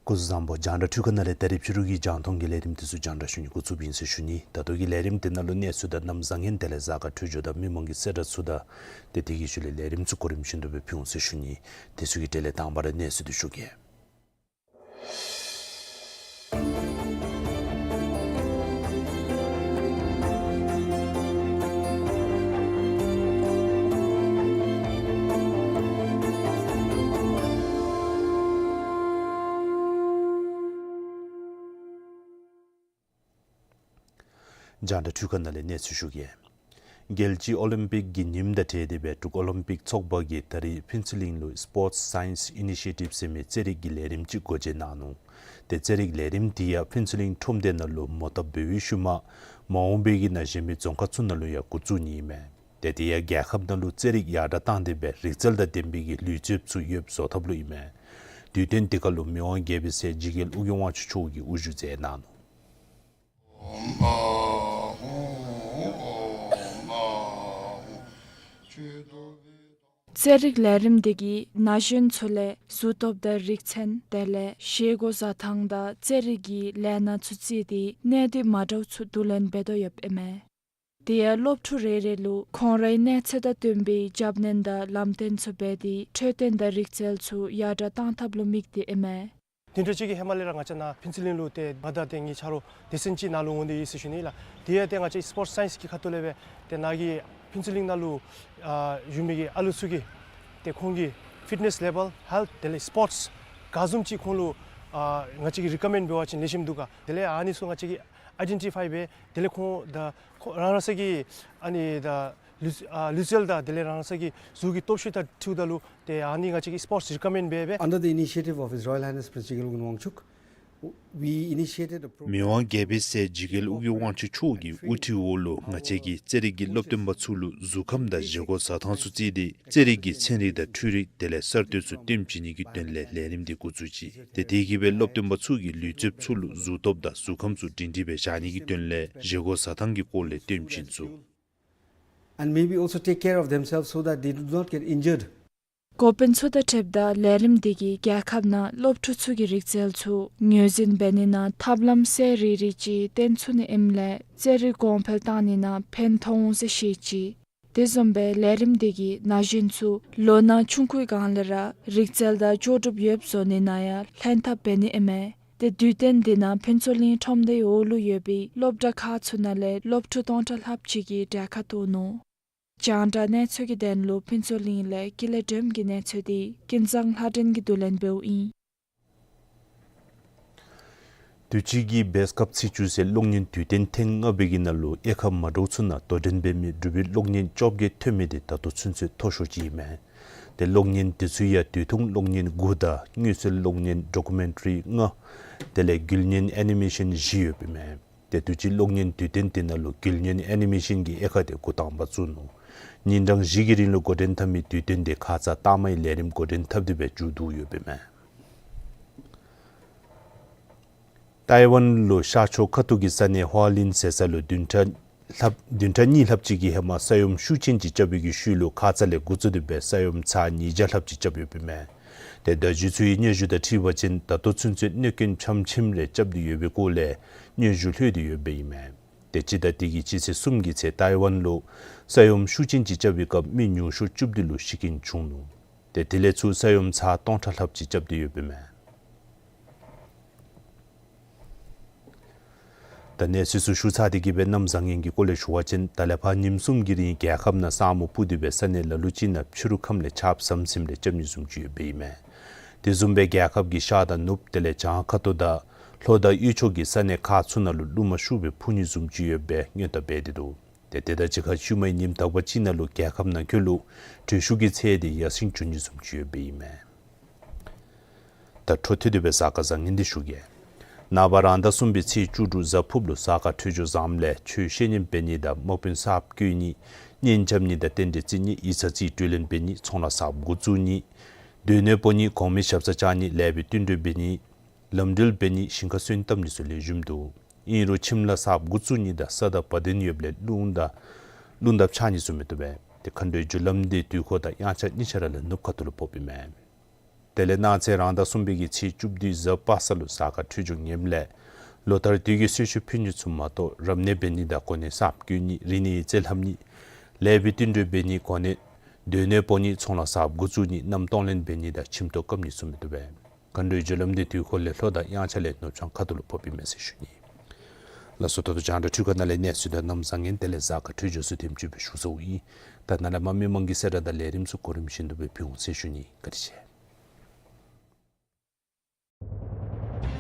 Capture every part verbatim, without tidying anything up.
སྐུ་གཟུགས་བཟང་པོ། རྒྱང་བསྒྲགས་འཕྲུལ་ཁང་ནང་ལས་ད་རིས་ཕྱི་རུ་གི་རྒྱང་མཐོང་གི་ལས་རིམ་དེ་ཚུ་རྒྱང་བསྒྲགས་ཞུ་ནི་འགོ་བཙུགསཔ་ཨིན་ཟེར་ཞུ་ནི། ད་ལྟོ་གི་ལས་རིམ་དེ་ནང་ལུ་གནས་ཚུལ་དང་གནམ་བཟང་ངན་དེ་ལས་གཟའ་སྐར་འཕྲོད་སྦྱོར་དང་མི་མང་གི་གསལ་བསྒྲགས་ཚུ་དང་ཏེ་དེ་གི་ཤུལ་ལས་ལས་རིམ་ཚུ་གོ་རིམ་བཞིན་དུ་སྦེ་ཕུལ་འོང་ཟེར་ཞུ་ནི། དེ་ཚུ་གི་གྲས་ལས་དང་པ་ར་གནས་ཚུལ་དེ་ཞུ་གེ། རྒྱང་བསྒྲགས་འཕྲུལ་ཁང་ནང་ལས་གནས་ཚུལ་ཞུ་གེ། རྒྱལ་སྤྱིའི་ཨོ་ལིམ་པིག་གི་ཉིནམ་དང་འབྲེལ་ཏེ་སྦེ་འབྲུག་ཨོ་ལིམ་པིག་ཚོགས་པ་གིས་ད་རིས་ཕུན་ཚོགས་གླིང་ལུ་སི་པོརཊསི་སའིནསི་ཨི་ནི་ཤི་ཡེ་ཊིབ་ཟེར་མི་རྩེད་རིགས་ཀྱི་ལས་རིམ་ཅིག་སྒོ་འབྱེད་གནང་ནུག། ཏེ་རྩེད་རིགས་ལས་རིམ་དེ་ཡང་ཕུན་ཚོགས་གླིང་ཁྲོམ་སྡེ་ནང་ལུ་མོ་བཏབ་འབད་བའི་ཤུལ་མ་མ་འོངས་པའི་གི་ནང་གཞན་མི་རྫོང་ཁག་ཚུ་ནང་ལུ་ཡང་འགོ་བཙུགས་ནི་ཨིན་མས། ཏེ་དེ་ཡང་རྒྱལ་ཁབ་ནང་ལུ་རྩེད་རིགས་ཡར་དྲག་བཏང་སྟེ་སྦེ་རིག་རྩལ་དང་ལྡན་པའི་གི་ལུས་རྩལཔ་ཚུ་ཡོདཔ་བཟོ་ཐབས་ལུ་ཨིན་མས། དུས་སྟོན་དེ་ཁར་ལུ་མི་དབང་རྒྱལ་པོའི་སྲས་འཇིགས་རྒྱལ་ཨོ་རྒྱན་དབང་ཕྱུག་མཆོག་གིས་དབུ་བཞུགས་མཛད་གནང་ནུག། རྩེད་རིགས་ལས་རིམ་དེ་གིས་ན་གཞོན་ཚུ་ལས་གཟུགས་སྟོབས་དང་རིག་ཚད་དེ་ལས་བཞེས་སྒོ་བཟའ་ཐངས་དང་རྩེད་རིགས་ཀྱི་ལས་སྣ་ཚུ་རྩིས་ཏེ་གནད་དོན་མ་འདྲཝ་ཚུ་བསྡུ་ལེན་འབད་དོ་ཡོདཔ་ཨིན་མས། དེ་ཡང་སློབ་ཕྲུག་རེ་རེ་ལུ་ཁོང་རའི་གནས་ཚད་དང་བསྟུན་པའི་རྒྱབ་སྣོན་དང་ལམ་སྟོན་ཚུ་འབད་དེ་འཕྲོད་བསྟེན་དང་རིག་རྩལ་ཚུ་ཡར་དྲག་བཏང་ཐབས་ལུ་དམིགས་ཏེ་ཨིན་མས། དེ་འདྲ་ཅིག་གི་ཧེ་མ་ལས་ར་ང་བཅས་ནཱ་ཕུན་ཚོགས་གླིང་ལུ་ཏེ་ང་དང་ཏེ་ངེའི་ཆ་རོགས་སྡེ་ཚན་ཅིག་ནཱ་ལུ་འོང་སྟེ་ཡོད་ཟེར་ཞུ་ནི་ལགས། དེ་ཡང་ཏེ་ང་བཅས་སི་པོརཊསི་སའིནསི་གི་ཁ་ཐུག་ལས་སྦེ་ཏེ་ནཱ་གི་ཕུན་ཚོགས་གླིང་ནང་ལུ་ཨ་བཞུགས་མི་གི་ཨ་ལུ་ཚུ་གི་ཏེ་ཁོང་གི་ཕིཊ་ནེསི་ལེ་བཱལ་ཧེལཐ་དེ་ལས་སི་པོརཊསི་ག་བཟུམ་ཅིག་ཁོང་ལུ་ཨ་ང་བཅས་ཀྱིས་རི་ཀོ་མེནཌ་འབད་བ་ཅིན་ལེགས་ཤོམ་འདུག་ག། དེ་ལས་ཨ་ནི་ཚུ་ང་བཅས་ཀྱིས་ཨའི་ཌེན་ཊི་ཕའི་འབད་དེ་ལས་ཁོང་དང་ཁོང་རང་རང་སོ་གི་ཨ་ནི་དང་ལུས་ཨ་ལུས་རྩལ་དང་དེ་ལས་རང་རང་སོ་གི་གཟུགས་ཀྱི་སྟོབས་ཤུགས་དང་འཁྲིལཝ་ད་ལུ་ཏེ་ཨ་ནི་ང་བཅས་ཀྱིས་སི་པོརཊསི་རི་ཀོ་མེནཌ་འབད་འབད། Under the initiative of His Royal Highness Prince Jigel Ogyen Wangchuck, We initiated a program. མི་དབང་རྒྱལ་པོའི་སྲས་འཇིགས་རྒྱལ་ཨོ་རྒྱན་དབང་ཕྱུག་མཆོག་གི་དབུ་ཁྲིད་འོག་ལུ་ང་བཅས་ཀྱིས་རྩེད་རིགས་ཀྱི་སློབ་སྟོན་པ་ཚུ་ལུ་གཟུགས་ཁམས་དང་བཞེས་སྒོ་བཟའ་ཐངས་ཚུ་བརྩིས་ཏེ་རྩེད་རིགས་ཀྱི་ཚན་རིག་དང་འཕྲུལ་རིག་དེ་ལས་གསར་གཏོད་ཚུ་སྟོན་བྱིན་ནི་གི་དོན་ལས་ལས་རིམ་འདི་འགོ་བཙུགས་ཅི། ཏེ་དེ་གིས་སྦེ་སློབ་སྟོན་པ་ཚུ་གིས་ལུས་རྩལཔ་ཚུ་ལུ་གཟུགས་སྟོབས་དང་གཟུགས་ཁམས་ཚུ་སྒྲིང་སྒྲིང་སྦེ་བཞག་ནི་གི་དོན་ལས་བཞེས་སྒོ་བཟའ་ཐངས་ཀྱི་སྐོར་ལས་སྟོན་བྱིན་ཚུགས། And maybe also take care of themselves so that they do not get injured. འགོ་དཔོན་ཚུ་དང་འཁྲིལཝ་ད་ལས་རིམ་འདི་གིས་རྒྱལ་ཁབ་ནང་སློབ་ཕྲུག་ཚུ་གི་རིག་རྩལ་ཚུ་ངོས་འཛིན་འབད་ནི་ནང་ཐབས་ལམ་གསལ་རི་རི་ཅིག་སྟོན་ཚུགས་ནི་ཨིནམ་ལས་རྩེད་རིགས་གོང་འཕེལ་བཏང་ནི་ནང་ཕན་ཐོགས་འོང་ཟེར་བཤད་ཅི། དེ་བཟུམ་སྦེ་ལས་རིམ་འདི་གིས་ན་གཞོན་ཚུ་ལོ་ན་ཆུང་ཀུའི་སྒང་ལས་ར་རིག་རྩལ་དང་ལྕོགས་གྲུབ་ཡོདཔ་བཟོ་ནི་ནང་ཡང་ལྷན་ཐབས་འབད་ནི་ཨིན་མས། ཏེ་དུས་སྟོན་འདི་ནང་ཕུན་ཚོགས་གླིང་ཁྲོམ་སྡེའི་འོག་ལུ་ཡོད་པའི་སློབ་གྲྭ་ཁག་ཚུ་ནང་ལས་སློབ་ཕྲུག་སྟོང་ཕྲག་ལྷགཔ་ཅིག་གིས་གྲལ་ཁར་གཏོགས་ནུག། རྒྱང་བསྒྲགས་གནས་ཚུལ་གྱི་དོན་ལུ་ཕུན་ཚོགས་གླིང་ལས་ཀུན་ལེགས་སྒྲོལམ་གྱི་གནས་ཚུལ་འདི་ཀུན་བཟང་ལྷ་སྒྲོན་གྱིས་བསྡུ་ལེན་འབདཝ་ཨིན། དུས་ཅི་གི་བེསཊ་ཀབ་ཚེས་བཅུ་ཚེས་གློག་བརྙན་དུས་སྟོན་ཐེངས་ལྔ་པའི་གི་ནང་ལུ་དབྱེ་ཁག་མ་འདྲཝ་ཚུ་ནང་དོ་འགྲན་འབད་མི་འབྲུག་པའི་གློག་བརྙན་བཅོ་བརྒྱད་ཐོན་མི་འདི་ད་ལྟོ་ཚུན་ཚོད་མཐོ་ཤོས་ཅིག་ཨིན་མས། ཏེ་གློག་བརྙན་དེ་ཚུ་ཡང་དུས་ཐུང་གློག་བརྙན་དགུ་དང་དངོས་གསལ་གློག་བརྙན་ཌོ་ཀུ་མེན་ཊི་རི་ལྔ་དེ་ལས་འགུལ་བརྙན་ཨེ་ནི་མེ་ཤཱན་བཞི་ཡོདཔ་ཨིན་མས། ཏེ་དུས་ཅི་གློག་བརྙན་དུས་སྟོན་དེ་ནང་ལུ་འགུལ་བརྙན་ཨེ་ནི་མེ་ཤཱན་གྱི་དབྱེ་ཁག་དེ་འགོ་དང་པ་བཙུགས་ནུག། ཉིན་གྲངས་བཞི་གི་རིང་ལུ་འགོ་འདྲེན་འཐབ་མི་དུས་སྟོན་དེ་ཁ་ཙ་ལྟག་མའི་ལས་རིམ་འགོ་འདྲེན་འཐབ་སྟེ་སྦེ་མཇུག་བསྡུ་ཡོདཔ་ཨིན་མས། ཏའི་ཝན་ལུ་ཤར་ཕྱོགས་ཁ་ཐུག་གི་ས་གནས་ཧྭ་ལིན་ཟེར་ས་ལུ་བདུན་ཕྲག་ལྷགཔ་བདུན་ཕྲག་གཉིས་ལྷགཔ་ཅིག་གི་ཧེ་མ་ས་ཡོམ་ཤུགས་ཅན་ཅིག་རྐྱབ་པའི་གི་ཤུལ་ལུ་ཁ་ཙ་ལས་འགོ་བཙུགས་ཏེ་སྦེ་ས་ཡོམ་ཚར་ཉིས་བརྒྱ་ལྷགཔ་ཅིག་རྐྱབ་ཡོདཔ་ཨིན་མས། ཏེ་བརྡ་བརྒྱུད་ཚུ་གི་སྙན་ཞུ་དང་འཁྲིལ་བ་ཅིན་ད་ལྟོ་ཚུན་ཚོད་གནོད་སྐྱོན་ཕྱམ་ཕྱིམ་རེ་རྐྱབ་སྟེ་ཡོད་པའི་སྐོར་ལས་སྙན་ཞུ་ལྷོད་དེ་ཡོདཔ་ཨིན་མས། ཏེ་སྤྱི་ཟླ་འདི་གི་སྤྱི་ཚེས་གསུམ་གྱི་ཚེ་ཏའི་ཝན་ལུ་ས་ཡོམ་ཤུགས་ཅན་ཅིག་རྐྱབ་པའི་སྐབས་མི་ཉུང་ཤོས་བཅུ་བདུན་ལུ་ཤི་རྐྱེན་བྱུང་ནུག། ཏེ་དེ་ལས་ཚུར་ས་ཡོམ་ཚར་སྟོང་ཕྲག་ལྷགཔ་ཅིག་རྐྱབ་སྟེ་ཡོདཔ་ཨིན་མས། ད་གནས་ཚུལ་ཚུ་ཞུ་ཚར་ཏེ་གི་སྦེ་གནམ་བཟང་ངན་གྱི་སྐོར་ལས་ཞུ་བ་ཅིན་ད་ལས་ཕར་ཉིནམ་གསུམ་གྱི་རིང་རྒྱལ་ཁབ་ནང་ས་སྨུག་སྤུབས་ཏེ་སྦེ་ས་གནས་ལ་ལུ་ཅིག་ནང་ཕྱི་རུ་ཁམས་ལས་ཆརཔ་ཟམ་ཟིམ་རེ་རྐྱབ་ནི་བཟུམ་ཅིག་ཡོདཔ་ཨིན་མས། དེ་བཟུམ་སྦེ་རྒྱལ་ཁབ་ཀྱི་ཤར་དང་ནུབ་དེ་ལས་བྱང་ཁ་ཐུག་དང་ལྷོ་དང་དབུས་ཕྱོགས་ཀྱི་ས་གནས་ཁག་ཚུ་ནང་ལུ་རླུང་མ་ཤུགས་སྦེ་འཕུ་ནི་བཟུམ་ཅིག་ཡོདཔ་སྦེ་སྔོན་བརྡ་འབད་དེ་འདུག། ཏེ་དེ་དང་གཅིག་ཁར་ཤུལ་མའི་ཉིནམ་དག་པ་ཅིག་ནང་ལུ་རྒྱལ་ཁབ་ནང་འཁོད་ལུ་དྲོད་ཤུགས་ཀྱི་ཚད་དེ་ཡར་སེང་འགྱོ་ནི་བཟུམ་ཅིག་ཡོདཔ་ཨིན་མས། ད་འཕྲོ་མཐུད་དེ་སྦེ་གཟའ་སྐར་བཟང་ངན་འདི་ཞུ་གེ། ནངས་པ་རང་ཟླ་གསུམ་པའི་ཚེས་བཅུ་དྲུག་གཟའ་ཕུརཔ་ལུ་གཟའ་སྐར་འཕྲོད་སྦྱོར་བཟངམ་ལས་ཆོས་བཤད་ཉན་འབད་ནི་དང་དམག་དཔོན་གསརཔ་བསྐོ་ནི་གཉེན་རྐྱབ་ནི་དང་རྟེན་འབྲེལ་བརྩི་ནི་ཡིག་ཚང་རྩིས་སྤྲོད་ལེན་འབད་ནི་ཚོང་ལཱ་གསརཔ་འགོ་བཙུགས་ནི་སྡོད་གནས་སྤོ་ནི་གོང་མའི་ཞབས་སར་བཅར་ནི་ལས་པའི་བསྟུན་གྲོས་འབད་ནི་ལམ་འགྲུལ་འབད་ནི་ཞིང་ཁར་སོན་བཏབ་ནི་ཚུ་ལེགས་ཤོམ་འདུག། ཨིན་རུང་ཁྱིམ་ལཱ་གསརཔ་འགོ་བཙུགས་ནི་དང་ས་དང་བ་དན་ཡོདཔ་ལས་རླུང་དང་རླུང་དང་འཕྱག་ནི་ཚུ་མི་བཏུབ་པས། ཏེ་མཁའ་འགྲོའི་རྒྱུ་ལམ་འདི་དུས་འཁོར་དང་དབྱངས་འཆར་གཉིས་ཆ་ར་ལས་ནུབ་ཁ་ཐུག་ལུ་ཕོགཔ་ཨིན་མས། དེ་ལས་གནངས་ཚེ་རང་ཟླ་གསུམ་པའི་གི་ཚེས་བཅུ་བདུན་གཟའ་པ་སངས་ལུ་གཟའ་སྐར་འཕྲོད་སྦྱོར་ངནམ་ལས་ལོ་ལྟར་དུས་ཀྱི་གསོལ་མཆོད་ཕུལ་ནི་ཚུ་མ་གཏོགས་རབ་གནས་འབད་ནི་དང་གོ་གནས་གསརཔ་བསྐོ་ནི་རིག་གནས་ཡིག་རྩིས་ལྷབ་ནི་ལས་པའི་བསྟུན་གྲོས་འབད་ནི་གོ་གནས་སྡོད་གནས་སྤོ་ནི་ཚོང་ལཱ་གསརཔ་འགོ་བཙུགས་ནི་གནམ་གཏོང་ལེན་འབད་ནི་དང་ཁྱིམ་ཐོག་བཀབ་ནི་ཚུ་མི་བཏུབ་པས། མཁའ་འགྲོའི་རྒྱུ་ལམ་འདི་དུས་འཁོར་ལས་ལྷོ་དང་དབྱངས་འཆར་ལས་ནུབ་བྱང་ཁ་ཐུག་ལུ་ཕོགཔ་ཨིན་མས་ཟེར་ཞུ་ནི། ལགས་སོ། ད་ལྟོ་རྒྱང་བསྒྲགས་འཕྲུལ་ཁང་ནང་ལས་གནས་ཚུལ་དང་གནམ་བཟང་ངན་དེ་ལས་གཟའ་སྐར་འཕྲོད་སྦྱོར་ཚུ་དེམ་ཅིག་སྦེ་ཞུ་ཚརཝ་ཨིན། ད་ནཱ་ལས་མར་མི་མང་གི་གསལ་བསྒྲགས་དང་ལས་རིམ་ཚུ་གོ་རིམ་བཞིན་དུ་སྦེ་ཕུལ་འོང་ཟེར་ཞུ་ནི། བཀའ་དྲིན་ཆེ།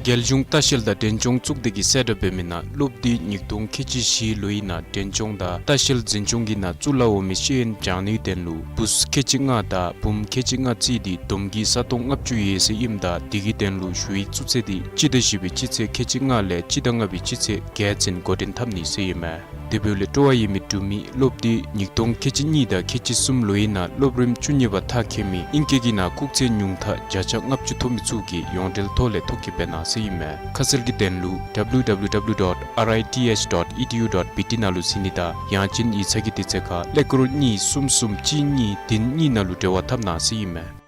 རྒྱལ་གཞུང་ལྟ་བཤལ་དང་འབྲས་ལྗོངས་གཙུག་སྡེ་གིས་གསལ་བསྒྲགས་འབད་མི་ནང་སློབ་དུས་ཉིས་སྟོང་ཁལ་གཅིག་བཞི་ལོའི་ནང་འབྲས་ལྗོངས་དང་ལྟ་བཤལ་འཛིན་སྐྱོང་གི་ནང་གཙུག་ལག་འོག་མའི་ཤེས་ཡོན་སྦྱང་ནིའི་དོན་ལུ་བུཚ་ཁལ་གཅིག་ལྔ་དང་བུམོ་ཁལ་གཅིག་ལྔ་བརྩིས་ཏེ་བསྡོམས་ཀྱིས་གཟའ་སྟོང་ལྔ་བཅུ་ཡོད་ཟེར་ཨིནམ་ད་དེ་གི་དོན་ལུ་ཞུ་ཡིག་བཙུགས་ཚེས་འདི་སྤྱི་ཟླ་བཞི་པའི་སྤྱི་ཚེས་ཁལ་གཅིག་ལྔ་ལས་སྤྱི་ཟླ་ལྔ་པའི་སྤྱི་ཚེས་བརྒྱད་ཚུན་འགོ་འདྲེན་འཐབ་ནི་ཟེར་ཨིན་མས། དེ་འབདཝ་ལས་སྤྲོ་བ་ཡོད་མི་འབྲུག་མི་སློབ་དུས་ཉིས་སྟོང་ཁལ་གཅིག་གཉིས་དང་ཁལ་གཅིག་གསུམ་ལོའི་ནང་སློབ་རིམ་བཅུ་གཉིས་པ་མཐར་འཁྱོལ་མི་ཨིང་སྐད་ཀྱི་ནང་སྐུགས་ཚད་ཉུང་མཐའ་བརྒྱ་ཆ་ལྔ་བཅུ་ཐོབ་མི་ཚུ་གིས་ཡོངས་འབྲེལ་ཐོག་ལས་ཐོ་བཀོད་འབད་གནང་ཟེར་ཨིན་མས། ཁ་གསལ་གྱི་དོན་ལུ་W W W dot R I T H dot E D U dot B T ནང་ལུ་གཟིགས་ནི་དང་ཡང་ཅིན་ཡིག་ཚང་གི་དུས་ཚོད་ཁར་ཀླད་ཀོར་གཉིས་གསུམ་གསུམ་གཅིག་གཉིས་བདུན་གཉིས་ནང་ལུ་འབྲེལ་བ་འཐབ་གནང་ཟེར་ཨིན་མས།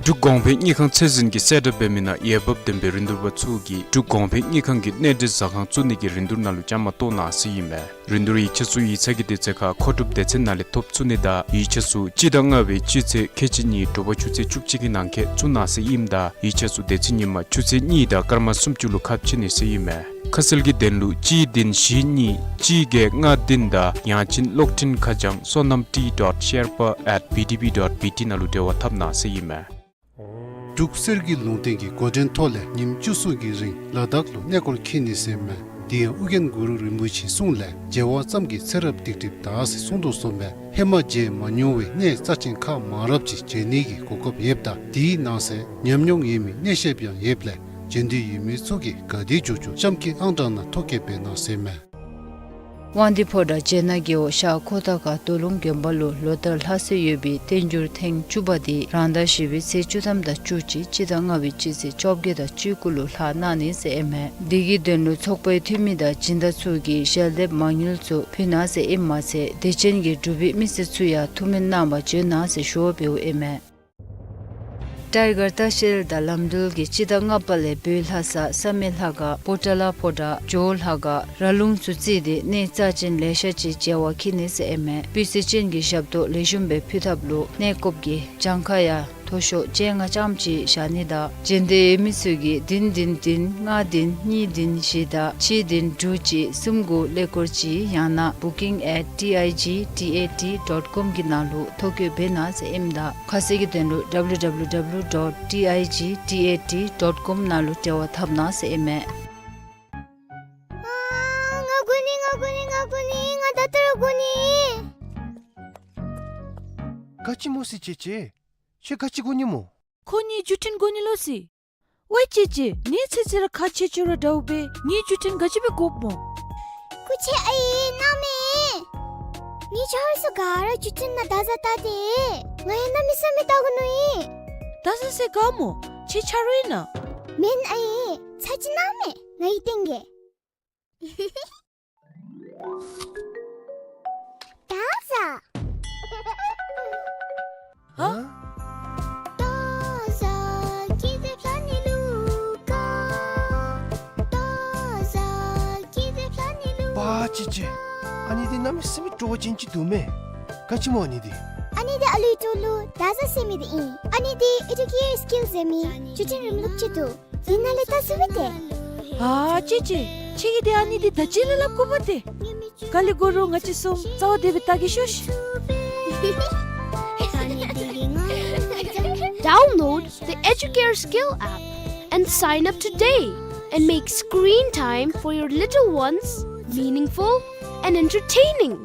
འབྲུག་གོང་འཕེལ་དངུལ་ཁང་ཚད་འཛིན་གྱིས་གསལ་བསྒྲགས་འབད་མི་ནང་འོས་འབབ་ལྡན་པའི་རིན་བསྡུར་པ་ཚུ་གིས་འབྲུག་གོང་འཕེལ་དངུལ་ཁང་གི་གནས་འབྲེལ་ཟ་ཁང་བཙུགས་ནི་གི་རིན་བསྡུར་ནང་ལུ་བཅའ་མར་གཏོགས་གནང་ཟེར་ཨིན་མས། རིན་བསྡུར་ཡིག་ཆ་ཚུ་ཡིག་ཚང་གི་དུས་ཚོད་ཁར་མཁོ་སྒྲུབ་སྡེ་ཚན་ནང་ལས་ཐོབ་ཚུགས་ནི་དང་ཡིག་ཆ་ཚུ་སྤྱི་ཟླ་ལྔ་པའི་སྤྱི་ཚེས་ཁལ་གཅིག་གཉིས་དྲོ་པ་ཆུ་ཚོད་བཅུ་གཅིག་གི་ནང་འཁོད་བཙུགས་གནང་ཟེར་ཨིནམ་ད་ཡིག་ཆ་ཚུ་དེ་ཚེ་ཉིན་མ་ཆུ་ཚོད་གཉིས་དང་སྐར་མ་སུམ་ཅུ་ལུ་ཁ་ཕྱེ་ནི་ཟེར་ཨིན་མས། ཁ་གསལ་གྱི་དོན་ལུ་གཅིག་བདུན་བཞི་གཉིས་གཅིག་བརྒྱད་ལྔ་བདུན་དང་ཡང་ཅིན་གློག་འཕྲིན་ཁ་བྱང་sonamtee dot sherpa at B D B dot B T ནང་ལུ་འབྲེལ་བ་འཐབ་གནང་ཟེར་ཨིན་མས། འབྲུག་གསེར་གྱི་ལུང་བསྟན་གྱི་འགོ་འདྲེན་ཐོག་ལས་ཉིནམ་བཅུ་གསུམ་གྱི་རིང་ལ་དྭགས་ལུ་གནས་སྐོར་འཁྱིད་ནི་ཟེར་མས། དེ་ཡང་ཨོ་རྒྱན་གུ་རུ་རིན་པོ་ཆེའི་གསུང་ལས་མཇལ་བ་ཙམ་གྱིས་ཚེ་རབས་སྡིག་སྒྲིབ་དག་ཟེར་གསུངས་དོ་བཟུམ་སྦེ་ཧེ་མ་མཇལ་མ་མྱོང་བའི་གནས་རྩ་ཆེན་ཁག་མང་རབས་ཅིག་མཇལ་ནི་གི་གོ་སྐབས་ཡོདཔ་ད་དེའི་ནང་གསེས་ཉམས་མྱོང་ཡོད་མི་གནས་ཤེསཔ་ཡང་ཡོདཔ་ལས་ བྱོན་འདོད་ཡོད་མི་ཚུ་གིས་ག་དེ་མགྱོགས་མགྱོགས་གཤམ་གྱི་ཨང་གྲངས་ནང་ཐོ་བཀོད་འབད་གནང་ཟེར་མས། དབང་འདུས་ཕོ་བྲང་བྱེ་ནག་རྒེད་འོག་ཤར་ཁོ་ཐང་ཁ་རྡོ་ལུང་དགོན་པ་ལུ་ལོ་ལྟར་ལྷག་སྲོལ་ཡོད་པའི་བསྟན་འགྱུར་ཐེངས་བཅུ་པ་དེ་རང་ཟླ་བཞི་པའི་ཚེས་བཅུ་ཐམ་དང་བཅུ་གཅིག་སྤྱི་ཟླ་ལྔ་པའི་སྤྱི་ཚེས་བཅོ་བརྒྱད་དང་བཅུ་དགུ་ལུ་ལྷག་གནང་ནི་ཟེར་ཨིན་མས། དེ་གི་དོན་ལུ་ཚོགས་པའི་འཐུས་མི་དང་སྦྱིན་བདག་ཚུ་གིས་ཞལ་འདེབས་མ་དངུལ་ཚུ་ཕུལ་གནང་ཟེར་ཨིནམ་མ་ཚད་དད་ཅན་གྱི་འབྲུག་པའི་མི་སེར་ཚུ་ཡང་ཐུགས་སྨོན་གནང་བར་བྱོན་གནང་ཟེར་ཞུ་བ་འབདཝ་ཨིན་མས། ཊའི་གར་ལྟ་བཤལ་དང་ལམ་འགྲུལ་གྱིས་སྤྱི་ཟླ་ལྔ་པ་ལས་བོད་ལྷ་ས་བསམ་ཡས་ལྷ་ཁང་པོ་ཏ་ལ་ཕོ་བྲང་ཇོ་བོ་ལྷ་ཁང་ར་ལུང་ཚུ་བརྩིས་ཏེ་གནས་རྩ་ཅན་ལེ་ཤ་ཅིག་མཇལ་བར་འཁྱིད་ནི་ཟེར་ཨིན་མས། སྤུས་ཚད་ཅན་གྱི་ཞབས་ཏོག་ལེགས་ཤོམ་སྦེ་ཕུལ་ཐབས་ལུ་གནས་སྐབས་ཀྱི་གྱངས་ཁ་ཡང་མཐོ་ཤོས་བཅོ་ལྔ་ཙམ་ཅིག་བཞག་ནི་དང་བྱོན་འདོད་ཡོད་མི་ཚུ་གིས་བདུན་བདུན་བདུན་ལྔ་བདུན་གཉིས་བདུན་བཞི་དང་གཅིག་བདུན་དྲུག་གཅིག་གསུམ་དགུ་ཀླད་ཀོར་གཅིག་ཡང་ན་booking at T I G T A T dot com གི་ནང་ལུ་ཐོ་བཀོད་འབད་གནང་ཟེར་ཨིནམ་ད་ཁ་གསལ་གྱི་དོན་ལུ W W W dot T I G T A T dot com ནང་ལུ་འབྲེལ་བ་འཐབ་གནང་ཟེར་ཨིན་མས། ཨ་ང་དགོ་ནི་ང་དགོ་ནི་ང་དགོ་ནི་ང་ད་ལྟོ་ར་དགོ་ནི། ག་ཅི་སྨོ་སི་ཅེ་ཅེ། ཁྱོད་ག་ཅི་དགོ་ནི་སྨོ། ཁོ་ངེའི་བརྒྱུད་འཕྲིན་དགོ་ནི་ལོ་སི། ཝའི་ཅེ་ཅེ་ནེ་ཚེ་ཚེ་ར་ཁག་ཆེ་ཆེ་ར་འདྲཝ་སྦེ་ངེའི་བརྒྱུད་འཕྲིན་ག་ཅི་སྦེ་དགོཔ་སྨོ། སྐུ་མཁྱེན་ཨའི་གནམ་མེད། ངེའི་ཆ་རོགས་ཚུ་ག་ར་བརྒྱུད་འཕྲིན་ནང་བརྡ་བཟའ་བལྟ་སྟེ་ང་ཡང་གནམ་མེད་ས་མེད་བལྟ་དགོ་མནོ་ཡི། བརྡ་བཟའ་ཟེར་ག་སྨོ། ཁྱོད་ཆ་རོགས་ཨིན་ན། མེན་ཨའི་ཚར་གཅིག་གནམ་མེད་ང་གིས་སྟོན་གེ། བརྡ་བཟའ། ཨ། བརྡ་བཟའ་ཀི་ཏེ་ཕྱ་ནི་ལུ་ཀ། བརྡ་བཟའ་ཀི་ཏེ་ཕྱ་ནི་ལུ། པ་ཅི་ཅི། ཨ་ནི་འདི་གནམ་མེད་ས་མེད་སྤྲོ་བ་ཅན་ཅིག་འདུག་མས། ག་ཅི་སྨོ་ཨ་ནི་འདི། ཨ་ནི་འདི་ཨ་ལུའི་གྲོགས་ལུ་བརྡ་བཟའ་ཟེར་མི་འདི་ཨིན། ཨ་ནི་འདི་ཨེ་ཌུ་ཀེར་སི་ཀིལ་ཟེར་མི་བརྒྱུད་འཕྲིན་རིམ་ལུགས་ཅིག་འདུག། དེ་ནང་ལས་བལྟ་ཚུགས་པས་ཏེ། ཨ་ཅི་ཅི། ཁྱོད་ཀྱིས་འདི་ཨ་ནི་འདི་ད་ཅི་ལས་སླབ་དགོ་པས་ཏེ། ག་ལས་དགོ་རུང་ང་བཅས་གསུམ་རྩ་བ་བདེ་སྦེ་བལྟ་གེ་ཤོག་ཤིག། Download the Educare Skill app and sign up today and make screen time for your little ones meaningful and entertaining.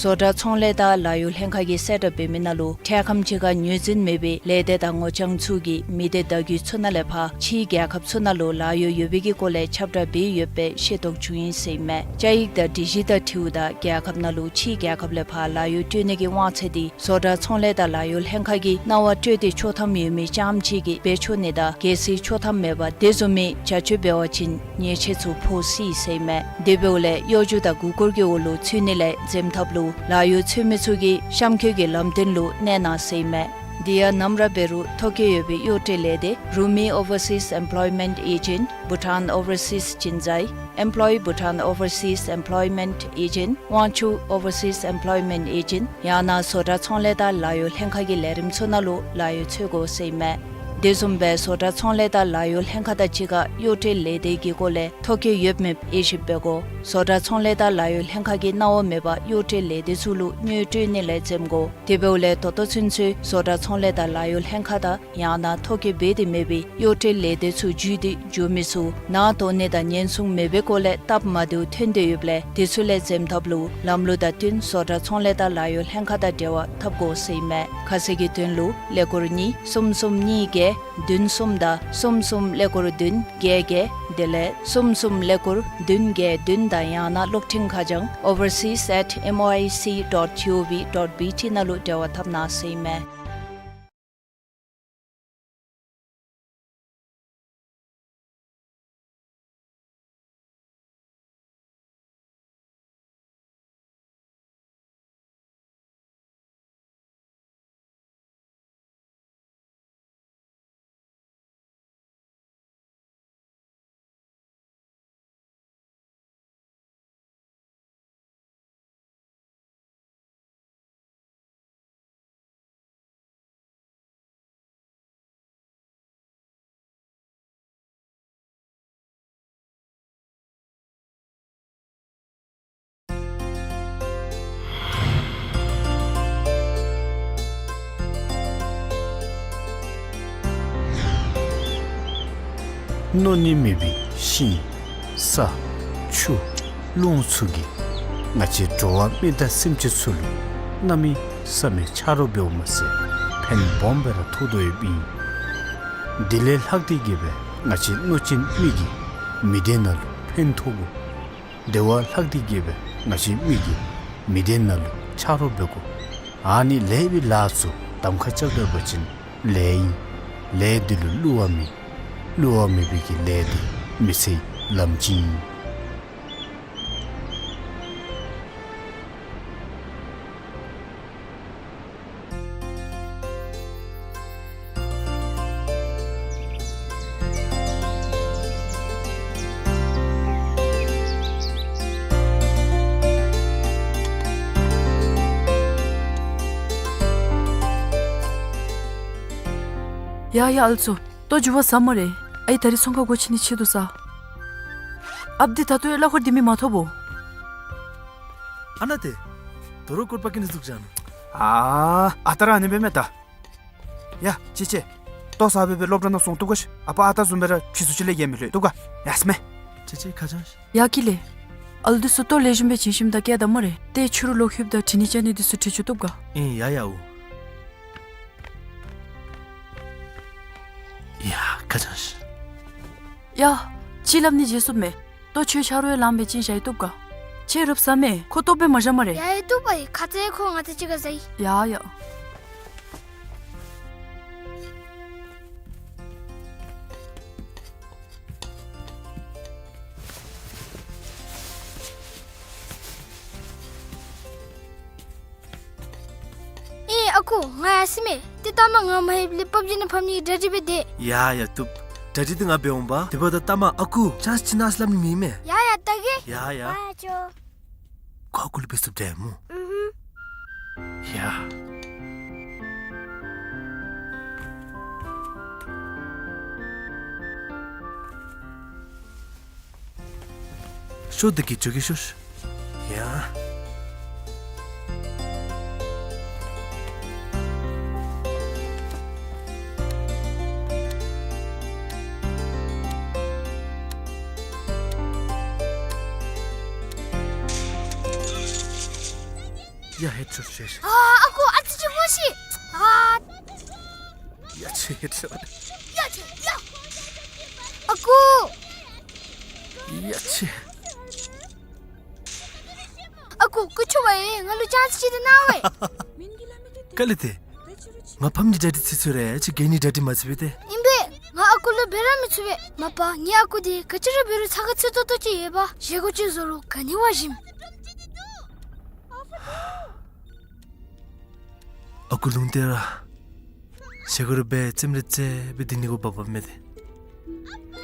བཟོ་གྲྭ་ཚོང་ལས་དང་ལཱ་གཡོག་ལྷན་ཁག་གིས་གསལ་བསྒྲགས་འབད་མི་ནང་ལུ་འཕྲལ་ཁམས་ཅིག་ཁར་ངོས་འཛིན་མེད་པའི་ལས་སྡེ་དང་ངོ་རྐྱང་ཚུ་གིས་མི་སྡེ་བརྡ་བརྒྱུད་ཚུ་ནང་ལས་ཕར་ཕྱིའི་རྒྱལ་ཁབ་ཚུ་ནང་ལུ་ལཱ་གཡོག་ཡོད་པའི་གི་སྐོར་ལས་ཁྱབ་བསྒྲགས་འབད་ཡོད་པའི་ཤེས་རྟོགས་བྱུང་ཡི་ཟེར་ཨིན་མས། བཅའ་ཡིག་དང་སྒྲིག་གཞི་དང་འཁྲིལཝ་ད་རྒྱལ་ཁབ་ནང་ལུ་ཕྱིའི་རྒྱལ་ཁབ་ལས་ཕར་ལཱ་གཡོག་སྤྲོད་ནི་གི་དབང་ཚད་འདི་བཟོ་གྲྭ་ཚོང་ལས་དང་ལཱ་གཡོག་ལྷན་ཁག་གིས་གནང་བ་སྤྲོད་དེ་ཆོག་ཐམ་ཡོད་མི་རྐྱངམ་ཅིག་གིས་འབད་ཆོག་ནི་དང་གལ་སྲིད་ཆོག་ཐམ་མེད་པར་དེ་བཟུམ་མའི་བྱ་སྤྱོད་འབད་བ་ཅིན་ཉེས་ཆད་ཚུ་ཕོག་སྲིད་ཟེར་ཨིན་མས། དེ་འབདཝ་ལས་གཡོ་སྒྱུ་དང་མགུ་སྐོར་གྱི་འོག་ལུ་ཚུད་ནི་ལས་འཛེམ་ཐབས་ལུ་ལཱ་གཡོག་འཚོལ་མི་ཚུ་གིས་གཤམ་འཁོད་ཀྱི་ལམ་སྟོན་ལུ་གནས་གནང་ཟེར་ཨིན་མས། དེ་ཡང་ནམ་ར་འབད་རུང་ཐོ་བཀོད་ཡོད་པའི་གཡོག་བཀྲོལ་ལས་སྡེ་Rumi Overseas Employment Agent, Bhutan Overseas Jinzai, Employ Bhutan Overseas Employment Agent, Wangchuck Overseas Employment Agent ཡང་ན་བཟོ་གྲྭ་ཚོང་ལས་དང་ལཱ་གཡོག་ལྷན་ཁག་གི་ལས་རིམ་ཚུ་ནང་ལུ་ལཱ་གཡོག་འཚོལ་དགོ་ཟེར་ཨིན་མས། དེ་བཟུམ་སྦེ་བཟོ་གྲྭ་ཚོང་ལས་དང་ལཱ་གཡོག་ལྷན་ཁག་དང་གཅིག་ཁར་གཡོག་བཀྲོལ་ལས་སྡེ་གི་སྐོར་ལས་ཐོ་བཀོད་ཡོདཔ་མེདཔ་དབྱེ་ཞིབ་འབད་དགོ། བཟོ་གྲྭ་ཚོང་ལས་དང་ལཱ་གཡོག་ལྷན་ཁག་གིས་གནང་བ་མེད་པར་གཡོག་བཀྲོལ་ལས་སྡེ་ཚུ་ལུ་དངུལ་སྤྲོད་ནི་ལས་འཛེམ་དགོ། དེ་འབདཝ་ལས་ད་ལྟོ་ཚུན་ཚོད་བཟོ་གྲྭ་ཚོང་ལས་དང་ལཱ་གཡོག་ལྷན་ཁག་དང་ཡང་ན་ཐོ་བཀོད་འབད་དེ་མེད་པའི་གཡོག་བཀྲོལ་ལས་སྡེ་ཚུ་བརྒྱུད་དེ་འགྱོ་མི་ཚུ་ནང་དོགས་ནི་དང་ཉེན་སྲུང་མེད་པའི་སྐོར་ལས་སྟབས་མ་བདེཝ་ཐོན་ཏེ་ཡོདཔ་ལས་དེ་ཚུ་ལས་འཛེམ་ཐབས་ལུ་ལམ་ལུགས་དང་བསྟུན་བཟོ་གྲྭ་ཚོང་ལས་དང་ལཱ་གཡོག་ལྷན་ཁག་དང་འབྲེལ་བ་འཐབ་དགོ་ཟེར་ཨིན་མས། ཁ་གསལ་གྱི་དོན་ལུ་ཀླད་ཀོར་གཉིས་གསུམ་གསུམ་གཉིས་བརྒྱད་བདུན་གསུམ་དང་གསུམ་གསུམ་ཀླད་ཀོར་བདུན་བརྒྱད་བརྒྱད་དེ་ལས་གསུམ་གསུམ་ཀླད་ཀོར་བདུན་བརྒྱད་བདུན་དང་ཡང་ན་གློག་འཕྲིན་ཁ་བྱང་overseas at M O I C dot G O V dot B T ནང་ལུ་འབྲེལ་བ་འཐབ་གནང་ཟེར་ཨིན་མས། མནོ་ནི་མེད་པའི་ཤིང་ས་ཆུ། རླུང་ཚུ་གིས་ང་བཅས་འགྲོ་བ་མི་དང་སེམས་ཅན་ཚུ་ལུ་གནམ་མེད་ས་མེད་ཆ་རོགས་འབདཝ་མ་ཚད་ཕན་སྦོམ་སྦེ་ར་ཐོགས་དོ་ཡོདཔ་ཨིན། དེ་ལས་ལྷག་སྟེ་གི་སྦེ་ང་བཅས་གནོད་སྦྱིན་མི་གིས་མི་སྡེ་ནང་ལུ་ཕན་ཐོགས་དགོ། དེ་བ་ལྷག་སྟེ་གི་སྦེ་ང་བཅས་མི་གིས་མི་སྡེ་ནང་ལུ་ཆ་རོགས་འབད་དགོ། ཨ་ནི་ལེགས་པའི་ལཱ་ཚུ་གདམ་ཁ་རྐྱབ་ད་པ་ཅིན་ལེགས་ཨིན། ལས་འདི་ལུ་བསླུ་བ་མེད། བསླུ་བ་མེད་པའི་གི་ལས་འདི་མི་ཚེའི་ལམ་ཅིག་ཨིན། ཡ་ཡ་ཨ་ལུ་ཚུ། ལྟོ་འགྱོ་བ་ཟ་སྨ་རེ། ཨའི་ད་རིས་ཚོང་ཁང་སྒོ་ཕྱེ་ནི་ཆེད་དུ་ས། ཨཔ་འདི་ད་ལྟོ་ཡང་གླ་འཁོར་འདི་མི་མ་ཐོབ་བོ། ཨ་ན་ཏེ། དོ་རུང་སྐོར་པ་ཀི་ནི་འཛུགས་བཞག་ནུག། ཨ་ཨ་རྟག་ར་ཨ་ནི་སྦེ་མས་ད། ཡ་ཅི་ཅི། ལྟོ་ཟ་སྦེ་སྦེ་སློབ་གྲྭ་ནང་སོང་བཏུབ་ག་ཤིག། ཨ་པ་ཨ་ཏ་བཟུམ་སྦེ་ར་ཕྱི་སུ་ཅིག་ལས་ཡལ་མི་ལྷོད་བཏུབ་ག། ཡ་སྨ་རེ། ཅི་ཅི་ཁ་བྱང་ཤིག། ཡ་ཀི་ལེ། ཨ་ལུ་འདི་ཚུ་ལྟོ་ལེགས་ཤོམ་སྦེ་བྱིན་ཞིནམ་ད་བསྐྱལ་ད་སྨ་རེ། ཏེ་ཕྱི་རུ་ལོག་ལྷོདཔ་ད་དྲི་ནི་བཅའ་ནི་འདི་ཚུ་དྲི་བཅུག་བཏུབ་ག། ཨིན་ཡ་ཡ་འོ། ཡ་ཁ་བྱང་ཤིག། ཡ། ཅིག་སླབ་ནི་བརྗེད་སོངམ་མས། ལྟོ་ཁྱོད་ཆ་རོགས་ཡང་ལངམ་སྦེ་བྱིན་བཞག་ཡི་བཏུབ་ག། ཁྱོད་རུབ་ཟ་མས། ཁོ་ལྟོཝ་སྦེ་མ་བཞག་སྨ་རེ། ཡ་ཡ་བཏུབ་པ་ཡི། ཁ་ཙ་ཁོ་ང་དང་གཅིག་ཁར་ཟ་ཡི། ཡ་ཡ། ཨེ་ཨ་ཁུ་ང་ཡར་སོ་མས། ཏེ་ལྟ་མ་ང་མ་ལྷོདཔ་ལས་པབ་ཇི་ནང་ཕབ་ནི་གི་གྲ་སྒྲིག་འབད་དེས། ཡ་ཡ་བཏུབ། གྲ་སྒྲིག་འདི་ང་འབད་འོང་པ། དེ་འབདཝ་ད་ལྟ་མ་ཨ་ཁུ་ཅཱནསི་ཅིག་གནང་ཟེར་སླབ་ནི་མེད་མས། ཡ་ཡ་བལྟ་གེ། ཡ་ཡ། ཨ་ཅོ། ཁོ་ཨ་ཁུ་ལུ་འབད་ཚུགསཔ་འདྲས་སྨོ། ཨུ་ཧུམ། ཡ། ཤོག་འདི་གིས་འགྱོ་གེ་ཤོག། ཡ། ཡ་ཧེད་ཤོག་ཤོག། ཨ་ཨ་ཁུ་ཨ་ཙི་ཅིག་སྨོ་ཤིག། ཨ། ཡ་ཆེ་ཧེད་ཤོག། ཡ་ཆེ་ཡ། ཨ་ཁུ། ཡ་ཆེ། ཨ་ཁུ་སྐུ་མཁྱེན་པ་ཡིས་ང་ལུ་ཅཱནསི་ཅིག་འདི་གནང་བས། ག་ལས་ཏེ། ང་ཕམ་གྱི་གྲ་སྒྲིག་ཚིག་ཚུ་རེ་ཅིག་གེ་ནི་གྲ་སྒྲིག་མ་ཚུགས་པས་ཏེ། ཨིན་པས། ང་ཨ་ཁུ་ལུ་འབད་ར་མི་ཚུགས་པས། མ་པ་ངེའི་ཨ་ཁུ་འདི་ག་ཅི་ར་འབད་རུང་ཚ་ཁ་ཚིག་ཏོག་ཏོ་ཅིག་ཡོད་པ། བཞེས་སྒོ་ཅིག་བཟོ་རུང་ག་ནི་བ་ཞིམ། ཨ་ཁུ་ལུང་བསྟན་ར། བཞེས་སྒོ་ར་འབད་རྩེདམོ་ར་རྩེ་སྦེ་སྡོད་ནི་གུ་བབ་བབ་མས་ཏེ།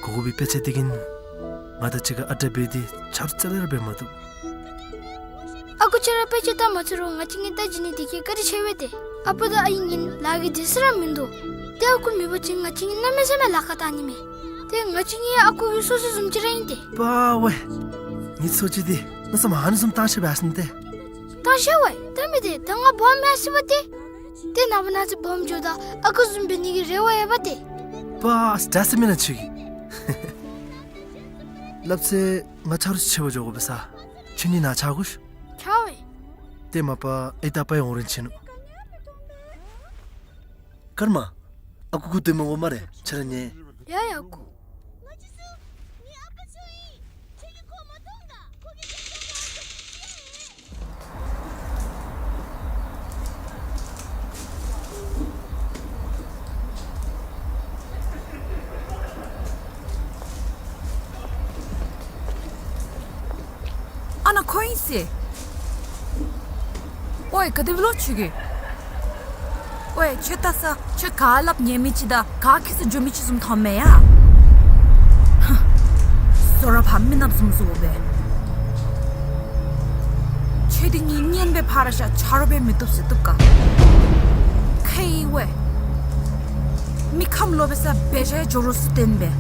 གོ་གོ་བའི་དཔེ་ཆ་འདི་གིས་ང་དང་གཅིག་ཁར་ཨ་རྟག་འབད་དེ་ཆ་རོགས་རྩ་ལས་ར་འབད་མ་བཏུབ། ཨ་ཁུ་ཁྱོད་ར་དཔེ་ཆ་ལྟ་མ་ཚུགས་རུང་ང་བཅས་གཉིས་ལྟ་བྱིན་ནི་འདི་གིས་བཀའ་དྲིན་ཆེ་བས་ཏེ། ཨ་པ་དང་ཨའི་གཉིས་ལཱ་གི་སྡོད་ས་ར་མིན་འདུག། ཏེ་ཨ་ཁུ་མེད་པ་ཅིན་ང་བཅས་གཉིས་གནམ་མེད་ས་མེད་ལཱ་ཁག་བཏང་ནི་མས། ཏེ་ང་བཅས་གཉིས་ཨ་ཁུ་གི་སོ་སོ་བཟུམ་ཅིག་ར་ཨིན་ཏེ། པ་ཝེ། ངེའི་འཚོ་བྱེད་འདི་གནམ་མེད་ས་མེད་ཧ་ནི་བཟུམ་བཏང་ཤེས་པས་ཟེར་ཏེ། བཏང་ཤེས་པས། ད་མི་དེ་ད་ང་སྦོམ་མི་ཤེས་པས་ཏེ། ཏེ་ནངས་པ་གནངས་ཚེ་སྦོམ་འགྱོཝ་ད་ཨ་ཁུ་བཟུམ་འབད་ནི་གི་རེ་བ་ཡོད་པས་ཏེ། པ་འདྲ་ཟེར་མེན་ན་ཁྱོད་ཀྱིས། སླབ་ཚེ་ང་ཆ་རོགས་ཅིག་ཆེ་བ་འགྱོ་དགོ་པས་ས། ཁྱོད་གཉིས་ནཱ་ཆ་དགོ་ཤིག། ཆ་བས། ཏེ་མ་པ་ཨའི་དང་པའི་འོང་རན་ཆི་ནུག། ཀརྨ། ཨ་ཁུ་ཁུ་སྡོད་མི་དགོ་སྨ་རེ། ཁྱོད་ར་ཉལ། ཡ་ཡ་ཨ་ཁུ། ཨ་ན་ཁོ་ཨིན་ཟེར། ཨོའི་ག་དེ་སྦེ་ལོ་ཁྱོད་ཀྱིས། ཨོའི་ཁྱོད་ལྟ་ས་ཁྱོད་ག་སླབ་ཉན་མི་ཅིག་དང་ག་ཁྱད་ས་འགྱོ་མི་ཅིག་བཟུམ་མཐོངམ་མས་ཡ། ཧ། བཟོ་ར་ཕམ་མི་ནགཔ་བཟུམ་བཟོ་སྦེ། ཁྱོད་འདི་གཉིས་གཉེན་སྦེ་ཕར་བཞག་ཆ་རོགས་འབད་མི་བཏུབ་ཟེར་བཏུབ་ག། ཁེ་ཝེ། མི་ཁམས་ལོག་པའི་ས་འབད་བཞག་འགྱོ་རུང་སུ་བརྟེན་པས།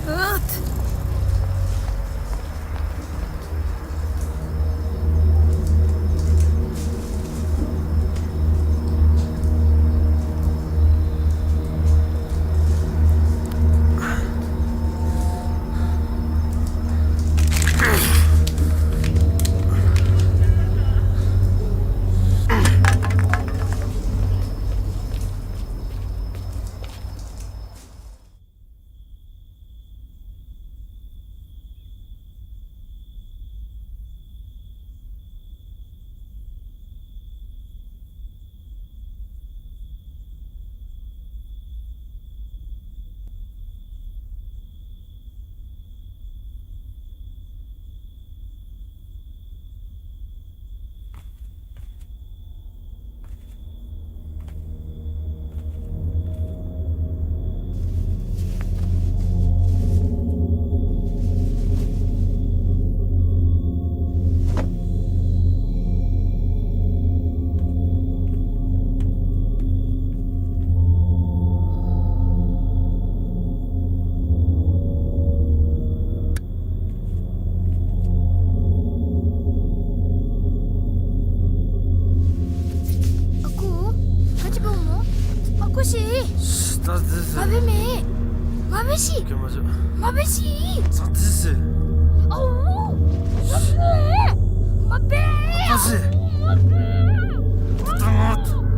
ཨུད། ཅི། ད་ཟེར་ཟེར། མ་འབད་མེ། མ་འབད་ཤིག། ཀྱེ་མ་ཅོ། མ་འབད་ཤིག། ད་ཟེར་ཟེར། ཨོ། མ་འབད། མ་འབད། ད་ཟེར། མ་འབད། ད་ང་། མ་འབད།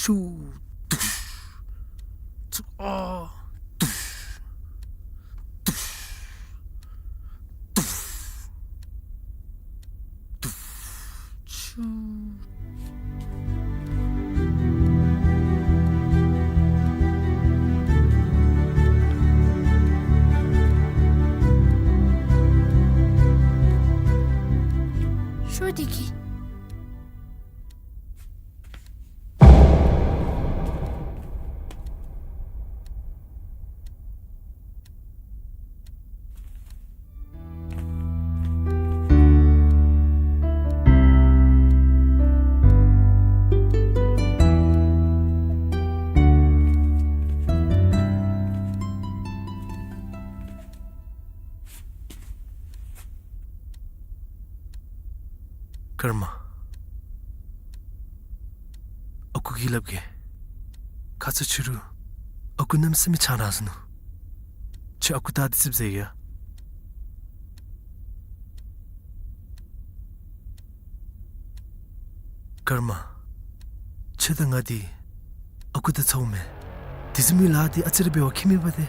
ཤུ། དུཤ། ཚུ། ཨ། དུཤ། དུཤ། དུཤ། དུཤ། ཤུ། ཤོ་དེ་གི། ཀརྨ། ཨ་ཁུ་གིས་སླབ་གེ། ཁ་ཙ་ཕྱི་རུ་ཨ་ཁུ་གནམ་མེད་ས་མེད་ཆང་རག་ཟ་ནུག། ཁྱོད་ཨ་ཁུ་ད་འདི་ཙིགཔ་ཟ་ཡི་ཡ། ཀརྨ། ཁྱོད་དང་ང་འདི་ཨ་ཁུ་དང་ཚ་བོ་མེན། དེ་བཟུམ་མའི་ལཱ་འདི་ཨ་ཙི་རེ་འབད་བ་ཁྱད་མེད་པ་ཏེ།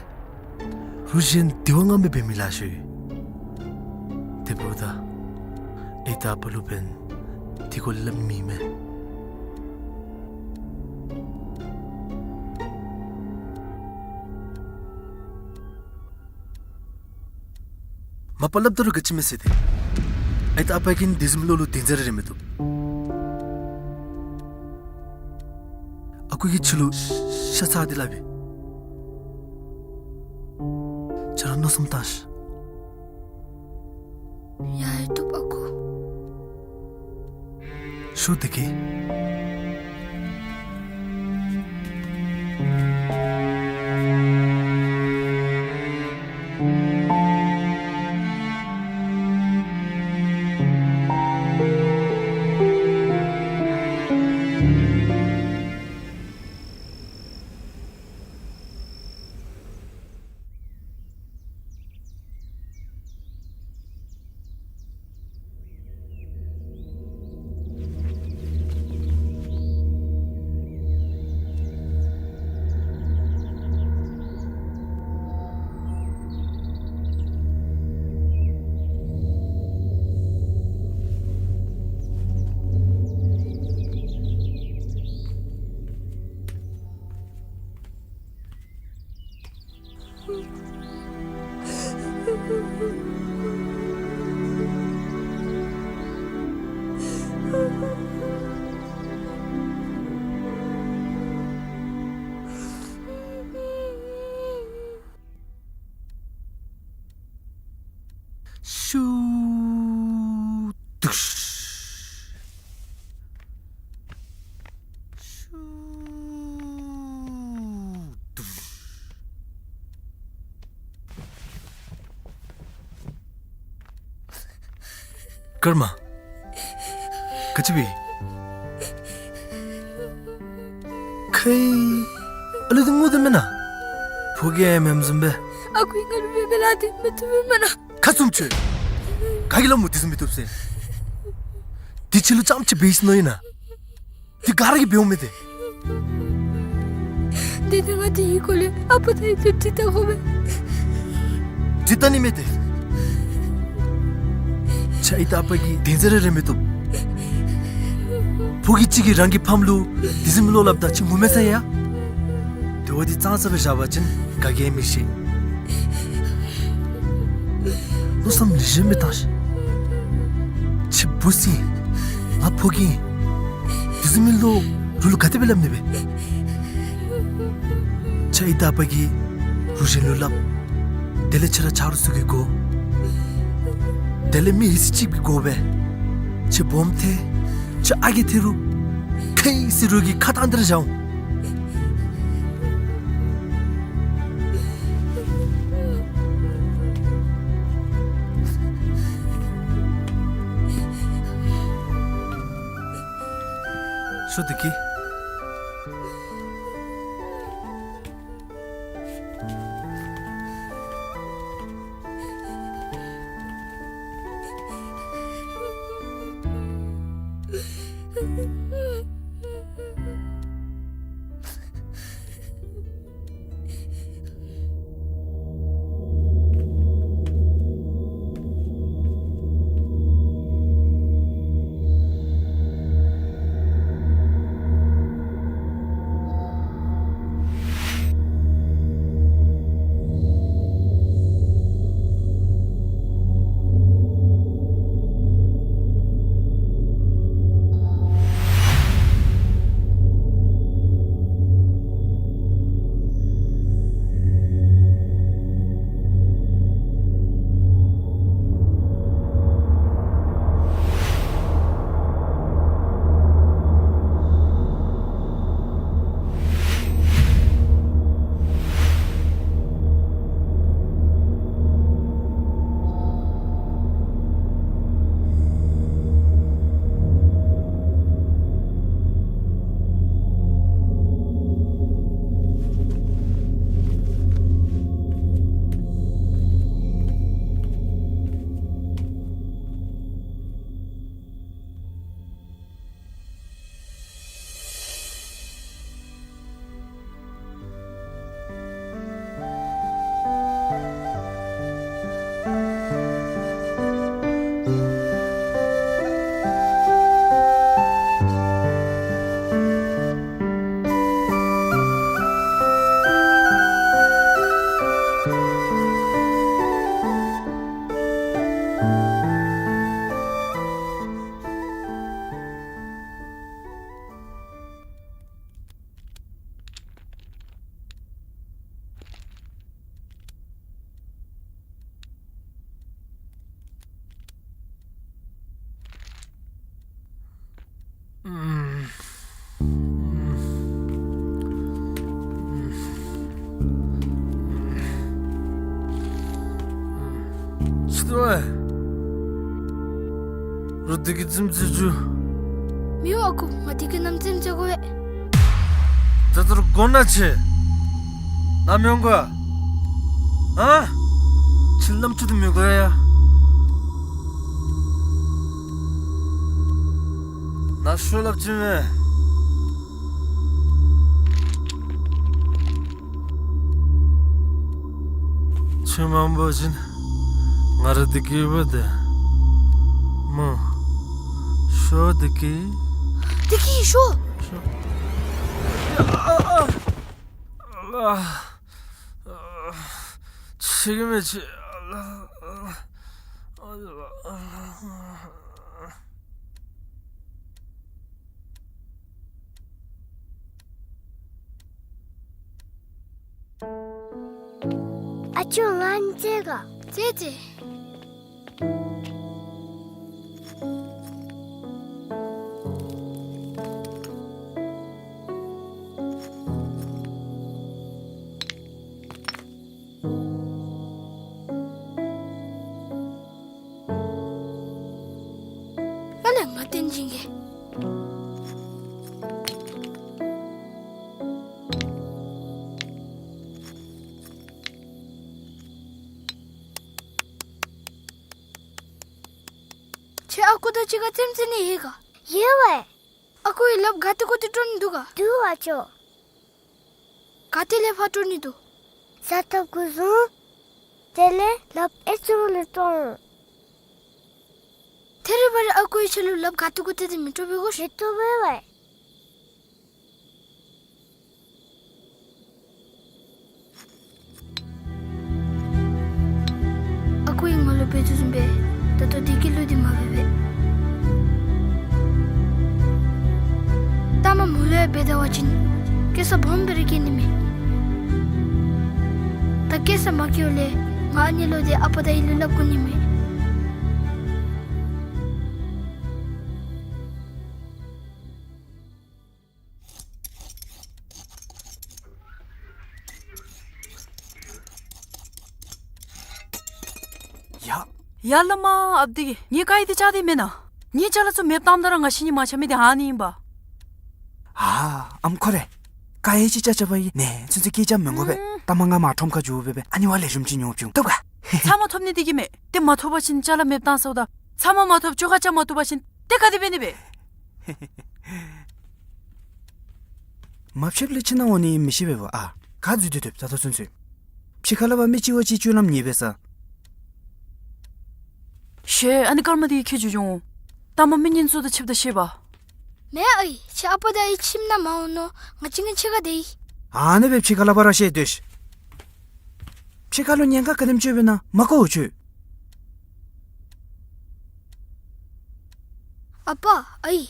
རུང་གཞན་དེ་བ་ང་མི་འབད་མི་ལཱ་ཤོས་ཡོད། དེ་འབདཝ་ད་ཨའི་དང་ཨ་པ་ལུ་འབདན་དེ་གུ་སླབ་མི་མེད། མ་པ་སླབ་ད་རུང་ག་ཅི་མི་ཟེར་ཏེ། ཨའི་དང་ཨ་པ་གིས་དེ་བཟུམ་བློ་ལུ་གདེང་ཚད་རེ་རེ་མི་བཏུབ། ཨ་ཁུ་གིས་ཁྱོད་ལུ་ཤ་ཚ་སྟེ་སླབ་ཨིན། ཁྱོད་ར་མནོ་བསམ་བཏང་ཤིག། ཡ་ཡ་བཏུབ་ཨ་ཁུ། ཤོ་དེ་གི། ཤུ། དུཤ། ཤུ། དུཤ། ཀརྨ། ག་ཅི་འབད། ཁའི་ཨ་ལུ་འདི་ངུ་དོ་མེན་ན། ཕོ་རྒྱས་མེནམ་བཟུམ་སྦེ། ཨ་ཁུ་ང་ལུ་མེ་མེ་ལ་དེ་མི་ཐུབ་མེན་ན། ཁ་ཙུམ་ཆོད། ག་གིས་སླབ་མོ་དེ་བཟུམ་མི་བཏུབ་ཟེར། དེ་ཁྱོད་ལུ་རྐྱངམ་ཅིག་འབད་ཡི་ཟེར་མནོ་ཡི་ན། དེ་ག་ར་གིས་འབདཝ་མས་ཏེ། དེ་ནི་ང་དེའི་སྐོར་ལས་ཨ་པ་དང་ཡུ་ཊུབ་ཁྲིད་ད་དགོ་པས། ཁྲིད་ད་ནི་མེད་དེ། ཁྱོད་ཨའི་དང་ཨ་པ་གི་དོན་ཟེར་ར་རེ་མི་བཏུབ། ཕོ་རྒྱས་ཅིག་གིས་རང་གི་ཕམ་ལུ་དེ་བཟུམ་མའི་བློ་སླབ་ད་ཁྱོད་ངུ་མས་ཟེར་ཡ། དེ་བ་འདི་ཙང་ཙ་སྦེ་བཞག་པ་ཅིན་ག་གིས་མི་ཤེས། བློ་བསམ་ལེགས་ཤོམ་སྦེ་བཏང་ཤིག། ཁྱོད་བུ་ཟེར་ང་ཕོ་རྒྱས་ཨིན། དེ་བཟུམ་མའི་བློ་རོགས་ལུ་ག་དེ་སྦེ་སླབ་ནི་སྦེ། ཁྱོད་ཨའི་དང་ཨ་པ་གིས་རོགས་གཞན་ལུ་སླབ། དེ་ལས་ཁྱོད་ར་ཆ་རོགས་ཚུ་གིས་གོ། དེ་ལས་མི་ཧེ་སི་ཅིག་གིས་གོ་སྦེ། ཁྱོད་སྦོམ་ཐལ། ཁྱོད་ཨ་རྒས་ཐལ་རུང་། ཁའི་སི་རོགས་ཀྱིས་ཁ་བཏང་སྟེ་ར་བཞག་འོང་། ཤོ་བདེ་སྐྱིད། ཤི་ཏོ་ཨེ། རོགས་འདི་གིས་རྫུན་རྫུན་བྱུང་། མི་འོང་ཨ་ཁུ། ང་འདི་གིས་ནམ་རྫུན་བྱེད་དགོ་པས། ད་ལྟོ་ར་དགོ་ན་ཆེ། ནམ་ཡོང་ག། ཨ། ཁྱོད་ནམ་འཁྲུག་དེ་མི་དགོ་ཡ། ནཱ་ཤོག་སླབ་ཅི་མས། ཁྱོད་མ་འབོ་བ་ཅིན་ང་ར་འདི་གི་འབད་དེ་སྨོ། ཤོག་འདི་གི། འདི་གི་ཤོག། ཤོག། ཨ། ཨ། ཨ། ཤེས་ཀྱི་མེད་ཅི། ཨ་ཅོ་ང་ནི་ཙེ་ག་ཙེ་ཙེ། ཨ་ལས་ང་བསྟན་སྦྱིན་གྱིས། ཁྱོད་ཨ་ཁུ་དང་གཅིག་ཁར་རྩེདམོ་རྩེ་ནི་ཡོད་ག། ཡོད་པས། ཨ་ཁུ་གིས་ལགཔ་ག་ཏེ་གུ་ཏེ་དཀྲོག་ནི་འདུག་ག། འདུག་ཨ་ཅོ། ག་ཏེ་ལས་ཕར་དཀྲོག་ནི་འདུག། ས་ཐོབ་གུ་བཟུང་། དེ་ལས་ལགཔ་ཨེ་ཙུ་ལུ་དཀྲོག་འོང་། ཐད་རི་བ་རི་ཨ་ཁུ་གིས་ཁྱོད་ལུ་ལགཔ་ག་ཏེ་གུ་ཏེ་དེ་མི་དཀྲོག་པས་གོ། མི་དཀྲོག་པས་པས། ཨ་ཁུ་གིས་ང་ལུ་འབད་དོ་བཟུམ་སྦེ་ད་ལྟོ་བདེ་སྐྱིད་ལུ་འདི་མ་འབད་པས། ད་མ་མོ་ལུ་ཡང་འབད་ད་བ་ཅིན་སྐྱེ་ས་སྦོམ་སྦེ་ར་སྐྱེ་ནི་མས། ད་སྐྱེ་ས་མ་སྐྱེཝ་ལས་ང་ཨ་ནི་ལུ་འདི་ཨ་པ་དང་ཨའི་ལུ་སླབ་དགོ་ནི་མས། ཡ། ཡ་བླ་མ་ཨཔ་དེ་གིས་ངེའི་ཀ་ཡི་དེ་བཅག་དེ་མེན་ན། ངེའི་ཅ་ལ་ཚུ་མེདཔ་བཏངམ་ད་ར་ང་ཤི་ནི་མ་ཆ་མི་དེ་ཨ་ནི་ཨིན་པ། ཨ་ཨམ་ཁོ་རེ། ཀ་ཡི་ཅིག་བཅག་བཅགཔ་ཨིན། ནེ་ཚུན་ཚོད་སྐད་རྐྱབ་མི་དགོ་པས། ཨུམ། ད་མ་ང་མར་ཁྲོམ་ཁར་འགྱོ་སྦེ་སྦེ་ཨ་ནི་བ་ལེགས་ཤོམ་ཅིག་ཉོ་བྱིན་འོང་། ཐོབ་ག། ཚབ་མ་ཐོབ་ནི་དེ་གིས་མེན། དེ་མ་ཐོབ་པ་ཅིན་ཅ་ལ་མེདཔ་བཏང་ཟེརཝ་ད། ཚབ་མ་མ་ཐོབ་ཅོག་ཁ་བཅག་མ་བཏུབ་པ་ཅིན་དེ་ག་དེ་འབད་ནི་སྦེ། མ་ཕྱདཔ་ལས་ཕྱི་ནང་འོང་ནི་མི་ཤེས་པས་པ། ཨ་ག་འཛུལ་ཏེ་སྡོདཔ་ད་ལྟོ་ཚུན་ཚོད། ཕྱི་ཁ་ལས་ཕར་མི་གཅིག་བ་གཅིག་སྤྱོད་ལམ་ཉེས་པས་ས། ཤེས། ཨ་ནི་སྐར་མ་དེ་གིས་ཁྱོད་འགྱོ་འགྱོ་འོང་། ད་མ་མི་ངན་ཚུ་དང་ཕྱདཔ་ད་ཤེས་པ། མེན་ཨའི། ཁྱོད་ཨ་པ་དང་ཨའི་ཁྱིམ་ནང་མ་འོང་ནོ། ང་གཅིག་ངེའི་ཕྱི་ཁར་སྡོད་ཡི། ཨ་ནི་སྦེ་ཕྱི་ཁ་ལས་ཕར་ར་བཤལ་སྡོད་ཤིག། ཕྱི་ཁ་ལུ་ཉེན་ཁ་ག་དེམ་ཅིག་ཡོདཔ་ཨིན་ན་མ་གོ་འོང་ཁྱོད། ཨ་པ་ཨའི།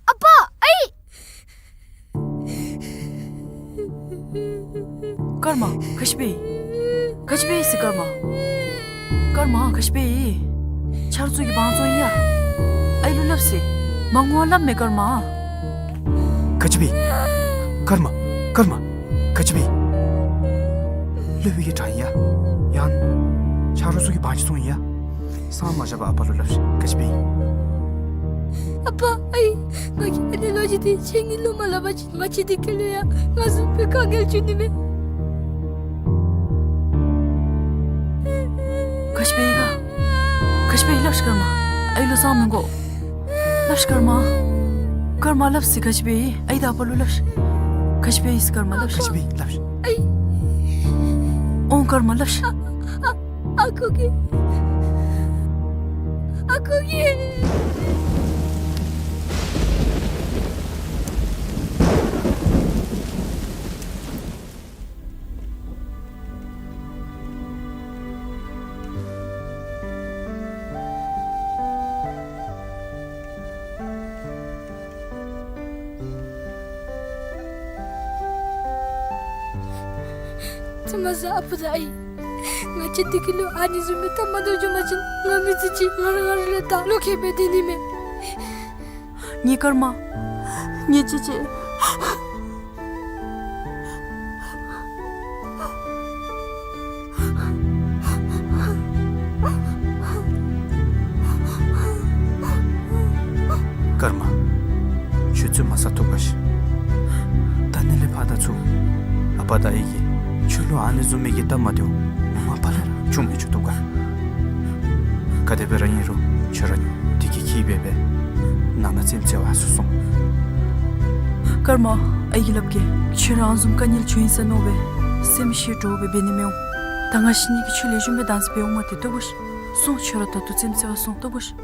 ཨ་པ་ཨའི། སྐར་མ་ག་ཅི་འབད་ཡི། ག་ཅི་འབད་ཡི་ཟེར་སྐར་མ། སྐར་མ་ག་ཅི་འབད་ཡི། ཆ་རོགས་ཚུ་གིས་དབང་བཙོང་ཡི་ཡ། ཨའི་ལུ་སླབ་ཟེར། མ་ངུ་བར་སླབ་མས་སྐར་མ། ག་ཅི་འབད་ཡི། སྐར་མ་སྐར་མ་ག་ཅི་འབད་ཡི། སློབ་དཔོན་གྱིས་དྲང་ཡི་ཡ། ཡང་ཆ་རོགས་ཚུ་གིས་དབང་ཅིག་བཙོང་ཡི་ཡ། སངས་མ་རྒྱས་པར་ཨ་པ་ལུ་སླབ་ཤིག། ག་ཅི་འབད་ཡི། ཨ་པ་ཨའི། ང་གིས་ཨ་ནི་ལོ་རྒྱུས་དེ་ཁྱེད་གཉིས་ལུ་མ་སླབ་པ་ཅིན་ང་བཅས་བདེ་སྐྱིད་ལུ་ཡང་ང་བཟུམ་སྦེ་དཀའ་ངལ་འབྱུང་ནི་མས། ག་ཅི་འབད་ཡི་ག། ག་ཅི་འབད་ཡི་སླབ་ཤིག་སྐར་མ། ཨའི་ལུ་སངས་མི་དགོ། སླབ་ཤིག་སྐར་མ། སྐར་མ་སླབ་ཟེར་ག་ཅི་འབད་ཡི། ཨའི་དང་ཨ་པ་ལུ་སླབ་ཤིག། ག་ཅི་འབད་ཡི་ཟེར་སྐར་མ་སླབ་ཤིག། ག་ཅི་འབད་ཡི་སླབ་ཤིག། ཨའི། འོང་སྐར་མ་སླབ་ཤིག། ཨ་ཨ་ཨ་ཁུ་གིས། ཨ་ཁུ་གིས། ཙི་མ་ཟེར་ཨ་པ་དང་ཨའི། ང་བཅས་བདེ་སྐྱིད་ལུ་ཨ་ནི་བཟུམ་མའི་སྟབས་མ་བདེཝ་བྱུང་པ་ཅིན་ང་མི་ཚེ་གཅིག་ང་ར་ང་ར་ལས་ད་ལོག་ཁེ་སྦེ་སྡོད་ནི་མས། ངེའི་སྐར་མ། ངེའི་ཅེ་ཅེ། སྐར་མ། ཁྱོད་བཙུན་མ་ཟ་བཏུབ་ག་ཤིག། ད་ནི་ལས་ཕར་ད་ཚུར་ཨ་པ་དང་ཨའི་གིས་ཁྱོད་ལུ་ཨ་ནི་བཟུམ་མའི་གི་སྟབས་མ་བདེཝ་མ་པ་ལས་ར་བྱུང་མི་བཅུག་བཏུབ་ག། ག་དེ་སྦེ་ར་ཨིན་རུང་ཁྱོད་ར་བདེ་སྐྱིད་འཁྱིད་སྦེ་སྦེ་ནང་ན་རྩེདམོ་རྩེ་བར་ཚུར་སོང་། སྐར་མ། ཨའི་གིས་སླབ་གེ། ཁྱོད་ར་ཨ་ནི་བཟུམ་དཀའ་ངལ་བྱུང་ཡི་ཟེར་མནོ་སྦེ་སེམས་ཤི་འདྲོག་སྦེ་འབད་ནི་མི་འོང་། ད་ང་ཤི་ནི་གི་ཆོས་ལེགས་ཤོམ་སྦེ་བདག་འཛིན་འབད་འོང་མ་སྟེ་བཏུབ་ག་ཤིག། སོང་། ཁྱོད་ར་ད་ལྟོ་རྩེདམོ་རྩེ་བར་སོང་། བཏུབ་ག་ཤིག།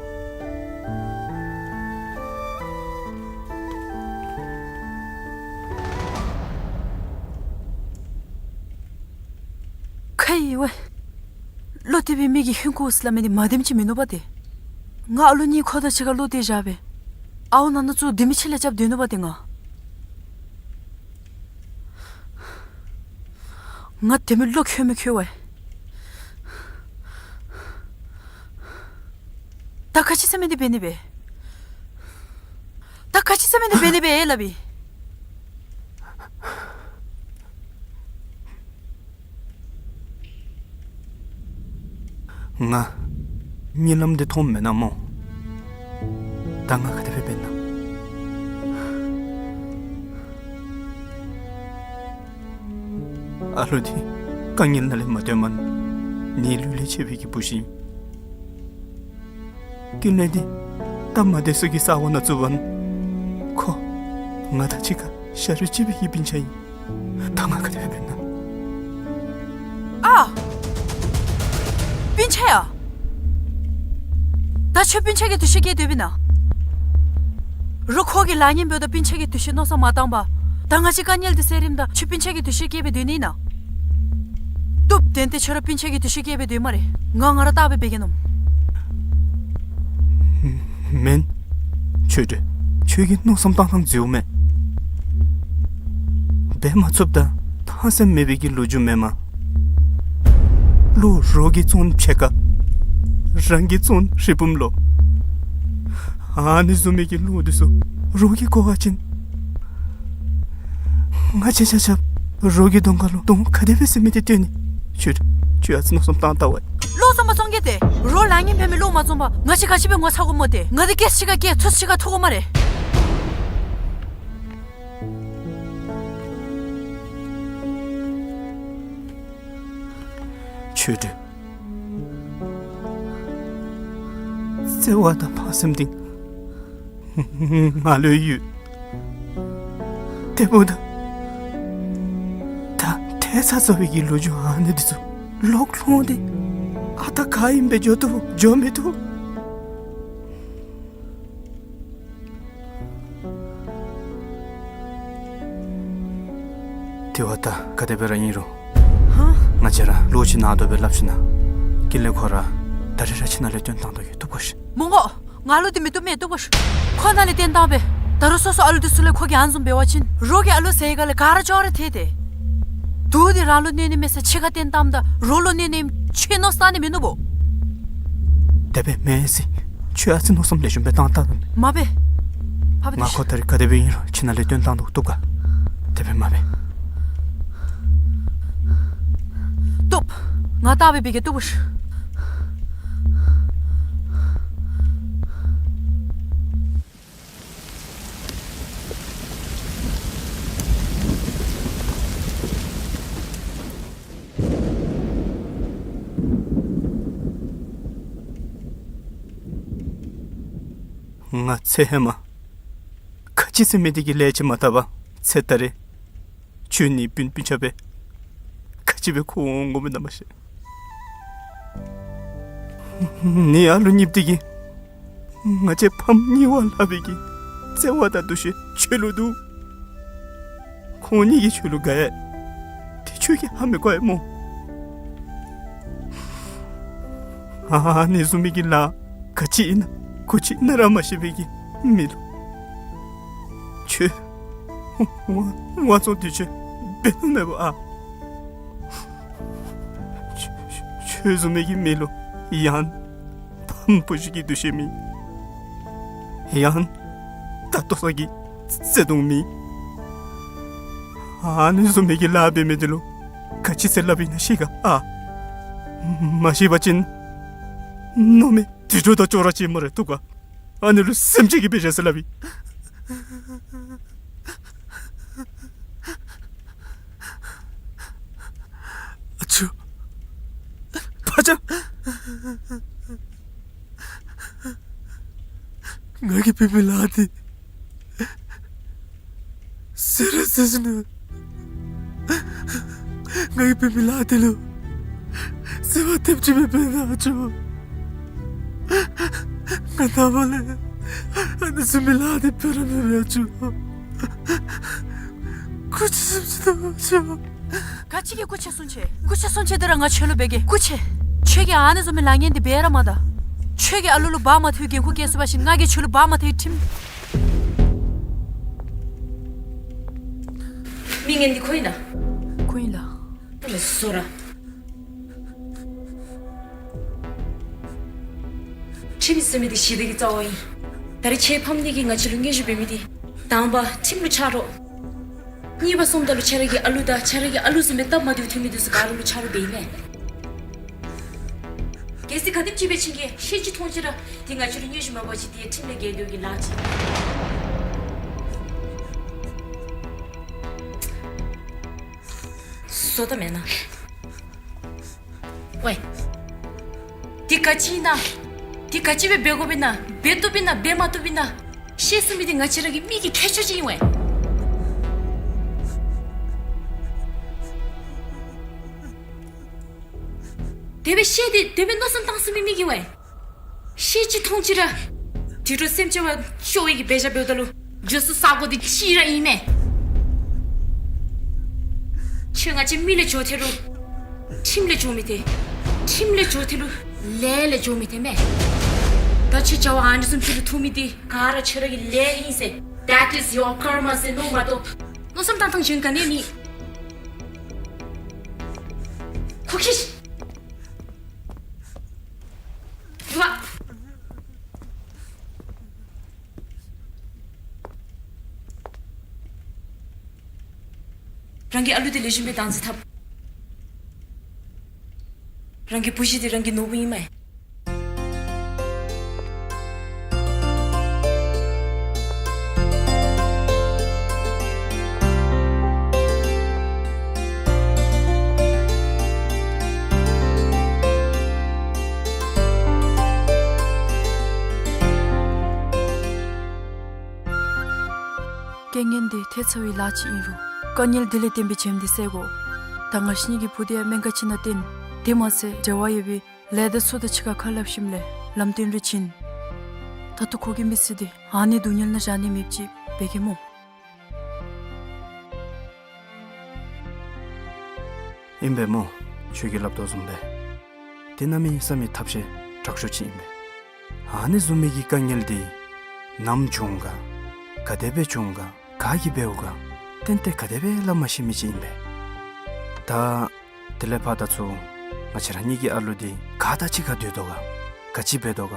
ཝེ། བློ་གཏད་པའི་མི་གིས་ཧིང་ཁུ་སླབ་མི་འདི་མ་བདེནམ་ཅིག་མིན་ནུག་པ་ཏེ། ང་ཨ་ལུ་གཉིས་ཁོ་དང་གཅིག་ཁར་བློ་གཏད་བཞག་སྦེ་ཨརཝ་ནང་ན་བཙུགས་ལྡེ་མིག་ཕྱི་ལས་རྐྱབ་སྡོད་ནུག་པ་ཏེ་ང་། ང་དེ་མི་བློ་ཁོལ་མི་ཁོལ་ཝེ། ད་ག་ཅི་ཟེར་མི་འདི་འབད་ནི་སྦེ། ད་ག་ཅི་ཟེར་མི་འདི་འབད་ནི་སྦེ་ཨེ་སླབ་ཨིན། ང་གཉིད་ལམ་འདི་མཐོངམ་མེན་ན་སྨོ། ད་ང་ག་དེ་སྦེ་འབད་ན། ཨ་ལུ་འདི་དཀའ་ངལ་ནང་ལས་མ་བཏོན་མ་ནི་ལུས་ལས་ཆད་པའི་གི་བུ་ཅིག་ཨིན། ཀུན་ལེགས་འདི་ད་མ་བདེ་སུ་གི་ས་འོག་ནང་བཙུགས་པ་ནི་ཁོ་ང་དང་གཅིག་ཁར་ཤ་རུས་གཅིག་པའི་གི་སྤུན་ཆ་ཨིན། ད་ང་ག་དེ་སྦེ་འབད་ན། ཨ། སྤུན་ཆ་ཡ། ད་ཁྱོད་སྤུན་ཆ་གི་འདུ་ཤེས་བསྐྱེད་སྡོད་པས་ན། རོགས་ཁོ་གི་ལཱ་ངན་འབདཝ་ད་སྤུན་ཆ་གི་འདུ་ཤེས་མནོ་བསམ་མ་བཏང་པར། ད་ང་བཅས་དཀའ་ངལ་འདི་སེལ་རནམ་ད་ཁྱོད་སྤུན་ཆ་གི་འདུ་ཤེས་བསྐྱེད་སྦེ་སྡོད་ནི་ཨིན་ན། བཏུབ། ཏན་ཏན་ཁྱོད་ར་སྤུན་ཆ་གི་འདུ་ཤེས་བསྐྱེད་སྦེ་སྡོད་སྨ་རེ། ང་ང་ར་བལྟ་སྦེ་འབད་གེ་ནོ། མེན། ཆོས་སྒྲོན། ཁྱོད་ཀྱི་མནོ་བསམ་བཏང་ཐངས་འཛོལཝ་མས། འབད་མ་ཚུགསཔ་དང་ཐང་སེམས་མེད་པའི་གི་ལོ་རྒྱུས་མེན་མས། བློ་རོགས་ཀྱིས་བཙོང་ཕྱེད་ཀ། རང་གིས་བཙོང་རི་བུམ་ལོ། ཨ་ནི་བཟུམ་མའི་གི་བློ་འདི་ཚུ་རོགས་ཀྱིས་གོ་བ་ཅིན། ང་བཅས་ཆ་ཁྱབ་རོགས་ཀྱི་གདོང་ཁ་ལུ་གདོང་ག་དེ་སྦེ་ཟེར་མི་འདི་སྟོན་ནི། ཁྱོད་ཁྱོད་ཨ་ཙི་མནོ་བསམ་བཏང་ད་ཝེ། བློ་བཟང་མ་བཙོང་གེ་ཏེ། རོགས་ལཱ་ངན་འབད་མི་བློ་མ་བཟང་པར་ང་བཅས་ག་ཅི་སྦེ་ངོ་ཚ་དགོཔ་སྨོ་ཏེ། ང་འདི་སྐད་ཅིག་ཁར་སྐྱེ་ཚུགས་ཅིག་ཁར་ཐུག་དགོ་སྨ་རེ། ཆོས་སྒྲོན། བརྩེ་བ་དང་ཕངས་སེམས་འདི་ང་ལུ་ཡོད། དེ་འབདཝ་ད་ད་ཐལ་ཚ་ཚ་བའི་གི་ལོ་རྒྱུས་ཨ་ནི་འདི་ཚུ་ལོག་ལྷོང་སྟེ་ཨ་རྟག་ག་ཨིནམ་སྦེ་འགྱོ་བཏུབ་འགྱོ་མི་བཏུབ། དེ་བ་ད་ག་དེ་སྦེ་ར་ཨིན་རུང་། ཧ། ང་བཅས་ར་ལོག་ཅིག་ནང་དོག་སྦེ་སླབ་ཞིན་ན་ཀུན་ལེགས་ཁོ་ར་ད་རིས་ར་ཁྱིམ་ནང་ལས་བཏོན་བཏང་དོ་ཡོད། བཏུབ་ག་ཤིག། མི་དགོ། ང་ལུ་འདི་མི་བཏུབ་མས། བཏུབ་ག་ཤིག། ཁོ་ནཱ་ལས་བཏོན་བཏངམ་སྦེ་ད་རུང་སོ་སོ་ཨ་ལུ་འདི་ཚུ་ལས་ཁོ་གིས་ཨ་ནི་བཟུམ་འབད་བ་ཅིན་རོགས་ཀྱི་ཨ་ལུ་ཟེར་ག་ལས་ག་ར་ཅོག་ར་འཐད་དེ། དུག་འདི་རང་ལུ་གནོད་ནི་མས་ཟེར་ཕྱི་ཁར་བཏོན་བཏངམ་ད་རོགས་ལུ་གནོད་ནི་ཨིནམ་ཁྱོད་མནོ་བསམ་བཏང་ནི་མིན་ནུག་པོ། དེ་སྦེ་མེན་ཟེར། ཁྱོད་ཨ་ཙི་མནོ་བསམ་ལེགས་ཤོམ་སྦེ་བཏང་བལྟ་ད། མ་འབད། ཕ་བུ། ང་ཁོ་ད་རིས་ག་དེ་སྦེ་ཨིན་རུང་ཁྱིམ་ནང་ལས་བཏོན་བཏང་དོ། བཏུབ་ག། དེ་སྦེ་མ་འབད། བཏུབ། ང་བལྟ་སྦེ་འབད་གེ། བཏུབ་ག་ཤིག། ང་ཚེ་ཧེ་མ་ག་ཅི་ཟེར་མི་འདི་གི་ལས་ཅིག་མ་བཏབ་པར་ཚེ་ད་རེས་ཁྱོད་ནི་སྤུན་སྤུན་ཆ་སྦེ་ག་ཅི་སྦེ་ཁུངས་འོང་འོང་མི་ནམ་མ་ཤེས། ནི་ཨ་ལུ་གཉིསཔོ་འདི་གིས་ང་བཅས་ཕམ་གཉིས་པོ་ལྷག་པའི་གི་བརྩེ་བ་དང་འདུ་ཤེས་ཁྱོད་ལུ་འདུག། ཁོང་གཉིས་ཀྱིས་ཁྱོད་ལུ་དགའ་ཡི། དེ་ཁྱོད་ཀྱིས་ཧ་མི་གོ་ཡི་སྨོ། ཨ་ནི་བཟུམ་མའི་གི་ལཱ་ག་ཅི་ཨིན་ན་གུ་ཅི་ཨིན་ན་ར་མ་ཤེས་པའི་གི་མི་ལུ་ཁྱོད་ང་ང་བཙོང་དེ་ཁྱོད་འབད་ནི་མེད་པ་ཨ། ཁྱོད་ཁྱོད་བཟུམ་མའི་གི་མི་ལུ་ཡང་ཕམ་བུ་གཞི་གི་འདུ་ཤེས་མེད། ཡང་ད་ལྟོ་ཚང་གི་བརྩེ་དུང་མེད། ཨ་ནི་བཟུམ་མའི་གི་ལཱ་འབད་མི་འདི་ལུ་ག་ཅི་ཟེར་སླབ་ཨིན་ན་ཤེས་ག་ཨ། མ་ཤེས་པ་ཅིན་མནོ་མི་དུད་འགྲོ་དང་ཅོག་ར་ཅིག་སྨ་རེ། བཏུབ་ག། ཨ་ནི་ལུ་སེམས་ཅན་གྱི་དཔེ་བཞག་ཟེར་སླབ་ཨིན། ཨ་ཅོ། ཕ་ཅག། ང་གིས་འབད་མི་ལཱ་འདི་ཟེར་ར་ཟེར་ཞིན་ན། ང་གིས་འབད་མི་ལཱ་འདི་ལུ་ཟེར་བ་ཐེབས་ཅིག་མེད་པས་ན་ཨ་ཅོ། ང་ནངས་པ་ལས་ཨ་ནི་བཟུམ་མའི་ལཱ་འདི་འབད་ར་མི་འབད་ཨ་ཅོ། གུ་ཅི་སེམས་ཅན་ཨ་ཅོ། ག་ཅི་གི་སྐུ་ཆེ་སུན་ཆེ། སྐུ་ཆེ་སུན་ཆེ་དེ་ར་ང་ཁྱོད་ལུ་འབད་གེ། སྐུ་ཆེ། ཁྱོད་ཀྱིས་ཨ་ནི་བཟུམ་མའི་ལཱ་ངན་འདི་འབད་ར་མ་ད། ཁྱོད་ཀྱིས་ཨ་ལུ་ལུ་འབག་མ་ཐུབ་པའི་འགན་ཁུར་བཀལ་སོང་པ་ཅིན་ང་གིས་ཁྱོད་ལུ་འབག་མ་ཐུབ་པའི་ཁྲིམས། མི་ངན་འདི་ཁོ་ཨིན་ན། ཁོ་ཨིན་ལགས། ཁྱོད་ལ་བཟོ་ར། ཁྲིམས་ཟེར་མི་འདི་ཞི་བདེ་གི་རྩ་བ་ཨིན། ད་རེས་ཁྱོད་ཕམ་ནི་གི་ང་བཅས་ལུ་སྙན་ཞུ་འབད་མི་འདི། དང་པ་ཁྲིམས་ལུ་ཆ་རོགས། གཉིས་པ་སོངམ་ད་ལུ་ཁྱོད་ར་གི་ཨ་ལུ་དང་ཁྱོད་ར་གི་ཨ་ལུ་བཟུམ་སྦེ་སྟབས་མ་བདེཝ་ཐོན་མི་འདི་ཚུ་ག་ར་ལུ་ཆ་རོགས་འབད་ཨིན་མས། གལ་སྲིད་ག་དེམ་ཅིག་སྦེ་ཕྱིན་གེ་ཤེས་ཅི་མཐོང་ཅི་ར་འདི་ང་བཅས་ལུ་སྙན་ཞུ་མ་འབད་བ་ཅིན་འདི་ཁྲིམས་ལས་འགལ་འདུག་གི་ལཱ་ཅིག། བཟོ་ལྟ་མེན་ན། ཝའི། འདི་ག་ཅི་ཨིན་ན། འདི་ག་ཅི་སྦེ་འབད་དགོཔ་ཨིན་ན། འབད་བཏུབ་ཨིན་ན་འབད་མ་བཏུབ་ཨིན་ན། ཤེས་ཚུགས་མི་འདི་ང་བཅས་ར་གི་མི་གི་ཁྱད་ཆོས་ཅིག་ཨིན་ཝའི། དེ་སྦེ་ཤེས་ཏེ་དེ་སྦེ་མནོ་བསམ་བཏང་ཚུགས་མི་མི་གིས་ཝའི། ཤེས་ཅི་མཐོང་ཅི་ར། དུད་འགྲོ་སེམས་ཅན་བ་སྐྱོ་བའི་གི་འབད་བཞག་འབདཝ་ད་ལུ། རྗེས་སུ་ས་གོ་འདི་ཅིག་ར་ཨིན་མས། ཁྱོད་ང་བཅས་མི་ལས་འགྱོ་ཐལ་རུང་། ཁྲིམས་ལས་འགྱོ་མི་ཐལ། ཁྲིམས་ལས་འགྱོ་ཐལ་རུང་། ལས་ལས་འགྱོ་མི་ཐལ་མས། ད་ཁྱོད་བྱ་བ་ཨ་ནི་བཟུམ་ཅིག་ལུ་ཐུག་མི་འདི་ག་ར་ཁྱོད་ར་གི་ལས་ཨིན་ཟེར། That is your karma ཟེར་མནོ་མ་གཏོགས། མནོ་བསམ་བཏང་ཐངས་གཞན་ག་ནི་མེད། ཁོ་ཁྱོད། ཡུ་བ། རང་གི་ཨ་ལུ་འདི་ལེགས་ཤོམ་སྦེ་བདག་འཛིན་འཐབ། རང་གི་བུ་གཞི་འདི་རང་གི་ནོར་བུ་ཨིན་མས། རྐྱེན་ངན་འདི་ཐེབས་ཚར་བའི་ལཱ་ཅིག་ཨིན་རུང་། དཀའ་ངལ་འདི་ལས་བརྟེན་པའི་བྱེམ་འདི་བསལ་དགོ། ད་ང་བཅས་གཉིས་ཀྱི་བུ་འདི་ཡང་སྨན་ཁང་ཅིག་ནང་བསྟེན། དེ་མ་ཚད་འབྲེལ་བ་ཡོད་པའི་ལས་སྡེ་ཚུ་དང་གཅིག་ཁར་ཁ་སླབ་ཞིནམ་ལས་ལམ་སྟོན་རེ་བྱིན། ད་ལྟོ་ཁོ་གི་མི་ཚེ་འདི་ཨ་ནི་སྡུག་བསྔལ་ནང་བཞག་ནི་མེདཔ་ཅིག་འབད་གེ་སྨོ། ཨིན་པས་སྨོ། ཁྱོད་ཀྱིས་སླབ་དོ་བཟུམ་སྦེ་འདི་གནམ་མེད་ས་མེད་ཐབས་ཤེས་དྲག་ཤོས་ཅིག་ཨིན་པས། ཨ་ནི་བཟུམ་མའི་གི་དཀའ་ངལ་འདི་ནམ་བྱུང་ག་ག་དེ་སྦེ་བྱུང་ག་ག་གིས་འབདཝ་ག་ཏན་ཏན་ག་དེ་སྦེ་སླབ་མ་ཤེས་མི་ཅིག་ཨིན་པས། ད་དེ་ལས་ཕར་ད་ཚུར་ང་བཅས་ར་གཉིས་ཀྱི་ཨ་ལུ་འདི་ག་དང་གཅིག་ཁར་སྡོད་དོ་ག་ག་ཅི་འབད་དོ་ག་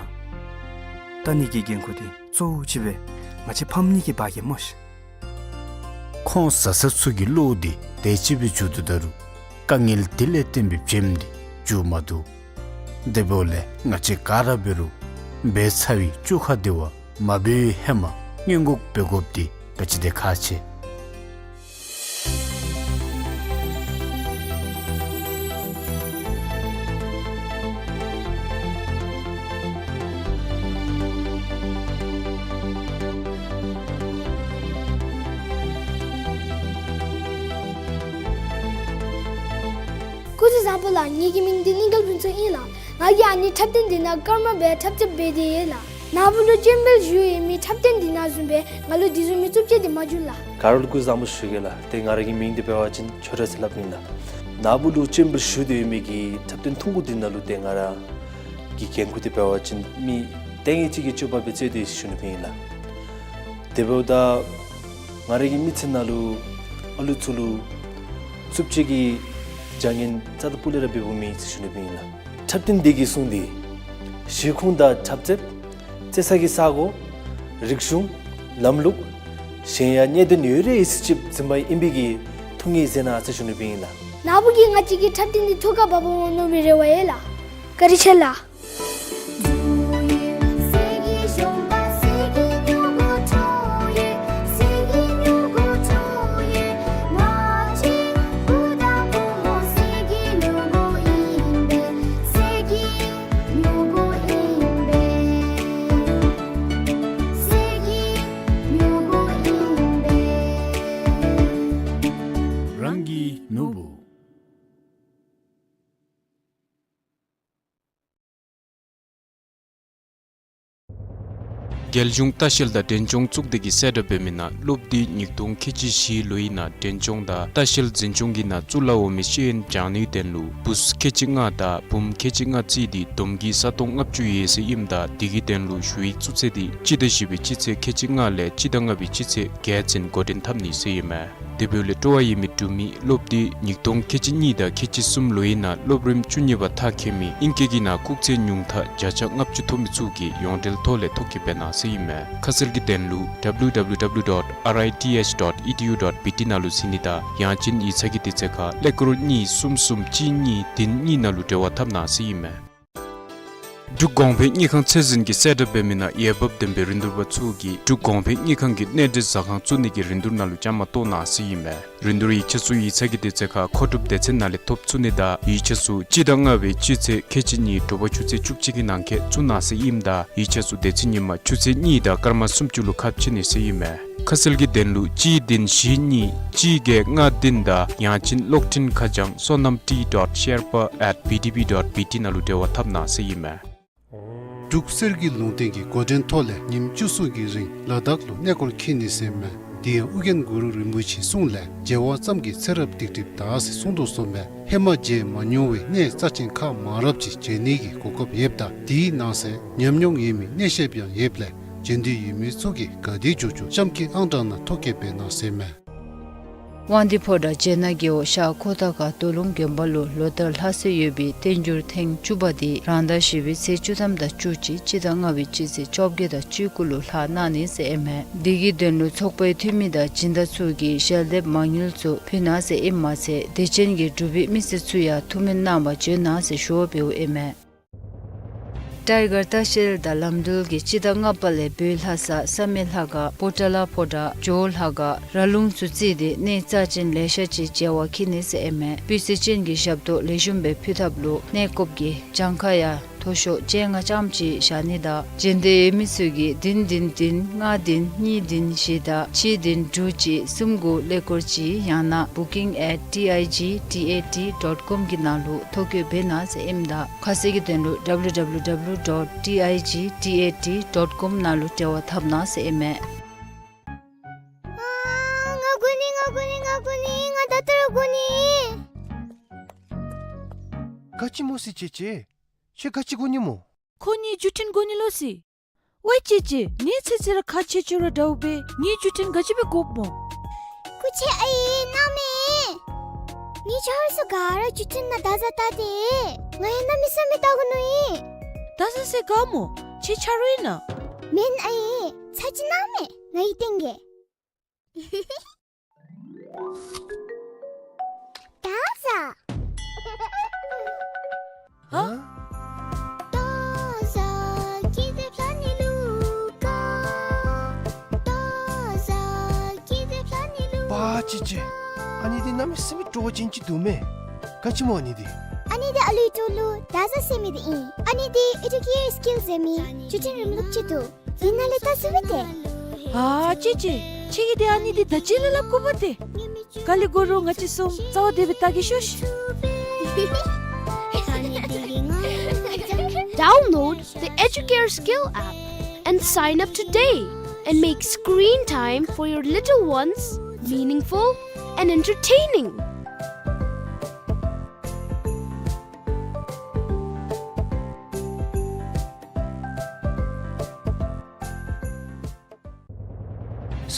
ལྟ་ནི་གི་འགན་ཁུར་འདི་གཙོ་བོ་ཅིག་སྦེ་ང་བཅས་ཕམ་གཉིས་ཀྱིས་འབག་གེ་སྨོ་ཤིག། ཁོང་བཟའ་ཚང་ཚུ་གི་བློ་འདི་དེ་ཅིག་སྦེ་འགྱོ་དོ་ད་རུང་དཀའ་ངལ་འདི་ལས་བརྟེན་པའི་བྱེམ་འདི་འགྱོ་མ་བཏུབ། དེ་འབདཝ་ལས་ང་བཅས་ག་ར་འབད་རུང་འབད་ཚར་བའི་བཅོ་ཁ་འདི་བ་མ་འབད་བའི་ཧེ་མ་སྔོན་འགོག་འབད་དགོཔ་འདི་ག་ཅི་དེ་ཁག་ཆེ། སྐུ་གཟུགས་བཟང་པོ་ལགས། ངེ་གི་མིང་འདི་གླིང་དཀར་ཕུན་ཚོགས་ཨིན་ལགས། ང་གིས་ཨ་ནི་འཁྲབ་སྟོན་འདི་ནང་ཀརྨ་སྦེ་འཁྲབ་རྩེདཔ་འབད་དེ་ཡོད་ལགས། ནཱ་བུ་ལུ་སྤྱན་འབུལ་ཞུ་ཡོད་མི་འཁྲབ་སྟོན་འདི་ནང་བཟུམ་སྦེ་ང་ལུ་འདི་བཟུམ་མའི་རྩུབ་སྤྱོད་འདི་མ་བྱུང་ལགས། ག་ར་ལུ་སྐུ་གཟུགས་བཟང་པོ་ཞུ་གེ་ལགས། ཏེ་ང་ར་གི་མིང་འདི་འབད་བ་ཅིན་ཆོས་གྲགས་ཟེར་སླབ་ཨིན་ལགས། ནཱ་བུ་ལུ་སྤྱན་འབུལ་ཞུ་སྡོད་མི་གི་འཁྲབ་སྟོན་ཐུང་ཀུ་འདི་ནང་ལུ་ཏེ་ང་ར་གི་འགན་ཁུར་འདི་འབད་བ་ཅིན་མི་ལྟས་ངན་ཅིག་གི་སྤྱོད་པ་སྦེ་རྩོད་དེ་ཡོད་ཟེར་ཞུ་ནི་སྦེ་ཨིན་ལགས། དེ་འབདཝ་ད་ང་ར་གི་མི་ཚེ་ནང་ལུ་ཨ་ལུ་ཚུ་ལུ་རྩུབ་སྤྱོད་ཀྱི་བྱ་ངན་རྩ་དང་སྤུ་ལས་ར་འབདཝ་མེད་ཟེར་ཞུ་ནི་སྦེ་ཨིན་ལགས། འཁྲབ་སྟོན་འདི་གིས་གསུངས་ཏེ་གཞིས་ཁོངས་དང་འཁྲབ་རྩེདཔ་རྩེ་ས་གི་ས་གོ་རིག་གཞུང་ལམ་ལུགས་གཞན་ཡང་གནད་དོན་ཡོད་རིགས་ཡོད་ཚད་ཅིག་འཛིན་པ་ཨིན་པའི་གི་ཐུགས་ངེས་མཛད་གནང་ཟེར་ཞུ་ནི་སྦེ་ཨིན་ལགས། ནཱ་བུ་གིས་ང་བཅས་ཀྱི་འཁྲབ་སྟོན་འདི་ཐུགས་ཁར་བབ་འོང་མནོ་བའི་རེ་བ་ཡོད་ལགས། བཀའ་དྲིན་ཆེ་ལགས། རང་གི་ནོར་བུ། རྒྱལ་གཞུང་ལྟ་བཤལ་དང་འབྲས་ལྗོངས་གཙུག་སྡེ་གིས་གསལ་བསྒྲགས་འབད་མི་ནང་སློབ་དུས་ཉིས་སྟོང་ཁལ་གཅིག་བཞི་ལོའི་ནང་འབྲས་ལྗོངས་དང་ལྟ་བཤལ་འཛིན་སྐྱོང་གི་ནང་བཙུགས་ལ་འོང་མི་ཤེས་ཡོན་སྦྱང་ནིའི་དོན་ལུ་བུཚ་ཁལ་གཅིག་ལྔ་དང་བུམོ་ཁལ་གཅིག་ལྔ་བརྩིས་ཏེ་བསྡོམས་ཀྱིས་ས་སྟོང་ལྔ་བཅུ་ཡོད་ཟེར་ཨིནམ་ད་དེ་གི་དོན་ལུ་ཞུ་ཡིག་བཙུགས་ཚེས་དེ་སྤྱི་ཟླ་བཞི་པའི་སྤྱི་ཚེས་ཁལ་གཅིག་ལྔ་ལས་སྤྱི་ཟླ་ལྔ་པའི་སྤྱི་ཚེས་བརྒྱད་ཚུན་འགོ་འདྲེན་འཐབ་ནི་ཟེར་ཨིན་མས། དེ་འབདཝ་ལས་སྤྲོ་བ་ཡོད་མི་འབྲུག་མི་སློབ་དུས་ཉིས་སྟོང་ཁལ་གཅིག་གཉིས་དང་ཁལ་གཅིག་གསུམ་ལོའི་ནང་སློབ་རིམ་བཅུ་གཉིས་པ་མཐར་འཁྱོལ་མི་ཨིང་སྐད་ཀྱི་ནང་སྐུགས་ཚད་ཉུང་མཐའ་བརྒྱ་ཆ་ལྔ་བཅུ་ཐོབ་མི་ཚུ་གིས་ཡོངས་འབྲེལ་ཐོག་ལས་ཐོ་བཀོད་འབད་གནང་ཟེར་ཨིན་མས། ཁ་གསལ་གྱི་དོན་ལུ་W W W dot R I T H dot E D U dot B T ནང་ལུ་གཟིགས་ནི་དང་ཡང་ཅིན་ཡིག་ཚང་གི་དུས་ཚོད་ཁར་ཀླད་ཀོར་གཉིས་གསུམ་གསུམ་གཅིག་གཉིས་བདུན་གཉིས་ནང་ལུ་འབྲེལ་བ་འཐབ་གནང་ཟེར་ཨིན་མས། འབྲུག་གོང་འཕེལ་དངུལ་ཁང་ཚད་འཛིན་གྱིས་གསལ་བསྒྲགས་འབད་མི་ནང་འོས་འབབ་ལྡན་པའི་རིན་བསྡུར་པ་ཚུ་གིས་འབྲུག་གོང་འཕེལ་དངུལ་ཁང་གི་གནས་འབྲེལ་ཟ་ཁང་བཙུགས་ནི་གི་རིན་བསྡུར་ནང་ལུ་བཅའ་མར་གཏོགས་གནང་ཟེར་ཨིན་མས། རིན་བསྡུར་ཡིག་ཆ་ཚུ་ཡིག་ཚང་གི་དུས་ཚོད་ཁར་མཁོ་སྒྲུབ་སྡེ་ཚན་ནང་ལས་ཐོབ་ཚུགས་ནི་དང་ཡིག་ཆ་ཚུ་སྤྱི་ཟླ་ལྔ་པའི་སྤྱི་ཚེས་ཁལ་གཅིག་གཉིས་དྲོ་པ་ཆུ་ཚོད་བཅུ་གཅིག་གི་ནང་འཁོད་བཙུགས་གནང་ཟེར་ཨིནམ་ད་ཡིག་ཆ་ཚུ་དེ་ཚེ་ཉིན་མ་ཆུ་ཚོད་གཉིས་དང་སྐར་མ་སུམ་ཅུ་ལུ་ཁ་ཕྱེ་ནི་ཟེར་ཨིན་མས། ཁ་གསལ་གྱི་དོན་ལུ་གཅིག་བདུན་བཞི་གཉིས་གཅིག་བརྒྱད་ལྔ་བདུན་དང་ཡང་ཅིན་གློག་འཕྲིན་ཁ་བྱང་sonam t dot sherpa at B D B dot B T ནང་ལུ་འབྲེལ་བ་འཐབ་གནང་ཟེར་ཨིན་མས། འབྲུག་གསེར་གྱི་ལུང་བསྟན་གྱིས་འགོ་འདྲེན་ཐོག་ལས་ཉིནམ་བཅུ་གསུམ་གྱི་རིང་ལ་དྭགས་ལུ་གནས་སྐོར་འཁྱིད་ནི་ཟེར་མས། དེ་ཡང་ཨོ་རྒྱན་གུ་རུ་རིན་པོ་ཆེའི་གསུང་ལས་མཇལ་བ་ཙམ་གྱིས་ཚེ་རབས་སྡིག་སྒྲིབ་དག་ཟེར་གསུངས་དོ་བཟུམ་སྦེ་ཧེ་མ་མཇལ་མ་མྱོང་བའི་གནས་རྩ་ཆེན་ཁག་མང་རབས་ཅིག་མཇལ་ནི་གི་གོ་སྐབས་ཡོདཔ་ད་དེའི་ནང་གསེས་ཉམས་མྱོང་ཡོད་མི་གནས་བཤདཔ་ཡང་ཡོདཔ་ལས་མཇལ་འདོད་ཡོད་མི་ཚུ་གིས་ག་དེ་མགྱོགས་མགྱོགས་གཤམ་གྱི་ཨང་གྲངས་ནང་ཐོ་བཀོད་འབད་གནང་ཟེར་མས། དབང་འདུས་ཕོ་བྲང་བྱེ་ནག་རྒེད་འོག་ཤར་ཁོ་ཐང་ཁ་སྟོད་ལུང་དགོན་པ་ལུ་ལོ་ལྟར་ལྷ་སྲས་ཡོད་པའི་བསྟན་འགྱུར་ཐེངས་བཅུ་པ་དེ་རང་ཟླ་བཞི་པའི་ཚེས་བཅུ་ཐམ་དང་བཅུ་གཅིག་སྤྱི་ཟླ་ལྔ་པའི་སྤྱི་ཚེས་བཅོ་བརྒྱད་དང་བཅུ་དགུ་ལུ་ལྷག་གནང་ནི་ཟེར་ཨིན་མས། དེ་གི་དོན་ལུ་ཚོགས་པའི་འཐུས་མི་དང་སྦྱིན་བདག་ཚུ་གིས་ཞལ་འདེབས་མ་དངུལ་ཚུ་ཕུལ་གནང་ཟེར་ཨིནམ་མ་ཚད་དད་ཅན་གྱི་འབྲུག་པའི་མི་སེར་ཚུ་ཡང་ཐུགས་སྨོན་གནང་བར་བྱོན་གནང་ཟེར་ཞུ་བ་འབདཝ་ཨིན་མས། ཊའི་གར་ལྟ་བཤལ་དང་ལམ་འགྲུལ་གྱིས་སྤྱི་ཟླ་ལྔ་པ་ལས་བོད་ལྷ་ས་བསམ་ཡས་ལྷ་ཁང་པོ་ཏ་ལ་ཕོ་བྲང་ཇོ་བོ་ལྷ་ཁང་ར་ལུང་ཚུ་བརྩིས་ཏེ་གནས་རྩ་ཆེན་ལེ་ཤ་ཅིག་མཇལ་བར་འཁྱིད་ནི་ཟེར་ཨིན་མས། སྤུས་ཚད་ཅན་གྱི་ཞབས་ཏོག་ལེགས་ཤོམ་སྦེ་ཕུལ་ཐབས་ལུ་གནས་སྐབས་ཀྱི་གྱངས་ཁ་ཡང་མཐོ་ཤོས་བཅོ་ལྔ་ཙམ་ཅིག་བཞག་ནི་དང་མཇལ་འདོད་ཡོད་མི་ཚུ་གིས་བདུན་བདུན་བདུན་ལྔ་བདུན་གཉིས་བདུན་བཞི་དང་གཅིག་བདུན་དྲུག་གཅིག་གསུམ་དགུ་ཀླད་ཀོར་གཅིག་ཡང་ན་booking at T I G T A T dot com གི་ནང་ལུ་ཐོ་བཀོད་འབད་གནང་ཟེར་ཨིནམ་ད་ཁ་གསལ་གྱི་དོན་ལུ W W W dot T I G T A T dot com ནང་ལུ་འབྲེལ་བ་འཐབ་གནང་ཟེར་ཨིན་མས། ཨ་ང་དགོ་ནི་ང་དགོ་ནི་ང་དགོ་ནི་ང་ད་ལྟོ་ར་དགོ་ནི། ག་ཅི་སྨོ་སི་ཅེ་ཅེ། ཁྱོད་ག་ཅི་དགོ་ནི་སྨོ། ཁོ་ངེའི་བརྒྱུད་འཕྲིན་དགོ་ནི་ལོ་སི། ཝའི་ཅེ་ཅེ་ངེའི་ཚེ་ཚེ་ར་ཁ་ཆེ་ཆེ་ར་འདྲཝ་སྦེ་ངེའི་བརྒྱུད་འཕྲིན་ག་ཅི་སྦེ་དགོཔ་སྨོ། སྐུ་མཁྱེན་ཨའི་གནམ་མེད། ངེའི་ཆ་རོགས་ཚུ་ག་ར་བརྒྱུད་འཕྲིན་ནང་བརྡ་བཟའ་བལྟ་སྟེ་ང་ཡང་གནམ་མེད་ས་མེད་བལྟ་དགོ་མནོ་ཡི། བརྡ་བཟའ་ཟེར་ག་སྨོ། ཁྱེད་ཆ་རོགས་ཨིན་ན། མེན་ཨའི་ཚར་གཅིག་གནམ་མེད་ང་གིས་སྟོན་གེ། བརྡ་བཟའ། ཨ། བརྡ་བཟའ་ཀི་ཏེ་ཕ་ནི་ལུ་ཀ། བརྡ་བཟའ་ཀི་ཏེ་ཕ་ནི་ལུ། པ་ཅི་ཅི། ཨ་ནི་འདི་གནམ་མེད་ས་མེད་སྤྲོ་བ་ཅན་ཅིག་འདུག་མས། ག་ཅི་སྨོ་ཨ་ནི་འདི། ཨ་ནི་འདི་ཨ་ལུའི་འགྲོ་ལུགས་བརྡ་བཟའ་ཟེར་མི་འདི་ཨིན། ཨ་ནི་འདི་ཨེ་ཌུ་ཀེར་སི་ཀིལ་ཟེར་མི་བརྒྱུད་འཕྲིན་རིམ་ལུགས་ཅིག་འདུག། འདི་ནང་ལས་བལྟ་ཚུགས་པས་ཏེ། ཨ་ཅི་ཅི། ཁྱེད་ཀྱིས་འདི་ཨ་ནི་འདི་ད་ཅི་ལས་སླབ་དགོ་པས་ཏེ། ག་ལས་དགོ་རུང་ང་བཅས་གསུམ་རྩ་བ་བདེ་སྦེ་བལྟ་གེ་ཤོག་ཤིག། Download the Educare Skill app and sign up today and make screen time for your little ones meaningful and entertaining.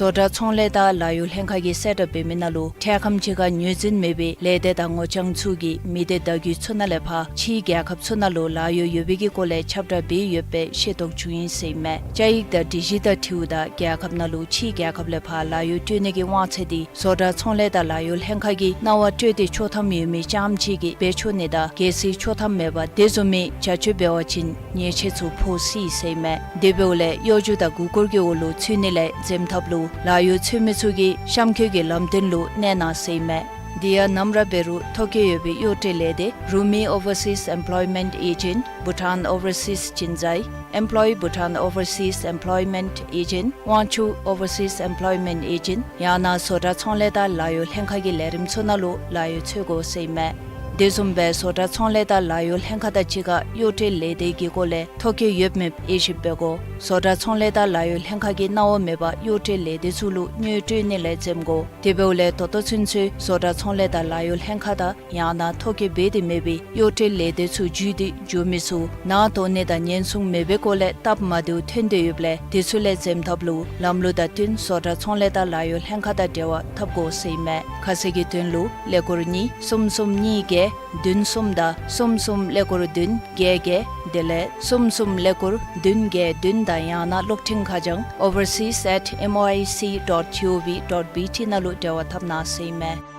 བཟོ་གྲྭ་ཚོང་ལས་དང་ལཱ་གཡོག་ལྷན་ཁག་གིས་གསལ་བསྒྲགས་འབད་མི་ནང་ལུ་འཕྲལ་ཁམས་ཅིག་ཁར་ངོས་འཛིན་མེད་པའི་ལས་སྡེ་དང་ངོ་རྐྱང་ཚུ་གིས་མི་སྡེ་བརྡ་བརྒྱུད་ཚུ་ནང་ལས་ཕར་ཕྱིའི་རྒྱལ་ཁབ་ཚུ་ནང་ལུ་ལཱ་གཡོག་ཡོད་པའི་གི་སྐོར་ལས་ཁྱབ་བསྒྲགས་འབད་ཡོད་པའི་ཤེས་རྟོགས་བྱུང་ཡི་ཟེར་ཨིན་མས། བཅའ་ཡིག་དང་སྒྲིག་གཞི་དང་འཁྲིལཝ་ད་རྒྱལ་ཁབ་ནང་ལུ་ཕྱིའི་རྒྱལ་ཁབ་ལས་ཕར་ལཱ་གཡོག་སྤྲོད་ནི་གི་དབང་ཚད་འདི་བཟོ་གྲྭ་ཚོང་ལས་དང་ལཱ་གཡོག་ལྷན་ཁག་གིས་གནང་བ་སྤྲོད་དེ་ཆོག་ཐམ་ཡོད་མི་རྐྱངམ་ཅིག་གིས་འབད་ཆོག་ནི་དང་གལ་སྲིད་ཆོག་ཐམ་མེད་པར་དེ་བཟུམ་མའི་བྱ་སྤྱོད་འབད་བ་ཅིན་ཉེས་ཆད་ཚུ་ཕོག་སྲིད་ཟེར་ཨིན་མས། དེ་འབདཝ་ལས་གཡོ་སྒྱུ་དང་མགུ་སྐོར་གྱི་འོག་ལུ་ཚུད་ནི་ལས་འཛེམ་ཐབས་ལུ་ལཱ་གཡོག་འཚོལ་མི་ཚུ་གིས་གཤམ་འཁོད་ཀྱི་ལམ་སྟོན་ལུ་གནས་གནང་ཟེར་ཨིན་མས། དེ་ཡང་ནམ་ར་འབད་རུང་ཐོ་བཀོད་ཡོད་པའི་གཡོག་སྤྲོད་ལས་སྡེ་Rumi Overseas Employment Agent, Bhutan Overseas Jinzai, Employ Bhutan Overseas Employment Agent, Wangchuck Overseas Employment Agent ཡང་ན་བཟོ་གྲྭ་ཚོང་ལས་དང་ལཱ་གཡོག་ལྷན་ཁག་གི་ལས་རིམ་ཚུ་ནང་ལུ་ལཱ་གཡོག་འཚོལ་དགོ་ཟེར་ཨིན་མས། དེ་བཟུམ་སྦེ་བཟོ་གྲྭ་ཚོང་ལས་དང་ལཱ་གཡོག་ལྷན་ཁག་དང་གཅིག་ཁར་གཡོག་ཁྲལ་ལས་སྡེ་གི་སྐོར་ལས་ཐོ་བཀོད་ཡོདཔ་མེདཔ་དབྱེ་ཞིབ་འབད་དགོ། བཟོ་གྲྭ་ཚོང་ལས་དང་ལཱ་གཡོག་ལྷན་ཁག་གིས་གནང་བ་མེད་པར་གཡོག་ཁྲལ་ལས་སྡེ་ཚུ་ལུ་དངུལ་སྤྲོད་ནི་ལས་འཛེམ་དགོ། དེ་འབདཝ་ལས་ད་ལྟོ་ཚུན་ཚོད་བཟོ་གྲྭ་ཚོང་ལས་དང་ལཱ་གཡོག་ལྷན་ཁག་དང་ཡང་ན་ཐོ་བཀོད་འབད་དེ་མེད་པའི་གཡོག་ཁྲལ་ལས་སྡེ་ཚུ་བརྒྱུད་དེ་འགྱོ་མི་ཚུ་ནང་དོ་གནད་དང་ཉེན་སྲུང་མེད་པའི་སྐོར་ལས་སྟབས་མ་བདེཝ་ཐོན་ཏེ་ཡོདཔ་ལས་དེ་ཚུ་ལས་འཛེམ་ཐབས་ལུ་ལམ་ལུགས་དང་བསྟུན་བཟོ་གྲྭ་ཚོང་ལས་དང་ལཱ་གཡོག་ལྷན་ཁག་དང་འབྲེལ་བ་འཐབ་དགོ་ཟེར་ཨིན་མས། ཁ་གསལ་གྱི་དོན་ལུ་ཀླད་ཀོར་གཉིས་གསུམ་གསུམ་གཉིས་བརྒྱད་བདུན་གསུམ་དང་གསུམ་གསུམ་ཀླད་ཀོར་བདུན་བརྒྱད་བརྒྱད་དེ་ལས་གསུམ་གསུམ་ཀླད་ཀོར་བདུན་བརྒྱད་བདུན་དང་ཡང་ན་གློག་འཕྲིན་ཁ་བྱང་overseas at M O I C dot G O V dot B T ནང་ལུ་འབྲེལ་བ་འཐབ་གནང་ཟེར་ཨིན་མས།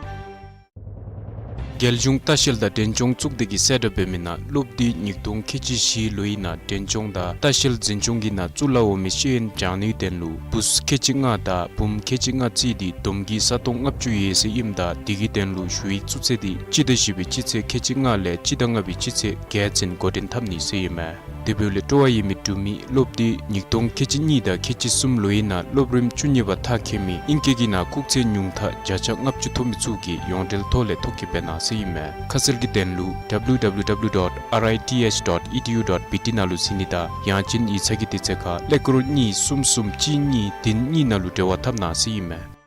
རྒྱལ་གཞུང་ལྟ་བཤལ་དང་འབྲས་ལྗོངས་གཙུག་སྡེ་གིས་གསལ་བསྒྲགས་འབད་མི་ནང་སློབ་འདི་ཉིས་སྟོང་ཁལ་གཅིག་བཞི་ལོ་ཡི་ནང་འབྲས་ལྗོངས་དང་ལྟ་བཤལ་འཛིན་སྐྱོང་གི་ནང་བཙུགས་ལ་འོང་མི་ཤེས་ཡོན་སྦྱང་ནིའི་དོན་ལུ་བུཚ་ཁལ་གཅིག་ལྔ་དང་བུམོ་ཁལ་གཅིག་ལྔ་བརྩིས་ཏེ་བསྡོམས་ཀྱིས་ས་སྟོང་ལྔ་བཅུ་ཡོད་ཟེར་ཨིནམ་ད་དེ་གི་དོན་ལུ་ཞུ་ཡིག་བཙུགས་ཚད་འདི་སྤྱི་ཟླ་བཞི་པའི་སྤྱི་ཚེས་ཁལ་གཅིག་ལྔ་ལས་སྤྱི་ཟླ་ལྔ་པའི་སྤྱི་ཚེས་བརྒྱད་ཚུན་འགོ་འདྲེན་འཐབ་ནི་ཟེར་ཨིན་མས། དེ་འབདཝ་ལས་སྤྲོ་བ་ཡོད་མི་འབྲུག་མི་སློབ་འདི་ཉིས་སྟོང་ཁལ་གཅིག་གཉིས་དང་ཁལ་གཅིག་གསུམ་ལོ་ཡི་ནང་སློབ་རིམ་བཅུ་གཉིས་པ་མཐར་འཁྱོལ་མི་ཨིང་སྐད་ཀྱི་ནང་སྐུགས་ཚད་ཉུང་མཐའ་བརྒྱ་ཆ་ལྔ་བཅུ་ཐོབ་མི་ཚུ་གིས་ཡོངས་འབྲེལ་ཐོག་ལས་ཐོ་བཀོད་འབད་གནང་ཟེར་ཨིན་མས། ཁ་གསལ་གྱི་དོན་ལུ་W W W dot R I T H dot E D U dot B T ནང་ལུ་གཟིགས་ནི་དང་ཡང་ཅིན་ཡིག་ཚང་གི་དུས་ཚོད་ཁར་ཀླད་ཀོར་གཉིས་གསུམ་གསུམ་གཅིག་གཉིས་བདུན་གཉིས་ནང་ལུ་འབྲེལ་བ་འཐབ་གནང་ཟེར་ཨིན་མས།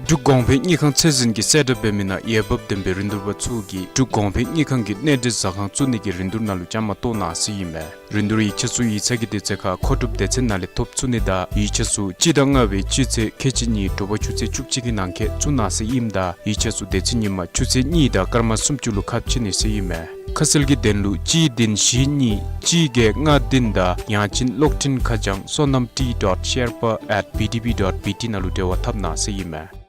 འབྲུག་གོང་འཕེལ་དངུལ་ཁང་ཚད་འཛིན་གྱིས་གསལ་བསྒྲགས་འབད་མི་ནང་འོས་འབབ་ལྡན་པའི་རིན་བསྡུར་པ་ཚུ་གིས་འབྲུག་གོང་འཕེལ་དངུལ་ཁང་གི་གནས་འབྲེལ་ཟ་ཁང་བཙུགས་ནི་གི་རིན་བསྡུར་ནང་ལུ་བཅའ་མར་གཏོགས་གནང་ཟེར་ཨིན་མས། རིན་བསྡུར་ཡིག་ཆ་ཚུ་ཡིག་ཚང་གི་དུས་ཚོད་ཁར་མཁོ་སྒྲུབ་སྡེ་ཚན་ནང་ལས་ཐོབ་ཚུགས་ནི་དང་ཡིག་ཆ་ཚུ་སྤྱི་ཟླ་ལྔ་པའི་སྤྱི་ཚེས་ཁལ་གཅིག་གཉིས་དྲོ་པ་ཆུ་ཚོད་བཅུ་གཅིག་གི་ནང་འཁོད་བཙུགས་གནང་ཟེར་ཨིནམ་ད་ཡིག་ཆ་ཚུ་དེ་ཚེ་ཉིན་མ་ཆུ་ཚོད་གཉིས་དང་སྐར་མ་སུམ་ཅུ་ལུ་ཁ་ཕྱེ་ནི་ཟེར་ཨིན་མས། ཁ་གསལ་གྱི་དོན་ལུ་གཅིག་བདུན་བཞི་གཉིས་གཅིག་བརྒྱད་ལྔ་བདུན་དང་ཡང་ཅིན་གློག་འཕྲིན་ཁ་བྱང་sonam t dot sherpa at B D B dot B T ནང་ལུ་འབྲེལ་བ་འཐབ་གནང་ཟེར་ཨིན་མས།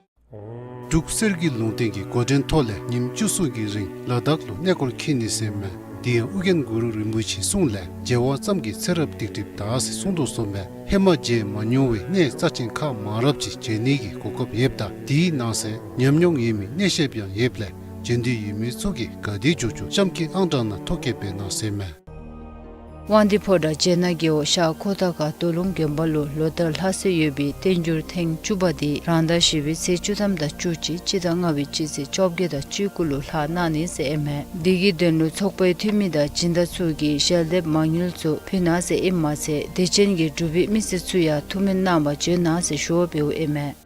འབྲུག་གསེར་གྱི་ལུང་བསྟན་གྱིས་འགོ་འདྲེན་ཐོག་ལས་ཉིནམ་བཅུ་གསུམ་གྱི་རིང་ལ་དྭགས་ལུ་གནས་སྐོར་འཁྱིད་ནི་ཟེར་མས། དེ་ཡང་ཨོ་རྒྱན་གུ་རུ་རིན་པོ་ཆེའི་གསུང་ལས་མཇལ་བ་ཙམ་གྱིས་ཚེ་རབས་སྡིག་སྒྲིབ་དག་ཟེར་གསུངས་དོ་བཟུམ་སྦེ་ཧེ་མ་མཇལ་མ་མྱོང་བའི་གནས་རྩ་ཆེན་ཁག་མང་རབས་ཅིག་མཇལ་ནི་གི་གོ་སྐབས་ཡོདཔ་ད་དེའི་ནང་གསེས་ཉམས་མྱོང་ཡོད་མི་གནས་བཤདཔ་ཡང་ཡོདཔ་ལས་མཇལ་འདོད་ཡོད་མི་ཚུ་གིས་ག་དེ་མགྱོགས་མགྱོགས་གཤམ་གྱི་ཨང་གྲངས་ནང་ཐོ་བཀོད་འབད་གནང་ཟེར་མས། དབང་འདུས་ཕོ་བྲང་བྱེད་ནག་རྒེད་འོག་ཤར་ཁོ་ཐང་ཁ་རྡོ་ལུང་དགོན་པ་ལུ་ལོ་ལྟར་ལྷག་སྲོལ་ཡོད་པའི་བསྟན་འགྱུར་ཐེངས་བཅུ་པ་དེ་རང་ཟླ་བཞི་པའི་ཚེས་བཅུ་ཐམ་དང་བཅུ་གཅིག་སྤྱི་ཟླ་ལྔ་པའི་སྤྱི་ཚེས་བཅོ་བརྒྱད་དང་བཅུ་དགུ་ལུ་ལྷག་གནང་ནི་ཟེར་ཨིན་མས། དེ་གི་དོན་ལུ་ཚོགས་པའི་འཐུས་མི་དང་སྦྱིན་བདག་ཚུ་གིས་ཞལ་འདེབས་མང་ཉུང་ཚུ་ཕུལ་གནང་ཟེར་ཨིནམ་མ་ཚད་དད་ཅན་གྱི་འབྲུག་པའི་མི་སེར་ཚུ་ཡང་ཐུགས་སྨོན་གནང་བར་བྱོན་གནང་ཟེར་ཞུ་བ་འབདཝ་ཨིན་མས།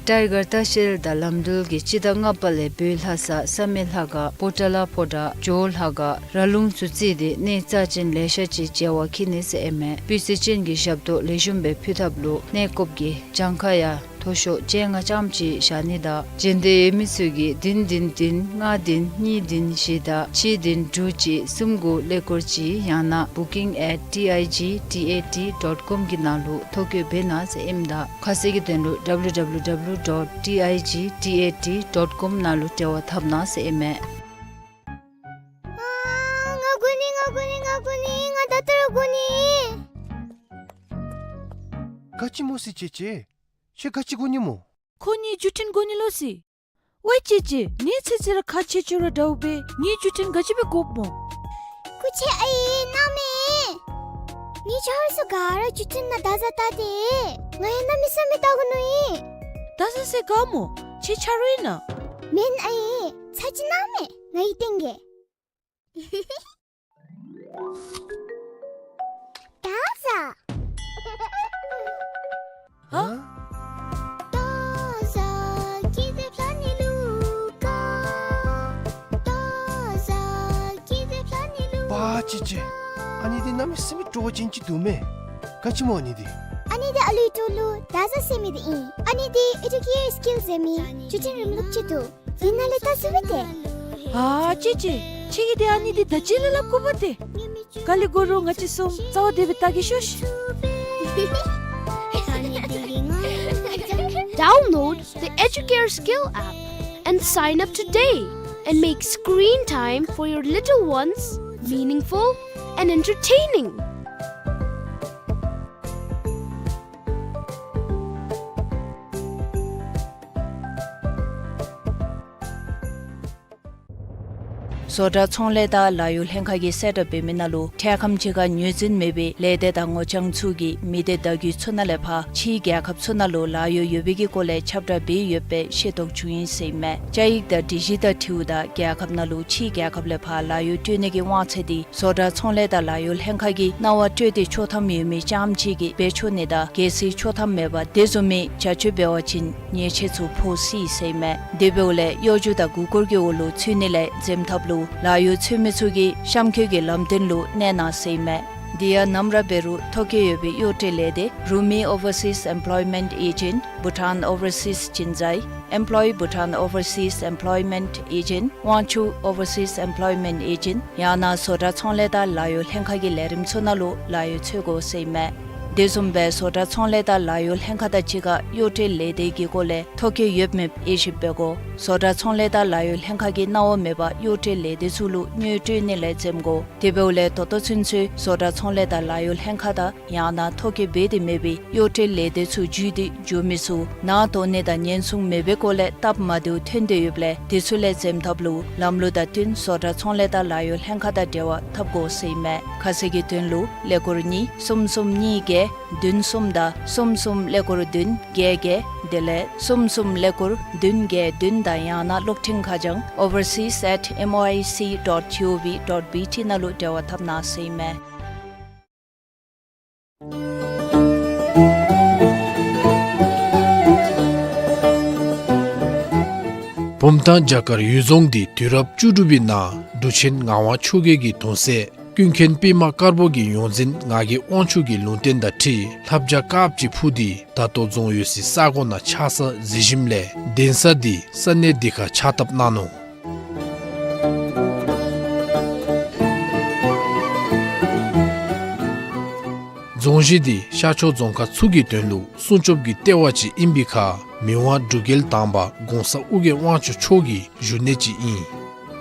ཊའི་གར་ལྟ་བཤལ་དང་ལམ་འགྲུལ་གྱིས་སྤྱི་ཟླ་ལྔ་པ་ལས་བོད་ལྷ་ས་བསམ་ཡས་ལྷ་ཁང་པོ་ཏ་ལ་ཕོ་བྲང་ཇོ་བོ་ལྷ་ཁང་ར་ལུང་ཚུ་བརྩིས་ཏེ་གནས་རྩ་ཅན་ལེ་ཤ་ཅིག་མཇལ་བར་འཁྱིད་ནི་ཟེར་ཨིན་མས། སྤུས་ཚད་ཅན་གྱི་ཞབས་ཏོག་ལེགས་ཤོམ་སྦེ་ཕུལ་ཐབས་ལུ་གནས་སྐོརཔ་གིས་གྱངས་ཁ་ཡང་མཐོ་ཤོས་བཅོ་ལྔ་ཙམ་ཅིག་བཞག་ནི་དང་མཇལ་འདོད་ཡོད་མི་ཚུ་གིས་བདུན་བདུན་བདུན་ལྔ་བདུན་གཉིས་བདུན་བཞི་དང་གཅིག་བདུན་དྲུག་གཅིག་གསུམ་དགུ་ཀླད་ཀོར་གཅིག་ཡང་ན་booking at T I G T A T dot com གི་ནང་ལུ་ཐོ་བཀོད་འབད་གནང་ཟེར་ཨིནམ་ད་ཁ་གསལ་གྱི་དོན་ལུ་W W W dot T I G T A T dot com ནང་ལུ་འབྲེལ་བ་འཐབ་གནང་ཟེར་ཨིན་མས། ཨ་ང་དགོ་ནི་ང་དགོ་ནི་ང་དགོ་ནི་ང་ད་ལྟོ་ར་དགོ་ནི། ག་ཅི་སྨོ་སི་ཅེ་ཅེ། ཁྱོད་ག་ཅི་དགོ་ནི་སྨོ། ཁོ་གཉིས་བརྒྱུད་འཕྲིན་དགོ་ནི་ལོ་སི། ཝའི་ཅེ་ཅེ་ངེའི་ཚེ་ཚེ་ར་ཁག་ཆེ་ཆེ་ར་འདྲཝ་སྦེ་ངེའི་བརྒྱུད་འཕྲིན་ག་ཅི་སྦེ་དགོཔ་སྨོ། སྐུ་མཁྱེན་ཨའི་གནམ་མེད། ངེའི་ཆ་ཧོར་ཚུ་ག་ར་བརྒྱུད་འཕྲིན་ནང་བརྡ་བཟའ་བལྟ་སྟེ། ང་ཡང་གནམ་མེད་ས་མེད་བལྟ་དགོ་མནོ་ཡི། བརྡ་བཟའ་ས་ག་སྨོ། ཁྱེད་ཆ་རོགས་ཨིན་ན། མེན་ཨའི་ཚར་གཅིག་གནང་མས་ང་གིས་སྟོན་གེ། བརྡ་བཟའ། ཧ། བརྡ་བཟའ་སྐྱིད་སྡེ་ཕ་ནི་ལུ་ཀ། བརྡ་བཟའ་སྐྱིད་སྡེ་ཕ་ནི་ལུ་ཀ། པ་ཅི་ཅི། ཨ་ནི་འདི་གནམ་མེད་ས་མེད་སྤྲོ་བ་ཅན་ཅིག་འདུག་མས། ག་ཅི་སྨོ་ཨ་ནི་འདི། ཨ་ནི་འདི་ཨ་ལུའི་ཐོག་ལུ་བརྡ་བཟའ་ཟེར་མི་འདི་ཨིན། ཨ་ནི་འདི་ཨེ་ཌུ་ཀེར་སི་ཀིལ་ཟེར་མི་བརྒྱུད་འཕྲིན་རིམ་ལུགས་ཅིག་འདུག། འདི་ནང་ལས་བལྟ་ཚུགས་པས་ཏེ། ཨ་ཅི་ཅི། ཁྱེད་ཀྱིས་འདི་ཨ་ནི་འདི་ད་ཅི་ལས་སླབ་དགོ་པས་ཏེ། ག་ལས་དགོ་རུང་ང་བཅས་གསུམ་རྩ་བ་བདེ་སྦེ་བལྟ་གེ་ཤོག་ཤིག། Download the Educare Skill app and sign up today and make screen time for your little ones meaningful and entertaining. བཟོ་གྲྭ་ཚོང་ལས་དང་ལཱ་གཡོག་ལྷན་ཁག་གིས་གསལ་བསྒྲགས་འབད་མི་ནང་ལུ་འཕྲལ་ཁམས་ཅིག་ཁར་ངོས་འཛིན་མེད་པའི་ལས་སྡེ་དང་ངོ་རྐྱང་ཚུ་གིས་མི་སྡེ་བརྡ་བརྒྱུད་ཚུ་ནང་ལས་ཕར་ཕྱིའི་རྒྱལ་ཁབ་ཚུ་ནང་ལུ་ལཱ་གཡོག་ཡོད་པའི་གི་སྐོར་ལས་ཁྱབ་བསྒྲགས་འབད་ཡོད་པའི་ཤེས་རྟོགས་བྱུང་ཡི་ཟེར་ཨིན་མས། བཅའ་ཡིག་དང་སྒྲིག་གཞི་དང་འཁྲིལཝ་ད་རྒྱལ་ཁབ་ནང་ལུ་ཕྱིའི་རྒྱལ་ཁབ་ལས་ཕར་ལཱ་གཡོག་སྤྲོད་ནི་གི་དབང་ཚད་འདི་བཟོ་གྲྭ་ཚོང་ལས་དང་ལཱ་གཡོག་ལྷན་ཁག་གིས་གནང་བ་སྤྲོད་དེ་ཆོག་ཐམ་ཡོད་མི་རྐྱངམ་ཅིག་གིས་འབད་ཆོག་ནི་དང་གལ་སྲིད་ཆོག་ཐམ་མེད་པར་དེ་བཟུམ་མའི་བྱ་སྤྱོད་འབད་བ་ཅིན་ཉེས་ཆད་ཚུ་ཕོག་སྲིད་ཟེར་ཨིན་མས། དེ་འབདཝ་ལས་གཡོ་སྒྱུ་དང་མགུ་སྐོར་གྱི་འོག་ལུ་ཚུད་ནི་ལས་འཛེམ་ཐབས་ལུ་ལཱ་གཡོག་འཚོལ་མི་ཚུ་གིས་གཤམ་འཁོད་ཀྱི་ལམ་སྟོན་ལུ་གནས་གནང་ཟེར་ཨིན་མས། དེ་ཡང་ནམ་ར་འབད་རུང་ཐོ་བཀོད་ཡོད་པའི་གཡོག་སྤྲོད་ལས་སྡེ་Rumi Overseas Employment Agent, Bhutan Overseas Chinzai, Employ Bhutan Overseas Employment Agent, Wangchuck Overseas Employment Agent ཡང་ན་བཟོ་གྲྭ་ཚོང་ལས་དང་ལཱ་གཡོག་ལྷན་ཁག་གི་ལས་རིམ་ཚུ་ནང་ལུ་ལཱ་གཡོག་འཚོལ་དགོ་ཟེར་ཨིན་མས། དེ་བཟུམ་སྦེ་བཟོ་གྲྭ་ཚོང་ལས་དང་ལཱ་གཡོག་ལྷན་ཁག་དང་གཅིག་ཁར་གཡོག་སྤྲོད་ལས་སྡེ་གི་སྐོར་ལས་ཐོ་བཀོད་ཡོད་མེད་དབྱེ་ཞིབ་འབད་དགོ། བཟོ་གྲྭ་ཚོང་ལས་དང་ལཱ་གཡོག་ལྷན་ཁག་གིས་གནང་བ་མེད་པར་གཡོག་སྤྲོད་ལས་སྡེ་ཚུ་ལུ་དངུལ་སྤྲོད་ནི་ལས་འཛེམ་དགོ། དེ་འབདཝ་ལས་ད་ལྟོ་ཚུན་ཚོད་བཟོ་གྲྭ་ཚོང་ལས་དང་ལཱ་གཡོག་ལྷན་ཁག་དང་ཡང་ན་ཐོ་བཀོད་འབད་དེ་མེད་པའི་གཡོག་སྤྲོད་ལས་སྡེ་ཚུ་བརྒྱུད་དེ་འགྱོ་མི་ཚུ་ནང་དོགས་ནི་དང་ཉེན་སྲུང་མེད་པའི་སྐོར་ལས་སྟབས་མ་བདེཝ་ཐོན་ཏེ་ཡོདཔ་ལས་དེ་ཚུ་ལས་འཛེམ་ཐབས་ལུ་ལམ་ལུགས་དང་བསྟུན་བཟོ་གྲྭ་ཚོང་ལས་དང་ལཱ་གཡོག་ལྷན་ཁག་དང་འབྲེལ་བ་འཐབ་དགོ་ཟེར་ཨིན་མས། ཁ་གསལ་གྱི་དོན་ལུ་ཀླད་ཀོར་གཉིས་གསུམ་གསུམ་གཉིས་བརྒྱད་བདུན་གསུམ་དང་གསུམ་གསུམ་ཀླད་ཀོར་བདུན་བརྒྱད་བརྒྱད་དེ་ལས་གསུམ་གསུམ་ཀླད་ཀོར་བདུན་བརྒྱད་བདུན་དང་ཡང་ན་གློག་འཕྲིན་ཁ་བྱང་overseas at M O I C dot G O V dot B T ནང་ལུ་འབྲེལ་བ་འཐབ་གནང་ཟེར་ཨིན་མས། བུམ་ཐང་བྱ་དཀར་གཡུལ་རྫོང་འདི་དུས་རབས་བཅུ་དྲུག་པའི་ནང་འབྲུག་ཆེན་ངག་དབང་ཆོས་རྒྱལ་གྱི་གདུང་སྲས་ཀུན་མཁྱེན་པདྨ་དཀར་པོ་གི་ཡོངས་འཛིན་ངག་གི་དབང་ཕྱུག་གི་ལུང་བསྟན་དང་འཁྲིལ་ལྷ་བྱ་དཀརཔོ་ཅིག་འཕུར་ཏེ་ད་ལྟོ་རྫོང་ཡོད་སའི་ས་གོ་ནང་ཆགས་ས་གཟིགས་ཞིནམ་ལས་གདན་ས་འདི་ས་གནས་འདི་ཁར་ཕྱག་བཏབ་གནང་ནུག། རྫོང་གཞི་འདི་ཤར་ཕྱོགས་རྫོང་ཁག་ཚུ་གི་དོན་ལུ་སྲུང་སྐྱོབ་ཀྱི་ལྟེ་བ་ཅིག་ཨིན་པའི་ཁར་མི་དབང་འབྲུག་རྒྱལ་དང་པ་གོང་ས་ཨོ་རྒྱན་དབང་ཕྱུག་མཆོག་གི་བཞུགས་གནས་ཅིག་ཨིན།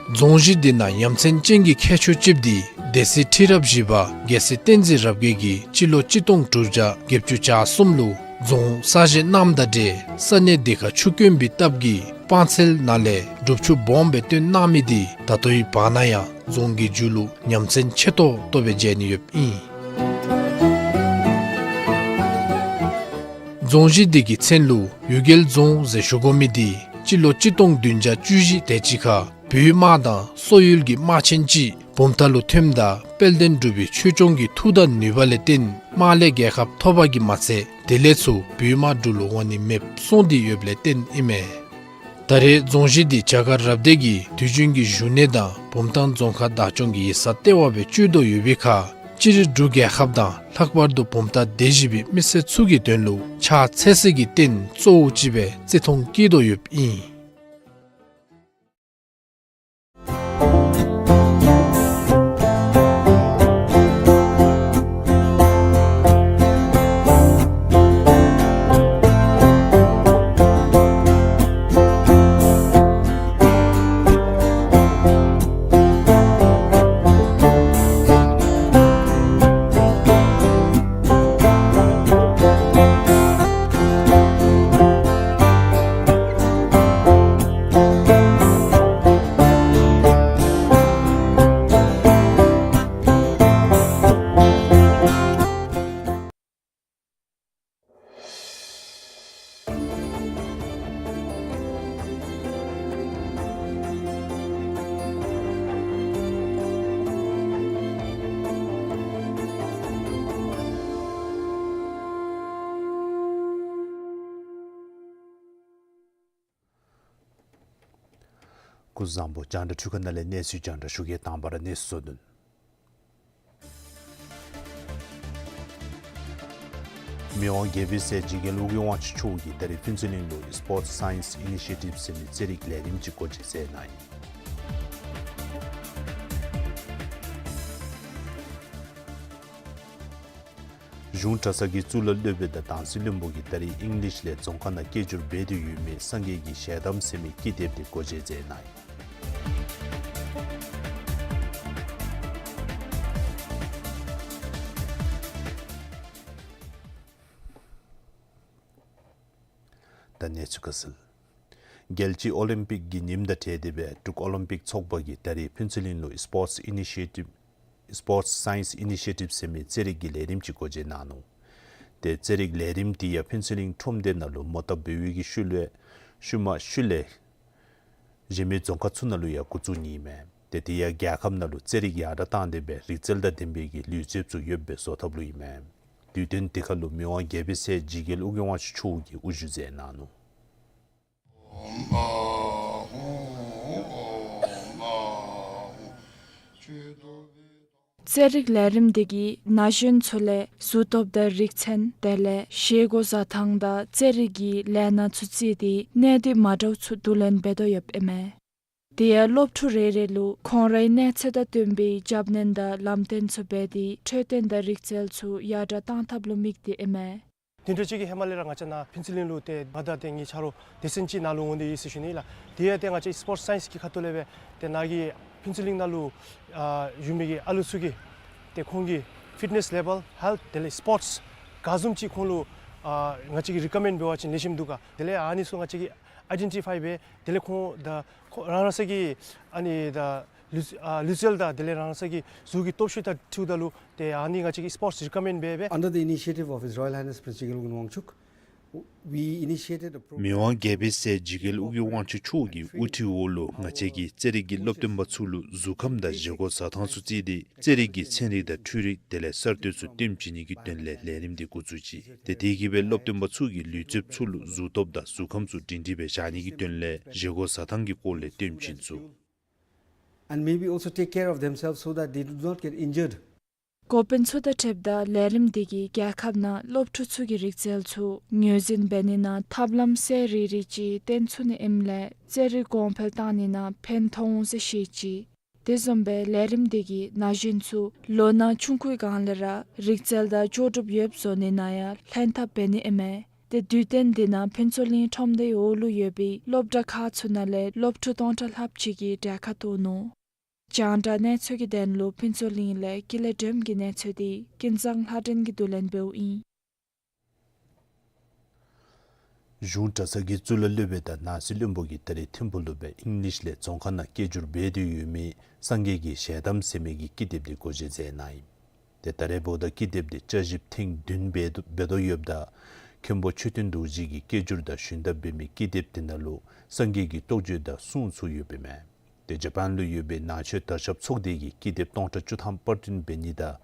རྫོང་གཞི་འདི་ནང་ཡ་མཚན་ཅན་གྱི་ཁྱད་ཆོས་ཅིག་འདི་སྡེ་སྲིད་ཁྲི་རབས་བཞི་པ་རྒྱལ་སྲས་བསྟན་འཛིན་རབ་རྒྱས་ཀྱིས་སྤྱི་ལོ་གཅིག་སྟོང་དྲུག་བརྒྱ་བརྒྱད་ཅུ་གྱ་གསུམ་ལུ་རྫོང་གསར་བཞེངས་གནངམ་དང་འབྲེལ་ས་གནས་འདི་ཁར་ཆུ་དཀོན་པའི་སྟབས་ཀྱིས་སྤང་ཚལ་ནང་ལས་སྒྲུབ་ཆུ་སྦོམ་སྦེ་བཏོན་གནང་མི་འདི་ད་ལྟོའི་བར་ན་ཡང་རྫོང་གི་མཇུག་ལུ་ཡ་མཚན་ཆེ་ཏོག་ཏོ་སྦེ་མཇལ་ནི་ཡོདཔ་ཨིན། རྫོང་གཞི་འདི་གི་མཚན་ལུ་གཡུལ་རྒྱལ་རྫོང་ཟེར་ཞུ་དགོ་མི་འདི་སྤྱི་ལོ་གཅིག་སྟོང་བདུན་བརྒྱ་བཅུ་བཞི་དེ་ཅིག་ཁར་བོད་དམག་དང་སོག་ཡུལ་གྱི་དམག་ཆེན་ཅིག་བུམ་ཐང་ལུ་ཐོནམ་ད་དཔལ་ལྡན་འབྲུག་པའི་ཆོས་སྐྱོང་གི་མཐུ་དང་ནུས་པ་ལས་བརྟེན་དམག་ལས་རྒྱལ་ཁ་ཐོབ་པ་གིས་མ་ཚད་དེ་ལས་ཚུར་བོད་དམག་འབྲུག་ལུ་འོང་ནི་མེདཔ་སོང་སྟེ་ཡོདཔ་ལས་བརྟེན་ཨིན་མས། ད་རེས་རྫོང་གཞི་འདི་བྱ་དཀར་རབ་སྡེ་གི་དུས་རྒྱུན་གྱི་བཞུགས་གནས་དང་བུམ་ཐང་རྫོང་ཁག་བདག་སྐྱོང་གི་ཡིག་ཚང་ལྟེ་བ་སྦེ་སྤྱོད་དོ་ཡོད་པའི་ཁར་སྤྱིར་འབྲུག་རྒྱལ་ཁབ་དང་ལྷག་པར་དུ་བུམ་ཐང་སྡེ་བཞི་པའི་མི་སེར་ཚུ་གི་དོན་ལུ་ཕྱག་འཚལ་སའི་གི་རྟེན་གཙོ་བོ་ཅིག་སྦེ་བརྩི་མཐོང་བསྐྱེད་དོ་ཡོདཔ་ཨིན། སྐུ་གཟུགས་བཟང་པོ། རྒྱང་བསྒྲགས་འཕྲུལ་ཁང་ནང་ལས་གནས་ཚུལ་རྒྱང་བསྒྲགས་ཞུ་གེ། དང་པ་ར་གནས་ཚུལ་གཙོ་དོན། མི་དབང་རྒྱལ་པོའི་སྲས་འཇིགས་མེད་ཨོ་རྒྱན་དབང་ཕྱུག་མཆོག་གིས་ད་རིས་ཕུན་ཚོགས་གླིང་ལུ་Sports Science Initiative ཟེར་མི་རྩེད་རིགས་ལས་རིམ་ཅིག་སྒོ་འབྱེད་མཛད་གནང་ཡི། གཞུང་གྲྭ་ཚང་གི་གཙུག་ལག་སློབ་དཔོན་དང་དྭངས་གསལ་བློན་པོ་གིས་ད་རིས་ཨིང་ལིཤ་ལས་རྫོང་ཁ་ནང་སྐད་སྒྱུར་འབད་དེ་ཡོད་མི་སངས་རྒྱས་ཀྱི་ཞལ་གདམས་ཟེར་མི་ཀི་དེབ་དེ་སྒོ་འབྱེད་མཛད་གནང་ཡི། ད་གནས་ཚུལ་ཁ་གསལ། རྒྱལ་སྤྱིའི་ཨོ་ལིམ་པིག་གི་ཉིནམ་དང་འབྲེལ་ཏེ་སྦེ་འབྲུག་ཨོ་ལིམ་པིག་ཚོགས་པ་གིས་ད་རིས་ཕུན་ཚོགས་གླིང་ལུ་སི་པོརཊསི་ཨི་ནི་ཤི་ཨེ་ཊིབ་སི་པོརཊསི་སའིནསི་ཨི་ནི་ཤི་ཨེ་ཊིབ་ཟེར་མི་རྩེད་རིགས་ཀྱི་ལས་རིམ་ཅིག་སྒོ་འབྱེད་གནང་ནུག། ཏེ་རྩེད་རིགས་ལས་རིམ་འདི་ཡང་ཕུན་ཚོགས་གླིང་ཁྲོམ་སྡེ་ནང་ལུ་མོ་བཏབ་འབད་བའི་གི་ཤུལ་ལས་ཤུལ་མ་ཤུལ་ལས་གཞན་མི་རྫོང་ཁག་ཚུ་ནང་ལུ་ཡང་འགོ་བཙུགས་ནི་ཨིན་མས། ཏེ་དེ་ཡང་རྒྱལ་ཁབ་ནང་ལུ་རྩེད་རིགས་ཡར་དྲག་བཏང་སྟེ་སྦེ་རིག་རྩལ་དང་ལྡན་པའི་གི་ལུས་རྩལཔ་ཚུ་ཡོདཔ་སྦེ་བཟོ་ཐབས་ལུ་ཨིན་མས། དུས་སྟོན་འདི་ཁར་ལུ་མི་དབང་རྒྱལ་པོའི་སྲས་འཇིགས་རྒྱལ་ཨོ་རྒྱན་དབང་ཕྱུག་མཆོག་གིས་དབུ་བཞུགས་མཛད་གནང་ནུག། རྩེད་རིགས་ལས་རིམ་འདི་གིས་ན་གཞོན་ཚུ་ལས་གཟུགས་སྟོབས་དང་རིག་ཚན་དེ་ལས་བཞེས་སྒོ་བཟའ་ཐངས་དང་རྩེད་རིགས་ཀྱི་ལས་སྣ་ཚུ་བརྩིས་ཏེ་གནད་དོན་མ་འདྲཝ་ཚུ་བསྡུ་ལེན་འབད་དོ་ཡོདཔ་ཨིན་མས། དེ་ཡང་སློབ་ཕྲུག་རེ་རེ་ལུ་ཁོང་རའི་གནས་ཚད་དང་བསྟུན་པའི་རྒྱབ་སྣོན་དང་ལམ་སྟོན་ཚུ་འབད་དེ་འཕྲོད་བསྟེན་དང་རིག་རྩལ་ཚུ་ཡར་དྲག་གཏང་ཐབས་ལུ་དམིགས་ཏེ་ཨིན་མས། བདུན་ཕྲག་གཅིག་གི་ཧེ་མ་ལས་ར་ང་བཅས་ནཱ་ཕུན་ཚོགས་གླིང་ལུ་ཏེ་ང་དང་ཏེ་ངེའི་ཆ་རོགས་སྡེ་ཚན་ཅིག་ནཱ་ལུ་འོང་སྟེ་ཡོད་ཟེར་ཞུ་ནི་ལགས། དེ་ཡང་ཏེ་ང་བཅས་སི་པོརཊསི་སའིནསི་གི་ཁ་ཐུག་ལས་སྦེ་ཏེ་ནཱ་གི་ཕུན་ཚོགས་གླིང་ནང་ལུ་ཨ་བཞུགས་མི་གི་ཨ་ལུ་ཚུ་གི་ཏེ་ཁོང་གི་ཕིཊ་ནེསི་ལེ་བཱལ་ཧེལཐ་དེ་ལས་སི་པོརཊསི་ག་བཟུམ་ཅིག་ཁོང་ལུ་ཨ་ང་བཅས་ཀྱིས་རི་ཀོ་མེནཌ་འབད་བ་ཅིན་ལེགས་ཤོམ་འདུག་ག། དེ་ལས་ཨ་ནི་ཚུ་ང་བཅས་ཀྱིས་ཨའི་ཌེན་ཊི་ཕའི་འབད་དེ་ལས་ཁོང་དང་ཁོང་རང་རང་སོ་གི་ཨ་ནི་དང་ལུས་ཨ་ལུས་རྩལ་དང་དེ་ལས་རང་རང་སོ་གི་གཟུགས་ཀྱི་སྟོབས་ཤུགས་དང་འཁྲིལཝ་ད་ལུ་ཏེ་ཨ་ནི་ང་བཅས་ཀྱིས་སི་པོརཊསི་རི་ཀོ་མེནཌ་འབད་འབད། Under the initiative of His Royal Highness Prince Jigel Ugyan Wangchuck, we initiated a program. མི་དབང་རྒྱལ་པོའི་སྲས་འཇིགས་རྒྱལ་ཨོ་རྒྱན་དབང་ཕྱུག་མཆོག་གི་དབུ་ཁྲིད་འོག་ལུ་ང་བཅས་ཀྱིས་རྩེད་རིགས་ཀྱི་སློབ་སྟོན་པ་ཚུ་ལུ་གཟུགས་ཁམས་དང་བཞེས་སྒོ་བཟའ་ཐངས་ཚུ་བརྩིས་ཏེ་རྩེད་རིགས་ཀྱི་ཚན་རིག་དང་འཕྲུལ་རིག་དེ་ལས་གསར་གཏོད་ཚུ་སྟོན་བྱིན་ནི་གི་དོན་ལས་ལས་རིམ་འདི་འགོ་བཙུགས་ཅི། ཏེ་དེ་གིས་སྦེ་སློབ་སྟོན་པ་ཚུ་གིས་ལུས་རྩལཔ་ཚུ་ལུ་གཟུགས་སྟོབས་དང་གཟུགས་ཁམས་ཚུ་སྒྲིང་སྒྲིང་སྦེ་བཞག་ནི་གི་དོན་ལས་བཞེས་སྒོ་བཟའ་ཐངས་ཀྱི་སྐོར་ལས་སྟོན་བྱིན་ཚུགས། And maybe also take care of themselves so that they do not get injured. འགོ་དཔོན་ཚུ་དང་འཁྲིལཝ་ད་ལས་རིམ་འདི་གིས་རྒྱལ་ཁབ་ནང་སློབ་ཕྲུག་ཚུ་གི་རིག་རྩལ་ཚུ་ངོས་འཛིན་འབད་ནི་ནང་ཐབས་ལམ་གསར་རིལ་རི་ཅིག་སྟོན་ཚུགས་ནི་ཨིནམ་ལས་རྩེད་རིགས་གོང་འཕེལ་གཏང་ནི་ནང་ཕན་ཐོགས་འོང་ཟེར་བཤད་ཅི། དེ་བཟུམ་སྦེ་ལས་རིམ་འདི་གིས་ན་གཞོན་ཚུ་ལོ་ན་ཆུང་ཀུའི་སྒང་ལས་ར་རིག་རྩལ་དང་ལྕོགས་གྲུབ་ཡོདཔ་བཟོ་ནི་ནང་ཡང་ལྷན་ཐབས་འབད་ནི་ཨིན་མས། ཏེ་དུས་སྟོན་འདི་ནང་ཕུན་ཚོགས་གླིང་ཁྲོམ་སྡེའི་འོག་ལུ་ཡོད་པའི་སློབ་གྲྭ་ཁག་ཚུ་ནང་ལས་སློབ་ཕྲུག་སྟོང་ཕྲག་ལྷགཔ་ཅིག་གིས་གྲལ་ཁར་གཏོགས་ནུག། རྒྱང་བསྒྲགས་གནས་ཚུལ་གྱི་དོན་ལུ་ཕུན་ཚོགས་གླིང་ལས་ཀུན་ལེགས་སྒྲོལམ་གྱི་གནས་ཚུལ་འདི་ཀུན་བཟང་ལྷ་སྒྲོན་གྱིས་བསྡུ་ལེན་འབདཝ་ཨིན། གཞུང་གྲྭ་ཚང་གི་གཙུག་ལག་སློབ་དཔོན་དང་ནང་སྲིད་བློན་པོ་གིས་ད་རིས་ཐིམ་ཕུག་ལུ་སྦེ་ཨིང་ལིཤ་ལས་རྫོང་ཁ་ནང་སྐད་སྒྱུར་འབད་དེ་ཡོད་མི་སངས་རྒྱས་ཀྱི་ཞལ་གདམས་ཟེར་མི་གི་ཀི་དེབ་འདི་སྒོ་འབྱེད་མཛད་གནང་ཡི། ཏེ་ད་རེས་འབདཝ་ད་ཀི་དེབ་འདི་བསྐྱར་ཞིབ་ཐེངས་བདུན་འབད་དོ་འབད་དོ་ཡོདཔ་ད་མཁན་པོ་མཆོད་རྟེན་རྡོ་རྗེ་གིས་སྐད་སྒྱུར་དང་ཞུན་དག་འབད་མི་ཀི་དེབ་འདི་ནང་ལུ་སངས་རྒྱས་ཀྱི་རྟོགས་བརྗོད་དང་གསུང་ཚུ་ཡོདཔ་ཨིན་མས། ཏེ་ཇ་པཱན་ལུ་ཡོད་པའི་ནང་ཆོས་དར་ཁྱབ་ཚོགས་སྡེ་གིས་ཀི་དེབ་སྟོང་ཕྲག་བཅུ་ཐམ་པར་སྐྲུན་འབད་ནི་དང་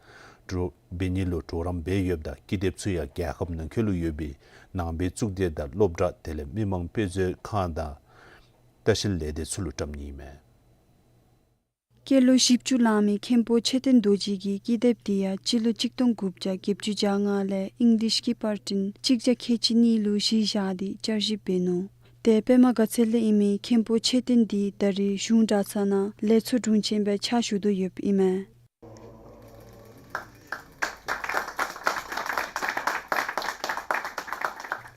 གྲོ་འབད་ནི་ལུ་གྲོགས་རམ་འབད་ཡོདཔ་ད་ཀི་དེབ་ཚུ་ཡང་རྒྱལ་ཁབ་ནང་འཁོད་ལུ་ཡོད་པའི་ནང་པའི་གཙུག་སྡེ་དང་སློབ་གྲྭ་དེ་ལས་མི་མང་དཔེ་མཛོད་ཁང་དང་ལྟ་བཤལ་ལས་སྡེ་ཚུ་ལུ་བཀྲམ་ནི་ཨིན་མས། སྐྱེས་ལོ་བཞི་བཅུ་ལང་མི་མཁན་པོ་མཆོད་རྟེན་རྡོ་རྗེ་གི་ཀི་དེབ་འདི་ཡང་སྤྱི་ལོ་གཅིག་སྟོང་དགུ་བརྒྱ་བརྒྱད་ཅུ་གྱ་ལྔ་ལས་ཨིང་ལིཤ་གི་པར་སྐྲུན་གཅིག་བརྒྱ་ཁལ་གཅིག་གཉིས་ལུ་གཞི་བཞག་སྟེ་བསྐྱར་ཞིབ་འབད་ནུག། ཏེ་པདྨ་དགའ་ཚལ་ལས་ཨིན་མི་མཁན་པོ་མཆོད་རྟེན་འདི་ད་རེས་གཞུང་གྲྭ་ཚང་ནང་ལས་ཚོགས་དྲུང་ཆེན་སྦེ་ཕྱག་ཞུ་དོ་ཡོདཔ་ཨིན་མས།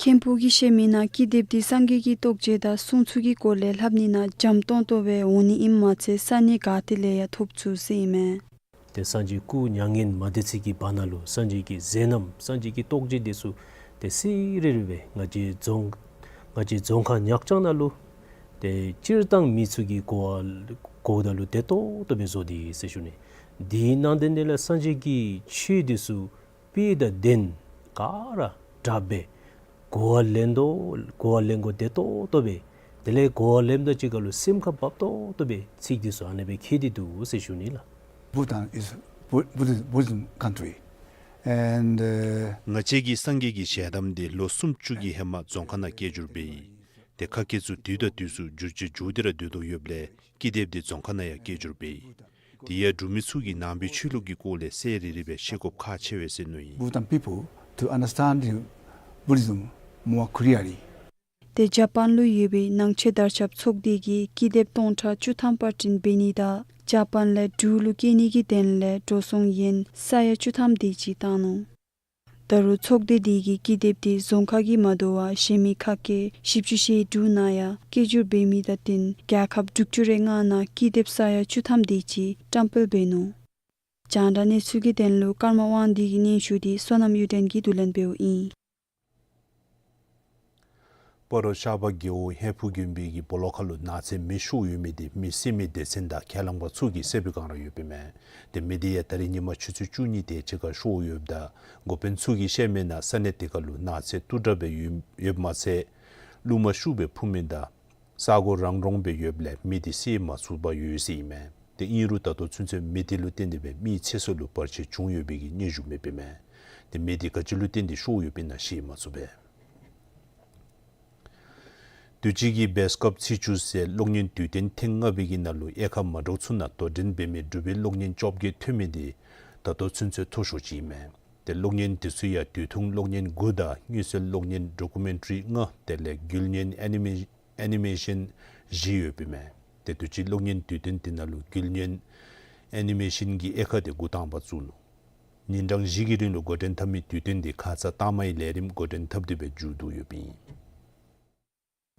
མཁན་པོ་གིས་བཤད་མི་ནང་ཀི་དེབ་འདི་སངས་རྒྱས་ཀྱི་རྟོགས་བརྗོད་དང་གསུང་ཚུལ་གྱི་སྐོར་ལས་ལྷབ་ནི་ནང་འཇམ་ཏོང་ཏོ་སྦེ་འོང་ནི་ཨིནམ་མ་ཚད་ས་གནས་ག་ཏེ་ལས་ཡང་ཐོབ་ཚུགས་ཟེར་ཨིན་མས། ཏེ་སངས་རྒྱས་སྐུ་མྱ་ངན་མ་འདས་ཚེ་གི་བར་ན་ལུ་སངས་རྒྱས་ཀྱི་མཛད་རྣམ་སངས་རྒྱས་ཀྱི་རྟོགས་བརྗོད་འདི་ཚུ་ཏེ་གསལ་རི་རི་སྦེ་ང་བཅས་རྫོང་ང་བཅས་རྫོང་ཁ་ཉག་རྐྱང་ནང་ལུ་ཏེ་སྤྱིར་བཏང་མི་ཚུ་གིས་གོ་བ་གོཝ་ད་ལུ་བདེ་ཏོག་ཏོ་སྦེ་བཟོ་སྟེ་ཡོད་ཟེར་ཞུ་ནི། དེའི་ནང་དོན་འདི་ལས་སངས་རྒྱས་ཀྱི་ཆོས་འདི་ཚུ་དཔེ་དང་དོན་ག་ར་དྲགཔ་སྦེ་གོ་བ་ལེན་དོ་གོ་བ་ལེན་དགོཔ་བདེ་ཏོག་ཏོ་སྦེ་དེ་ལས་གོ་བ་ལེནམ་དང་གཅིག་ཁར་ལུ་སེམས་ཁར་བབ་ཏོག་ཏོ་སྦེ་ཚིག་འདི་ཚུ་ཨ་ནེ་སྦེ་ཁེལ་ཏེ་འདུག་ཟེར་ཞུ་ནི་ལགས། Bhutan is Bu- Buddhism, Buddhism country. And, uh, ང་བཅས་ཀྱིས་སངས་རྒྱས་ཀྱི་ཞལ་གདམས་འདི་ལོ་སུམ་ཅུ་གི་ཧེ་མ་རྫོང་ཁ་ནང་སྐད་སྒྱུར་འབད་ཡི། ཏེ་ཁ་སྐད་ཚུ་དུས་དང་དུས་སུ་འགྱུར་བཅོས་འགྱོ་སྟེ་ར་སྡོད་དོ་ཡོདཔ་ལས་ཀི་དེབ་འདི་རྫོང་ཁ་ནང་ཡང་སྐད་སྒྱུར་འབད་ཡི། དེ་ཡང་འབྲུག་མི་ཚུ་གིས་ནང་པའི་ཆོས་ལུགས་ཀྱི་སྐོར་ལས་གསལ་རི་རི་སྦེ་ཤེས་དགོཔ་ཁག་ཆེ་བས་ཟེར་མནོ་ཡི། Bhutan people to understand the Buddhism more clearly. ཏེ་ཇ་པཱན་ལུ་ཡོད་པའི་ནང་ཆོས་དར་ཁྱབ་ཚོགས་སྡེ་གིས་ཀི་དེབ་སྟོང་ཕྲག་བཅུ་ཐམ་པར་སྐྲུན་འབད་ནི་དང་ཇ་པཱན་ལས་འབྲུག་ལུ་སྐྱེལ་ནི་གི་དོན་ལས་འགྲོ་སོང་ཡན་ས་ཡ་བཅུ་ཐམ་དེ་ཅིག་བཏང་ནུག། ད་རུང་ཚོགས་སྡེ་དེ་གིས་ཀི་དེབ་དེ་རྫོང་ཁ་གིས་མ་དོ་བར་གཞན་མི་ཁ་སྐད་བཞི་བཅུ་ཞེ་དྲུག་ནང་ཡང་སྐད་སྒྱུར་འབད་མི་དང་བསྟུན་རྒྱལ་ཁབ་དྲུག་ཅུ་རེ་ལྔ་ནང་ཀི་དེབ་ས་ཡ་བཅུ་ཐམ་དེ་ཅིག་བཀྲམ་སྤེལ་འབད་ནུག། རྒྱང་བསྒྲགས་གནས་ཚུལ་གྱི་དོན་ལུ་ཀརྨ་དབང་འདུས་ཀྱི་སྙན་ཞུ་འདི་བསོད་ནམས་གཡུ་སྒྲོན་གྱིས་བསྡུ་ལེན་འབདཝ་ཨིན། སྤ་རོ་ཤར་པ་རྒེད་འོག་ཧས་ཕུ་དགོན་པའི་གི་སྦོ་ལོགས་ཁ་ལུ་ནགས་ཚལ་མེ་ཤོར་ཡོད་མི་དེ་མེ་བསད་མི་སྡེ་ཚན་དང་ཁས་བླངས་པ་ཚུ་གིས་བསད་པའི་བསྒང་ར་ཡོདཔ་ཨིན་མས། ཏེ་མེ་དེ་ཡང་ད་རིས་ཉིན་མ་ཆུ་ཚོད་བཅུ་གཉིས་དེ་ཅིག་ཁར་ཤོར་ཡོདཔ་ད་འགོ་དཔོན་ཚུ་གིས་བཤད་མི་ནང་ས་གནས་དེ་ཁ་ལུ་ནགས་ཚལ་དུམ་གྲ་སྦེ་ཡོད་ཡོདཔ་མ་ཚད་རླུང་མ་ཤུགས་སྦེ་འཕུ་མི་དང་ས་གོ་རང་རོང་སྦེ་ཡོདཔ་ལས་མེ་དེ་བསད་མ་ཚུགས་པར་ཡོད་ཟེར་ཨིན་མས། ཏེ་ཨིན་རུང་ད་ལྟོ་ཚུན་ཚོད་མེ་དེ་ལུ་བརྟེན་ཏེ་སྦེ་མིའི་ཚེ་སྲོག་ལུ་བར་ཆད་བྱུང་ཡོད་པའི་གི་སྙན་ཞུ་མེདཔ་ཨིན་མས། ཏེ་མེ་དེ་ག་ཅི་ལུ་བརྟེན་ཏེ་ཤོར་ཡོདཔ་ཨིན་ན་ཤེས་མ་ཚུགས་པས། དུས་ཅི་གི་བེསཊ་ཀབ་ཚེས་བཅུ་ཟེར་གློག་བརྙན་དུས་སྟོན་ཐེངས་ལྔ་པའི་གི་ནང་ལུ་དབྱེ་ཁག་མ་འདྲཝ་ཚུ་ནང་དོ་འགྲན་འབད་མི་འབྲུག་པའི་གློག་བརྙན་བཅོ་བརྒྱད་ཐོན་མི་དེ་ད་ལྟོ་ཚུན་ཚོད་མཐོ་ཤོས་ཅིག་ཨིན་མས། ཏེ་གློག་བརྙན་དེ་ཚུ་ཡང་དུས་ཐུང་གློག་བརྙན་དགུ་དང་དངོས་གསལ་གློག་བརྙན་ཌོ་ཀུ་མེན་ཊ་རི་ལྔ་དེ་ལས་རྒྱུན་བརྙན་ཨེ་ནི་མེ་ཨེ་ནི་མེ་ཤཱན་བཞི་ཡོདཔ་ཨིན་མས། ཏེ་དུས་ཅི་གློག་བརྙན་དུས་སྟོན་དེ་ནང་ལུ་རྒྱུན་བརྙན་ཨེ་ནི་མེ་ཤཱན་གྱི་དབྱེ་ཁག་དེ་འགོ་དང་པ་བཙུགས་ནུག། ཉིན་གྲངས་བཞི་གི་རིང་ལུ་འགོ་འདྲེན་འཐབ་མི་དུས་སྟོན་དེ་ཁ་ཙ་ལྟག་མའི་ལས་རིམ་འགོ་འདྲེན་འཐབ་སྟེ་སྦེ་མཇུག་བསྡུ་ཡོདཔ་ཨིན།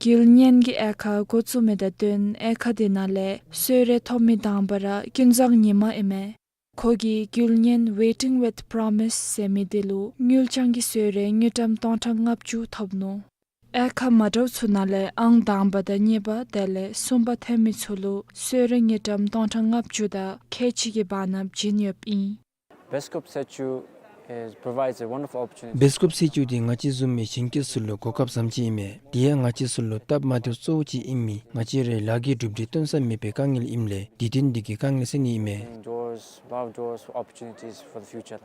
རྒྱུན་བརྙན་གྱི་དབྱེ་ཁག་འགོ་བཙུགས་མི་དང་བསྟུན་དབྱེ་ཁག་དེ་ནང་ལས་གསོལ་རས་ཐོབ་མི་དང་པ་ར་ཀུན་བཟང་ཉི་མ་ཨིན་མས། ཁོ་གིས་རྒྱུན་བརྙན་Waiting with Promise ཟེར་མི་དེ་ལུ་དངུལ་རྐྱང་གི་གསོལ་རས་དངུལ་ཀྲམ་སྟོང་ཕྲག་ལྔ་བཅུ་ཐོབ་ནུག། དབྱེ་ཁག་མ་འདྲཝ་ཚུ་ནང་ལས་ཨང་དང་པ་དང་གཉིས་པ་དེ་ལས་གསུམ་པ་ཐོན་མི་ཚུ་ལུ་གསོལ་རས་དངུལ་ཀྲམ་སྟོང་ཕྲག་ལྔ་བཅུ་དང་ཁལ་གཅིག་གི་བར་ན་བྱིན་ཡོདཔ་ཨིན། བེསཊ་ཀབ་ཚེས་བཅུ་is, provides a wonderful opportunity. བེསཊ་ཀབ་ཚེས་བཅུ་དེ་ང་བཅས་བཟུམ་མའི་གཞོན་སྐྱེས་ཚུ་ལུ་གོ་སྐབས་བཟངམ་ཅིག་ཨིན་མས། དེ་ཡང་ང་བཅས་ཚུ་ལུ་སྟབས་མ་བདེཝ་གཙོ་བོ་ཅིག་ཨིན་མི་ང་བཅས་རའི་ལཱ་གི་གྲུབ་འབྲས་སྟོན་ས་མེད་པའི་དཀའ་ངལ་ཨིནམ་ལས་དུས་སྟོན་འདི་གིས་དཀའ་ངལ་སེལ་ནི་ཨིན་མས། Opening doors, lot of doors for opportunities for the future.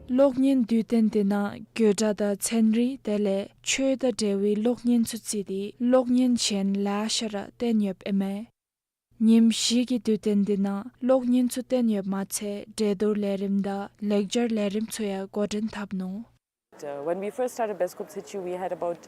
གློག་བརྙན་དུས་སྟོན་དེ་ནང་དགོད་བྲ་དང་ཚན་རིག་དེ་ལས་ཆོས་དང་འབྲེལ་བའི་གློག་བརྙན་ཚུ་བརྩིས་ཏེ་གློག་བརྙན་གཞན་ལེ་ཤ་ར་སྟོན་ཡོདཔ་ཨིན་མས། ཉིནམ་བཞི་གི་དུས་སྟོན་དེ་ནང་གློག་བརྙན་ཚུ་སྟོན་ཡོདཔ་མ་ཚད་གྲོས་བསྡུར་ལས་རིམ་དང་ལེགས་སྦྱར་ལས་རིམ་ཚུ་ཡང་འགོ་འདྲེན་འཐབ་ནུག། Uh, when we first started Best Cup Sechu, we had about,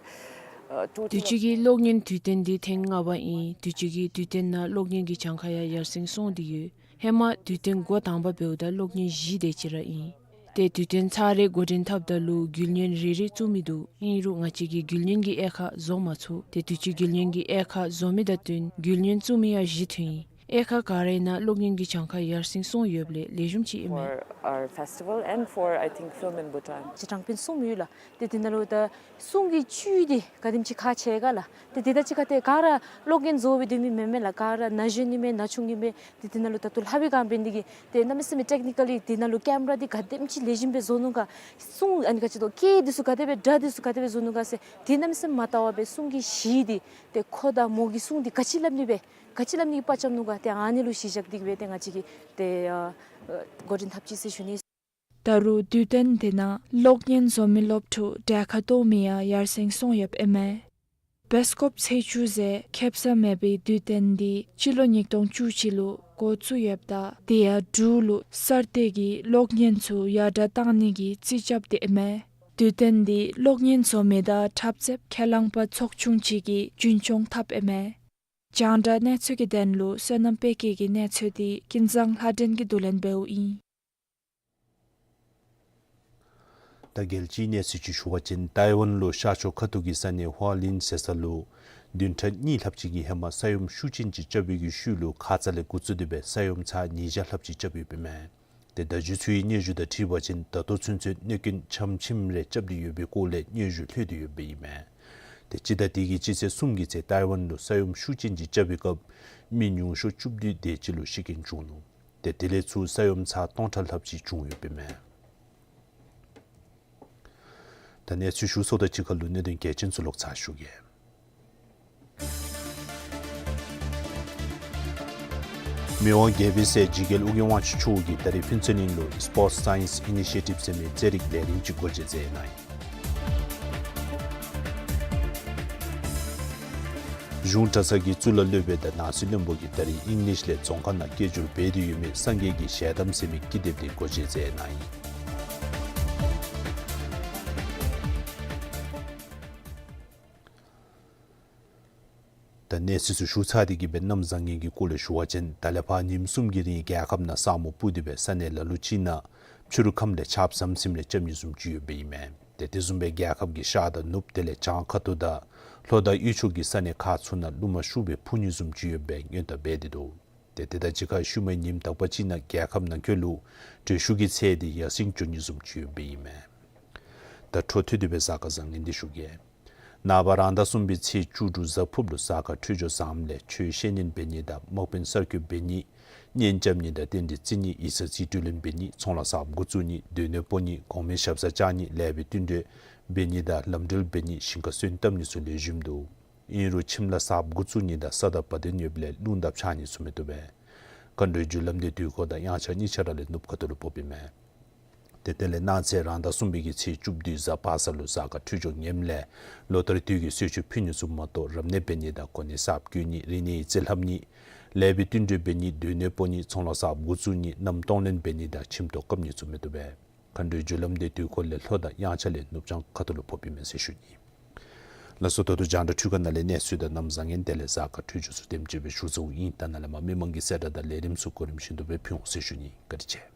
uh, total དུས་ཅི་གི་གློག་བརྙན་དུས་སྟོན་འདི་ཐེངས་ལྔ་པ་ཨིན། དུས་ཅི་གི་དུས་སྟོན་ནང་གློག་བརྙན་གྱི་གྱངས་ཁ་ཡང་ཡར་སེང་སོང་སྟེ་ཡོད། ཧེ་མ་དུས་སྟོན་འགོ་དང་པ་འབདཝ་ད་གློག་བརྙན་བཞི་དེ་ཅིག་ར་ཨིན། ཏེ་དུས་སྟོན་ཚར་རེ་འགོ་འདྲེན་འཐབ་ད་ལུ་རྒྱུན་བརྙན་རེ་རེ་བཙུགས་མི་འདུག། ཨིན་རུང་ང་བཅས་ཀྱིས་རྒྱུན་བརྙན་གྱི་དབྱེ་ཁག་བཟོ་མ་ཚུགས། ཏེ་དུས་ཅི་རྒྱུན་བརྙན་གྱི་དབྱེ་ཁག་བཟོ་མི་དང་བསྟུན་རྒྱུན་བརྙན་བཙུགས་མི་ཡང་བཞི་ཐོན་ཡི། དབྱེ་ཁག་ག་ར་ནང་གློག་བརྙན་གྱི་གྱངས་ཁ་ཡར་སེང་སོང་ཡོདཔ་ལས་ལེགས་ཤོམ་ཅིག་ཨིན་མས། For our festival and for, I think, film in Bhutan. ཅིག་གྲངས་དཔེ་གསུམ་ཡོད་ལགས། ཏེ་དེ་ནང་ལུ་ད་གསུང་གི་བཅུད་འདི་ག་དེམ་ཅིག་ཁག་ཆེ་ག་ལགས། ཏེ་དེ་དང་གཅིག་ཁར་ཏེ་ག་ར་གློག་བརྙན་བཟོ་སྦེ་སྡོད་མི་མེན་མས་ལགས། ག་ར་ན་གཞོན་ཨིན་མས་ན་ཆུང་ཨིན་མས། ཏེ་དེ་ནང་ལུ་ད་ལྟོ་ལྷབ་པའི་སྒང་འབད་ནི་དེ་གིས་ཏེ་གནམ་མེད་ས་མེད་ཊེཀ་ནི་ཀ་ལི་དེ་ནང་ལུ་ཀེམ་ར་འདི་ག་དེམ་ཅིག་ལེགས་ཤོམ་སྦེ་བཟོ་ནུག་ག། གསུང་ཨ་ནི་ག་ཅི་དོ་སྐད་འདི་ཚུ་ག་དེ་སྦེ་སྒྲ་འདི་ཚུ་ག་དེ་སྦེ་བཟོ་ནུག་ག་ཟེར་ཏེ་གནམ་མེད་ས་མེད་མ་བལྟ་བར་སྦེ་གསུང་གི་གཞི་འདི་ཏེ་ཁོ་དང་མོ་གི་གསུང་འདི་ག་ཅི་སླབ་ནི་སྦེ་ག་ཅི་སླབ་ནི་གི་དཔའ་བཅམ་ནུག་ག། ཏེ་ཨ་ནི་ལུ་གཞི་བཞག་སྟེ་གི་སྦེ་ཏེ་ང་བཅས་ཀྱིས་ཏེ་ཨ་འགོ་འདྲེན་འཐབ་ཅི་ཟེར་ཞུ་ནི། ད་རུང་དུས་སྟོན་དེ་ནང་གློག་བརྙན་བཟོ་མི་སློབ་ཕྲུག་གྲལ་ཁར་གཏོགས་མི་ཡང་ཡར་སེང་སོང་ཡོདཔ་ཨིན་མས། བེསཊ་ཀོབ་ཚེས་བཅུ་ཟེར་ཁེབ་ས་མེད་པའི་དུས་སྟོན་འདི་སྤྱི་ལོ་ཉིས་སྟོང་བཅུ་གཅིག་ལུ་འགོ་བཙུགས་ཡོདཔ་ད་དེ་ཡང་འབྲུག་ལུ་གསར་གཏོད་ཀྱི་གློག་བརྙན་ཚུ་ཡར་དྲག་གཏང་ནི་གི་རྩིས་རྐྱབ་སྟེ་ཨིན་མས། དུས་སྟོན་འདི་གློག་བརྙན་བཟོ་མི་དང་འཁྲབ་རྩེདཔ་ཁས་བླངས་པ་ཚོགས་ཆུང་ཅིག་གིས་རྒྱུན་སྐྱོང་འཐབ་ཨིན་མས། རྒྱང་བསྒྲགས་གནས་ཚུལ་གྱི་དོན་ལུ་བསོད་ནམས་དཔལ་སྐྱིད་ཀྱི་གནས་ཚུལ་འདི་ཀུན་བཟང་ལྷ་སྒྲོན་གྱིས་བསྡུ་ལེན་འབདཝ་ཨིན། ད་རྒྱལ་སྤྱིའི་གནས་ཚུལ་ཅིག་ཞུ་བ་ཅིན་ཏའི་ཝན་ལུ་ཤར་ཕྱོགས་ཁ་ཐུག་གི་ས་གནས་ཧྭ་ལིན་ཟེར་ས་ལུ་བདུན་ཕྲག་གཉིས་ལྷགཔ་ཅིག་གི་ཧེ་མ་ས་ཡོམ་ཤུགས་ཅན་ཅིག་རྐྱབ་པའི་གི་ཤུལ་ལུ་ཁ་ཙ་ལས་འགོ་བཙུགས་ཏེ་སྦེ་ས་ཡོམ་ཚར་ཉིས་བརྒྱ་ལྷགཔ་ཅིག་རྐྱབ་ཡོདཔ་ཨིན་མས། ཏེ་བརྡ་བརྒྱུད་ཚུ་གི་སྙན་ཞུ་དང་འཁྲིལ་བ་ཅིན་ད་ལྟོ་ཚུན་ཚོད་གནོད་སྐྱོན་ཆམ་ཆིམ་རེ་རྐྱབ་སྟེ་ཡོད་པའི་སྐོར་ལས་སྙན་ཞུ་ལྷོད་དེ་ཡོདཔ་ཨིན་མས། ཏེ་སྤྱི་ཟླ་འདི་གི་སྤྱི་ཚེས་གསུམ་གྱི་ཚེ་ཏའི་ཝན་ལུ་ས་ཡོམ་ཤུགས་ཅན་ཅིག་རྐྱབ་པའི་སྐབས་མི་ཉུང་ཤོས་བཅུ་བདུན་དེ་ཅིག་ལུ་ཤི་རྐྱེན་བྱུང་ནུག། ཏེ་དེ་ལས་ཚུར་ས་ཡོམ་ཚར་སྟོང་ཕྲག་ལྷགཔ་ཅིག་བྱུང་ཡོདཔ་ཨིན་མས། ད་གནས་ཚུལ་ཞུ་ཚརཝ་དང་གཅིག་ཁར་ལུ་གནད་དོན་གལ་ཆེན་ཚུ་ལོག་ཚར་ཞུ་གེ། མི་དབང་རྒྱལ་པོའི་སྲས་འཇིགས་རྒྱལ་ཨོ་རྒྱན་དབང་ཕྱུག་མཆོག་གིས་ད་རིས་ཕུན་ཚོགས་གླིང་ལུ་Sports Science Initiative ཟེར་མི་རྩེད་རིགས་ལས་རིམ་ཅིག་སྒོ་འབྱེད་མཛད་གནང་ཡི། གཞུང་གྲྭ་ཚང་གི་གཙུག་ལག་སློབ་དཔོན་དང་ནང་སྲིད་བློན་པོ་གིས་ད་རིས་ཨིང་ལིཤ་ལས་རྫོང་ཁ་ནང་སྐད་སྒྱུར་འབད་དེ་ཡོད་མི་སངས་རྒྱས་ཀྱི་ཞལ་གདམས་ཟེར་མི་ཀི་དེབ་དེ་སྒོ་འབྱེད་མཛད་གནང་ཡི། ད་གནས་ཚུལ་ཚུ་ཞུ་ཚར་ཏེ་གི་སྦེ་གནམ་བཟང་ངན་གྱི་སྐོར་ལས་ཞུ་བ་ཅིན་ད་ལས་ཕར་ཉིནམ་གསུམ་གྱི་རིང་རྒྱལ་ཁབ་ནང་ས་སྨུག་སྤུབས་ཏེ་སྦེ་ས་གནས་ལ་ལུ་ཅིག་ནང་ཕྱི་རུ་ཁམས་ལས་ཆརཔ་ཟམ་ཟིམ་རེ་རྐྱབ་ནི་བཟུམ་ཅིག་ཡོདཔ་ཨིན་མས། ཏེ་དེ་བཟུམ་སྦེ་རྒྱལ་ཁབ་ཀྱི་ཤར་དང་ནུབ་དེ་ལས་བྱང་ཁ་ཐུག་དང་ལྷོ་དང་དབུས་ཕྱོགས་ཀྱི་ས་གནས་ཁག་ཚུ་ནང་རླུང་མ་ཤུགས་སྦེ་འཕུ་ནི་བཟུམ་ཅིག་ཡོདཔ་སྦེ་སྔོན་བརྡ་འབད་དེ་འདུག། ཏེ་ ཏེ་དེ་དང་གཅིག་ཁར་ཤུལ་མའི་ཉིནམ་དག་པ་ཅིག་ནང་རྒྱལ་ཁབ་ནང་འཁོད་ལུ་འགྲུལ་བཞུད་ཀྱི་ཚད་འདི་ཡར་སེང་འགྱོ་ནི་བཟུམ་ཅིག་ཡོདཔ་ཨིན་མས། ད་འཕྲོ་མཐུད་དེ་སྦེ་གཟའ་སྐར་བཟང་ངན་འདི་ཞུ་གེ། ནངས་པ་རང་ཟླ་གསུམ་པའི་ཚེས་བཅུ་དྲུག་གཟའ་ཕུརཔ་ལུ་གཟའ་སྐར་འཕྲོད་སྦྱོར་བཟངམ་ལས་ཆོས་བཤད་ཉན་འབད་ནི་དང་དམག་དཔོན་གསར་བསྐོ་འབད་ནི། གཉེན་རྐྱབ་ནི་དང་རྟེན་འབྲེལ་བརྩི་ནི། ཡིག་ཚང་རྩིས་སྤྲོད་ལེན་འབད་ནི། ཚོང་ལཱ་གསརཔ་འགོ་བཙུགས་ནི། སྡོད་གནས་སྤོ་ནི། གོང་མའི་ཞབས་སར་བཅར་ནི། ལེགས་པའི་བསྟུན་གྲོས་འབད་ནི་དང་ལམ་འགྲུལ་འབད་ནི། ཞིང་ཁ་སོན་བཏབ་ནི་ཚུ་ལེགས་ཤོམ་འདུག། ཨིན་རུང་ཁྱིམ་ལཱ་གསརཔ་འགོ་བཙུགས་ནི་དང་ས་དང་བ་དན་ཡོདཔ་ལས་རླུང་དང་ཕྱགས་སྙིགས་ཚུ་མི་བཏུབ་པས། མཁའ་འགྲོའི་རྒྱུ་ལམ་འདི་དུས་འཁོར་དང་དབྱངས་འཆར་གཉིས་ཆ་ར་ལས་ནུབ་ཁ་ཐུག་ལུ་ཕོགཔ་ཨིན་མས། ཏེ་དེ་ལས་གནངས་ཚེ་རང་ཟླ་གསུམ་པའི་གི་ཚེས་བཅུ་བདུན་གཟའ་ཕག་ཚ་ལུ་གཟའ་སྐར་འཕྲོད་སྦྱོར་ངནམ་ལས་ལོ་ལྟར་དུས་ཀྱི་གསོལ་མཆོད་ཕུལ་ནི་ཚུ་མ་གཏོགས་རབ་གནས་འབད་ནི་དང་གོ་གནས་གསརཔ་བསྐོ་ནི། རིག་གནས་ཡིག་རྩིས་ལྷབ་ནི། ལེགས་པའི་བསྟུན་གྲོས་འབད་ནི། སྡོད་གནས་སྤོ་ནི། ཚོང་ལཱ་གསརཔ་འགོ་བཙུགས་ནི། མནའམ་གཏོང་ལེན་འབད་ནི་དང་ཁྱིམ་ཐོག་བཀབ་ནི་ཚུ་མི་བཏུབ་པས། མཁའ་འགྲོའི་རྒྱུ་ལམ་འདི་དུས་འཁོར་ལས་ལྷོ་དང་དབྱངས་འཆར་ལས་ནུབ་བྱང་ཁ་ཐུག་ལུ་ཕོགཔ་ཨིན་མས་ཟེར་ཞུ་ནི། ལགས་སོ། ད་ལྟོ་རྒྱང་བསྒྲགས་འཕྲུལ་ཁང་ནང་ལས་གནས་ཚུལ་དང་གནམ་བཟང་ངན་དེ་ལས་གཟའ་སྐར་འཕྲོད་སྦྱོར་ཚུ་དེམ་ཅིག་སྦེ་ཞུ་ཚརཝ་ཨིན། ད་ནཱ་ལས་མར་མི་མང་གི་གསལ་བསྒྲགས་དང་ལས་རིམ་ཚུ་གོ་རིམ་བཞིན་དུ་སྦེ་ཕུལ་འོང་ཟེར་ཞུ་ནི། བཀའ་དྲིན་ཆེ།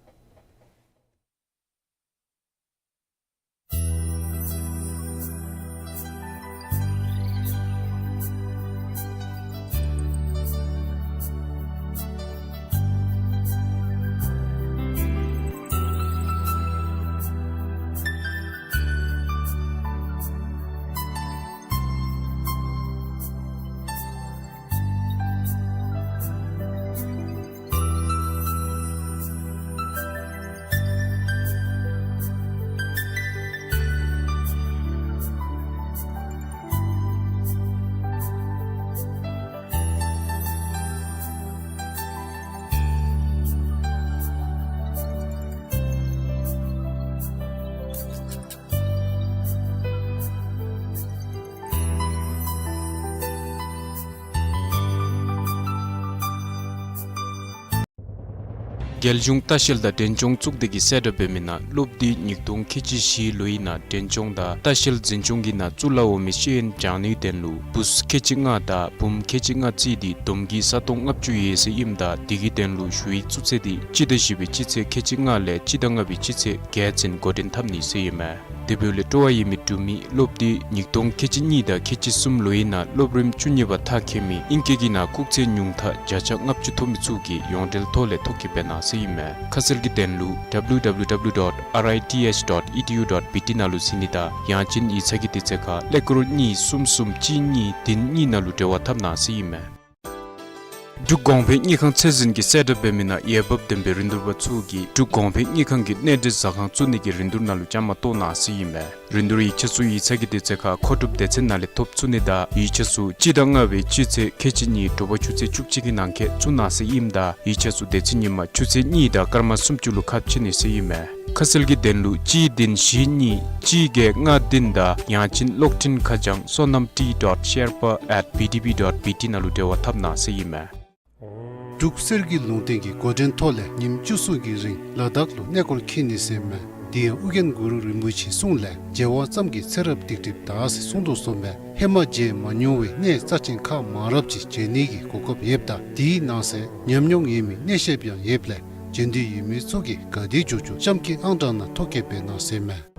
རྒྱལ་གཞུང་ལྟ་བཤལ་དང་འབྲས་ལྗོངས་གཙུག་སྡེ་གིས་གསལ་བསྒྲགས་འབད་མི་ནང་སློབ་འདི་ཉིས་སྟོང་ཁལ་གཅིག་བཞི་ལོའི་ནང་འབྲས་ལྗོངས་དང་ལྟ་བཤལ་འཛིན་སྐྱོང་གི་ནང་བཙུགས་སླབ་འོང་མི་ཤེས་ཡོན་སྦྱང་ནིའི་དོན་ལུ་བུཚ་ཁལ་གཅིག་ལྔ་དང་བུམོ་ཁལ་གཅིག་ལྔ་བརྩིས་ཏེ་བསྡོམས་ཀྱིས་ས་སྟོང་ལྔ་བཅུ་ཡོད་ཟེར་ཨིནམ་ད་དེ་གི་དོན་ལུ་ཞུ་ཡིག་བཙུགས་ཚེས་འདི་སྤྱི་ཟླ་བཞི་པའི་སྤྱི་ཚེས་ཁལ་གཅིག་ལྔ་ལས་སྤྱི་ཟླ་ལྔ་པའི་སྤྱི་ཚེས་བརྒྱད་ཚུན་འགོ་འདྲེན་འཐབ་ནི་ཟེར་ཨིན་མས། དེ་འབདཝ་ལས་སྤྲོ་བ་ཡོད་མི་འབྲུག་མི་སློབ་འདི་ཉིས་སྟོང་ཁལ་གཅིག་གཉིས་དང་ཁལ་གཅིག་གསུམ་ལོའི་ནང་སློབ་རིམ་བཅུ་གཉིས་པ་མཐར་འཁྱོལ་མི་ཨིང་སྐད་ཀྱི་ནང་སྐུགས་ཚད་ཉུང་མཐའ་བརྒྱ་ཆ་ལྔ་བཅུ་ཐོབ་མི་ཚུ་གིས་ཡོངས་འབྲེལ་ཐོག་ལས་ཐོ་བཀོད་འབད་གནང་ཟེར་ཨིན་མས། ཁ་གསལ་གྱི་དོན་ལུ་W W W dot R I T H dot E D U dot B T ནང་ལུ་གཟིགས་ནི་དང་ཡང་ཅིན་ཡིག་ཚང་གི་དུས་ཚོད་ཁར་ཀླད་ཀོར་གཉིས་གསུམ་གསུམ་གཅིག་གཉིས་བདུན་གཉིས་ནང་ལུ་འབྲེལ་བ་འཐབ་གནང་ཟེར་ཨིན་མས། འབྲུག་གོང་འཕེལ་དངུལ་ཁང་ཚད་འཛིན་གྱིས་གསལ་བསྒྲགས་འབད་མི་ནང་འོས་འབབ་ལྡན་པའི་རིན་བསྡུར་པ་ཚུ་གིས་འབྲུག་གོང་འཕེལ་དངུལ་ཁང་གི་གནས་འབྲེལ་ཟ་ཁང་བཙུགས་ནི་གི་རིན་བསྡུར་ནང་ལུ་བཅའ་མར་གཏོགས་གནང་ཟེར་ཨིན་མས། རིན་བསྡུར་ཡིག་ཆ་ཚུ་ཡིག་ཚང་གི་དུས་ཚོད་ཁར་མཁོ་སྒྲུབ་སྡེ་ཚན་ནང་ལས་ཐོབ་ཚུགས་ནི་དང་ཡིག་ཆ་ཚུ་སྤྱི་ཟླ་ལྔ་པའི་སྤྱི་ཚེས་ཁལ་གཅིག་གཉིས་དྲོ་པ་ཆུ་ཚོད་བཅུ་གཅིག་གི་ནང་འཁོད་བཙུགས་གནང་ཟེར་ཨིནམ་ད་ཡིག་ཆ་ཚུ་དེ་ཚེ་ཉིན་མ་ཆུ་ཚོད་གཉིས་དང་སྐར་མ་སུམ་ཅུ་ལུ་ཁ་ཕྱེ་ནི་ཟེར་ཨིན་མས། ཁ་གསལ་གྱི་དོན་ལུ་གཅིག་བདུན་བཞི་གཉིས་གཅིག་བརྒྱད་ལྔ་བདུན་དང་ཡང་ཅིན་གློག་འཕྲིན་ཁ་བྱང་sonamtee dot sherpa at B D B dot B T ནང་ལུ་འབྲེལ་བ་འཐབ་གནང་ཟེར་ཨིན་མས། འབྲུག་གསེར་གྱི་ལུང་བསྟན་གྱི་འགོ་འདྲེན་ཐོག་ལས་ཉིནམ་བཅུ་གསུམ་གྱི་རིང་ལ་དྭགས་ལུ་གནས་སྐོར་འཁྱིད་ནི་ཟེར་མས། དེ་ཡང་ཨོ་རྒྱན་གུ་རུ་རིན་པོ་ཆེའི་གསུང་ལས་མཇལ་བ་ཙམ་གྱིས་ཚེ་རབས་སྡིག་སྒྲིབ་དག་ཟེར་གསུངས་དོ་བཟུམ་སྦེ་ཧེ་མ་མཇལ་མ་མྱོང་བའི་གནས་རྩ་ཆེན་ཁག་མང་རབས་ཅིག་མཇལ་ནི་གི་གོ་སྐབས་ཡོདཔ་ད་དེའི་ནང་གསེས་ཉམས་མྱོང་ཡོད་མི་གནས་བཤདཔ་ཡང་ཡོདཔ་ལས་མཇལ་འདོད་ཡོད་མི་ཚུ་གིས་ག་དེ་མགྱོགས་མགྱོགས་གཤམ་གྱི་ཨང་གྲངས་ནང་ཐོ་བཀོད་འབད་གནང་ཟེར་མས།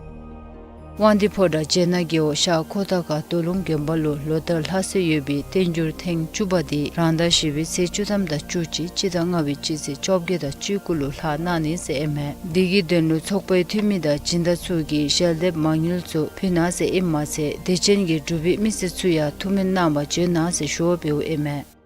དབང་འདུས་ཕོ་བྲང་བྱེ་ནག་རྒེད་འོག་ཤར་ཁོ་ཐང་ཁ་སྟོད་ལུང་དགོན་པ་ལུ་ལོ་ལྟར་ལྷག་སྲོལ་ཡོད་པའི་བསྟན་འགྱུར་ཐེངས་བཅུ་པ་འདི་རང་ཟླ་བཞི་པའི་ཚེས་བཅུ་ཐམ་དང་བཅུ་གཅིག་སྤྱི་ཟླ་ལྔ་པའི་སྤྱི་ཚེས་བཅོ་བརྒྱད་དང་བཅུ་དགུ་ལུ་ལྷག་གནང་ནི་ཟེར་ཨིན་མས། འདི་གི་དོན་ལུ་ཚོགས་པའི་འཐུས་མི་དང་སྦྱིན་བདག་ཚུ་གིས་ཞལ་འདེབས་མ་དངུལ་ཚུ་ཕུལ་གནང་ཟེར་ཨིནམ་མ་ཚད་དད་ཅན་གྱི་འབྲུག་པའི་མི་སེར་ཚུ་ཡང་ཐུགས་སྨོན་གནང་བར་བྱོན་གནང་ཟེར་ཞུ་བ་འབདཝ་ཨིན་མས།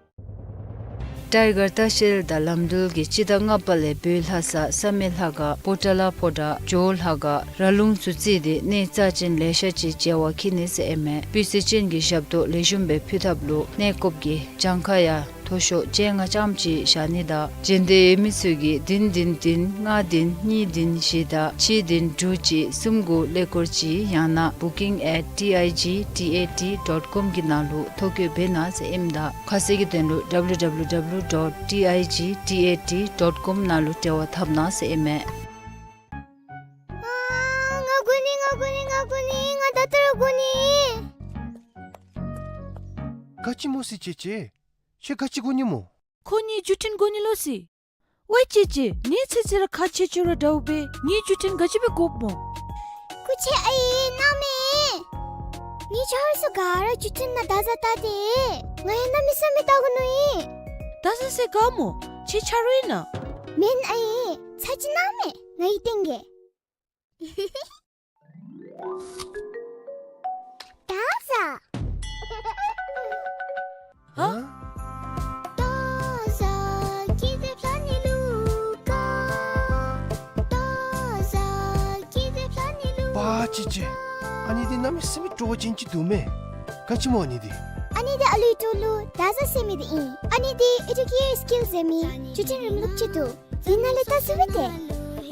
ཊའི་གར་ལྟ་བཤལ་དང་ལམ་འགྲུལ་གྱིས་སྤྱི་ཟླ་ལྔ་པ་ལས་བོད་ལྷ་ས་བསམ་ཡས་ལྷ་ཁང་པོ་ཏ་ལ་ཕོ་བྲང་ཇོ་བོ་ལྷ་ཁང་ར་ལུང་ཚུ་བརྩིས་ཏེ་གནས་རྩ་ཅན་ལེ་ཤ་ཅིག་མཇལ་བར་འཁྱིད་ནི་ཟེར་ཨིན་མས། སྤུས་ཚད་ཅན་གྱི་ཞབས་ཏོག་ལེགས་ཤོམ་སྦེ་ཕུལ་ཐབས་ལུ་གནས་སྐབས་ཀྱི་གྱངས་ཁ་ཡང་མཐོ་ཤོས་བཅོ་ལྔ་ཙམ་ཅིག་བཞག་ནི་དང་མཇལ་འདོད་ཡོད་མི་ཚུ་གིས་བདུན་བདུན་བདུན་ལྔ་བདུན་གཉིས་བདུན་བཞི་དང་གཅིག་བདུན་དྲུག་གཅིག་གསུམ་དགུ་ཀླད་ཀོར་གཅིག་ཡང་ན་booking at T I G T A T dot com གི་ནང་ལུ་ཐོ་བཀོད་འབད་གནང་ཟེར་ཨིནམ་ད་ཁ་གསལ་གྱི་དོན་ལུ་W W W dot T I G T A T dot com ནང་ལུ་འབྲེལ་བ་འཐབ་གནང་ཟེར་ཨིན་མས། ཨ་ང་དགོ་ནི་ང་དགོ་ནི་ང་དགོ་ནི་ང་ད་ལྟོ་ར་དགོ་ནི། ག་ཅི་སྨོ་སི་ཅེ་ཅེ། ཁྱོད་ག་ཅི་དགོ་ནི་སྨོ། ཁོ་ངེའི་བརྒྱུད་འཕྲིན་དགོ་ནི་ལོ་སི། ཝའི་ཅེ་ཅེ། ངེའི་ཚེ་ཚེ་ར་ཁག་ཆེ་ཆེ་ར་འདྲཝ་སྦེ་ངེའི་བརྒྱུད་འཕྲིན་ག་ཅི་སྦེ་དགོཔ་སྨོ། སྐུ་མཁྱེན་ཨའི་མནའ་མ། ངེའི་ཆ་ཧོར་ཚུ་ག་ར་བརྒྱུད་འཕྲིན་ནང་བརྡ་བཟའ་བལྟ་སྟེ། ང་ཡང་མནའ་མ་བཟའ་མི་བལྟ་དགོ་མནོ་ཡི། བརྡ་བཟའ་ཟེར་ག་སྨོ། ཁྱོད་ཆ་རོགས་ཨིན་ན། མེན་ཨའི། ཚ་གྱང་གནང་མས། ང་གིས་སྟོན་གེ། ད་ཟ། ཧ། པ་ཅི་ཅི། ཨ་ནི་འདི་གནམ་མེད་ས་མེད་སྤྲོ་བ་ཅན་ཅིག་འདུག་མས། ག་ཅི་སྨོ་ཨ་ནི་འདི། ཨ་ནི་འདི་ཨ་ལུའི་ཏོ་ལུ་ད་ཟ་ཟེར་མི་འདི་ཨིན། ཨ་ནི་འདི་ཨེ་ཌུ་ཀེར་སི་ཀིལ་ཟེར་མི་བརྒྱུད་འཕྲིན་རིམ་ལུགས་ཅིག་འདུག། ཨིན་ན་ལས་ད་ཟ་བས་ཏེ།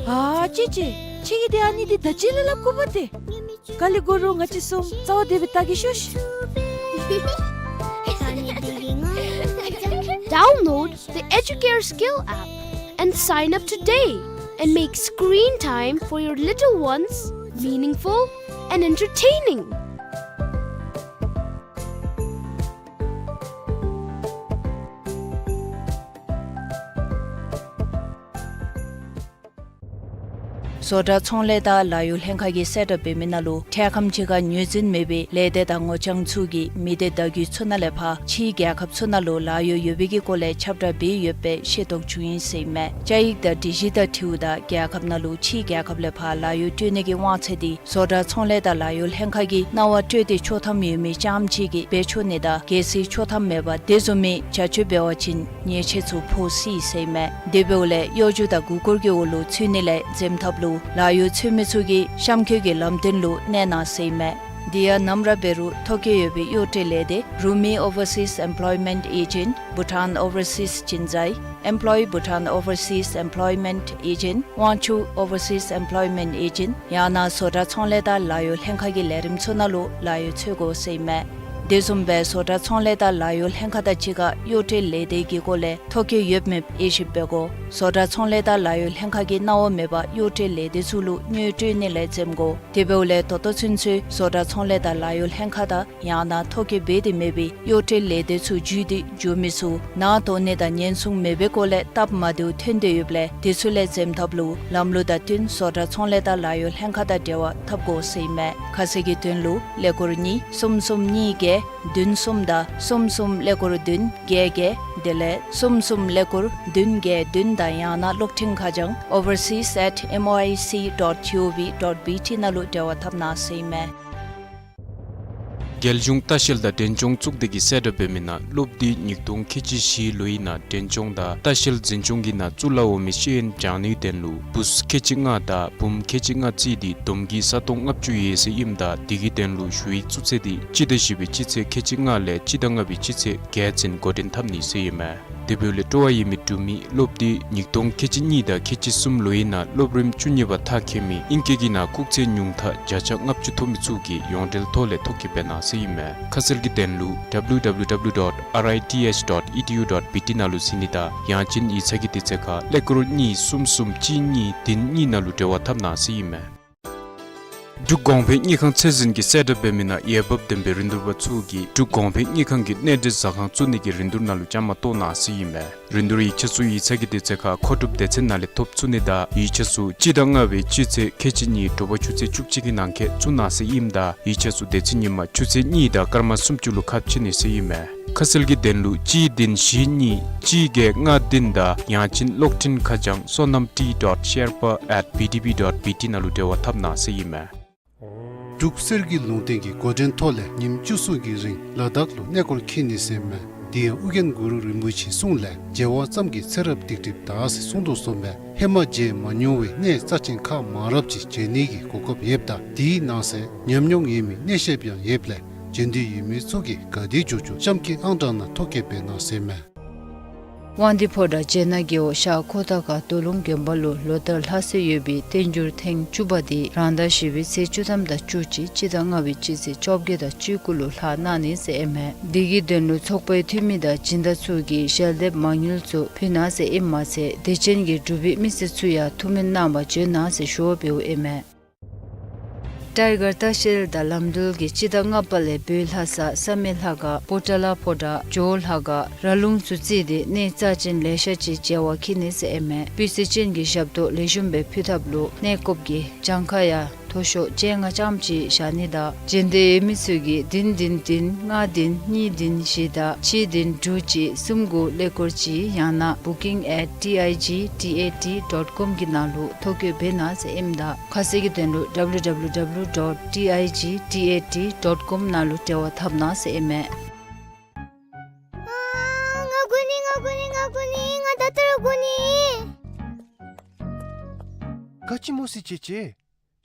ཨ་ཅི་ཅི། ཁྱོད་ཀྱིས་འདི་ཨ་ནི་འདི་ད་ཅི་ལས་སླབ་དགོཔ་ཏེ། ག་ལས་གོ་རུང་ང་བཅས་གསུམ་རྩ་བ་བདེ་སྦེ་ལྟ་གེ་ཤོག་ཤིག། Download the Educare Skill app and sign up today and make screen time for your little ones meaningful and entertaining. བཟོ་གྲྭ་ཚོང་ལས་དང་ལཱ་གཡོག་ལྷན་ཁག་གིས་གསལ་བསྒྲགས་འབད་མི་ནང་ལུ་འཕྲལ་ཁམས་ཅིག་ཁར་ངོས་འཛིན་མེད་པའི་ལས་སྡེ་དང་ངོ་རྐྱང་ཚུ་གིས་མི་སྡེ་བརྡ་བརྒྱུད་ཚུ་ནང་ལས་ཕར་ཕྱིའི་རྒྱལ་ཁབ་ཚུ་ནང་ལུ་ལཱ་གཡོག་ཡོད་པའི་གི་སྐོར་ལས་ཁྱབ་བསྒྲགས་འབད་ཡོད་པའི་ཤེས་རྟོགས་བྱུང་ཡི་ཟེར་ཨིན་མས། བཅའ་ཡིག་དང་སྒྲིག་གཞི་དང་འཁྲིལཝ་ད་རྒྱལ་ཁབ་ནང་ལུ་ཕྱིའི་རྒྱལ་ཁབ་ལས་ཕར་ལཱ་གཡོག་སྤྲོད་ནི་གི་དབང་ཚད་འདི་བཟོ་གྲྭ་ཚོང་ལས་དང་ལཱ་གཡོག་ལྷན་ཁག་གིས་གནང་བ་སྤྲོད་དེ་ཆོག་ཐམ་ཡོད་མི་རྐྱངམ་ཅིག་གིས་འབད་ཆོག་ནི་དང་གལ་སྲིད་ཆོག་ཐམ་མེད་པར་དེ་བཟུམ་མའི་བྱ་སྤྱོད་འབད་བ་ཅིན་ཉེས་ཆད་ཚུ་ཕོག་སྲིད་ཟེར་ཨིན་མས། དེ་འབདཝ་ལས་གཡོ་སྒྱུ་དང་མགུ་སྐོར་གྱི་འོག་ལུ་ཚུད་ནི་ལས་འཛེམ་ཐབས་ལུ་ལཱ་གཡོག་འཚོལ་མི་ཚུ་གིས་གཤམ་འཁོད་ཀྱི་ལམ་སྟོན་ལུ་གནས་གནང་ཟེར་ཨིན་མས། དེ་ཡང་ནམ་ར་འབད་རུང་ཐོ་བཀོད་ཡོད་པའི་གཡོག་སྤྲོད་ལས་སྡེ་རུ་མི་Overseas Employment Agent, Bhutan Overseas Jinsai, Employ Bhutan Overseas Employment Agent, དབང་ཕྱུག་Overseas Employment Agent ཡང་ན་བཟོ་གྲྭ་ཚོང་ལས་དང་ལཱ་གཡོག་ལྷན་ཁག་གི་ལས་རིམ་ཚུ་ནང་ལུ་ལཱ་གཡོག་འཚོལ་དགོ་ཟེར་ཨིན་མས། དེ་བཟུམ་སྦེ་བཟོ་གྲྭ་ཚོང་ལས་དང་ལཱ་གཡོག་ལྷན་ཁག་དང་གཅིག་ཁར་གཡོག་སྤྲོད་ལས་སྡེ་གི་སྐོར་ལས་ཐོ་བཀོད་ཡོདཔ་མེདཔ་དབྱེ་ཞིབ་འབད་དགོ། བཟོ་གྲྭ་ཚོང་ལས་དང་ལཱ་གཡོག་ལྷན་ཁག་གིས་གནང་བ་མེད་པར་གཡོག་སྤྲོད་ལས་སྡེ་ཚུ་ལུ་དངུལ་སྤྲོད་ནི་ལས་འཛེམ་དགོ། དེ་འབདཝ་ལས་ད་ལྟོ་ཚུན་ཚོད་བཟོ་གྲྭ་ཚོང་ལས་དང་ལཱ་གཡོག་ལྷན་ཁག་དང་ཡང་ན་ཐོ་བཀོད་འབད་དེ་མེད་པའི་གཡོག་སྤྲོད་ལས་སྡེ་ཚུ་བརྒྱུད་དེ་འགྱོ་མི་ཚུ་ནང་དོགས་ནི་དང་ཉེན་སྲུང་མེད་པའི་སྐོར་ལས་སྟབས་མ་བདེཝ་ཐོན་དོ་ཡོདཔ་ལས་དེ་ཚུ་ལས་འཛེམ་ཐབས་ལུ་ལམ་ལུགས་དང་བསྟུན་བཟོ་གྲྭ་ཚོང་ལས་དང་ལཱ་གཡོག་ལྷན་ཁག་དང་འབྲེལ་བ་འཐབ་དགོ་ཟེར་ཨིན་མས། ཁ་གསལ་གྱི་དོན་ལུ་ཀླད་ཀོར་གཉིས་གསུམ་གསུམ་གཉིས་བརྒྱད་བདུན་གསུམ་དང་གསུམ་གསུམ་ཀླད་ཀོར་བདུན་བརྒྱད་བརྒྱད་དེ་ལས་གསུམ་གསུམ་ཀླད་ཀོར་བདུན་བརྒྱད་བདུན་དང་ཡང་ན་གློག་འཕྲིན་ཁ་བྱང་overseas at M O I C dot G O V dot B T ནང་ལུ་འབྲེལ་བ་འཐབ་གནང་ཟེར་ཨིན་མས། རྒྱལ་གཞུང་ལྟ་བཤལ་དང་འབྲས་ལྗོངས་གཙུག་སྡེ་གིས་གསལ་བསྒྲགས་འབད་མི་ནང་སློབ་འདི་ཉིས་སྟོང་ཁལ་གཅིག་བཞི་ལོ་ཨིན་ན་འབྲས་ལྗོངས་དང་ལྟ་བཤལ་འཛིན་སྐྱོང་གི་ནང་བཙུགས་སླབ་འོང་མི་ཤེས་ཡོན་སྦྱང་ནིའི་དོན་ལུ་བུཚ་ཁལ་གཅིག་ལྔ་དང་བུམོ་ཁལ་གཅིག་ལྔ་བརྩིས་ཏེ་བསྡོམས་ཀྱིས་ས་སྟོང་ལྔ་བཅུ་ཡོད་ཟེར་ཨིནམ་ད་དེ་གི་དོན་ལུ་ཞུ་ཡིག་བཙུགས་ཚེས་འདི་སྤྱི་ཟླ་བཞི་པའི་སྤྱི་ཚེས་ཁལ་གཅིག་ལྔ་ལས་སྤྱི་ཟླ་ལྔ་པའི་སྤྱི་ཚེས་བརྒྱད་ཚུན་འགོ་འདྲེན་འཐབ་ནི་ཟེར་ཨིན་མས། དེ་འབདཝ་ལས་སྤྲོ་བ་ཡོད་མི་འབྲུག་མི་སློབ་འདི་ཉིས་སྟོང་ཁལ་གཅིག་གཉིས་དང་ཁལ་གཅིག་གསུམ་ལོ་ཨིན་ན་སློབ་རིམ་བཅུ་གཉིས་པ་མཐར་འཁྱོལ་མི་ཨིང་སྐད་ཀྱི་ནང་སྐུགས་ཚད་ཉུང་མཐའ་བརྒྱ་ཆ་ལྔ་བཅུ་ཐོབ་མི་ཚུ་གིས་ཡོངས་འབྲེལ་ཐོག་ལས་ཐོ་བཀོད་འབད་གནང་ཟེར་ཨིན་མས། ཁ་གསལ་གྱི་དོན་ལུ་W W W dot R I T H dot E D U dot B T ནང་ལུ་གཟིགས་ནི་དང་ཡང་ཅིན་ཡིག་ཚང་གི་དུས་ཚོད་ཁར་ཀླད་ཀོར་གཉིས་གསུམ་གསུམ་གཅིག་གཉིས་བདུན་གཉིས་ནང་ལུ་འབྲེལ་བ་འཐབ་གནང་ཟེར་ཨིན་མས། འབྲུག་གོང་འཕེལ་དངུལ་ཁང་ཚད་འཛིན་གྱིས་གསལ་བསྒྲགས་འབད་མི་ནང་འོས་འབབ་ལྡན་པའི་རིན་བསྡུར་པ་ཚུ་གིས་འབྲུག་གོང་འཕེལ་དངུལ་ཁང་གི་གནས་འབྲེལ་ཟ་ཁང་བཙུགས་ནི་གི་རིན་བསྡུར་ནང་ལུ་བཅའ་མར་གཏོགས་གནང་ཟེར་ཨིན་མས། རིན་བསྡུར་ཡིག་ཆ་ཚུ་ཡིག་ཚང་གི་དུས་ཚོད་ཁར་མཁོ་སྒྲུབ་སྡེ་ཚན་ནང་ལས་ཐོབ་ཚུགས་ནི་དང་ཡིག་ཆ་ཚུ་སྤྱི་ཟླ་ལྔ་པའི་སྤྱི་ཚེས་ཁལ་གཅིག་གཉིས་དྲོ་པ་ཆུ་ཚོད་བཅུ་གཅིག་གི་ནང་འཁོད་བཙུགས་གནང་ཟེར་ཨིནམ་ད་ཡིག་ཆ་ཚུ་དེ་ཚེ་ཉིན་མ་ཆུ་ཚོད་གཉིས་དང་སྐར་མ་སུམ་ཅུ་ལུ་ཁ་ཕྱེ་ནི་ཟེར་ཨིན་མས། ཁ་གསལ་གྱི་དོན་ལུ་གཅིག་བདུན་བཞི་གཉིས་གཅིག་བརྒྱད་ལྔ་བདུན་དང་ཡང་ཅིན་གློག་འཕྲིན་ཁ་བྱང་sonamtee dot sherpa at B D B dot B T ནང་ལུ་འབྲེལ་བ་འཐབ་གནང་ཟེར་ཨིན་མས། འབྲུག་གསེར་གྱི་ལུང་བསྟན་གྱིས་འགོ་འདྲེན་ཐོག་ལས་ཉིནམ་བཅུ་གསུམ་གྱི་རིང་ལ་དྭགས་ལུ་གནས་སྐོར་འཁྱིད་ནི་ཟེར་ཨིན་མས། དེ་ཡང་ཨོ་རྒྱན་གུ་རུ་རིན་པོ་ཆེའི་གསུང་ལས་མཇལ་བ་ཙམ་གྱིས་ཚེ་རབས་སྡིག་སྒྲིབ་དག་ཟེར་གསུངས་དོ་བཟུམ་སྦེ་ཧེ་མ་མཇལ་མ་མྱོང་བའི་གནས་རྩ་ཆེན་ཁག་མང་རབས་ཅིག་མཇལ་ནི་གི་གོ་སྐབས་ཡོདཔ་ད་དེའི་ནང་གསེས་ཉམས་མྱོང་ཡོད་མི་གནས་བཤདཔ་ཡང་ཡོདཔ་ལས་མཇལ་འདོད་ཡོད་མི་ཚུ་གིས་ག་དེ་མགྱོགས་མགྱོགས་གཤམ་གྱི་ཨང་གྲངས་ནང་ཐོ་བཀོད་འབད་གནང་ཟེར་ཨིན་མས། དབང་འདུས་ཕོ་བྲང་བྱེད་ནག་རྒེད་འོག་ཤར་ཁོ་ཐང་ཁ་རྡོ་ལུང་དགོན་པ་ལུ་ལོ་ལྟར་ལྷ་སྲས་ཡོད་པའི་བསྟན་འགྱུར་ཐེངས་བཅུ་པ་འདི་རང་ཟླ་བཞི་པའི་ཚེས་བཅུ་ཐམ་དང་བཅུ་གཅིག་སྤྱི་ཟླ་ལྔ་པའི་སྤྱི་ཚེས་བཅོ་བརྒྱད་དང་བཅུ་དགུ་ལུ་ལྷག་གནང་ནི་ཟེར་ཨིན་མས། འདི་གི་དོན་ལུ་ཚོགས་པའི་འཐུས་མི་དང་སྦྱིན་བདག་ཚུ་གིས་ཞལ་འདེབས་མ་དངུལ་ཚུ་ཕུལ་གནང་ཟེར་ཨིནམ་མ་ཚད་དད་ཅན་གྱི་འབྲུག་པའི་མི་སེར་ཚུ་ཡང་ཐུགས་སྨོན་གནང་བར་བྱོན་གནང་ཟེར་ཞུ་བ་འབདཝ་ཨིན་མས། ཊའི་གར་ལྟ་བཤལ་དང་ལམ་འགྲུལ་གྱིས་སྤྱི་ཟླ་ལྔ་པ་ལས་བོད་ལྷ་ས་བསམ་ཡས་ལྷ་ཁང་པོ་ཏ་ལ་ཕོ་བྲང་ཇོ་བོ་ལྷ་ཁང་ར་ལུང་ཚུ་བརྩིས་ཏེ་གནས་རྩ་ཅན་ལེ་ཤ་ཅིག་མཇལ་བར་འཁྱིད་ནི་ཟེར་ཨིན་མས། སྤུས་ཚད་ཅན་གྱི་ཞབས་ཏོག་ལེགས་ཤོམ་སྦེ་ཕུལ་ཐབས་ལུ་གནས་སྐབས་ཀྱི་གྱངས་ཁ་ཡང་ མཐོ་ཤོས་བཅོ་ལྔ་ཙམ་ཅིག་བཞག་ནི་དང་། འབྱོན་འདོད་ཡོད་མི་ཚུ་གིས་བདུན་བདུན་བདུན་ལྔ་བདུན་གཉིས་བདུན་བཞི་དང་ཕྱེད་བདུན་དྲུག་གཅིག་གསུམ་དགུ་ཀླད་ཀོར་གཅིག་ཡང་ན་booking at T I G T A T dot com གི་ནང་ལུ་ཐོ་བཀོད་འབད་གནང་ཟེར་ཨིནམ་ད། ཁ་གསལ་གྱི་དོན་ལུ W W W dot T I G T A T dot com ནང་ལུ་འབྲེལ་བ་འཐབ་གནང་ཟེར་ཨིན་མས། ཨ་ང་དགོ་ནི་ང་དགོ་ནི་ང་དགོ་ནི་ང་ད་ལྟོ་ར་དགོ་ནི། ག་ཅི་སྨོ་ཟེར་ཅེ་ཅེ།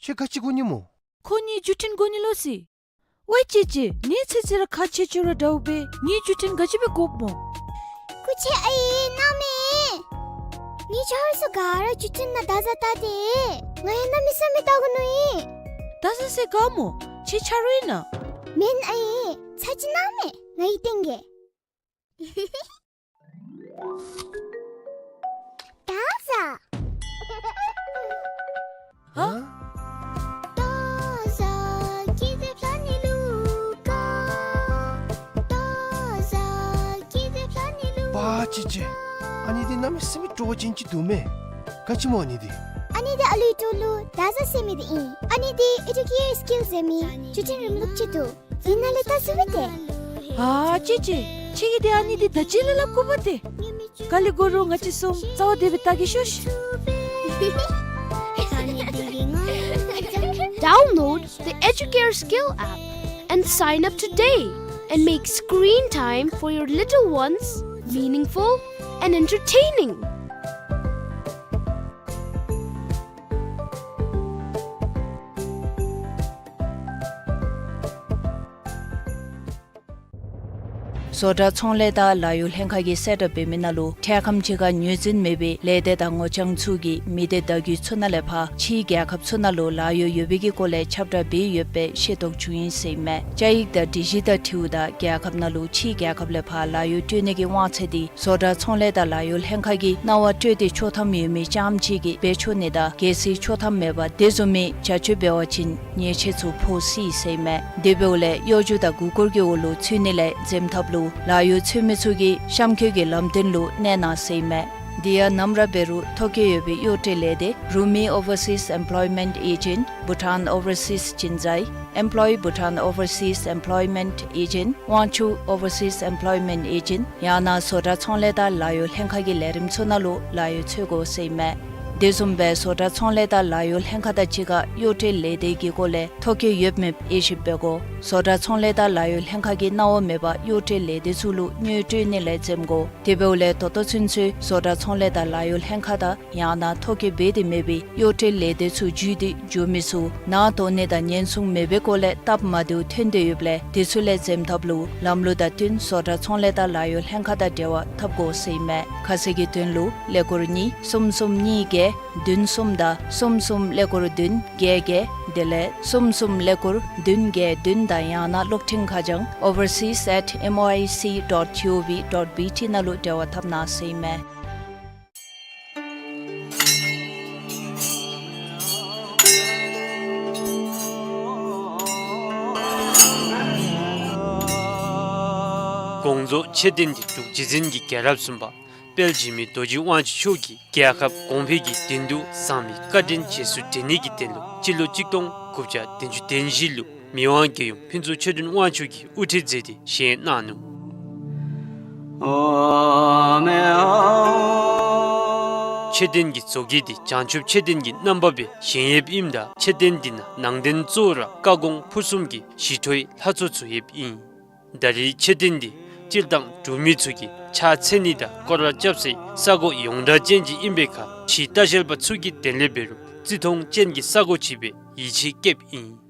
ཁྱོད་ག་ཅི་དགོ་ནི་སྨོ། ཁོ་ངེའི་བརྒྱུད་འཕྲིན་དགོ་ནི་ལོ་ཟེར། ཝའི་ཅེ་ཅེ་ངེའི་ཚེ་ཚེ་ར་ཁ་ཆེ་ཆེ་ར་འདྲཝ་སྦེ་ངེའི་བརྒྱུད་འཕྲིན་ག་ཅི་སྦེ་དགོཔ་སྨོ། སྐུ་མཁྱེན་ཨའི་གནམ་མེད། ངེའི་ཆ་རོགས་ཚུ་ག་ར་བརྒྱུད་འཕྲིན་ནང་བརྡ་བཟའ་བལྟ་སྟེ། ང་ཡང་གནམ་མེད་ས་མེད་བལྟ་དགོ་ནི་ཨིན། བརྡ་བཟའ་ཟེར་ག་སྨོ། ཁྱོད་ཆ་རོགས་ཨིན་ན། མེན་ཨའི་ཚར་ཅིག་གནམ་མེད་ང་གིས་སྟོན་གེ། བརྡ་བཟའ། ཧ། བརྡ་བཟའ་ཀི་དེབ་ལྷ་ནི་ལུ་ཀ། བརྡ་བཟའ་ཀི་དེབ་ལྷ་ནི་ལུ། པ་ཅི་ཅི། ཨ་ནི་འདི་གནམ་མེད་ས་མེད་སྤྲོ་བ་ཅན་ཅིག་འདུག་མས། ག་ཅི་སྨོ་ཨ་ནི་འདི། ཨ་ནི་འདི་ཨ་ལུའི་ཏོ་ལུ་བརྡ་བཟའ་ཟེར་མི་འདི་ཨིན། ཨ་ནི་འདི་ཨེ་ཌུ་ཀེར་སི་ཀིལ་ཟེར་མི་བརྒྱུད་འཕྲིན་རིམ་ལུགས་ཅིག་འདུག། ཨིན་ན་ལས་བརྡ་བཟའ་བས་ཏེ། ཨ་ཅི་ཅི། ཁྱོད་ཀྱིས་འདི་ཨ་ནི་འདི་ད་ཅི་ལས་སླབ་དགོཔ་ཏེ། ག་ལས་དགོ་རུང་ང་བཅས་གསུམ་རྩ་བ་བདེ་སྦེ་བལྟ་གེ་ཤོག་ཤིག། Download the Educare Skill app and sign up today and make screen time for your little ones meaningful and entertaining. བཟོ་གྲྭ་ཚོང་ལས་དང་ལཱ་གཡོག་ལྷན་ཁག་གིས་གསལ་བསྒྲགས་འབད་མི་ནང་ལུ་འཕྲལ་ཁམས་ཅིག་ཁར་ངོས་འཛིན་མེད་པའི་ལས་སྡེ་དང་ངོ་རྐྱང་ཚུ་གིས་མི་སྡེ་བརྡ་བརྒྱུད་ཚུ་ནང་ལས་ཕར་ཕྱིའི་རྒྱལ་ཁབ་ཚུ་ནང་ལུ་ལཱ་གཡོག་ཡོད་པའི་གི་སྐོར་ལས་ཁྱབ་བསྒྲགས་འབད་ཡོད་པའི་ཤེས་རྟོགས་བྱུང་ཡི་ཟེར་ཨིན་མས། བཅའ་ཡིག་དང་སྒྲིག་གཞི་དང་འཁྲིལཝ་ད་རྒྱལ་ཁབ་ནང་ལུ་ཕྱིའི་རྒྱལ་ཁབ་ལས་ཕར་ལཱ་གཡོག་སྤྲོད་ནི་གི་དབང་ཚད་འདི་བཟོ་གྲྭ་ཚོང་ལས་དང་ལཱ་གཡོག་ལྷན་ཁག་གིས་གནང་བ་སྤྲོད་དེ་ཆོག་ཐམ་ཡོད་མི་རྐྱངམ་ཅིག་གིས་འབད་ཆོག་ནི་དང་། གལ་སྲིད་ཆོག་ཐམ་མེད་པར་དེ་བཟུམ་མའི་བྱ་སྤྱོད་འབད་བ་ཅིན་ཉེས་ཆད་ཚུ་ཕོག་སྲིད་ཟེར་ཨིན་མས། དེ་འབདཝ་ལས་གཡོ་སྒྱུ་དང་མགུ་སྐོར་གྱི་འོག་ལུ་ཚུད་ནི་ལས་འཛེམ་ཐབས་ལུ་ལཱ་གཡོག་འཚོལ་མི་ཚུ་གིས་གཤམ་འཁོད་ཀྱི་ལམ་སྟོན་ལུ་གནས་གནང་ཟེར་ཨིན་མས། དེ་ཡང་ནམ་ར་འབད་རུང་ཐོ་བཀོད་ཡོད་པའི་གཡོག་སྤྲོད་ལས་སྡེ་Rumi Overseas Employment Agent, Bhutan Overseas Jinzai, Employ Bhutan Overseas Employment Agent, Wangchuck Overseas Employment Agent ཡང་ན་བཟོ་གྲྭ་ཚོང་ལས་དང་ལཱ་གཡོག་ལྷན་ཁག་གི་ལས་རིམ་ཚུ་ནང་ལུ་ལཱ་གཡོག་འཚོལ་དགོ་ཟེར་ཨིན་མས། དེ་བཟུམ་སྦེ་བཟོ་གྲྭ་ཚོང་ལས་དང་ལཱ་གཡོག་ལྷན་ཁག་དང་གཅིག་ཁར་གཡོག་སྤྲོད་ལས་སྡེ་གི་སྐོར་ལས་ཐོ་བཀོད་ཡོད་མེད་དབྱེ་ཞིབ་འབད་དགོ། བཟོ་གྲྭ་ཚོང་ལས་དང་ལཱ་གཡོག་ལྷན་ཁག་གིས་གནང་བ་མེད་པར་གཡོག་སྤྲོད་ལས་སྡེ་ཚུ་ལུ་དངུལ་སྤྲོད་ནི་ལས་འཛེམ་དགོ། དེ་འབདཝ་ལས་ད་ལྟོ་ཚུན་ཚོད་བཟོ་གྲྭ་ཚོང་ལས་དང་ལཱ་གཡོག་ལྷན་ཁག་དང་ཡང་ན་ཐོ་བཀོད་འབད་དེ་མེད་པའི་གཡོག་སྤྲོད་ལས་སྡེ་ཚུ་བརྒྱུད་དེ་འགྱོ་མི་ཚུ་ནང་དོགས་ནི་དང་ཉེན་སྲུང་མེད་པའི་སྐོར་ལས་སྟབས་མ་བདེཝ་ཐོན་ཏེ་ཡོདཔ་ལས་དེ་ཚུ་ལས་འཛེམ་ཐབས་ལུ་ལམ་ལུགས་དང་བསྟུན་བཟོ་གྲྭ་ཚོང་ལས་དང་ལཱ་གཡོག་ལྷན་ཁག་དང་འབྲེལ་བ་འཐབ་དགོ་ཟེར་ཨིན་མས། ཁ་གསལ་གྱི་དོན་ལུ་ཀླད་ཀོར་གཉིས་གསུམ་གསུམ་གཉིས་བརྒྱད་བདུན་གསུམ་དང་གསུམ་གསུམ་ཀླད་ཀོར་བདུན་བརྒྱད་བརྒྱད་དེ་ལས་གསུམ་གསུམ་ཀླད་ཀོར་བདུན་བརྒྱད་བདུན་དང་ཡང་ན་གློག་འཕྲིན་ཁ་བྱང་overseas at M O I C dot G O V dot B T ནང་ལུ་འབྲེལ་བ་འཐབ་གནང་ཟེར་ཨིན་མས། དགོངས་རྫོགས་མཆོད་རྟེན་འདི་འབྲུག་རྗེ་བཙུན་གྱི་རྒྱལ་རབས་གསུམ་པ་དཔལ་འཇིགས་མེད་རྡོ་རྗེ་དབང་ཕྱུག་མཆོག་གིས་རྒྱལ་ཁབ་གོང་འཕེལ་གྱི་དོན་དུ་བཟང་མི་བཀའ་དྲིན་རྗེས་སུ་དྲན་ནི་གི་དོན་ལུ་སྤྱི་ལོ་གཅིག་སྟོང་དགུ་བརྒྱ་བདུན་ཅུ་དོན་བཞི་ལུ་མི་དབང་རྒྱལ་ཡུམ་ཕུན་ཚོགས་ཆོས་སྒྲོན་དབང་ཕྱུག་གིས་དབུ་ཁྲིད་མཛད་དེ་བཞེངས་གནང་ནུག། མཆོད་རྟེན་གྱི་བཟོ་བཀོད་འདི་བྱང་ཆུབ་མཆོད་རྟེན་གྱི་རྣམ་པ་སྦེ་བཞེངས་ཡོདཔ་ཨིནམ་ད་མཆོད་རྟེན་འདི་ནང་ནང་རྟེན་གཙོ་བོ་ར་བཀའ་དགོངས་ཕུར་གསུམ་གྱི་ཞི་ཁྲོའི་ལྷ་ཚོགས་ཚུ་ཡོདཔ་ཨིན། ད་རེས་མཆོད་རྟེན་འདི་སྤྱིར་བཏང་འབྲུག་མི་ཚུ་གིས་ཕྱག་འཚལ་ནི་དང་སྐོར་ར་རྐྱབ་སའི་ས་གོ་ཡོངས་གྲགས་ཅན་ཅིག་ཨིན་པའི་ཁར་ཕྱིའི་ལྟ་བཤལ་པ་ཚུ་གི་དོན་ལས་འབད་རུང་བརྩི་མཐོང་ཅན་གྱི་ས་གོ་ཅིག་སྦེ་ཡིད་ཆེས་བསྐྱེདཔ་ཨིན།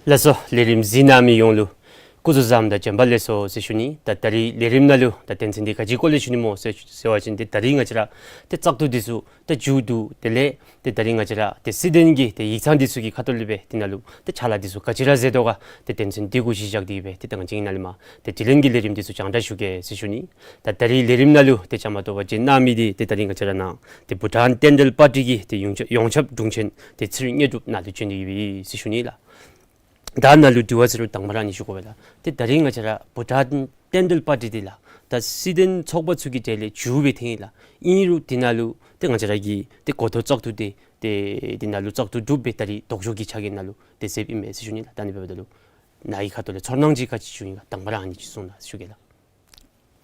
ལགས་སོ། ལས་རིམ་གཟིགས་གནང་མི་ཡོངས་ལུ་ སྐུ་གཟུགས་བཟང་དང་བྱོན་པ་ལེགས་སོ་ཟེར་ཞུ་ནི། ད་ད་རིས་ལས་རིམ་ནང་ལུ་ད་དོན་ཚན་འདི་ག་ཅིའི་སྐོར་ལས་ཞུ་ནི་སྨོ་ཟེར་ཟེར་བ་ཅིན་ཏེ་ད་རིས་ང་བཅས་ར་ཏེ་བཙག་འཐུ་འདི་ཚུ་ད་མཇུག་བསྡུ་དེ་ལས་ཏེ་ད་རིས་ང་བཅས་ར་ཏེ་སྲིད་དོན་གྱི་ཏེ་ཡིག་ཚང་འདི་ཚུ་གི་ཁ་ཐུག་ལས་སྦེ་དེ་ནང་ལུ་ཏེ་ཕྱག་ལཱ་འདི་ཚུ་ག་ཅི་ར་མཛད་དོ་ག་ཏེ་དོན་ཚན་འདི་གུ་གཞི་བཞག་སྟེ་སྦེ་ཏེ་ད་ང་བཅས་ཀྱི་ནཱ་ལས་མར་ཏེ་དྲི་ལན་གྱི་ལས་རིམ་འདི་ཚུ་རྒྱང་བསྒྲགས་ཞུ་གེ་ཟེར་ཞུ་ནི། ད་ད་རིས་ལས་རིམ་ནང་ལུ་ཏེ་བཅའ་མར་གཏོགས་པར་བྱོན་གནང་མི་འདི་ཏེ་ད་རིས་ང་བཅས་ར་ནཱ་ཏེ་བྷུ་ཊཱན་བསྟན་འབྲེལ་པར་ཊི་གི་ཏེ་ཡོངས་ཁྱབ་ཡོངས་ཁྱབ་དྲུང་ཆེན་ཏེ་ཚེ་རིང་དངོས་གྲུབ་ནཱ་ལུ་བྱོན་ཏེ་ཡོད་པས་ཟེར་ཞུ་ནི་ལགས། ད་ནཱ་ལུ་དྲི་བ་ཟེར་རུང་དང་པ་ར་ཨ་ནི་ཞུ་དགོ་པས་ལགས། ཏེ་ད་རིས་ང་བཅས་ར་བྷུ་ཊཱན་བསྟན་འབྲེལ་པར་ཊི་འདི་ལགས་ད་སྲིད་དོན་ཚོགས་པ་ཚུ་གི་གྲས་ལས་མཇུག་སྦེ་ཐོན་ཡི་ལགས། ཨིན་རུང་དེ་ནང་ལུ་ཏེ་ང་བཅས་ར་གི་ཏེ་འགོ་ཐོག་བཙག་འཐུ་འདི་ཏེ་དེ་ནང་ལུ་བཙག་འཐུ་གྲུབ་སྦེ་ད་རིས་ལྡོག་ཕྱོགས་ཀྱི་ཕྱག་འགན་ནང་ལུ་ཏེ་ཟེརཝ་ཨིན་མས་ཟེར་ཞུ་ནི་ལགས། ད་ཨ་ནི་འབདཝ་ད་ལུ་ནཱ་གི་ཁ་ཐུག་ལས་ཚོར་སྣང་ཅིག་ག་ཅི་བྱུང་ཡི་ག་དང་པ་ར་ཨ་ནི་ཅིག་གསུང་གནང་ཞུ་གེ་ལགས།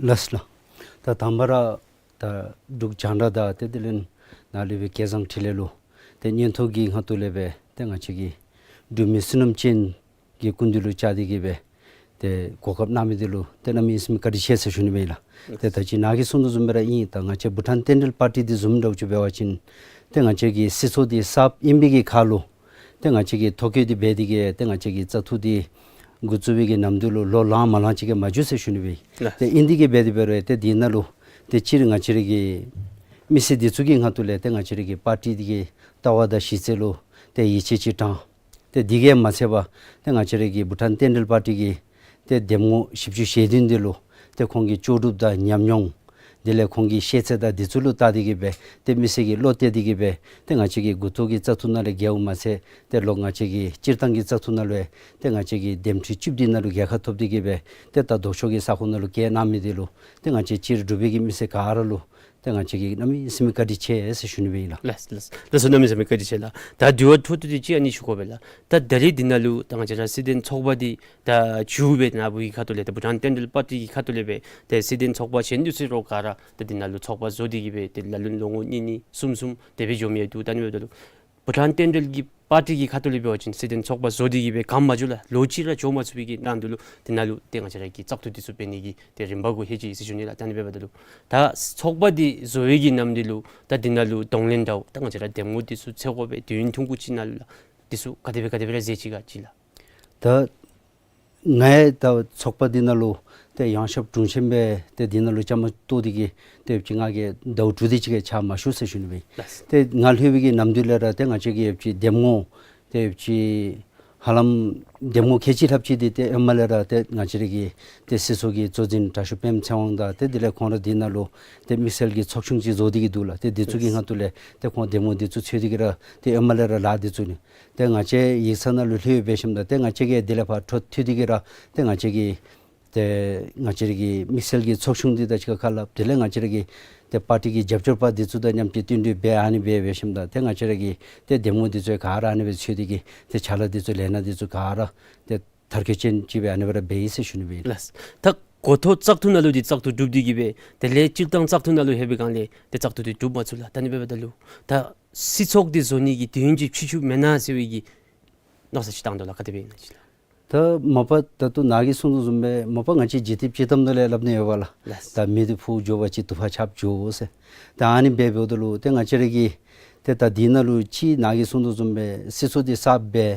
ལགས་ལགས། ད་དང་པ་ར་ད་འབྲུག་རྒྱང་བསྒྲགས་དང་ཏེ་དེ་ལས་ནཱ་ལུ་སྦེ་སྐལ་བཟང་འཕྲིན་ལས་ལུ་ཏེ་སྙན་ཐོ་གི་ཁ་ཐུག་ལས་སྦེ་ཏེ་ང་བཅས་ཀྱི་འབྲུག་མི་བསོད་ནམས་ཅན་གྱི་སྐུ་མདུན་ལུ་བཅར་ཏེ་གི་སྦེ་ཏེ་གོ་སྐབས་གནང་མི་འདི་ལུ་ཏེ་གནམ་མེད་ས་མེད་བཀའ་དྲིན་ཆེ་ཟེར་ཞུ་ནི་སྦེ་ཨིན་ལགས། ཏེ་ད་ཅི་ནཱ་གིས་གསུང་དོ་བཟུམ་སྦེ་ར་ཨིན། ད་ང་བཅས་བྷུ་ཊཱན་བསྟན་འབྲེལ་པར་ཊི་འདི་བཟུམ་འདྲཝ་ཅིག་འབད་བ་ཅིན་ཏེ་ང་བཅས་ཀྱི་སྲིད་ཚོགས་འདི་གསརཔ་ཨིན་པའི་གི་ཁར་ལུ་ཏེ་ང་བཅས་ཀྱིས་ཐོ་བཀོད་འདི་འབད་དེ་གི་ཏེ་ང་བཅས་ཀྱི་བཙག་འཐུ་འདི་འགོ་བཙུགས་པའི་གི་ནམ་དུས་ལུ་ལོ་ལང་མ་ལང་ཅིག་གིས་མ་མཇུག་ཟེར་ཞུ་ནི་སྦེ་ཨིན། ལགས། ཏེ་ཨིན་དེ་གི་འབད་དེ་འབད་རུང་ཏེ་འདི་ནང་ལུ་ཏེ་སྤྱིར་ང་བཅས་ར་གི་མི་སེར་འདི་ཚུ་གི་ཁ་ཐུག་ལས་ཏེ་ང་བཅས་ར་གི་པར་ཊི་འདི་གི་ལྟ་བ་དང་གཞི་རྩ་ལུ་ཏེ་ཡིད་ཆེས་ཅིག་དྲངས། ཏེ་འདི་གིས་མ་ཚད་པར་ཏེ་ང་བཅས་ར་གི་བྷུ་ཊཱན་བསྟན་འབྲེལ་པར་ཊི་གི་ཏེ་འདེམས་ངོ་བཞི་བཅུ་ཞེ་བདུན་འདི་ལུ་ཏེ་ཁོང་གི་ལྕོགས་གྲུབ་དང་ཉམས་མྱོང་དེ་ལས་ཁོང་གི་ཤེས་ཚད་དང་འདི་ཚུ་ལུ་བལྟ་སྟེ་གི་སྦེ་ཏེ་མི་སེར་གྱིས་བློ་གཏད་དེ་གི་སྦེ་ཏེ་ང་བཅས་ཀྱི་འགོ་ཐོག་གི་བཙག་འཐུ་ནང་ལས་རྒྱལཝ་མ་ཚད་ཏེ་ལོག་ང་བཅས་ཀྱི་སྤྱིར་བཏང་གི་བཙག་འཐུ་ནང་ལུ་ཡང་ཏེ་ང་བཅས་ཀྱི་འདེམས་ཁྲི་བཅུ་བདུན་ནང་ལུ་རྒྱལ་ཁ་ཐོབ་སྟེ་གི་སྦེ་ཏེ་ད་ལྡོག་ཕྱོགས་ཀྱི་ས་ཁོངས་ནང་ལུ་བསྐྱལ་གནང་མི་འདི་ལུ་ཏེ་ང་བཅས་སྤྱིར་འབྲུག་པའི་གི་མི་སེར་ག་ར་ལུ་ཏེ་ང་བཅས་ཀྱིས་གནམ་མེད་ས་མེད་བཀའ་དྲིན་ཆེ་ཟེར་ཞུ་ནི་སྦེ་ཨིན་ལགས། ལགས་ལགས་ལགས་སོ། གནམ་མེད་ས་མེད་བཀའ་དྲིན་ཆེ་ལགས། ད་དྲི་བ་འཕྲོ་མཐུད་དེ་ཅིག་ཨ་ནི་ཞུ་དགོ་པས་ལགས། ད་ད་རིས་འདི་ནང་ལུ་ད་ང་བཅས་ར་སྲིད་དོན་ཚོགས་པ་འདི་ད་མཇུག་སྦེ་ནཱ་བུ་གི་ཁ་ཐུག་ལས་ད་བྷུ་ཊཱན་བསྟན་འབྲེལ་པར་ཊི་གི་ཁ་ཐུག་ལས་སྦེ་ཏེ་སྲིད་དོན་ཚོགས་པ་གཞན་འདི་ཚུ་ར་ག་ར་ད་འདི་ནང་ལུ་ཚོགས་པ་བཟོ་སྟེ་གི་སྦེ་ཏེ་ལ་ལུ་ལོ་ངོ་གཉིས་གཉིས་གསུམ་གསུམ་དེ་སྦེ་འགྱོ་མི་ཡང་འདུག། ད་ཨ་ནི་འབདཝ་ད་ལུ་བྷུ་ཊཱན་བསྟན་འབྲེལ་གྱི་པར་ཊི་གི་ཁ་ཐུག་ལས་འབད་བ་ཅིན་སྲིད་དོན་ཚོགས་པ་བཟོ་སྟེ་གི་སྦེ་ག་མ་འགྱོ་ལགས། ལོ་གཅིག་ར་འགྱོ་མ་ཚུགས་པའི་གི་ནང་དུ་ལུ་དེ་ནང་ལུ་ཏེ་ང་བཅས་ར་གི་བཙག་འཐུ་འདི་ཚུ་འབད་ནི་གི་ཏེ་རིམ་པ་གུ་ལྷོད་ཅི་ཟེར་ཞུ་ནི་ལགས། ད་ཨ་ནི་འབདཝ་ད་ལུ་ད་ཚོགས་པ་འདི་བཟོ་བའི་གི་ནམ་དུས་ལུ་ད་འདི་ནང་ལུ་གདོང་ལེན་འདྲཝ་ད་ང་བཅས་ར་འདེམས་ངོ་འདི་ཚུ་འཚོལ་དགོ་པས། དུས་ཡུན་ཐུང་ཀུ་ཅིག་ནང་ལུ་ལགས། འདི་ཚུ་ག་དེ་སྦེ་ག་དེ་སྦེ་ར་མཛད་ཅི་ག་ཅིག་ལགས། ད་ངས་ད་ཚོགས་པ་འདི་ནང་ལུ་ཏེ་ཡོངས་ཁྱབ་དྲུང་ཆེན་སྦེ་ཏེ་འདི་ནང་ལུ་བཅའ་མར་གཏོགས་ཏེ་གི་ཏེ་ཡོད་ཅི་ང་གིས་ཟླཝ་དྲུག་དེ་ཅིག་གི་ཕྱག་མ་ཞུ་ཟེར་ཞུ་ནི་སྦེ་ཨིན། ལགས། ཏེ་ང་ལྷོད་པའི་གི་ནམ་དུས་ལས་ར་ཏེ་ང་བཅས་ཀྱི་ཡོད་ཅི་འདེམས་ངོ་ཏེ་ཡོད་ཅི་ཧ་ལམ་འདེམས་ངོ་ཁལ་གཅིག་ལྷགཔ་ཅིག་འདི་ཏེ་ཧེ་མ་ལས་ར་ཏེ་ང་བཅས་ར་གི་ཏེ་སྲིད་ཚོགས་ཀྱི་གཙོ་འཛིན་དྲགོས་པདྨ་ཚེ་དབང་དང་ཏེ་དེ་ལས་ཁོང་ར་འདི་ནང་ལུ་ཏེ་དམིགས་བསལ་གྱི་ཚོགས་ཆུང་ཅིག་བཟོ་སྟེ་གི་འདུག་ལགས། ཏེ་འདི་ཚུ་གི་ལགས། ཁ་ཐུག་ལས་ཏེ་ཁོང་འདེམས་ངོ་འདི་ཚུ་འཚོལ་ཏེ་གི་ར་ཏེ་ཧེ་མ་ལས་ར་ལཱ་འདི་ཚུ་ནི་ཏེ་ང་བཅས་ཡིག་ཚང་ནང་ལུ་ལྷོད་འབད་ཞིནམ་ད་ཏེ་ང་བཅས་ཀྱིས་དེ་ལས་ཕར་འཕྲོ་མཐུད་དེ་གི་ར་ཏེ་ང་བཅས་ཀྱི་ཏེ་ང་བཅས་ར་གི་དམིགས་བསལ་གྱི་ཚོགས་ཆུང་འདི་དང་གཅིག་ཁར་ཁ་སླབ། དེ་ལས་ང་བཅས་ར་གི་ཏེ་པར་ཊི་གི་རྒྱབ་སྐྱོར་པ་འདི་ཚུ་དང་མཉམ་གཅིག་བསྟུན་གྲོས་འབད་ཨ་ནི་སྦེ་འབད་ཞིནམ་ད་ཏེ་ང་བཅས་ར་གི་ཏེ་འདེམས་ངོ་འདི་ཚུ་ག་ར་ཨ་ནི་སྦེ་འཚོལ་ཏེ་གི་ཏེ་ཕྱག་ལཱ་འདི་ཚུ་ལས་སྣ་འདི་ཚུ་ག་ར་ཏེ་མཐར་འཁྱོལ་ཅན་ཅིག་སྦེ་ཨ་ནི་སྦེ་ར་འབད་ཡི་ཟེར་ཞུ་ནི་སྦེ་ཨིན། ལགས། ད་འགོ་ཐོག་བཙག་འཐུ་ནང་ལུ་འདི་བཙག་འཐུ་གྲུབ་སྟེ་གི་སྦེ་དེ་ལས་སྤྱིར་བཏང་བཙག་འཐུ་ནང་ལུ་ལྷོད་པའི་སྒང་ལས་ཏེ་བཙག་འཐུ་འདི་གྲུབ་མ་ཚུགས་ལགས། ད་ཨ་ནི་འབདཝ་ད་ལུ་ད་སྲིད་ཚོགས་འདི་བཟོ་ནི་གི་དུས་ཡུན་ཅིག་ཕྱིས་ཕྱིས་མེན་ན་ཟེར་བའི་གི་མནོ་བསམ་ཅིག་བཏང་དོ་ལགས། ག་དེ་སྦེ་ཨིན་ན་ཅིག་ལགས། ད་མ་པ་ད་ལྟོ་ནཱ་གིས་གསུང་དོ་བཟུམ་སྦེ་མ་པ་ང་བཅས་འཇིག་རྟེན་སྤྱིར་བཏང་ནང་ལས་སླབ་ནི་ཡོད་པ་ལགས། ལགས། ད་མེ་འདི་ཕུ་འགྱོ་བ་ཅིན་དུ་པ་ཆརཔ་འགྱོ་ཟེར། ད་ཨ་ནི་སྦེ་འབདཝ་ད་ལུ་ཏེ་ང་བཅས་ར་གི་ཏེ་ད་འདི་ནང་ལུ་ཅིག་ནཱ་གིས་གསུང་དོ་བཟུམ་སྦེ་སྲིད་ཚོགས་འདི་གསརཔ་སྦེ་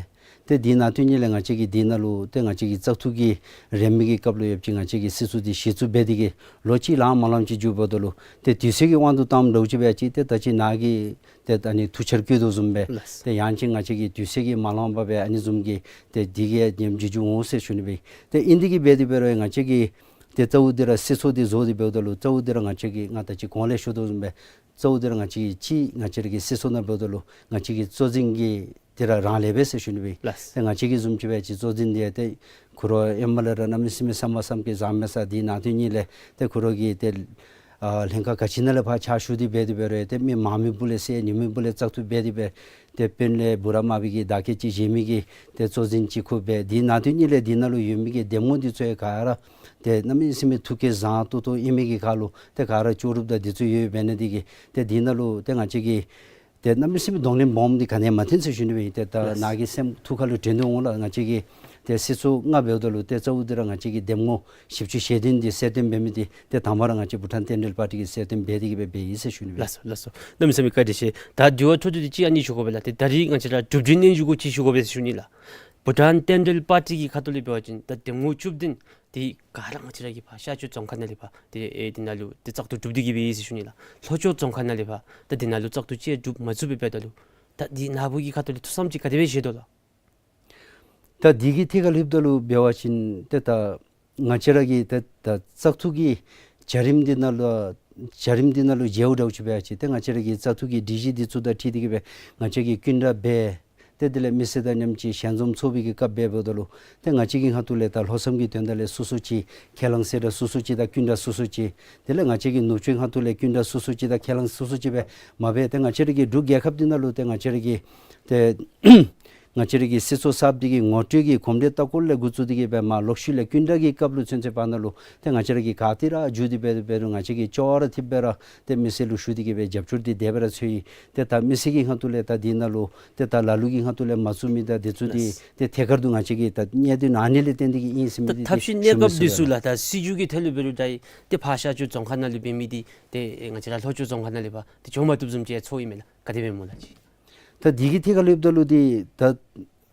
ཏེ་འདི་ནང་དོན་གཉིས་ལས་ང་བཅས་ཀྱིས་འདི་ནང་ལུ་ཏེ་ང་བཅས་ཀྱི་བཙག་འཐུ་གི་རནམ་གི་སྐབས་ལུ་ཡོད་ཅི་ང་བཅས་ཀྱི་སྲིད་ཚོགས་འདི་གཞི་བཙུགས་འབད་དེ་གི་ལོ་གཅིག་ལང་མ་ལངམ་ཅིག་འགྱོཝ་ད་ལུ་ཏེ་དུས་ཚོད་ཀྱི་དབང་དུ་བཏངམ་འདྲཝ་ཅིག་སྦེ་ཅིག་ཏེ་ད་ཅི་ནཱ་གིས་ཏེ་ད་ཨ་ནི་ཐུགས་འཆར་བཀོད་དོ་བཟུམ་སྦེ། ལགས། ཏེ་ཡང་ཅིན་ང་བཅས་ཀྱི་དུས་ཚོད་ཀྱིས་མ་ལང་པར་སྦེ་ཨ་ནི་བཟུམ་གྱི་ཏེ་འདི་གིས་ཉིནམ་བརྗེད་འགྱོ་འོང་ཟེར་ཞུ་ནི་སྦེ། ཏེ་ཨིན་དེ་གི་འབད་དེ་འབད་རུང་ང་བཅས་ཀྱིས་ཏེ་གཙོ་བོ་འདི་ར་སྲིད་ཚོགས་འདི་བཟོ་སྟེ་འབདཝ་ད་ལུ་གཙོ་བོ་འདི་ར་ང་བཅས་ཀྱིས་ང་ད་ཅི་གོང་ལས་ཞུ་དོ་བཟུམ་སྦེ་གཙོ་བོ་འདི་ར་ང་བཅས་ཀྱིས་ཅིག་ང་བཅས་ར་གི་སྲིད་ཚོགས་ནང་འབདཝ་ད་ལུ་ང་བཅས་ཀྱི་གཙོ་འཛིན་གྱི་འདི་ར་རང་ལས་པས་ཟེར་ཞུ་ནི་སྦེ། ལགས། ཏེ་ང་བཅས་ཀྱི་བཟུམ་ཅིག་སྦེ་ཅིག་གཙོ་འཛིན་འདི་ཏེ་ཁོ་ར་ཧེ་མ་ལས་ར་གནམ་མེད་ས་མེད་བསམ་པ་བསམ་གྱིས་བཟང་མས་ས། འདི་ནང་དོན་གཉིས་ལས་ཏེ་ཁོ་ར་གིས་ཏེ་ཨ་ལྷན་ཁག་ག་ཅི་ནང་ལས་ཕར་ཕྱག་ཞུ་སྟེ་འབད་དེ་འབད་རུང་ཏེ་མི་མང་མི་སྦུག་ལས་སེལ་ཉུང་མི་སྦུག་ལས་བཙག་འཐུ་འབད་དེ་སྦེ་ཏེ་དཔོན་ལས་འབུམ་རམས་པའི་གི་བརྡ་སྐད་ཅིག་བཞེས་མི་གི་ཏེ་གཙོ་འཛིན་ཅིག་ཁོ་སྦེ། འདི་ནང་དོན་གཉིས་ལས་འདི་ནང་ལུ་ཡོད་མི་གི་འདེམས་ངོ་འདི་ཚུ་ཡང་ག་ར་ཏེ་གནམ་མེད་ས་མེད་ཐུགས་བསྐྱེད་བཟང་ཏོག་ཏོ་ཨིན་མི་གི་ཁར་ལུ་ཏེ་ག་ར་ལྕོགས་གྲུབ་དང་འདི་ཚུ་ཡོདཔ་འབད་ནི་འདི་གིས་ཏེ་འདི་ནང་ལུ་ཏེ་ང་བཅས་ཀྱིས་ཏེ་གནམ་མེད་ས་མེད་གདོང་ལེན་སྦོམ་འདི་ག་ནི་ཡང་མ་ཐོན་ཟེར་ཞུ་ནི་སྦེ་ཨིན། ཏེ་ད་ལགས། ནཱ་གི་སེམས་ཐུགས་ཁར་ལུ་དྲན་དོ་འོང་ལགས། ང་བཅས་ཀྱི་ཏེ་སྲིད་ཚོགས་ལྔ་འབདཝ་ད་ལུ་ཏེ་གཙོ་བོ་འདི་ར་ང་བཅས་ཀྱི་འདེམས་ངོ་བཞི་བཅུ་ཞེ་བདུན་འདི་གསལ་སྟོན་འབད་མི་འདི་ཏེ་དང་པ་ར་ང་བཅས་བྷུ་ཊཱན་བསྟན་འབྲེལ་པར་ཊི་གིས་གསལ་སྟོན་འབད་དེ་གི་སྦེ་འབད་ཡི་ཟེར་ཞུ་ནི་སྦེ། ལགས་སོ་ལགས་སོ། གནམ་མེད་ས་མེད་བཀའ་དྲིན་ཆེ། ད་དྲི་བ་འཕྲོ་མཐུད་དེ་ཅིག་ཨ་ནི་ཞུ་དགོ་པས་ལགས། ཏེ་ད་རིས་ང་བཅས་ར་གྲུབ་འབྲས་སྙན་ཞུ་གུ་ཅིག་ཞུ་དགོ་པས་ཟེར་ཞུ་ནི་ལགས། བྷུ་ཊཱན་བསྟན་འགྲོའི་པར་ཊི་གི་ཁ་ཐུག་ལས་འབད་བ་ཅིན་ད་འདེམས་ངོ་བཅུ་བདུན་འདི་ག་ར་ང་བཅས་ར་གི་ཕར་ཤར་ཕྱོགས་རྫོང་ཁག་ནང་ལས་ཕར་ཏེ་ཨེ་འདི་ནང་ལུ་ཏེ་བཙག་འཐུ་གྲུབ་སྟེ་གི་སྦེ་ཡོད་ཟེར་ཞུ་ནི་ལགས། ལྷོ་ཕྱོགས་རྫོང་ཁག་ནང་ལས་ཕར་ད་འདི་ནང་ལུ་བཙག་འཐུ་ཅིག་གྲུབ་མ་ཚུགས་པས། འབདཝ་ད་ལུ་ད་འདི་ནཱ་བུ་གི་ཁ་ཐུག་ལས་ཐུགས་བསམ་ཅིག་ག་དེ་སྦེ་བཞེས་དོ་ལགས། ད་འདི་གི་ཐད་ཁར་ལྷོདཔ་ད་ལུ་འབད་བ་ཅིན་ཏེ་ད་ང་བཅས་ར་གི་ཏེ་ད་བཙག་འཐུ་གི་བྱ་རིམ་འདི་ནང་ལུ་བྱ་རིམ་འདི་ནང་ལུ་མཇལཝ་འདྲཝ་ཅིག་འབད་བ་ཅིན་ཏེ་ང་བཅས་ར་གི་བཙག་འཐུ་གི་སྒྲིག་གཞི་འདི་ཚུ་དང་འཁྲིལ་ཏེ་གི་སྦེ་ང་བཅས་ཀྱིས་བསྐྱིན་གྲགས་འབད། ཏེ་དེ་ལས་མི་སེར་དང་མཉམ་གཅིག་ཞལ་འཛོམས་ཚོགས་པའི་གི་སྐབས་འབད་འབདཝ་ད་ལུ་ཏེ་ང་བཅས་ཀྱི་ཁ་ཐུག་ལས་ད་ལྷོ་མཚམས་ཀྱི་དོན་དག་ལས་སོ་སོ་ཅིག་ཁས་བླངས་གསལ་བསྒྲགས་སོ་སོ་ཅིག་དང་བསྐྱིན་གྲགས་སོ་སོ་ཅིག། དེ་ལས་ང་བཅས་ཀྱི་ནུབ་ཕྱོགས་ཁ་ཐུག་ལས་བསྐྱིན་གྲགས་སོ་སོ་ཅིག་དང་ཁས་བླངས་སོ་སོ་ཅིག་སྦེ་མ་འབད། ཏེ་ང་བཅས་ར་གི་འབྲུག་རྒྱལ་ཁབ་འདི་ནང་ལུ་ཏེ་ང་བཅས་ར་གི་ཏེ་ང་བཅས་ར་གི་སྲིད་ཚོགས་གསརཔ་འདི་གི་ངོ་སྤྲོད་ཀྱི་གོམས་འདྲིས་ལྟ་སྐོར་ལས་འགོ་བཙུགས་ཏེ་གི་སྦེ་མར་ལོག་ཤུལ་ལས་བསྐྱིན་གྲགས་ཀྱི་སྐབས་ལུ་ཚུན་ཚོད་བར་ན་ལུ་ཏེ་ང་བཅས་ར་གིས་ག་ཏེ་ར་འགྱོ་སྟེ་འབད་འབད་རུང་ང་བཅས་ཀྱིས་ཅོག་ར་འཐདཔ་སྦེ་ར་ཏེ་མི་སེར་ལུ་ཞུ་སྟེ་གི་སྦེ་རྒྱབ་སྐྱོར་འདི་དེ་སྦེ་ར་འཚོལ་ཡི། ཏེ་ད་མི་སེར་གྱི་ཁ་ཐུག་ལས་ད་འདི་ནང་ལུ་ཏེ་ད་ལ་ལུ་གི་ཁ་ཐུག་ལས་མ་བཙུགས་མི་དང་འདི་ཚུ་འདི་ཏེ་ཐད་ཀར་དུ་ང་བཅས་ཀྱིས་ད་གནད་དོན་ཨ་ནི་ལས་བརྟེན་ཏེ་གི་ཨིན་ཟེར་མི་འདི་ཐབས་ཤེས་གནས་སྐབས་འདི་ཚུ་ལགས་ད་སྲིད་བྱུས་ཀྱི་ཐད་ལུ་འབད་རུང་ད་ཏེ་ཕར་ཤར་ཕྱོགས་རྫོང་ཁག་ནང་ལུ་འབད་མི་འདི་ཏེ་ང་བཅས་ར་ལྷོ་ཕྱོགས་རྫོང་ཁག་ནང་ལས་ཕར་ཏེ་འགྱོ་མ་བཏུབ་བཟུམ་ཅིག་ཚོར་ཡི་མས་ལགས། ག་དེ་སྦེ་སྨོ་ལགས་ཅིག། ད་འདི་གི་ཐད་ཁར་ལྷོདཔ་ད་ལུ་འདི་ད་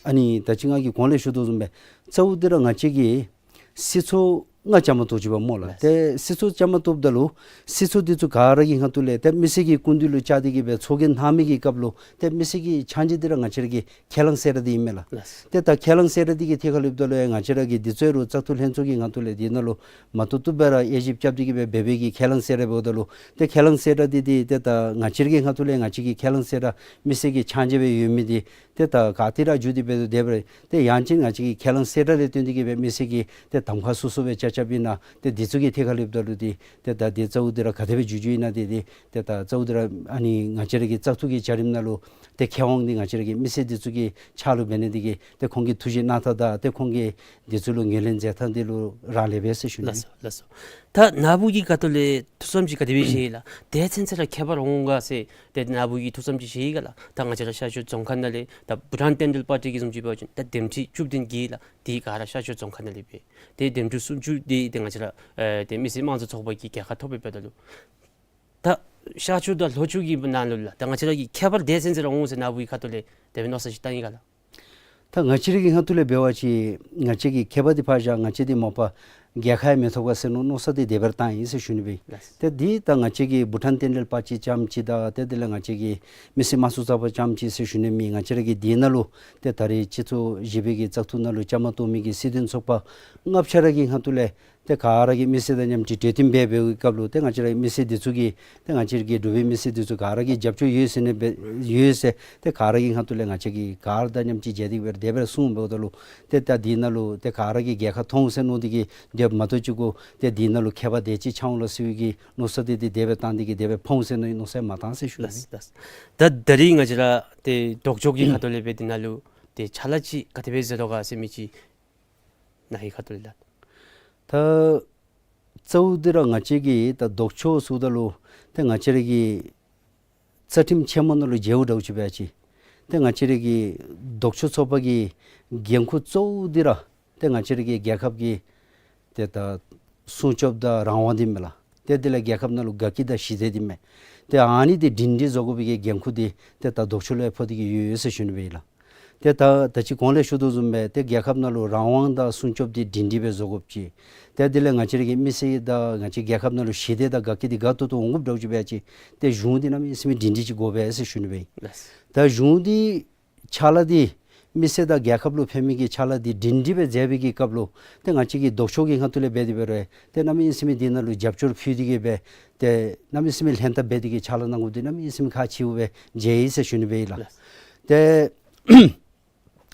ཨ་ནི་ད་ཅི་ང་གིས་གོང་ལས་ཞུ་དོ་བཟུམ་སྦེ་གཙོ་བོ་འདི་ར་ང་བཅས་ཀྱི་སྲིད་ཚོགས་ལྔ་བཅའ་མར་གཏོགས་ཅི་པ་སྨོ་ལགས། ལགས། ཏེ་སྲིད་ཚོགས་བཅའ་མར་གཏོགསཔ་ད་ལུ་སྲིད་ཚོགས་འདི་ཚུ་ག་ར་གི་ཁ་ཐུག་ལས་ཏེ་མི་སེར་གྱི་སྐུ་མདུན་ལུ་བཅར་ཏེ་གི་སྦེ་ཚོགས་རྒྱན་གནང་མི་གི་སྐབས་ལུ་ཏེ་མི་སེར་གྱི་ཕྱག་མཇལ་འདི་ར་ང་བཅས་ར་གི་ཁས་བླངས་གསལ་བསྒྲགས་འདི་ཨིན་མས་ལགས། ལགས། ཏེ་ད་ཁས་བླངས་གསལ་བསྒྲགས་འདི་གི་ཐད་ཁར་ལྷོདཔ་ད་ལུ་ཡང་ང་བཅས་ར་གི་འདི་ཚུ་རུང་བཙག་འཐུ་ལྷན་ཚོགས་ཀྱི་ཁ་ཐུག་ལས་འདི་ནང་ལུ་མ་བཏུབ་བཏུབ་སྦེ་ར་དབྱེ་ཞིབ་རྐྱབ་སྟེ་གི་སྦེ་འབད་བའི་གི་ཁས་བླངས་གསལ་བསྒྲགས་འབདཝ་ད་ལུ་ཏེ་ཁས་བླངས་གསལ་བསྒྲགས་འདི་འདི་ཏེ་ད་ང་བཅས་ར་གི་ཁ་ཐུག་ལས་ང་བཅས་ཀྱི་ཁས་བླངས་གསལ་བསྒྲགས་མི་སེར་གྱི་ཕྱག་མཇལ་སྦེ་ཡོད་མི་འདི་ཏེ་ད་ག་ཏེ་ར་འགྱོ་སྟེ་འབད་རུང་དེ་སྦེ་ར་ཏེ་ཡང་ཅིན་ང་བཅས་ཀྱི་ཁས་བླངས་གསལ་བསྒྲགས་ལས་བརྟེན་ཏེ་གི་སྦེ་མི་སེར་གྱི་ཏེ་གདམ་ཁ་སོ་སོ་སྦེ་ཆ་ཁྱབ་ཨིན་ན་ཏེ་འདི་ཚུ་གི་ཐད་ཁར་ལྷོདཔ་ད་ལུ་འདི་ཏེ་ད་འདི་གཙོ་བོ་འདི་ར་ག་དེ་སྦེ་འགྱོ་འགྱོཝ་ཨིན་ན་འདི་འདི་ཏེ་ད་གཙོ་བོ་འདི་ར་ཨ་ནི་ང་བཅས་ར་གི་བཙག་འཐུ་གི་བྱ་རིམ་ནང་ལུ་ཏེ་ཁེ་དབང་འདི་ང་བཅས་ར་གི་མི་སེར་འདི་ཚུ་གི་ཕྱག་ལུ་འབད་ནི་འདི་གིས་ཏེ་ཁོང་གི་ཐུགས་བཞེད་གནང་ཐངས་དང་ཏེ་ཁོང་གིས་འདི་ཚུ་ལུ་ངོས་ལེན་མཛད་ཐངས་འདི་ལུ་རག་ལས་པས་ཟེར་ཞུ་ནི། ལགས་སོ་ལགས་སོ། ད་ནཱ་བུ་གི་ཁ་ཐུག་ལས་ཐུགས་བསམ་ཅིག་ག་དེ་སྦེ་བཞེས་ཡི་ལགས། དེ་ཚུན་ཚོད་ར་ཁྱད་པར་འོང་ག་ཟེར་ཏེ་ནཱ་བུ་གིས་ཐུགས་བསམ་ཅིག་བཞེས་ཡི་ག་ལགས། ད་ང་བཅས་ར་ཤར་ཕྱོགས་རྫོང་ཁག་ནང་ལས་ད་བྷུ་ཊཱན་བསྟན་འགྲོའི་པར་ཊི་གི་བཟུམ་ཅིག་འབད་བ་ཅིན་ད་འདེམས་ཁྲི་བཅུ་བདུན་བརྒྱད་ལགས། འདི་ག་ར་ཤར་ཕྱོགས་རྫོང་ཁག་ནང་ལས་འབད། ཏེ་འདེམས་ཁྲི་སུམ་ཅུ་འདི་ཏེ་ང་བཅས་ར་ཨེ་ཏེ་མི་སེར་དམངས་གཙོ་ཚོགས་པ་གིས་རྒྱལ་ཁ་ཐོབ་པས། འབདཝ་ད་ལུ་ད་ཤར་ཕྱོགས་དང་ལྷོ་ཕྱོགས་ཀྱི་ནང་ལུ་ལགས་ད་ང་བཅས་ར་གི་ཁྱད་པར་དེ་ཚུན་ཚོད་ར་འོང་ཟེར་ནཱ་བུའི་ཁ་ཐུག་ལས་དེ་སྦེ་མནོ་བསམ་ཅིག་བཏང་ཡི་ག་ལགས། ད་ང་བཅས་ར་གི་ཁ་ཐུག་ལས་འབད་བ་ཅིན་ང་བཅས་ཀྱི་ཁྱད་པར་འདི་ཕར་བཞག་ང་བཅས་འདི་མ་པ་རྒྱལ་ཁ་ཡང་མི་ཐོབ་ག་ཟེར་མནོ་མནོ་བསམ་འདི་དེ་སྦེ་ར་བཏང་ཡི་ཟེར་ཞུ་ནི་སྦེ། ལགས། ཏེ་འདི་ད་ང་བཅས་ཀྱི་བྷུ་ཊཱན་བསྟན་འགྲོའི་པར་ཊི་ཙམ་ཅིག་དང་ཏེ་དེ་ལས་ང་བཅས་ཀྱི་མི་སེར་དམངས་གཙོ་ཚོགས་པ་ཙམ་ཅིག་ཟེར་ཞུ་ནི་མེན། ང་བཅས་ར་གི་འདི་ནང་ལུ་ཏེ་ད་རེས་སྤྱི་ཚོགས་བཞི་པའི་གི་བཙག་འཐུ་ནང་ལུ་བཅའ་མར་གཏོགས་མི་གི་སྲིད་དོན་ཚོགས་པ་ལྔ་ཆ་ར་གི་ཁ་ཐུག་ལས་ཏེ་ག་ར་གིས་མི་སེར་དང་མཉམ་གཅིག་གྲོས་བསྟུན་འབད་འབད་བའི་སྐབས་ལུ་ཏེ་ང་བཅས་ར་མི་སེར་འདི་ཚུ་གིས་ཏེ་ང་བཅས་ཀྱི་འབྲུག་པའི་མི་སེར་འདི་ཚུ་ག་ར་གིས་རྒྱབ་སྐྱོར་ཡོད་ཟེར་ནི་སྦེ་ཡོད་ཟེར་ཏེ་ག་ར་གི་ཁ་ཐུག་ལས་ང་བཅས་ཀྱིས་ག་ར་དང་མཉམ་གཅིག་མཇལ་ཏེ་གི་སྦེ་དེ་སྦེ་གསུངས་འབདཝ་ད་ལུ་ཏེ་ད་འདི་ནང་ལུ་ཏེ་ག་ར་གིས་རྒྱལ་ཁ་ཐོབ་འོང་ཟེར་མནོ་སྟེ་གི་དེ་མ་གཏོགས་ཅིག་གུ་ཏེ་འདི་ནང་ལུ་ཁྱད་པར་དེ་ཅིག་ཆགས་འོང་ལོ་ཟེར་བའི་གི་མནོ་བསམ་འདི་འདི་དེ་སྦེ་བཏང་སྟེ་གི་དེ་སྦེ་ཕོག་འོང་ཟེར་མནོ་མནོ་བསམ་མ་བཏང་ཟེར་ཞུ་ནི། ལགས་ལགས། ད་ད་རིས་ང་བཅས་ར་ཏེ་ལྡོག་ཕྱོགས་ཀྱི་ཁ་ཐུག་ལས་འབད་འདི་ནང་ལུ་ཏེ་ཕྱག་ལཱ་ཅིག་ག་དེ་སྦེ་མཛད་དོ་ག་ཟེར་མི་ཅིག་ནཱ་གི་ཁ་ཐུག་ལས་ལགས། ད་གཙོ་བོ་འདི་ར་ང་བཅས་ཀྱི་ད་ལྡོག་ཕྱོགས་ཟེརཝ་ད་ལུ་ཏེ་ང་བཅས་ར་གི་རྩ་ཁྲིམས་ཆེན་མོ་ནང་ལུ་མཇལཝ་འདྲཝ་ཅིག་འབད་བ་ཅིན་ཏེ་ང་བཅས་ར་གི་ལྡོག་ཕྱོགས་ཚོགས་པ་གི་འགན་ཁུར་གཙོ་བོ་འདི་ར་ཏེ་ང་བཅས་ར་གི་རྒྱལ་ཁབ་ཀྱི་ཏེ་ད་སྲུང་སྐྱོབ་དང་རང་དབང་འདི་མས་ལགས། ཏེ་དེ་ལས་རྒྱལ་ཁབ་ནང་ལུ་དགའ་སྐྱིད་དང་ཞི་བདེ་འདི་མས། ཏེ་ཨ་ནི་འདི་སྒྲིང་སྒྲི་བཟོ་དགོ་པའི་གི་འགན་ཁུར་འདི་ཏེ་ད་ལྡོག་ཕྱོགས་ལུ་ཕོག་སྟེ་གི་ཡོད་ཡོད་ཟེར་ཞུ་ནི་སྦེ་ཨིན་ལགས། ཏེ་ད་ད་ཅི་གོང་ལས་ཞུ་དོ་བཟུམ་སྦེ་ཏེ་རྒྱལ་ཁབ་ནང་ལུ་རང་དབང་དང་སྲུང་སྐྱོབ་འདི་སྒྲིང་སྒྲི་སྦེ་བཟོ་དགོཔ་ཅིག། ཏེ་དེ་ལས་ང་བཅས་ར་གི་མི་སེར་དང་ང་བཅས་རྒྱལ་ཁབ་ནང་ལུ་ཞི་བདེ་དང་དགའ་སྐྱིད་འདི་དགའ་ཏོག་ཏོ་འོང་དགོཔ་འདྲཝ་ཅིག་འབད་བ་ཅིན་ཏེ་གཞུང་འདི་གནམ་མེད་ས་མེད་སྒྲིང་སྒྲི་ཅིག་དགོ་པས་ཟེར་ཞུ་ནི་སྦེ་ཨིན། ལགས། ད་གཞུང་འདི་ཕྱག་ལཱ་འདི་མི་སེར་དང་རྒྱལ་ཁབ་ལུ་ཕན་མི་གི་ཕྱག་ལཱ་འདི་སྒྲིང་སྒྲི་སྦེ་མཛད་པའི་གི་སྐབས་ལུ་ཏེ་ང་བཅས་ཀྱི་ལྡོག་ཕྱོགས་ཀྱི་ཁ་ཐུག་ལས་འབད་དེ་འབད་རུང་ཏེ་གནམ་མེད་ས་མེད་འདི་ནང་ལུ་རྒྱབ་སྐྱོར་ཕུལ་ཏེ་གི་སྦེ་ཏེ་གནམ་མེད་ས་མེད་ལྷན་ཐབས་འབད་དེ་གི་ཕྱག་ལཱ་གནང་དགོཔ་འདི་གནམ་མེད་ས་མེད་ཁག་ཆེཝ་སྦེ་མཇལ་ཡི་ཟེར་ཞུ་ནི་སྦེ་ཨིན་ལགས། ལགས། ཏེ་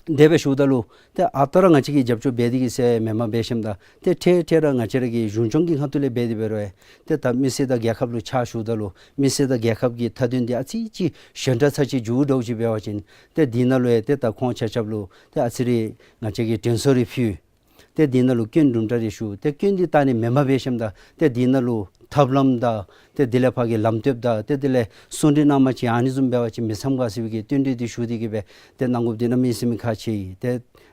དེ་སྦེ་ཞུཝ་ད་ལུ་ཏེ་ཨ་རྟག་ར་ང་བཅས་ཀྱིས་རྒྱབ་སྐྱོར་འབད་དེ་གི་ཟེར་མེན་པར་འབད་ཞིནམ་ད་ཏེ་འཕྲལ་འཕྲལ་ར་ང་བཅས་ར་གི་གཞུང་སྐྱོང་གི་ཁ་ཐུག་ལས་འབད་དེ་འབད་རུང་ཏེ་ད་མི་སེར་དང་རྒྱལ་ཁབ་ལུ་ཕྱག་ཞུཝ་ད་ལུ་མི་སེར་དང་རྒྱལ་ཁབ་ཀྱི་མཐའ་དོན་འདི་ཨ་ཙི་ཅིག་ཞན་དྲགས་ཚར་ཅིག་འགྱོཝ་འདྲཝ་ཅིག་འབད་བ་ཅིན་ཏེ་འདི་ནང་ལུ་ཡང་ཏེ་ད་ཁོང་ཆ་ཁྱབ་ལུ་ཏེ་ཨ་ཙི་རེ་ང་བཅས་ཀྱིས་དྲན་གསོ་རེ་ཕུལ། ཏེ་འདི་ནང་ལུ་སྐྱོན་དུམ་གྲ་རེ་ཞུ། ཏེ་སྐྱོན་འདི་བལྟ་ནི་མེན་པར་འབད་ཞིནམ་ད་ཏེ་འདི་ནང་ལུ་ཐབས་ལམ་དང་ཏེ་དེ་ལས་ཕར་གྱི་ལམ་སྟོན་དང་ཏེ་དེ་ལས་གསུང་གྲོས་གནང་མ་ཅིག་ཨ་ནི་བཟུམ་འབད་བ་ཅིན་མི་འཚམ་ག་ཟེར་བའི་གི་བསྟུན་གྲོས་འདི་ཞུ་སྟེ་གི་སྦེ་ཏེ་གནང་དགོཔ་འདི་གནམ་མེད་ས་མེད་ཁག་ཆེ་ཡི། ཏེ་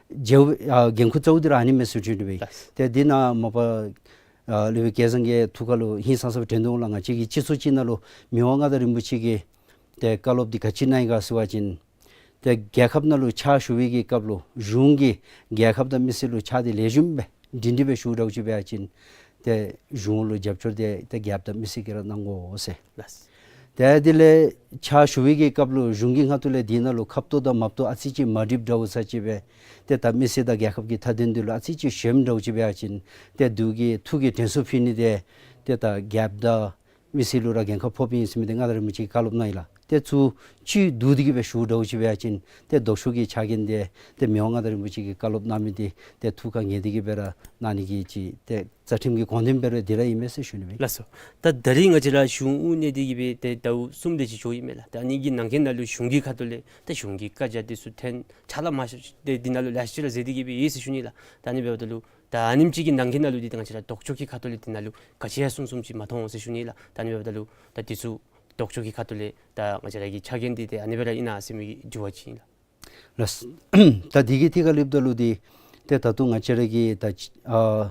མཇལ་ཨ་འགན་ཁུར་གཙོ་བོ་འདི་ར་ཨ་ནི་མས་ཟེར་ཞུ་ནི་སྦེ་ཨིན། ལགས། ཏེ་འདི་ནང་མ་པ་ཨ་སློབ་དཔོན་སྐལ་བཟང་གི་ཐུགས་ཁ་ལུ་ཧིང་སངས་ས་སྦེ་དྲན་དོ་འོང་ལགས། ང་བཅས་ཀྱི་སྤྱི་ཚོགས་ཅིག་ནང་ལུ་མི་དབང་མངའ་བདག་རིན་པོ་ཆེ་གིས་ཏེ་བཀའ་སློབ་འདི་ག་ཅི་གནང་ཡི་ག་ཟེར་བ་ཅིན་ ཏེ་རྒྱལ་ཁབ་ནང་ལུ་ཕྱག་ཞུ་བའི་གི་སྐབས་ལུ་གཞུང་གིས་རྒྱལ་ཁབ་དང་མི་སེར་ལུ་ཕྱག་འདི་ལེགས་ཤོམ་སྦེ་སྒྲིང་སྒྲི་སྦེ་ཞུ་དྲག་ཅིག་འབད་བ་ཅིན་ཏེ་གཞུང་ལུ་རྒྱབ་སྐྱོར་འདི་ཏེ་རྒྱལ་ཁབ་དང་མི་སེར་གྱིས་ར་གནང་དགོ་ཟེར། ལགས། ཏེ་དེ་ལས་ཕྱག་ཞུ་བའི་གི་སྐབས་ལུ་གཞུང་གི་ཁ་ཐུག་ལས་འདི་ནང་ལུ་ཁ་ཏོག་དང་མ་ཏོག་ཨ་ཙི་ཅིག་མ་འགྲིགཔ་འདྲཝ་ས་ཅིག་སྦེ་ཏེ་ད་མི་སེར་དང་རྒྱལ་ཁབ་ཀྱི་མཐའ་དོན་འདི་ལུ་ཨ་ཙི་ཅིག་ཞན་འདྲཝ་ཅིག་འབད་བ་ཅིན་ཏེ་འདི་གི་ཐུགས་ཀྱི་དྲན་གསོ་ཕུལ་ནི་འདི་ཏེ་ད་རྒྱལ་ཁབ་དང་མི་སེར་ལུ་ར་འགན་ཁག་ཕོགཔ་ཨིན་ཟེར་མི་འདི་མངའ་བདག་རིན་པོ་ཆེ་གིས་བཀའ་སློབ་གནང་ཡི་ལགས། ཏེ་ཚུར་གཅིག་བསྡུ་སྟེ་གི་སྦེ་ཞུ་འདྲཝ་ཅིག་འབད་བ་ཅིན་ཏེ་ལྡོག་ཕྱོགས་ཀྱི་ཆ་རྐྱེན་འདི་ཏེ་མི་དབང་མངའ་བདག་རིན་པོ་ཆེ་གིས་བཀའ་སློབ་གནང་མི་འདི་ཏེ་ཐུགས་ཁར་ངེས་ཏེ་གི་སྦེ་ར་གནང་ནི་གི་ཅིག་ཏེ་རྩ་ཁྲིམས་ཀྱི་དགོངས་དོན་འབད་རུང་འདི་ར་ཨིན་མས་ཟེར་ཞུ་ནི་མས། ལགས་སོ། ད་ད་རིས་ང་བཅས་ར་གཞུང་དབུ་བརྙེས་ཏེ་གི་སྦེ་ཏེ་ཟླཝ་གསུམ་དེ་ཅིག་འགྱོ་ཡི་མས་ལགས། ད་ཨ་ནི་གི་ནང་འཁོད་ནང་ལུ་གཞུང་གི་ཁ་ཐུག་ལས་ད་གཞུང་གི་བཀའ་རྒྱ་འདི་ཚུ་ཐོན་ཕྱག་ལཱ་མ་ཤེས་ཏེ་འདི་ནང་ལུ་ལེ་ཤ་ཅིག་ར་མཛད་དེ་གི་སྦེ་ཡོད་ཟེར་ཞུ་ནི་ལགས། ད་ཨ་ནི་འབདཝ་ད་ལུ་ད་ཨ་ནེམ་ཅིག་གི་ནང་འཁོད་ནང་ལུ་འདི་ད་ང་བཅས་ར་ལྡོག་ཕྱོགས་ཀྱི་ཁ་ཐུག་ལས་འདི་ནང་ལུ་ག་ཅི་ཡང་གསུང་གསུངམ་ཅིག་མ་མཐོང་འོང་ཟེར་ཞུ་ནི་ལགས། ད་ཨ་ནི་འབདཝ་ད་ལུ་ད་འདི་ཚུ་ལྡོག་ཕྱོགས་ཀྱི་ཁ་ཐུག་ལས་ད་ང་བཅས་ར་གི་ཆ་རྐྱེན་འདི་ཏེ་ཨ་ནི་སྦེ་ར་ཨིན་ན་ཟེར་མི་གི་དྲི་བ་ཅིག་ཨིན་ལགས། ལགས། ད་འདི་གི་ཐད་ཁར་ལྷོདཔ་ད་ལུ་འདི་ཏེ་ད་ལྟོ་ང་བཅས་ར་གི་ད་ཨ་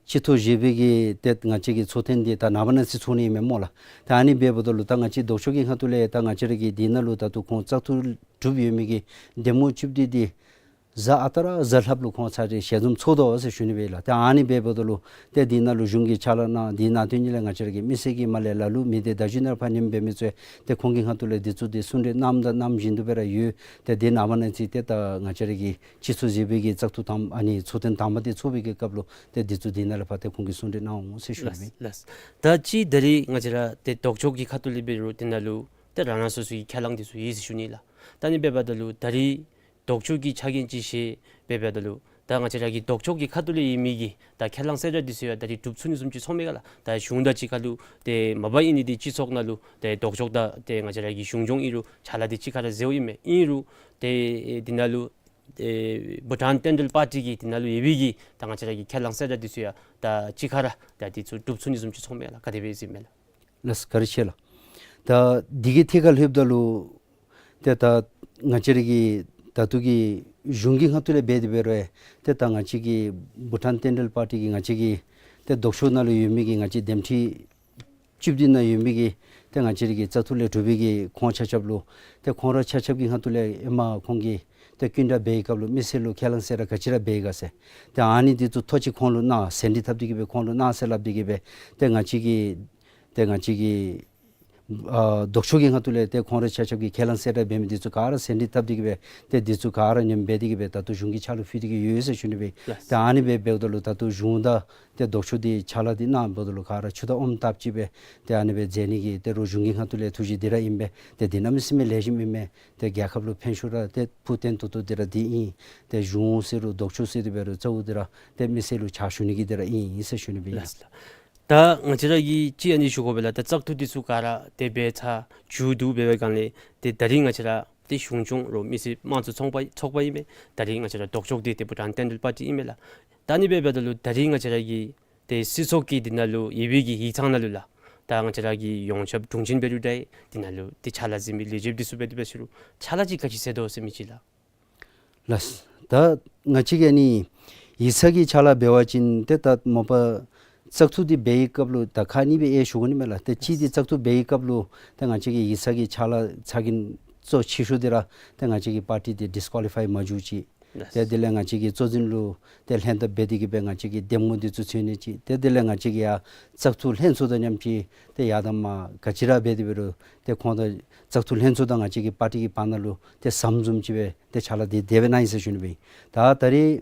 སྤྱི་ཚོགས་བཞི་པའི་གི་ཏེ་ང་བཅས་ཀྱི་ཚོགས་ཐེངས་འདི་ད་ནངས་པ་གནངས་ཚེ་ཚོགས་ནི་ཨིན་མས་སྨོ་ལགས། ད་ཨ་ནི་འབདཝ་ད་ལུ་ད་ང་བཅས་ལྡོག་ཕྱོགས་ཀྱི་ཁ་ཐུག་ལས་ད་ང་བཅས་ར་གི་འདི་ནང་ལུ་ད་ལྟོ་ཁོང་བཙག་འཐུ་གྲུབ་ཡོད་མི་གི་འདེམས་ངོ་བཅུ་བདུན་འདི་གཟའ་ཨ་རྟག་ར་གཟའ་ལྷགཔ་ལུ་ཁོང་ཚར་ཏེ་ཞལ་འཛོམས་ཚོགས་དོ་ཟེར་ཞུ་ནི་སྦེ་ལགས། ཏེ་ཨ་ནི་འབདཝ་ད་ལུ་ཏེ་འདི་ནང་ལུ་གཞུང་གི་ཕྱག་ལཱ་གནང་འདི་ནང་དོན་ཉིད་ལས་ང་བཅས་ར་གི་མི་སེར་གྱི་མ་ལས་ལ་ལུ་མི་སྡེ་བརྡ་བརྒྱུད་ནང་ཕར་ཉན་འབད་མི་ཚུ་ཏེ་ཁོང་གི་ཁ་ཐུག་ལས་འདི་ཚུ་ཏེ་གསུང་གྲོས་གནངམ་དང་གནངམ་བཞིན་དུ་སྦེ་ར་ཡོད། ཏེ་འདི་ནངས་པ་གནངས་ཚེ་ཏེ་ད་ང་བཅས་ར་གི་སྤྱི་ཚོགས་བཞི་པའི་གི་བཙག་འཐུ་དང་ཨ་ནི་ཚོགས་ཐེངས་དང་པ་འདི་ཚོགས་པའི་གི་སྐབས་ལུ་ཏེ་འདི་ཚུ་འདི་ནང་ལས་ཕར་ཏེ་ཁོང་གིས་གསུང་གྲོས་གནང་འོང་ཟེར་ཞུ་ནི་ལགས། ལགས། ད་ཅི་ད་རིས་ང་བཅས་ར་ཏེ་ལྡོག་ཕྱོགས་ཀྱི་ཁ་ཐུག་ལས་འབད་རུང་འདི་ནང་ལུ་ཏེ་རང་རང་སོ་སོའི་ཁས་བླངས་འདི་ཚུ་ཡོད་ཟེར་ཞུ་ནི་ལགས། ད་ཨ་ནི་འབདཝ་ད་ལུ་ད་རིས་ལྡོག་ཕྱོགས་ཀྱི་ཆ་རྐྱེན་ཅིག་བཞེས་འབདཝ་ད་ལུ་ད་ང་བཅས་ར་གི་ལྡོག་ཕྱོགས་ཀྱི་ཁ་ཐུག་ལས་ཡོད་མི་གི་ད་ཁས་བླངས་གསལ་བསྒྲགས་འདི་ཚུ་ཡང་ད་རིས་གྲུབ་ཚུགས་ནི་བཟུམ་ཅིག་ཚོར་མས་ག་ལགས། ད་གཞུང་དང་གཅིག་ཁར་ལུ་ཏེ་མ་པ་ཨིན་ནི་འདི་སྤྱི་ཚོགས་ནང་ལུ་ཏེ་ལྡོག་ཕྱོགས་དང་ཏེ་ང་བཅས་ར་གི་གཞུང་སྐྱོང་ཨིན་རུང་ཕྱག་ལཱ་འདི་གཅིག་ཁར་ར་མཛད་དོ་ཨིན་མས། ཨིན་རུང་ཏེ་འདི་ནང་ལུ་ཏེ་བྷུ་ཊཱན་ཊེན་ཌལ་པར་ཊི་གི་འདི་ནང་ལུ་ཡོད་པའི་གི་ད་ང་བཅས་ར་གི་ཁས་བླངས་གསལ་བསྒྲགས་འདི་ཚུ་ཡང་ད་གཅིག་ཁར་ར་ད་འདི་ཚུ་གྲུབ་ཚུགས་ནི་བཟུམ་ཅིག་ཚོར་མས་ག་ལགས། ག་དེ་སྦེ་གཟིགས་མས་ལགས། ལགས་སོ། བཀའ་དྲིན་ཆེ་ལགས། ད་འདི་གི་ཐད་ཁར་ལྷོདཔ་ད་ལུ་ཏེ་ད་ང་བཅས་ར་གི་ད་ལྟོ་གི་གཞུང་གི་ཁ་ཐུག་ལས་འབད་དེ་འབད་རུང་ཏེ་ད་ང་བཅས་ཀྱི་བྷུ་ཊཱན་ཊེན་ཌལ་པར་ཊི་གི་ང་བཅས་ཀྱི་ཏེ་ལྡོག་ཕྱོགས་ནང་ལུ་ཡོད་མི་གི་ང་བཅས་འདེམས་ཁྲི་བཅུ་བདུན་ནང་ཡོད་མི་གི་ཏེ་ང་བཅས་ར་གི་བཙག་འཐུ་ལས་གྲུབ་པའི་གི་ཁོང་ཆ་ཁྱབ་ལུ་ཏེ་ཁོང་ར་ཆ་ཁྱབ་ཀྱི་ཁ་ཐུག་ལས་ཧེ་མ་ཁོང་གིས་ཏེ་སྐྱིན་འགྲུལ་འབད་བའི་སྐབས་ལུ་མི་སེར་ལུ་ཁས་བླངས་གསལ་བསྒྲགས་ག་ཅི་ར་འབད་ཡི་ག་ཟེར་ཏེ་ཨ་ནི་འདི་ཚུ་ཐོ་ཅིག་ཁོང་ལུ་གནང་ཟིན་བྲིས་བཏབ་སྟེ་གི་སྦེ་ཁོང་ལུ་གནང་ཟེར་སླབ་སྟེ་གི་སྦེ་ཏེ་ང་བཅས་ཀྱི་ཏེ་ང་བཅས་ཀྱི་ཨ་ལྡོག་ཕྱོགས་ཀྱི་ཁ་ཐུག་ལས་ཏེ་ཁོང་ར་ཆ་ཁྱབ་ཀྱིས་ཁས་བླངས་གསལ་བསྒྲགས་འབད་མི་འདི་ཚུ་ག་ར་ཟིན་བྲིས་བཏབ་སྟེ་གི་སྦེ་ཏེ་འདི་ཚུ་ག་ར་ཉམས་འབད་དེ་གི་སྦེ་ད་ལྟོ་གཞུང་གི་ཕྱག་ལུ་ཕུལ་ཏེ་གི་ཡོད་ཟེར་ཞུ་ནི་སྦེ། ལགས། ཏེ་ཨ་ནི་སྦེ་འབདཝ་ད་ལུ་ད་ལྟོ་གཞུང་དང་ཏེ་ལྡོག་ཕྱོགས་འདི་ཕྱག་ལཱ་འདི་གནངམ་ད་ལུ་ག་ར་ཆུ་དང་ཨོམ་བཏབ་ཅིག་སྦེ་ཏེ་ཨ་ནི་སྦེ་མཛད་ནི་གི་ཏེ་རོགས་གཞུང་གི་ཁ་ཐུག་ལས་ཐུགས་བཞེད་འདི་ར་ཨིན་པས། ཏེ་འདི་གནམ་མེད་ས་མེད་ལེགས་ཤོམ་ཨིན་མས། ཏེ་རྒྱལ་ཁབ་ལུ་ཕན་ཤུགས་ར་ཏེ་ཕུགས་བརྟན་ཏོག་ཏོ་འདི་ར་འདི་ཨིན། ཏེ་གཞུང་ཟེར་རུང་ལྡོག་ཕྱོགས་ཟེར་དེ་འབད་རུང་གཙོ་བོ་འདི་ར་ཏེ་མི་སེར་ལུ་ཕྱག་ཞུ་ནི་གི་འདི་ར་ཨིན་ཟེར་ཞུ་ནི་སྦེ་ཨིན། ལགས་སོ། ད་ང་བཅས་ར་གིས་ཅིག་ཨ་ནི་ཞུ་དགོ་པས་ལགས། ད་བཙག་འཐུ་འདི་ཚུ་ག་ར་ཏེ་འབད་ཚར་མཇུག་བསྡུ་འབད་བའི་སྒང་ལས་ཏེ་ད་རིས་ང་བཅས་ར་ཏེ་གཞུང་སྐྱོང་རོགས་མི་སེར་དམངས་གཙོའི་ཚོགས་པ་ཚོགས་པ་ཨིན་མས། ད་རིས་ང་བཅས་ར་ལྡོག་ཕྱོགས་འདི་ཏེ་བྷུ་ཊཱན་ཊེན་ཌལ་པར་ཊི་ཨིན་མས་ལགས། ད་ཨ་ནི་སྦེ་འབདཝ་ད་ལུ་ད་རིས་ང་བཅས་ར་གི་ཏེ་སྲིད་ཚོགས་ཀྱི་འདི་ནང་ལུ་ཡོད་པའི་གི་ཡིག་ཚང་ནང་ལུ་ལགས། ད་ང་བཅས་ར་གི་ཡོངས་ཁྱབ་དྲུང་ཆེན་འབད་རུང་འདྲ་འདི་ནང་ལུ་ཏེ་ཕྱག་ལཱ་མཛད་མི་ལས་བྱེདཔ་འདི་ཚུ་འབད་དེ་འབད་ཟེར་རུང་ཕྱག་ལཱ་ཅིག་ག་ཅི་མཛད་དོ་ཟེར་མི་ཅིག་ལགས། ལགས། ད་ང་བཅས་ཀྱི་ཨ་ནི་ཡིག་ཚང་གི་ཕྱག་ལཱ་འབད་བ་ཅིན་ཏེ་ད་མ་པ་བཙག་འཐུ་འདི་འབད་བའི་སྐབས་ལུ་ད་ཁག་གཉིས་སྦེ་ཨེ་ཞུ་དགོ་ནི་མས་ལགས། ཏེ་གཅིག་འདི་བཙག་འཐུ་འབད་བའི་སྐབས་ལུ་ཏེ་ང་བཅས་ཀྱི་ཡིག་ཚང་གི་ཕྱག་ལཱ་ཚ་གྱང་གཙོ་ཆེ་ཤོས་འདི་ར་ཏེ་ང་བཅས་ཀྱི་པར་ཊི་འདི་ཌིསི་ཀོ་ལི་ཕའི་མ་འགྱོ་ཅིག། ལགས། ཏེ་དེ་ལས་ང་བཅས་ཀྱི་གཙོ་འཛིན་ལུ་ཏེ་ལྷན་ཐབས་འབད་དེ་གི་སྦེ་ང་བཅས་ཀྱི་འདེམས་ངོ་འདི་ཚུ་འཚོལ་ནི་ཅིག། ཏེ་དེ་ལས་ང་བཅས་ཀྱི་ཡང་བཙག་འཐུ་ལྷན་ཚོགས་དང་མཉམ་གཅིག་ཏེ་ཡར་དང་མར་ག་ཅི་ར་འབད་དེ་འབད་རུང་ཏེ་ཁོང་དང་བཙག་འཐུ་ལྷན་ཚོགས་དང་ང་བཅས་ཀྱི་པར་ཊི་གི་བར་ན་ལུ་ཏེ་ཟམ་བཟུམ་ཅིག་སྦེ་ཏེ་ཕྱག་ལཱ་འདི་དེ་སྦེ་གནང་ཡི་ཟེར་ཞུ་ནི་སྦེ་ཨིན། ད་ད་རིས་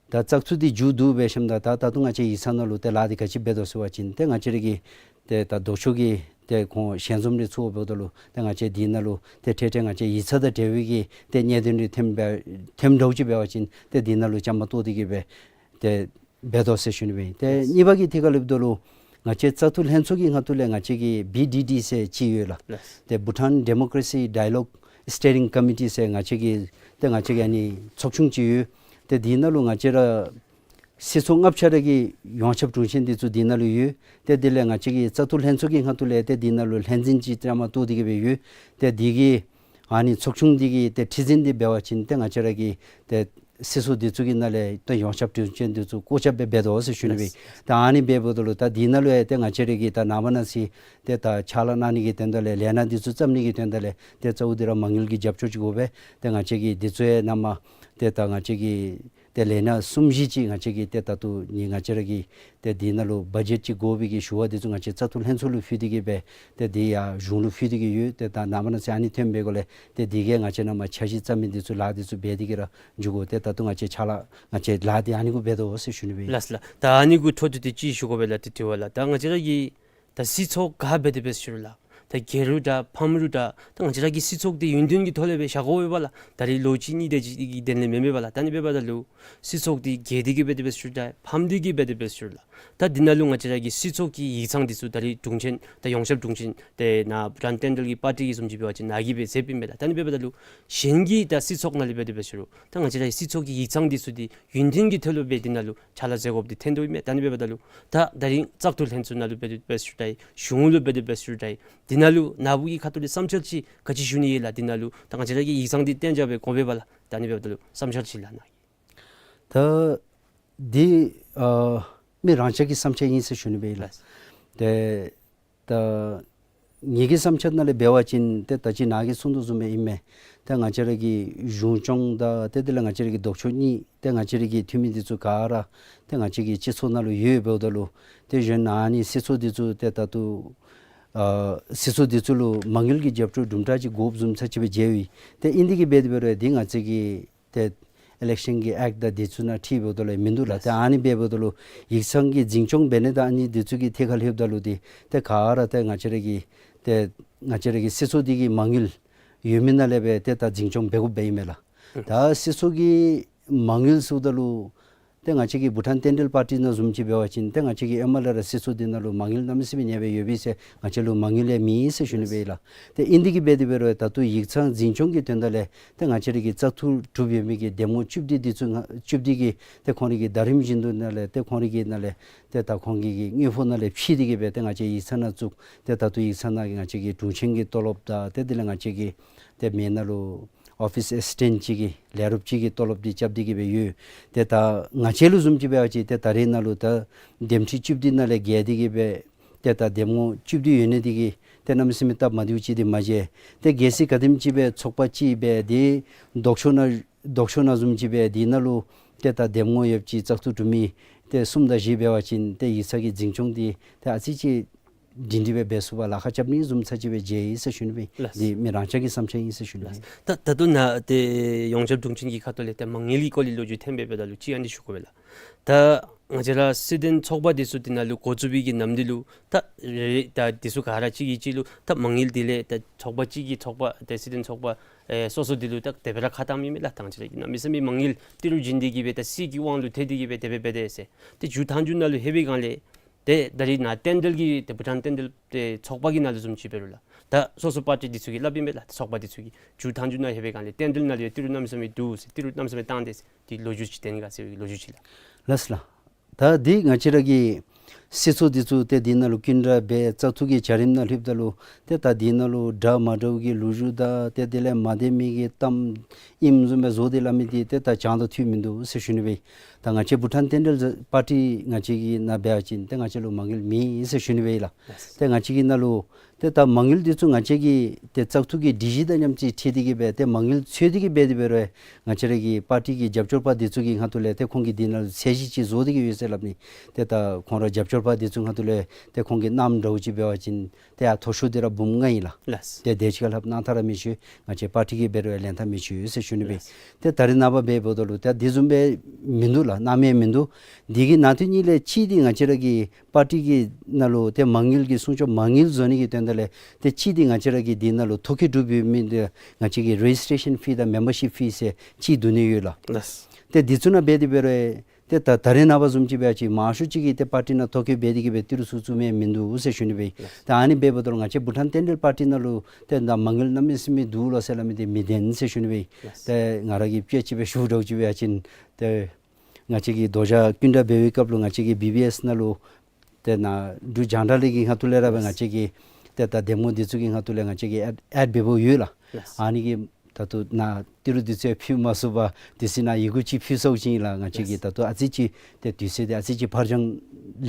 ད་བཙག་འཐུ་འདི་མཇུག་བསྡུ་འབད་ཞིནམ་ད་ད་ད་ལྟོ་ང་བཅས་ཡིག་ཚང་ནང་ལུ་ཏེ་ལཱ་འདི་ག་ཅི་འབད་དོ་ཟེར་བ་ཅིན་ཏེ་ང་བཅས་ར་གི་ཏེ་ད་ལྡོག་ཕྱོགས་ཀྱི་ཏེ་ཁོང་ཞལ་འཛོམས་འདི་ཚོགས་འབདཝ་ད་ལུ་ཏེ་ང་བཅས་འདི་ནང་ལུ་ཏེ་ཏེ་ཏེ་ང་བཅས་ཡིག་ཚང་དང་འབྲེལ་བའི་གི་ཏེ་གནད་དོན་འདི་ཐོནམ་འབད་ཐོནམ་འདྲཝ་ཅིག་འབད་བ་ཅིན་ཏེ་འདི་ནང་ལུ་བཅའ་མར་གཏོགས་ཏེ་གི་སྦེ་ཏེ་འབད་དོ་ཟེར་ཞུ་ནི་སྦེ་ཨིན། ཏེ་ལགས། གཉིས་པ་གི་ཐད་ཁར་ལྷོདཔ་ད་ལུ་ང་བཅས་བཙག་འཐུ་ལྷན་ཚོགས་ཀྱི་ཁ་ཐུག་ལས་ང་བཅས་ཀྱི་བི་ཌི་ཌི་ཟེར་ཅིག་ཡོད་ལགས། ལགས། ཏེ་བྷུ་ཊཱན་ཌི་མོ་ཀ་རེ་སི་ཌའི་ལོག་སི་ཊི་ཡ་རིང་ཀོ་མི་ཊི་ཟེར་ང་བཅས་ཀྱི་ཏེ་ང་བཅས་ཀྱི་ཨ་ནི་ཚོགས་ཆུང་ཅིག་ཡོད། ཏེ་འདི་ནང་ལུ་ང་བཅས་ར་སྲིད་ཚོགས་ལྔ་ཆ་ར་གི་ཡོངས་ཁྱབ་དྲུང་ཆེན་འདི་ཚུ་འདི་ནང་ལུ་ཡོད། ཏེ་དེ་ལས་ང་བཅས་ཀྱི་བཙག་འཐུ་ལྷན་ཚོགས་ཀྱི་ཁ་ཐུག་ལས་ཏེ་འདི་ནང་ལུ་ལྷན་འཛིན་ཅིག་བཅའ་མར་གཏོགས་ཏེ་གི་སྦེ་ཡོད། ཏེ་འདི་གི་ཨ་ནི་ཚོགས་ཆུང་འདི་གི་ཏེ་ཁྲི་འཛིན་འདི་འབད་བ་ཅིན་ཏེ་ང་བཅས་ར་གི་ཏེ་ སྲིད་ཚོགས་འདི་ཚུ་གི་ནང་ལས་ཏེ་ཡོངས་ཁྱབ་དྲུང་ཆེན་འདི་ཚུ་བསྐོ་བཞག་འབད་འབད་དོ་ཟེར་ཞུ་ནི་སྦེ། ལགས། ད་ཨ་ནི་འབདཝ་ད་ལུ་ད་འདི་ནང་ལུ་ཡང་ཏེ་ང་བཅས་ར་གི་ད་ནངས་པ་གནངས་ཚེ་ཏེ་ད་ཕྱག་ལཱ་གནང་ནི་གི་དོན་དག་ལས་ལས་སྣ་འདི་ཚུ་བརྩམ་ནི་གི་དོན་དག་ལས་ཏེ་གཙོ་བོ་འདི་ར་མ་དངུལ་གྱི་རྒྱབ་སྐྱོར་ཅིག་དགོ་པས། ཏེ་ང་བཅས་ཀྱིས་འདི་ཚུ་ཡང་ནངས་པ་ཏེ་ད་ང་བཅས་ཀྱིས་ཏེ་ལས་སྣ་གསུམ་བཞི་ཅིག་ང་བཅས་ཀྱིས་ཏེ་ད་ལྟོ་ནི་ང་བཅས་ར་གི་ཏེ་འདི་ནང་ལུ་བ་ཇེཊ་ཅིག་དགོ་པའི་གི་ཞུ་བ་འདི་ཚུ་ང་བཅས་བཙག་འཐུ་ལྷན་ཚོགས་ལུ་ཕུལ་ཏེ་གི་སྦེ་ཏེ་འདི་ཡང་གཞུང་ལུ་ཕུལ་ཏེ་གི་ཡོད། ཏེ་ད་ནངས་པ་གནངས་ཚེ་ཨ་ནི་ཐོན་པའི་སྒོ་ལས་ཏེ་འདི་གིས་ང་བཅས་ནངས་པ་འཆར་གཞི་བརྩམ་མི་འདི་ཚུ་ལཱ་འདི་ཚུ་འབད་དེ་གི་ར་འགྱོ་དགོ། ཏེ་ད་ལྟོ་ང་བཅས་ཕྱག་ལཱ་ང་བཅས་ལཱ་འདི་ཨ་ནི་གུ་འབད་དོ་ཟེར་ཞུ་ནི་སྦེ། ལགས་ལགས། ད་ཨ་ནི་གུ་འཕྲོ་མཐུད་དེ་ཅིག་ཞུ་དགོ་པས་ལགས། ཏེ་དྲི་བ་ལགས། ད་ང་བཅས་ར་གི་ད་སྲིད་ཚོགས་ག་འབད་དེ་འབད་ཟེར་ཞུ་རུང་ལགས། ད་རྒྱལ་རུང་དང་ཕམ་རུང་དང་ད་ང་བཅས་ར་གི་སྲིད་ཚོགས་འདི་ཡུན་བརྟན་གྱི་ཐོག་ལས་སྦེ་བཞག་དགོ་པས་ལགས། ད་རེས་ལོ་གཅིག་གཉིས་དེ་ཅིག་གི་དོན་ལས་མེན་མས་པ་ལགས། ད་ཨ་ནི་འབདཝ་ད་ལུ་སྲིད་ཚོགས་འདི་རྒྱས་ཏེ་གི་འབད་དེ་འབད་ཟེར་ཞུ་རུང་ད་ཕམ་སྟེ་གི་འབད་དེ་འབད་ཟེར་ཞུ་རུང་ལགས། ད་འདི་ནང་ལུ་ང་བཅས་ར་གི་སྲིད་ཚོགས་ཀྱི་ཡིག་ཚང་འདི་ཚུ་ད་རེས་དྲུང་ཆེན་ད་ཡོངས་ཁྱབ་དྲུང་ཆེན་ཏེ་ནཱ་བྷུ་ཊཱན་བསྟན་འབྲེལ་གྱི་པར་ཊི་གི་བཟུམ་ཅིག་འབད་བ་ཅིན་ནཱ་གིས་སྦེ་མཛད་པའི་མས་ལགས། ད་ཨ་ནི་འབདཝ་ད་ལུ་གཞན་གྱི་ད་སྲིད་ཚོགས་ནང་ལས་འབད་དེ་འབད་ཟེར་ཞུ་རུང་ད་ང་བཅས་ར་གི་སྲིད་ཚོགས་ཀྱི་ཡིག་ཚང་འདི་ཚུ་འདི་ཡུན་བརྟན་གྱི་ཐོག་ལུ་སྦེ་འདི་ནང་ལུ་ཕྱག་ལཱ་མཛད་དགོཔ་འདི་ཐོན་དོ་ཨིན་མས། ད་ཨ་ནི་འབདཝ་ད་ལུ་ད་ད་རིས་བཙག་འཐུ་ལྷན་ཚོགས་ནང་ལུ་འབད་དེ་འབད་ཟེར་ཞུ་རུང་ད་གཞུང་ལུ་འབད་དེ་འབད་ཟེར་ཞུ་རུང་ད་འདི་ནང་ལུ་ནཱ་བུ་གི་ཁ་ཐུག་ལས་བསམ་འཆར་ཅིག་ག་ཅི་ཞུ་ནི་ཡོད་ལགས། འདི་ནང་ལུ་ད་ང་བཅས་ར་གི་ཡིག་ཚང་འདི་གཏན་འཇགས་སྦེ་དགོ་པས་པ་ལགས། ད་ཨ་ནི་འབདཝ་ད་ལུ་བསམ་འཆར་ཅིག་ལགས་ནཱ་གི། ད་འདི་ཨ་མི་རང་ཅག་གི་བསམ་འཆར་ཨིན་ཟེར་ཞུ་ནི་སྦེ་ཨིན་ལགས། ཏེ་ད་ངེ་གི་བསམ་འཆར་ནང་ལས་འབད་བ་ཅིན་ཏེ་ད་ཅི་ནཱ་གིས་གསུང་དོ་བཟུམ་སྦེ་ཨིན་མས། ཏེ་ང་བཅས་ར་གི་གཞུང་སྐྱོང་དང་ཏེ་དེ་ལས་ང་བཅས་ར་གི་ལྡོག་ཕྱོགས་གཉིས་ཏེ་ང་བཅས་ར་གི་འཐུས་མི་འདི་ཚུ་ག་ར་ཏེ་ང་བཅས་ཀྱི་སྤྱི་ཚོགས་ནང་ལུ་ཡོདཔ་འབདཝ་ད་ལུ་ཏེ་གཞན་ཨ་ནི་སྲིད་ཚོགས་འདི་ཚུ་ཏེ་ད་ལྟོ་ཨ་སྲིད་ཚོགས་འདི་ཚུ་ལུ་མ་དངུལ་གྱི་རྒྱབ་སྐྱོར་དུམ་གྲ་ཅིག་དགོཔ་བཟུམ་ཚར་ཅིག་སྦེ་མཇལ་ཡི། ཏེ་ཨིན་དེ་གིས་འབད་དེ་འབད་རུང་འདི་ང་བཅས་ཀྱི་ཏེ་ཨི་ལེག་ཤཱན་གྱི་ཨེཀཊ་དང་འདི་ཚུ་ནང་འཁྲིལཝ་ད་ལུ་མིན་འདུག་ལགས། ཏེ་ཨ་ནི་འབདཝ་ད་ལུ་ཡིག་ཚང་གི་འཛིན་སྐྱོང་འབད་ནི་དང་ཨ་ནི་འདི་ཚུ་གི་ཐད་ཁར་ལྷོདཔ་ད་ལུ་འདི་ཏེ་ག་ར་ཏེ་ང་བཅས་ར་གི་ཏེ་ང་བཅས་ར་གི་སྲིད་ཚོགས་འདི་གི་མ་དངུལ་ཡོད་མི་ནང་ལས་སྦེ་ཏེ་ད་འཛིན་སྐྱོང་འབད་དགོཔ་སྦེ་ཨིན་མས་ལགས། ད་སྲིད་ཚོགས་ཀྱི་མ་དངུལ་ཟེརཝ་ད་ལུ་ཏེ་ང་བཅས་ཀྱི་བྷུ་ཊཱན་བསྟན་འབྲེལ་པར་ཊི་ནང་བཟུམ་ཅིག་འབད་བ་ཅིན་ཏེ་ང་བཅས་ཀྱི་ཨེ་མ་ལས་ར་སྲིད་ཚོགས་འདི་ནང་ལུ་མ་དངུལ་གནམ་མེད་ས་མེད་ཉེ་སྦེ་ཡོད་པས་ཟེར་ང་བཅས་ལུ་མ་དངུལ་ཡང་མེད་ཟེར་ཞུ་ནི་སྦེ་ཨིན་ལགས། ཏེ་ཨིན་དེ་གིས་འབད་དེ་འབད་རུང་ད་ལྟོ་ཡིག་ཚང་འཛིན་སྐྱོང་གི་དོན་དག་ལས་ཏེ་ང་བཅས་ར་གི་བཙག་འཐུ་གྲུབ་ཡོད་མི་གི་འདེམས་ངོ་བཅུ་བདུན་འདི་ཚུ་ང་བཅུ་བདུན་གྱིས་ཏེ་ཁོང་ར་གི་ཟླ་རིམ་བཞིན་དུ་ནང་ལས་ཏེ་ཁོང་ར་གི་ནང་ལས་ཏེ་ད་ཁོང་གི་གི་དངུལ་ཕོགས་ནང་ལས་ཕྱེ་སྟེ་གིས་སྦེ་ཏེ་ང་བཅས་ཡིག་ཚང་ནང་བཙུགས། ཏེ་ད་ལྟོ་ཡིག་ཚང་ནང་གི་ང་བཅས་ཀྱི་དྲུང་ཆེན་གྱི་ཏོ་ལོབ་དང་ཏེ་དེ་ལས་ང་བཅས་ཀྱི་ཏེ་མི་ནང་ལུ་ཨོ་ཕིསི་ཨེ་སིས་ཊེནཊ་ཅིག་གི་ལས་རོགསཔ་ཅིག་གི་ཏོ་ལོབ་འདི་རྐྱབ་སྟེ་གིས་སྦེ་ཡོད། ཏེ་ད་ང་བཅས་ལུ་བཟུམ་ཅིག་འབད་བ་ཅིན་ཏེ་ད་རེས་ནང་ལུ་ད་འདེམས་ཁྲི་བཅུ་བདུན་ནང་ལས་བརྒལ་ཏེ་གིས་སྦེ་ཏེ་ད་འདེམས་ངོ་བཅུ་བདུན་ཡོད་ནི་དེ་གིས་ཏེ་གནམ་མེད་ས་མེད་སྟབས་མ་བདེཝ་ཅིག་འདི་མ་མཇལ། ཏེ་གལ་སྲིད་ག་དེམ་ཅིག་སྦེ་ཚོགས་པ་ཅིག་སྦེ་ཏེ་ལྡོག་ཕྱོགས་ནང་ལྡོག་ཕྱོགས་ནང་བཟུམ་ཅིག་སྦེ་འདི་ནང་ལུ་ཏེ་ད་འདེམས་ངོ་ཡོདཔ་ཅིག་བཙག་འཐུ་གྲུབ་མི་ཏེ་གསུམ་དང་བཞི་འབད་བ་ཅིན་ཏེ་ཡིག་ཚང་གི་འཛིན་སྐྱོང་འདི་ཏེ་ཨ་ཙི་ཅིག་སྒྲིང་སྒྲི་སྦེ་འབད་ཚུགས་པར་ལཱ་ཁག་རྐྱབ་ནི་བཟུམ་ཚར་ཅིག་སྦེ་མཇལ་ཡི་ཟེར་ཞུ་ནི་སྦེ། ལགས། འདི་མི་རང་ཅག་གི་བསམ་འཆར་ཨིན་ཟེར་ཞུ་ནི་སྦེ། ལགས། ད་ད་ལྟོ་ནཱ་ཏེ་ཡོངས་ཁྱབ་དྲུང་ཆེན་གྱི་ཁ་ཐུག་ལས་ཏེ་མ་དངུལ་གྱི་སྐོར་ལས་ལོ་རྒྱུས་ཐོན་པའི་འབདཝ་ད་ལུ་ཅིག་ཨ་ནི་ཞུ་དགོ་པས་ལགས། ད་ང་བཅས་ར་སྲིད་དོན་ཚོགས་པ་འདི་ཚུ་འདི་ནང་ལུ་འགོ་བཙུགས་པའི་གི་ནམ་དུས་ལུ་ད་རེ་ད་འདི་ཚུ་ག་ར་གཅིག་གིས་གཅིག་ལུ་ད་མ་དངུལ་འདི་ལས་ད་ཚོགས་པ་གཅིག་གིས་ཚོགས་པ་ཏེ་སྲིད་དོན་ཚོགས་པ་ཨེ་སོ་སོ་འདི་ལུ་ད་དེ་སྦེ་ར་ཁ་བཏང་མི་མས་ལགས། ད་ང་བཅས་ར་གིས་གནམ་མེད་ས་མེད་མ་དངུལ་ཏི་རུ་བྱིན་ཏེ་གིས་སྦེ་ད་སྲིད་ཀྱི་དབང་ལུ་ཐལ་ཏེ་གིས་སྦེ་དེ་སྦེ་འབད་དེ་ཟེར། ཏེ་མཇུག་མཐའ་མཇུག་ནང་ལུ་ལྷོད་པའི་སྒང་ལས་ཏེ་ད་རེས་ནཱ་བསྟན་འབྲེལ་གྱི་ཏེ་བྷུ་ཊཱན་བསྟན་འབྲེལ་ཏེ་ཚོགས་པ་གི་ནང་ལུ་བཟུམ་ཅིག་འབད་རུང་ལགས། ད་སོ་སོ་པར་ཊི་འདི་ཚུ་གིས་སླབ་ཨིན་མས་ལགས། ད་ཚོགས་པ་འདི་ཚུ་གིས་མཇུག་མཐའ་མཇུག་ནང་ལྷོད་པའི་སྒང་ལས་བསྟན་འབྲེལ་ནང་ལུ་ཡང་ཏི་རུ་གནམ་མེད་ས་མེད་འདུག་ཟེར་ཏི་རུ་གནམ་མེད་ས་མེད་བཏང་སྟེ་ཟེར་ཏེ་ལོ་རྒྱུས་ཅིག་ཐོན་ནི་ག་ཟེར་བའི་ལོ་རྒྱུས་ཅིག་ལགས། ལགས་ལགས། ད་འདི་ང་བཅས་ར་གི་སྲིད་ཚོགས་འདི་ཚུ་ཏེ་འདི་ནང་ལུ་སྐྱིན་འགྲུལ་འབད་བཙག་འཐུ་གི་བྱ་རིམ་ནང་ལྷོདཔ་ད་ལུ་ཏེ་ད་འདི་ནང་ལུ་འདྲ་མ་འདྲཝ་གི་ལོ་རྒྱུས་དང་ཏེ་དེ་ལས་མ་བདེ་མི་གི་གཏམ་ཨིནམ་བཟུམ་སྦེ་བཟོ་སྟེ་སླབ་མི་འདི་ཏེ་ད་བྱང་དང་ཐུག་མིན་འདུག་ཟེར་ཞུ་ནི་སྦེ། ད་ང་བཅས་བྷུ་ཊཱན་བསྟན་འབྲེལ་པར་ཊི་ང་བཅས་ཀྱི་ནང་འབད་བ་ཅིན་ཏེ་ང་བཅས་ལུ་མ་དངུལ་མེད་ཟེར་ཞུ་ནི་སྦེ་ཨིན་ལགས། ལགས། ཏེ་ང་བཅས་ཀྱི་ནང་ལུ་ཏེ་ད་མ་དངུལ་འདི་ཚུ་ང་བཅས་ཀྱི་ཏེ་བཙག་འཐུ་གི་སྒྲིག་གཞི་དང་མཉམ་ཅིག་འཁྲིལ་ཏེ་གིས་སྦེ་ཏེ་མ་དངུལ་འཚོལ་ཏེ་གིས་འབད་དེ་འབད་རུང་ང་བཅས་ར་གི་པར་ཊི་གི་རྒྱབ་སྐྱོར་པ་འདི་ཚུ་གི་ཁ་ཐུག་ལས་ཏེ་ཁོང་གིས་འདི་ནང་ལུ་ཚད་གཞི་ཅིག་བཟོ་སྟེ་གིས་ཡོད་ཟེར་སླབ་ནི། ཏེ་ད་ཁོང་ར་རྒྱབ་སྐྱོར་པ་འདི་ཚུ་ཁ་ཐུག་ལས་ཏེ་ཁོང་གིས་གནངམ་འདྲཝ་ཅིག་འབད་བ་ཅིན་ཏེ་ཡར་མཐོ་ཤོས་འདི་ར་འབུམ་ལྔ་ཨིན་ལགས། ལགས། ཏེ་དེ་ཅིག་ཁར་ལྷགཔ་གནང་ཐངས་ར་མི་ཤེས། ང་བཅས་པར་ཊི་གིས་འབད་རུང་ལེན་ཐངས་མི་ཤེས་ཟེར་ཞུ་ནི་སྦེ། ལགས། ཏེ་ད་རེས་ནངས་པ་འབདཝ་ད་ལུ་ཏེ་འདི་བཟུམ་སྦེ་མིན་འདུག་ལགས། གནང་མི་མིན་འདུག། འདི་གི་ནང་དོན་གཉིས་ལས་གཅིག་འདི་ང་བཅས་ར་གི་པར་ཊི་གི་ནང་ལུ་ཏེ་མ་དངུལ་གྱི་སྲུང་སྐྱོབ་མ་དངུལ་བཟོ་ནི་གི་དོན་དག་ལས་ཏེ་གཅིག་འདི་ང་བཅས་ར་གི་འདི་ནང་ལུ་ཐོ་བཀོད་གྲུབ་ཡོད་མི་འདི་ང་བཅས་ཀྱི་རེ་ཇིས་ཊེ་ཤཱན་ཕི་དང་མེམ་བར་ཤིཔ་ཕི་ཟེར་གཅིག་བསྡུ་ནི་ཡོད་ལགས། ལགས། ཏེ་འདི་ཚུ་ནང་འབད་དེ་འབད་རུང་ཏེ་ད་ད་རེས་ནངས་པ་བཟུམ་ཅིག་འབད་བ་ཅིན་མང་ཤོས་ཅིག་གིས་ཏེ་པར་ཊི་ནང་ཐོ་བཀོད་འབད་དེ་གིས་སྦེ་ཏི་རུ་ཚུ་བཙུགས་མི་མིན་འདུག་ཟེར་ཞུ་ནི་སྦེ། ལགས། ཏེ་ཨ་ནི་འབདཝ་ད་ལུ་ང་བཅས་བྷུ་ཊཱན་བསྟན་འབྲེལ་པར་ཊི་ནང་ལུ་ཏེ་ད་མ་དངུལ་གནམ་མེད་ས་མེད་འདུག་ལོ་ཟེར་སླབ་མི་འདི་མི་བདེན་ཟེར་ཞུ་ནི་སྦེ། ལགས། ཏེ་ང་ར་གིས་དཔེ་ཅིག་སྦེ་ཞུ་དོ་ཅིག་འབད་བ་ཅིན་ཏེ་ང་བཅས་ཀྱི་རྡོག་རྩ་སྐྱིན་འགྲུལ་འབད་བའི་སྐབས་ལུ་ང་བཅས་ཀྱི་བི་བི་ཨེསི་ནང་ལུ་ཏེ་ནཱ་འབྲུག་རྒྱང་བསྒྲགས་ལས་ཀྱི་ཁ་ཐུག་ལས་ར་སྦེ་ང་བཅས་ཀྱི་ཏེ་ད་འདེམས་ངོ་འདི་ཚུ་གི་ཁ་ཐུག་ལས་ང་བཅས་ཀྱིས་ཨེཌ་ཨེཌ་འབད་འབདཝ་ཡོད་ལགས། ལགས། ཨ་ནི་གི་ ད་ལྟོ་ནཱ་ཏི་རུ་དུས་ཚོད་ཕུལ་མ་ཚུགས་པར་དུས་ཚོད་ནང་ཡི་གུ་ཅིག་ཕུལ་ཚུགས་ཅི་ཨིན་ལགས། ང་བཅས་ཀྱིས་ལགས། ད་ལྟོ་ཨ་ཙི་ཅིག་ཏེ་དུས་ཚོད་འདི་ཨ་ཙི་ཅིག་ཕར་འགྱངས་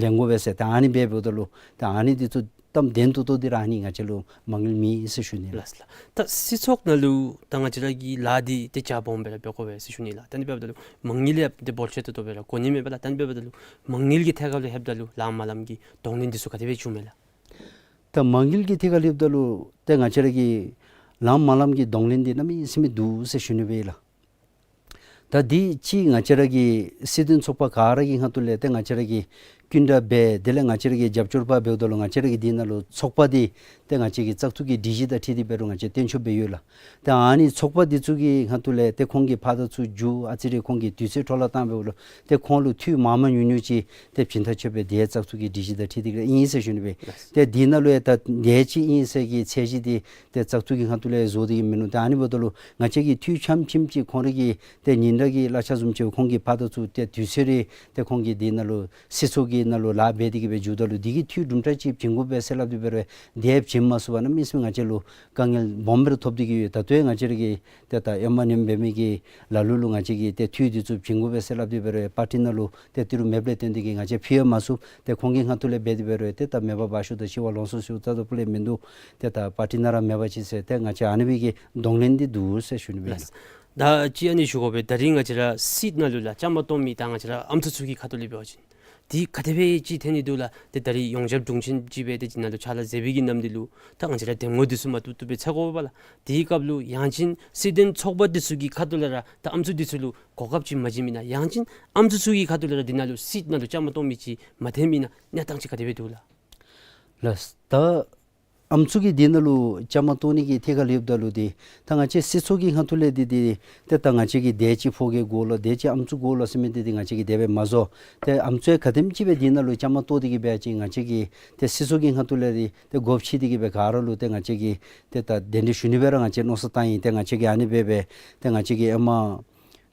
ལེན་དགོ་པས་ཟེར། ད་ཨ་ནི་འབདཝ་ད་ལུ་ད་ཨ་ནི་འདི་ཚུ་གཏམ་བདེན་ཏོག་ཏོ་འདི་ར་ཨ་ནི་ང་བཅས་ལུ་མ་དངུལ་མེད་ཟེར་ཞུ་ནི་ལགས། ལགས་ལགས། ད་སྲིད་ཚོགས་ནང་ལུ་ད་ང་བཅས་ར་གི་ལཱ་འདི་ཏེ་རྒྱ་སྦོམ་སྦེ་ར་འབད་དགོ་པས་ཟེར་ཞུ་ནི་ལགས། ད་ཨ་ནི་འབདཝ་ད་ལུ་མ་དངུལ་ཡང་ཏེ་འབོར་ཆེ་ཏོག་ཏོ་སྦེ་ར་གོ་ནི་མས་པ་ལགས། ད་ཨ་ནི་འབདཝ་ད་ལུ་མ་དངུལ་གྱི་ཐད་ཁར་ལུ་ལྷོདཔ་ད་ལུ་ལངམ་མ་ལངམ་གྱི་གདོང་ལེན་འདི་ཚུ་ག་དེ་སྦེ་བྱུངམ་མས་ལགས། ད་མ་དངུལ་གྱི་ཐད་ཁར་ལྷོདཔ་ད་ལུ་ཏེ་ང་བཅས་ར་གི་ལངམ་མ་ལངམ་གྱི་གདོང་ལེན་འདི་གནམ་མེད་ས་མེད་འདུག་ཟེར་ཞུ་ནི་སྦེ་ལགས། ད་འདི་ཅིག་ང་བཅས་ར་གི་སྲིད་དོན་ཚོགས་པ་ག་ར་གི་ཁ་ཐུག་ལས་ཏེ་ང་བཅས་ར་གིས་སྐུ་མདུན་འབད་དེ་ལས་ང་བཅས་ར་གི་རྒྱབ་སྐྱོར་པ་འབདཝ་ད་ལུ་ང་བཅས་ར་གི་འདི་ནང་ལུ་ཚོགས་པ་འདི་ཏེ་ང་བཅས་ཀྱི་བཙག་འཐུ་གི་སྒྲིག་གཞི་དང་འཁྲིལ་ཏེ་འབད་རུང་ང་བཅས་བཏོན་ཆོགཔ་སྦེ་ཡོད་ལགས། ཏེ་ཨ་ནི་ཚོགས་པ་འདི་ཚུ་གི་ཁ་ཐུག་ལས་ཏེ་ཁོང་གི་ཕར་དང་ཚུར་མཇུག་ཨ་ཙི་རེ་ཁོང་གིས་དུས་ཚོད་འཕྲོ་བརླག་བཏང་འབདཝ་ལུ་ཏེ་ཁོང་ལུ་འཐུས་མང་མང་ཉུང་ཉུང་ཅིག་ཏེ་བྱིན་ཐག་ཆོད་པའི་དེ་བཙག་འཐུ་གི་སྒྲིག་གཞི་དང་འཁྲིལ་ཏེ་གི་ཨིན་ཟེར་ཞུ་ནི་སྦེ། ལགས། ཏེ་འདི་ནང་ལུ་ཡང་ད་དེ་ཅིག་ཨིན་ཟེར་གྱི་ཚད་གཞི་འདི་ཏེ་བཙག་འཐུ་གི་ཁ་ཐུག་ལས་བཟོ་སྟེ་གི་མིན་ནུག། ཏེ་ཨ་ནི་འབདཝ་ད་ལུ་ང་བཅས་ཀྱིས་འཐུས་ཆམ་ཆིམ་ཅིག་ཁོང་ར་གི་ཏེ་ཉིན་རེ་གི་གླ་ཆ་བཟུམ་ཅིག་ཁོང་གིས་ཕར་དང་ཚུར་ཏེ་དུས་ཚོད་རེ་ཏེ་ཁོང་གིས་འདི་ནང་ལུ་སྲིད་ཚོགས་ཀྱི་ནང་ལུ་ལཱ་འབད་དེ་གི་སྦེ་འགྱོཝ་ད་ལུ་འདི་གི་འཐུས་དུམ་གྲ་ཅིག་བྱིན་དགོ་པས་ཟེར་སླབ་སྟེ་འབད་རུང་དེ་བྱིན་མ་ཚུགས་པར་གནམ་མེད་ས་མེད་ང་བཅས་ལུ་དཀའ་ངལ་སྦོམ་སྦེ་ར་ཐོབ་སྟེ་གི་ཡོད། ད་ལྟོ་ཡང་ང་བཅས་ར་གི་ཏེ་ད་ཨེ་མ་ནེམ་འབད་མི་གི་ལ་ལུ་ལུ་ང་བཅས་ཀྱིས་ཏེ་འཐུས་འདི་ཚུ་བྱིན་དགོ་པས་ཟེར་སླབ་སྟེ་འབད་རུང་པར་ཊི་ནང་ལུ་ཏེ་ཏི་རུ་མེདཔ་ལས་བརྟེན་ཏེ་གི་ང་བཅས་ཕུལ་ཡང་མ་ཚུགས། ཏེ་ཁོང་གི་ཁ་ཐུག་ལས་འབད་དེ་འབད་རུང་ཏེ་ད་མེད་པར་འབག་ཤོག་དང་ཤི་བ་ལོངས་སུ་སོང་ད་དོ་པུ་ལས་མིན་འདུག། ཏེ་ད་པར་ཊི་ནང་ར་མེད་པ་ཅིན་ཟེར་ཏེ་ང་བཅས་ཨ་ནི་སྦེ་གི་གདོང་ལེན་འདི་འདུག་ཟེར་ཞུ་ནི་སྦེ་ཨིན། ལགས། ད་ཅི་ཨ་ནི་ཞུ་དགོ་པས། ད་རིས་ང་བཅས་ར་སྲིད་ནང་ལུ་ལགས་བཅའ་མར་གཏོགས་མི་ད་ང་བཅས་ར་ཨམ་སྲུ་ཚུ་གི་ཁ་ཐུག་ལས་འབད་བ་ཅིན་འདི་ག་དེ་སྦེ་ཅིག་འཐོན་ནི་འདུག་ལགས། ཏེ་ད་རིས་ཡོངས་ཁྱབ་དྲུང་ཆེན་ཅིག་སྦེ་ཏེ་འདི་ནང་ལུ་ཕྱག་ལཱ་མཛད་པའི་གི་ནམ་དུས་ལུ་ད་ང་བཅས་ར་འདེམས་ངོ་འདི་ཚུ་མ་བཏུབ་བཏུབ་སྦེ་འཚོལ་དགོ་པས་ལགས། དེའི་སྐབས་ལུ་ཡང་ཅིན་སྲིད་དོན་ཚོགས་པ་འདི་ཚུ་གི་ཁ་ཐུག་ལས་ར་ད་ཨམ་སྲུ་འདི་ཚུ་ལུ་གོ་སྐབས་ཅིག་མ་བྱིན་མེན་ན། ཡང་ཅིན་ཨམ་སྲུ་ཚུ་གི་ཁ་ཐུག་ལས་ར་འདི་ནང་ལུ་སྲིད་ནང་ལུ་བཅའ་མར་གཏོགས་མི་ཅིག་མ་འཐོན་མེན་ན་གནས་སྟངས་ཅིག་ག་དེ་སྦེ་འདུག་ལགས། ལགས། ད་ཨམ་སྲུ་གི་འདི་ནང་ལུ་བཅའ་མར་གཏོགས་ནི་གི་ཐད་ཁར་ལྷོདཔ་ད་ལུ་འདི་ད་ང་བཅས་སྲིད་ཚོགས་ཀྱི་ཁ་ཐུག་ལས་འདི་འདི་ཏེ་ད་ང་བཅས་ཀྱིས་དེ་ཅིག་ཕོ་སྐྱེས་དགོ་ལོ་དེ་ཅིག་ཨམ་སྲུ་དགོ་ལོ་ཟེར་མི་འདི་འདི་ང་བཅས་ཀྱིས་དེ་སྦེ་མ་བཟོ། ཏེ་ཨམ་སྲུ་ག་དེམ་ཅིག་སྦེ་འདི་ནང་ལུ་བཅའ་མར་གཏོགས་ཏེ་གི་འབད་བ་ཅིན་ང་བཅས་ཀྱིས་ཏེ་སྲིད་ཚོགས་ཀྱི་ཁ་ཐུག་ལས་འདི་ཏེ་སྒོ་ཕྱེ་སྟེ་གི་སྦེ་ག་ར་ལུ་ཏེ་ང་བཅས་ཀྱིས་ཏེ་ད་གདན་འདྲེན་ཞུ་ནི་སྦེ་ར་ང་བཅས་མནོ་བསམ་བཏང་ཡི། ཏེ་ང་བཅས་ཀྱིས་ཨ་ནི་སྦེ་སྦེ་ཏེ་ང་བཅས་ཀྱིས་ཨེ་མ་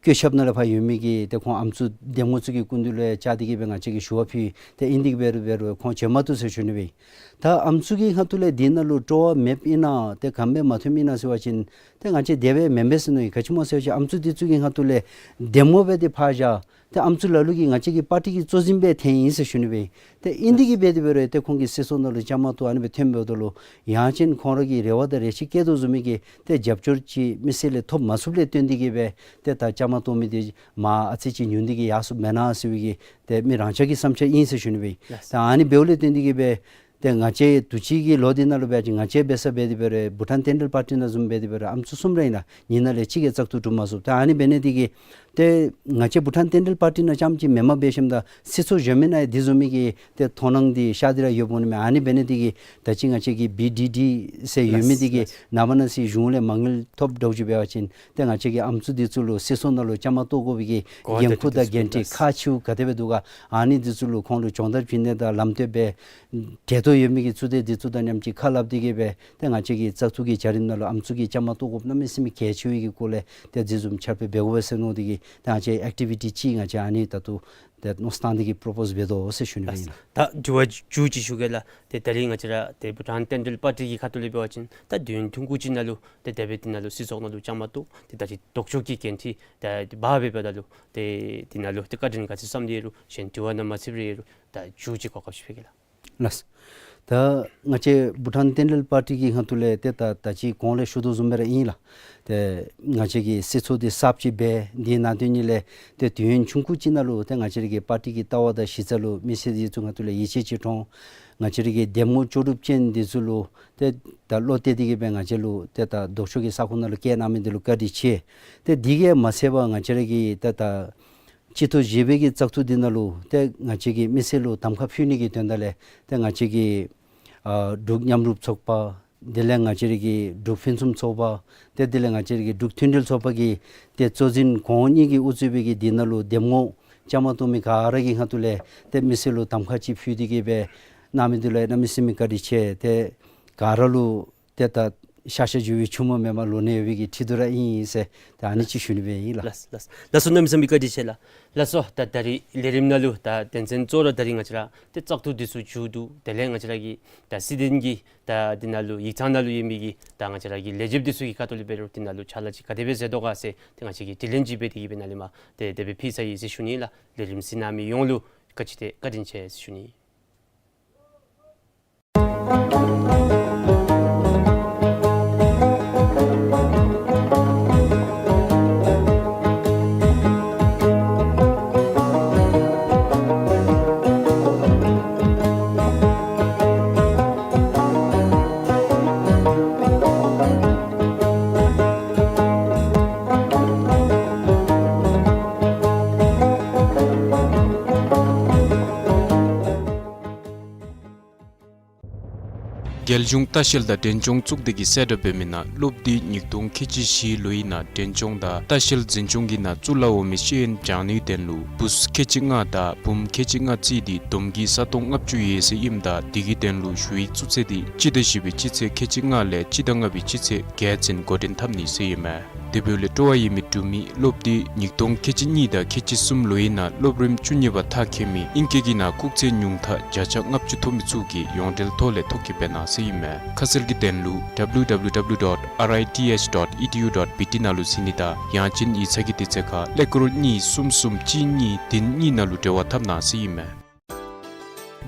བཀོད་ཁྱབ་ནང་ལས་ཕར་ཡོད་མི་གི་ཏེ་ཁོང་ཨམ་སྲུ་འདེམས་ངོ་ཚུ་གི་སྐུ་མདུན་ལུ་ཡང་བཅར་ཏེ་གི་སྦེ་ང་བཅས་ཀྱིས་ཞུ་བ་ཕུལ་ཡི། ཏེ་ཨིན་དེ་གི་འབད་རུང་འབད་རུང་ཁོང་བྱོན་མ་བཏུབ་ཟེར་ཞུ་ནི་སྦེ། ད་ཨམ་སྲུ་གི་ཁ་ཐུག་ལས་འདི་ནང་ལུ་སྤྲོ་བ་མེདཔ་ཨིན་ན་ཏེ་ག་དེམ་སྦེ་མ་འཐོནམ་ཨིན་ན་ཟེར་བ་ཅིན་ཏེ་ང་བཅས་དེ་སྦེ་མེན་པས་ཟེར་མནོ་ཡི། ག་ཅི་སྨོ་ཟེར་བ་ཅིན་ཨམ་སྲུ་འདི་ཚུ་གི་ཁ་ཐུག་ལས་འདེམས་ངོ་འབད་དེ་ཕར་བཞག། ཏེ་ཨམ་སྲུ་ལ་ལུ་གིས་ང་བཅས་ཀྱི་པར་ཊི་གི་གཙོ་འཛིན་སྦེ་འཐོན་ཡི་ཟེར་ཞུ་ནི་སྦེ། ཏེ་ཨིན་དེ་གི་འབད་དེ་འབད་རུང་ཏེ་ཁོང་གིས་སྲིད་ཚོགས་ནང་ལུ་བཅའ་མར་གཏོགས་ཨ་ནི་སྦེ་འཐོནམ་འབདཝ་ད་ལུ་ཡང་ཅིན་ཁོང་ར་གི་རེ་བ་དང་རེ་ཆེ་བསྐྱེད་དོ་བཟུམ་མའི་གི་ཏེ་རྒྱབ་སྐྱོར་ཅིག་མི་སེར་ལས་ཐོབ་མ་ཚུགསཔ་ལས་བརྟེན་ཏེ་གི་སྦེ་ཏེ་ད་བཅའ་མར་གཏོགས་མི་འདི་མར་ཨ་ཙི་ཅིག་ཉུང་སྟེ་གི་ཡར་སོངམ་མེན་ན་ཟེར་བའི་གི་ཏེ་མི་རང་ཅག་གི་བསམ་འཆར་ཨིན་ཟེར་ཞུ་ནི་སྦེ། ལགས། ད་ཨ་ནི་འབདཝ་ལས་བརྟེན་ཏེ་གི་སྦེ་ཏེ་ང་བཅས་དུས་ཅི་གི་ལོ་འདི་ནང་ལུ་འབད་བ་ཅིན་ང་བཅས་འབད་ས་འབད་དེ་འབད་རུང་བྷུ་ཊཱན་བསྟན་འབྲེལ་པར་ཊི་ནང་བཟུམ་འབད་དེ་འབད་རུང་ཨམ་སྲུ་གསུམ་ར་ཨིན་ལགས། ཨིན་ན་ལས་གཅིག་གིས་བཙག་འཐུ་གྲུབ་མ་ཚུགས། ད་ཨ་ནི་འབད་ནི་འདི་གིས་ཏེ་ང་བཅས་བྷུ་ཊཱན་བསྟན་འབྲེལ་པར་ཊི་ནང་རྐྱངམ་ཅིག་མེནམ་འབད་ཞིནམ་ད་སྲིད་ཚོགས་གཞན་མི་ནང་ཡང་འདི་བཟུམ་མའི་གི་ཏེ་མཐོང་སྣང་འདི་ཤར་ཏེ་ར་ཡོདཔ་འོང་ནི་མས། ཨ་ནི་འབད་ནི་འདི་གིས་ད་ཅི་ང་བཅས་ཀྱི་བི་ཌི་ཌི་ཟེར་ཡོད་མི་འདི་གིས་ལགས་ལགས། ནངས་པ་གནངས་ཚེ་གཞུང་ལས་མ་དངུལ་ཐོབ་འདྲཝ་ཅིག་འབད་བ་ཅིན་ཏེ་ང་བཅས་ཀྱིས་ཨམ་སྲུ་འདི་ཚུ་ལུ་སྲིད་ཚོགས་ནང་ལུ་བཅའ་མར་གཏོགས་དགོ་པའི་གི་གོ་བ་འགན་ཁུར་དང་འགན་འཁྲི་ཁག་ཆེཝ་ག་དེ་སྦེ་འདུག་ག། ཨ་ནི་འདི་ཚུ་ལུ་ཁོང་ལུ་སྦྱོང་བརྡར་བྱིན་ནི་དང་ལམ་སྟོན་འབད་འབྲེལ་གཏོགས་ཡོད་མི་གི་ཚུ་ཏེ་འདི་ཚུ་དང་མཉམ་ཅིག་ཁ་སླབ་སྟེ་གི་སྦེ་ཏེ་ང་བཅས་ཀྱི་བཙག་འཐུ་གི་བྱ་རིམ་ནང་ལུ་ཨམ་སྲུ་གི་བཅའ་མར་གཏོགས་དགོཔ་གནམ་མེད་ས་མེད་གལ་ཆེ་བའི་གི་སྐོར་ལས་ཏེ་འདི་བཟུམ་ཕྱག་དཔེ་འབད་དགོ་པས་ཟེར་མནོ་སྟེ་གི་ཏེ་ང་བཅས་ཨེག་ཊི་བི་ཊི་ཅིག་ང་བཅས་ཨ་ནི་ད་ལྟོ་ཏེ་མནོ་བསམ་བཏང་སྟེ་གི་པོརོ་པོསི་འབད་དོ་ཟེར་ཞུ་ནི་སྦེ་ཨིན་ལགས། ད་དྲི་བ་མཇུག་ཅིག་ཞུ་གེ་ལགས། ཏེ་ད་རིས་ང་བཅས་ར་ཏེ་བྷུ་ཊཱན་བསྟན་འབྲེལ་པར་ཊི་གི་ཁ་ཐུག་ལས་འབད་བ་ཅིན་ད་དུས་ཡུན་ཐུང་ཀུ་ཅིག་ནང་ལུ་ཏེ་དེ་སྦེ་འདི་ནང་ལུ་སྲིད་ཚོགས་ནང་ལུ་བཅའ་མར་གཏོགས་ཏེ་ད་ཅི་ལྡོག་ཕྱོགས་ཀྱི་འགན་འཁྲི་ཏེ་འབག་སྦེ་འབདཝ་ད་ལུ་ཏེ་འདི་ནང་ལུ་ཏེ་བཀའ་དྲིན་ག་ཅི་བསམ་སྟེ་ཡོད་རུང་གཞན་དྲི་བ་ནང་མ་ཚུད་པར་ཡོད་རུང་ད་མཇུག་ཅིག་གོ་སྐབས་ཅིག་ཕུལ་གེ་ལགས། ལགས། ད་ང་བཅས་བྷུ་ཊཱན་བསྟན་འབྲེལ་པར་ཊི་གི་ཁ་ཐུག་ལས་ཏེ་ད་ད་ཅི་གོང་ལས་ཞུ་དོ་བཟུམ་སྦེ་ར་ཨིན་ལགས། ཏེ་ང་བཅས་ཀྱི་སྲིད་ཚོགས་འདི་གསརཔ་ཅིག་འབད་འདི་ནང་དོན་ཉིད་ལས་ཏེ་དུས་ཡུན་ཆུང་ཀུ་ཅིག་ནང་ལུ་ཏེ་ང་བཅས་ར་གི་པར་ཊི་གི་ལྟ་བ་དང་གཞི་རྩ་ལུ་མི་སེར་འདི་ཚུ་ཁ་ཐུག་ལས་ཡིད་ཆེས་ཅིག་འདྲོངས། ང་བཅས་ར་གི་འདེམས་ངོ་ལྕོགས་གྲུབ་ཅན་འདི་ཚུ་ལུ་ཏེ་ད་བློ་གཏད་དེ་གི་སྦེ་ང་བཅས་ལུ་ཏེ་ད་ལྡོག་ཕྱོགས་ཀྱི་ས་ཁོངས་ནང་ལུ་བསྐྱལ་གནང་མི་འདི་ལུ་བཀའ་དྲིན་ཆེ། ཏེ་འདི་གིས་མ་ཚད་པར་ང་བཅས་ར་གི་ཏེ་ད་སྤྱི་ཚོགས་བཞི་པའི་གི་བཙག་འཐུ་འདི་ནང་ལུ་ཏེ་ང་བཅས་ཀྱིས་མི་སེར་ལུ་གདམ་ཁ་ཕུལ་ནི་གི་དོན་དག་ལས་ཏེ་ང་བཅས་ཀྱི་ཨ་འབྲུག་མཉམ་རུབ་ཚོགས་པ་དེ་ལས་ང་བཅས་ར་གི་འབྲུག་ཕུན་སུམ་ཚོགས་པ་ཏེ་དེ་ལས་ང་བཅས་ར་གི་འབྲུག་མཐུན་སྒྲིལ་ཚོགས་པ་གི་ཏེ་གཙོ་འཛིན་ཁོང་གཉིས་ཀྱིས་དབུ་གཙོས་པའི་གི་འདི་ནང་ལུ་འདེམས་ངོ་བཅའ་མར་གཏོགས་མི་ག་ར་གི་ཁ་ཐུག་ལས་ཏེ་མི་སེར་ལུ་གདམ་ཁ་ཅིག་ཕུལ་ཏེ་གི་སྦེ་གནང་མི་འདི་ལུ་གནམ་མེད་ས་མེད་བཀའ་དྲིན་ཆེ། ཏེ་ག་ར་ལུ་ཏེ་ད་ ཤ་ཤ་རྒྱུ་བའི་ཆུ་མོ་མེན་པར་ལོ་ན་ཡོད་པའི་གི་ཁྲི་གདུགས་ར་ཨིན་ཟེར་ད་ཨ་ནི་ཅིག་ཞུ་ནི་སྦེ་ཨིན་ལགས། ལགས་ལགས་ལགས་སོ། གནམ་མེད་ས་མེད་བཀའ་དྲིན་ཆེ་ལགས། ལགས་སོ། ད་ད་རིས་ལས་རིམ་ནང་ལུ་ད་དོན་ཚན་གཙོ་བོ་ར་ད་རིས་ང་བཅས་ར་ཏེ་བཙག་འཐུ་འདི་ཚུ་མཇུག་བསྡུ་དེ་ལས་ང་བཅས་ར་གི་ད་སྲིད་དོན་གྱི་ད་འདི་ནང་ལུ་ཡིག་ཚང་ནང་ལུ་ཡོད་མི་གི་ད་ང་བཅས་ར་གི་ལས་བྱེདཔ་འདི་ཚུ་གི་ཁ་ཐུག་ལས་འབད་རུང་འདི་ནང་ལུ་ཕྱག་ལཱ་ཅིག་ག་དེ་སྦེ་མཛད་དོ་ག་ཟེར་ཏེ་ང་བཅས་ཀྱིས་དྲི་ལན་ཅིག་འབད་དེ་གི་སྦེ་ནཱ་ལས་མར་ཏེ་དེ་སྦེ་ཕུལ་ཚར་ཡི་ཟེར་ཞུ་ནི་ལགས། ལས་རིམ་གཟིགས་གནང་མི་ཡོངས་ལུ་ག་ཅི་ཏེ་བཀའ་དྲིན་ཆེ་ཟེར་ཞུ་ནི། རྒྱལ་གཞུང་ལྟ་བཤལ་དང་འབྲེལ་ལྗོངས་གཙུག་སྡེ་གིས་གསལ་བསྒྲགས་འབད་མི་ནང་སློབ་འདི་ཉིས་སྟོང་ཁལ་གཅིག་བཞི་ལོའི་ནང་འབྲེལ་ལྗོངས་དང་ལྟ་བཤལ་འཛིན་སྐྱོང་གི་ནང་བཙུགས་ལ་འོང་མི་ཤེས་ཡོན་སྦྱང་ནིའི་དོན་ལུ་བུཚ་ཁལ་གཅིག་ལྔ་དང་བུམོ་ཁལ་གཅིག་ལྔ་བརྩིས་ཏེ་བསྡོམས་ཀྱིས་ས་སྟོང་ལྔ་བཅུ་ཡོད་ཟེར་ཨིནམ་ད་དེ་གི་དོན་ལུ་ཞུ་ཡིག་བཙུགས་ཚེས་འདི་སྤྱི་ཟླ་བཞི་པའི་སྤྱི་ཚེས་ཁལ་གཅིག་ལྔ་ལས་སྤྱི་ཟླ་ལྔ་པའི་སྤྱི་ཚེས་བརྒྱད་ཚུན་འགོ་འདྲེན་འཐབ་ནི་ཟེར་ཨིན་མས། དེ་འབདཝ་ལས་སྤྲོ་བ་ཡོད་མི་འབྲུག་མི་སློབ་འདི་ཉིས་སྟོང་ཁལ་གཅིག་གཉིས་དང་ཁལ་གཅིག་གསུམ་ལོའི་ནང་སློབ་རིམ་བཅུ་གཉིས་པ་མཐར་འཁྱོལ་མི་ཨིང་སྐད་ཀྱི་ནང་སྐུགས་ཚད་ཉུང་མཐའ་བརྒྱ་ཆ་ལྔ་བཅུ་ཐོབ་མི་ཚུ་གིས་ཡོངས་འབྲེལ་ཐོག་ལས་ཐོ་བཀོད་འབད་གནང་ཟེར་ཨིན་མས། ཁ་གསལ་གྱི་དོན་ལུ་W W W dot R I T H dot E D U dot B T ནང་ལུ་གཟིགས་ནི་དང་ཡང་ཅིན་ཡིག་ཚང་གི་དུས་ཚོད་ཁར་ཀླད་ཀོར་གཉིས་གསུམ་གསུམ་གཅིག་གཉིས་བདུན་གཉིས་ནང་ལུ་འབྲེལ་བ་འཐབ་གནང་ཟེར་ཨིན་མས།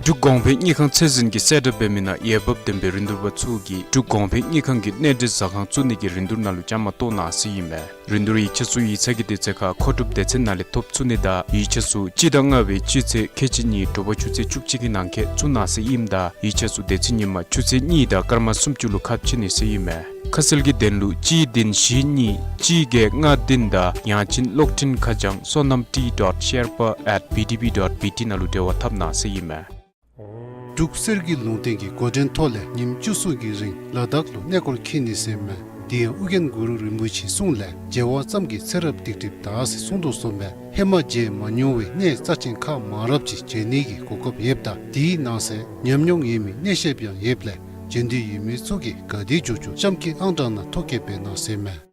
འབྲུག་གོང་འཕེལ་དངུལ་ཁང་ཚད་འཛིན་གྱིས་གསལ་བསྒྲགས་འབད་མི་ནང་འོས་འབབ་ལྡན་པའི་རིན་བསྡུར་པ་ཚུ་གིས་འབྲུག་གོང་འཕེལ་དངུལ་ཁང་གི་གནས་འབྲེལ་ཟ་ཁང་བཙུགས་ནི་གི་རིན་བསྡུར་ནང་ལུ་བཅའ་མར་གཏོགས་གནང་ཟེར་ཨིན་མས། རིན་བསྡུར་ཡིག་ཆ་ཚུ་ཡིག་ཚང་གི་དུས་ཚོད་ཁར་མཁོ་སྒྲུབ་སྡེ་ཚན་ནང་ལས་ཐོབ་ཚུགས་ནི་དང་ཡིག་ཆ་ཚུ་སྤྱི་ཟླ་ལྔ་པའི་སྤྱི་ཚེས་ཁལ་གཅིག་གཉིས་དྲོ་པ་ཆུ་ཚོད་བཅུ་གཅིག་གི་ནང་འཁོད་བཙུགས་གནང་ཟེར་ཨིནམ་ད་ཡིག་ཆ་ཚུ་དེ་ཚེ་ཉིན་མ་ཆུ་ཚོད་གཉིས་དང་སྐར་མ་སུམ་ཅུ་ལུ་ཁ་ཕྱེ་ནི་ཟེར་ཨིན་མས། ཁ་གསལ་གྱི་དོན་ལུ་གཅིག་བདུན་བཞི་གཉིས་གཅིག་བརྒྱད་ལྔ་བདུན་དང་ཡང་ཅིན་གློག་འཕྲིན་ཁ་བྱང་sonam t dot sherpa at B D B dot B T ནང་ལུ་འབྲེལ་བ་འཐབ་གནང་ཟེར་ཨིན་མས། འབྲུག་གསེར་གྱི་ལུང་བསྟན་གྱི་འགོ་འདྲེན་ཐོག་ལས་ཉིནམ་བཅུ་གསུམ་གྱི་རིང་ལ་དྭགས་ལུ་གནས་སྐོར་འཁྱིད་ནི་ཟེར་མས། དེ་ཡང་ཨོ་རྒྱན་གུ་རུ་རིན་པོ་ཆེའི་གསུང་ལས་མཇལ་བ་ཙམ་གྱིས་ཚེ་རབས་སྡིག་སྒྲིབ་དག་ཟེར་གསུངས་དོ་བཟུམ་སྦེ་ཧེ་མ་མཇལ་མ་མྱོང་བའི་གནས་རྩ་ཆེན་ཁག་མང་རབས་ཅིག་མཇལ་ནི་གི་གོ་སྐབས་ཡོདཔ་ད་དེའི་ནང་གསེས་ཉམས་མྱོང་ཡོད་མི་གནས་བཤདཔ་ཡང་ཡོདཔ་ལས་མཇལ་འདོད་ཡོད་མི་ཚུ་གིས་ག་དེ་མགྱོགས་མགྱོགས་ལྕམ་སྐྱིད་ཨང་གྲངས་ནང་ཐོ་བཀོད་འབད་གནང་ཟེར་མས།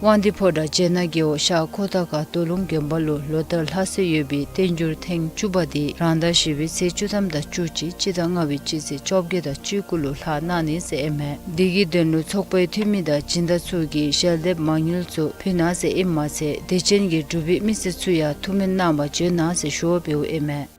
དབང་འདུས་ཕོ་བྲང་བྱེ་ནག་རྒེད་འོག་ཤར་ཁོ་ཐང་ཁ་རྡོ་ལུང་དགོན་པ་ལུ་ལོ་ལྟར་ལྷ་སྲུང་ཡོད་པའི་བསྟན་འགྱུར་ཐེངས་བཅུ་པ་དེ་རང་ཟླ་བཞི་པའི་ཚེས་བཅུ་ཐམ་དང་བཅུ་གཅིག་སྤྱི་ཟླ་ལྔ་པའི་སྤྱི་ཚེས་བཅོ་བརྒྱད་དང་བཅུ་དགུ་ལུ་ལྷག་གནང་ནི་ཟེར་ཨིན་མས། དེ་གི་དོན་ལུ་ཚོགས་པའི་འཐུས་མི་དང་སྦྱིན་བདག་ཚུ་གིས་ཞལ་འདེབས་མ་དངུལ་ཚུ་ཕུལ་གནང་ཟེར་ཨིནམ་མ་ཚད་དད་ཅན་གྱི་འབྲུག་པའི་མི་སེར་ཚུ་ཡང་ཐུགས་སྨོན་གནང་བར་བྱོན་གནང་ཟེར་ཞུ་བ་འབདཝ་ཨིན་མས།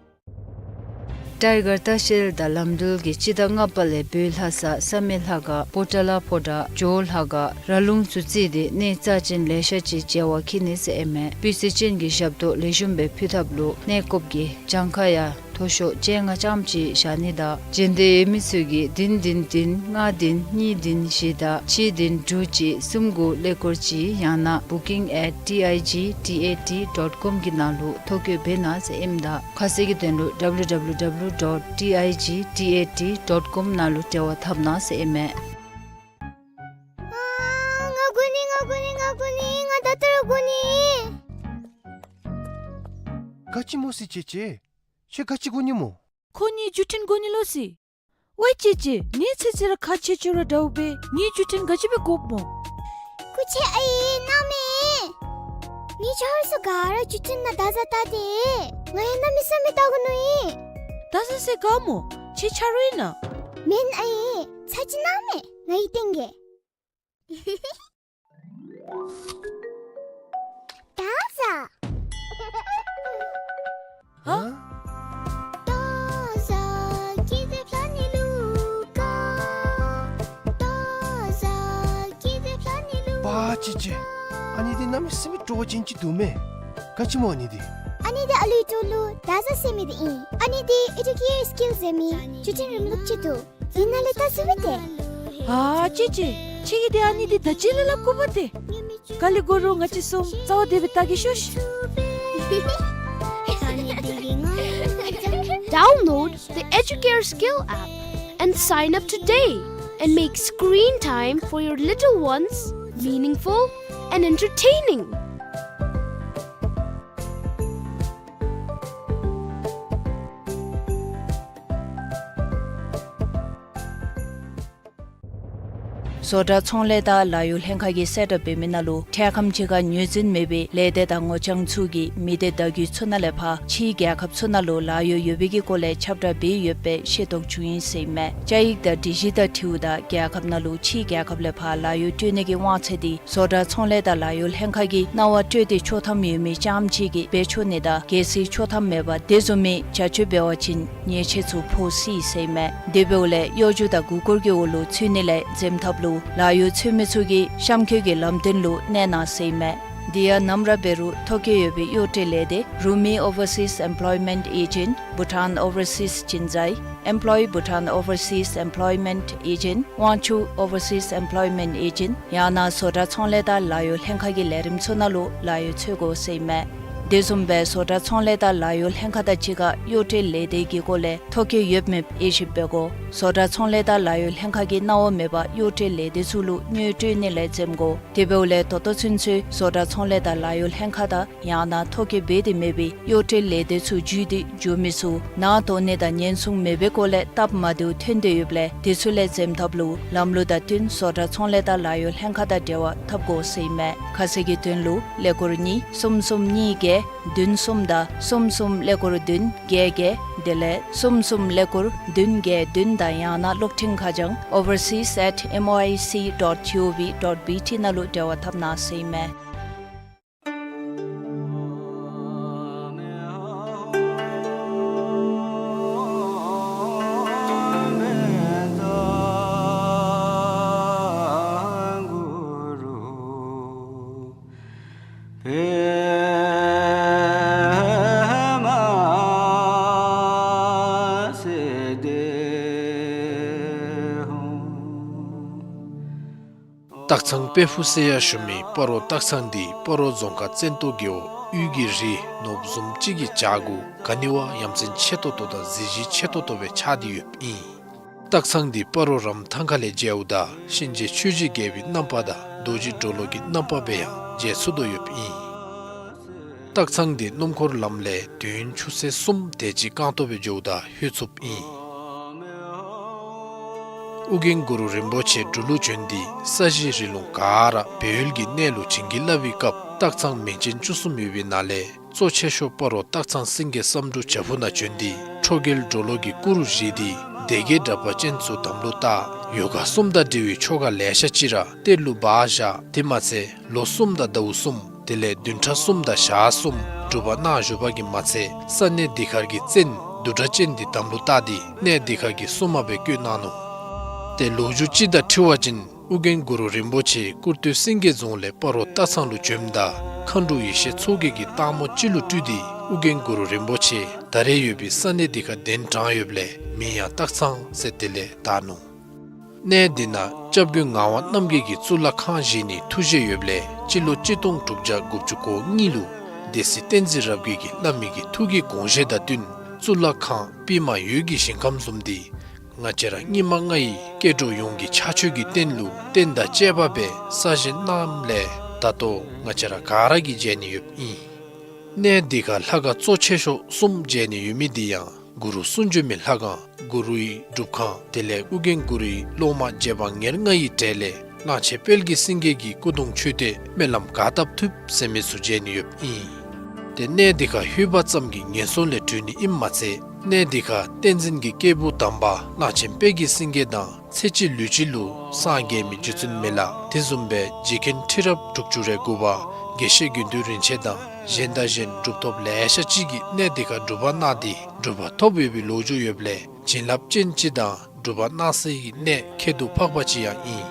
ཊའི་གར་ལྟ་བཤལ་དང་ལམ་འགྲུལ་གྱིས་སྤྱི་ཟླ་ལྔ་པ་ལས་བོད་ལྷ་ས་བསམ་ཡས་ལྷ་ཁང་པོ་ཏ་ལ་ཕོ་བྲང་ཇོ་བོ་ལྷ་ཁང་ར་ལུང་ཚུ་བརྩིས་ཏེ་གནས་རྩ་ཅན་ལེ་ཤ་ཅིག་མཇལ་བར་འཁྱིད་ནི་ཟེར་ཨིན་མས། སྤུས་ཚད་ཅན་གྱི་ཞབས་ཏོག་ལེགས་ཤོམ་སྦེ་ཕུལ་ཐབས་ལུ་གནས་སྐོརཔ་གིས་གྱངས་ཁ་ཡང་མཐོ་ཤོས་བཅོ་ལྔ་ཙམ་ཅིག་བཞག་ནི་དང་རྗེས་འདེད་ཡོད་མི་ཚུ་གིས་བདུན་བདུན་བདུན་ལྔ་བདུན་གཉིས་བདུན་བཞི་དང་གཅིག་བདུན་དྲུག་གཅིག་གསུམ་དགུ་ཀླད་ཀོར་གཅིག་ཡང་ན་booking at T I G T A T dot com གི་ནང་ལུ་ཐོ་བཀོད་འབད་གནང་ཟེར་ཨིནམ་ད་ཁ་གསལ་གྱི་དོན་ལུ W W W dot T I G T A T dot com ནང་ལུ་འབྲེལ་བ་འཐབ་གནང་ཟེར་ཨིན་མས། ཨ་ང་དགོ་ནི་ང་དགོ་ནི་ང་དགོ་ནི་ང་ད་ལྟོ་ར་དགོ་ནི། ག་ཅི་སྨོ་ཟེར་ཅེ་ཅེ། ཁྱོད་ག་ཅི་དགོ་ནི་སྨོ། ཁོ་ངེའི་བརྒྱུད་འཕྲིན་དགོ་ནི་ལོ་ཟེར། ཝའི་ཅེ་ཅེ། ངེའི་ཚེ་ཚེ་ར་ཁག་ཆེ་ཆེ་ར་འདྲཝ་སྦེ་ངེའི་བརྒྱུད་འཕྲིན་ག་ཅི་སྦེ་དགོཔ་སྨོ། སྐུ་མཁྱེན་ཨའི་གནང་མས། ངེའི་ཆ་རོགས་ཚུ་ག་ར་བརྒྱུད་འཕྲིན་ནང་བརྡ་བཟའ་བལྟ་སྟེ། ང་ཡང་གནམ་མེད་ས་མེད་བལྟ་དགོ་མནོ་ཡི། བརྡ་བཟའ་ཟེར་ག་སྨོ། ཁྱེད་ཆ་རོགས་ཨིན་ན། མེན་ཨའི། ཚར་ཅིག་གནང་མས་ངེའི་སྟེང་གི། བརྡ་བཟའ། ཧ། བརྡ་བཟའ་སྐྱིད་སྡུག་ལྷ་ནི་ལུ་དགའ། བརྡ་བཟའ་སྐྱིད་སྡུག་ལྷ་ནི་ལུ། པ་ཅེ་ཅེ། ཨ་ནི་འདི་གནམ་མེད་ས་མེད་སྤྲོ་བ་ཅན་ཅིག་འདུག་མས། ག་ཅི་སྨོ་ཨ་ནི་འདི། ཨ་ནི་འདི་ཨ་ལུའི་འགྲོ་ལུ་བརྡ་བཟའ་ཟེར་མི་འདི་ཨིན། ཨ་ནི་འདི་ཨེ་ཌུ་ཀེར་སི་ཀིལ་ཟེར་མི་བརྒྱུད་འཕྲིན་རིམ་ལུགས་ཅིག་འདུག། འདི་ནང་ལས་བལྟ་ཚུགས་པས་ཏེ། ཨ་ཅེ་ཅེ། ཁྱེད་ཀྱིས་ཏེ་ཨ་ནི་འདི་ད་ཅི་ལས་སླབ་དགོ་པས་ཏེ། ག་ལས་དགོ་རུང་ང་བཅས་གསུམ་རྩ་བ་བདེ་སྦེ་བལྟ་གེ་ཤོག་ཤིག། Download the Educare Skill app and sign up today and make screen time for your little ones meaningful and entertaining. ས་ བཟོ་གྲྭ་ཚོང་ལས་དང་ལཱ་གཡོག་ལྷན་ཁག་གིས་གསལ་བསྒྲགས་འབད་མི་ནང་ལུ་འཕྲལ་ཁམས་ཅིག་ཁར་ངོས་འཛིན་མེད་པའི་ལས་སྡེ་དང་ངོ་རྐྱང་ཚུ་གིས་མི་སྡེ་བརྡ་བརྒྱུད་ཚུ་ནང་ལས་ཕར་ཕྱིའི་རྒྱལ་ཁབ་ཚུ་ནང་ལུ་ལཱ་གཡོག་ཡོད་པའི་གི་སྐོར་ལས་ཁྱབ་བསྒྲགས་འབད་ཡོདཔ་སྦེ་ཤེས་རྟོགས་བྱུང་ཡི་ཟེར་ཨིན་མས། བཅའ་ཡིག་དང་སྒྲིག་གཞི་དང་འཁྲིལཝ་ད་རྒྱལ་ཁབ་ནང་ལུ་ཕྱིའི་རྒྱལ་ཁབ་ལས་ཕར་ལཱ་གཡོག་སྤྲོད་ནི་གི་དབང་ཚད་འདི་བཟོ་གྲྭ་ཚོང་ལས་དང་ལཱ་གཡོག་ལྷན་ཁག་གིས་གནང་བ་སྤྲོད་དེ་ཆོག་ཐམ་ཡོད་མི་རྐྱངམ་ཅིག་གིས་འབད་ཆོག་ནི་དང་གལ་སྲིད་ཆོག་ཐམ་མེད་པར་དེ་བཟུམ་མའི་བྱ་སྤྱོད་འབད་བ་ཅིན་ཉེས་ཆད་ཚུ་ཕོག་སྲིད་ཟེར་ཨིན་མས། དེ་འབདཝ་ལས་གཡོ་སྒྱུ་དང་མགུ་སྐོར་གྱི་འོག་ལུ་ཚུད་ནི་ལས་འཛེམ་ཐབས་ལུ་ལཱ་གཡོག་འཚོལ་མི་ཚུ་གིས་གཤམ་འཁོད་ཀྱི་ལམ་སྟོན་ལུ་གནས་གནང་ཟེར་ཨིན་མས། དེ་ཡང་ནམ་ར་འབད་རུང་ཐོ་བཀོད་ཡོད་པའི་གཡོག་སྤྲོད་ལས་སྡེ་Rumi Overseas Employment Agent, Bhutan Overseas Chinzai, Employ Bhutan Overseas Employment Agent, Wangchuck Overseas Employment Agent ཡང་ན་བཟོ་གྲྭ་ཚོང་ལས་དང་ལཱ་གཡོག་ལྷན་ཁག་གི་ལས་རིམ་ཚུ་ནང་ལུ་ལཱ་གཡོག་འཚོལ་དགོ་ཟེར་ཨིན་མས། དེ་བཟུམ་སྦེ་བཟོ་གྲྭ་ཚོང་ལས་དང་ལཱ་གཡོག་ལྷན་ཁག་དང་གཅིག་ཁར་གཡོག་སྤྲོད་ལས་སྡེ་གི་སྐོར་ལས་ཐོ་བཀོད་ཡོད་མེད་དབྱེ་ཞིབ་འབད་དགོ། བཟོ་གྲྭ་ཚོང་ལས་དང་ལཱ་གཡོག་ལྷན་ཁག་གིས་གནང་བ་མེད་པར་གཡོག་སྤྲོད་ལས་སྡེ་ཚུ་ལུ་དངུལ་སྤྲོད་ནི་ལས་འཛེམ་དགོ། དེ་འབདཝ་ལས་ད་ལྟོ་ཚུན་ཚོད་བཟོ་གྲྭ་ཚོང་ལས་དང་ལཱ་གཡོག་ལྷན་ཁག་དང་ཡང་ན་ཐོ་བཀོད་འབད་དེ་མེད་པའི་གཡོག་སྤྲོད་ལས་སྡེ་ཚུ་བརྒྱུད་དེ་འགྱོ་མི་ཚུ་ནང་དོགས་གནས་དང་ཉེན་སྲུང་མེད་པའི་སྐོར་ལས་སྟབས་མ་བདེཝ་ཐོན་ཏེ་ཡོདཔ་ལས་དེ་ཚུ་ལས་འཛེམ་ཐབས་ལུ་ལམ་ལུགས་དང་བསྟུན་བཟོ་གྲྭ་ཚོང་ལས་དང་ལཱ་གཡོག་ལྷན་ཁག་དང་འབྲེལ་བ་འཐབ་དགོ་ཟེར་ཨིན་མས། ཁ་གསལ་གྱི་དོན་ལུ་ཀླད་ཀོར་གཉིས་གསུམ་གསུམ་གཉིས་བརྒྱད་བདུན་གསུམ་དང་གསུམ་གསུམ་ཀླད་ཀོར་བདུན་བརྒྱད་བརྒྱད་དེ་ལས་གསུམ་གསུམ་ཀླད་ཀོར་བདུན་བརྒྱད་བདུན་དང་ཡང་ན་གློག་འཕྲིན་ཁ་བྱང་overseas at M O I C dot G O V dot B T ནང་ལུ་འབྲེལ་བ་འཐབ་གནང་ཟེར་ཨིན་མས། སྟག་ཚང་དཔལ་ཕུག་ཟེར་ཡང་ཞུ་མི་སྤ་རོ་སྟག་ཚང་འདི་སྤ་རོ་རྫོང་ཁག་བཙན་ཏོ་རྒེད་འོག་དབུས་ཀྱི་རི་ནོར་བུ་བཟུམ་ཅིག་གི་བྱག་གུ་ག་ནི་བ་ཡ་མཚན་ཆེ་ཏོག་ཏོ་དང་གཟི་བརྗིད་ཆེ་ཏོག་ཏོ་སྦེ་ཆགས་ཏེ་ཡོདཔ་ཨིན། སྟག་ཚང་འདི་སྤ་རོ་རམ་ཐང་ཁ་ལས་མཇལཝ་ད་གཤིན་རྗེ་ཆོས་ཀྱི་རྒྱལ་པོའི་རྣམ་པ་དང་རྡོ་རྗེ་གྲོ་ལོད་ཀྱི་རྣམ་པ་སྦེ་ཡང་མཇལ་ཚུགས་དོ་ཡོདཔ་ཨིན། སྟག་ཚང་འདི་སྣུམ་འཁོར་ལམ་ལས་དུས་ཡུན་ཆུ་ཚོད་གསུམ་དེ་ཅིག་རྐང་སྟོང་སྦེ་འགྱོཝ་ད་ལྷོད་ཚུགསཔ་ཨིན། ཨོ་རྒྱན་གུ་རུ་རིན་པོ་ཆེ་འབྲུག་ལུ་བྱོན་ཏེ་ས་གཞི་རི་ལུང་ག་ར་སྦས་ཡུལ་གྱི་གནས་ལུ་བྱིན་གྱིས་བརླབས་པའི་སྐབས་སྟག་ཚང་མིང་ཅན་བཅུ་གསུམ་ཡོད་པའི་ནང་ལས་གཙོ་ཆེ་ཤོས་སྤ་རོ་སྟག་ཚང་སེང་གེ་བསམ་འགྲུབ་བྱག་ཕུག་ནང་བྱོན་ཏེ་ཁྲོ་རྒྱལ་གྲོ་ལོད་ཀྱི་སྐུ་རུ་བཞེངས་ཏེ་སྡེ་བརྒྱད་དྲེགས་པ་ཅན་ཚུ་དམ་ལུ་བཏགས། ཡོ་ག་གསུམ་དང་འབྲེལ་བའི་ཆོ་ག་ལེ་ཤ་ཅིག་ར་གཏེར་ལུ་སྦ་བཞག། དེ་མ་ཚད་ལོ་གསུམ་དང་ཟླཝ་གསུམ་དེ་ལས་བདུན་ཕྲག་གསུམ་དང་ཞག་གསུམ་སྒྲུབ་པ་གནང་བཞུགས་པ་གིས་མ་ཚད་ས་གནས་འདི་ཁར་གྱི་བཙན་བདུད་དྲེགས་ཅན་འདི་དམ་ལུ་བཏགས་ཏེ་གནས་འདི་ཁར་གྱི་སྲུང་མ་སྦེ་བསྐོས་གནང་ནུག། ཏེ་ལོ་རྒྱུས་ཅིག་དང་འཁྲིལ་བ་ཅིན་ཨོ་རྒྱན་གུ་རུ་རིན་པོ་ཆེ་ཀུར་སྟོད་སེང་གེ་རྫོང་ལས་སྤ་རོ་སྟག་ཚང་ལུ་བྱོནམ་ད་མཁའ་འགྲོ་ཡེ་ཤེས་མཚོ་རྒྱལ་གྱིས་སྟག་མོ་ཅིག་ལུ་སྤྲུལ་ཏེ་ཨོ་རྒྱན་གུ་རུ་རིན་པོ་ཆེ་ད་རེས་ཡོད་པའི་ས་གནས་འདི་ཁར་གདན་དྲངས་ཡོདཔ་ལས་མིང་ཡང་སྟག་ཚང་ཟེར་དེ་ལས་བཏགས་ནུག། གནས་འདི་ནང་སྐྱབས་མགོན་ངག་དབང་རྣམ་རྒྱལ་གྱི་གཙུག་ལག་ཁང་བཞེངས་ནིའི་ཐུགས་བཞེད་ཡོདཔ་ལས་སྤྱི་ལོ་གཅིག་སྟོང་དྲུག་བརྒྱ་དགུ་བཅུ་གོ་གཉིས་ལུ་སྡེ་སྲིད་བསྟན་འཛིན་རབ་རྒྱས་ཀྱིས་བླ་མའི་གི་ཐུགས་ཀྱི་དགོངས་བཞེད་དང་བསྟུན་གཙུག་ལག་ཁང་པདྨ་འོད་ཀྱི་ཞིང་ཁམས་བཟུམ་འདི་ང་བཅས་ར་སྙིགས་མ་ལྔ་ཡི་སྐྱེ་འགྲོ་ཡོངས་ཀྱི་ཕྱག་མཆོད་ཀྱི་རྟེན་ལུ་རྟེན་དང་བཅས་པ་སྦེ་གསར་བཞེངས་གནངམ་ལས་ད་ལྟོ་ང་བཅས་ར་ག་ར་གིས་མཇལ་ནི་ཡོདཔ་ཨིན། གནས་འདི་ཁར་ལྷ་ཁང་གཙོ་ཆེ་ཤོས་གསུམ་མཇལ་ནི་ཡོད་མི་འདི་ཡང་གུ་རུ་གསུང་བྱོན་མའི་ལྷ་ཁང་གུ་རུའི་སྒྲུབ་ཁང་དེ་ལས་ཨོ་རྒྱན་གུ་རུའི་སློབ་མ་རྗེ་འབངས་ཉེར་ལྔ་ཡི་གྲས་ལས་གླང་ཆེན་དཔལ་གྱི་སེང་གེ་གི་སྐུ་གདུང་མཆོད་རྟེན་སྨོན་ལམ་ག་བཏབ་ཐུབ་ཟེར་མི་ཚུ་མཇལ་ནི་ཡོདཔ་ཨིན། ཏེ་གནས་འདི་ཁར་ལྷོད་པ་ཙམ་གྱིས་ངན་སོང་ལས་གྲོལ་ནི་ཨིནམ་མ་ཚད་གནས་འདི་ཁར་བསྟན་འཛིན་གྱི་སྐྱེས་བུ་དམ་པ་གླང་ཆེན་དཔལ་གྱི་སེང་གེ་དང་ཚེ་གཅིག་ལུས་གཅིག་ལུ་སངས་རྒྱས་མི་རྗེ་བཙུན་མི་ལ་དེ་བཟུམ་སྦེ་རྗེ་མཁན་ཁྲི་རབས་དྲུག་ཅུ་རེ་དགུ་པ་དགེ་བཤེས་དགེ་འདུན་རིན་ཆེན་དང་གཞན་དང་གཞན་གྲུབ་ཐོབ་ལེ་ཤ་ཅིག་གིས་གནས་འདི་ཁར་སྒྲུབ་པ་གནང་སྟེ་གྲུབ་པ་ཐོབ་ཡོད་པའི་ལོ་རྒྱུས་ཡོདཔ་ལས་བྱིན་རླབས་ཅན་ཅིག་དང་སྒྲུབ་པ་གནང་སའི་གནས་ཁྱད་དུ་འཕགས་པ་ཅིག་ཡང་ཨིན།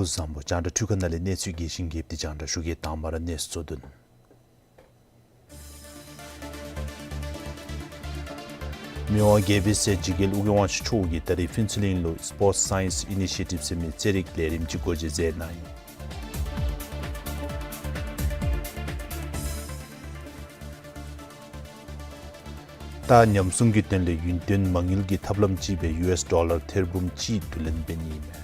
བཟང་པོ། རྒྱང་བསྒྲགས་འཕྲུལ་ཁང་ནང་ལས་གནས་ཚུལ་རྒྱས་ཤིང་རྒྱསཔ་འདི་རྒྱང་བསྒྲགས་ཞུ་གེ། དང་པ་ར་གནས་ཚུལ་གཙོ་དོན། མི་དབང་རྒྱལ་པོའི་སྲས་འཇིགས་རྒྱལ་ཨོ་རྒྱན་དབང་ཕྱུག་མཆོག་གིས་ད་རིས་ཕུན་ཚོགས་གླིང་ལུ་སི་པོརཊསི་སའིནསི་ཨི་ནི་ཤི་ཡེ་ཊིབ་ཟེར་མི་རྩེད་རིགས་ལས་རིམ་ཅིག་སྒོ་འབྱེད་མཛད་གནང་ཡི། རྟ་ཉམས་སྲུང་གི་དོན་ལས་ཡུན་བརྟན་མ་དངུལ་གྱི་ཐབས་ལམ་ཅིག་སྦེ་ཡུ་ཨེསི་ཌོ་ལར་ཐེར་འབུམ་གཅིག་བསྡུ་ལེན་འབད་ནི་ཨིན་མས།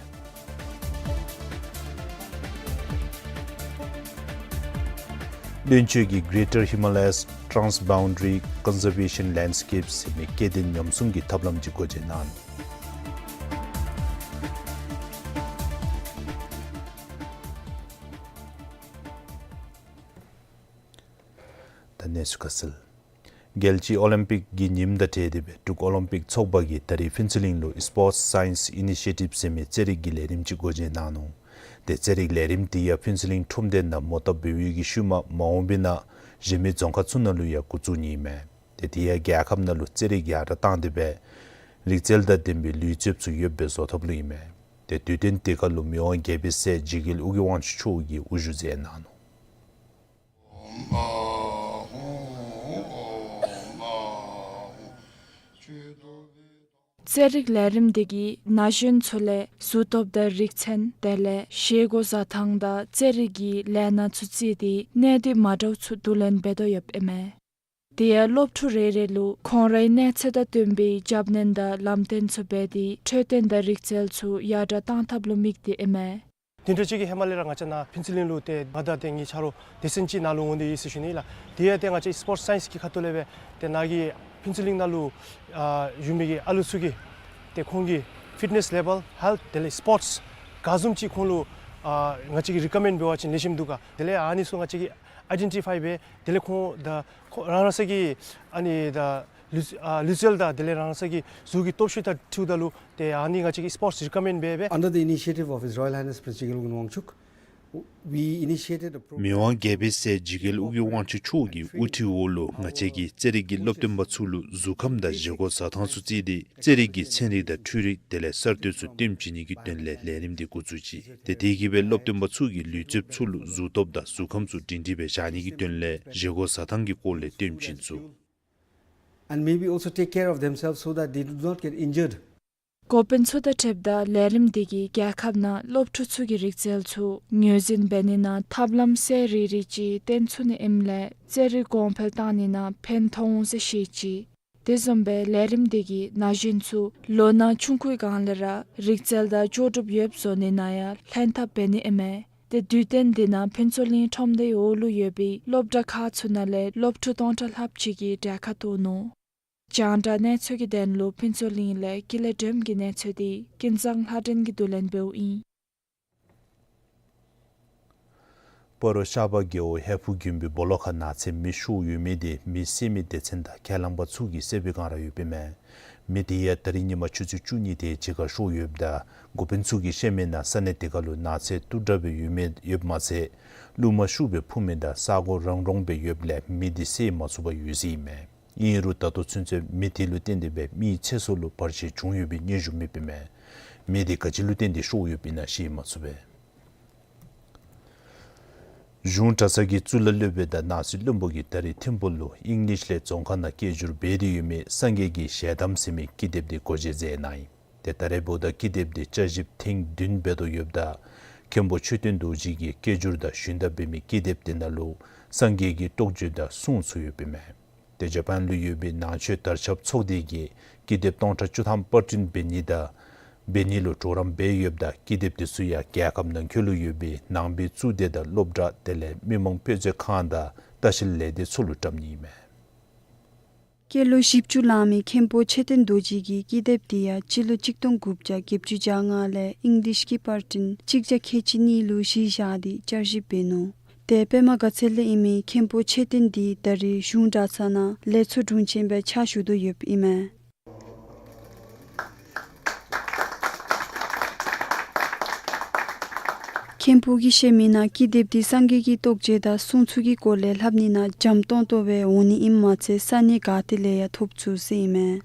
བློན་ཆེན་གྱིས་Greater Himalayas Transboundary Conservation Landscape ཟེར་མི་སྐྱེ་ལྡན་ཉམས་སྲུང་གི་ཐབས་ལམ་ཅིག་སྒོ་འབྱེད་གནང་ནུག། ད་གནས་ཚུལ་ཁ་གསལ། རྒྱལ་སྤྱིའི་ཨོ་ལིམ་པིག་གི་ཉིནམ་དང་འབྲེལ་ཏེ་སྦེ་འབྲུག་ཨོ་ལིམ་པིག་ཚོགས་པ་གིས་ད་རིས་ཕུན་ཚོགས་གླིང་ལུ་སི་པོརཊསི་སའིནསི་ཨི་ནི་ཤི་ཡེ་ཊིབ་ཟེར་མི་རྩེད་རིགས་ཀྱི་ལས་རིམ་ཅིག་སྒོ་འབྱེད་གནང་ནུག། ཏེ་རྩེད་རིགས་ལས་རིམ་འདི་ཡང་ཕུན་ཚོགས་གླིང་ཁྲོམ་སྡེ་ནང་མོ་བཏབ་འབད་བའི་གི་ཤུལ་མ་མ་འོངས་པའི་ནང་གཞན་མི་རྫོང་ཁག་ཚུ་ནང་ལུ་ཡང་འགོ་བཙུགས་ནི་ཨིན་མས། ཏེ་དེ་ཡང་རྒྱལ་ཁབ་ནང་ལུ་རྩེད་རིགས་ཡར་དྲག་བཏང་སྟེ་སྦེ་རིག་རྩལ་དང་ལྡན་པའི་ལུས་རྩལཔ་ཚུ་ཡོདཔ་སྦེ་བཟོ་ཐབས་ལུ་ཨིན་མས། ཏེ་དུས་སྟོན་དེ་ཁར་ལུ་མི་དབང་རྒྱལ་པོའི་སྲས་འཇིགས་རྒྱལ་ཨོ་རྒྱན་དབང་ཕྱུག་མཆོག་གིས་དབུ་བཞུགས་མཛད་གནང་ནུག། རྩེད་རིགས་ལས་རིམ་འདི་གིས་ན་གཞོན་ཚུ་ལས་གཟུགས་སྟོབས་དང་རིག་ཚད་དེ་ལས་བཞེས་སྒོ་བཟའ་ཐངས་དང་རྩེད་རིགས་ཀྱི་ལས་སྣ་ཚུ་བརྩིས་ཏེ་གནད་སྡུད་མ་འདྲཝ་ཚུ་བསྡུ་ལེན་འབད་དོ་ཡོདཔ་ཨིན་མས། དེ་ཡང་སློབ་ཕྲུག་རེ་རེ་ལུ་ཁོང་རའི་གནས་ཚད་དང་བསྟུན་པའི་རྒྱབ་སྣོན་དང་ལམ་སྟོན་ཚུ་འབད་དེ་འཕྲོད་བསྟེན་དང་རིག་རྩལ་ཚུ་ཡར་དྲག་གཏང་ཐབས་ལུ་དམིགས་ཏེ་ཨིན་མས། དེ་འདྲ་ཅིག་གི་ཧེ་མ་ལས་ར་ང་བཅས་ནཱ་ཕུན་ཚོགས་གླིང་ལུ་ཏེ་ང་དང་ཏེ་ངེའི་ཆ་རོགས་སྡེ་ཚན་ཅིག་ནཱ་ལུ་འོང་སྟེ་ཡོད་ཟེར་ཞུ་ནི་ཨིན་ལགས། དེ་ཡང་ཏེ་ང་བཅས་སི་པོརཊསི་སའིནསི་གི་ཁ་ཐུག་ལས་སྦེ་ཏེ་ནཱ་གི་ཕུན་ཚོགས་གླིང་ནང་ལུ་ཨ་བཞུགས་མི་གི་ཨ་ལུ་ཚུ་གི་ཏེ་ཁོང་གི་ཕིཊ་ནེསི་ལེ་བཱལ་ཧེལཐ་དེ་ལས་སི་པོརཊསི་ག་བཟུམ་ཅིག་ཁོང་ལུ་ཨ་ང་བཅས་ཀྱིས་རི་ཀོ་མེནཌ་འབད་བ་ཅིན་ལེགས་ཤོམ་འདུག་ག། དེ་ལས་ཨ་ནི་ཚུ་ང་བཅས་ཀྱིས་ཨའི་ཌེན་ཊི་ཕའི་འབད་དེ་ལས་ཁོང་དང་ཁོང་རང་རང་སོ་གི་ཨ་ནི་ད་ལུས་ཨ་ལུས་རྩལ་དང་དེ་ལས་རང་རང་སོ་གི་གཟུགས་ཀྱི་སྟོབས་ཤུགས་དང་འཁྲིལཝ་ད་ལུ་ཏེ་ཨ་ནི་ང་བཅས་ཀྱིས་སི་པོརཊསི་རི་ཀོ་མེནཌ་འབད་འབད། Under the initiative of His Royal Highness Prince Jigel Ugin Wangchuck, we initiated a program. མི་དབང་རྒྱལ་པོའི་སྲས་འཇིགས་རྒྱལ་ཨོ་རྒྱན་དབང་ཕྱུག་མཆོག་གི་དབུ་ཁྲིད་འོག་ལུ་ང་བཅས་ཀྱིས་རྩེད་རིགས་ཀྱི་སློབ་སྟོན་པ་ཚུ་ལུ་གཟུགས་ཁམས་དང་བཞེས་སྒོ་བཟའ་ཐངས་ཚུ་བརྩིས་ཏེ་རྩེད་རིགས་ཀྱི་ཚན་རིག་དང་འཕྲུལ་རིག་དེ་ལས་གསར་གཏོད་ཚུ་སྟོན་བྱིན་ནི་གི་དོན་ལས་ལས་རིམ་འདི་འགོ་བཙུགས་ཅི། ཏེ་དེ་གིས་སྦེ་སློབ་སྟོན་པ་ཚུ་གིས་ལུས་རྩལཔ་ཚུ་ལུ་གཟུགས་སྟོབས་དང་གཟུགས་ཁམས་ཚུ་སྒྲིང་སྒྲིང་སྦེ་བཞག་ནི་གི་དོན་ལས་བཞེས་སྒོ་བཟའ་ཐངས་ཀྱི་སྐོར་ལས་སྟོན་བྱིན་ཚུགས། And maybe also take care of themselves so that they do not get injured. འགོ་དཔོན་ཚུ་དང་འཁྲིལཝ་ད་ལས་རིམ་འདི་གིས་རྒྱལ་ཁབ་ནང་སློབ་ཕྲུག་ཚུ་གི་རིག་རྩལ་ཚུ་ངོས་འཛིན་འབད་ནི་ནང་ཐབས་ལམ་གསར་རིལ་རི་ཅིག་སྟོན་ཚུགས་ནི་ཨིནམ་ལས་རྩེད་རིགས་གོང་འཕེལ་གཏང་ནི་ནང་ཕན་ཐོགས་འོང་ཟེར་བཤད་ཅི། དེ་བཟུམ་སྦེ་ལས་རིམ་འདི་གིས་ན་གཞོན་ཚུ་ལོ་ན་ཆུང་ཀུའི་སྒང་ལས་ར་རིག་རྩལ་དང་ལྕོགས་གྲུབ་ཡོདཔ་བཟོ་ནི་ནང་ཡང་ལྷན་ཐབས་འབད་ནི་ཨིན་མས། ཏེ་དུས་སྟོན་འདི་ནང་ཕུན་ཚོགས་གླིང་ཁྲོམ་སྡེའི་འོག་ལུ་ཡོད་པའི་སློབ་གྲྭ་ཁག་ཚུ་ནང་ལས་སློབ་ཕྲུག་སྟོང་ཕྲག་ལྷགཔ་ཅིག་གིས་གྲལ་ཁར་གཏོགས་ནུག། རྒྱང་བསྒྲགས་གནས་ཚུལ་གྱི་དོན་ལུ་ཕུན་ཚོགས་གླིང་ལས་ཀུན་ལེགས་སྒྲོལམ་གྱི་གནས་ཚུལ་འདི་ཀུན་བཟང་ལྷ་སྒྲོན་གྱིས་བསྡུ་ལེན་འབདཝ་ཨིན། སྤ་རོ་ཤར་པ་རྒེད་འོག་ཧས་ཕུ་དགོན་པའི་སྦོ་ལོགས་ཁར་ནགས་ཚལ་མེ་ཤོར་ཡོད་མི་དེ་མེ་བསད་མི་སྡེ་ཚན་དང་ཁས་བླངས་པ་ཚུ་གིས་བསད་པའི་བསྒང་ར་ཡོདཔ་ཨིན་མས། མེ་དེ་ཡང་ད་རིས་ཉིན་མ་ཆུ་ཚོད་བཅུ་གཉིས་དེ་ཅིག་ཁར་ཤོར་ཡོདཔ་ད་འགོ་དཔོན་ཚུ་གིས་བཤད་མི་ནང་ས་གནས་དེ་ཁར་ལུ་ནགས་ཚལ་དཀྲུག་དཀྲ་སྦེ་ཡོད་མི་ཡོདཔ་མ་ཚད་རླུང་མ་ཤུགས་སྦེ་འཕུ་མི་དང་ས་གོ་རང་རོང་སྦེ་ཡོདཔ་ལས་མེ་དེ་བསད་མ་ཚུགས་པར་ཡོད་ཟེར་ཨིན་མས། ཨིན་རུང་ད་ལྟོ་ཚུན་ཚོད་མེ་དེ་ལུ་བརྟེན་ཏེ་སྦེ་མིའི་ཚེ་སྲོག་ལུ་བར་ཆད་བྱུང་ཡོད་པའི་སྙན་ཞུ་མེདཔ་ཨིན་མས། མེ་དེ་ག་ཅི་ལུ་བརྟེན་ཏེ་ཤོར་ཡོདཔ་ཨིན་ན་ཤེས་མ་ཚུགས་པས། གཞུང་གྲྭ་ཚང་གི་གཙུག་ལག་སློབ་དཔོན་དང་ནང་སྲིད་བློན་པོ་གིས་ད་རིས་ཐིམ་ཕུག་ལུ་ཨིང་ལིཤ་ལས་རྫོང་ཁ་ནང་སྐད་སྒྱུར་འབད་དེ་ཡོད་མི་སངས་རྒྱས་ཀྱི་ཞལ་གདམས་ཟེར་མི་ཀི་དེབ་དེ་སྒོ་འབྱེད་མཛད་གནང་ཡི། ཏེ་ད་རེས་འབདཝ་ད་ཀི་དེབ་དེ་བསྐྱར་ཞིབ་ཐེངས་བདུན་འབད་དོ་ཡོདཔ་ད་མཁན་པོ་མཆོད་རྟེན་རྡོ་རྗེ་གིས་སྐད་སྒྱུར་དང་ཞུན་དག་འབད་མི་ཀི་དེབ་དེ་ནང་ལུ་སངས་རྒྱས་ཀྱི་རྟོགས་བརྗོད་དང་གསུང་ཚུ་ཡོདཔ་ཨིན་མས། ཏེ་ཇ་པཱན་ལུ་ཡོད་པའི་ནང་ཆོས་དར་ཁྱབ་ཚོགས་སྡེ་གིས་ཀི་དེབ་སྟོང་ཕྲག་བཅུ་ཐམ་པར་སྐྲུན་འབད་ནི་དང་འབད་ནི་ལུ་གྲོགས་རམ་འབད་ཡོདཔ་ད་ཀི་དེབ་དེ་ཚུ་ཡང་རྒྱལ་ཁབ་ནང་འཁོད་ལུ་ཡོད་པའི་ནང་པའི་གཙུག་སྡེ་དང་སློབ་གྲྭ་དེ་ལས་མི་མང་དཔེ་མཛོད་ཁང་དང་ལྟ་བཤལ་ལས་སྡེ་ཚུ་ལུ་བཀྲམ་ནི་ཨིན་མས། སྐྱེས་ལོ་བཞི་བཅུ་ལང་མི་མཁན་པོ་མཆོད་རྟེན་རྡོ་རྗེ་གིས་ཀི་དེབ་དེ་ཡང་སྤྱི་ལོ་གཅིག་སྟོང་དགུ་བརྒྱ་བརྒྱད་ཅུ་གྱ་ལྔ་ལས་ཨིང་ལིཤ་གི་པར་སྐྲུན་གཅིག་བརྒྱ་ཁལ་གཅིག་གཉིས་ལུ་གཞི་བཞག་སྟེ་བསྐྱར་ཞིབ་འབད་ནུག། ཏེ་པདྨ་དགའ་ཚལ་ལས་ཨིན་མི་མཁན་པོ་མཆོད་རྟེན་དེ་ད་རེས་གཞུང་གྲྭ་ཚང་ནང་ལས་ཚོགས་དྲུང་ཆེན་སྦེ་ཕྱག་ཞུ་དོ་ཡོདཔ་ཨིན་མས། མཁན་པོ་གིས་བཤད་མི་ནང་ཀི་དེབ་དེ་སངས་རྒྱས་ཀྱི་རྟོགས་བརྗོད་དང་གསུང་ཚུལ་གྱི་སྐོར་ལས་ལྷབ་ནི་ནང་འཇམ་ཏོང་ཏོ་སྦེ་འོང་ནི་ཨིནམ་མ་ཚད་ས་གནས་ག་ཏེ་ལས་ཡང་ཐོབ་ཚུགས་ཟེར་ཨིན་མས།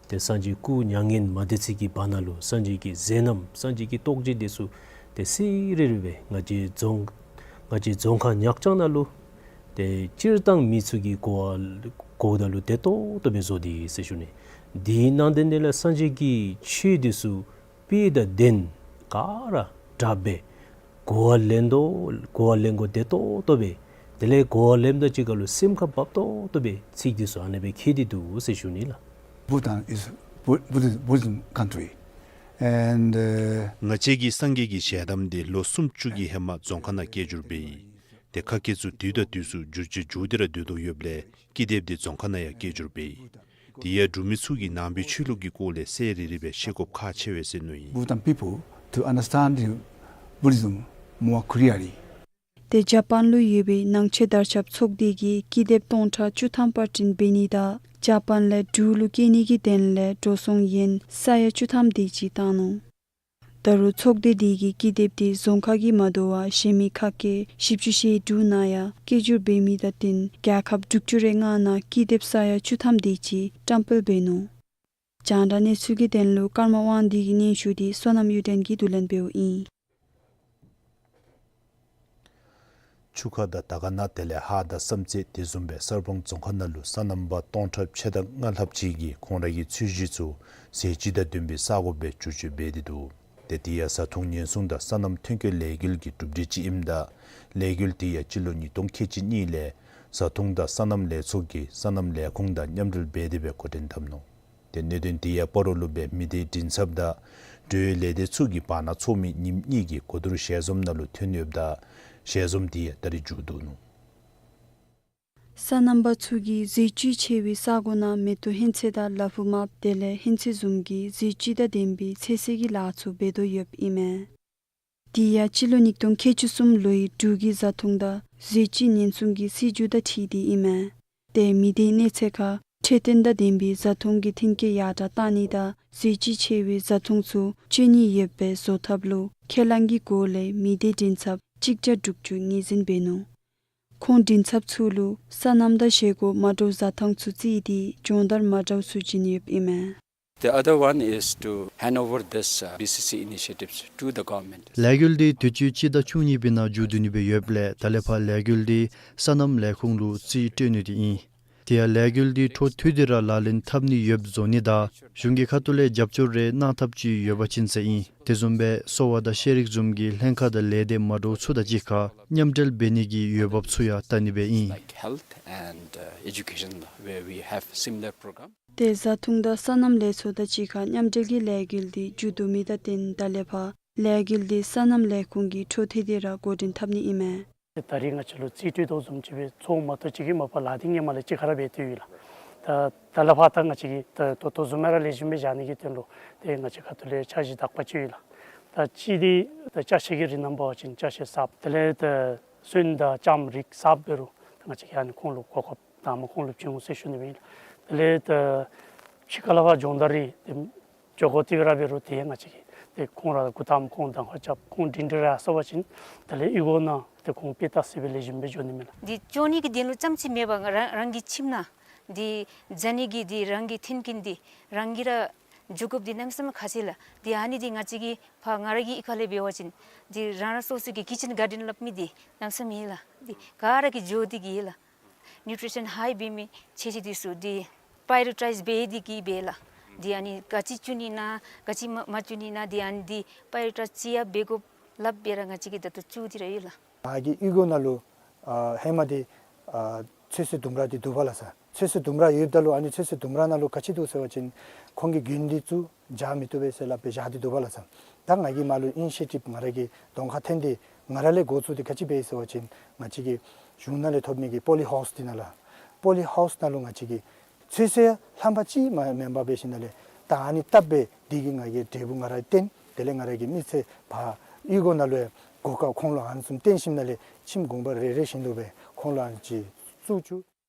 ཏེ་སངས་རྒྱས་སྐུ་མྱ་ངན་མ་འདས་ཚེ་གི་བར་ན་ལུ་སངས་རྒྱས་ཀྱི་མཛད་རྣམ་སངས་རྒྱས་ཀྱི་རྟོགས་བརྗོད་དེ་ཚུ་ ཏེ་སི་རི་རི་སྦེ་ང་བཅས་རྫོང་ང་བཅས་རྫོང་ཁག་ཉག་ཅང་ནང་ལུ་ཏེ་སྤྱིར་བཏང་མི་ཚུ་གི་གོ་བ་གོཝ་ད་ལུ་བདེ་ཏོག་ཏོ་སྦེ་བཟོ་དེས་ཟེར་ཞུ་ནི། དེའི་ནང་དེ་ནང་ལས་སངས་རྒྱས་ཀྱི་ཆོས་འདི་ཚུ་དཔེ་དང་ལྡན་ག་ར་དྲགཔ་སྦེ་གོ་བ་ལེན་དོ་གོ་བ་ལེན་དགོཔ་བདེ་ཏོག་ཏོ་སྦེ་དེ་ལས་གོ་བ་ལེནམ་དང་གཅིག་ཁར་ལུ་སེམས་ཁར་བབ་ཏོག་ཏོ་སྦེ་ཚིག་འདི་ཚུ་ཨ་ནེ་སྦེ་ཁེལ་ཏེ་འདུག་ཟེར་ཞུ་ནི་ལགས། Bhutan is Bu- Buddhism, Buddhism country. And, uh, ང་བཅས་ཀྱི་སངས་རྒྱས་ཀྱི་ཞལ་གདམས་འདི་ལོ་སུམ་ཅུ་གི་ཧེ་མ་རྫོང་ཁག་ནང་སྐད་སྒྱུར་འབད་ཡི། ཏེ་ཁ་སྐད་ཚུ་དུས་དང་དུས་སུ་འགྱུར་བཅོས་འགྱོ་སྟེ་ར་སྡོད་དོ་ཡོདཔ་ལས་ཀི་དེབ་འདི་རྫོང་ཁག་ནང་ཡང་སྐད་སྒྱུར་འབད་ཡི། དེ་ཡང་འབྲུག་མི་ཚུ་གིས་ནང་པའི་ཆོས་ལུགས་ཀྱི་སྐོར་ལས་སི་རི་རི་སྦེ་ཤེས་དགོཔ་ཁག་ཆེ་བས་ཟེར་མནོ་ཡི། Bhutan people to understand the Buddhism more clearly. ཏེ་ཇ་པཱན་ལུ་ཡོད་པའི་ནང་ཆོས་དར་ཁྱབ་ཚོགས་སྡེ་གིས་ཀི་དེབ་སྟོང་ཕྲག་བཅུ་ཐམ་པར་སྐྲུན་འབད་ནི་དང་ཇ་པཱན་ལས་འབྲུག་ལུ་སྐྱེལ་ནི་གི་དོན་ལས་འགྲོ་སོང་ཡན་ས་ཡ་བཅུ་ཐམ་དེ་ཅིག་བཏང་ནུག། ད་རུང་ཚོགས་སྡེ་དེ་གིས་ཀི་དེབ་དེ་རྫོང་ཁག་གིས་མ་དོ་བར་གཞན་མི་ཁ་སྐད་བཞི་བཅུ་ཞེ་དྲུག་ནང་ཡང་སྐད་སྒྱུར་འབད་མི་དང་བསྟུན་རྒྱལ་ཁབ་དྲུག་ཅུ་རེ་ལྔ་ནང་ཀི་དེབ་ས་ཡ་བཅུ་ཐམ་དེ་ཅིག་བཀྲམ་སྤེལ་འབད་ནུག། རྒྱང་བསྒྲགས་གནས་ཚུལ་གྱི་དོན་ལུ་ཀརྨ་དབང་འདུས་ཀྱི་སྙན་ཞུ་དེ་བསོད་ནམས་གཡུ་སྒྲོན་གྱིས་བསྡུ་ལེན་འབདཝ་ཨིན། ཆུ་ཁ་དང་དར་དཀར་ནང་དེ་ལས་ཧཱ་དང་བསམ་རྩེ་དེ་བཟུམ་སྦེ་གསར་སྤང་རྫོང་ཁག་ནང་ལུ་སོ་ནམ་པ་སྟོང་ཕྲག་ཕྱེད་དང་ལྔ་ལྷགཔ་ཅིག་གིས་ཁོང་ར་གི་ཚོས་གཞི་ཚུ་ཟས་བཅུད་དང་ལྡན་པའི་ས་སྒོ་སྦེ་བསྒྱུར་བཅོས་འབད་དེ་འདུག། ཏེ་དེ་ཡང་བཟའ་འཐུང་ཉེན་སྲུང་དང་སོ་ནམ་ཐོན་སྐྱེད་ལས་འགུལ་གྱི་གྲུབ་འབྲས་ཅིག་ཨིནམ་ད་ལས་འགུལ་དེ་ཡང་སྤྱི་ལོ་ཉིས་སྟོང་ཁལ་གཅིག་གཉིས་ལས་བཟའ་འཐུང་དང་སོ་ནམ་ལས་ཚོགས་ཀྱིས་སོ་ནམ་ལས་ཁུངས་དང་མཉམ་འབྲེལ་འབད་དེ་སྦེ་འགོ་འདྲེན་འཐབ་ནུག། ཏེ་གནད་དོན་དེ་ཡང་སྤ་རོ་ལུ་སྦེ་མི་སྡེ་མགྲིན་ཚབ་དང་འབྲེལ་ཡོད་ལས་སྡེ་ཚུ་གི་བར་ན་ཚོགས་མི་ཉིནམ་གཉིས་ཀྱི་གོ་བསྡུར་ཞལ་འཛོམས་ནང་ལུ་ཐོན་ཡོདཔ་ད་ཞལ་འཛོམས་དེ་ཡང་ད་རིས་མཇུག་བསྡུ་ནུག། སོ་ནམ་པ་ཚུ་གིས་ཟས་བཅུད་ཆེ་བའི་ས་སྒོ་ནང་མེ་ཏོག་ཧིང་ཚལ་དང་ལ་ཕུག་མརཔ་དེ་ལས་ཧིང་ཚལ་བཟུམ་གྱི་ཟས་བཅུད་དང་ལྡན་པའི་ཚོད་བསྲེ་གི་ལཱ་ཚུ་འབད་དོ་ཡོདཔ་ཨིན་མས། དེ་ཡང་སྤྱི་ལོ་ཉིས་སྟོང་ཁལ་གཅིག་གསུམ་ལོའི་འབྲུག་གི་བཟའ་འཐུང་དང་ཟས་བཅུད་ཉེན་སྲུང་གི་སྲིད་བྱུས་དང་འཁྲིལ་ཏེ་ཨིན་མས། ཏེ་མི་སྡེའི་གནས་ཚད་ཁར་འཕྲོད་བསྟེན་དང་ལྡན་པའི་བཟའ་འཐུང་གི་མཐུན་རྐྱེན་ཡར་དྲགས་གཏང་ནི་དང་ཟས་བཅུད་ཆེ་བའི་བཟའ་འཐུང་ཚུ་སྤྱོད་ནི་ཡོདཔ་སྦེ་བཟོ་ཐབས་ལུ་ཁས་བླངས་ཀྱི་སྒོ་ལས་མི་སྡེ་མགྲིན་ཚབ་གཅིག་བརྒྱ་དྲུག་ཅུ་ངོས་འཛིན་འབད་ནུག། ཁོང་མགྲིན་ཚབ་ཚུ་ལུ་སོ་ནམ་དང་བཞེས་སྒོ་མ་འདྲཝ་བཟའ་ཐངས་ཚུ་བརྩིས་ཏེ་སྦྱོང་བརྡར་མ་འདྲཝ་ཚུ་བྱིན་ཡོདཔ་ཨིན་མས། The other one is to hand over this, uh, B C C initiatives to the government. ལས་འགུལ་འདི་དུས་ཅི་སྤྱི་ཟླ་བཅུ་གཉིས་པའི་ནང་མཇུག་བསྡུ་ནི་སྦེ་ཡོདཔ་ལས་ད་ལས་ཕར་ལས་འགུལ་འདི་སོ་ནམ་ལས་ཁུངས་ལུ་རྩིས་སྤྲོད་ནི་འདི་ཨིན། དེ་ཡང་ལས་འགུལ་འདི་འཕྲོ་མཐུད་དེ་ར་ལག་ལེན་འཐབ་ནི་ཡོདཔ་བཟོ་ནི་དང་གཞུང་གི་ཁ་ཐུག་ལས་རྒྱབ་སྐྱོར་རེ་གནང་ཐབས་ཅིག་ཡོད་པ་ཅིན་ཟེར་ཨིན། དེ་བཟུམ་སྦེ་གསོ་བ་དང་ཤེས་རིག་བཟུམ་གྱི་ལྷན་ཁག་དང་ལས་སྡེ་མ་འདྲཝ་ཚུ་དང་གཅིག་ཁར་མཉམ་འབྲེལ་འབད་ནི་གི་འོས་འབབ་ཚུ་ཡང་བལྟ་ནི་སྦེ་ཨིན། Like health and, uh, education, where we have similar program. ཏེ་བཟའ་འཐུང་དང་སོ་ནམ་ལས་ཚོགས་དང་གཅིག་ཁར་མཉམ་འབྲེལ་གྱི་ལས་འགུལ་འདི་མཇུག་བསྡུ་མི་དང་བསྟུན་ད་ལས་ཕར་ལས་འགུལ་འདི་སོ་ནམ་ལས་ཁུངས་ཀྱིས་འཕྲོ་མཐུད་དེ་ར་འགོ་འདྲེན་འཐབ་ནི་ཨིན་མས། ད་རིས་ང་བཅས་ལུ་རྩིས་སྤྲོད་དོ་བཟུམ་ཅིག་སྦེ་ཚོགས་མ་གཏོགས་ཅིག་གིས་མ་པ་ལག་དེབ་ཧེ་མ་ལས་གཅིག་ཁར་ར་འབད་དེ་ཡོད་ལགས། ད་ད་ལས་ཕར་ད་ང་བཅས་ཀྱིས་ད་ད་ལྟོ་བཟུམ་སྦེ་ར་ལེགས་ཤོམ་སྦེ་བཞག་ནི་གི་དོན་ལུ་ཏེ་ང་བཅས་ཁ་ཐུག་ལས་འཆར་གཞི་དག་པ་ཅིག་ཡོད་ལགས། ད་གཅིག་འདི་ད་ཅ་ཆས་ཀྱི་རིགས་ནང་འབད་བ་ཅིན་ཅ་ཆས་གསརཔ་དེ་ལས་ད་སོན་དང་ལྕངམ་རིགས་གསརཔ་འབད་རུང་ད་ང་བཅས་ཀྱིས་ཨ་ནི་ཁོང་ལུ་གོ་སྐབས་དང་པ་ཁོང་ལུ་བྱིན་འོང་ཟེར་ཞུ་ནི་ཨིན་ལགས། དེ་ལས་ད་ཕྱི་ཁ་ལས་ཕར་སྦྱོང་བརྡར་རེ་ཏེ་འགྱོ་དགོ་དེ་སྦེ་ར་འབད་རུང་ཏེ་ང་བཅས་ཀྱིས་ཏེ་ཁོང་ར་འགོ་དང་པ་ཁོང་གདམ་ཁ་རྐྱབ་ཁོང་སྒྲིང་སྒྲི་ར་ཡར་སོང་པ་ཅིན་དེ་ལས་གཡུས་སྒོ་ནང་ཏེ་ཁོང་དཔེ་ལྟ་ས་སྦེ་ལེགས་ཤོམ་སྦེ་འགྱོ་ནི་མས་ལགས། འདི་སྐྱོན་ནི་གི་དོན་ལུ་ཙམ་ཅིག་མེད་པར་རང་རང་གི་ཁྱིམ་ནང་འདི་བཟའ་ནི་གི་འདི་རང་གི་མཐུན་རྐྱེན་འདི་རང་གིས་ར་འགྱོ་དགོཔ་འདི་གནམ་མེད་ས་མེད་ཁག་ཆེ་ལགས། འདི་ཨ་ནི་འདི་ང་བཅས་ཀྱི་ཕར་ང་ར་གི་གཡུས་ཁ་ལས་འབད་བ་ཅིན་འདི་རང་རང་སོ་སོ་གི་ཀི་ཅིན་གཱར་ཌེན་སླབ་མི་འདི་གནམ་མེད་ས་མེད་ལགས། འདི་ག་ར་གིས་འགྱོ་སྡོད་ཀྱི་ཡོད་ལགས། ནིའུ་ཊི་རི་ཤཱན་ཧའི་འབད་མི་ཚོས་གཞི་འདི་ཚུ་འདི་པ་རི་ཡོ་རི་ཊའིཛ་འབད་དེ་གིས་སྦེ་ལགས། འདི་ཨ་ནི་ག་ཅི་བྱིན་ནི་ཨིན་ན་ག་ཅི་མ་མ་བྱིན་ནི་ཨིན་ན་འདི་ཨ་ནི་འདི་པ་རི་ཡོ་རི་ཊའིཛ་ཅིག་ཡང་འབད་དགོཔ་སླབ་སྦེ་ར་ང་བཅས་ཀྱིས་ད་ལྟོ་བཙུགས་ཏེ་ར་ཡོད་ལགས། ང་གི་གཡུས་སྒོ་ནང་ལུ་ཨ་ཧེ་མ་འདི་ཨ་ཚོད་བསྲེ་ལྡུམ་ར་འདི་འདུག་པ་ལགས་སོ། ཚོད་བསྲེ་ལྡུམ་ར་ཡོདཔ་ད་ལུ་ཨ་ནི་ཚོད་བསྲེ་ལྡུམ་ར་ནང་ལུ་ག་ཅི་འདུག་ཟེར་བ་ཅིན་ཁོང་གི་དགུན་འདི་ཚུ་བཞག་མི་བཏུབ་པས་ཟེར་སླབ་སྦེ་བཞག་སྟེ་འདུག་པ་ལགས་སོ། ད་ང་གིས་མར་ལུ་ཨི་ནི་ཤི་ཡེ་ཊིབ་ང་ར་གི་གདོང་ཁར་འཐོན་ཏེ་ང་ར་ལས་འགོ་བཙུགས་ཏེ་ག་ཅི་འབད་ཡི་ཟེར་བ་ཅིན་ང་བཅས་ཀྱི་གཞུང་ནང་ལས་ཐོབ་མི་གི་པོ་ལི་ཧའུསི་འདི་ནང་ལུ་པོ་ལི་ཧའུསི་ནང་ལུ་ང་བཅས་ཀྱིས་ཚོད་བསྲེ་ལྷམ་པ་ཅིག་མ་མེན་པར་འབད་ཞིནམ་ལས་ད་ཨ་ནི་བཏབ་སྦེ་འདི་གིས་ང་གི་འབྲས་བུ་ང་ར་བཏོན། དེ་ལས་ང་ར་གི་མི་ཚེ་ཕར་གཡུས་སྒོ་ནང་ལུ་གོ་སྐབས་ཁོང་ལུ་ཨ་ནི་བཟུམ་བཏོན་ཞིནམ་ལས་ཁྱིམ་གུང་པ་རེ་རེ་བཞིན་དུ་སྦེ་ཁོང་ལུ་ཨ་ནི་ཅིག་བཙུགས་བཅུག།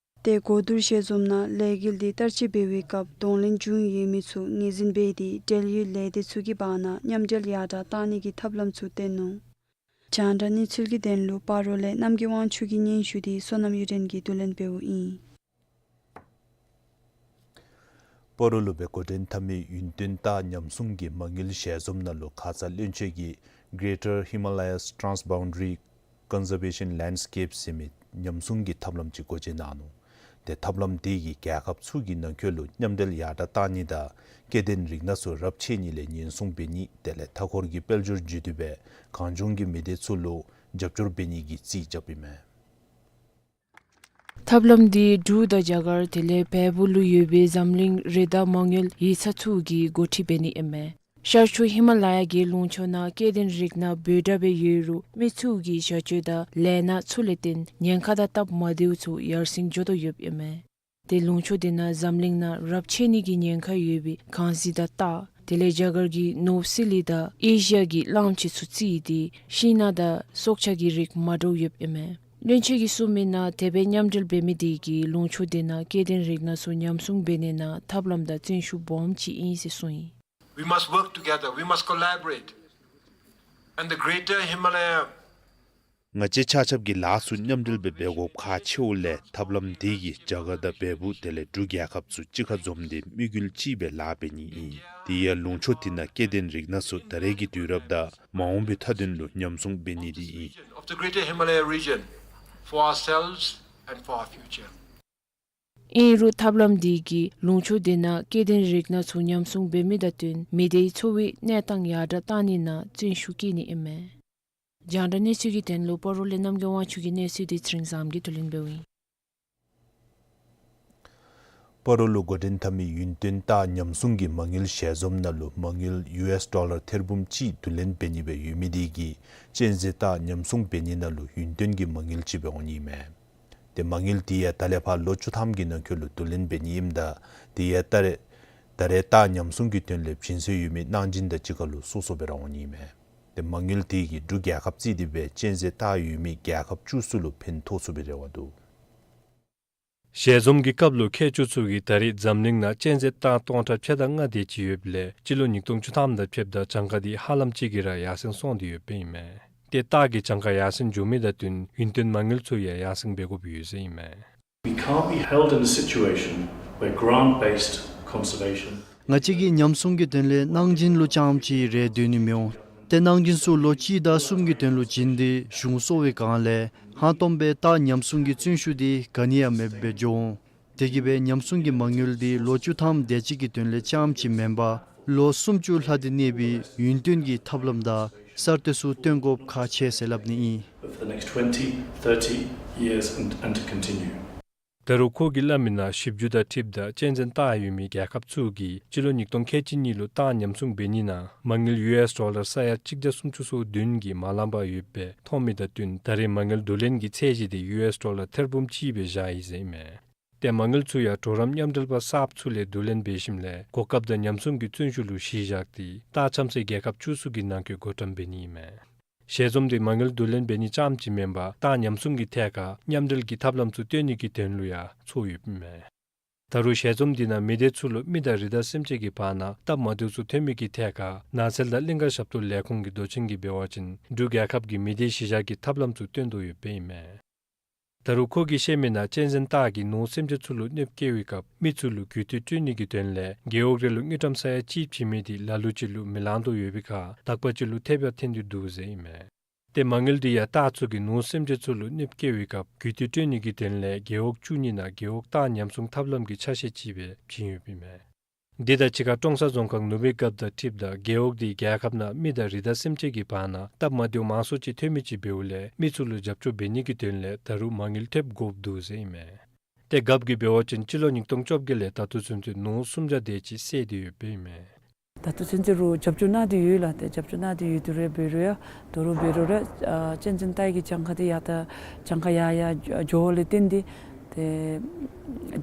ཏེ་གོ་བསྡུར་ཞལ་འཛོམས་ནང་ལས་འགུལ་འདི་བསྟར་སྤྱོད་འབད་བའི་སྐབས་གདོང་ལེན་བྱུང་ཡོད་མི་ཚུ་ངོས་འཛིན་འབད་དེ་འབྲེལ་ཡོད་ལས་སྡེ་ཚུ་གི་བར་ན་མཉམ་འབྲེལ་ཡར་དྲགས་གཏང་ནི་གི་ཐབས་ལམ་ཚུ་བཏོན་ནུག། རྒྱང་བསྒྲགས་གནས་ཚུལ་གྱི་དོན་ལུ་སྤ་རོ་ལས་རྣམ་རྒྱལ་དབང་ཕྱུག་གི་སྙན་ཞུ་དེ་བསོད་ནམས་གཡུ་སྒྲོན་གྱིས་བསྡུ་ལེན་འབདཝ་ཨིན། སྤ་རོ་ལུ་སྦེ་འགོ་འདྲེན་འཐབ་མི་ཡུན་བརྟན་རྟ་ཉམས་སྲུང་གི་མ་དངུལ་ཞལ་འཛོམས་ནང་ལུ་ཁ་ཙ་བློན་ཆེན་གྱིས་ Greater Himalayas Transboundary Conservation Landscape ཟེར་མི་ཉམས་སྲུང་གི་ཐབས་ལམ་ཅིག་སྒོ་འབྱེད་གནང་ནུག། ཏེ་ཐབས་ལམ་དེ་གིས་རྒྱལ་ཁབ་ཚུ་གི་ནང་འཁོད་ལུ་མཉམ་འབྲེལ་ཡར་དྲག་གཏང་ནི་དང་སྐྱེ་ལྡན་རིགས་སྣ་ཚུ་རབས་ཆད་ནི་ལས་ཉེན་སྲུང་འབད་ནི་དེ་ལས་མཐའ་འཁོར་གྱི་དཔལ་འབྱོར་བརྒྱུད་དེ་སྦེ་གངས་ལྗོངས་ཀྱི་མི་སྡེ་ཚུ་ལུ་རྒྱབ་སྐྱོར་འབད་ནི་གི་རྩིས་རྐྱབ་ཨིན་མས། ཐབས་ལམ་འདི་འབྲུག་དང་རྒྱ་གར་དེ་ལས་བལ་པོ་ལུ་ཡོད་པའི་འཛམ་གླིང་རི་དྭགས་མ་དངུལ་ཡིག་ཚང་ཚུ་གིས་འགོ་ཁྲིད་འབད་ནི་ཨིན་མས། ཤར་ཕྱོགས་ཧི་མ་ལ་ཡ་གི་ལུང་ཕྱོགས་ནང་སྐྱེ་ལྡན་རིགས་སྣ་འབོར་དྲགས་སྦེ་ཡོད་རུང་མི་ཚུ་གི་བྱ་སྤྱོད་དང་ལས་སྣ་ཚུ་ལས་བརྟེན་ཉེན་ཁ་དང་སྟབས་མ་བདེཝ་ཚུ་ཡར་སེང་འགྱོ་དོ་ཡོདཔ་ཨིན་མས། ཏེ་ལུང་ཕྱོགས་དེ་ནང་འཛམ་གླིང་ནང་རབས་ཆད་ནི་གི་ཉེན་ཁ་ཡོད་པའི་ཁང་ཟས་དང་སྟག་དེ་ལས་རྒྱ་གར་གྱི་ནོར་བུ་སི་ལི་དང་ཨེ་ཤི་ཡ་གི་གླངམོ་ཆེ་ཚུ་རྩིས་ཏེ་ཤིང་ནགས་དང་སྲོག་ཆགས་ཀྱི་རིགས་མ་འདྲཝ་ཡོདཔ་ཨིན་མས། བློན་ཆེན་གྱིས་གསུངས་མི་ནང་དེ་སྦེ་མཉམ་འབྲེལ་འབད་མི་དེ་གིས་ལུང་ཕྱོགས་དེ་ནང་སྐྱེ་ལྡན་རིགས་སྣ་ཚུ་ཉམས་སྲུང་འབད་ནི་ནང་ཐབས་ལམ་དང་བརྩོན་ཤུགས་སྦོམ་ཅིག་ཨིན་ཟེར་གསུངས་ཡི། We must work together. We must collaborate. And the greater Himalaya ང་བཅས་ཆ་ཁྱབ་ཀྱིས་ལཱ་ཚུ་མཉམ་འབྲེལ་སྦེ་འབད་དགོཔ་ཁག་ཆེཝ་ལས་ཐབས་ལམ་དེ་གིས་རྒྱ་གར་དང་བལ་པོ་དེ་ལས་འབྲུག་རྒྱལ་ཁབ་ཚུ་གཅིག་ཁར་འཛོམས་ཏེ་དམིགས་ཡུལ་གཅིག་སྦེ་ལཱ་འབད་ནི་ཨིན། དེ་ཡང་ལུང་ཕྱོགས་དེ་ནང་སྐྱེ་ལྡན་རིགས་སྣ་ཚུ་ད་རེས་ཀྱི་དུས་རབས་དང་མ་འོངས་པའི་མཐའ་དོན་ལུ་ཉམས་སྲུང་འབད་ནི་དེ་ཨིན། Of the greater Himalaya region for ourselves and for our future. ཨིན་རུང་ཐབས་ལམ་དེ་གིས་ལུང་ཕྱོགས་དེ་ནང་སྐྱེ་ལྡན་རིགས་སྣ་ཚུ་ཉམས་སྲུང་འབད་མི་དང་བསྟུན་མི་སྡེའི་འཚོ་བའི་གནས་སྟངས་ཡར་དྲག་གཏང་ནི་ནང་བརྩོན་ཤུགས་བསྐྱེད་ནི་ཨིན་མས། རྒྱང་བསྒྲགས་གནས་ཚུལ་གྱི་དོན་ལུ་སྤ་རོ་ལས་རྣམ་རྒྱལ་དབང་ཕྱུག་གི་གནས་ཚུལ་དེ་ཚེ་རིང་བཟངམོ་གིས་བསྡུ་ལེན་འབདཝ་ཨིན། སྤ་རོ་ལུ་འགོ་འདྲེན་འཐབ་མི་ཡུན་བརྟན་སྟག་ཉམས་སྲུང་གི་མ་དངུལ་ཞལ་འཛོམས་ནང་ལུ་མ་དངུལ་ཡུ་ཨེས་ཌོ་ལར་ཐེར་འབུམ་གཅིག་བསྡུ་ལེན་འབད་ནི་སྦེ་ཡོད་མི་དེ་གིས་གཅན་གཟན་སྟག་ཉམས་སྲུང་འབད་ནི་ནང་ལུ་ཡུན་བརྟན་གྱི་མ་དངུལ་ཅིག་སྦེ་འོང་ནི་ཨིན་མས། ཏེ་མ་དངུལ་དེ་ཡང་ད་ལས་ཕར་ལོ་བཅུ་ཐམ་གྱི་ནང་འཁོད་ལུ་བསྡུ་ལེན་འབད་ནི་ཨིནམ་ད་དེ་ཡང་ད་རེས་ད་རེས་སྟག་ཉམས་སྲུང་གི་དོན་ལས་བྱིན་སྲོལ་ཡོད་མི་གནངས་སྦྱིན་དང་གཅིག་ཁར་ལུ་སོ་སོ་སྦེ་ར་འོང་ནི་ཨིན་མས། ཏེ་མ་དངུལ་དེ་གིས་འབྲུག་རྒྱལ་ཁབ་རྩིས་ཏེ་སྦེ་གཅན་གཟན་སྟག་ཡོད་མི་རྒྱལ་ཁབ་བཅུ་གསུམ་ལུ་ཕན་ཐོགས་ཚུགས་པའི་རེ་བ་འདུག། ཞལ་འཛོམས་ཀྱི་སྐབས་ལུ་མཁས་མཆོག་ཚུ་གིས་ད་རེས་འཛམ་གླིང་ནང་གཅན་གཟན་སྟག་སྟོང་ཕྲག་ཕྱེད་དང་ལྔ་དེ་ཅིག་ཡོདཔ་ལས་སྤྱི་ལོ་ཉིས་སྟོང་བཅུ་ཐམ་དང་ཕྱདཔ་ད་གྱངས་ཁ་དེ་ཧ་ལམ་ཅིག་གིས་ར་ཡར་སེང་སོང་སྟེ་ཡོདཔ་ཨིན་མས། ཏེ་སྟག་གི་གྱངས་ཁ་ཡར་སེང་འགྱོ་མི་དང་བསྟུན་ཡུན་བརྟན་མ་དངུལ་ཚུ་ཡང་ཡར་སེང་འབད་དགོཔ་ཡོད་ཟེར་ཨིན་མས། We can't be held in a situation where grant-based conservation ང་བཅས་ཀྱིས་ཉམས་སྲུང་གི་དོན་ལས་གནངས་སྦྱིན་ལུ་རྐྱངམ་ཅིག་རེ་སྡོད་ནི་མི་འོང་། ཏེ་གནངས་སྦྱིན་ཚུ་ལོ་གཅིག་དང་གསུམ་གྱི་དོན་ལུ་བྱིན་ཏེ་གཞུང་གསོ་བའི་སྒང་ལས་ཧང་སྟོང་སྦེ་སྟག་ཉམས་སྲུང་གི་བརྩོན་ཤུགས་དེ་ག་ནི་ཡང་མེདཔ་སྦེ་འགྱོ་འོང་། དེ་གིས་སྦེ་ཉམས་སྲུང་གི་མ་དངུལ་དེ་ལོ་བཅུ་ཐམ་དེ་ཅིག་གི་དོན་ལས་རྐྱངམ་ཅིག་མེན་པར་ལོ་སུམ་ཅུ་ལྷག་སྟེ་གནས་པའི་ཡུན་བརྟན་གྱི་ཐབས་ལམ་དང་གསར་གཏོད་ཚུ་བཏོན་དགོཔ་ཁག་ཆེ་ཟེར་སླབ་ནི་ཨིན། But for the next twenty, thirty years and, and to continue. ད་རུང་ཁོ་གིས་སླབ་མི་ནང་ཞིབ་འཇུག་དང་འཁྲིལཝ་ད་གཅན་གཟན་སྟག་ཡོད་མི་རྒྱལ་ཁབ་ཚུ་གིས་སྤྱི་ལོ་ཉིས་སྟོང་ཁལ་གཅིག་གཉིས་ལུ་སྟག་ཉམས་སྲུང་འབད་ནི་ནང་མ་དངུལ་ཡུ་ཨེས་ཌོ་ལར་ས་ཡ་གཅིག་བརྒྱ་སུམ་ཅུ་སོ་བདུན་གྱིས་མ་ལངམ་ཡོདཔ་སྦེ་མཐོང་མི་དང་བསྟུན་ད་རེས་མ་དངུལ་བསྡུ་ལེན་གྱི་ཚད་གཞི་དེ་ཡུ་ཨེས་ཌོ་ལར་ཐེར་འབུམ་གཅིག་སྦེ་བཞག་ཡི་ཟེར་ཨིན་མས། ཏེ་མ་དངུལ་ཚུ་ཡང་གྲོགས་རམ་མཉམ་འབྲེལ་པ་གསརཔ་ཚུ་ལས་བསྡུ་ལེན་འབད་ཞིནམ་ལས་གོ་སྐབས་དང་ཉམས་སྲུང་གི་བརྩོན་ཤུགས་ལུ་གཞི་བཞག་སྟེ་སྟག་ཆམ་སའི་རྒྱལ་ཁབ་བཅུ་གསུམ་གྱི་ནང་འཁོད་བགོ་བཀྲམ་འབད་ནི་ཨིན་མས། ཞལ་འཛོམས་དེ་མ་དངུལ་བསྡུ་ལེན་འབད་ནི་རྐྱངམ་ཅིག་མེན་པར་སྟག་ཉམས་སྲུང་གི་ཐད་ཁར་མཉམ་འབྲེལ་གྱི་ཐབས་ལམ་ཚུ་བཏོན་ནི་གི་དོན་ལུ་ཡང་ཚོགས་ཡོདཔ་ཨིན་མས། ད་རུང་ཞལ་འཛོམས་དེ་ནང་མི་སྡེ་ཚུ་ལུ་མི་དང་རི་དྭགས་སེམས་ཅན་གྱི་བར་ན་སྟབས་མ་བདེཝ་ཚུ་ཐོན་མི་གི་ཐད་ཁར་ནགས་ཚལ་དང་གླིང་ཀ་ཞབས་ཏོག་ལས་ཁུངས་ཀྱི་མདོ་ཆེན་གྱིས་འབད་བ་ཅིན་འབྲུག་རྒྱལ་ཁབ་ཀྱིས་མི་སྡེ་གཞི་བཞག་གི་ཐབས་ལམ་ཚུ་བཏོན་དོ་ཡོདཔ་ཨིན་མས། ད་རུང་ཁོ་གིས་བཤད་མི་ནང་གཅན་གཟན་སྟག་གིས་ནོར་སེམས་ཅན་ཚུ་ལུ་གནོདཔ་བཀལ་བའི་སྐབས་མི་ཚུ་ལུ་རྒུད་འཐུས་སྤྲོད་ནི་གི་དོན་ལས་རྒེད་འོག་རེ་ལུ་དངུལ་ཀྲམ་ས་ཡ་གཅིག་བྱིན་མི་དེ་ལ་ལུ་ཅིག་ལུ་མི་ལང་དོ་ཡོད་པའི་ཁར་དག་པ་ཅིག་ལུ་ཐེབས་ཡང་ཐོན་ཏེ་འདུག་ཟེར་ཨིན་མས། ཏེ་མ་དངུལ་དེ་ཡང་སྟག་ཚུ་གིས་ནོར་སེམས་ཅན་ཚུ་ལུ་གནོདཔ་བཀལ་བའི་སྐབས་རྒུད་འཐུས་སྤྲོད་ནི་གི་དོན་ལས་རྒེད་འོག་བཅུ་གཉིས་ནང་རྒེད་འོག་སྟག་ཉམས་སྲུང་ཐབས་ལམ་གྱི་ཆ་ཤས་ཅིག་སྦེ་བྱིན་ཡོདཔ་ཨིན་མས། དེ་དང་གཅིག་ཁར་ཀྲོང་གསར་རྫོང་ཁག་ནུབ་སྦིས་རྒཔོ་དང་འཁྲིལཝ་ད་རྒེད་འོག་དེ་རྒྱལ་ཁབ་ནང་མི་དང་རི་དྭགས་སེམས་ཅན་གྱི་བར་ན་སྟབས་མ་བདེཝ་མང་སུ་ཅིག་ཐོན་མི་ཅིག་འབདཝ་ལས་མི་ཚུ་ལུ་རྒྱབ་སྐྱོར་འབད་ནི་གི་དོན་ལས་ད་རུང་མ་དངུལ་ཐེབས་དགོཔ་འདུག་ཟེར་ཨིན་མས། ཏེ་རྒཔོ་གིས་འབད་བ་ཅིན་སྤྱི་ལོ་ཉིས་སྟོང་བཅོ་བརྒྱད་ལས་ད་ལྟོ་ཚུན་ཚོད་ནོར་སུམ་བརྒྱ་དེ་ཅིག་བསལ་ཏེ་ཡོདཔ་ཨིན་མས། ད་ལྟོ་ཚུན་ཚོད་རུང་རྒྱབ་སྐྱོར་གནང་སྟེ་ཡོད་ལགས། ཏེ་རྒྱབ་སྐྱོར་གནང་སྟེ་ཡོད་དེ་ར་འབད་རུང་ཡང་དོ་རུང་འབད་རུང་ར་ཨ་གཅན་གཟན་སྟག་གི་གྱངས་ཁ་དེ་ཡར་ད་གྱངས་ཁ་ཡར་ཡར་འགྱོཝ་ལས་བརྟེན་ཏེ་ཏེ་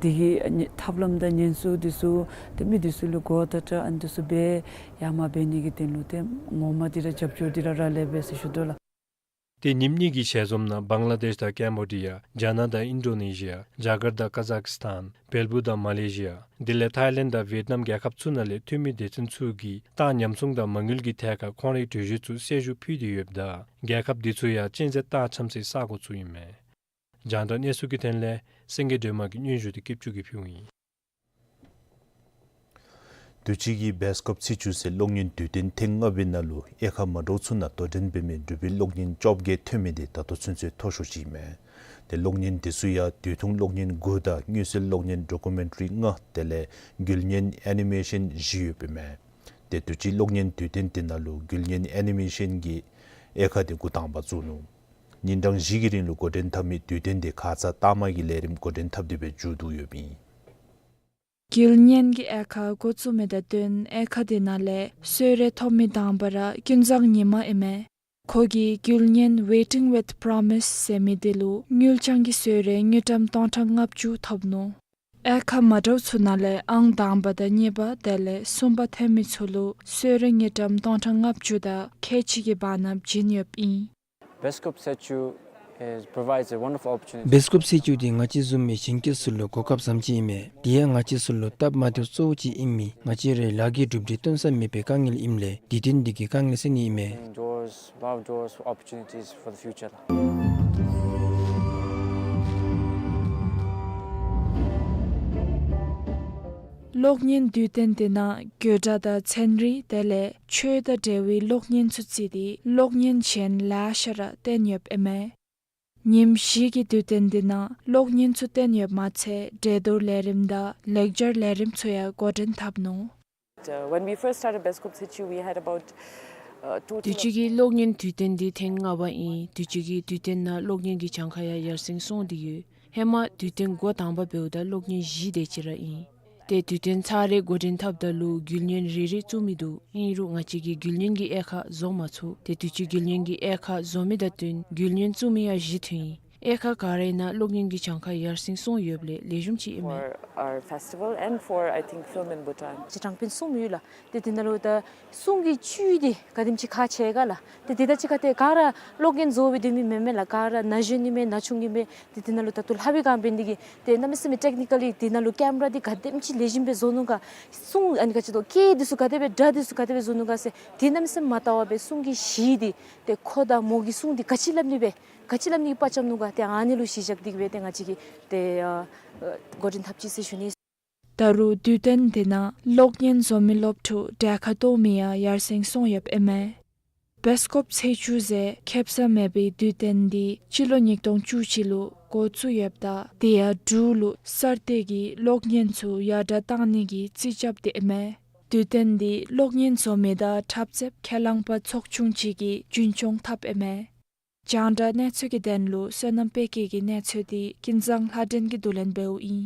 དེ་གི་ཐབས་ལམ་དང་ཉེན་སྲུང་དེ་ཚུ་ཏེ་མི་དེ་ཚུ་ལུ་གོ་བརྡ་སྤྲོད་ཨ་ནི་དེ་ཚུ་འབད་ཡར་མར་འབད་ནི་གི་དོན་ལུ་ཏེ་ངོ་མ་དེ་ར་རྒྱབ་སྐྱོར་དེ་ར་རག་ལས་པས་ཟེར་ཞུ་དོ་ལགས། ཏེ་ཉིནམ་གཉིས་ཀྱི་ཞལ་འཛོམས་ནང་བང་ལ་དེཤ་དང་ཀེམ་བོ་ཌི་ཡ་རྒྱ་ནག་དང་ཨིན་ཌོ་ནེ་ཤི་ཡ་རྒྱ་གར་དང་ཀ་ཛཱག་སི་ཐཱན་བལ་པོ་དང་མ་ལེ་ཤི་ཡ་དེ་ལས་ཐཱའི་ལེནཌ་དང་ཝེཊ་ནམ་རྒྱལ་ཁབ་ཚུ་ནང་ལས་འཐུས་མི་སྡེ་ཚན་ཚུ་གིས་སྟག་ཉམས་སྲུང་དང་མ་དངུལ་གྱི་ཐད་ཁར་ཁོང་རའི་གྲོས་གཞི་ཚུ་གསལ་ཞུ་ཕུལ་ཏེ་ཡོདཔ་ད་རྒྱལ་ཁབ་དེ་ཚུ་ཡང་གཅན་གཟན་སྟག་ཆམ་སའི་ས་གོ་ཚུ་ཨིན་མས། རྒྱང་བསྒྲགས་གནས་ཚུལ་གྱི་དོན་ལས་སེང་གེ་སྒྲོལ་མ་གིས་སྙན་ཞུ་དེ་སྐྱིད་ཆུ་གིས་ཕུལཝ་ཨིན། དུས་ཅི་གི་བེསི་ཀོབ་ཚེས་བཅུ་ཚེ་གློག་བརྙན་དུས་སྟོན་ཐེངས་ལྔ་པའི་ནང་ལུ་དབྱེ་ཁག་མ་འདྲཝ་ཚུ་ནང་དོ་འགྲན་འབད་མི་འབྲུག་པའི་གློག་བརྙན་བཅོ་བརྒྱད་ཐོན་མི་འདི་ད་ལྟོ་ཚུན་ཚོད་མཐོ་ཤོས་ཅིག་ཨིན་མས། ཏེ་གློག་བརྙན་འདི་ཚུ་ཡང་དུས་ཐུང་གློག་བརྙན་དགུ་དང་དངོས་གསལ་གློག་བརྙན་ཌོ་ཀུ་མེན་ཊ་རི་ལྔ་དེ་ལས་འགུལ་བརྙན་ཨེ་ནི་མེ་ཤཱན་བཞི་ཡོདཔ་ཨིན་མས། ཏེ་དུས་ཅི་གློག་བརྙན་དུས་སྟོན་འདི་ནང་ལུ་འགུལ་བརྙན་ཨེ་ནི་མེ་ཤཱན་གྱི་དབྱེ་ཁག་འདི་འགོ་དང་པ་བཙུགས་ནུག། ཉིན་གྲངས་བཞི་གི་རིང་ལུ་འགོ་འདྲེན་འཐབ་མི་དུས་སྟོན་འདི་ཁ་ཙ་ལྟག་མ་གི་ལས་རིམ་འགོ་འདྲེན་འཐབ་སྟེ་སྦེ་མཇུག་བསྡུ་ཡོདཔ་ཨིན། འགུལ་བརྙན་གྱི་དབྱེ་ཁག་འགོ་བཙུགས་མི་དང་བསྟུན་དབྱེ་ཁག་འདི་ནང་ལས་གསོལ་རས་ཐོབ་མི་དང་པ་ར་ཀུན་བཟང་ཉི་མ་ཨིན་མས། ཁོ་གིས་འགུལ་བརྙན་Waiting with Promise ཟེར་མི་འདི་ལུ་དངུལ་རྐྱང་གི་གསོལ་རས་དངུལ་ཀྲམ་སྟོང་ཕྲག་ལྔ་བཅུ་ཐོབ་ནུག། དབྱེ་ཁག་མ་འདྲཝ་ཚུ་ནང་ལས་ཨང་དང་པ་དང་གཉིས་པ་དེ་ལས་གསུམ་པ་ཐོན་མི་ཚུ་ལུ་གསོལ་རས་དངུལ་ཀྲམ་སྟོང་ཕྲག་ལྔ་བཅུ་དང་ཁལ་གཅིག་གི་བར་ན་བྱིན་ཡོདཔ་ཨིན། Best Cup Sechu is, provides a wonderful opportunity. བེསི་ཀོབ་ཚེས་བཅུ་འདི་ང་བཅས་བཟུམ་མའི་གཞོན་སྐྱེས་ཚུ་ལུ་གོ་སྐབས་བཟངམ་ཅིག་ཨིན་མས། དེ་ཡང་ང་བཅས་ཚུ་ལུ་སྟབས་མ་བདེཝ་གཙོ་བོ་ཅིག་ཨིན་མི་ང་བཅས་རའི་ལཱ་གི་གྲུབ་འབྲས་སྟོན་ས་མེད་པའི་དཀའ་ངལ་ཨིནམ་ལས་དུས་སྟོན་འདི་གིས་དཀའ་ངལ་སེལ་ནི་ཨིན་མས། Doors, lot of doors for opportunities for the future. གློག་བརྙན་དུས་སྟོན་འདི་ནང་དགོད་བྲ་དང་ཚན་རིག་དེ་ལས་ཆོས་དང་འབྲེལ་བའི་གློག་བརྙན་ཚུ་བརྩིས་ཏེ་གློག་བརྙན་གཞན་ལེ་ཤ་ར་སྟོན་ཡོདཔ་ཨིན་མས། ཉིནམ་བཞི་གི་དུས་སྟོན་འདི་ནང་གློག་བརྙན་ཚུ་སྟོན་ཡོདཔ་མ་ཚད་འགྲན་བསྡུར་ལས་རིམ་དང་ལེགས་སྦྱར་ལས་རིམ་ཚུ་ཡང་འགོ་འདྲེན་འཐབ་ནུག། Uh, when we first started Best Cup Sechu, we had about, uh, two དུས་ཅི་གི་གློག་བརྙན་དུས་སྟོན་འདི་ཐེངས་ལྔ་པ་ཨིན། དུས་ཅི་གི་དུས་སྟོན་ནང་གློག་བརྙན་གྱི་གྱངས་ཁ་ཡང་ཡར་སེང་སོང་སྟེ་ཡོད། ཧེ་མ་དུས་སྟོན་འགོ་དང་པ་འབདཝ་ད་གློག་བརྙན་བཞི་དེ་ཅིག་ར་ཨིན། ཏེ་དུས་སྟོན་ཚར་རེ་འགོ་འདྲེན་འཐབ་ད་ལུ་འགུལ་བརྙན་རེ་རེ་བཙུགས་མི་འདུག། ཨིན་རུང་ང་བཅས་ཀྱིས་འགུལ་བརྙན་གྱི་དབྱེ་ཁག་བཟོ་མ་ཚུགས། ཏེ་དུས་ཅི་འགུལ་བརྙན་གྱི་དབྱེ་ཁག་བཟོ་མི་དང་བསྟུན་འགུལ་བརྙན་བཙུགས་མི་ཡང་བཞི་ཐོན་ཡི། དབྱེ་ཁག་ག་ར་ཨིན་ན་གློག་བརྙན་གྱི་གྱངས་ཁ་ཡར་སེང་སོང་ཡོདཔ་ལས་ལེགས་ཤོམ་ཅིག་ཨིན་མས། For our festival and for, I think, film in Bhutan. ཅིག་གྲངས་དཔེ་གསུམ་ཡོད་ལགས། ཏེ་དེ་ནང་ལུ་ད་གསུང་གི་བཅུད་འདི་ག་དེམ་ཅིག་ཁག་ཆེ་ག་ལགས། ཏེ་དེ་དང་གཅིག་ཁར་ཏེ་ག་ར་གློག་བརྙན་བཟོ་སྦེ་སྡོད་མི་མེན་མས་ལགས། ག་ར་ན་གཞོན་ཨིན་མས་ན་ཆུང་ཨིན་མས། ཏེ་དེ་ནང་ལུ་ད་ལྟོ་ལྷབ་པའི་སྒང་འབད་ནི་དེ་གིས་ཏེ་གནམ་མེད་ས་མེད་ཊེཀ་ནི་ཀ་ལི་དེ་ནང་ལུ་ཀེམ་ར་འདི་ག་དེམ་ཅིག་ལེགས་ཤོམ་སྦེ་བཟོ་ནུག་ག། གསུང་ཨ་ནི་ག་ཅི་ལོ་སྐད་འདི་ཚུ་ག་དེ་སྦེ་སྒྲ་འདི་ཚུ་ག་དེ་སྦེ་བཟོ་ནུག་ག་ཟེར་དེ་གནམ་མེད་ས་མེད་མ་བལྟ་བར་སྦེ་གསུང་གི་གཞི་འདི་ཏེ་ཁོ་དང་མོ་གི་གསུང་འདི་ག་ཅི་སླབ་ནི་སྦེ་ག་ཅི་སླབ་ནི་གི་དཔའ་བཅམ་ནུག་ག། ཏེ་ཨ་ནི་ལུ་གཞི་བཞག་སྟེ་གི་སྦེ་ཏེ་ང་བཅས་ཀྱིས་ཏེ་ཨ་འགོ་འདྲེན་འཐབ་ཅི་ཟེར་ཞུ་ནི། ད་རུང་དུས་སྟོན་འདི་ནང་གློག་བརྙན་བཟོ་མི་སློབ་ཕྲུག་གྲལ་ཁར་གཏོགས་མི་ཡང་ཡར་སེང་སོང་ཡོདཔ་ཨིན་མས། བེསི་ཀོབ་ཚེས་བཅུ་ཟེར་ཁེབ་ས་མེད་པའི་དུས་སྟོན་འདི་སྤྱི་ལོ་ཉིས་སྟོང་བཅུ་གཅིག་ལུ་འགོ་བཙུགས་ཡོདཔ་ད་དེ་ཡང་འབྲུག་ལུ་གསར་གཏོད་ཀྱི་གློག་བརྙན་ཚུ་ཡར་དྲག་གཏང་ནི་གི་རྩིས་རྐྱབ་སྟེ་ཨིན་མས། དུས་སྟོན་འདི་གློག་བརྙན་བཟོ་མི་དང་འཁྲབ་རྩེདཔ་ཁས་བླངས་པ་ཚོགས་ཆུང་ཅིག་གིས་རྒྱུན་སྐྱོང་འཐབ་ཨིན་མས། རྒྱང་བསྒྲགས་གནས་ཚུལ་གྱི་དོན་ལུ་བསོད་ནམས་དཔལ་སྐྱེད་ཀྱི་གནས་ཚུལ་འདི་ཀུན་བཟང་ལྷ་སྒྲོན་གྱིས་བསྡུ་ལེན་འབདཝ་ཨིན།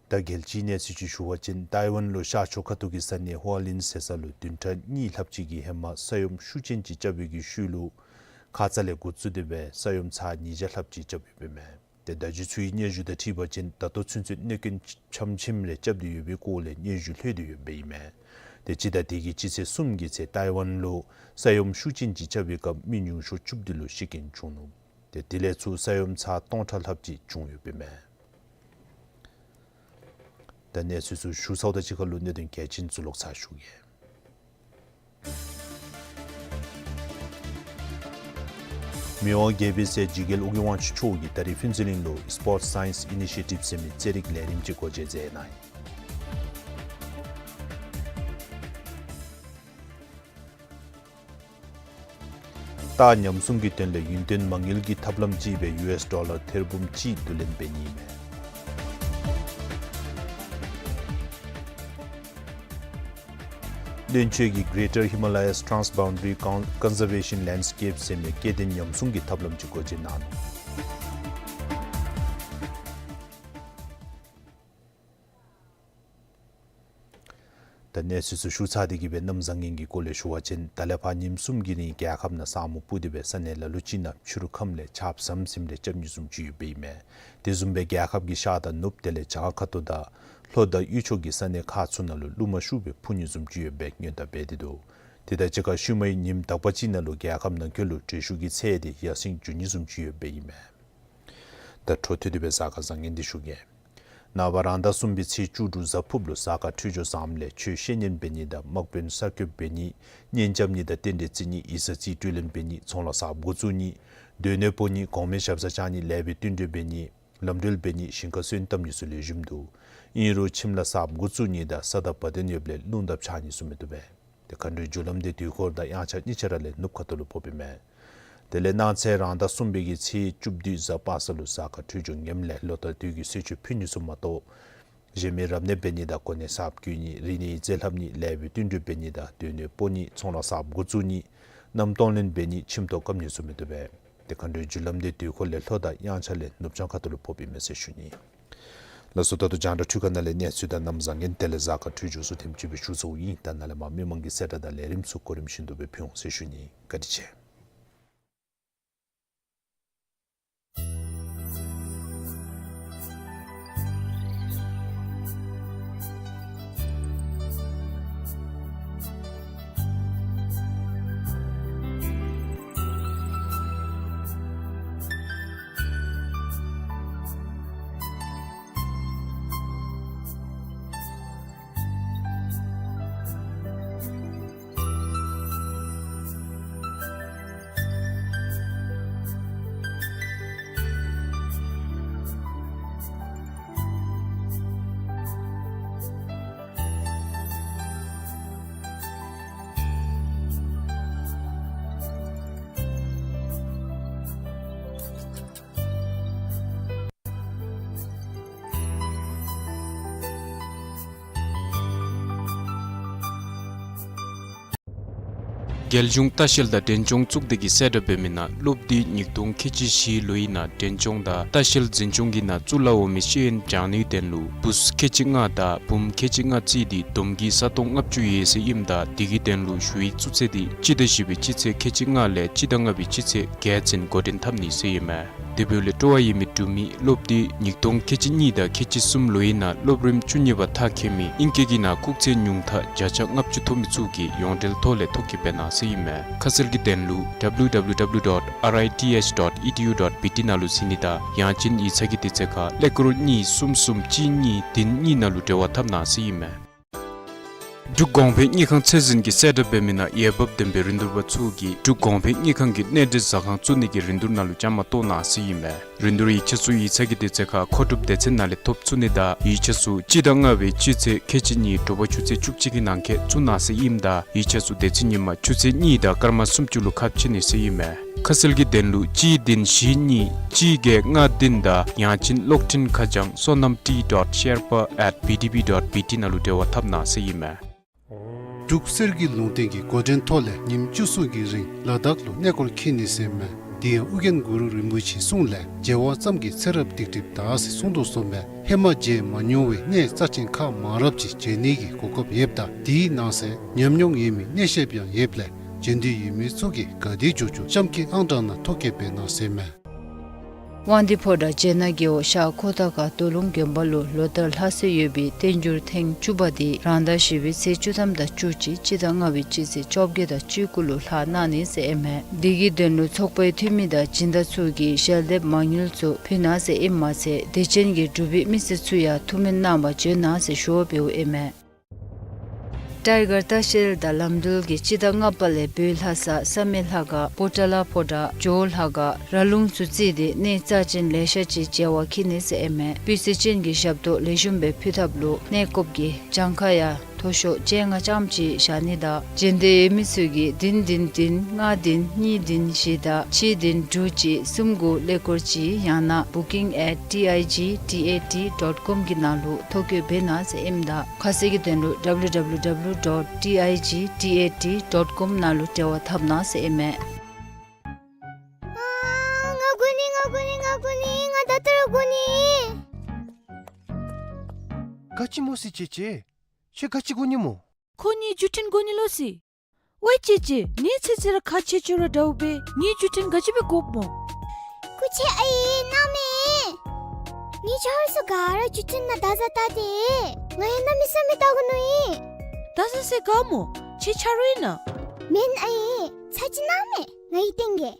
ད་རྒྱལ་སྤྱིའི་གནས་ཚུལ་ཅིག་ཞུ་བ་ཅིན་ཏའི་ཝན་ལུ་ཤར་ཕྱོགས་ཁ་ཐུག་གི་ས་གནས་ཧོ་ཨ་ལིན་ཟེར་ས་ལུ་བདུན་ཕྲག་གཉིས་ལྷགཔ་ཅིག་གི་ཧེ་མ་ས་ཡོམ་ཤུགས་ཅན་ཅིག་རྐྱབ་པའི་གི་ཤུལ་ལུ་ཁ་ཙ་ལས་འགོ་བཙུགས་ཏེ་སྦེ་ས་ཡོམ་ཚར་ཉིས་བརྒྱ་ལྷགཔ་ཅིག་རྐྱབ་ཡོདཔ་ཨིན་མས། ཏེ་བརྡ་བརྒྱུད་ཚུ་གི་སྙན་ཞུ་དང་འཁྲིལ་བ་ཅིན་ད་ལྟོ་ཚུན་ཚོད་གནོད་སྐྱོན་ཆམ་ཆིམ་རེ་རྐྱབ་སྟེ་ཡོད་པའི་སྐོར་ལས་སྙན་ཞུ་ལྷོད་དེ་ཡོདཔ་ཨིན་མས། ཏེ་སྤྱི་ཟླ་འདི་གི་སྤྱི་ཚེས་གསུམ་གྱི་ཚེ་ཏའི་ཝན་ལུ་ས་ཡོམ་ཤུགས་ཅན་ཅིག་རྐྱབ་པའི་སྐབས་མི་ཉུང་ཤོས་བཅུ་བདུན་ལུ་ཤི་རྐྱེན་བྱུང་ནུག། ཏེ་དེ་ལས་ཚུར་ས་ཡོམ་ཚར་སྟོང་ཕྲག་ལྷགཔ་ཅིག་བྱུང་ཡོདཔ་ཨིན་མས། ད་གནས་ཚུལ་ཚུ་ཞུ་ཚརཝ་དང་གཅིག་ཁར་ལུ་གནད་དོན་གལ་ཆེན་ཚུ་ལོག་ཚར་ཞུ་གེ། མི་དབང་རྒྱལ་པོའི་སྲས་འཇིགས་རྒྱལ་ཨོ་རྒྱན་དབང་ཕྱུག་མཆོག་གིས་ད་རིས་ཕུན་ཚོགས་གླིང་ལུ་Sports Science Initiative ཟེར་མི་རྩེད་རིགས་ལས་རིམ་ཅིག་སྒོ་འབྱེད་མཛད་གནང་ཡི། སྟག་ཉམས་སྲུང་གི་དོན་ལས་ཡུན་བརྟན་མ་དངུལ་གྱི་ཐབས་ལམ་ཅིག་སྦེ་ཡུ་ཨེསི་ཌོ་ལར་ཐེར་འབུམ་གཅིག་བསྡུ་ལེན་འབད་ནི་ཨིན་མས། བློན་ཆེན་གྱིས་Greater Himalayas Transboundary Con- Conservation Landscape ཟེར་མི་སྐྱེ་ལྡན་ཉམས་སྲུང་གི་ཐབས་ལམ་ཅིག་སྒོ་འབྱེད་གནང་ནུག། ད་གནས་ཚུལ་ཚུ་ཞུ་ཚར་ཏེ་གི་སྦེ་གནམ་བཟང་ངན་གྱི་སྐོར་ལས་ཞུ་བ་ཅིན་ད་ལས་ཕར་ཉིནམ་གསུམ་གྱི་རིང་རྒྱལ་ཁབ་ནང་ས་སྨུག་སྤུབས་ཏེ་སྦེ་ས་གནས་ལ་ལུ་ཅིག་ནང་ཕྱི་རུ་ཁམས་ལས་ཆརཔ་ཟམ་ཟིམ་རེ་རྐྱབ་ནི་བཟུམ་ཅིག་ཡོདཔ་ཨིན་མས། དེ་བཟུམ་སྦེ་རྒྱལ་ཁབ་ཀྱི་ཤར་དང་ནུབ་དེ་ལས་བྱང་ཁ་ཐུག་དང་ལྷོ་དང་དབུས་ཕྱོགས་ཀྱི་ས་གནས་ཁག་ཚུ་ནང་ལུ་རླུང་མ་ཤུགས་སྦེ་འཕུ་ནི་བཟུམ་ཅིག་ཡོད་པའི་སྔོན་བརྡ་འབད་དེ་འདུག། དེ་དང་གཅིག་ཁར་ཤུལ་མའི་ཉིནམ་དག་པ་ཅིག་ནང་ལུ་རྒྱལ་ཁབ་ནང་འཁོད་ལུ་དྲོད་ཤུགས་ཀྱི་ཚད་འདི་ཡར་སེང་འགྱོ་ནི་བཟུམ་ཅིག་ཡོདཔ་ཨིན་མས། ད་འཕྲོ་མཐུད་དེ་སྦེ་གཟའ་སྐར་བཟང་ངན་འདི་ཞུ་གེ། ནངས་པ་རང་ཟླ་གསུམ་པའི་ཚེས་བཅུ་དྲུག་གཟའ་ཕུརཔ་ལུ་གཟའ་སྐར་འཕྲོད་སྦྱོར་བཟངམ་ལས་ཆོས་བཤད་ཉན་འབད་ནི་དང་དམག་དཔོན་གསར་བསྐོ་འབད་ནི་གཉེན་རྐྱབ་ནི་དང་རྟེན་འབྲེལ་བརྩི་ནི་ཡིག་ཚང་རྩིས་སྤྲོད་ལེན་འབད་ནི་ཚོང་ལཱ་གསརཔ་འགོ་བཙུགས་ནི་སྡོད་གནས་སྤོ་ནི་གོང་མའི་ཞབས་སར་བཅར་ནི་ལེགས་པའི་བསྟུན་གྲོས་འབད་ནི་ ལམ་འགྲུལ་འབད་ནི་ཞིང་ཁ་སོན་བཏབ་ནི་ཚུ་ལེགས་ཤོམ་འདུག། ཨིན་རུང་ཁྱིམ་ལས་གསརཔ་འགོ་བཙུགས་ནི་དང་ས་དང་བ་དན་ཡོདཔ་ལས་རླུང་དང་འཕྱག་ནི་ཚུ་མི་བཏུབ་པས། ཏེ་མཁའ་འགྲོའི་རྒྱུ་ལམ་འདི་དུས་འཁོར་དང་དབྱངས་འཆར་གཉིས་ཆ་ར་ལས་ནུབ་ཁ་ཐུག་ལུ་ཕོགཔ་ཨིན་མས། དེ་ལས་གནངས་ཚེ་རང་ཟླ་གསུམ་པའི་གི་ཚེས་བཅུ་བདུན་གཟའ་པ་སངས་ལུ་གཟའ་སྐར་འཕྲོད་སྦྱོར་ངནམ་ལས་ལོ་ལྟར་དུས་ཀྱི་གསོལ་མཆོད་ཕུལ་ནི་ཚུ་མ་གཏོགས་གཞན་མི་རབ་གནས་འབད་ནི་དང་གོ་གནས་གསརཔ་བསྐོ་ནི་རིག་གནས་རྩིས་ལྷབ་ནི་ལེགས་པའི་བསྟུན་གྲོས་འབད་ནི་དང་སྡོད་གནས་སྤོ་ནི་ཚོང་ར་གསརཔ་འགོ་བཙུགས་ནི་མནའམ་གཏོང་ལེན་འབད་ནི་ཁྱིམ་ཐོག་བཀབ་ནི་ཚུ་མི་བཏུབ་པས། ཏེ་མཁའ་འགྲོའི་རྒྱུ་ལམ་འདི་དུས་འཁོར་ལས་ལྷོ་དང་དབྱངས་འཆར་ལས་ནུབ་བྱང་ཁ་ཐུག་ལུ་ཕོགཔ་ཨིན་མས་ཟེར་ཞུ་ནི། ལགས་སོ། ད་ལྟོ་རྒྱང་བསྒྲགས་འཕྲུལ་ཁང་ནང་ལས་གནས་ཚུལ་དང་གནམ་བཟང་ངན་དེ་ལས་གཟའ་སྐར་འཕྲོད་སྦྱོར་ཚུ་དེམ་ཅིག་སྦེ་ཞུ་ཚརཝ་ཨིན། ད་ནཱ་ལས་མར་མི་མང་གི་གསལ་བསྒྲགས་དང་ལས་རིམ་ཚུ་གོ་རིམ་བཞིན་དུ་སྦེ་ཕུལ་འོང་ཟེར་ཞུ་ནི། བཀའ་དྲིན་ཆེ། རྒྱལ་གཞུང་ལྟ་བཤལ་དང་འབྲས་ལྗོངས་གཙུག་སྡེ་གིས་གསལ་བསྒྲགས་འབད་མི་ནང་སློབ་དུས་ཉིས་སྟོང་ཁལ་གཅིག་བཞི་ལོའི་ནང་འབྲས་ལྗོངས་དང་ལྟ་བཤལ་འཛིན་སྐྱོང་གི་ནང་བཙུགས་སླབ་འོང་མི་ཤེས་ཡོན་སྦྱང་ནིའི་དོན་ལུ་བུཚ་ཁལ་གཅིག་ལྔ་དང་བུམོ་ཁལ་གཅིག་ལྔ་བརྩིས་ཏེ་བསྡོམས་ཀྱིས་ས་སྟོང་ལྔ་བཅུ་ཡོད་ཟེར་ཨིནམ་ད་དེ་གི་དོན་ལུ་ཞུ་ཡིག་བཙུགས་ཚེས་འདི་སྤྱི་ཟླ་བཞི་པའི་སྤྱི་ཚེས་ཁལ་གཅིག་ལྔ་ལས་སྤྱི་ཟླ་ལྔ་པའི་སྤྱི་ཚེས་བརྒྱད་ཚུན་འགོ་འདྲེན་འཐབ་ནི་ཟེར་ཨིན་མས། དེ་འབདཝ་ལས་སྤྲོ་བ་ཡོད་མི་འབྲུག་མི་སློབ་དུས་ཉིས་སྟོང་ཁལ་གཅིག་གཉིས་དང་ཁལ་གཅིག་གསུམ་ལོའི་ནང་སློབ་རིམ་བཅུ་གཉིས་པ་མཐར་འཁྱོལ་མི་ཨིང་སྐད་ཀྱི་ནང་སྐུགས་ཚད་ཉུང་མཐའ་བརྒྱ་ཆ་ལྔ་བཅུ་ཐོབ་མི་ཚུ་གིས་ཡོངས་འབྲེལ་ཐོག་ལས་ཐོ་བཀོད་འབད་གནང་ཟེར་ཨིན་མས། ཁ་གསལ་གྱི་དོན་ལུ་W W W dot R I T H dot E D U dot B T ནང་ལུ་གཟིགས་ནི་དང་ཡང་ཅིན་ཡིག་ཚང་གི་དུས་ཚོད་ཁར་ཀླད་ཀོར་གཉིས་གསུམ་གསུམ་གཅིག་གཉིས་བདུན་གཉིས་ནང་ལུ་འབྲེལ་བ་འཐབ་གནང་ཟེར་ཨིན་མས། འབྲུག་གོང་འཕེལ་དངུལ་ཁང་ཚད་འཛིན་གྱིས་གསལ་བསྒྲགས་འབད་མི་ནང་འོས་འབབ་ལྡན་པའི་རིན་བསྡུར་པ་ཚུ་གིས་འབྲུག་གོང་འཕེལ་དངུལ་ཁང་གི་གནས་འབྲེལ་ཟ་ཁང་བཙུགས་ནི་གི་རིན་བསྡུར་ནང་ལུ་བཅའ་མར་གཏོགས་གནང་ཟེར་ཨིན་མས། རིན་བསྡུར་ཡིག་ཆ་ཚུ་ཡིག་ཚང་གི་དུས་ཚོད་ཁར་མཁོ་སྒྲུབ་སྡེ་ཚན་ནང་ལས་ཐོབ་ཚུགས་ནི་དང་ཡིག་ཆ་ཚུ་སྤྱི་ཟླ་ལྔ་པའི་སྤྱི་ཚེས་ཁལ་གཅིག་གཉིས་དྲོ་པ་ཆུ་ཚོད་བཅུ་གཅིག་གི་ནང་འཁོད་བཙུགས་གནང་ཟེར་ཨིནམ་ད་ཡིག་ཆ་ཚུ་དེ་ཚེ་ཉིན་མ་ཆུ་ཚོད་གཉིས་དང་སྐར་མ་སུམ་ཅུ་ལུ་ཁ་ཕྱེ་ནི་ཟེར་ཨིན་མས། ཁ་གསལ་གྱི་དོན་ལུ་གཅིག་བདུན་བཞི་གཉིས་གཅིག་བརྒྱད་ལྔ་བདུན་དང་ཡང་ཅིན་གློག་འཕྲིན་ཁ་བྱང་Sonam T dot Sherpa at B D B dot B T ནང་ལུ་འབྲེལ་བ་འཐབ་གནང་ཟེར་ཨིན་མས། འབྲུག་གསེར་གྱི་ལུང་བསྟན་གྱི་འགོ་འདྲེན་ཐོག་ལས་ཉིནམ་བཅུ་གསུམ་གྱི་རིང་ལ་དྭགས་ལུ་གནས་སྐོར་འཁྱིད་ནི་ཟེར་མས། དེ་ཡང་ཨོ་རྒྱན་གུ་རུ་རིན་པོ་ཆེའི་གསུང་ལས་མཇལ་བ་ཙམ་གྱིས་ཚེ་རབས་སྡིག་སྒྲིབ་དག་ཟེར་གསུངས་དོ་བཟུམ་སྦེ་ཧེ་མ་མཇལ་མ་མྱོང་བའི་གནས་རྩ་ཆེན་ཁག་མང་རབས་ཅིག་མཇལ་ནི་གི་གོ་སྐབས་ཡོདཔ་ད་དེའི་ནང་གསེས་ཉམས་མྱོང་ཡོད་མི་གནས་བཤདཔ་ཡང་ཡོདཔ་ལས་མཇལ་འདོད་ཡོད་མི་ཚུ་གིས་ག་དེ་མགྱོགས་མགྱོགས་གཤམ་གྱི་ཨང་གྲངས་ནང་ཐོ་བཀོད་འབད་གནང་ཟེར་མས། དབང་འདུས་ཕོ་བྲང་རྗེ་ནག་རྒྱལ་པོ་ཤར་ཁོ་ཐང་ཁ་རྡོ་ལུང་དགོན་པ་ལུ་ལོ་ལྟར་ལྷ་སྲུང་ཡོད་པའི་བསྟན་འགྱུར་ཐེངས་བཅུ་པ་འདི་རང་ཟླ་བཞི་པའི་ཚེས་བཅུ་ཐམ་དང་བཅུ་གཅིག་སྤྱི་ཟླ་ལྔ་པའི་སྤྱི་ཚེས་བཅོ་བརྒྱད་དང་བཅུ་དགུ་ལུ་ལྷག་གནང་ནི་ཟེར་ཨིན་མས། འདི་གི་དོན་ལུ་ཚོགས་པའི་འཐུས་མི་དང་སྦྱིན་བདག་ཚུ་གིས་ཞལ་འདེབས་མ་དངུལ་ཚུ་ཕུལ་གནང་ཟེར་ཨིནམ་མ་ཚད་དད་ཅན་གྱི་འབྲུག་པའི་མི་སེར་ཚུ་ཡང་ཐུགས་སྨོན་གནང་བར་བྱོན་གནང་ཟེར་ཞུ་བ་འབདཝ་ཨིན་མས། ཊའི་གར་ལྟ་བཤལ་དང་ལམ་འགྲུལ་གྱིས་སྤྱི་ཟླ་ལྔ་པ་ལས་བོད་ལྷ་ས་བསམ་ཡས་ལྷ་ཁང་པོ་ཊ་ལ་ཕོ་བྲང་ཇོ་བོ་ལྷ་ཁང་ར་ལུང་ཚུ་བརྩིས་ཏེ་གནས་རྩ་ཅན་ལེ་ཤ་ཅིག་མཇལ་བར་འཁྱིད་ནི་ཟེར་ཨིན་མས། སྤུས་ཚད་ཅན་གྱི་ཞབས་ཏོག་ལེགས་ཤོམ་སྦེ་ཕུལ་ཐབས་ལུ་གནས་སྐོརཔ་གིས་གྱངས་ཁ་ཡང་མཐོ་ཤོས་བཅོ་ལྔ་ཙམ་ཅིག་བཞག་ནི་དང་མཇལ་འདོད་ཡོད་མི་ཚུ་གིས་བདུན་བདུན་བདུན་ལྔ་བདུན་གཉིས་བདུན་བཞི་དང་གཅིག་བདུན་དྲུག་གཅིག་གསུམ་དགུ་ཀླད་ཀོར་གཅིག་ཡང་ན་booking at T I G T A T dot com གི་ནང་ལུ་ཐོ་བཀོད་འབད་གནང་ཟེར་ཨིནམ་ད་ཁ་གསལ་གྱི་དོན་ལུ W W W dot T I G T A T dot com ནང་ལུ་འབྲེལ་བ་འཐབ་གནང་ཟེར་ཨིན་མས། ཨ་ང་དགོ་ནི་ང་དགོ་ནི་ང་དགོ་ནི་ང་ད་ལྟོ་ར་དགོ་ནི། ག་ཅི་སྨོ་ཟེར་ཅིག་ཅིག་ཁྱོད་ག་ཅི་དགོ་ནི་སྨོ། ཁོ་ངེའི་བརྒྱུད་འཕྲིན་དགོ་ནི་ལོ་ཟེར། ཝའི་ཅེ་ཅེ། ངེའི་ཚེ་ཚེ་ར་ཁག་ཆེ་ཆེ་ར་འདྲཝ་སྦེ་ངེའི་བརྒྱུད་འཕྲིན་ག་ཅི་སྦེ་དགོཔ་སྨོ། སྐུ་མཁྱེན་ཨའི་གནང་མས། ངེའི་ཆ་རོགས་ཚུ་ག་ར་བརྒྱུད་འཕྲིན་ནང་བརྡ་བཟའ་བལྟ་སྟེ། ང་ཡང་གནམ་མེད་ས་མེད་བལྟ་དགོ་མནོ་ཡི། བརྡ་བཟའ་ཟེར་ག་སྨོ། ཁྱོད་ཆ་རོགས་ཨིན་ན། མེན་ཨའི། ཚར་ཅིག་གནང་མས། ང་གིས་སྟོན་གེ།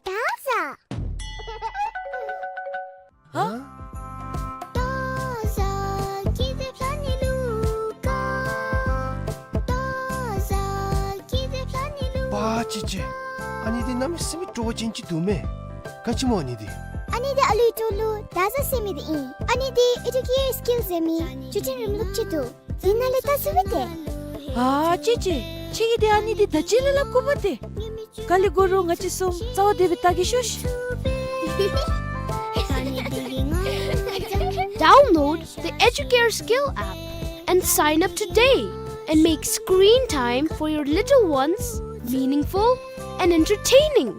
ད་ཟ། ཧ། པ་ཅི་ཅི། ཨ་ནི་འདི་གནམ་མེད་ས་མེད་སྤྲོ་བ་ཅན་ཅིག་འདུག་མས། ག་ཅི་སྨོ་ཨ་ནི་འདི། ཨ་ནི་འདི་ཨ་ལུའི་ཏོ་ལུ་ད་ཟ་ཟེར་མི་འདི་ཨིན། ཨ་ནི་འདི་ཨེ་ཌུ་ཀེར་སི་ཀིལ་ཟེར་མི་བརྒྱུད་འཕྲིན་རིམ་ལུགས་ཅིག་འདུག། འདི་ནང་ལས་ལྟ་ཚུགས་པས་ཏེ། ཨ་ཅེ་ཅེ། ཁྱོད་ཀྱིས་འདི་ཨ་ནི་འདི་ད་ཅི་ལས་སླབ་དགོཔ་ཏེ། ག་ལས་དགོ་རུང་ང་བཅས་གསུམ་རྩ་བ་བདེ་སྦེ་ལྟ་གེ་ཤོག་ཤིག། Download the Educare Skill app and sign up today and make screen time for your little ones meaningful and entertaining.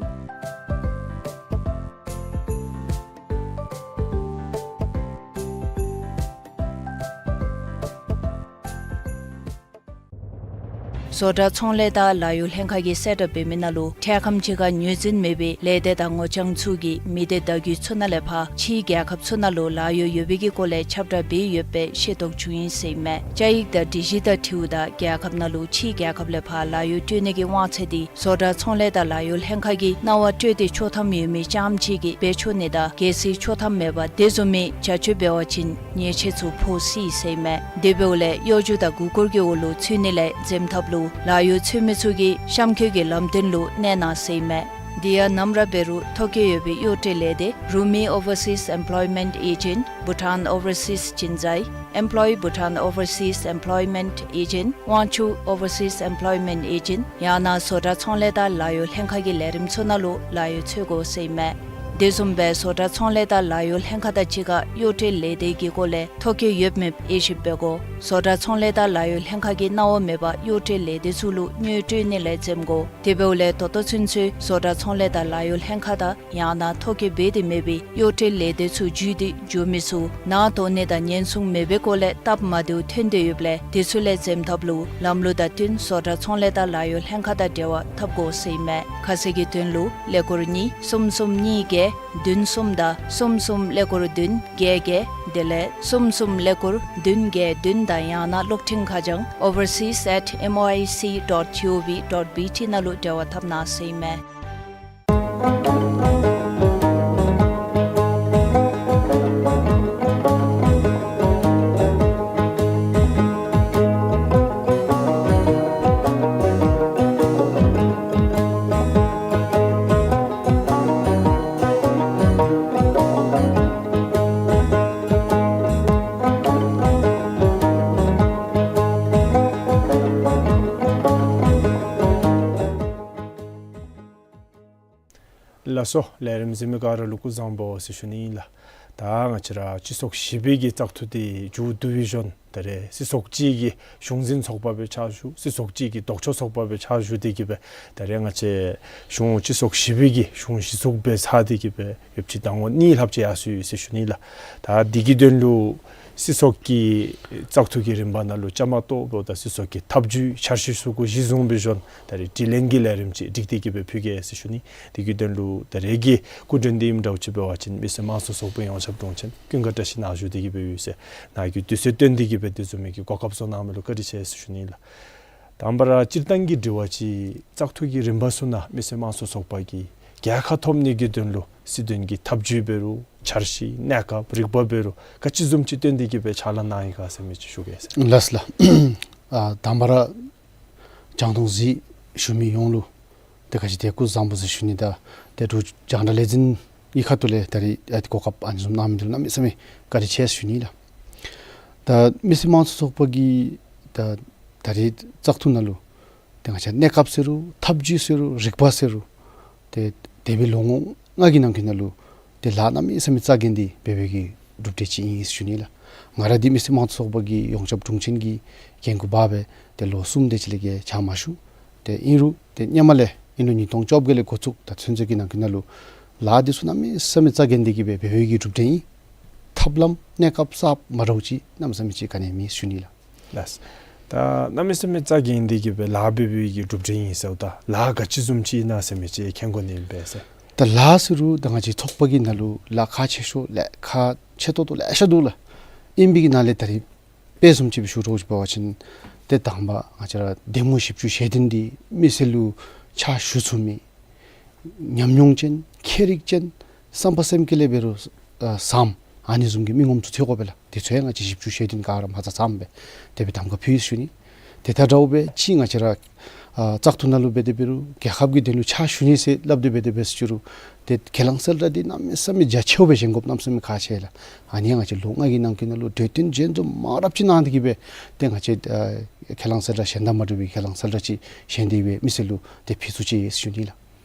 བཟོ་གྲྭ་ཚོང་ལས་དང་ལཱ་གཡོག་ལྷན་ཁག་གིས་གསལ་བསྒྲགས་འབད་མི་ནང་ལུ་འཕྲལ་ཁམས་ཅིག་ཁར་ངོས་འཛིན་མེད་པའི་ལས་སྡེ་དང་ངོ་རྐྱང་ཚུ་གིས་མི་སྡེ་བརྡ་བརྒྱུད་ཚུ་ནང་ལས་ཕར་ཕྱིའི་རྒྱལ་ཁབ་ཚུ་ནང་ལུ་ལཱ་གཡོག་ཡོད་པའི་གི་སྐོར་ལས་ཁྱབ་བསྒྲགས་འབད་ཡོད་པའི་ཤེས་རྟོགས་བྱུང་ཡི་ཟེར་ཨིན་མས། ཅ་ཡིག་དང་སྒྲིག་གཞི་དང་འཁྲིལཝ་ད་རྒྱལ་ཁབ་ནང་ལུ་ཕྱིའི་རྒྱལ་ཁབ་ལས་ཕར་ལཱ་གཡོག་སྤྲོད་ནི་གི་དབང་ཚད་འདི་བཟོ་གྲྭ་ཚོང་ལས་དང་ལཱ་གཡོག་ལྷན་ཁག་གིས་གནང་བ་སྤྲོད་དེ་ཆོག་ཐམ་ཡོད་མི་རྐྱངམ་ཅིག་གིས་འབད་ཆོག་ནི་དང་གལ་སྲིད་ཆོག་ཐམ་མེད་པར་དེ་བཟུམ་མའི་བྱ་སྤྱོད་འབད་བ་ཅིན་ཉེས་ཆད་ཚུ་ཕོག་སྲིད་ཟེར་ཨིན་མས། དེ་འབདཝ་ལས་གཡོ་སྒྱུ་དང་མགུ་སྐོར་གྱི་འོག་ལུ་ཚུད་ནི་ལས་འཛེམ་ཐབས་ལུ་ལཱ་གཡོག་འཚོལ་མི་ཚུ་གིས་གཤམ་འཁོད་ཀྱི་ལམ་སྟོན་ལུ་གནས་གནང་ཟེར་ཨིན་མས། དེ་ཡང་ནམ་ར་འབད་རུང་ཐོ་བཀོད་ཡོད་པའི་གཡོག་བཀྲོལ་ལས་སྡེ་Rumi Overseas Employment Agent, Bhutan Overseas Jinzai, Employ Bhutan Overseas Employment Agent, Wangchuck Overseas Employment Agent ཡང་ན་བཟོ་གྲྭ་ཚོང་ལས་དང་ལཱ་གཡོག་ལྷན་ཁག་གི་ལས་རིམ་ཚུ་ནང་ལུ་ལཱ་གཡོག་འཚོལ་དགོ་ཟེར་ཨིན་མས། དེ་བཟུམ་སྦེ་བཟོ་གྲྭ་ཚོང་ལས་དང་ལཱ་གཡོག་ལྷན་ཁག་དང་གཅིག་ཁར་གཡོག་བཀྲོལ་ལས་སྡེ་གི་སྐོར་ལས་ཐོ་བཀོད་ཡོདཔ་མེདཔ་དབྱེ་ཞིབ་འབད་དགོ། བཟོ་གྲྭ་ཚོང་ལས་དང་ལཱ་གཡོག་ལྷན་ཁག་གིས་གནང་བ་མེད་པར་གཡོག་བཀྲོལ་ལས་སྡེ་ཚུ་ལུ་དངུལ་སྤྲོད་ནི་ལས་འཛེམ་དགོ། དེ་འབདཝ་ལས་ད་ལྟོ་ཚུན་ཚོད་བཟོ་གྲྭ་ཚོང་ལས་དང་ལཱ་གཡོག་ལྷན་ཁག་དང་ཡང་ན་ཐོ་བཀོད་འབད་དེ་མེད་པའི་གཡོག་བཀྲོལ་ལས་སྡེ་ཚུ་བརྒྱུད་དེ་འགྱོ་མི་ཚུ་ནང་དོགས་ནི་དང་ཉེན་སྲུང་མེད་པའི་སྐོར་ལས་སྟབས་མ་བདེཝ་ཐོན་ཏེ་ཡོདཔ་ལས་དེ་ཚུ་ལས་འཛེམ་ཐབས་ལུ་ལམ་ལུགས་དང་བསྟུན་བཟོ་གྲྭ་ཚོང་ལས་དང་ལཱ་གཡོག་ལྷན་ཁག་དང་འབྲེལ་བ་འཐབ་དགོ་ཟེར་ཨིན་མས། ཁ་གསལ་གྱི་དོན་ལུ་ཀླད་ཀོར་གཉིས་གསུམ་གསུམ་གཉིས་བརྒྱད་བདུན་གསུམ་དང་གསུམ་གསུམ་ཀླད་ཀོར་བདུན་བརྒྱད་བརྒྱད་དེ་ལས་གསུམ་གསུམ་ཀླད་ཀོར་བདུན་བརྒྱད་བདུན་དང་ཡང་ན་གློག་འཕྲིན་ཁ་བྱང་overseas at M O I C dot G O V dot B T ནང་ལུ་འབྲེལ་བ་འཐབ་གནང་ཟེར་ཨིན་མས། ལགས་སོ། ལས་རིམ་གཟིགས་མི་ག་ར་ལུ་སྐུ་གཟུགས་བཟང་པོ་ཟེར་ཞུ་ནི་ཨིན་ལགས། ད་ང་བཅས་ར་སྤྱི་ཚོགས་བཞི་པའི་གི་བཙག་འཐུ་འདི་མཇུག་བསྡུ་བའི་ཞོར་ད་རེས་སྲིད་ཚོགས་གཅིག་གི་གཞུང་འཛིན་ཚོགས་པ་སྦེ་ཕྱག་ཞུ་སྲིད་ཚོགས་གཅིག་གི་ལྡོག་ཕྱོགས་ཚོགས་པ་སྦེ་ཕྱག་ཞུ་སྟེ་གི་སྦེ་ད་རེས་ང་བཅས་གཞུང་སྤྱི་ཚོགས་བཞི་པའི་གི་གཞུང་གཞི་བཙུགས་འབད་ཚར་ཏེ་གི་སྦེ་ཡོདཔ་ཅིག་ཟླ་ངོ་གཉིས་ལྷགཔ་ཅིག་ཡར་སོ་ཡི་ཟེར་ཞུ་ནི་ལགས། ད་འདི་གི་དོན་ལུ་སྲིད་ཚོགས་ཀྱི་བཙག་འཐུ་གི་རིམ་པ་ནང་ལུ་བཅའ་མར་གཏོགས་འབདཝ་ད་སྲིད་ཚོགས་ཀྱི་ཐབས་བྱུས་འཆར་གཞི་ཚུ་གུ་གཞི་བཟུང་བའི་ཞོར་ད་རེས་དྲི་ལན་གྱི་ལས་རིམ་ཅིག་སྒྲིག་སྟེ་གི་སྦེ་ཕུལ་གེ་ཟེར་ཞུ་ནི། འདི་གི་དོན་ལུ་ད་རེས་ཀྱི་སྐུ་མགྲོན་འདི་ཨིནམ་འདྲཝ་ཅིག་འབད་བ་ཅིན་མི་སེར་དམངས་གཙོ་ཚོགས་པའི་ཡོངས་ཁྱབ་དྲུང་ཆེན་ཀུན་དགའ་བཀྲ་ཤིས་ནཱ་བཞུགས་ཏེ་གི་སྦེ་ཡོད་ཟེར་ནཱ་གི་དུས་ཚོད་བཏོན་ཏེ་གི་སྦེ་དེ་བཟུམ་མའི་གི་གོ་སྐབས་བཟོ་གནང་མི་ལུ་བཀའ་དྲིན་ཆེ་ཟེར་ཞུ་ནི་ལགས། དང་པ་ར་སྤྱིར་བཏང་གི་དྲི་བ་ཅིག་བཙག་འཐུ་གི་རིམ་པ་ཚུ་ནང་མི་སེར་དམངས་གཙོ་ཚོགས་པ་གིས་རྒྱལ་ཁ་ཐོབ་ནི་གི་དོན་ལུ་སྲིད་དོན་གྱི་ཐབས་བྱུས་འབད་རུང་འཆར་གཞི་གནས་སྐབས་རིག་པ་འབད་རུང་ག་ཅི་བཟུམ་ཅིག་བཏོན་ཏེ་གི་སྦེ་ཕྱག་ལཱ་གནང་ཡི་ག་ཟེར་མི་ཅིག་ཞུ་གེ་ཟེར། ལགས་ལགས། ཨ་དང་པ་ར་རྒྱང་མཐོང་གཟིགས་ཞུ་མི་ཡོངས་ལུ་ཏེ་ག་ཅི་ཏེ་སྐུ་གཟུགས་བཟང་པོ་ཟེར་ཞུ་ནི་དང་ཏེ་འབྲུག་རྒྱང་བསྒྲགས་ལས་འཛིན་གྱི་ཁ་ཐུག་ལས་ད་རེས་ཨ་ཏེ་གོ་སྐབས་ཨ་ནི་བཟུམ་གནང་མི་འདི་ལུ་གནམ་མེད་ས་མེད་བཀའ་དྲིན་ཆེ་ཟེར་ཞུ་ནི་ལགས། ད་མི་སེར་དམངས་གཙོ་ཚོགས་པ་གི་ད་ད་རེས་བཙག་འཐུ་ནང་ལུ་ཏེ་ང་བཅས་གནས་སྐབས་ཟེར་རུང་ཐབས་བྱུས་ཟེར་རུང་རིག་པ་ཟེར་རུང་ཏེ་འདས་པའི་ལོ་ངོ་ལྔ་གི་ནང་འཁོད་ནང་ལུ་ཏེ་ལཱ་གནམ་མེད་ས་མེད་རྩ་འགེངས་ཏེ་འབད་བའི་གི་གྲུབ་འབྲས་ཅིག་ཨིན་ཟེར་ཞུ་ནི་ལགས། ང་ར་འདི་མི་སེར་དམངས་གཙོ་ཚོགས་པ་གི་ཡོངས་ཁྱབ་དྲུང་ཆེན་གྱི་འགན་ཁུར་འབག་སྦེ་ཏེ་ལོ་གསུམ་དེ་ཅིག་ལས་བརྒལ་ཕྱག་མ་ཞུ། ཏེ་ཨིན་རུང་ཏེ་སྔོན་མ་ལས་ཨིན་རུང་ཉིས་སྟོང་བཅོ་བརྒྱད་ལས་འགོ་བཙུགས་ད་ཚུན་ཚོད་ཀྱི་ནང་འཁོད་ནང་ལུ་ལཱ་འདི་ཚུ་གནམ་མེད་ས་མེད་རྩ་འགེངས་ཏེ་གི་སྦེ་འབད་བའི་གི་གྲུབ་འབྲས་ཨིན། ཐབས་ལམ་གནས་སྐབས་གསརཔ་མ་འདྲཝ་ཅིག་གནམ་མེད་ས་མེད་ཅིག་ག་ནི་མེད་ཞུ་ནི་ལགས། ལགས། ད་གནམ་མེད་ས་མེད་རྩ་འགེངས་ཏེ་གི་སྦེ་ལཱ་འབད་བའི་གི་གྲུབ་འབྲས་ཨིན་ཟེརཝ་ད་ལཱ་ག་ཅི་བཟུམ་ཅིག་ཨིན་ན་ཟེར་མི་ཅིག་མཁྱེན་དགོ་ནི་ཨིན་པས་ཟེར། ད་ལཱ་ཟེར་རུང་ད་ང་བཅས་ཚོགས་པ་གི་ནང་ལུ་ལཱ་ཁག་ཆེ་ཤོས་ལཱ་ཁག་ཆེ་ཏོག་ཏོ་ལེ་ཤ་འདུག་ལགས། ཨིན་པའི་གི་ནང་ལས་ད་རེས་དཔེ་བཟུམ་ཅིག་སྦེ་ཞུ་དགོཔ་འབད་བ་ཅིན་ཏེ་དང་པ་ང་བཅས་ར་གདམ་ངོ་ཞིབ་འཇུག་བྱེད་དོན་འདི་མི་སེར་ལུ་ཕྱག་ཞུ་ཚུགས་མི་ཉམས་མྱོང་ཅན་མཁས་རིག་ཅན་བསམ་པ་སེམས་བསྐྱེད་ལས་འབད་རུང་ཨ་བཟང་ཨ་ནི་བཟུམ་གྱི་མི་ངོམ་ཚུ་འཚོལ་དགོ་པས་ལགས། དེ་ཚུ་ཡང་ང་བཅས་ཞིབ་འཇུག་བྱེད་དོན་ག་ར་མ་རྩ་ཚངམ་སྦེ་དེ་སྦེ་གདམ་ཁ་ཕུལ་ཡི་ཟེར་ཞུ་ནི། དེ་དང་འདྲཝ་སྦེ་ཅིག་ང་བཅས་ར་ ཨ་བཙག་འཐུ་ནང་ལུ་འབད་དེ་འབད་རུང་རྒྱལ་ཁབ་ཀྱི་དོན་ལུ་ཕྱག་ཞུ་ནི་ཟེར་སླབ་སྟེ་འབད་དེ་འབད་ཟེར་ཞུ་རུང་ཏེ་ཁས་བླངས་གསལ་བསྒྲགས་འདི་གནམ་མེད་ས་མེད་རྒྱ་ཆེཝ་སྦེ་བཞེངས་དགོཔ་གནམ་མེད་ས་མེད་ཁག་ཆེ་ལགས། ཨ་ནི་ཡང་ང་བཅས་ལོ་ལྔ་གི་ནང་འཁོད་ནང་ལུ་གྲོས་བསྟུན་ཆེན་པོ་མང་རབས་ཅིག་གནང་སྟེ་གི་སྦེ་ཏེ་ང་བཅས་ཨ་ཁས་བླངས་གསལ་བསྒྲགས་གཞན་དང་མ་འདྲ་བའི་ཁས་བླངས་གསལ་བསྒྲགས་ཅིག་བཞེངས་ཏེ་སྦེ་མི་སེར་ལུ་ཏེ་ཕུལ་ཚུགས་ཅི་ཟེར་ཞུ་ནི་ལགས།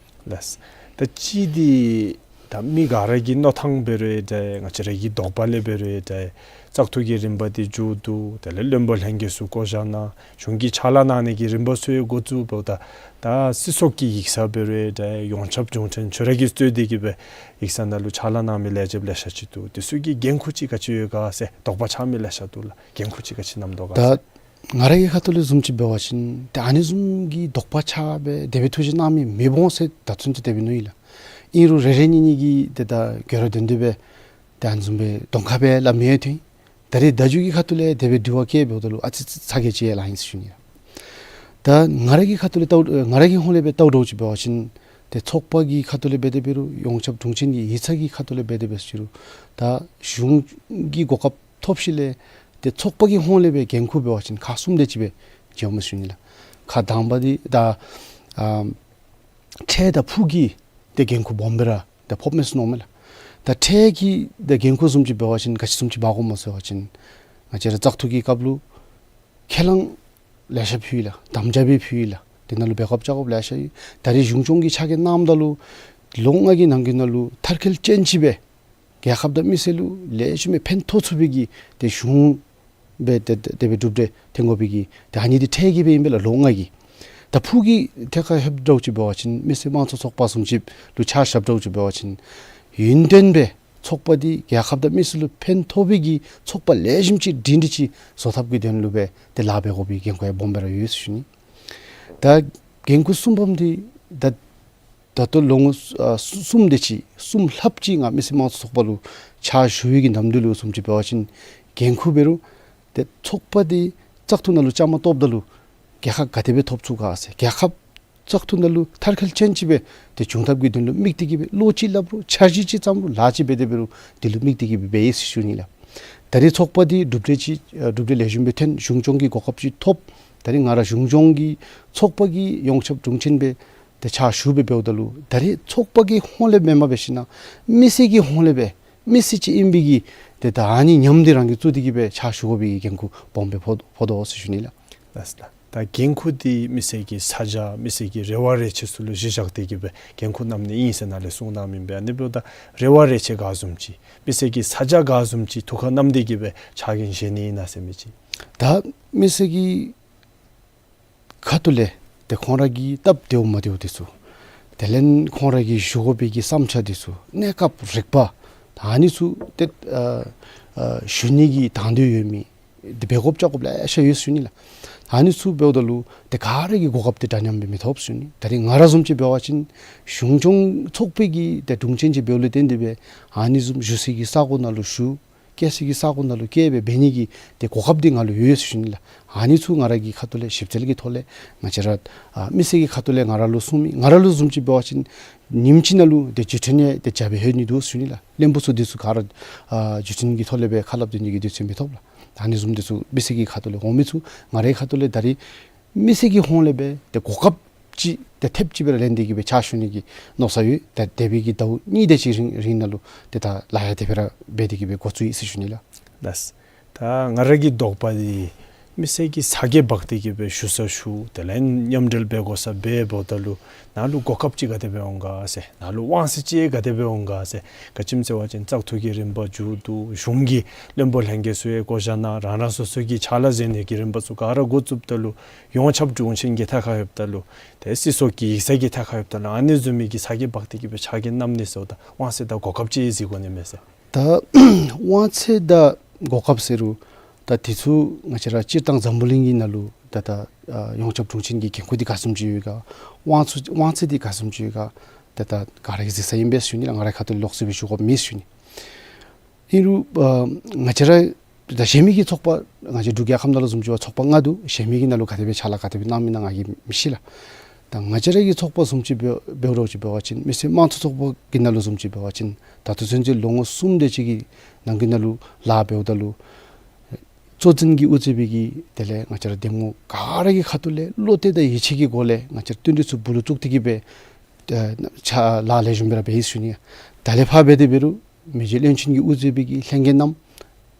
ལགས། ད་ཅི་འདི་ད་མི་ག་ར་གི་མནོ་ཐངས་འབད་རུང་ཡང་འདྲ་ང་བཅས་ར་གི་དོགས་པ་ལས་འབད་རུང་ཡང་འདྲ་བཙག་འཐུ་གི་རིམ་པ་འདི་མཇུག་བསྡུ་དེ་ལས་བློན་པོ་ལྷན་རྒྱས་ཚུ་བསྐོ་བཞག་གནང་གཞུང་གི་ཕྱག་ལཱ་གནང་ནི་གི་རིམ་པ་ཚུ་ཡང་འགོ་བཙུགས་འབདཝ་ད་ད་སྲིད་ཚོགས་ཀྱི་ཡིག་ཚང་འབད་རུང་ཡང་འདྲ་ཡོངས་ཁྱབ་གཞུང་ཆེན་ཁྱོད་ར་གིས་གཙོས་ཏེ་གི་སྦེ་ཡིག་ཚང་ནང་ལུ་ཕྱག་ལཱ་གནང་མི་ལས་བྱེདཔ་ལེ་ཤ་ཅིག་འདུག། དེ་ཚུ་གི་འགན་ཁུར་ཅིག་ག་ཅི་ཡོད་ག་ཟེར་དོགས་པ་ཆགས་མི་ལེ་ཤ་འདུག་ལགས། འགན་ཁུར་ཅིག་ག་ཅི་བསྣམ་དོ་ག་ཟེར། ད་ང་ར་གི་ཁ་ཐུག་ལས་བཟུམ་ཅིག་འབད་བ་ཅིན་ཏེ་ཨ་ནི་བཟུམ་གྱི་དོགས་པ་ཆགས་སྦེ་དེ་སྦེ་ཐུགས་བཞེད་གནང་མི་མི་འོང་ཟེར་ད་ཚུན་ཚོད་དེ་སྦེ་མནོ་ཡི་ལགས། ཨིན་རུང་རེ་རེ་གཉིས་གཉིས་ཀྱིས་ཏེ་ད་འགྱོ་ར་དོན་དེ་སྦེ་ཏེ་ཨ་ནི་བཟུམ་སྦེ་གདོང་ཁ་སྦེ་སླབ་མི་ཡང་ཐོན། ད་རེས་ད་རྒྱུན་གྱི་ཁ་ཐུག་ལས་དེ་སྦེ་དྲི་བ་བཀོད་འབདཝ་ད་ལུ་ཨ་ཙི་ཙི་ཚ་གྱང་ཅིག་ཡང་ལང་ཡི་ཟེར་ཞུ་ནི་ལགས། ད་ང་ར་གི་ཁ་ཐུག་ལས་བལྟཝ་ང་ར་གི་ཧོང་ལས་སྦེ་བལྟཝ་འདྲཝ་ཅིག་འབད་བ་ཅིན་ཏེ་ཚོགས་པ་གི་ཁ་ཐུག་ལས་འབད་དེ་འབད་རུང་ཡོངས་ཁྱབ་དྲུང་ཆེན་གྱི་ཡིག་ཚང་གི་ཁ་ཐུག་ལས་འབད་དེ་འབད་ཟེར་ཞུ་རུང་ད་གཞུང་གི་གོ་སྐབས་ཐོབ་ཞིནམ་ལས་ཏེ་ཚོགས་པ་གི་ཧོང་ལས་སྦེ་འགན་ཁུར་འབད་བ་ཅིན་ཁག་གསུམ་དེ་ཅིག་སྦེ་འགྱོཝ་མས་ཟེར་ཞུ་ནི་ལགས། ཁག་དང་པ་འདི་ད་ཨ་ཁྲལ་དང་ཕུགས་ཀྱི་ཏེ་འགན་ཁུར་སྦོམ་སྦེ་ར་ད་ཕོགཔ་མས་ཟེར་མནོཝ་མས་ལགས། ད་ཁྲལ་གྱི་ད་འགན་ཁུར་བཟུམ་ཅིག་འབད་བ་ཅིན་ག་ཅི་བཟུམ་ཅིག་འབག་དགོཔ་སྨོ་ཟེར་བ་ཅིན་ང་བཅས་ར་བཙག་འཐུ་གི་སྐབས་ལུ་ཁས་བླངས་ལེ་ཤ་ཕུལ་ཡི་ལགས། དམ་བཅའ་སྦེ་ཕུལ་ཡི་ལགས། དེ་ནང་ལུ་འབད་དགོཔ་བཅའ་དགོཔ་ལེ་ཤ་ཡོད། ད་རེས་གཞུང་སྐྱོང་གི་ཕྱག་འགན་གནངམ་ད་ལུ་ལོ་ལྔ་གི་ནང་འཁོད་ནང་ལུ་མཐར་འཁྱོལ་ཅན་ཅིག་སྦེ་རྒྱལ་ཁབ་དང་མི་སེར་ལུ་ལེགས་ཤོམ་སྦེ་ཕན་ཐོགས་ཚུགས་པའི་གི་ཏེ་གཞུང་སྦེ་ཏེ་ཏེ་དེ་སྦེ་གྲུབ་འབྲས་ཐོན་དགོ་པའི་གི་ཏེ་ཨ་ནི་འདི་ཁྲལ་གྱི་སྦེ་ཨིན་པས་ལགས་ལོ་ལྔ་གི། ད་ཕུགས་ཀྱི་ཐད་ཁར་ལྷོདཔ་འདྲཝ་ཅིག་འབད་བ་ཅིན་མི་སེར་དམངས་གཙོ་ཚོགས་པ་བཟུམ་ཅིག་ལུ་ཆ་བཞགཔ་འདྲཝ་ཅིག་འབད་བ་ཅིན་ཡུན་བརྟན་སྦེ་ཚོགས་པ་འདི་རྒྱལ་ཁབ་དང་མི་སེར་ལུ་ཕན་ཐོགས་པའི་གི་ཚོགས་པ་ལེགས་ཤོམ་ཅིག་སྒྲིང་སྒྲི་ཅིག་བཟོ་ཐབས་ཀྱི་དོན་ལུ་སྦེ་ཏེ་ལཱ་འབད་དགོ་པའི་འགན་ཁུར་ཡང་སྦོམ་སྦེ་ར་ཡོད་ཟེར་ཞུ་ནི། ད་འགན་ཁུར་གསུམ་པམ་འདི་ད་ད་ལྟོ་ལོ་ངོ་ཨ་གསུམ་དེ་ཅིག་གསུམ་ལྷགཔ་ཅིག་ང་མི་སེར་དམངས་གཙོ་ཚོགས་པ་ལུ་ཕྱག་ཞུ་བའི་གི་ནམ་དུས་ལུ་བཟུམ་ཅིག་འབད་བ་ཅིན་འགན་ཁུར་འབད་རུང་ཏེ་ཚོགས་པ་འདི་བཙག་འཐུ་ནང་ལུ་བཅའ་མར་གཏོགསཔ་ད་ལུ་རྒྱལ་ཁ་ག་དེ་སྦེ་ཐོབ་ཚུགས་ག་ཟེར་རྒྱལ་ཁབ་བཙག་འཐུ་ནང་ལུ་མཐར་འཁྱོལ་ཅན་ཅིག་སྦེ་ཏེ་བྱུང་ཐབས་ཀྱི་དོན་ལུ་དམིགས་ཏེ་གི་སྦེ་བློ་ཅིག་སླབ་རུང་འཆར་གཞི་ཅིག་བརྩམ་རུང་ལཱ་ཅིག་འབད་དེ་འབད་རུང་དེ་ལུ་དམིགས་ཏེ་གི་སྦེ་འབད་ཡི་ཟེར་ཞུ་ནི་ལགས། ད་རེས་ཚོགས་པ་འདི་གྲུབ་འབྲས་ཅིག་ཨ་གྲུབ་འབྲས་ལེགས་ཤོམ་སྦེ་ཐོན་གཞུང་སྐྱོང་གི་གོ་སྐབས་ཅིག་ཐོབ། ད་རེས་ང་ར་གཞུང་སྐྱོང་གི་ཚོགས་པ་གི་ཡོངས་ཁྱབ་དྲུང་ཆེན་སྦེ་ཏེ་ཕྱག་ཞུ་སྦེ་འབདཝ་ད་ལུ་ད་རེས་ཚོགས་པ་གི་ཧོང་ལས་མེན་པར་འབད་ཞིན་ན་མི་སེར་གྱི་ཧོང་ལས་སྦེ་མི་སེར་ཅིག་ཨིན་པའི་གི་ཏེ་ད་ཨ་ནི་ཉམས་འདི་རང་གིས་བཙུགས་ཏེ་གི་སྦེ་ཕྱག་ཞུ་དགོ་པའི་གི་འགན་ཁུར་སྦོམ་སྦེ་ཕོག་ཕོག་དོ་ཟེར་ཞུ་ནི་ལགས། ལགས་ལགས། ད་འགན་ཁུར་འདི་མི་སེར་གྱི་ས་ཆ་མི་སེར་གྱི་རེ་བ་རེ་ཆེ་ཚུ་ལུ་གཞི་བཞག་སྟེ་གི་སྦེ་འགན་ཁུར་བསྣམ་ནི་ཨིན་ཟེར་ནཱ་ལས་གསུངས་གནངམ་ཨིན་པས། ཨ་ནི་འབདཝ་ད་རེ་བ་རེ་ཆེ་ག་བཟུམ་ཅིག་མི་སེར་གྱི་ས་ཆ་ག་བཟུམ་ཅིག་ཐུགས་ཁར་བསྣམས་ཏེ་གི་སྦེ་ཕྱག་འགན་བཞེས་ནི་ཨིན་ན་ཟེར་མི་ཅིག། ད་མི་སེར་གྱི་ཁ་ཐུག་ལས་ཏེ་ཁོང་ར་གི་སྟབས་བདེཝ་མ་བདེཝ་འདི་ཚུ་དེ་ལས་ཁོང་ར་གི་ཞུ་དགོ་པའི་གི་བསམ་འཆར་འདི་ཚུ་གནས་སྐབས་རིག་པ་ད་ཨ་ནི་ཚུ་ཏེ་ཨ་ཨ་ཞུ་ནི་གི་དང་འདོད་ཡོད་མི་འདི་འབད་དགོཔ་བཅའ་དགོཔ་ལེ་ཤ་ཡོད་ཟེར་ཞུ་ནི་ལགས། ཨ་ནི་ཚུ་འབདཝ་ད་ལུ་ཏེ་ག་ར་གིས་གོ་སྐབས་འདི་འདྲ་མཉམ་སྦེ་མི་ཐོབ་ཟེར་ཞུ་ནི། ད་རེས་ང་ར་བཟུམ་ཅིག་འབད་བ་ཅིན་གཞུང་སྐྱོང་ཚོགས་པའི་གི་ཏེ་དྲུང་ཆེན་ཅིག་འབདཝ་ལས་བརྟེན་ཏེ་སྦེ་ཨ་ནི་བཟུམ་བཞུགས་སའི་གི་ས་གོ་ནང་ལུ་བཞུགས་བཀལ་སའི་གི་ས་གོ་ནང་ལུ་བཀལ་སྦེ་འབད་ནི་གི་ཏེ་གོ་སྐབས་འདི་ང་ལུ་ཡོད་ཟེར་ཞུ་ནི་ལགས། ཨ་ནི་ཚུ་ང་ར་གི་ཁ་ཐུག་ལས་ཞིབ་འཚོལ་གྱི་ཐོག་ལས་ང་བཅས་ར་ཨ་མི་སེར་གྱི་ཁ་ཐུག་ལས་ང་ར་ལུ་གསུངས་མི་ང་ར་ལུ་བཟུམ་ཅིག་འབད་བ་ཅིན་ཉིནམ་གཅིག་ནང་ལུ་ཏེ་བརྒྱུད་འཕྲིན་ཡང་ཏེ་བརྒྱ་སྦེ་ལྷོད་ནི་འདུག་ཟེར་ཞུ་ནི་ལགས། བློན་པོ་ཚུ་འདི་ཚུ་ག་ར་ཨ་བརྒྱུད་འཕྲིན་གྱི་ཐོག་ལས་སྦེ་ཁ་སླབ་སྡོད་ནི་གི་དུས་ཚོད་མི་ཐོབ་ལགས། ཨ་ནི་བཟུམ་འདི་ཚུ་མི་སེར་གྱི་ཁ་ཐུག་ལས་འོང་མི་ཚུ་ང་རའི་ཁ་ཐུག་ལས་ད་རེས་མི་སེར་གྱི་ཧོང་ལས་སྦེ་ཏེ་གོ་སྐབས་ཅིག་ཏེ་ཐེབས་ཅིག་སྦེ་ར་ལེན་ཏེ་གི་སྦེ་ཕྱག་ཞུ་ནི་གི་མནོ་བསམ་ཡོད། ཏེ་འདས་པའི་གི་ཟླཝ་གཉིས་དེ་ཅིག་རིང་རིང་ནང་ལུ་ཏེ་ད་ལཱ་ཡང་དེ་སྦེ་ར་འབད་དེ་གི་སྦེ་འགོ་བཙུགས་ཡི་ཟེར་ཞུ་ནི་ལགས། ལགས། ད་ང་ར་གི་དོགས་པ་འདི་མི་སེར་གྱིས་ས་གོ་འབག་སྟེ་གི་སྦེ་ཞུ་ས་ཞུ་དེ་ལས་མཉམ་འབྲེལ་འབད་དགོ་ས་འབད་འབདཝ་ད་ལུ་ནཱ་ལུ་གོ་སྐབས་ཅིག་ག་དེ་སྦེ་འོང་ག་ཟེར་ནཱ་ལུ་དབང་ཚད་ཅིག་ག་དེ་སྦེ་འོང་ག་ཟེར་ག་ཅི་སྨོ་ཟེར་བ་ཅིན་བཙག་འཐུ་གི་རིམ་པ་མཇུག་བསྡུ་གཞུང་གི་བློན་པོ་ལྷན་རྒྱས་ཚུ་ཡང་བསྐོ་བཞག་གནང་རང་རང་སོ་སོ་གི་ཕྱག་ལཱ་མཛད་ནི་གི་རིམ་པ་ཚུ་ག་ར་འགོ་བཙུགསཔ་ད་ལུ་ཡོངས་ཁྱབ་དྲུང་ཆེན་གྱི་ཐད་ཁར་ཡོདཔ་ད་ལུ་ཏེ་སྲིད་ཚོགས་ཀྱི་ཡིག་ཚང་གི་ཐད་ཁར་ཡོདཔ་ད་ལུ་ཨ་ནི་བཟུམ་མའི་གི་ས་གོ་འབག་སྟེ་གི་སྦེ་ཕྱག་འགན་བསྣམ་ནི་ཟེརཝ་ད་དབང་ཚད་དང་གོ་སྐབས་ཅིག་གཟིགས་དགོ་ནི་མས་ཟེར། ད་དབང་ཚད་དང་གོ་སྐབས་ཟེར་རུང་ད་དེ་ཚུ་ང་བཅས་ར་སྤྱིར་བཏང་འཛམ་བུ་གླིང་གི་ནང་ལུ་ད་ད་ཨ་ཡོངས་ཁྱབ་དྲུང་ཆེན་གྱི་འགན་ཁུར་འདི་ག་བཟུམ་ཅིག་ཡོད་ག་དབང་ཚུ་དབང་ཚད་འདི་ག་བཟུམ་ཅིག་ཡོད་ག་ད་ད་ག་ར་གིས་གཟིགས་ས་ཨིན་པས་ཟེར་ཞུ་ནི་ལགས། ང་རའི་ཁ་ཐུག་ལོགས་སུ་སྦེ་ཞུ་དགོཔ་མེད་ཟེར་ཞུ་ནི། ཨིན་རུང་ཨ་ང་བཅས་ར་ད་གཞན་མི་གི་ཚོགས་པ་ང་བཅས་འབྲུག་རྒྱལ་ཁབ་ནང་ལུ་བཟུམ་ཅིག་འབད་བ་ཚོགས་པ་ལྔ་འདུག། གཞན་མི་གི་ནང་ལུ་ག་དེ་སྦེ་ཕྱག་ལཱ་ག་དེ་སྦེ་གནང་མི་ཨིན་ན་ང་གིས་མི་ཤེས་ལགས། ད་ང་བཅས་ར་གི་ཚོགས་པ་བཟུམ་ཅིག་འབད་འབད་རུང་ཅིག་འབད་བ་ཅིན་མི་སེར་དམངས་གཙོ་ཚོགས་པ་གི་ནང་ལུ་བཟུམ་ཅིག་འབད་བ་ཅིན་ད་ལྟོ་ཚུན་ཚོད་ལོ་ངོ་གསུམ་དེ་ཅིག་གི་ནང་གི་ནང་ལུ་ལཱ་འབདཝ་ད་ལུ་ གཙོ་འཛིན་གྱིས་དབུ་གཙོས་པའི་གི་དེ་ལས་ང་བཅས་ར་འདེམས་ངོ་ག་ར་གི་ཁ་ཐུག་ལས་བློ་གཏད་དང་ཡིད་ཆེས་ཀྱི་སྒོ་ལས་ང་བཅས་ར་བསྟུན་གྲོས་ཚུ་སྦུག་ལུ་བཙུགས་ཏེ་གི་སྦེ་ཨ་ཕྱག་ལཱ་ལེགས་ཤོམ་སྦེ་ར་འབད་ཡི་ཟེར་ཞུ་ནི། ད་ལས་ཕར་འབད་དེ་འབད་རུང་མི་རྗེ་བློན་ཆེན་གྱིས་དབུ་གཙོས་པའི་གི་ལྷན་རྒྱས་རྣམས་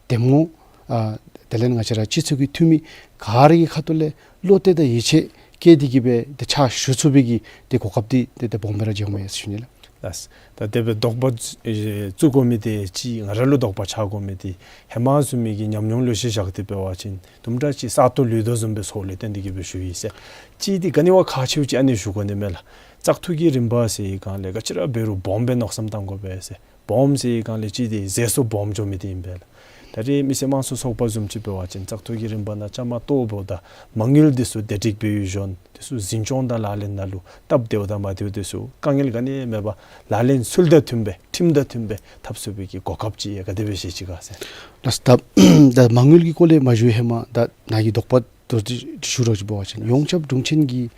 འདེམས་ངོ་ཨ་དེ་ལས་ང་བཅས་ར་སྤྱི་ཚོགས་ཀྱི་འཐུས་མི་ག་ར་གི་ཁ་ཐུག་ལས་བློ་གཏད་དང་ཡིད་ཆེས་བསྐྱེད་དེ་གི་སྦེ་ཏེ་ཕྱག་ཞུ་ཚུགས་པའི་གི་ཏེ་གོ་སྐབས་འདི་ཏེ་ཏེ་སྦོམ་སྦེ་ར་བྱུངམ་ཨིན་ཟེར་ཞུ་ནི་ལགས། ལགས། ད་དེ་སྦེ་དོགས་པ་ཨེ་བཙུགས་དགོ་མི་འདི་ཅིག་ང་ར་ལུ་དོགས་པ་ཆགས་དགོ་མི་འདི་ཧེ་མ་བཟུམ་མའི་གི་ཉམས་མྱོང་ལུ་གཞི་བཞག་སྟེ་འབད་བ་ཅིན་དུམ་གྲ་ཅིག་ས་སྟོང་ལུས་དོ་བཟུམ་སྦེ་ཚོར་ལས་བརྟེན་ཏེ་གི་སྦེ་ཞུ་ཡི་ཟེར། ཅིག་འདི་ག་ནི་བ་ཁག་ཆེཝ་ཅིག་ཨ་ནི་ཞུ་དགོ་ནི་མས་ལགས། བཙག་འཐུ་གི་རིམ་པ་ཟེར་བའི་སྒང་ལས་ག་ཅི་ར་འབད་རུང་སྦོམ་སྦེ་མནོ་བསམ་བཏང་དགོ་པས་ཟེར། སྦོམ་ཟེར་བའི་སྒང་ལས་ཅིག་འདི་ཟད་སོ་སྦོམ་འགྱོ་མི་འདི་ཨིན་པས་ལགས། ད་རེས་མི་སེར་དམངས་གཙོ་ཚོགས་པ་བཟུམ་ཅིག་འབད་བ་ཅིན་བཙག་འཐུ་གི་རིམ་པ་ནང་བཅའ་མར་གཏོགས་འབདཝ་ད་མ་དངུལ་འདི་ཚུ་བདེ་སྒྲིག་འབད་བའི་གཞུང་འདི་ཚུ་འཛིན་སྐྱོང་དང་ལག་ལེན་ནང་ལུ་སྟབས་བདེཝ་དང་མ་བདེཝ་འདི་ཚུ་དཀའ་ངལ་ག་ནི་མེད་པར་ལག་ལེན་ཚུལ་དང་མཐུནམ་སྦེ་ཁྲིམས་དང་མཐུནམ་སྦེ་འཐབ་ཚུགས་པའི་གི་གོ་སྐབས་ཅིག་ཡང་ག་དེ་སྦེ་བཞེས་ཅི་ག་ཟེར། ལགས། ད་ད་མ་དངུལ་གྱི་སྐོར་ལས་མ་ཞུ་ཧེ་མ་ད་ནཱ་གི་དོགས་པ་དོ་ཅིག་ཞུ་རོགས་ཅིག་འབད་བ་ཅིན་ཡོངས་ཁྱབ་དྲུང་ཆེན་གྱིས་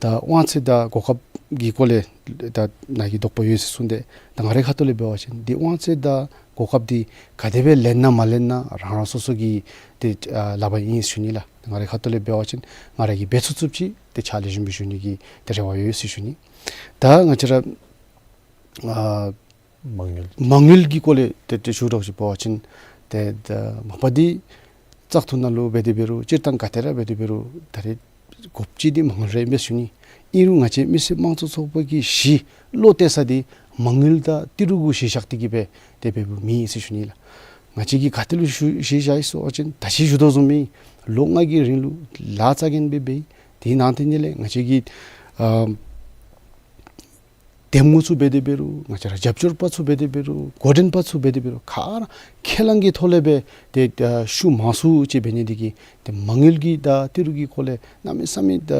ད་དབང་ཚད་དང་གོ་སྐབས་ཀྱི་སྐོར་ལས་ད་ནཱ་གི་དོགས་པ་ཡོད་ཟེར་གསུངས་ཏེ། ད་ང་རའི་ཁ་ཐུག་ལས་འབད་བ་ཅིན་འདི་དབང་ཚད་དང་གོ་སྐབས་འདི་ག་དེ་སྦེ་ལེན་ན་མ་ལེན་ན་རང་རང་སོ་སོ་གི་ཏེ་ཨ་ལག་པར་ཨིན་ཟེར་ཞུ་ནི་ལགས། ང་རའི་ཁ་ཐུག་ལས་འབད་བ་ཅིན་ང་ར་གིས་འབད་ཚུགས་ཚུགསཔ་ཅིག་ཏེ་ཕྱག་ལེགས་ཤོམ་སྦེ་ཞུ་ནི་གི་ཏེ་རེ་བ་ཡོད་ཟེར་ཞུ་ནི། ད་ང་བཅས་ར་ཨ་མ་དངུལ། མ་དངུལ་གྱི་སྐོར་ལས་ཏེ་ཏེ་ཞུ་རོགས་ཅིག་འབད་བ་ཅིན་ཏེ་ད་མ་པ་འདི་བཙག་འཐུ་ནང་ལུ་འབད་དེ་འབད་རུང་སྤྱིར་བཏང་ག་ཏེ་ར་འབད་དེ་འབད་རུང་ད་རེས་དགོཔ་ཅིག་འདི་མ་དངུལ་ར་ཨིན་པས་ཞུ་ནི། ཨིན་རུང་ང་བཅས་མི་སེར་དམངས་གཙོ་ཚོགས་པ་གིས་གཞི་བློ་གཏད་ས་འདི་མ་དངུལ་དང་ཏི་རུ་གུ་གཞི་བཞག་སྟེ་གི་སྦེ་ཏེ་འབདཝ་མེན་ཟེར་ཞུ་ནི་ལགས། ང་བཅས་ཀྱིས་ག་ཏེ་ལུ་གཞི་གཞི་བཞག་ཡི་ཟེར་བ་ཅིན་ད་ཅི་ཞུ་དོ་བཟུམ་སྦེ་ལོ་ལྔ་གི་རིང་ལུ་ལཱ་རྩ་འགེངས་སྦེ་འབད་ཡི། དེའི་ནང་དེ་ཉིད་ལས་ང་བཅས་ཀྱིས་ཨ་འདེམས་ངོ་ཚུ་འབད་དེ་འབད་རུང་ང་བཅས་ར་རྒྱབ་སྐྱོར་པ་ཚུ་འབད་དེ་འབད་རུང་འགོ་འདྲེན་པ་ཚུ་འབད་དེ་འབད་རུང་ག་ར་ཁས་བླངས་ཀྱི་ཐོག་ལས་སྦེ་ཏེ་ཨ་ཤུགས་མང་སུ་ཅིག་འབད་ནི་འདི་གིས་ཏེ་མ་དངུལ་གྱི་དང་ཏི་རུ་གི་སྐོར་ལས་གནམ་མེད་ས་མེད་ད་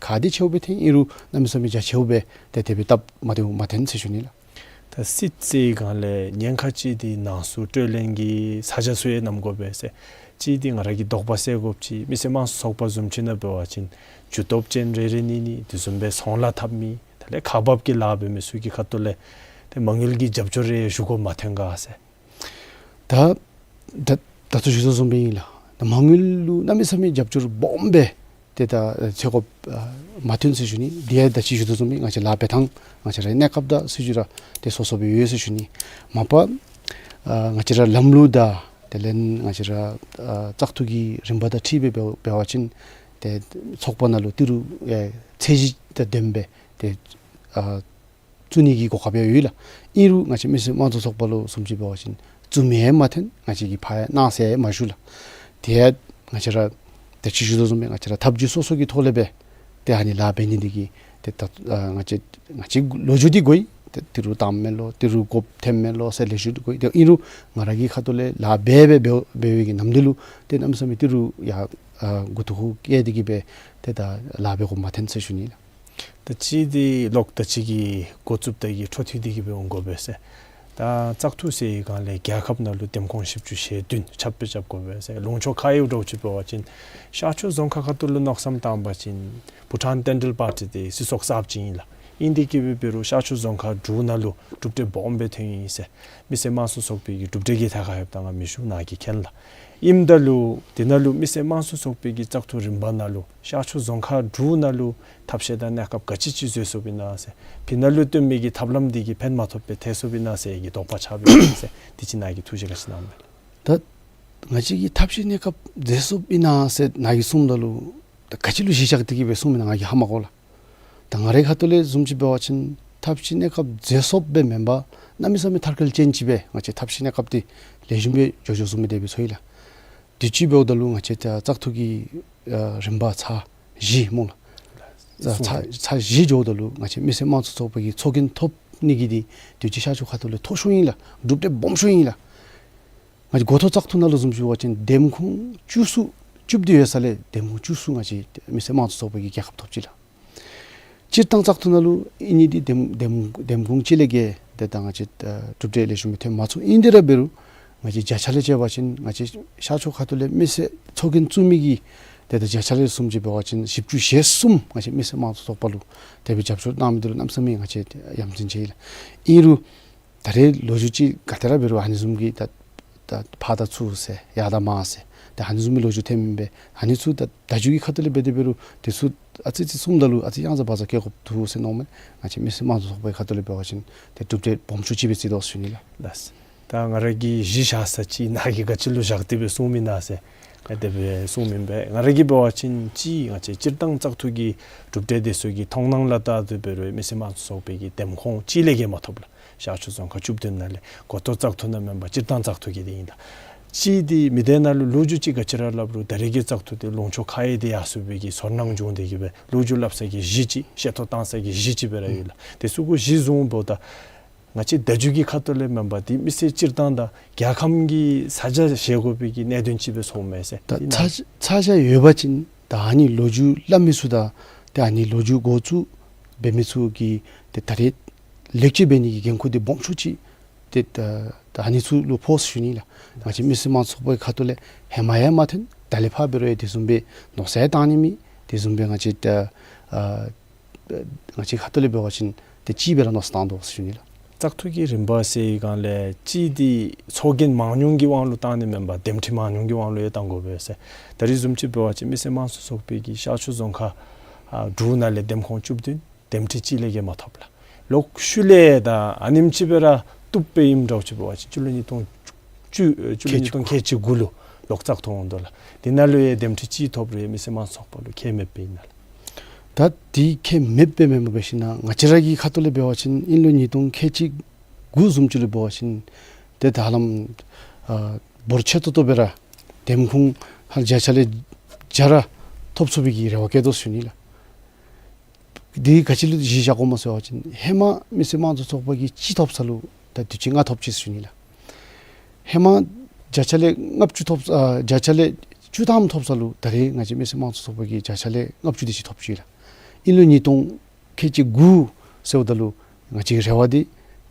ག་དེ་ཆེཝ་སྦེ་འཐོན་ཨིན་རུང་གནམ་མེད་ས་མེད་རྒྱ་ཆེཝ་སྦེ་ཏེ་དེ་སྦེ་སྟབས་མ་བདེཝ་མ་འཐོན་ཟེར་ཞུ་ནི་ལགས། ད་སྲིད་ཟེར་བའི་སྒང་ལས་ཉེན་ཁ་ཅིག་འདི་ནང་གསུག་སྤྲོད་ལེན་གྱི་ས་ཆ་ཚུ་ཡང་གནམ་དགོ་པས་ཟེར། ཅིག་འདི་ང་ར་གི་དོགས་པ་སེལ་དགོཔ་ཅིག་མི་སེར་དམངས་གཙོ་ཚོགས་པ་བཟུམ་ཅིག་ནང་འབད་བ་ཅིན་ཇུས་གཏོགས་ཅན་རེ་རེ་ནི་ནི་དེ་བཟུམ་སྦེ་ཚོང་ལཱ་འཐབ་མི་དེ་ལས་ཁག་འབག་གི་ལཱ་འབད་མི་ཚུ་གི་ཁ་ཐུག་ལས་ཏེ་མ་དངུལ་གྱི་རྒྱབ་སྐྱོར་རེ་ཞུ་དགོཔ་མ་འཐོན་ག་ཟེར། ད་ད་ད་ལྟོ་ཞུ་དོ་བཟུམ་སྦེ་ཨིན་ལགས། ད་མ་དངུལ་ལུ་གནམ་མེད་ས་མེད་རྒྱབ་སྐྱོར་སྦོམ་སྦེ་ཏེ་ད་ཚེ་སྒོ་ཨ་མ་ཐོན་ཟེར་ཞུ་ནི། དེ་ཡང་ད་ཅི་ཞུ་དོ་བཟུམ་སྦེ་ང་བཅས་ལཱ་འབད་ཐངས་ང་བཅས་རའི་གནས་སྐབས་དང་སྲིད་བྱུས་ར་ཏེ་སོ་སོ་སྦེ་ཡོད་ཟེར་ཞུ་ནི། མ་པ་ཨ་ང་བཅས་ར་ལམ་ལུགས་དང་དེ་ལས་ང་བཅས་ར་ཨ་བཙག་འཐུ་གི་རིམ་པ་དང་འཁྲིལ་སྦེ་འབད་འབད་བ་ཅིན་ཏེ་ཚོགས་པ་ནང་ལུ་ཏི་རུ་ཨེ་ཚད་གཞི་དང་ལྡནམ་སྦེ་ཏེ་ཨ་བཙུགས་ནི་གི་གོ་སྐབས་ཡང་ཡོད་ལགས། ཨིན་རུང་ང་བཅས་མི་སེར་དམངས་གཙོ་ཚོགས་པ་ལུ་བཟུམ་ཅིག་འབད་བ་ཅིན་བཙུགས་མི་ཡང་མ་འཐོན། ང་བཅས་ཀྱིས་ཕར་ཡང་གནང་ཟེར་ཡང་མ་ཞུ་ལགས། དེ་ཡང་ང་བཅས་ར་ད་ཅི་ཞུ་དོ་བཟུམ་སྦེ་ང་བཅས་ར་ཐབས་བྱུས་སོ་སོ་གི་ཐོག་ལས་སྦེ་ཏེ་ཨ་ནི་ལཱ་འབད་ནི་འདི་གིས་ཏེ་ད་ཨ་ང་བཅས་ང་བཅས་ལོ་རྒྱུས་འདི་གོ་ཡི། ཏེ་ཏི་རུ་བཏངམ་མས་ལོ་ཏི་རུ་དགོཔ་ཐོནམ་མས་ལོ་ཟེར་ལེགས་ཤོམ་འདི་གོ་ཡི། ཏེ་ཨིན་རུང་ང་ར་གི་ཁ་ཐུག་ལས་ལཱ་འབད་འབད་འབད་འབད་བའི་གི་ནམ་དུས་ལུ་ཏེ་གནམ་མེད་ས་མེད་ཏི་རུ་ཡར་ཨ་མགུ་ཏོ་ཁར་བཀལ་ཏེ་གི་སྦེ་ཏེ་ད་ལཱ་འབད་དགོཔ་མ་འཐོན་ཟེར་ཞུ་ནི་ལགས། ད་ཅི་འདི་ལོག་ད་ཅི་གི་འགོ་བཙུགསཔ་ད་གི་འཕྲོ་མཐུད་དེ་གི་སྦེ་འོང་དགོ་པས་ཟེར། ད་བཙག་འཐུ་ཟེར་བའི་སྒང་ལས་རྒྱལ་ཁབ་ནང་ལུ་འདེམས་ཁོངས་བཞི་བཅུ་ཞེ་བདུན་ཁྱབ་སྤེལ་རྐྱབ་དགོ་པས་ཟེར། ལུང་ཕྱོགས་ཁག་ཡོད་འདྲཝ་ཅིག་འབད་བ་ཅིན་ཤར་ཕྱོགས་རྫོང་ཁག་ཁ་ཐུག་ལུ་མནོ་བསམ་བཏང་པ་ཅིན་བྷུ་ཊཱན་བསྟན་འགྲོའི་པར་ཊི་འདི་སྲིད་ཚོགས་གསརཔ་ཅིག་ཨིན་ལགས། ཨིན་ཏེ་གི་སྦེ་འབད་རུང་ཤར་ཕྱོགས་རྫོང་ཁག་དྲུག་ནང་ལུ་གྲུབ་འབྲས་སྦོམ་སྦེ་ཐོན་ཡི་ཟེར། མི་སེར་དམངས་གཙོ་ཚོགས་པའི་གི་གྲུབ་འབྲས་ཀྱི་ཐད་ཁར་ཡོདཔ་ད་ང་མི་ཞུ་ནཱ་གིས་མཁྱེན་ལགས། ཨིནམ་ད་ལུ་དེ་ནང་ལུ་མི་སེར་དམངས་གཙོ་ཚོགས་པའི་གི་བཙག་འཐུ་རིམ་པ་ནང་ལུ་ཤར་ཕྱོགས་རྫོང་ཁག་དྲུག་ནང་ལུ་ཐབས་ཤེས་དང་གནས་སྐབས་ག་ཅི་ཅིག་བཟོ་ཚུགསཔ་ཨིན་ན་ཟེར། དེ་ནང་ལུ་བཏོན་མི་གི་ཐབས་ལམ་འདི་གིས་ཕན་མ་ཐོགས་པར་ཐལ་ཚུགསཔ་ཨིན་ན་ཟེར་གྱི་དོགས་པ་ཆགས་པས་ཟེར། དེ་ཅིག་ནཱ་གིས་ཐུགས་བཞེད་ག་ཅི་གནངམ་མས། ད་ང་བཅས་ཀྱིས་ཐབས་ཤེས་གནས་སྐབས་མཛད་ཚུགསཔ་ཨིན་ན་ཟེར་ནཱ་གིས་གསུངམ་ད་ལུ་ད་ག་ཅི་ལུ་གཞི་བཞག་སྟེ་གི་སྦེ་གསུངམ་ཨིན་ན་ང་གིས་ཧ་མ་གོ་ལགས། ད་ང་རའི་ཁ་ཐུག་ལས་བཟུམ་ཅིག་འབད་བ་ཅིན་ཐབས་ཤེས་གནས་སྐབས་མཛད་ཚུགསཔ་སྦེ་མེན་པར་གནམ་མེད་ས་མེད་མཐར་འཁྱོལ་ཅན་ཅིག་སྦེ་ང་བཅས་ཐབས་ཤེས་གནས་སྐབས་འདི་ལེགས་ཤོམ་སྦེ་འགྱོ་འགྱོ་ཚུགས་མི་དེ་སྦེ་ཚོར་ཡི་ལགས། དུས་ཅི་འབདཝ་ད་ལུ་ང་བཅས་ད་བཙག་འཐུ་གི་ཨ་རིམ་པ་ཚར་བཞི་སྨོ་ལགས། ཚར་ཚར་བཞི་འགྱོཝ་ད་ལུ་ང་བཅས་མི་སེར་དམངས་གཙོ་ཚོགས་པ་གིས་ཚོགས་རྒྱན་ཐོབ་ནི་གི་འདི་དུས་ཅི་ཤར་ཕྱོགས་ཁ་ཐུག་ལས་མཐོ་ཤོས་ཨིན་ལགས། གྲུབ་འབྲས་སྦོམ་ཤོས་ཨིན་ལགས། ང་བཅས་འགོ་ཐོག་བཙག་འཐུ་ནང་ལུ་བཟུམ་ཅིག་འབད་བ་ཅིན་འདེམས་ཁོངས་བཅུ་གསུམ་བཅུ་བདུན་ཡོད་ས་ལས་འདེམས་ཁོངས་བཅུ་གསུམ་ང་བཅས་མི་སེར་དམངས་གཙོ་ཚོགས་པ་གིས་རྒྱལ་ཁ་ཐོབ་ཅི་ལགས། སྤྱིར་བཏང་བཙག་འཐུ་ནང་ལུ་ཨིན་ནི་འདི་འདེམས་འདེམས་འདེམས་ཁོངས་གཅིག་ལས་བརྒལ་ཏེ་ད་ང་བཅས་ཨ་གྲུབ་འབྲས་ལེགས་ཤོམ་སྦེ་ཐོན་མ་ཚུགས། ཨིན་དེ་ར་འབད་རུང་ང་བཅས་བརྒྱ་ཆ་ལས་བཅད་པ་ཅིན་ང་བཅས་ཤར་ཕྱོགས་ཁ་ཐུག་ལས་མི་སེར་ཚོགས་རྒྱན་བཙུགས་མི་གི་ཏེ་ད་བརྒྱ་ཆ་ལས་བཟུམ་ཅིག་འབད་བ་ཅིན་བཞི་བཅུ་ཞེ་གསུམ་ང་བཅས་མི་སེར་དམངས་གཙོ་ཚོགས་པ་ལུ་དེ་སྦེ་རྒྱབ་སྐྱོར་གནང་མི་འདི་ལུ་གནམ་མེད་ས་མེད་ང་བཅས་ཡ་མཚན་ཆེ་ཡི་ལགས། ཨིན་རུང་ད་རེས་ལོ་རྒྱུས་ཅིག་ག་ཏེ་ར་འབད་རུང་ཨ་ནི་བཟུམ་གྱི་ད་ད་ཕར་དང་ཚུར་ཟེར་ཡར་དང་མར་ཟེར་ ཏེ་ཨ་ནི་བཟུམ་མའི་ལོ་རྒྱུས་ཐོནམ་ཨིན་པས། ཨ་ནི་ཚུ་ད་བརྡ་བརྒྱུད་ཀྱི་ཁ་ཐུག་ལས་འབད་དེ་འབད་རུང་དེ་ཚུ་ཨ་ཙི་ཙི་གསུངམ་ད་ལུ་ཨ་ཙི་ཡང་ཟ་བ་ཟ་བཀལ་དགོཔ་འདུག་ཟེར་མནོཝ་མས། ང་བཅས་མི་སེར་དམངས་གཙོ་ཚོགས་པའི་ཁ་ཐུག་ལས་འབད་བ་ཅིན་ཏེ་གྲུབ་འབྲས་སྦོམ་ཤོས་ཅིག་སྦེ་བརྩི་དོ་ཟེར་ཞུ་ནི་ལགས། ལགས། ད་ང་ར་གིས་གཞི་བཞག་ས་ཅིག་ནཱ་གིས་ག་ཅི་ལུ་བཞག་སྟེ་སྦེ་གསུངམ་ཨིན་ན་ཟེར་ཨ་དེ་སྦེ་གསུངམ་ཨིན་པས། ང་ར་གིས་འབད་བ་ཅིན་ཅིག་ང་བཅས་སྤྱིར་བཏང་བཙག་འཐུ་གི་གྲུབ་འབྲས་དེ་ཚུ་གི་མཐོང་སྣང་ལུ་བལྟ་སྟེ་འབད་རུང་མི་སེར་དམངས་གཙོ་ཚོགས་པའི་གི་འདེམས་ཁོངས་གཅིག་ལས་བརྒལ་མ་ཐོབ་ལགས། ཤར་ཕྱོགས་རྫོང་ཁག་བཅུ་བདུན་ནང་ལས་འགོ་ཐོག་བཙག་འཐུ་ནང་མེན་པར་སྤྱིར་བཏང་བཙག་འཐུ་གི་དེ་ཨིན་ལགས། ཅིག་དེ་མི་སྡེ་ནང་ལུ་ལོ་རྒྱུས་ཅིག་ག་ཅི་ར་སླབ་རུང་ད་རེས་ཀྱི་བཙག་འཐུ་དེ་ལུང་ཕྱོགས་ཁ་ཡོད་དེ་ཡར་སོང་བའི་གི་ཚོར་སྣང་བྱུང་སྟེ་གི་སྦེ་ལོ་རྒྱུས་སླབ་ས་གི་གཞི་ཅིག་ཤེས་རྟོགས་བཏང་ས་གི་གཞི་ཅིག་སྦེ་ར་ཡོད་ལགས། དེ་ཚུ་གུ་གཞི་བཟུང་འབདཝ་ད་ང་བཅས་བརྡ་བརྒྱུད་ཀྱི་ཁ་ཐུག་ལས་མེན་པར་དེ་མི་སེར་སྤྱིར་བཏང་དང་རྒྱལ་ཁམས་ཀྱི་ཚ་གྱང་བཞེས་དགོ་པའི་གི་གནད་དོན་ཅིག་སྦེ་ཚོརཝ་མས་ཟེར། ད་དེ་ནང་ཚ་ཚ་གྱང་ཡོད་པ་ཅིན་ད་ཨ་ནི་ལོ་རྒྱུས་སླབ་མི་ཚུ་དང་ཏེ་ཨ་ནི་ལོ་རྒྱུས་འགོ་བཙུགས་འབད་མི་ཚུ་གིས་ཏེ་ད་རེས་ལེགས་བཅོས་འབད་ནི་གི་འགན་ཁུར་དེ་སྦོམ་ཤོས་ཅིག་ཏེ་ད་ད་ཨ་ནི་ཚུ་ལུ་ཕོག་ཟེར་ཞུ་ནི་ལགས། ང་བཅས་མི་སེར་དམངས་གཙོ་ཚོགས་པའི་ཁ་ཐུག་ལས་ཧེ་མ་ཡང་མ་ཐོན། ད་ལས་ཕར་འབད་རུང་ཡང་དེ་བཟུམ་སྦེ་མནོ་བསམ་བཏང་ནི་མེད། དེ་བཟུམ་སྦེ་ང་བཅས་ད་ཨ་ང་བཅས་ཁ་ཐུག་ལས་འབད་བ་ཅིན་ཏེ་གཅིག་སྦེ་ར་མནོ་བསམ་བཏང་དོ་ཟེར་ཞུ་ནི་ལགས། བཙག་འཐུ་གི་རིམ་པ་ཟེར་བའི་སྒང་ལས་གཅིག་དེ་ཚོགས་རྒྱན་མང་ཉུང་གི་དབང་ལུ་བཏང་ནི་མེན་པར་འདེམས་ཁྲི་མང་ཉུང་གི་དབང་ལུ་ཡང་བཏང་དགོ་པས་ཟེར། ད་རེས་བཟུམ་ཅིག་འབད་བ་ཅིན་མི་སེར་དམངས་གཙོ་ཚོགས་པའི་གི་ཤར་ཕྱོགས་རྫོང་ཁག་ཨ་དྲུག་ནང་ལས་འདེམས་ཁོངས་བཅུ་བདུན་འདེམས་ཁྲི་གཅིག་ལས་བརྒལ་མ་ཐོབ་ལགས། ལོག་ཤུལ་ལས་ད་ཨ་ནེམ་ཅིག་སྦེ་ར་བཏུབ་པའི་ཨིནམ་འདྲཝ་ཅིག་འབད་བ་ཅིན་སྤྱི་ལོ་ཉིས་སྟོང་བཅུ་ཨེ་སྤྱི་ལོ་ཉིས་སྟོང་ཁལ་གཅིག་དགུ་ལུ་ལོག་བཙག་འཐུ་འོང་དོ་ལགས། དེ་ནང་ལུ་ཡང་འདེམས་ཁྲི་གཅིག་ཐོབ་རུང་མི་སེར་དམངས་གཙོ་ཚོགས་པ་ལུ་ཁྱད་མེདཔ་ཨིན་ན་ལགས། ད་དེ་ཁྱད་མེདཔ་སྦེ་མེན་པར་འབད་ཞིན་ན་ང་བཅས་ར་གི་ཁ་ཐུག་ལས་འབད་བ་ཅིན་ཨིན་རུང་ཉིས་སྟོང་ཁལ་གཅིག་དགུ་བཟུམ་ཅིག་ལུ་འབད་བ་ཅིན་ཏེ་ད་ཧ་ལམ་ཨ་འབོར་ཆེ་ཏོག་ཏོ་སྦེ་ར་འདེམས་ཁོངས་ཧ་ལམ་བརྒྱ་ཆ་ལས་བརྒྱ་ར་ཐོབ་ཚུགས་པའི་གི་རེ་བ་བསྐྱེད་དོ་ཟེར་ཞུ་ནི་ལགས། དེ་ག་ཅི་ལུ་གཞི་བཞག་དགོཔ་སྨོ་ཟེར་བ་ཅིན་ཧེ་མ་མི་སེར་དམངས་གཙོ་ཚོགས་པ་གིས་གཅིག་ཐོབ་ས་ལུ་ད་དུས་ཅི་ལྔ་ཐོབ་ཅི་ཟེར་ཞུ་ནི་ལགས། ཧེ་མ་བརྒྱ་ཆ་ལས་ལྔ་བཅུ་ཐོབ་ཨ་བརྒྱ་ཆ་ལས་བཅུ་ཐམ་ཐོབ་ས་ལུ་ད་རེས་ང་བཅས་མི་སེར་དམངས་གཙོ་ཚོགས་པ་གིས་བརྒྱ་ཆ་ལས་ལྔ་བཅུ་དེ་ཅིག་ཐོབ་ཅི་ལགས། ཨིན་རུང་ཉིས་སྟོང་ཁལ་གཅིག་དགུ་ཟེརཝ་ད་ལུ་ང་བཅས་ཀྱི་རེ་བ་འདི་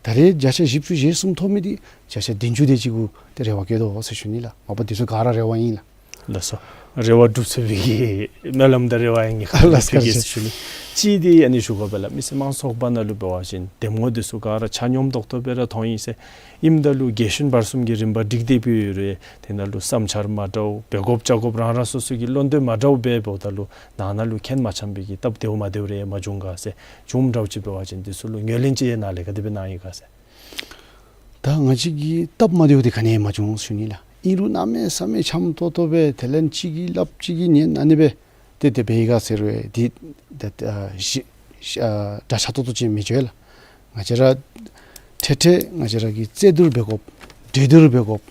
ད་རེས་བརྒྱ་ཆ་བཞི་བཅུ་ཞེ་གསུམ་ཐོབ་མི་འདི་བརྒྱ་ཆ་བདུན་ཅུ་དེ་ཅིག་གུ་ཏེ་རེ་བ་བསྐྱེད་དོ་ཟེར་ཞུ་ནི་ལགས། མ་པ་དེ་ཚུ་ག་ར་རེ་བ་ཨིན་ལགས། ལགས་སོ། རེ་བ་འགྲུབ་ཚུགས་པའི་གི་སྨོན་ལམ་དང་རེ་བ་ཡང་ངེའི་ཁ་ཐུག་ལས་ལགས་ཕུལ་གེ་ཟེར་ཞུ་ནི། གཅིག་དེ་ཨ་ནི་ཞུ་དགོ་པས་ལགས། མི་སེར་དམངས་གཙོ་ཚོགས་པ་ནང་ལུ་འབད་བ་ཅིན་འདེམས་ངོ་དེ་ཚུ་ག་ར་ཆ་སྙོམས་ཏོག་ཏོ་སྦེ་ར་མཐོང་ཡི་ཟེར། ཨིནམ་ད་ལུ་རྒྱས་ཤིན་བར་གསུམ་གྱི་རིམ་པ་སྒྲིག་སྟེ་སྦེ་ཡོད་རུང་དེ་ནང་ལུ་བསམ་འཆར་མ་འདྲཝ་འབད་དགོཔ་བྱ་དགོཔ་རང་རང་སོ་སོ་གི་བློ་འདོད་མ་འདྲཝ་འབད་འབདཝ་ད་ལུ་ནང་ན་ལུ་ཁེན་མ་འཆམ་པའི་གི་སྟབས་བདེཝ་མ་བདེཝ་རེ་མ་བྱུང་ག་ཟེར། བྱུངམ་འདྲཝ་ཅིག་འབད་བ་ཅིན་དེ་ཚུ་ལུ་ངོས་ལེན་ཅིག་ཡང་ནཱ་ལས་ག་དེ་སྦེ་གནང་ཡི་ག་ཟེར། ད་ང་བཅས་ཀྱི་སྟབས་མ་བདེཝ་དེ་ག་ནི་ཡང་མ་བྱུང་ཟེར་ཞུ་ནི་ལགས། ཨིན་རུང་གནམ་མེད་ས་མེད་འཆམ་ཏོག་ཏོ་སྦེ་དེ་ལས་གཅིག་གིས་སླབ་གཅིག་གིས་ཉན་ཨ་ནི་སྦེ་ཏེ་དེ་སྦེ་ཡི་ག་ཟེར་བས། དེ་ད་ཨ་ཞི་ཞི་ཨ་འདྲ་ཆགས་ཏོག་ཏོ་ཅིག་མི་འགྱོ་ལགས། ང་བཅས་ར་ཏེ་ཏེ་ང་བཅས་ར་གིས་རྩོད་བསྡུར་འབད་དགོཔ་འགྲན་བསྡུར་འབད་དགོཔ་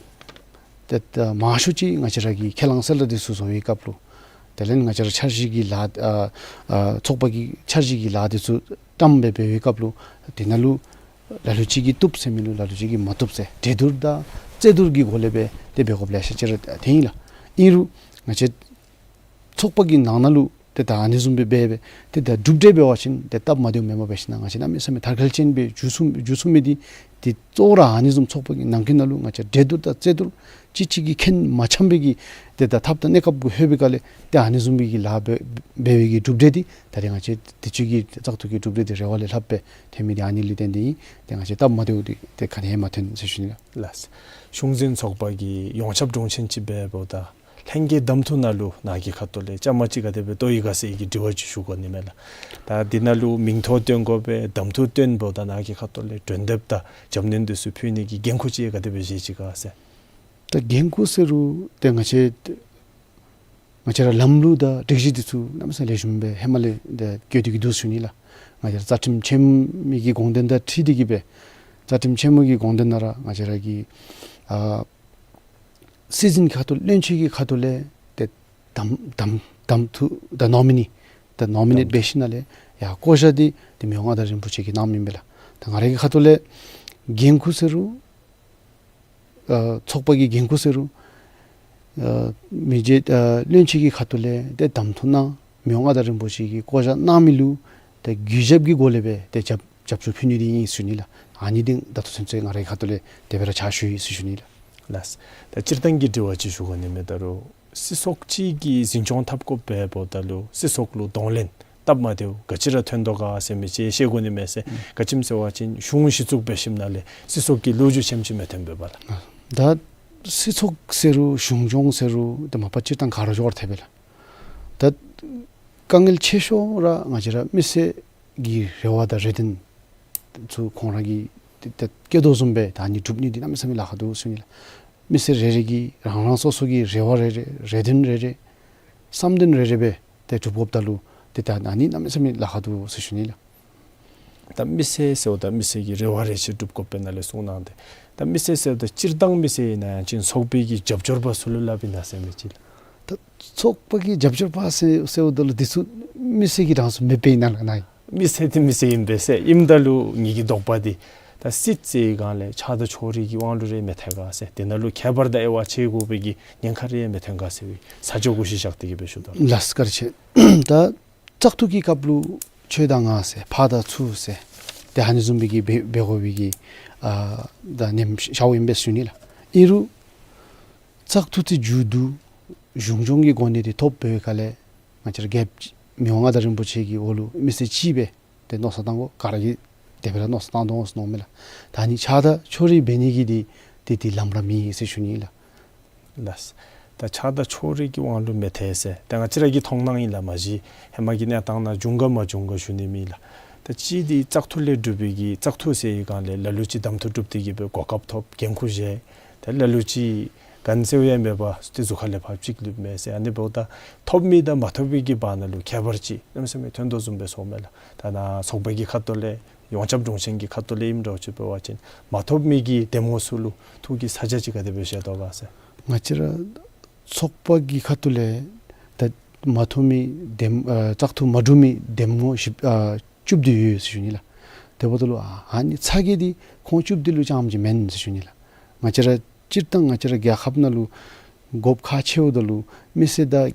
ཏེ་ད་མང་ཤོས་ཅིག་ང་བཅས་ར་གིས་ཁས་བླངས་གསལ་བསྒྲགས་དེ་ཚུ་བཟོ་བའི་སྐབས་ལུ་དེ་ལས་ང་བཅས་ར་འཆར་གཞི་གི་ལཱ་ཨ་ཨ་ཚོགས་པ་གི་འཆར་གཞི་གི་ལཱ་དེ་ཚུ་བཀྲམ་སྦེ་འབད་བའི་སྐབས་ལུ་དེ་ནང་ལུ་ལ་ལུ་ཅིག་གིས་བཏུབ་ཟེར་མི་ལུ་ལ་ལུ་ཅིག་གིས་མ་བཏུབ་ཟེར་འགྲན་བསྡུར་དང་རྩོད་བསྡུར་གྱི་སྒོ་ལས་སྦེ་ཏེ་འབད་དགོཔ་ལེ་ཤ་ཅིག་ར་ཐོན་ཡི་ལགས། ཨིན་རུང་ང་བཅས་ཚོགས་པ་གི་ནང་ན་ལུ་ཏེ་ད་ཨ་ནི་བཟུམ་སྦེ་འབད་སྦེ་ཏེ་ད་གྲུབ་འབྲས་འབད་བ་ཅིན་ཏེ་སྟབས་མ་བདེཝ་མེན་པར་འབད་ཞིན་ན་ང་བཅས་གནམ་མེད་ས་མེད་དར་ཁྱབ་ཅན་སྦེ་འགྱོ་ཚུགས་འགྱོ་ཚུགས་མི་འདི་ཏེ་གཙོ་བོ་ར་ཨ་ནི་བཟུམ་ཚོགས་པ་གི་ནང་འཁོད་ནང་ལུ་ང་བཅས་འགྲན་བསྡུར་དང་རྩོད་བསྡུར་གཅིག་གཅིག་གིས་ཁེན་མ་འཆམ་པའི་གི་ཏེ་ད་ཐབས་དང་གནས་སྐབས་གུ་ལྷོད་པའི་སྒང་ལས་ཏེ་ཨ་ནི་བཟུམ་སྦེ་གི་ལཱ་འབད་འབད་བའི་གི་གྲུབ་འབྲས་འདི་ད་རེས་ང་བཅས་དུས་ཅི་གི་བཙག་འཐུ་གི་གྲུབ་འབྲས་འདི་རེ་བ་ལས་ལྷགཔ་སྦེ་ཐོན་མི་འདི་ཨ་ནི་ལུ་བརྟེན་ཏེ་ཨིན། ཏེ་ང་བཅས་སྟབས་མ་བདེཝ་འདི་ཏེ་ག་ནི་ཡང་མ་ཐོན་ཟེར་ཞུ་ནི་ལགས། ལགས། གཞུང་འཛིན་ཚོགས་པ་གི་ཡོངས་ཁྱབ་དྲུང་ཆེན་ཅིག་འབདཝ་ད་ལྷན་རྒྱས་གདམ་འཐུ་ནང་ལུ་ནཱ་གི་ཁ་ཐུག་ལས་བཅའ་མར་ཅིག་ག་དེ་སྦེ་གཏོགས་ཡི་ག་ཟེར་གྱི་དྲི་བ་ཅིག་ཞུ་དགོ་ནི་མས་ལགས། ད་འདི་ནང་ལུ་མིང་ཐོ་བཏོན་དགོ་པས། གདམ་འཐུ་བཏོན་འབདཝ་ད་ནཱ་གི་ཁ་ཐུག་ལས་གྲོས་འདེབས་དང་རྒྱབ་སྣོན་དེ་ཚུ་ཕུལ་ནི་གི་འགན་ཁུར་ཅིག་ག་དེ་སྦེ་བཞེས་ཅི་ག་ཟེར། ད་འགན་ཁུར་ཟེར་རུང་ཏེ་ང་བཅས་ང་བཅས་ར་ལམ་ལུགས་དང་སྒྲིག་གཞི་འདི་ཚུ་གནམ་མེད་ས་མེད་ལེགས་ཤོམ་སྦེ་ཧེ་མ་ལས་ཏེ་བཀོད་དེ་གི་འདུག་ཟེར་ཞུ་ནི་ལགས། ང་བཅས་ར་རྩ་ཁྲིམས་ཆེན་མོ་གི་དགོངས་དོན་དང་འཁྲིལ་ཏེ་གི་སྦེ་རྩ་ཁྲིམས་ཆེན་མོ་གི་དགོངས་དོན་ནང་ར་ང་བཅས་ར་གི་ཨ་སྲིད་འཛིན་ཁ་ཐུག་བློན་ཆེན་གྱི་ཁ་ཐུག་ལས་ཏེ་གདམ་གདམ་གདམ་འཐུ་ད་ནོ་མི་ནི་ད་ནོ་མི་ནེཊ་འབད་ཞིན་ན་ལས་ཡར་བསྐོ་བཞག་འདི་ཏེ་མི་དབང་མངའ་བདག་རིན་པོ་ཆེ་གིས་གནངམ་ཨིན་པས་ལགས། ད་ང་ར་གི་ཁ་ཐུག་ལས་འགན་ཁུར་ཟེར་རུང་ཨ་ཚོགས་པ་གི་འགན་ཁུར་ཟེར་རུང་ཨ་མི་རྗེ་ཨ་བློན་ཆེན་གྱི་ཁ་ཐུག་ལས་ཏེ་གདམ་འཐུ་གནང་མི་དབང་མངའ་བདག་རིན་པོ་ཆེ་གིས་བསྐོ་བཞག་གནང་མི་ལུ་ཏེ་གུས་ཞབས་ཀྱི་སྒོ་ལས་སྦེ་ཏེ་རྒྱབ་རྒྱབ་སྐྱོར་ཕུལ་ནི་འདི་ཨིན་ཟེར་ཞུ་ནི་ལགས། ཨ་ནི་འདི་ད་ལྟོ་ཚུན་ཚོད་ང་རའི་ཁ་ཐུག་ལས་དེ་སྦེ་ར་ཕྱག་ཞུ་ཡི་ཟེར་ཞུ་ནི་ལགས། ལགས། ད་སྤྱིར་བཏང་གི་དྲི་བ་ཅིག་ཞུ་དགོ་ནི་མས། ད་རུང་སྲིད་ཚོགས་ཅིག་གིས་འཛིན་སྐྱོང་འཐབ་དགོཔ་འབདཝ་ད་ལུ་སྲིད་ཚོགས་ལུ་གདོང་ལེན་སྟབས་མ་བདེཝ་ག་ཅི་ར་ཐོན་དོ་ག་ཟེར་མི་ཅིག་ཤེས་དགོ་ནི་མས་ཟེར། ཨུམ། ག་ཅི་སྨོ་ཟེར་བ་ཅིན་གཞུང་གཞི་བཙུགས་འབད་ཞིནམ་ལས་སྲིད་ཚོགས་ཀྱི་ལོ་རྒྱུས་ཆེམ་ཅིག་མི་ཐོན་པས་པ་ལགས། ད་ སྲིད་ཚོགས་ཟེར་རུང་གཞུང་སྐྱོང་ཟེར་རུང་ཏེ་མ་པ་སྤྱིར་བཏང་ག་ར་འགྱོ་བར་ཐལ་བས་ལགས། ད་དཀའ་ངལ་ཆེ་ཤོས་ར་ང་བཅས་ར་མི་སེར་གྱི་རེ་བ་དང་རེ་འདུན་ཚུ་ཁོང་ར་གིས་ཏེ་ཏེ་བསྐྱེད་དོ་བཟུམ་སྦེ་ད་ཨ་ནི་སྒྲུབ་ནི་འདི་གནམ་མེད་ས་མེད་ལཱ་ཁག་འདུག་ཟེར་ཞུ་ནི་ལགས། མི་སེར་རེ་རེ་གིས་རང་རང་སོ་སོ་གི་རེ་བ་རེ་རེ་རེ་འདུན་རེ་རེ་བསམ་འདུན་རེ་རེ་སྦེ་ཏེ་སྒྲུབ་དགོཔ་ད་ལུ་ཏེ་ད་ཨ་ནི་གནམ་མེད་ས་མེད་ལཱ་ཁག་འདུག་ཟེར་ཞུ་ནི་ལགས། ད་མི་སེར་ཟེརཝ་ད་མི་སེར་གྱི་རེ་བ་རེ་ཆེ་སྒྲུབ་དགོཔ་སྦེ་ནཱ་ལས་གསུངས་གནང་སྟེ། ད་མི་སེར་ཟེརཝ་ད་སྤྱིར་བཏང་མི་སེར་ཨིན་ན་ཡང་ཅིན་ཚོགས་པའི་གི་རྒྱབ་སྐྱོར་པ་ཚུ་ལུ་སླབ་ཨིན་ན་ཟེར་མི་ཅིག་ལགས། ད་ཚོགས་པ་གི་རྒྱབ་སྐྱོར་པ་ཟེར་ཟེརཝ་ད་ལུ་འདི་ཚུ་མི་སེར་གྱི་གྲངས་སུ་མེདཔ་ཨིན་ན་ལགས་ནཱ། མི་སེར་འདི་མི་སེར་ཨིན་པས་ཟེར། ཨིནམ་ད་ལུ་ངེ་གི་དོགས་པ་འདི་ད་སྲིད་ཟེར་བའི་སྒང་ལས་ཆགས་སྡང་ཕྱོགས་རིས་ཀྱི་དབང་ལུ་རེ་མི་ཐོན་ག་ཟེར། དེ་ནང་ལུ་ཁྱད་པར་དང་དབྱེ་བ་ཕྱེ་དགོ་པའི་གི་ཉེན་ཁ་རེ་མི་ཐོན་ག་ཟེར་བའི་ས་ཕྱོགས་གུ་གཞི་བཞག་སྟེ་གི་སྦེ་ཞུ་དོ། ལགས་སོ་བཀའ་དྲིན་ཆེ། ད་བཙག་འཐུ་གི་སྐབས་ལུ་ཁྱོད་དང་ང་ཟེར་ཕར་དང་ཚུར་ཟེར་ཏེ་ཨ་ནི་བཟུམ་སྦེ་གི་འབད་འབད་དགོ་པའི་གི་ཨ་ད་ནེམ་ཤ་བོ་ཨིན་པས་ཞུ་ནི་ལགས། ཨིན་རུང་བཙག་འཐུ་འདི་མཇུག་བསྡུ་གཞུང་སྐྱོང་གི་གོ་གནས་འདི་ཐོབ་པའི་ཁ་ལས་ང་བཅས་ར་རྒྱལཔོ་མི་དབང་མངའ་བདག་རིན་པོ་ཆེ་གི་འོག་ལུ་མི་སེར་ཅིག་སྦེ་ཏེ་མནོ་བསམ་བཏང་དགོ། ག་ར་གིས་དེ་སྦེ་ར་མནོ་བསམ་བཏང་དོ་འོང་ཟེར་མནོཝ་མས་ལགས། ད་ཨ་ནི་ཆགས་སྡང་ཕྱོགས་རིས་འབད་ནི་གི་འདི་ཏེ་འདི་ལམ་ར་མེད་ཟེར་ཞུ་ནི་ལགས། ལགས། ད་ཆགས་སྡང་ཕྱོགས་རིས་ཀྱི་དབང་ལུ་མི་ཐལ་ཟེར་ད་ང་བཅས་ར་གི་མཐོང་སྣང་ཨིན་ལགས། མ་གཞི་ཧེ་མ་གི་གནས་སྟངས་ནང་བྱུང་ག་མ་བྱུང་ག་ཞུ་ནི་མེད་ལགས། ད་ཅི་འདི་བཙག་འཐུ་ལས་གྲུབ་པའི་གི་བཙག་འཐུ་ཟེར་བའི་སྒང་ལས་ལ་ལུ་ཅིག་གདམ་འཐུ་གྲུབ་སྟེ་གི་སྦེ་གོ་སྐབས་ཐོབ་འགན་ཁུར་བཞེས། ད་ལ་ལུ་ཅིག་ག་ནི་ཟེར་ཡང་མེད་པར་ཏེ་གཟུགས་ཁ་ལས་ཕར་ཅིག་ལུས་མས་ཟེར། ཨ་ནི་འབདཝ་ད་ཐོབ་མི་དང་མ་ཐོབ་མི་གི་བར་ན་ལུ་ཁྱད་པར་ཅིག་གནམ་མེད་ས་མེད་ཐོན་དོ་བཟུམ་སྦེ་སོངམ་མས་ལགས། ད་ནཱ་ཚོགས་པ་གི་ཁ་ཐུག་ལས་ཡོངས་ཁྱབ་དྲུང་ཆེན་གྱི་ཁ་ཐུག་ལས་ཨིནམ་འདྲཝ་ཅིག་འབད་བ་ཅིན་མ་ཐོབ་མི་གི་འདེམས་ངོ་ཚུ་ལུ་ཐུགས་ཀྱི་ཚ་གྱང་ཅིག་ག་དེ་སྦེ་བཞེས་དོ་ག་ཟེར། ང་བཅས་ར་ཚོགས་པ་གི་ཁ་ཐུག་ལས་ད་མ་ཐོབ་མི་འདེམས་ཨ་བཙག་འཐུ་མ་གྲུབ་མི་འདེམས་ངོ་བཞི་ཨ་བཅུ་བདུན་ཡོད་ཟེར་ཞུ་ནི་ལགས། དེ་འབདཝ་ད་ལུ་ཨ་ཨ་ནི་ཚ་གྱང་འདི་ཁོང་བཅུ་བདུན་ལུ་རྐྱངམ་ཅིག་མེན་ཟེར་ཞུ་ནི་ལགས། ང་བཅས་ར་སྤྱིར་བཏང་ང་བཅས་ར་རྒྱལ་ཁབ་ནང་ལུ་དགོཔ་ཁག་ཆེཝ་ད་ལུ་མི་སེར་དང་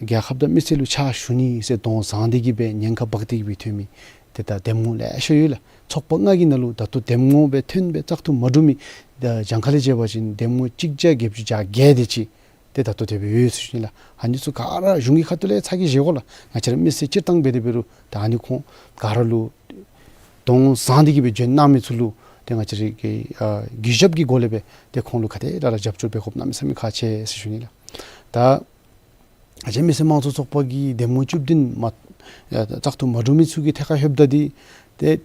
རྒྱལ་ཁབ་དང་མི་སེར་ལུ་ཕྱག་ཞུ་ནི་ཟེར་གདོང་བཟང་སྟེ་གི་སྦེ་ཉེན་ཁ་འབག་སྟེ་གི་སྦེ་ཐོན་མི་ཏེ་ད་འདེམས་ངོ་ལེ་ཤ་ཡོད་ལགས། ཚོགས་པ་ལྔ་གི་ནང་ལུ་ད་ལྟོ་འདེམས་ངོ་སྦེ་ཐོན་སྦེ་བཙག་འཐུ་མ་གྲུབ་མི་ད་གྱངས་ཁ་ལས་འབད་བ་ཅིན་འདེམས་ངོ་གཅིག་བརྒྱ་བརྒྱད་ཅུ་གྱ་བརྒྱད་དེ་ཅིག་ཏེ་ད་ལྟོ་དེ་སྦེ་ཡོད་ཟེར་ཞུ་ནི་ལགས། ཨ་ནི་ཚུ་ག་ར་གཞུང་གི་ཁ་ཐུག་ལས་ཚ་གྱང་བཞེས་དགོ་ལགས། ང་བཅས་ར་མི་སེར་སྤྱིར་བཏང་འབད་དེ་འབད་རུང་ད་ཨ་ནི་ཁོང་ག་ར་ལུ་གདོང་བཟང་སྟེ་གི་སྦེ་བྱོན་གནང་མི་ཚུ་ལུ་ཏེ་ང་བཅས་ར་གིས་ཨ་གུས་ཞབས་ཀྱི་སྒོ་ལས་སྦེ་ཏེ་ཁོང་ལུ་ག་དེ་ར་ར་རྒྱབ་སྐྱོར་འབད་དགོཔ་གནམ་མེད་ས་མེད་ཁག་ཆེ་ཟེར་ཞུ་ནི་ལགས། ད་ང་བཅས་མི་སེར་དམངས་གཙོ་ཚོགས་པ་གི་འདེམས་ངོ་བཅུ་བདུན་མ་ཨ་བཙག་འཐུ་མ་གྲུབ་མི་ཚུ་གི་ཐད་ཁར་ལྷོདཔ་ད་འདི་ཏེ་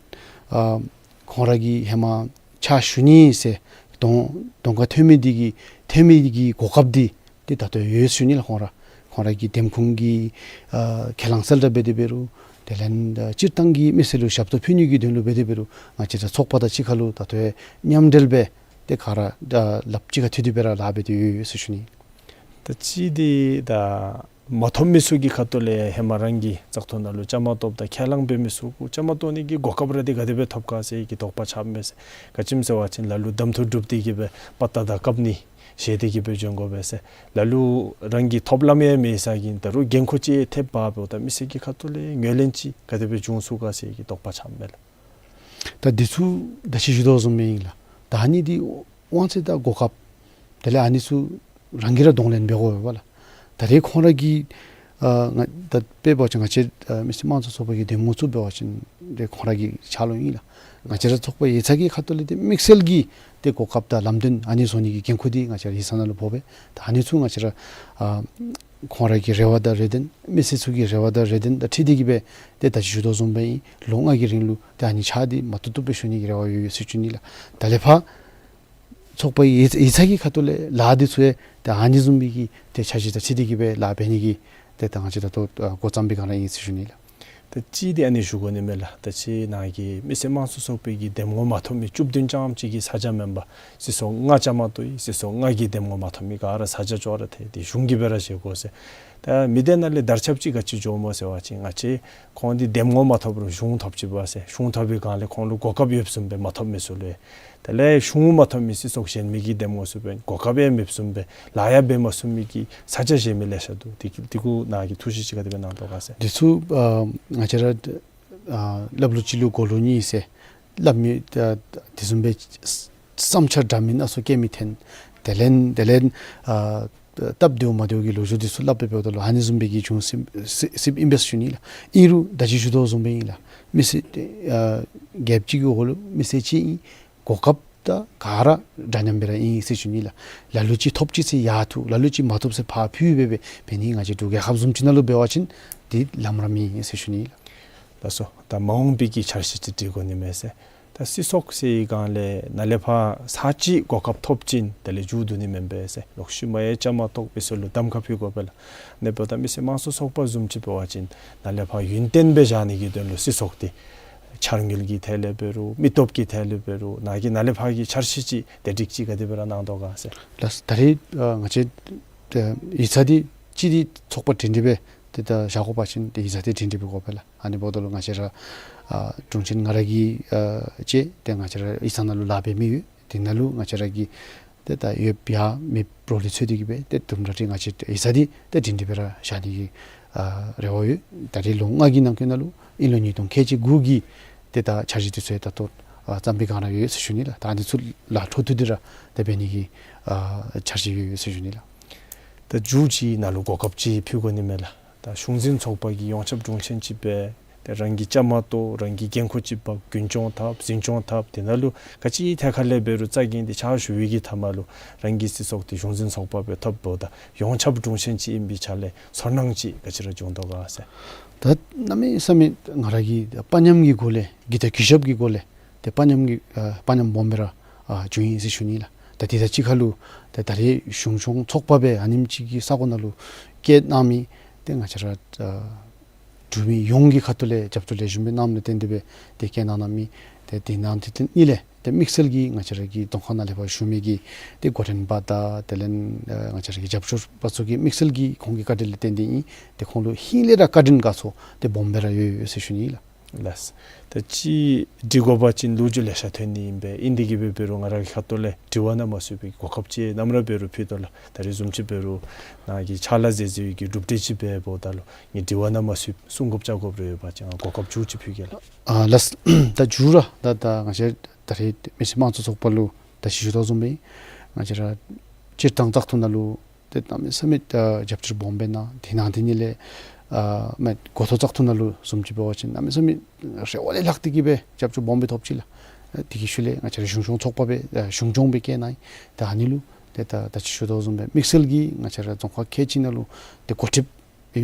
ཨ་ཁོང་ར་གིས་ཧེ་མ་ཕྱག་ཞུ་ནི་ཟེར་གདོང་གདོང་ཁར་ཐོན་མི་འདི་གི་ཐོན་མི་གི་གོ་སྐབས་འདི་ཏེ་ད་ལྟོ་ཡོད་ཟེར་ཞུ་ནི་ལགས། ཁོང་ར་ཁོང་ར་གི་འདེམས་ཁོངས་ཀྱི་ཨ་ཁས་བླངས་གསལ་བསྒྲགས་འབད་དེ་འབད་རུང་དེ་ལས་ཨ་སྤྱིར་བཏང་གི་མི་སེར་ལུ་ཞབས་ཏོག་ཕུལ་ནི་གི་དོན་ལུ་འབད་དེ་འབད་རུང་ང་བཅས་ར་ཚོགས་པ་དང་གཅིག་ཁར་ལུ་ད་ལྟོ་མཉམ་འབྲེལ་སྦེ་ཏེ་ག་ར་ཨ་ལགཔ་གཅིག་ཁར་མཐུད་དེ་སྦེ་ར་ལཱ་འབད་དེ་ཡོད་ཡོད་ཟེར་ཞུ་ནི། ད་ཅི་འདི་ད་མ་ཐོབ་མི་ཚུ་གི་ཁ་ཐུག་ལས་ཧེ་མ་རང་གིས་བཙག་འཐུ་ནང་ལུ་བཅའ་མར་གཏོགསཔ་དང་ཁས་བླངས་འབད་མི་ཚུ་གུ་བཅའ་མར་གཏོགས་ནི་གི་གོ་སྐབས་ར་འདི་ག་དེ་སྦེ་ཐོབ་ག་ཟེར་གྱི་དོགས་པ་ཆགསཔ་མས་ཟེར། ག་ཅི་སྨོ་ཟེར་བ་ཅིན་ལ་ལུ་གདམ་འཐུ་གྲུབ་སྟེ་གི་སྦེ་པ་ཏ་དང་བཀབ་ནི་བཞེས་ཏེ་གི་སྦེ་བྱོན་དགོ་པས་ཟེར། ལ་ལུ་རང་གི་ཐོབ་ལམ་ཡང་མེད་ས་གི་ད་རུང་འགན་ཁུར་ཅིག་ཐེབས་པ་འབདཝ་ད་མི་སེར་གྱི་ཁ་ཐུག་ལས་ངོས་ལེན་ཅིག་ག་དེ་སྦེ་འབྱུང་ཚུགས་ག་ཟེར་གྱི་དོགས་པ་ཆགསཔ་མས་ལགས། ད་འདི་ཚུ་ད་ཅི་ཞུ་དོ་བཟུམ་སྦེ་ཨིན་ལགས། ད་ཨ་ནི་འདི་དབང་ཚད་དང་གོ་སྐབས་དེ་ལས་ཨ་ནི་ཚུ་རང་གིས་ར་གདོང་ལེན་འབད་དགོ་པས་ལགས། ད་རེས་ཁོང་ར་གིས་ཨ་ང་ད་དཔེ་འབད་བ་ཅིན་ང་བཅས་ཨ་མི་སེར་དམངས་གཙོ་ཚོགས་པ་གི་འདེམས་ངོ་བཙུགས་འབད་བ་ཅིན་ཏེ་ཁོང་ར་གི་ཕྱག་ལུ་ཨིན་ལགས། ང་བཅས་ར་ཚོགས་པ་ཡིག་ཚང་གི་ཁ་ཐུག་ལས་ཏེ་དམིགས་བསལ་གྱི་ཏེ་གོ་སྐབས་དང་ལམ་སྟོན་ཨ་ནི་བཟོ་ནི་གི་འགན་ཁུར་འདི་ང་བཅས་ར་ཡིག་ཚང་ནང་ལུ་ཕོག་པས། ད་ཨ་ནི་ཚུ་ང་བཅས་ར་ཨ་ཁོང་ར་གི་རེ་བ་དང་རེ་འདུན་མི་སེར་ཚུ་གི་རེ་བ་དང་རེ་འདུན་དང་འཁྲིལ་ཏེ་གི་སྦེ་ཏེ་ད་ཅི་ཞུ་དོ་བཟུམ་སྦེ་ཨིན། ལོ་ལྔ་གི་རིང་ལུ་ཏེ་ཨ་ནི་ཕྱག་འདི་མ་བཏུབ་བཏུབ་སྦེ་ཞུ་ནི་གི་རེ་བ་ཡོད་ཡོད་ཟེར་ཞུ་ནི་ལགས། ད་ལས་ཕར་ཚོགས་པ་ཡིག་ཡིག་ཚང་གི་ཁ་ཐུག་ལས་ལཱ་འདི་ཚུ་ཡང་ཏེ་ཨ་ནི་བཟུམ་མའི་གི་ཏེ་འཆར་གཞི་དང་འཁྲིལ་ཏེ་གི་སྦེ་ལཱ་འབད་ནི་གི་ཏེ་ད་ང་བཅས་ད་ལྟོ་ཨ་འགོ་བརྩམས་པའི་སྒང་ར་ཨིན་ཟེར་ཞུ་ནི་ལགས། ད་ཅི་འདི་ཨ་ནི་ཞུ་དགོ་ནི་མས་ལགས། ད་ཅི་ནཱ་གི་མི་སེར་དམངས་གཙོ་ཚོགས་པའི་གི་འདེམས་ངོ་མ་ཐོབ་མི་བཅུ་བདུན་རྐྱངམ་གཅིག་གི་ས་ཆ་མེན་པར་སྲིད་ཚོགས་ལྔ་བཅའ་མར་གཏོགས་ཡི། སྲིད་ཚོགས་ལྔ་གི་འདེམས་ངོ་མ་ཐོབ་མི་ག་ར་ས་ཆ་ཅོག་ར་འཐད་དེ་གཞུང་གིས་སྦེ་ར་བཞེས་དགོ་ཟེར། ད་མི་སྡེ་ནང་ལས་དར་ཁྱབ་ཅིག་ག་ཅི་འགྱོཝ་སྨོ་ཟེར་བ་ཅིན་ང་བཅས་ཁོང་འདི་འདེམས་ངོ་མ་ཐོབ་རུང་གཞུང་ཐོབ་ཅི་པ་ཟེར། གཞུང་ཐོབ་པའི་སྒང་ལས་ཁོང་ལུ་གོ་སྐབས་ཡོདཔ་བཟུམ་སྦེ་མ་ཐོབ་མི་ཚུ་ལུ་ཡང་། དེ་ལས་གཞུང་མ་ཐོབ་མི་སྲིད་ཚོགས་གཞན་མི་གི་འདེམས་ངོ་ཚུ་འབད་གོ་སྐབས་ཡང་མེདཔ་བཟུམ་སྦེ་ལཱ་ཡང་འབད་མ་ཚུགས་མི་གི་ས་ཆ་བཞེས་མི་ལེ་ཤ་འདུག། དེ་གི་དེ་གུ་ནཱ་གིས་ཐུགས་བཞེད་ཅིག་ག་དེ་སྦེ་གནང་དོ་ག་ཟེར། འདི་ཚུ་ཨ་ང་བཅས་ར་ཨ་སླབ་ལུགས་ཅིག་ལུ་གོ་ལུགས་གཉིས་ཟེར་སླབ་མི་ཨ་དེ་བཟུམ་སྦེ་བསམ་འཆར་འདྲ་མིན་སྣ་ཚོགས་བསྐྱེད་མི་འཐོན། དེ་ལས་དེ་ལས་ཨ་སྟབས་བདེཝ་མ་བདེཝ་གི་ལོ་རྒྱུས་འདི་ཚུ་སླབ་སྦེ་འབདཝ་ད་ལུ་ཨ་ནི་བཟུམ་སྦེ་གི་འབྱུང་སྲིད་སྲིད་སྲིདཔ་ཨིན་པས་ཟེར་ཞུ་ནི་ལགས། ཨིན་རུང་ད་ཅི་ཞུ་དོ་བཟུམ་སྦེ་ཨིན་ལགས། མི་སེར་ཨ་རྒྱལཔོ་གཅིག་གི་འོག་ལུ་མི་སེར་གཅིག་ཨིན། གོ་སྐབས་ ད་ག་ར་འདྲ་མཉམ་སྦེ་ར་ཨིན་ཟེར་ཞུ་ནི་ལགས། ལ་ལུ་ཅིག་ཐོབ་ཅི་ཟེར་ཡར་འཐུ་ལ་ལུ་ཅིག་མ་ཐོབ་ཟེར་ཕར་འཕུལ་སྦེ་འབད་ནི་ང་བཅས་འབྲུག་རྒྱལ་ཁབ་བཟུམ་ཅིག་ནང་ལུ་འབད་བ་ཅིན་དེ་ལམ་ར་མེད་ཟེར་ཞུ་ནི་ལགས། ལགས་སོ། ད་མ་འོངས་པའི་གི་འཆར་གཞི་ཅིག་སྒྲིག་དགོ་ནི་མས་ཟེར། ད་སྲིད་ཚོགས་ཟེར་བའི་སྒང་ལས་ནཱ་ལས་ཕར་ཚར་གཅིག་གོ་སྐབས་ཐོབ་ཅིན་དེ་ལས་མཇུག་བསྡུ་ནི་མེན་པས་ཟེར། ལོག་ཤུལ་མ་ཡང་བཅའ་མར་གཏོགས་མི་སེར་ལུ་གདམ་ཁ་ཕུལ་དགོ་པས་ལགས། ཨ་ནི་འབདཝ་ད་མི་སེར་དམངས་གཙོ་ཚོགས་པ་བཟུམ་ཅིག་འབད་བ་ཅིན་ནཱ་ལས་ཕར་ཡུན་བརྟན་སྦེ་བཞག་ནི་གི་དོན་ལུ་སྲིད་ཚོགས་འདི་འཆར་དངུལ་གྱི་ཐད་ལས་འབད་རུང་མི་སྟོབས་ཀྱི་ཐད་ལས་འབད་རུང་ནཱ་གི་ནཱ་ལས་ཕར་གྱི་འཆར་གཞི་ཅིག་དེ་སྒྲིག་ཅིག་ག་དེ་སྦེ་ར་གནང་དོ་ག་ཟེར། ལགས། ད་རེས་ཨ་ང་བཅས་ཨ་ཡིག་ཚང་འདི་གཅིག་འདི་ཚོགས་པ་སྒྲིང་སྒྲི་སྦེ་ཏེ་ད་བཞག་དགོ་པ་ཅིན་ཏེ་ཡིག་ཚང་འདི་སྒྲིང་སྒྲི་སྦེ་དགོ་པས་ལགས། ཨ་ནི་འབདཝ་ད་ལུ་ང་བཅས་ར་ཨ་དྲུང་ཆེན་ང་ར་གིས་ཨ་ཅིག་ཏེ་ང་བཅས་ར་ཡིག་ཚང་ནང་ལུ་ལཱ་འབད་མི་ཡོད། དེ་ནང་ལུ་ང་བཅས་ར་གི་ཏེ་ད་ཡོདཔ་ཡང་མེདཔ་རོགས་ལས་འཚོལ་ཏེ་གི་སྦེ་ཏེ་དུམ་གྲ་ཅིག་ང་བཅས་ཡིག་ཚང་འདི་ཏེ་སྒྲིང་སྒྲི་སྦེ་ར་བཞག་ནི་གི་ཨ་རེ་བ་ཡོད། ད་རེས་ལོ་ལྔ་གི་ནང་འཁོད་ནང་ལུ་དབྱིན་ལོ་ཉིས་སྟོང་ཁལ་གཅིག་དགུ་གི་ཏེ་ད་འཆར་གཞི་འདི་ཚུ་ཡང་ད་ལྟོ་ཨ་བརྩམས་པའི་སྒང་ར་ཡོད་ཟེར་ཞུ་ནི་ལགས། ད་ཨ་ནི་ཚུ་ལག་འཐོག་ཐོག་འདི་ར་ཏེ་འབད་ནི་གི་ཨ་འཆར་གཞི་ཡོད་ཡོད་ཟེར་ཞུ་ནི་ལགས། ད་མཇུག་ཅིག་ནཱ་ལུ་གོ་སྐབས་ཅིག་ཕུལ་དགོ་ནི་མས་ལགས། ད་གཞུང་འཛིན་ཚོགས་པ་གི་ཡོངས་ཁྱབ་དྲུང་ཆེན་ཅིག་སྦེ་ཏེ་རང་གི་བཅའ་མར་གཏོགས་རང་གི་འགན་ཁུར་ཅིག་འབག་རྒྱུན་སྐྱོང་འཐབ་འཛིན་སྐྱོང་འཐབ་དེ་ནང་ལུ་ག་ཅི་ཐད་ཁར་ལས་འབད་རུང་རྩ་འགེངས་ཏེ་ཕྱག་ཞུ་བའི་གི་མཐའ་མ་ལུ་རང་གི་སྲིད་ཚོགས་འདི་གཞུང་འཛིན་ཚོགས་པ་སྦེ་ཐོབ་འབདཝ་ད་ཡོངས་ཁྱབ་དྲུང་ཆེན་ཅིག་ཨིན་པའི་ཆ་ལས་ཚོར་སྣང་ཅིག་ག་ཅི་ར་བྱུང་དོ་ག་ཟེར། ད་གནམ་མེད་ས་མེད་ང་ར་གིས་དཔའ་ཉམས་ཀྱི་སྒོ་ལས་གི་ད་གུས་ཞབས་ཀྱི་སྒོ་ལས་ཏེ་དཔའ་ཉམས་ཀྱི་ཨ་དཔའ་ཉམས་སྦོམ་སྦེ་ར་ཨ་བྱུང་ཡི་ཟེར་ཞུ་ནི་ལགས། ད་དེ་དང་གཅིག་ཁར་ལུ་ཏེ་ད་རེས་གཞུང་སྐྱོང་ཚོགས་པ་སྦེ་ཨ་ནེམ་ཅིག་གི་ས་གོ་ནང་ལུ་བསྐྱལ་གནང་མི་ཏེ་ང་བཅས་ར་ཨ་འབྲུག་མི་ཡོངས་ཀྱི་ཁ་ཐུག་ལས་རྒྱབ་སྐྱོར་ལེགས་ཤོམ་སྦེ་གནངམ་ལས་བརྟེན་ཏེ་སྦེ་ཏེ་བསྐྱལ་གནང་གནང་མི་ཏེ་དེ་ནང་དེ་དེ་གཉིས་ལས་ཏེ་དམིགས་བསལ་གྱིས་ང་བཅས་ར་གི་རྫོང་ཁག་ནང་ལས་ཕར་བཞུགས་མི་གི་ཏེ་འགོ་འདྲེན་པ་དང་དེ་ལས་ཨ་ང་བཅས་ར་གི་རྒྱབ་སྐྱོར་པ་ཚུ་གིས་དམིགས་བསལ་གྱིས་ཁོང་གི་བཀའ་དྲིན་ལས་བརྟེན་ཏེ་ཨིན། ཏེ་ཁོང་ལུ་ཧིང་ལས་ར་བཀའ་དྲིན་དགའ་ཚོར་ཏེ་སྦོམ་སྦེ་ར་ཡོད་ཡོད་ཟེར་ཞུ་ནི་ལགས། ལགས། ད་ཅིག་འདི་དགོ་པ་ཅིན་ལོ་རྒྱུས་ལེ་ཤ་ཐོན་ནི་ཨིན་པས། ཨིན་དེ་གིས་འབད་འབད་རུང་ང་ར་གི་ཁ་ཐུག་ལས་དྲི་བ་ནང་མ་ཚུད་པའི་གོ་སྐབས་ཅིག་ནམ་ར་འབད་རུང་ཕུལ་དོ་ལགས། ད་རེས་བཟུམ་ཅིག་འབད་རུང་ནཱ་གི་ཕྱག་ལཱ་མཛད་མཛད་པའི་གི་གྲུབ་འབྲས་ཅིག་འབདཝ་ད་ལུ་ངེའི་དྲི་བ་ནང་མ་ཚུད་གསུང་དགོཔ་བཅར་དགོཔ་རེ་ཡོད་པ་ཅིན་གོ་སྐབས་མཇུག་ཅིག་ཕུལ་གེ་ལགས། ཨ་ལགས། ད་མཇུག་ར་ད་ད་ང་བཅས་ད་རེས་མི་སེར་དམངས་གཙོ་ཚོགས་པ་ལུ་ད་ཅི་ཞུ་དོ་བཟུམ་སྦེ་ང་བཅས་ར་སྤྱིར་བཏང་བཙག་འཐུ་ནང་ལུ་ཏེ་གནམ་མེད་ས་མེད་ཨ་རྒྱབ་སྐྱོར་སྦོམ་སྦེ་གནང་། དེ་ནང་དེ་ཉིད་ལས་ཨ་མ་འགོ་ཐོག་བཙག་འཐུ་ནང་ལུ་བཟུམ་ཅིག་འབད་བ་ཅིན་གནམ་མེད་ས་མེད་རེ་བ་ལས་ལྷག་སྟེ་གི་སྦེ་རྒྱབ་སྐྱོར་སྦོམ་སྦེ་ཐོབ་ཅི་ལགས། ཨ་དེ་གི་ཤུལ་ལས་ང་བཅས་ར་གཞུང་སྐྱོང་ཚོགས་པ་སྦེ་ཨ་གཞུང་སྐྱོང་སྦེ་བསྐྱལ་གནང་ཡི། ད་ཨ་ནི་ལུ་ཏེ་ད་ད་ཅི་ཞུ་དོ་བཟུམ་སྦེ་དམིགས་བསལ་གྱིས་ང་བཅས་ར་རྫོང་ཁག་ཁལ་གཅིག་ནང་ལུ་ཏེ་འགོ་ཁྲིདཔ་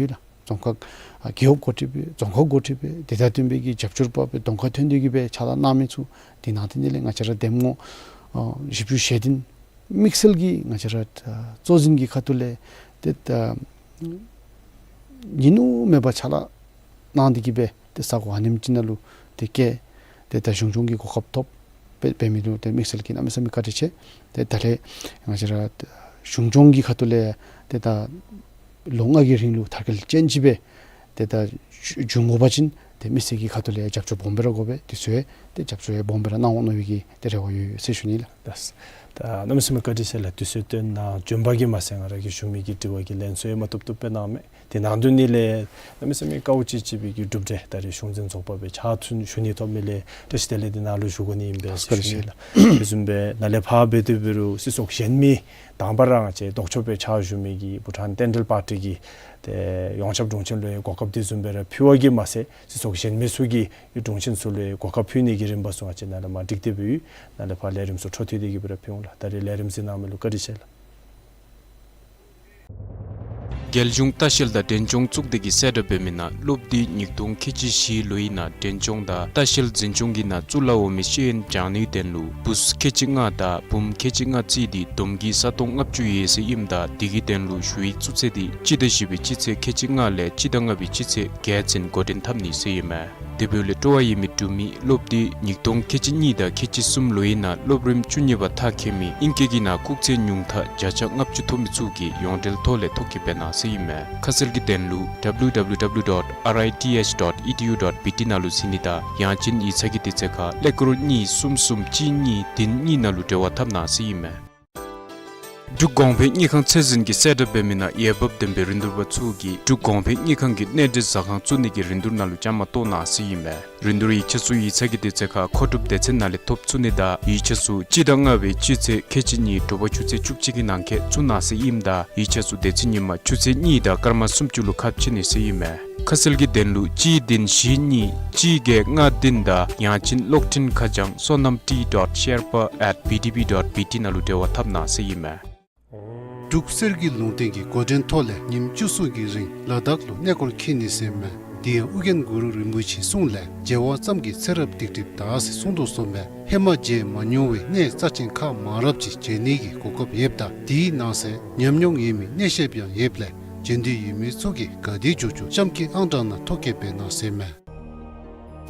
ཡོད་ལགས། རྫོང་ཁག་ཨ་རྒེད་འོག་འགོ་ཁྲིདཔ་ཡོད། རྫོང་ཁག་འགོ་ཁྲིདཔ་ཡོད། དེ་དང་བསྟུན་པའི་གི་རྒྱབ་སྐྱོར་པ་སྦེ་གདོང་ཁར་ཐོན་ཏེ་གི་སྦེ་ཕྱག་ལཱ་གནང་མི་ཚུ། དེ་ནང་དེ་ཉིད་ལས་ང་བཅས་ར་འདེམས་ངོ་ཨ་བཞི་བཅུ་ཞེ་བདུན་དམིགས་བསལ་གྱིས་ང་བཅས་ར་ཨ་གཙོ་འཛིན་གྱི་ཁ་ཐུག་ལས་ཏེ་ད་ཉིན་ནུབ་མེད་པར་ཕྱག་ལཱ་གནང་སྟེ་གི་སྦེ་ཏེ་ས་གོ་ཨ་ནེམ་ཅིག་ནང་ལུ་ཏེ་བསྐྱལ། ཏེ་ད་གཞུང་སྐྱོང་གི་གོ་སྐབས་ཐོབ་སྦེ་འབད་མི་ལུ་ཏེ་དམིགས་བསལ་གྱིས་གནམ་མེད་ས་མེད་བཀའ་དྲིན་ཆེ། ཏེ་ད་ལས་ང་བཅས་ར་གཞུང་སྐྱོང་གི་ཁ་ཐུག་ལས་ཏེ་ད་ལོ་ལྔ་གི་རིང་ལུ་མཐར་སྐྱེལ་ཅན་ཅིག་སྦེ་ཏེ་ད་བྱོན་དགོ་པ་ཅིན་ཏེ་མི་སེར་གྱི་ཁ་ཐུག་ལས་རྒྱབ་སྐྱོར་སྦོམ་སྦེ་ར་དགོ་པས། དེ་ཚུ་ཡང་ཏེ་རྒྱབ་སྐྱོར་ཡང་སྦོམ་སྦེ་ར་གནང་འོང་མནོ་བའི་གི་ཏེ་རེ་བ་ཡོད་ཟེར་ཞུ་ནི་ལགས། ལགས། ད་གནམ་མེད་ས་མེད་བཀའ་དྲིན་ཆེ་ལགས། དུས་ཚོད་བཏོན་གནང་བྱོན་པ་གིས་མ་ཚད་ང་ར་གིས་ཞུ་མི་གི་དྲི་བ་གི་ལན་ཚུ་ཡང་མ་བཏུབ་བཏུབ་སྦེ་གནང་མས། དེ་ནང་དོན་ནི་ལས་གནམ་མེད་ས་མེད་དཀའཝ་སྤྱད་སྤྱད་པའི་གི་གྲུབ་འབྲས་ད་རེས་གཞུང་འཛིན་ཚོགས་པ་སྦེ་ཕྱག་ཚུན་ཞུ་ནི་ཐོབ་མི་ལས་བཀྲ་ཤིས་བདེ་ལེགས་འདི་ནཱ་ལུ་ཞུ་དགོ་ནི་ཨིན་པས་ཟེར་ཞུ་ནི་ལགས། དེ་བཟུམ་སྦེ་ནཱ་ལས་ཕར་འབད་དེ་འབད་རུང་སྲིད་ཚོགས་གཞན་མི་དང་པ་ར་ང་བཅས་ལྡོག་ཕྱོགས་སྦེ་ཕྱག་ཞུ་མི་གི་བྷུ་ཊཱན་བསྟན་འགྲོའི་པར་ཊི་གི་ཏེ་ཡོངས་ཁྱབ་དྲུང་ཆེན་ལུ་ཡང་གོ་སྐབས་དེ་བཟུམ་སྦེ་ར་ཕུལ་བ་གིས་མ་ཚད་སྲིད་ཚོགས་གཞན་མི་ཚུ་གི་དྲུང་ཆེན་ཚུ་ལུ་ཡང་གོ་སྐབས་ཕུལ་ནི་གི་རིམ་པ་ཚུ་ང་བཅས་ནཱ་ལས་མར་སྒྲིག་སྟེ་འབད་ཡོད། ནཱ་ལས་ཕར་ལས་རིམ་ཚུ་འཕྲོ་མཐུད་དེ་གི་སྦེ་ར་ཕུལ་འོང་ལགས། ད་རེས་ལས་རིམ་གཟིགས་གནང་མི་ལུ་བཀའ་དྲིན་ཆེ་ལགས། རྒྱལ་གཞུང་ལྟ་བཤལ་དང་འབྲས་ལྗོངས་གཙུག་སྡེ་གིས་གསལ་བསྒྲགས་འབད་མི་ནང་སློབ་འདི་ཉིས་སྟོང་ཁལ་གཅིག་བཞི་ལོའི་ནང་འབྲས་ལྗོངས་དང་ལྟ་བཤལ་འཛིན་སྐྱོང་གི་ནང་བཙུགས་ལ་འོང་མི་ཤེས་ཡོན་སྦྱང་ནིའི་དོན་ལུ་བུ་གཟུགས་ཁལ་གཅིག་ལྔ་དང་བུམོ་ཁལ་གཅིག་ལྔ་རྩིས་འདི་བསྡོམས་ཀྱིས་ས་སྟོང་ལྔ་བཅུ་ཡོད་ཟེར་ཨིནམ་ད་དེ་གི་དོན་ལུ་ཞུ་ཡིག་བཙུགས་ཚེས་འདི་སྤྱི་ཟླ་བཞི་པའི་སྤྱི་ཚེས་ཁལ་གཅིག་ལྔ་ལས་སྤྱི་ཟླ་ལྔ་པའི་སྤྱི་ཚེས་བརྒྱད་ཚུན་འགོ་འདྲེན་འཐབ་ནི་ཟེར་ཨིན་མས། དེ་འབདཝ་ལས་སྤྲོ་བ་ཡོད་མི་འབྲུག་མི་སློབ་འདི་ཉིས་སྟོང་ཁལ་གཅིག་གཉིས་དང་ཁལ་གཅིག་གསུམ་ལོའི་ནང་སློབ་རིམ་བཅུ་གཉིས་པ་མཐར་འཁྱོལ་མི་ཨིང་སྐད་ཀྱི་ནང་སྐུགས་ཚད་ཉུང་མཐའ་བརྒྱ་ཆ་ལྔ་བཅུ་ཐོབ་མི་ཚུ་གིས་ཡོངས་འབྲེལ་ཐོག་ལས་ཐོ་བཀོད་འབད་གནང་ཟེར་ཨིན་མས། ཁ་གསལ་གྱི་དོན་ལུ་W W W dot R I T H dot E D U dot B T ནང་ལུ་གཟིགས་ནི་དང་ཡང་ཅིན་ཡིག་ཚང་གི་དུས་ཚོད་ཁར་ཀླད་ཀོར་གཉིས་གསུམ་གསུམ་གཅིག་གཉིས་བདུན་གཉིས་ནང་ལུ་འབྲེལ་བ་འཐབ་གནང་ཟེར་ཨིན་མས། འབྲུག་གོང་འཕེལ་དངུལ་ཁང་ཚད་འཛིན་གྱིས་གསལ་བསྒྲགས་འབད་མི་ནང་འོས་འབབ་ལྡན་པའི་རིན་བསྡུར་པ་ཚུ་གིས་འབྲུག་གོང་འཕེལ་དངུལ་ཁང་གི་གནས་འབྲེལ་ཟ་ཁང་བཙུགས་ནི་གི་རིན་བསྡུར་ནང་ལུ་བཅའ་མར་གཏོགས་གནང་ཟེར་ཨིན་མས། རིན་བསྡུར་ཡིག་ཆ་ཚུ་ཡིག་ཚང་གི་དུས་ཚོད་ཁར་མཁོ་སྒྲུབ་སྡེ་ཚན་ནང་ལས་ཐོབ་ཚུགས་ནི་དང་ཡིག་ཆ་ཚུ་སྤྱི་ཟླ་ལྔ་པའི་སྤྱི་ཚེས་ཁལ་གཅིག་གཉིས་དྲོ་པ་ཆུ་ཚོད་བཅུ་གཅིག་གི་ནང་འཁོད་བཙུགས་གནང་ཟེར་ཨིནམ་ད་ཡིག་ཆ་ཚུ་དེ་ཚེ་ཉིན་མ་ཆུ་ཚོད་གཉིས་དང་སྐར་མ་སུམ་ཅུ་ལུ་ཁ་ཕྱེ་ནི་ཟེར་ཨིན་མས། ཁ་གསལ་གྱི་དོན་ལུ་གཅིག་བདུན་བཞི་གཉིས་གཅིག་བརྒྱད་ལྔ་བདུན་དང་ཡང་ཅིན་གློག་འཕྲིན་ཁ་བྱང་sonam t dot sherpa at B D B dot B T ནང་ལུ་འབྲེལ་བ་འཐབ་གནང་ཟེར་ཨིན་མས། འབྲུག་གསེར་གྱི་ལུང་བསྟན་གྱི་འགོ་འདྲེན་ཐོག་ལས་ཉིནམ་བཅུ་གསུམ་གྱི་རིང་ལ་དྭགས་ལུ་གནས་སྐོར་འཁྱིད་ནི་ཟེར་མས། དེ་ཡང་ཨོ་རྒྱན་གུ་རུ་རིན་པོ་ཆེའི་གསུང་ལས་མཇལ་བ་ཙམ་གྱིས་ཚེ་རབས་སྡིག་སྒྲིབ་དག་ཟེར་གསུངས་དོ་བཟུམ་སྦེ་ཧེ་མ་མཇལ་མ་མྱོང་བའི་གནས་རྩ་ཆེན་ཁག་མང་རབས་ཅིག་མཇལ་ནི་གི་གོ་སྐབས་ཡོདཔ་ད་དེའི་ནང་གསེས་ཉམས་མྱོང་ཡོད་མི་གནས་བཤདཔ་ཡང་ཡོདཔ་ལས་མཇལ་འདོད་ཡོད་མི་ཚུ་གིས་ག་དེ་མགྱོགས་མགྱོགས་གཤམ་གྱི་ཨང་གྲངས་ནང་ཐོ་བཀོད་འབད་གནང་ཟེར་མས།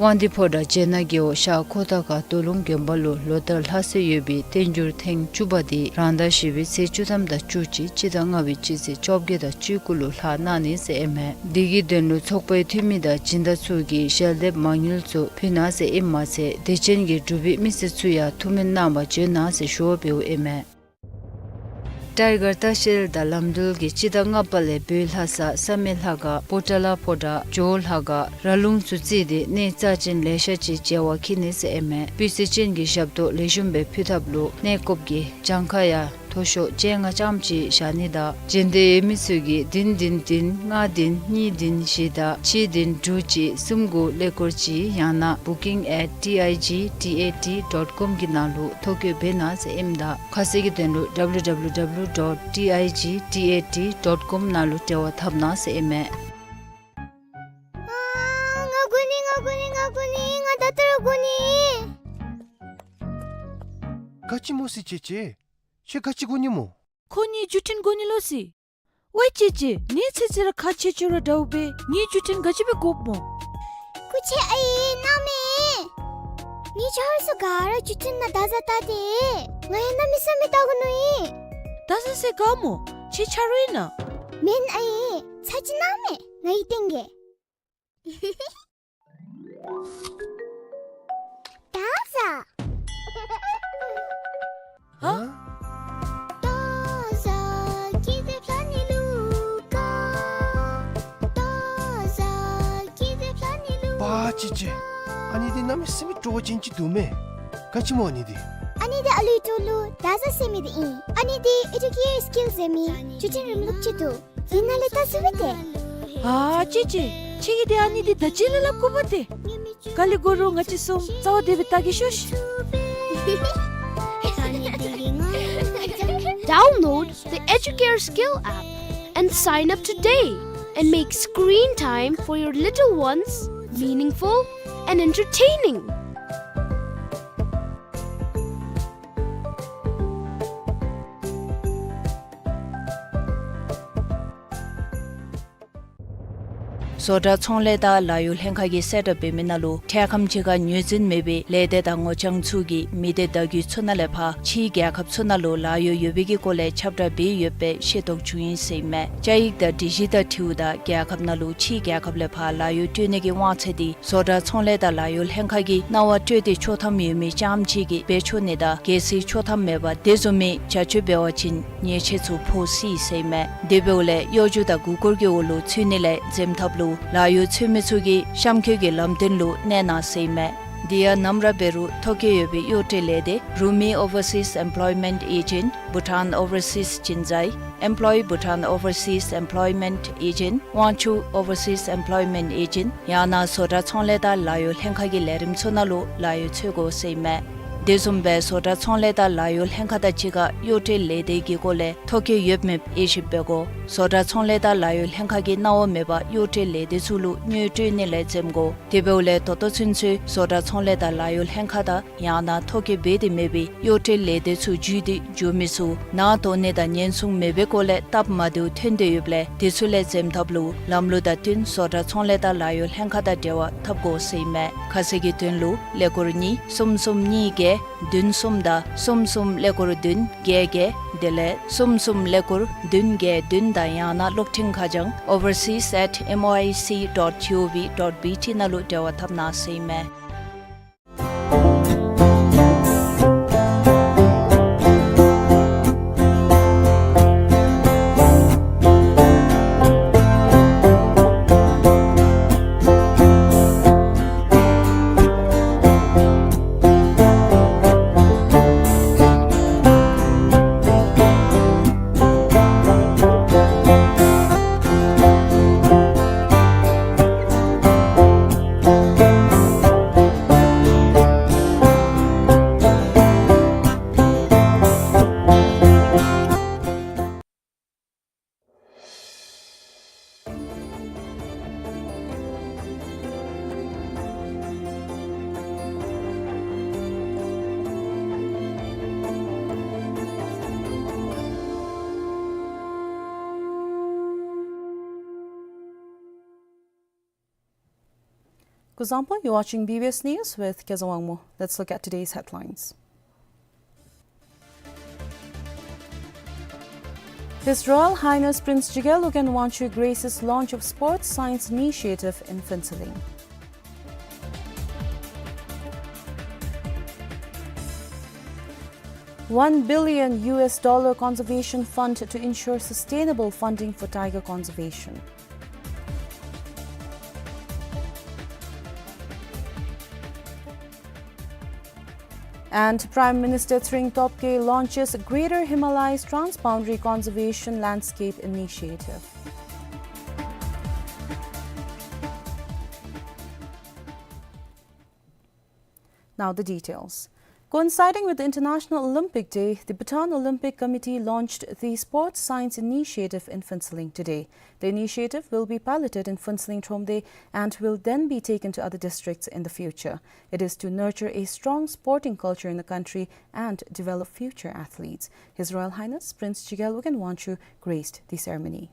དབང་འདུས་ཕོ་བྲང་བྱེད་ནག་རྒེད་འོག་ཤར་ཁོ་ཐང་ཁ་སྟོད་ལུང་དགོན་པ་ལུ་ལོ་ལྟར་ལྷག་སྲོལ་ཡོད་པའི་བསྟན་འགྱུར་ཐེངས་བཅུ་པ་དེ་རང་ཟླ་བཞི་པའི་ཚེས་བཅུ་ཐམ་དང་བཅུ་གཅིག་སྤྱི་ཟླ་ལྔ་པའི་སྤྱི་ཚེས་བཅོ་བརྒྱད་དང་བཅུ་དགུ་ལུ་ལྷག་གནང་ནི་ཟེར་ཨིན་མས། དེ་གི་དོན་ལུ་ཚོགས་པའི་འཐུས་མི་དང་སྦྱིན་བདག་ཚུ་གིས་ཞལ་འདེབས་མ་དངུལ་ཚུ་ཕུལ་གནང་ཟེར་ཨིནམ་མ་ཚད་དད་ཅན་གྱི་འབྲུག་པའི་མི་སེར་ཚུ་ཡང་ཐུགས་སྨོན་གནང་བར་བྱོན་གནང་ཟེར་ཞུ་བ་འབདཝ་ཨིན་མས། ཊའི་གར་ལྟ་བཤལ་དང་ལམ་འགྲུལ་གྱིས་སྤྱི་ཟླ་ལྔ་པ་ལས་བོད་ལྷ་ས་བསམ་ཡས་ལྷ་ཁང་པོ་ཏ་ལ་ཕོ་བྲང་ཇོ་བོ་ལྷ་ཁང་ར་ལུང་ཚུ་བརྩིས་ཏེ་གནས་རྩ་ཆེན་ལེ་ཤ་ཅིག་མཇལ་བར་འཁྱིད་ནི་ཟེར་ཨིན་མས། སྤུས་ཚད་ཅན་གྱི་ཞབས་ཏོག་ལེགས་ཤོམ་སྦེ་ཕུལ་ཐབས་ལུ་གནས་སྐོརཔ་གིས་གྱངས་ཁ་ཡང་མཐོ་ཤོས་བཅོ་ལྔ་ཙམ་ཅིག་བཞག་ནི་དང་མཇལ་འདོད་ཡོད་མི་ཚུ་གིས་བདུན་བདུན་བདུན་ལྔ་བདུན་གཉིས་བདུན་བཞི་དང་གཅིག་བདུན་དྲུག་གཅིག་གསུམ་དགུ་ཀླད་ཀོར་གཅིག་ཡང་ན་booking at T I G T A T dot com གི་ནང་ལུ་ཐོ་བཀོད་འབད་གནང་ཟེར་ཨིནམ་ད་ཁ་གསལ་གྱི་དོན་ལུ W W W dot T I G T A T dot com ནང་ལུ་འབྲེལ་བ་འཐབ་གནང་ཟེར་ཨིན་མས། ཨ་ང་དགོ་ནི་ང་དགོ་ནི་ང་དགོ་ནི་ང་ད་ལྟོ་ར་དགོ་ནི། ག་ཅི་སྨོ་སི་ཅེ་ཅེ། ཁྱོད་ག་ཅི་དགོ་ནི་སྨོ། ཁོ་ངེའི་བརྒྱུད་འཕྲིན་དགོ་ནི་ལོ་སི། ཝའི་ཅེ་ཅེ། ངེའི་ཚེ་ཚེ་ར་ཁག་ཆེ་ཆེ་ར་འདྲཝ་སྦེ་ངེའི་བརྒྱུད་འཕྲིན་ག་ཅི་སྦེ་དགོཔ་སྨོ། སྐུ་མཁྱེན་ཨའི་གནང་མས། ངེའི་ཆ་རོགས་ཚུ་ག་ར་བརྒྱུད་འཕྲིན་ནང་བརྡ་བཟའ་བལྟ་སྟེ་ང་ཡང་གནམ་མེད་ས་མེད་བལྟ་དགོ་མནོ་ཡི། བརྡ་བཟའ་ཟེར་ག་སྨོ། ཁྱོད་ཆ་རོགས་ཨིན་ན། མེན་ཨའི། ཚར་ཅིག་གནང་མས་ངེའི་སྟེང་གི། བརྡ་བཟའ། ཧ། བརྡ་བཟའ་སྐྱིད་སྡུག་ལྷ་ནི་ལུ་དགའ། བརྡ་བཟའ་སྐྱིད་སྡུག་ལྷ་ནི་ལུ། པ་ཅེ་ཅེ། ཨ་ནི་འདི་གནམ་མེད་ས་མེད་སྤྲོ་བ་ཅན་ཅིག་འདུག་མས། ག་ཅི་སྨོ་ཨ་ནི་འདི། ཨ་ནི་འདི་ཨ་ལུའི་ཏོ་ལུ་བརྡ་བཟའ་ཟེར་མི་འདི་ཨིན། ཨ་ནི་འདི་ཨེ་ཌུ་ཀེར་སི་ཀིལ་ཟེར་མི་བརྒྱུད་འཕྲིན་རིམ་ལུགས་ཅིག་འདུག། ཨིན་ན་ལས་བལྟ་ཚུགས་པས་ཏེ། ཨ་ཅེ་ཅེ། ཁྱོད་ཀྱིས་ཏེ་ཨ་ནི་འདི་ད་ཅི་ལས་སླབ་དགོ་པས་ཏེ། ག་ལས་དགོ་རུང་ང་བཅས་གསུམ་རྩ་བ་བདེ་སྦེ་བལྟ་གེ་ཤོག་ཤིག། Download the Educare Skill app and sign up today and make screen time for your little ones meaningful and entertaining. བཟོ་གྲྭ་ཚོང་ལས་དང་ལཱ་གཡོག་ལྷན་ཁག་གིས་གསལ་བསྒྲགས་འབད་མི་ནང་ལུ་འཕྲལ་ཁམས་ཅིག་ཁར་ངོས་འཛིན་མེད་པའི་ལས་སྡེ་དང་ངོ་རྐྱང་ཚུ་གིས་མི་སྡེ་བརྡ་བརྒྱུད་ཚུ་ནང་ལས་ཕར་ཕྱིའི་རྒྱལ་ཁབ་ཚུ་ནང་ལུ་ལཱ་གཡོག་ཡོད་པའི་གི་སྐོར་ལས་ཁྱབ་བསྒྲགས་འབད་ཡོདཔ་སྦེ་ཤེས་རྟོགས་བྱུང་ཡི་ཟེར་ཨིན་མས། བཅའ་ཡིག་དང་སྒྲིག་གཞི་དང་འཁྲིལཝ་ད་རྒྱལ་ཁབ་ནང་ལུ་ཕྱིའི་རྒྱལ་ཁབ་ལས་ཕར་ལཱ་གཡོག་སྤྲོད་ནི་གི་དབང་ཚད་འདི་བཟོ་གྲྭ་ཚོང་ལས་དང་ལཱ་གཡོག་ལྷན་ཁག་གིས་གནང་བ་སྤྲོད་དེ་ཆོག་ཐམ་ཡོད་མི་རྐྱངམ་ཅིག་གིས་འབད་ཆོག་ནི་དང་གལ་སྲིད་ཆོག་ཐམ་མེད་པར་དེ་བཟུམ་མའི་བྱ་སྤྱོད་འབད་བ་ཅིན་ཉེས་ཆད་ཚུ་ཕོག་སྲིད་ཟེར་ཨིན་མས། དེ་འབདཝ་ལས་གཡོ་སྒྱུ་དང་མགུ་སྐོར་གྱི་འོག་ལུ་ཚུད་ནི་ལས་འཛེམ་ཐབས་ལུ་ལཱ་གཡོག་འཚོལ་མི་ཚུ་གིས་གཤམ་འཁོད་ཀྱི་ལམ་སྟོན་ལུ་གནས་གནང་ཟེར་ཨིན་མས། དེ་ཡང་ནམ་ར་འབད་རུང་ཐོ་བཀོད་ཡོད་པའི་གཡོག་སྤྲོད་ལས་སྡེ་Rumi Overseas Employment Agent, Bhutan Overseas Jinzai, Employ Bhutan Overseas Employment Agent, དབང་ཕྱུག་Overseas Employment Agent ཡང་ན་བཟོ་གྲྭ་ཚོང་ལས་དང་ལཱ་གཡོག་ལྷན་ཁག་གི་ལས་རིམ་ཚུ་ནང་ལུ་ལཱ་གཡོག་འཚོལ་དགོ་ཟེར་ཨིན་མས། དེ་བཟུམ་སྦེ་བཟོ་གྲྭ་ཚོང་ལས་དང་ལཱ་གཡོག་ལྷན་ཁག་དང་གཅིག་ཁར་གཡོག་སྤྲོད་ལས་སྡེ་གི་སྐོར་ལས་ཐོ་བཀོད་ཡོད་མེད་དབྱེ་ཞིབ་འབད་དགོ། བཟོ་གྲྭ་ཚོང་ལས་དང་ལཱ་གཡོག་ལྷན་ཁག་གིས་གནང་བ་མེད་པར་གཡོག་སྤྲོད་ལས་སྡེ་ཚུ་ལུ་དངུལ་སྤྲོད་ནི་ལས་འཛེམ་དགོ། དེ་འབདཝ་ལས་ད་ལྟོ་ཚུན་ཚོད་བཟོ་གྲྭ་ཚོང་ལས་དང་ལཱ་གཡོག་ལྷན་ཁག་དང་ཡང་ན་ཐོ་བཀོད་འབད་དེ་མེད་པའི་གཡོག་སྤྲོད་ལས་སྡེ་ཚུ་བརྒྱུད་དེ་འགྱོ་མི་ཚུ་ནང་དོགས་ནི་དང་ཉེན་སྲུང་མེད་པའི་སྐོར་ལས་སྟབས་མ་བདེཝ་ཐོན་དོ་ཡོདཔ་ལས་དེ་ཚུ་ལས་འཛེམ་ཐབས་ལུ་ལམ་ལུགས་དང་བསྟུན་བཟོ་གྲྭ་ཚོང་ལས་དང་ལཱ་གཡོག་ལྷན་ཁག་དང་འབྲེལ་བ་འཐབ་དགོ་ཟེར་ཨིན་མས། ཁ་གསལ་གྱི་དོན་ལུ་ཀླད་ཀོར་གཉིས་གསུམ་གསུམ་གཉིས་བརྒྱད་བདུན་གསུམ་དང་གསུམ་གསུམ་ཀླད་ཀོར་བདུན་བརྒྱད་བརྒྱད་དེ་ལས་གསུམ་གསུམ་ཀླད་ཀོར་བདུན་བརྒྱད་བདུན་དང་ཡང་ན་གློག་འཕྲིན་ཁ་བྱང་overseas at M O I C dot G O V dot B T ནང་ལུ་འབྲེལ་བ་འཐབ་གནང་ཟེར་ཨིན་མས། Kuzuzangpo, you're watching B B S News with Kezang Wangmo. Let's look at today's headlines. His Royal Highness Prince Chigel Lugyen Wangchuck graces launch of Sports Science Initiative in Phuentsholing. One billion U S dollar conservation fund to ensure sustainable funding for tiger conservation. And Prime Minister Tshering Tobgay launches Greater Himalayas Transboundary Conservation Landscape Initiative. Now the details. Coinciding with the International Olympic Day, the Bhutan Olympic Committee launched the Sports Science Initiative in Phuentsholing today. The initiative will be piloted in Phuentsholing, Thromde, and will then be taken to other districts in the future. It is to nurture a strong sporting culture in the country and develop future athletes. His Royal Highness Prince Chigel Lugyen Wangchuck graced the ceremony.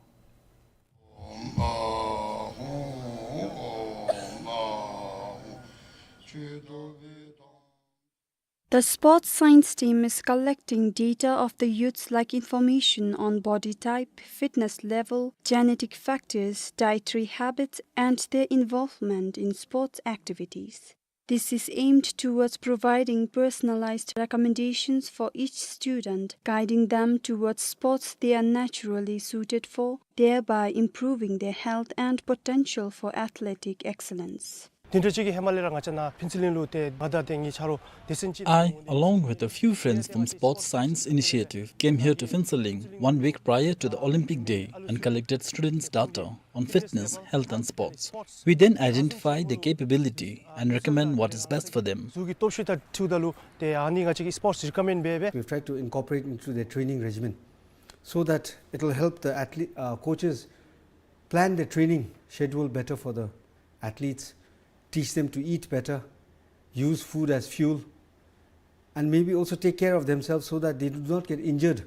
The sports science team is collecting data of the youths, like information on body type, fitness level, genetic factors, dietary habits, and their involvement in sports activities. This is aimed towards providing personalized recommendations for each student, guiding them towards sports they are naturally suited for, thereby improving their health and potential for athletic excellence. དེ་འདྲ་ཅིག་གི་ཧེ་མ་ལས་ར་ང་བཅས་ནཱ་ཕུན་ཚོགས་གླིང་ལུ་ཏེ་ཕར་དང་ཏེ་ངེའི་ཆ་རོགས་སྡེ་ཚན་ཅིག I, along with a few friends from Sports Science Initiative, came here to Phuentsholing one week prior to the Olympic Day and collected students' data on fitness, health and sports. We then identified their capability and recommend what is best for them. གཟུགས་ཀྱི་སྟོབས་ཤུགས་དང་འཁྲིལཝ་ད་ལུ་ཏེ་ཨ་ནི་ང་བཅས་ཀྱིས་སི་པོརཊསི་རི་ཀོ་མེནཌ་འབད་འབད། We've tried to incorporate into their training regimen so that it'll help the athlete, uh, coaches plan their training schedule better for the athletes, teach them to eat better, use food as fuel, and maybe also take care of themselves so that they do not get injured.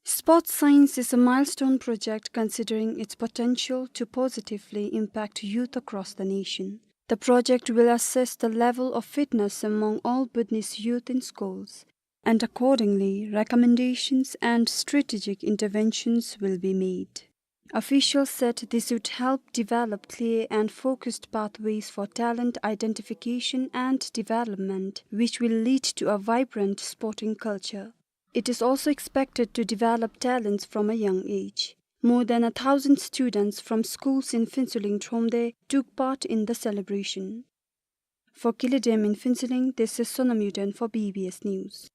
Sports Science is a milestone project considering its potential to positively impact youth across the nation. The project will assess the level of fitness among all Bhutanese youth in schools, and accordingly, recommendations and strategic interventions will be made. Officials said this would help develop clear and focused pathways for talent identification and development, which will lead to a vibrant sporting culture. It is also expected to develop talents from a young age. More than a thousand students from schools in Phuentsholing, Thromde took part in the celebration. For Kili Dem in Phuentsholing, this is Sonam Yuden for B B S News.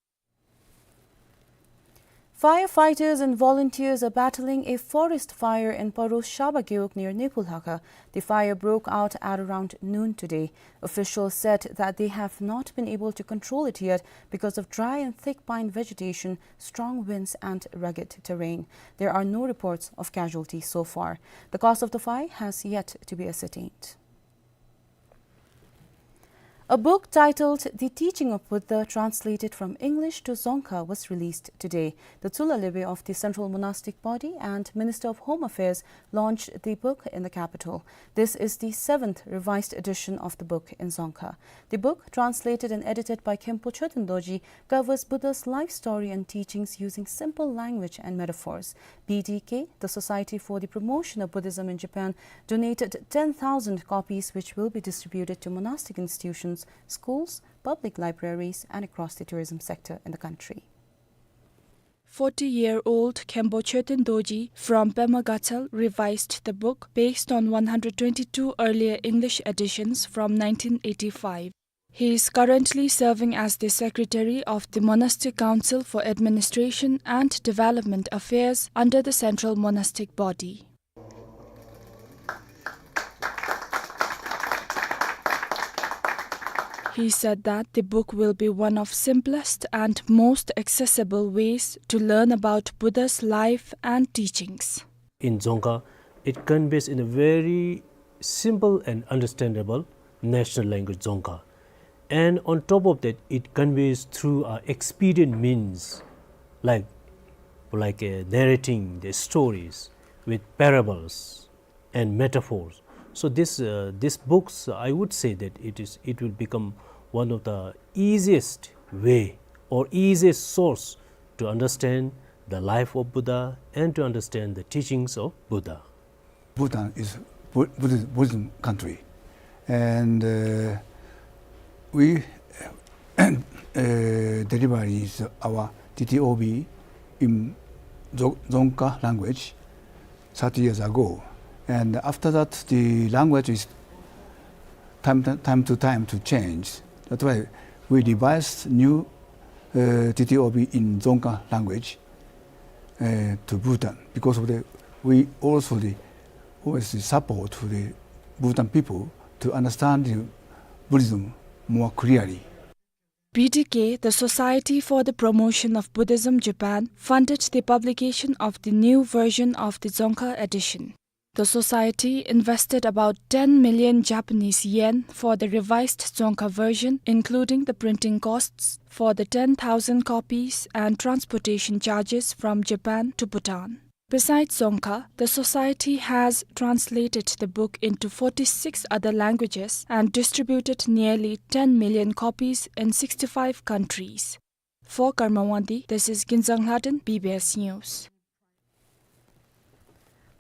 Firefighters and volunteers are battling a forest fire in Paro Shaba Gewog near Nephu Lhakha. The fire broke out at around noon today. Officials said that they have not been able to control it yet because of dry and thick pine vegetation, strong winds and rugged terrain. There are no reports of casualties so far. The cause of the fire has yet to be ascertained. A book titled The Teaching of Buddha, translated from English to Dzongkha, was released today. The Tshula Lepe of the Central Monastic Body and Minister of Home Affairs launched the book in the capital. This is the seventh revised edition of the book in Dzongkha. The book, translated and edited by Khenpo Choten Dorji, covers Buddha's life story and teachings using simple language and metaphors. B D K, the Society for the Promotion of Buddhism in Japan, donated ten thousand copies, which will be distributed to monastic institutions, schools, public libraries, and across the tourism sector in the country. Forty-year-old Khenpo Choten Dorji from Pema Gatshel revised the book based on one hundred twenty-two earlier English editions from nineteen eighty-five. He is currently serving as the secretary of the Monastic Council for Administration and Development Affairs under the Central Monastic Body. He said that the book will be one of simplest and most accessible ways to learn about Buddha's life and teachings. In Dzongkha, it conveys in a very simple and understandable national language, Dzongkha. And on top of that, it conveys through, uh, expedient means, like, like, uh, narrating the stories with parables and metaphors, So this, uh, this books, I would say that it is, it will become one of the easiest way or easiest source to understand the life of Buddha and to understand the teachings of Buddha. Bhutan is Bu-, Buddhist, Buddhism country. And, uh, we, uh, deliveries our T T O B in Dzo-, Dzongkha language thirty years ago. And after that, the language is time, time to time to change. That's why we devised new, uh, T T O B in Dzongkha language, uh, to Bhutan, because of the, we also the, always support to the Bhutan people to understand the Buddhism more clearly. B D K, the Society for the Promotion of Buddhism Japan, funded the publication of the new version of the Dzongkha edition. The society invested about ten million Japanese yen for the revised Dzongkha version, including the printing costs for the ten thousand copies and transportation charges from Japan to Bhutan. Besides Dzongkha, the society has translated the book into forty-six other languages and distributed nearly ten million copies in sixty-five countries. For Karma Wangdi, this is Ginzang Lhaden, B B S News.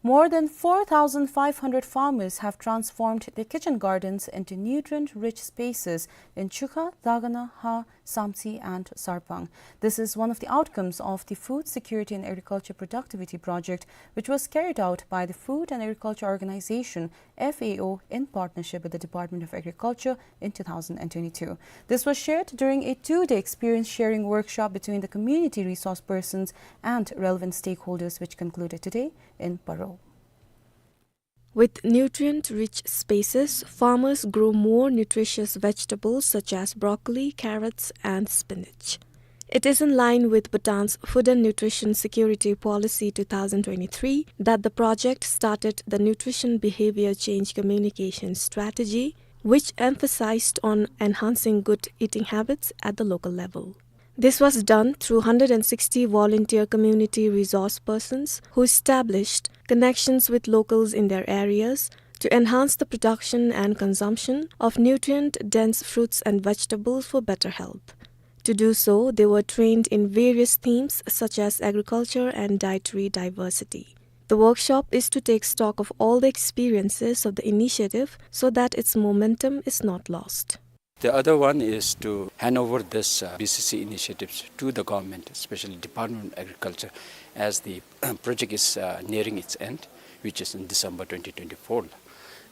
More than four thousand five hundred farmers have transformed their kitchen gardens into nutrient-rich spaces in Chukha, Dagana, Ha, Samtse and Sarpang. This is one of the outcomes of the Food Security and Agriculture Productivity Project, which was carried out by the Food and Agriculture Organization, F A O, in partnership with the Department of Agriculture in two thousand twenty-two. This was shared during a two-day experience sharing workshop between the community resource persons and relevant stakeholders, which concluded today in Paro. With nutrient-rich spaces, farmers grow more nutritious vegetables such as broccoli, carrots, and spinach. It is in line with Bhutan's Food and Nutrition Security Policy two thousand twenty-three that the project started the Nutrition Behavior Change Communication Strategy, which emphasized on enhancing good eating habits at the local level. This was done through hundred and sixty volunteer community resource persons who established connections with locals in their areas to enhance the production and consumption of nutrient-dense fruits and vegetables for better health. To do so, they were trained in various themes such as agriculture and dietary diversity. The workshop is to take stock of all the experiences of the initiative so that its momentum is not lost. The other one is to hand over this, uh, B C C initiatives to the government, especially Department of Agriculture, as the project is, uh, nearing its end, which is in December twenty twenty-four.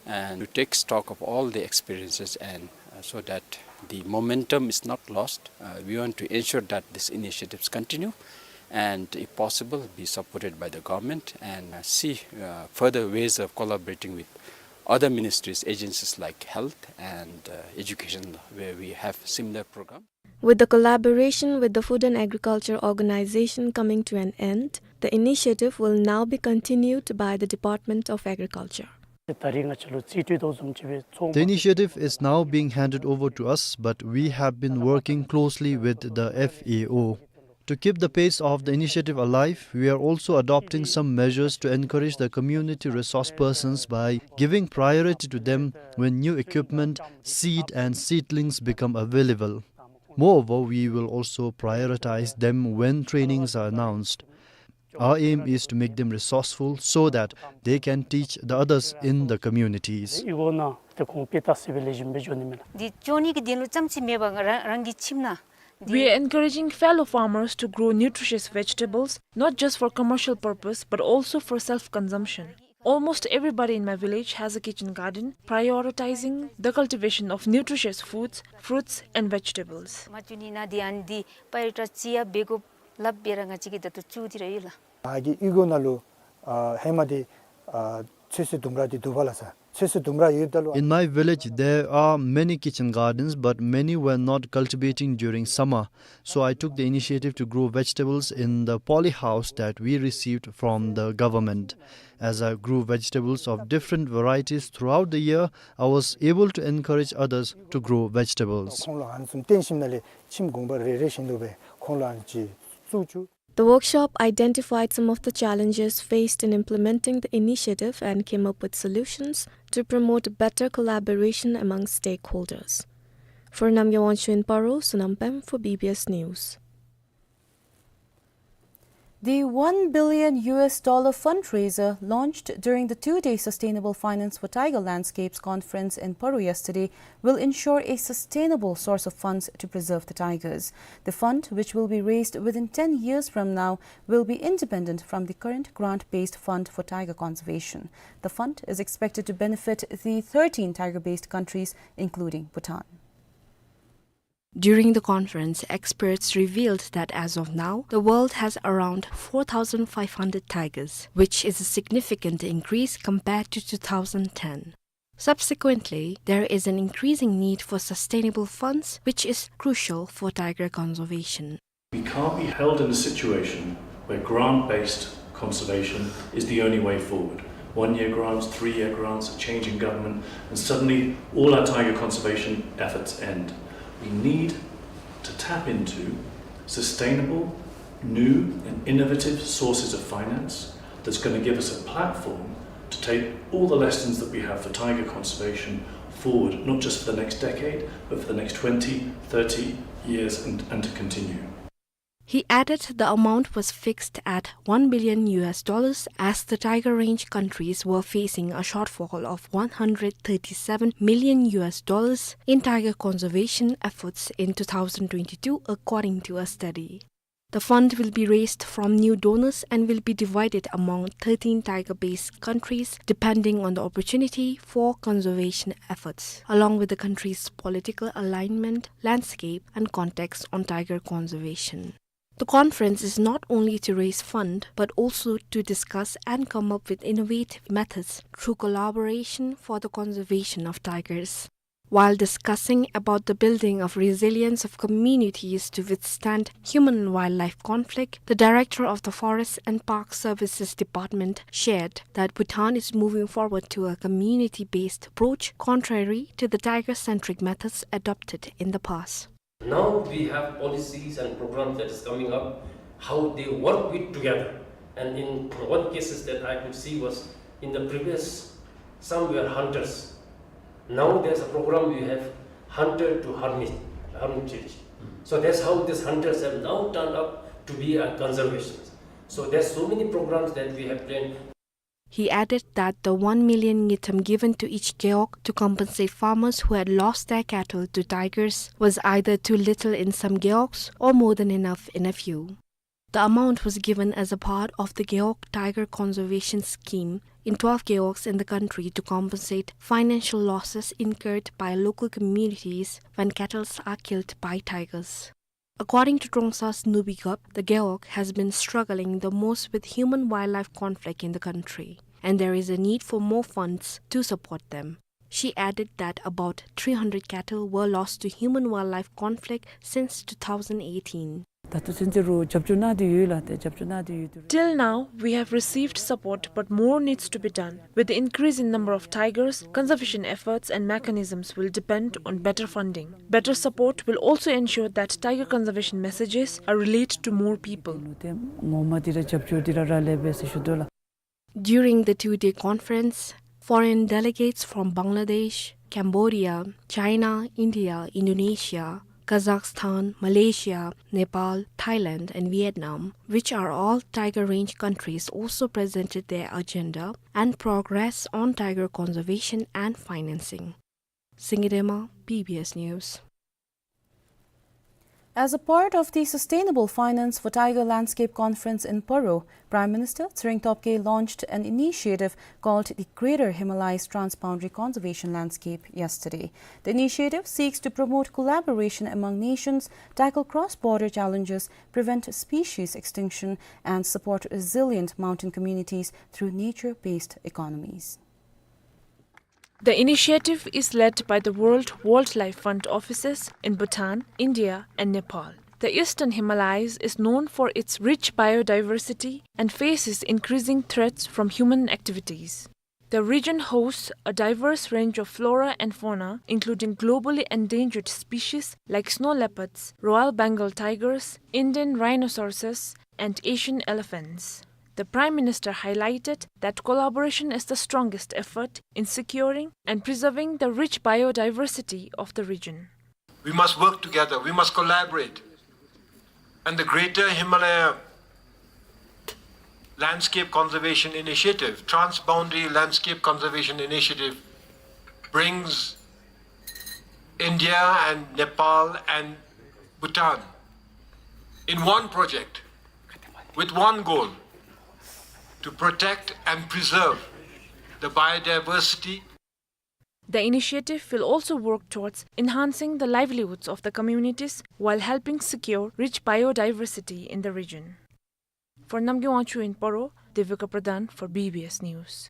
And to take stock of all the experiences and, uh, so that the momentum is not lost. Uh, we want to ensure that these initiatives continue and, if possible, be supported by the government and, uh, see, uh, further ways of collaborating with other ministries, agencies like health and, uh, education, where we have similar program. With the collaboration with the Food and Agriculture Organization coming to an end, the initiative will now be continued by the Department of Agriculture. The initiative is now being handed over to us, but we have been working closely with the F A O. To keep the pace of the initiative alive, we are also adopting some measures to encourage the community resource persons by giving priority to them when new equipment, seed and seedlings become available. Moreover, we will also prioritize them when trainings are announced. Our aim is to make them resourceful so that they can teach the others in the communities. འདི་ཅོ་ནི་གི་དོན་ལུ་ཙམ་ཅིག་མེན་པར་རང་རང་གི་ཁྱིམ་ནང་འདི། We are encouraging fellow farmers to grow nutritious vegetables, not just for commercial purpose, but also for self-consumption. Almost everybody in my village has a kitchen garden, prioritizing the cultivation of nutritious foods, fruits, and vegetables. མ་ཅོ་ནི་ན་འདི་ཨ་ནི་འདི་པའི་ཏྲ་ཅི་ཡ་འབད་དགོཔ་སླབ་སྦེ་ར་ང་བཅས་ཀྱིས་ད་ལྟོ་ཅོ་སྟེ་ར་ཡོད་ལགས། ང་གི་གཡུས་སྒོ་ནང་ལུ་ཨ་ཧེ་མ་འདི་ཨ་ཚོད་བསྲེ་ལྡུམ་ར་འདི་འདུག་པ་ལགས་སོ། ཚོད་བསྲེ་ལྡུམ་ར་ཡོདཔ་ད་ལུ། In my village, there are many kitchen gardens, but many were not cultivating during summer. So I took the initiative to grow vegetables in the poly house that we received from the government. As I grew vegetables of different varieties throughout the year, I was able to encourage others to grow vegetables. ཁོང་ལུ་ཨ་ནི་བཟུམ་བསྟན་ཞིནམ་ལས་ཁྱིམ་གུང་པ་རེ་རེ་བཞིན་དུ་སྦེ་ཁོང་ལུ་ཨ་ནི་ཅིག་བཙུགས་བཅུག། The workshop identified some of the challenges faced in implementing the initiative and came up with solutions to promote better collaboration among stakeholders. For Namgay Wangchuk in Paro, Sonam Pem for B B S News. The one billion U S dollar fundraiser launched during the two-day Sustainable Finance for Tiger Landscapes conference in Paro yesterday will ensure a sustainable source of funds to preserve the tigers. The fund, which will be raised within ten years from now, will be independent from the current grant-based fund for tiger conservation. The fund is expected to benefit the thirteen tiger-based countries, including Bhutan. During the conference, experts revealed that as of now, the world has around four thousand five hundred tigers, which is a significant increase compared to two thousand ten. Subsequently, there is an increasing need for sustainable funds, which is crucial for tiger conservation. We can't be held in a situation where grant-based conservation is the only way forward. One-year grants, three-year grants, a change in government, and suddenly all our tiger conservation efforts end. We need to tap into sustainable, new and innovative sources of finance that's gonna give us a platform to take all the lessons that we have for tiger conservation forward, not just for the next decade, but for the next twenty, thirty years and, and to continue. He added the amount was fixed at one billion U S dollars as the Tiger Range countries were facing a shortfall of one hundred thirty-seven million U S dollars in tiger conservation efforts in two thousand twenty-two, according to a study. The fund will be raised from new donors and will be divided among thirteen tiger-based countries, depending on the opportunity for conservation efforts, along with the country's political alignment, landscape, and context on tiger conservation. The conference is not only to raise fund, but also to discuss and come up with innovative methods through collaboration for the conservation of tigers. While discussing about the building of resilience of communities to withstand human-wildlife conflict, the director of the Forest and Park Services Department shared that Bhutan is moving forward to a community-based approach, contrary to the tiger-centric methods adopted in the past. Now we have policies and programs that is coming up, how they work with together. And in one cases that I could see was in the previous, some were hunters. Now there's a program we have, hunter to hermit, hermitage. So that's how these hunters have now turned up to be a conservation. So there's so many programs that we have planned. He added that the one million ngultrum given to each gewog to compensate farmers who had lost their cattle to tigers was either too little in some gewogs or more than enough in a few. The amount was given as a part of the Gewog Tiger Conservation Scheme in twelve gewogs in the country to compensate financial losses incurred by local communities when cattles are killed by tigers. According to Trongsa's Nubi Gap, the gewog has been struggling the most with human-wildlife conflict in the country, and there is a need for more funds to support them. She added that about three hundred cattle were lost to human-wildlife conflict since two thousand eighteen. ད་ལྟོ་ཚུན་ཚོད་རུང་རྒྱབ་སྐྱོར་གནང་སྟེ་ཡོད་ལགས། ཏེ་རྒྱབ་སྐྱོར་གནང་སྟེ་ཡོད་དེ། Till now, we have received support, but more needs to be done. With the increase in number of tigers, conservation efforts and mechanisms will depend on better funding. Better support will also ensure that tiger conservation messages are relayed to more people. ཏེ་ངོ་མ་འདི་ར་རྒྱབ་སྐྱོར་འདི་ར་རག་ལས་པས་ཟེར་ཞུ་དོ་ལགས། During the two-day conference, foreign delegates from Bangladesh, Cambodia, China, India, Indonesia, Kazakhstan, Malaysia, Nepal, Thailand, and Vietnam, which are all Tiger Range countries, also presented their agenda and progress on tiger conservation and financing. Singye Dema, B B S News. As a part of the Sustainable Finance for Tiger Landscape Conference in Paro, Prime Minister Tshering Tobgay launched an initiative called the Greater Himalayas Transboundary Conservation Landscape yesterday. The initiative seeks to promote collaboration among nations, tackle cross-border challenges, prevent species extinction, and support resilient mountain communities through nature-based economies. The initiative is led by the World Wildlife Fund offices in Bhutan, India, and Nepal. The Eastern Himalayas is known for its rich biodiversity and faces increasing threats from human activities. The region hosts a diverse range of flora and fauna, including globally endangered species like snow leopards, Royal Bengal tigers, Indian rhinoceroses, and Asian elephants. The Prime Minister highlighted that collaboration is the strongest effort in securing and preserving the rich biodiversity of the region. We must work together, we must collaborate. And the Greater Himalaya Landscape Conservation Initiative, Transboundary Landscape Conservation Initiative, brings India and Nepal and Bhutan in one project with one goal: to protect and preserve the biodiversity. The initiative will also work towards enhancing the livelihoods of the communities while helping secure rich biodiversity in the region. For Namgay Wangchuk in Paro, Devika Pradhan for B B S News.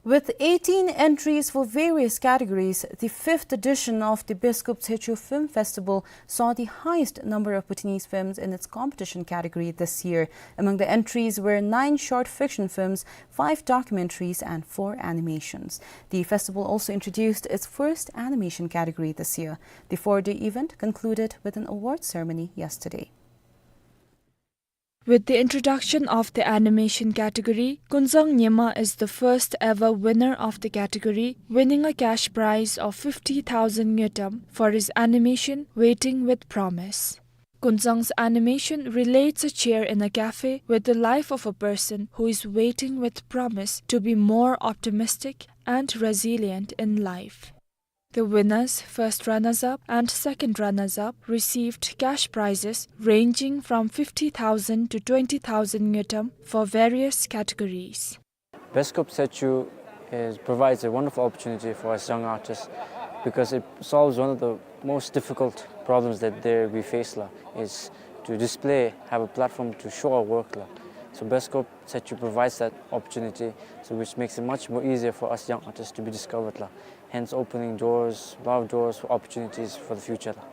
With eighteen entries for various categories, the fifth edition of the Beskop Tshechu Film Festival saw the highest number of Bhutanese films in its competition category this year. Among the entries were nine short fiction films, five documentaries, and four animations. The festival also introduced its first animation category this year. The four-day event concluded with an award ceremony yesterday. With the introduction of the animation category, Kunzang Nyima is the first ever winner of the category, winning a cash prize of fifty thousand ngultrum for his animation Waiting with Promise. Kunzang's animation relates a chair in a cafe with the life of a person who is waiting with promise to be more optimistic and resilient in life. The winners, first runners-up and second runners-up, received cash prizes ranging from fifty thousand to twenty thousand ngultrum for various categories. Beskop Tshechu is, provides a wonderful opportunity for us young artists because it solves one of the most difficult problems that there we face, la, is to display, have a platform to show our work, la. So Beskop Tshechu provides that opportunity, so which makes it much more easier for us young artists to be discovered, la. Hence opening doors, a lot of doors for opportunities for the future, la.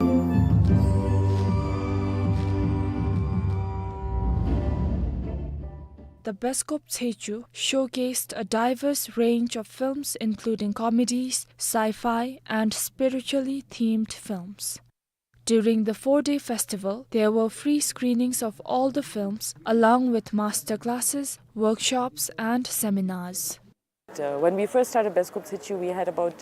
The Beskop Tshechu showcased a diverse range of films, including comedies, sci-fi, and spiritually themed films. During the four-day festival, there were free screenings of all the films, along with master classes, workshops, and seminars. Uh, when we first started Beskop Tshechu, we had about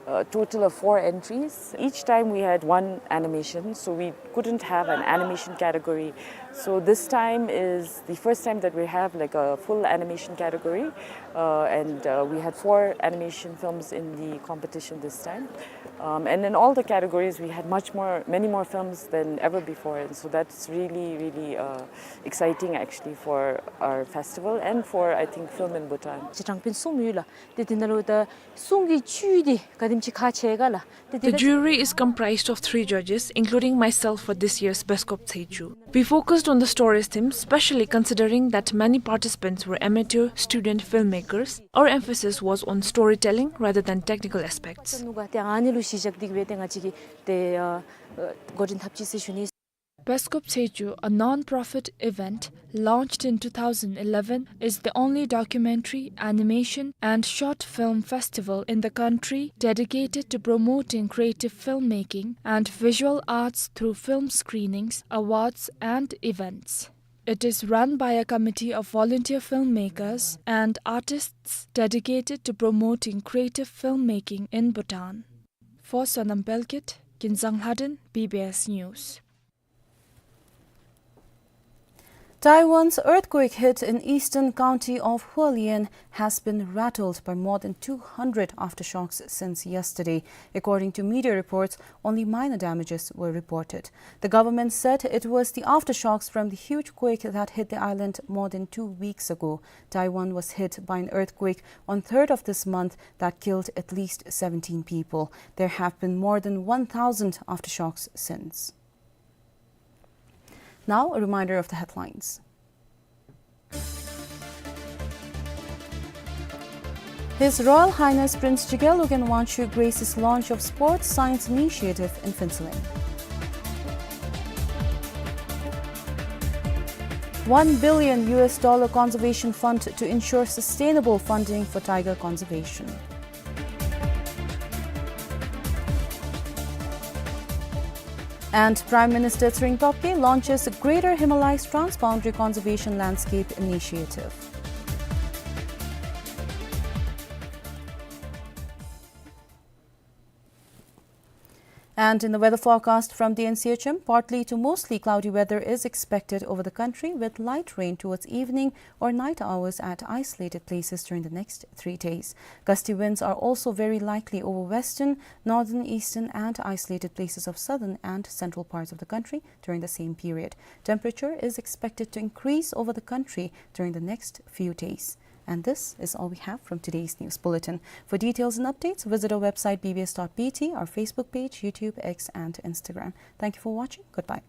a total of four entries. Each time we had one animation, so we couldn't have an animation category. So this time is the first time that we have, like, a full animation category, uh, and, uh, we had four animation films in the competition this time. Um, and in all the categories, we had much more, many more films than ever before, and so that's really, really, uh, exciting actually for our festival and for, I think, film in Bhutan. ཅེས་གྲངས་དཔེ་གསུམ་ཡོད་ལགས། ཏེ་དེ་ནང་ལུ་ད་གསུང་གི་བཅུད་འདི་ག་དེམ་ཅིག་ཁག་ཆེ་ག་ལགས། ཏེ་དེ་The jury is comprised of three judges, including myself for this year's Beskop Tshechu. We focused on the story's theme, specially considering that many participants were amateur student filmmakers. Our emphasis was on storytelling rather than technical aspects. ནུ་ག་ཏེ་ཨ་ནི་ལུ་གཞི་བཞག་འདི་གིས་སྦེ་ཏེ་ང་བཅས་ཀྱིས་ཏེ་ཨ་འགོ་འདྲེན་འཐབ་ཅི་ཟེར་ཞུ་ནི། Beskop Tshechu, a non-profit event launched in two thousand eleven, is the only documentary, animation, and short film festival in the country dedicated to promoting creative filmmaking and visual arts through film screenings, awards, and events. It is run by a committee of volunteer filmmakers and artists dedicated to promoting creative filmmaking in Bhutan. For Sonam Pelkut, Kinzang Lhaden, B B S News. Taiwan's earthquake hit in eastern county of Hualien has been rattled by more than two hundred aftershocks since yesterday. According to media reports, only minor damages were reported. The government said it was the aftershocks from the huge quake that hit the island more than two weeks ago. Taiwan was hit by an earthquake on third of this month that killed at least seventeen people. There have been more than one thousand aftershocks since. Now, a reminder of the headlines. His Royal Highness Prince Chökyi Lobten Wangchuck graces launch of Sports Science Initiative in Phuentsholing. One billion U S dollar conservation fund to ensure sustainable funding for tiger conservation. And Prime Minister Tshering Tobgay launches Greater Himalayas Transboundary Conservation Landscape Initiative. And in the weather forecast from the N C H M, partly to mostly cloudy weather is expected over the country, with light rain towards evening or night hours at isolated places during the next three days. Gusty winds are also very likely over western, northern, eastern, and isolated places of southern and central parts of the country during the same period. Temperature is expected to increase over the country during the next few days. And this is all we have from today's news bulletin. For details and updates, visit our website B B S dot B T, our Facebook page, YouTube, X, and Instagram. Thank you for watching. Goodbye.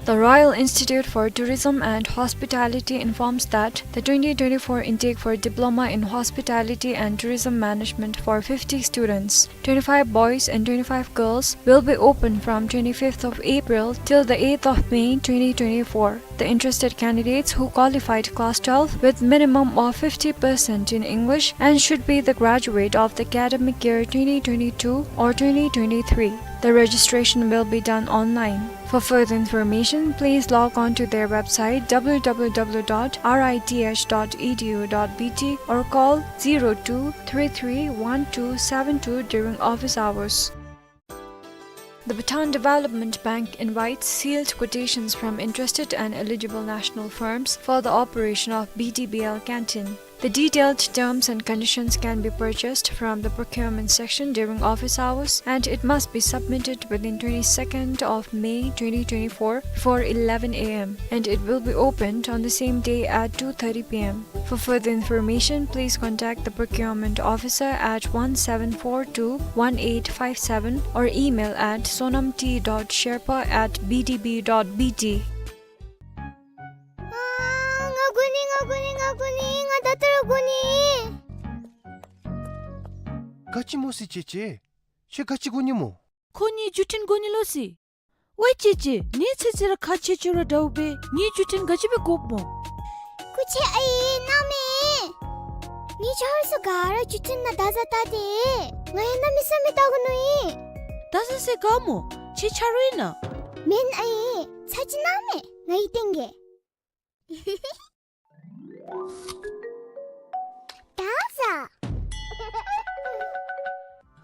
The Royal Institute for Tourism and Hospitality informs that the twenty twenty-four intake for Diploma in Hospitality and Tourism Management for fifty students, twenty-five boys and twenty-five girls, will be open from twenty-fifth of April till the eighth of May twenty twenty-four. The interested candidates who qualified class twelve with minimum of fifty percent in English and should be the graduate of the academic year twenty twenty-two or twenty twenty-three. The registration will be done online. For further information, please log on to their website, W W W dot R I T H dot E D U dot B T, or call zero two three three one two seven two during office hours. The Bhutan Development Bank invites sealed quotations from interested and eligible national firms for the operation of B D B L canteen. The detailed terms and conditions can be purchased from the procurement section during office hours, and it must be submitted within twenty-second of May twenty twenty-four before eleven A M, and it will be opened on the same day at two thirty P M. For further information, please contact the procurement officer at one seven four two one eight five seven or email at sonam t dot sherpa at B D B dot B T. ཨ། ང་དགོ་ནི། ང་དགོ་ནི། ང་དགོ་ནི། ང་ད་ལྟོ་ར་དགོ་ནི། ག་ཅི་སྨོ་ཟེར་ཅེ་ཅེ། ཁྱོད་ག་ཅི་དགོ་ནི་སྨོ། ཁོ་ངེའི་བརྒྱུད་འཕྲིན་དགོ་ནི་ལོ་ཟེར། ཝའེ་ཅེ་ཅེ། ངེའི་ཚེ་ཚེ་ར་ཁག་ཆེ་ཆེ་ར་འདྲཝ་སྦེ་ངེའི་བརྒྱུད་འཕྲིན་ག་ཅི་སྦེ་དགོཔ་སྨོ། སྐུ་མཁྱེན་ཨའི་གནང་མས། ངེའི་ཆ་རོགས་ཚུ་ག་ར་བརྒྱུད་འཕྲིན་ནང་བརྡ་ཟ་བལྟ་སྟེ། ང་ཡང་གནམ་མེད་ས་མེད་བལྟ་དགོ་མནོ་ཡི། བརྡ་ཟ་ཟེར་ག་སྨོ། ཁྱོད་ཆ་རོགས་ཨིན་ན། མེན་ཨའི། ཚར་ཅིག་གནང་མས། ང་ཡི་སྟེང་གི། བརྡ་ཟ།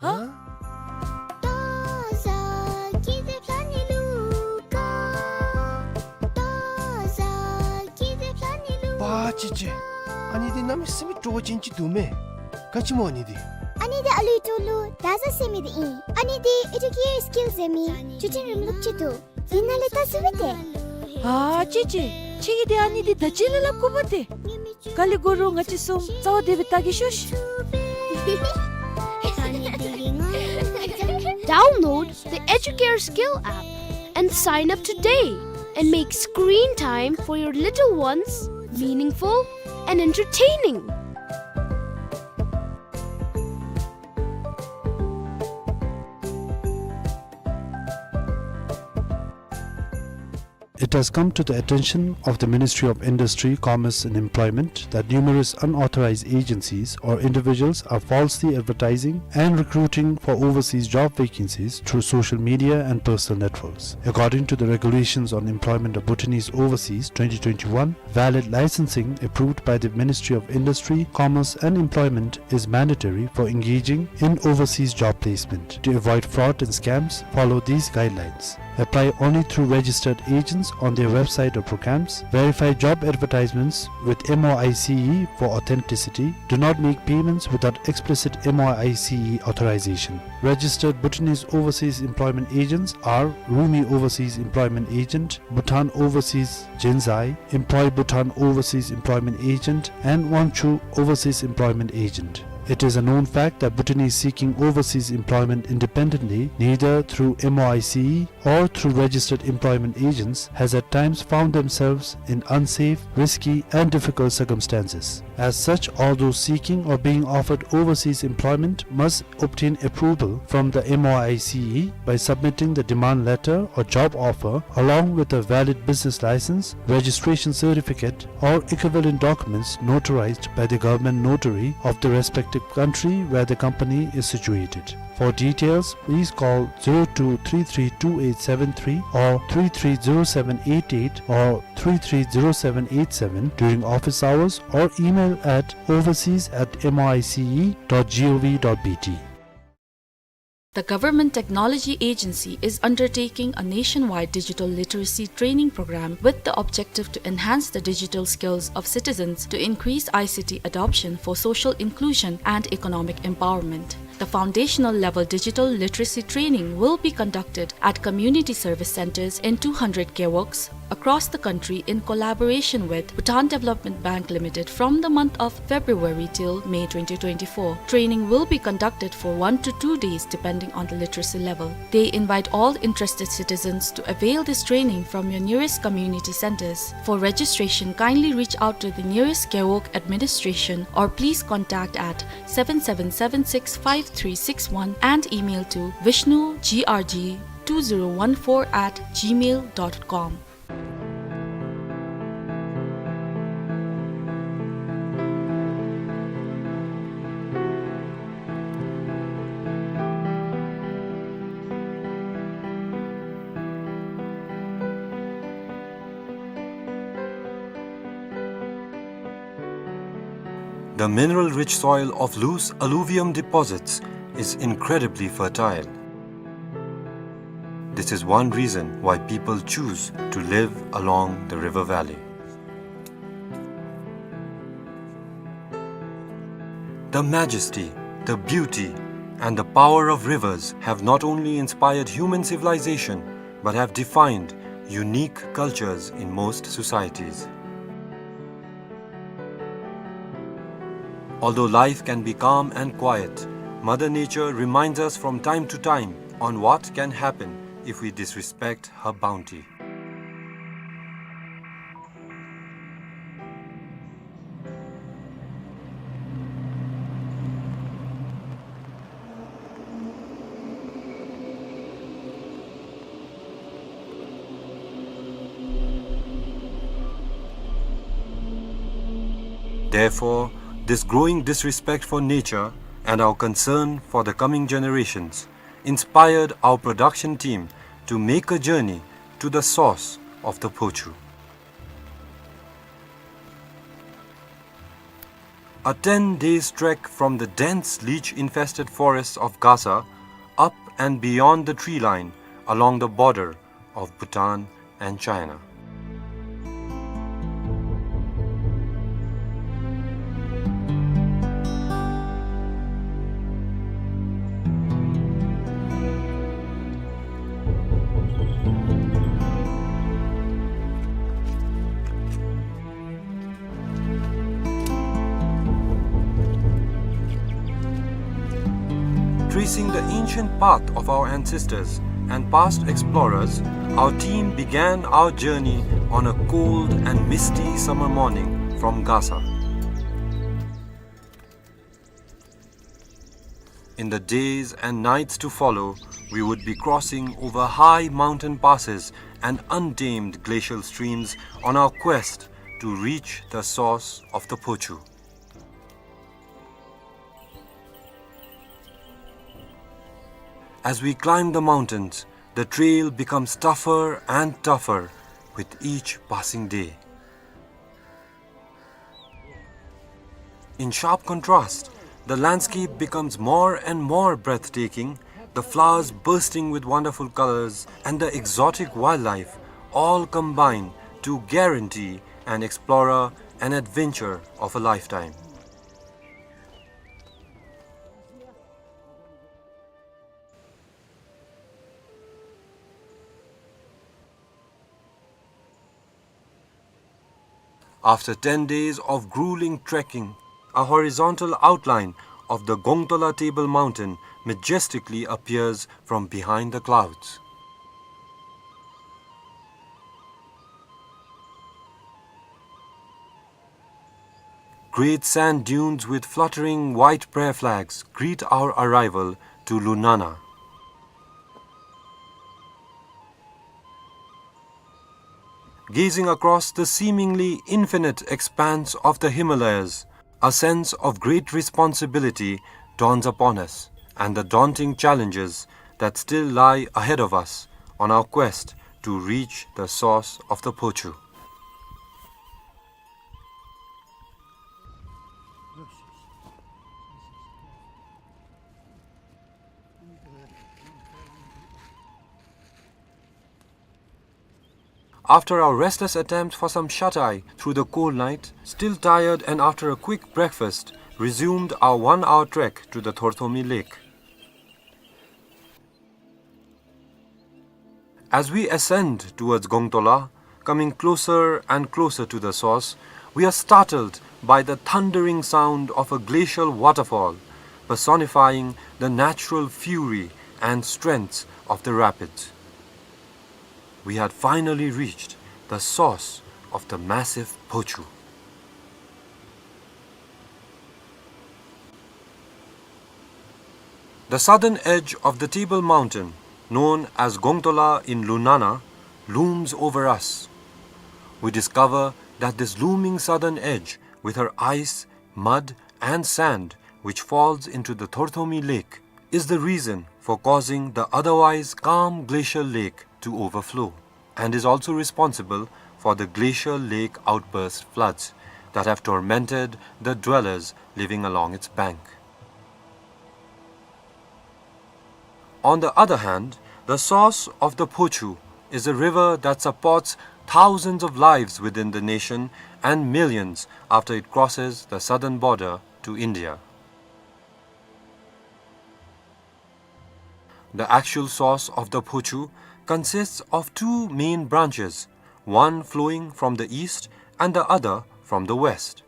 ཧ། བརྡ་ཟ་ཀི་ཏེ་ཕྱ་ནི་ལུ་ཀ། བརྡ་ཟ་ཀི་ཏེ་ཕྱ་ནི་ལུ། ཝའེ་ཅེ་ཅེ། ཨ་ནི་འདི་གནམ་མེད་ས་མེད་སྤྲོ་བ་ཅན་ཅིག་འདུག་མས། ག་ཅི་སྨོ་ཨ་ནི་འདི། ཨ་ནི་འདི་ཨ་ལུའི་ཏོ་ལུ་བརྡ་ཟ་ཟེར་མི་འདི་ཨིན། ཨ་ནི་འདི་ཨེ་ཌུ་ཀེར་སི་ཀིལ་ཟེར་མི་བརྒྱུད་འཕྲིན་རིམ་ལུགས་ཅིག་འདུག། ཨིན་ན་ལས་བལྟ་ཚུགས་པས་ཏེ། ཨ་ཅེ་ཅེ། ཁྱོད་ཀྱིས་འདི་ཨ་ནི་འདི་ད་ཅི་ལས་སླབ་དགོཔ་ཏེ། ག་ལས་དགོ་རུང་ང་བཅས་གསུམ་རྩ་བ་བདེ་སྦེ་བལྟ་གེ་ཤོག་ཤིག། Download the Educare Skill app and sign up today and make screen time for your little ones meaningful and entertaining. It has come to the attention of the Ministry of Industry, Commerce and Employment that numerous unauthorized agencies or individuals are falsely advertising and recruiting for overseas job vacancies through social media and personal networks. According to the Regulations on Employment of Bhutanese Overseas twenty twenty-one, valid licensing approved by the Ministry of Industry, Commerce and Employment is mandatory for engaging in overseas job placement. To avoid fraud and scams, follow these guidelines. Apply only through registered agents on their website or programs. Verify job advertisements with M O I C E for authenticity. Do not make payments without explicit M O I C E authorization. Registered Bhutanese overseas employment agents are Rumi Overseas Employment Agent, Bhutan Overseas Jinzai, Employ Bhutan Overseas Employment Agent, and Wangchuh Overseas Employment Agent. It is a known fact that Bhutanese seeking overseas employment independently, neither through M O I C E or through registered employment agents, has at times found themselves in unsafe, risky, and difficult circumstances. As such, all those seeking or being offered overseas employment must obtain approval from the M O I C E by submitting the demand letter or job offer along with a valid business license, registration certificate, or equivalent documents notarized by the government notary of the respective country where the company is situated. For details, please call zero two three three two eight seven three or three three zero seven eight eight or three three zero seven eight seven during office hours or email at overseas at M O I C E dot G O V dot B T. The Government Technology Agency is undertaking a nationwide digital literacy training program with the objective to enhance the digital skills of citizens to increase I C T adoption for social inclusion and economic empowerment. The foundational level digital literacy training will be conducted at community service centers in two hundred gewogs across the country in collaboration with Bhutan Development Bank Limited from the month of February till May twenty twenty-four. Training will be conducted for one to two days depending on the literacy level. They invite all interested citizens to avail this training from your nearest community centers. For registration, kindly reach out to the nearest gewog administration or please contact at seven seven seven six five three six one and email to vishnu G R G two zero one four at gmail dot com. The mineral-rich soil of loose alluvium deposits is incredibly fertile. This is one reason why people choose to live along the river valley. The majesty, the beauty, and the power of rivers have not only inspired human civilization, but have defined unique cultures in most societies. Although life can be calm and quiet, Mother Nature reminds us from time to time on what can happen if we disrespect her bounty. Therefore, this growing disrespect for nature and our concern for the coming generations inspired our production team to make a journey to the source of the Phochu. A ten days trek from the dense leech-infested forests of Gasa, up and beyond the tree line along the border of Bhutan and China. Tracing the ancient path of our ancestors and past explorers, our team began our journey on a cold and misty summer morning from Gasa. In the days and nights to follow, we would be crossing over high mountain passes and untamed glacial streams on our quest to reach the source of the Phochu. As we climb the mountains, the trail becomes tougher and tougher with each passing day. In sharp contrast, the landscape becomes more and more breathtaking The flowers bursting with wonderful colors, and the exotic wildlife all combine to guarantee an explorer an adventure of a lifetime. After ten days of grueling trekking, a horizontal outline of the Gongtola Table Mountain majestically appears from behind the clouds. Great sand dunes with fluttering white prayer flags greet our arrival to Lunana. Gazing across the seemingly infinite expanse of the Himalayas, a sense of great responsibility dawns upon us, and the daunting challenges that still lie ahead of us on our quest to reach the source of the Phochu. After our restless attempt for some shut-eye through the cold night, still tired and after a quick breakfast, resumed our one-hour trek to the Thorthomi Lake. As we ascend towards Gongtola, coming closer and closer to the source, we are startled by the thundering sound of a glacial waterfall, personifying the natural fury and strength of the rapids. We had finally reached the source of the massive Phochu. The southern edge of the Table Mountain, known as Gongtola in Lunana, looms over us. We discover that this looming southern edge, with her ice, mud, and sand, which falls into the Thorthomi Lake, is the reason for causing the otherwise calm glacial lake to overflow, and is also responsible for the glacial lake outburst floods that have tormented the dwellers living along its bank. On the other hand, the source of the Phochu is a river that supports thousands of lives within the nation and millions after it crosses the southern border to India. The actual source of the Phochu consists of two main branches, one flowing from the east and the other from the west.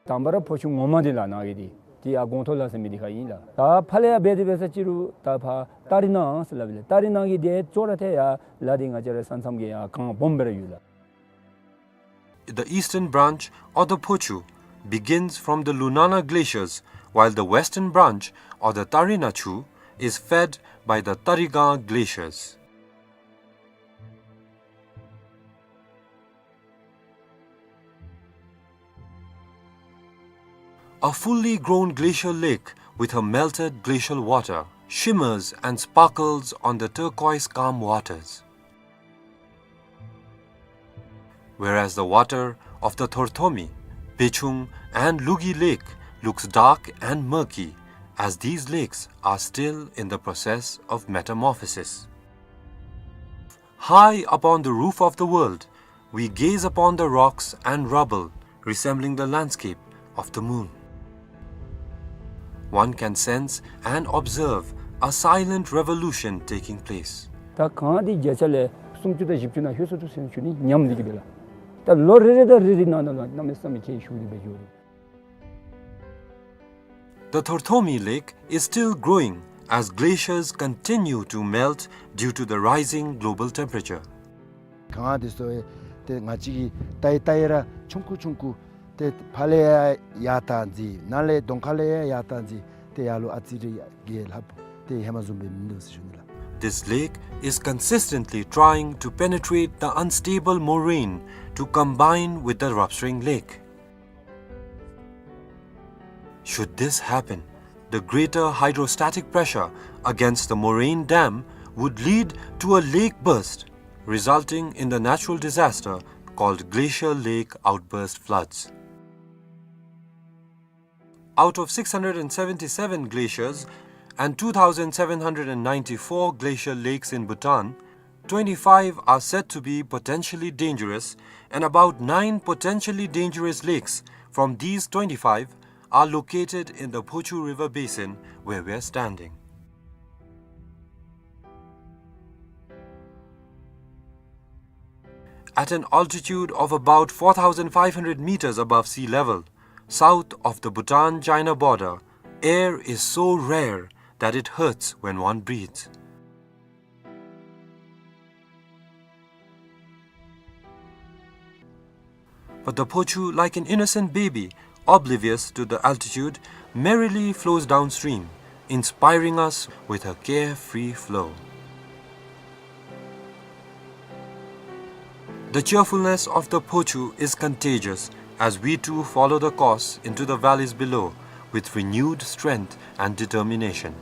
དང་པ་ར་ཕོ་ཆུ་ངོ་མ་འདི་ལགས་ནཱ་གི་འདི་ཏེ་ཡར་སྒོང་ཐོག་ལ་ཟེར་མི་འདི་ཁར་ཨིན་ལགས། ད་ཕར་ལས་ཡར་འབད་དེ་འབད་ས་ཅིག་རུང་ད་ཕར་ཏ་རི་ན་ཟེར་སླབ་ཨིན་ལགས། ཏ་རི་ན་གི་འདི་ཅོག་ར་ཐད་ཡར་ལ་འདི་ང་བཅས་ར་ས་མཚམས་ཀྱི་ཡར་གངས་སྦོམ་སྦེ་ར་ཡོད་ལགས། The eastern branch of the Phochu begins from the Lunana glaciers, while the western branch of the Tarina Chu is fed by the Tarigang glaciers. A fully grown glacial lake with her melted glacial water shimmers and sparkles on the turquoise calm waters. Whereas the water of the Thorthomi, Bechung and Lugi Lake looks dark and murky, as these lakes are still in the process of metamorphosis. High upon the roof of the world, we gaze upon the rocks and rubble resembling the landscape of the moon. One can sense and observe a silent revolution taking place. ད་གངས་འདི་བརྒྱ་ཆ་ལས་སུམ་ཅུ་དང་བཞི་བཅུ་ནང་ལྷོད་སོང་འདུག་ཟེར་ཞུ་ནི་ཉམས་འདི་གིས་སྦེ་ལགས། ད་ལོ་རེ་རེ་དང་རེ་རེ་ནང་ན་ལུ་གནམ་མེད་ས་མེད་ཁྱད་ཞུགས་ཏེ་སྦེ་འགྱོ་རུང་The Thorthomi Lake is still growing as glaciers continue to melt due to the rising global temperature. གངས་འདི་ཚུ་ཏེ་ང་བཅས་ཀྱིས་བལྟ་ཡི་བལྟ་ཡི་ར་ཆུང་ཀུ་ཆུང་ཀུ་ཏེ་ཕར་ལས་ཡར་ཡར་བཏང་ཅི་ནཱ་ལས་གདོང་ཁ་ལས་ཡར་ཡར་བཏང་ཅི་ཏེ་ཡར་ལུ་ཨ་ཙི་རེ་ཡར་རྒྱས་ལྷགཔ་ཏེ་ཧེ་མ་བཟུམ་སྦེ་མིན་འདུག་ཟེར་ཞུ་ནི་ལགས། This lake is consistently trying to penetrate the unstable moraine to combine with the Rawpsring Lake. Should this happen, the greater hydrostatic pressure against the moraine dam would lead to a lake burst, resulting in the natural disaster called glacial lake outburst floods. Out of six hundred and seventy-seven glaciers, and two thousand seven hundred and ninety-four glacial lakes in Bhutan, twenty-five are said to be potentially dangerous, and about nine potentially dangerous lakes from these twenty-five are located in the Phochu River basin where we are standing. At an altitude of about four thousand five hundred meters above sea level, south of the Bhutan-China border, air is so rare that it hurts when one breathes. But the Phochu, like an innocent baby, oblivious to the altitude, merrily flows downstream, inspiring us with her carefree flow. The cheerfulness of the Phochu is contagious as we too follow the course into the valleys below with renewed strength and determination.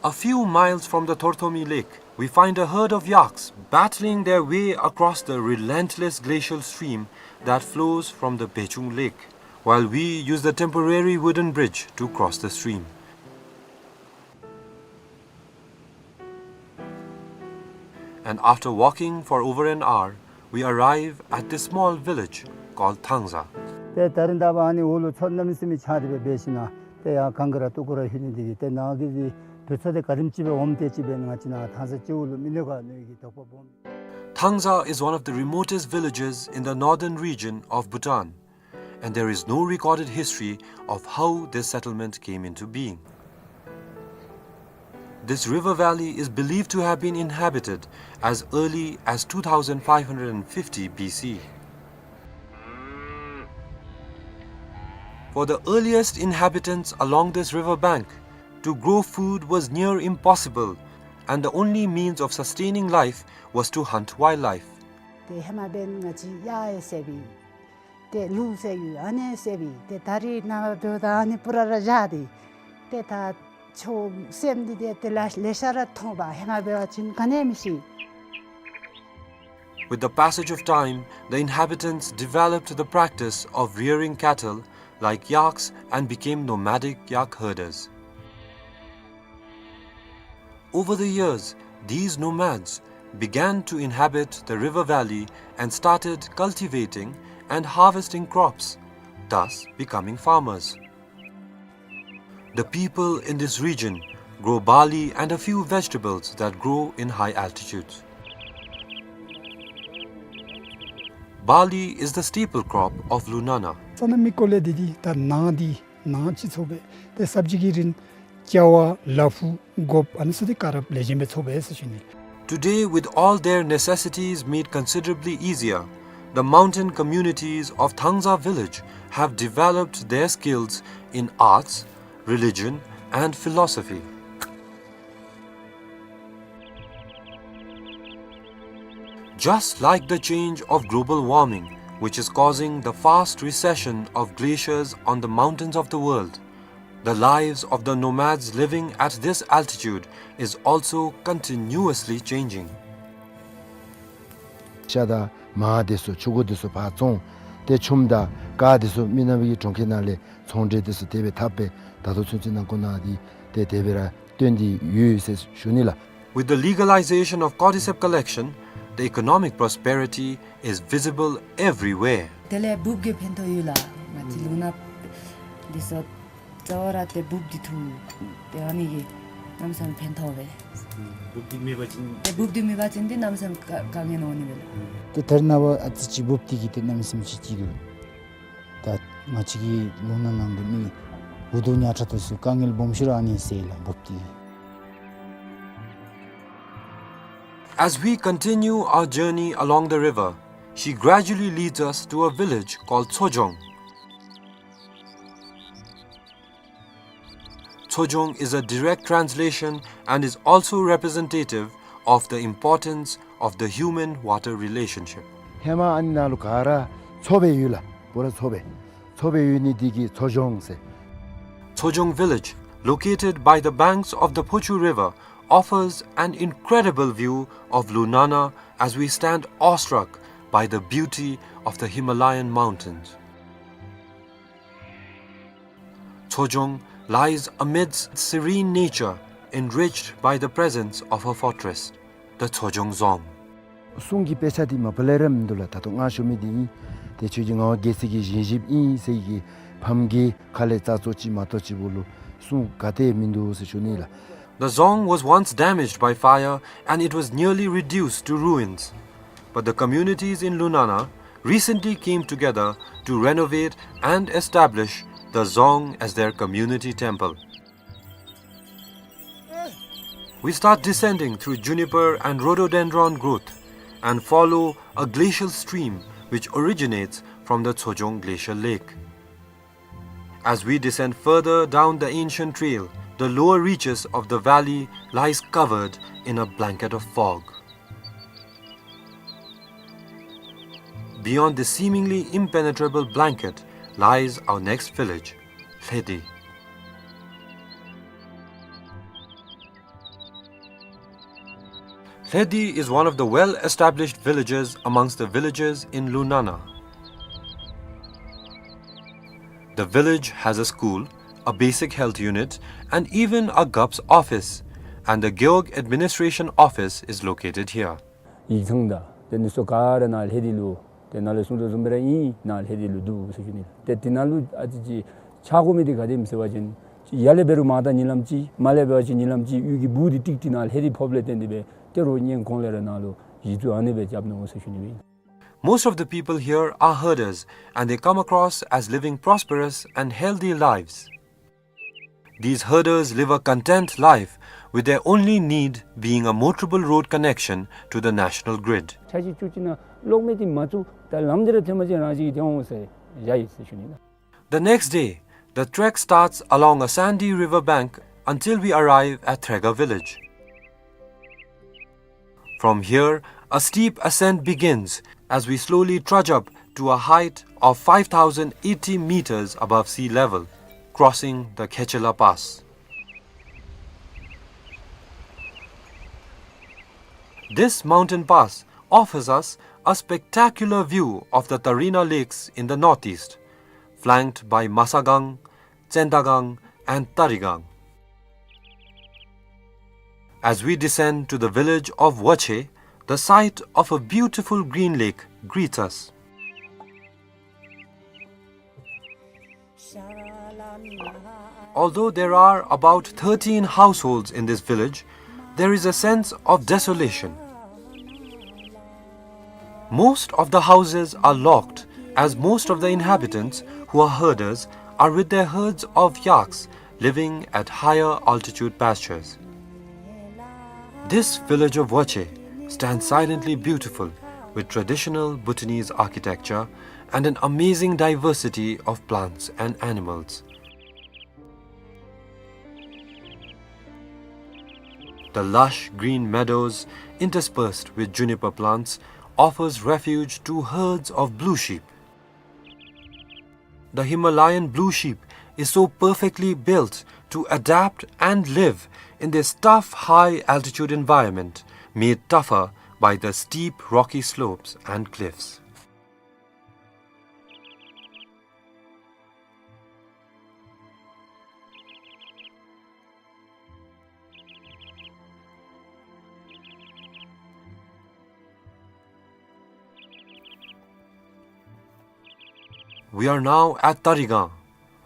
A few miles from the Thorthomi Lake, we find a herd of yaks battling their way across the relentless glacial stream that flows from the Bechung Lake, while we use the temporary wooden bridge to cross the stream. And after walking for over an hour, we arrive at this small village called Thangza. ཏེ་ད་རིས་ད་ཨ་ནི་འོག་ལུ་མཚོ་གནམ་མེད་ས་མེད་ཆགས་ཏེ་སྦེ་འབད་ཞིནམ་ལས་ཏེ་ཡར་གངས་ཀྱི་ར་སྟུག་པོ་ར་ལྷོད་ནི་འདི་གིས་ཏེ་ནཱ་གི་འདི་དུས་ཚོད་འདི་ག་དེམ་ཅིག་སྦེ་འོངམ་དེ་ཅིག་སྦེ་ང་བཅས་ནཱ་ཐང་ས་སྤྱི་བོ་ལུ་མི་གནས་ག་མནོ་གི་དོགས་པ་སྦོམ། Thangza is one of the remotest villages in the northern region of Bhutan, and there is no recorded history of how this settlement came into being. This river valley is believed to have been inhabited as early as two thousand five hundred fifty B C. For the earliest inhabitants along this river bank, to grow food was near impossible, and the only means of sustaining life was to hunt wildlife. ཏེ་ཧེ་མ་འབདན་ང་བཅས་གཡག་ཡང་བསད་པས། ཏེ་ལུག་བསད་ཡོད། ཨ་ནི་བསད་པས། ཏེ་ད་རིས་ནངས་པ་འབདཝ་ད་ཨ་ནི་པུ་ར་ར་བཞག་སྟེ། ཏེ་ད་ཆོས་སེམས་འདི་ཏེ་དེ་ལས་ལེ་ཤ་ར་མཐོང་པས། ཧེ་མ་འབད་བ་ཅིན་ག་ནི་ཡང་མི་ཤེས། With the passage of time, the inhabitants developed the practice of rearing cattle like yaks and became nomadic yak herders. Over the years, these nomads began to inhabit the river valley and started cultivating and harvesting crops, thus becoming farmers. The people in this region grow barley and a few vegetables that grow in high altitudes. Barley is the staple crop of Lunana. ས་གནས་མི་སྐོར་ལས་འདི་འདི་ད་ནཱ་འདི་ནཱ་ཅིག་ཚོགས་པས། ཏེ་སབ་ཇི་གི་རིན་ཅ་བ་ལ་ཕུག་སྒོགཔ་ཨ་ནི་ཚུ་འདི་ག་ར་ལེགས་ཤོམ་སྦེ་ཚོགས་པས་ཟེར་ཞུ་ནི། Today, with all their necessities made considerably easier, the mountain communities of Thangza village have developed their skills in arts, religion, and philosophy. Just like the change of global warming, which is causing the fast recession of glaciers on the mountains of the world, the lives of the nomads living at this altitude is also continuously changing. ཤ་དང་མར་འདི་ཚུ་ཕྱུར་འགོ་འདི་ཚུ་ཕར་བཙོང་། ཏེ་ཆུམ་དང་ཀར་འདི་ཚུ་མི་ནག་པའི་གྲོང་ཁྱེར་ནང་ལས་ཚོང་འབྲེལ་འདི་ཚུ་དེ་སྦེ་འཐབ་སྦེ་ད་ལྟོ་ཚུན་ཚོད་ནང་འཁོད་ནང་འདི་ཏེ་དེ་སྦེ་ར་སྟོན་ཏེ་ཡོད་ཟེར་ཞུ་ནི་ལགས། With the legalization of cordyceps collection, the economic prosperity is visible everywhere. དེ་ལས་འབུབ་ཀྱིས་ཕན་ཐོགས་ཡོད་ལགས། ང་བཅས་ལུང་ནག་འདི་ཚུ་རྩ་བ་ར་ཏེ་འབུབ་འདི་འཐུ། ཏེ་ཨ་ནི་གིས་གནམ་མེད་ས་མེད་ཕན་ཐོགས་པས། འབུབ་འདི་མེད་པ་ཅིན་ཏེ་འབུབ་འདི་མེད་པ་ཅིན་ཏེ་གནམ་མེད་ས་མེད་དཀའ་དཀའ་ངལ་འོང་ནི་མས་ལགས། ཏེ་ད་རེས་ནངས་པ་ཨ་ཙི་ཅིག་འབུབ་འདི་གིས་ཏེ་གནམ་མེད་ས་མེད་ཅིག་ཅིག་འདུག། ད་ང་བཅས་ཀྱི་ལུང་ནག་ནང་གི་མི་འུ་སྡུག་ཉམ་ཐག་འདི་ཚུ་དཀའ་ངལ་སྦོམ་ཤོས་ར་ཨ་ནི་སེལ་ལགས་འབུབ་འདི་གིས། As we continue our journey along the river, she gradually leads us to a village called Tsojong. Tsojong is a direct translation and is also representative of the importance of the human-water relationship. ཧེ་མ་ཨ་ནི་ནང་ལུ་ག་ར་མཚོ་སྦེ་ཡོད་ལགས། པུ་ར་མཚོ་སྦེ། མཚོ་སྦེ་ཡོད་ནི་འདི་གིས་མཚོ་ལྗོངས་ཟེར། Tsojong village, located by the banks of the Phochu River, offers an incredible view of Lunana as we stand awestruck by the beauty of the Himalayan mountains. Tsojong lies amidst serene nature, enriched by the presence of a fortress, the Tsojong Dzong. གསུང་གི་དཔེ་ཆ་འདི་མ་པ་ལས་ར་མིན་འདུག་ལགས། ད་ལྟོ་ང་ཞུ་མི་འདི་ཨིན། ཏེ་ཁྱོད་ཀྱི་ངག་དབང་རྒྱལ་སྲས་ཀྱི་བཞེངས་གཞིཔ་ཨིན་ཟེར་གྱི་ཕམ་གྱི་ཁ་ལས་རྩ་ཙོག་ཅིག་མ་གཏོགས་ཅིག་བོ་ལུ་གསུང་ག་ཏེ་མིན་འདུག་ཟེར་ཞུ་ནི་ལགས། The Dzong was once damaged by fire and it was nearly reduced to ruins. But the communities in Lunana recently came together to renovate and establish the Dzong as their community temple. We start descending through juniper and rhododendron growth and follow a glacial stream which originates from the Tsojong Glacial Lake. As we descend further down the ancient trail, the lower reaches of the valley lies covered in a blanket of fog. Beyond this seemingly impenetrable blanket lies our next village, Lhedi. Lhedi is one of the well-established villages amongst the villages in Lunana. The village has a school, a basic health unit, and even a Gap's office, and the Gewog administration office is located here. ཡིག་ཚང་དང་དེ་ནི་སོ་ག་ར་ནཱ་ལྷེ་དི་ལུ་དེ་ནཱ་ལས་གསུང་དོ་བཟུམ་སྦེ་ར་ཨིན། ནཱ་ལྷེ་དི་ལུ་འདུག་ཟེར་ཞུ་ནི། ཏེ་དེ་ནང་ལུ་ཨ་ཙི་ཅིག་ཆགས་དགོ་མི་འདི་ག་དེམ་ཟེར་བ་ཅིན་ཡར་ལས་འབད་རུང་མར་ད་ཉིན་ལམ་ཅིག་མར་ལས་འབད་བ་ཅིན་ཉིན་ལམ་ཅིག་གཡུས་ཀྱི་སྦུག་འདི་ཏིག་ཏི་ནཱ་ལྷེ་དི་ཕོགཔ་ལས་བརྟེན་ཏེ་སྦེ་ཏེ་རོགས་ཉན་གོང་ལས་ར་ནཱ་ལུ་གཞི་བཙུགས་ཨ་ནི་སྦེ་རྐྱབ་ནུག་ཟེར་ཞུ་ནི་སྦེ་ཨིན། Most of the people here are herders, and they come across as living prosperous and healthy lives. These herders live a content life, with their only need being a motorable road connection to the national grid. ཆ་ཅིག་ཅུ་ཅིག་ནང་གློག་མེ་འདི་མ་བཙུགས་ད་ལམ་འདི་ར་ཐོན་པ་ཅིན་རང་བཞིན་གྱིས་ཐོན་འོང་ཟེར་བཞག་ཡི་ཟེར་ཞུ་ནི་ལགས། The next day, the trek starts along a sandy river bank until we arrive at Threga village. From here, a steep ascent begins as we slowly trudge up to a height of five thousand eighty meters above sea level, crossing the Khechela Pass. This mountain pass offers us a spectacular view of the Tarina Lakes in the northeast, flanked by Masagang, Tsendagang, and Tarigang. As we descend to the village of Wache, the sight of a beautiful green lake greets us. Although there are about thirteen households in this village, there is a sense of desolation. Most of the houses are locked, as most of the inhabitants, who are herders, are with their herds of yaks living at higher altitude pastures. This village of Wache stands silently beautiful, with traditional Bhutanese architecture and an amazing diversity of plants and animals. The lush green meadows, interspersed with juniper plants, offers refuge to herds of blue sheep. The Himalayan blue sheep is so perfectly built to adapt and live in this tough high-altitude environment, made tougher by the steep rocky slopes and cliffs. We are now at Tarigang.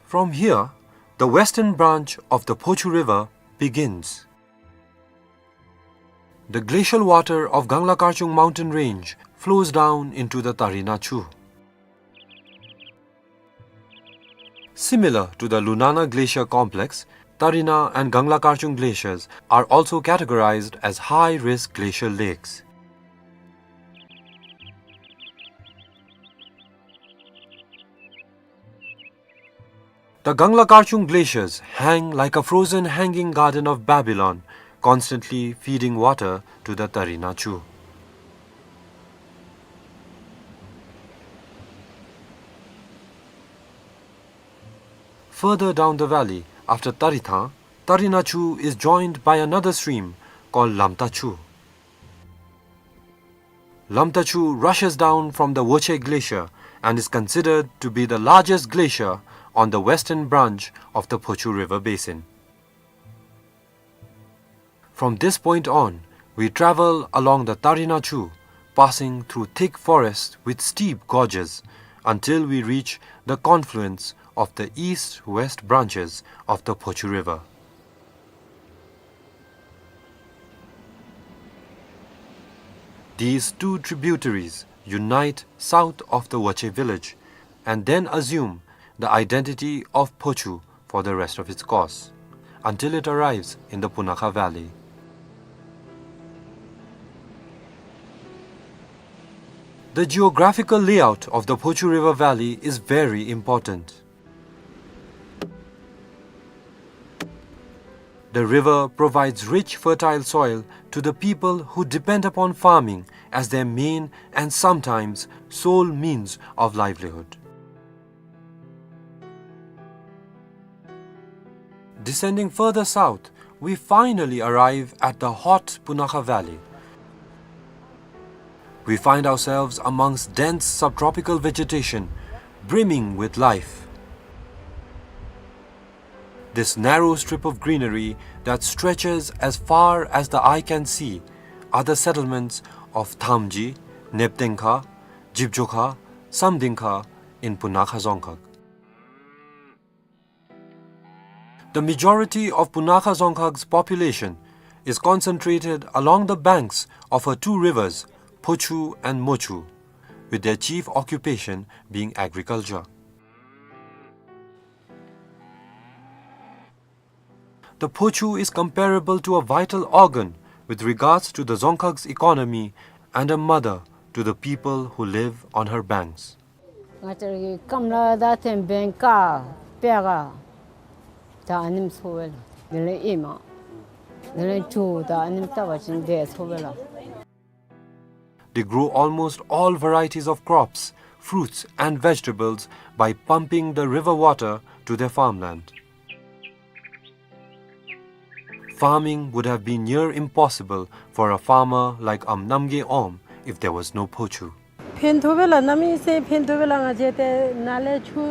From here, the western branch of the Phochu River begins. The glacial water of Gangla Karchung mountain range flows down into the Tarina Chu. Similar to the Lunana Glacier Complex, Tarina and Gangla Karchung glaciers are also categorized as high-risk glacial lakes. The Gangla Karchung glaciers hang like a frozen hanging garden of Babylon, constantly feeding water to the Tarina Chu. Further down the valley, after Tarithang, Tarina Chu is joined by another stream called Lamta Chu. Lamtachu rushes down from the Woche Glacier and is considered to be the largest glacier on the western branch of the Phochu River basin. From this point on, we travel along the Tarinachu, passing through thick forests with steep gorges, until we reach the confluence of the east-west branches of the Phochu River. These two tributaries unite south of the Woche village and then assume the identity of Phochu for the rest of its course, until it arrives in the Punakha Valley. The geographical layout of the Phochu River Valley is very important. The river provides rich, fertile soil to the people who depend upon farming as their main and sometimes sole means of livelihood. Descending further south, we finally arrive at the hot Punakha Valley. We find ourselves amongst dense subtropical vegetation, brimming with life. This narrow strip of greenery that stretches as far as the eye can see are the settlements of Thamji, Neptengkha, Jibjokha, Samdingkha in Punakha Dzongkhag. The majority of Punakha Dzongkhag's population is concentrated along the banks of her two rivers, Phochu and Mochu, with their chief occupation being agriculture. The Phochu is comparable to a vital organ with regards to the Dzongkhag's economy and a mother to the people who live on her banks. ང་བཅས་ར་གི་སྐམ་ལ་ད་ཐེམ་བེང་ཀ་པེ་ག་ད་ཨ་ནེམ་ཚོ་བེ་ལ། དེ་ལས་ཨེ་མ་དེ་ལས་ཇོ་ད་ཨ་ནེམ་ལྟ་བ་ཅིན་དེ་ཚོ་བེ་ལ། They grow almost all varieties of crops, fruits and vegetables by pumping the river water to their farmland. Farming would have been near impossible for a farmer like Am Namgay Om if there was no Phochu. ཕན་ཐོགས་པས་ལགས། གནམ་མེད་ས་མེད་ཕན་ཐོགས་པས་ལགས། ང་བཅས་ཏེ་ནཱ་ལས་ཆུ་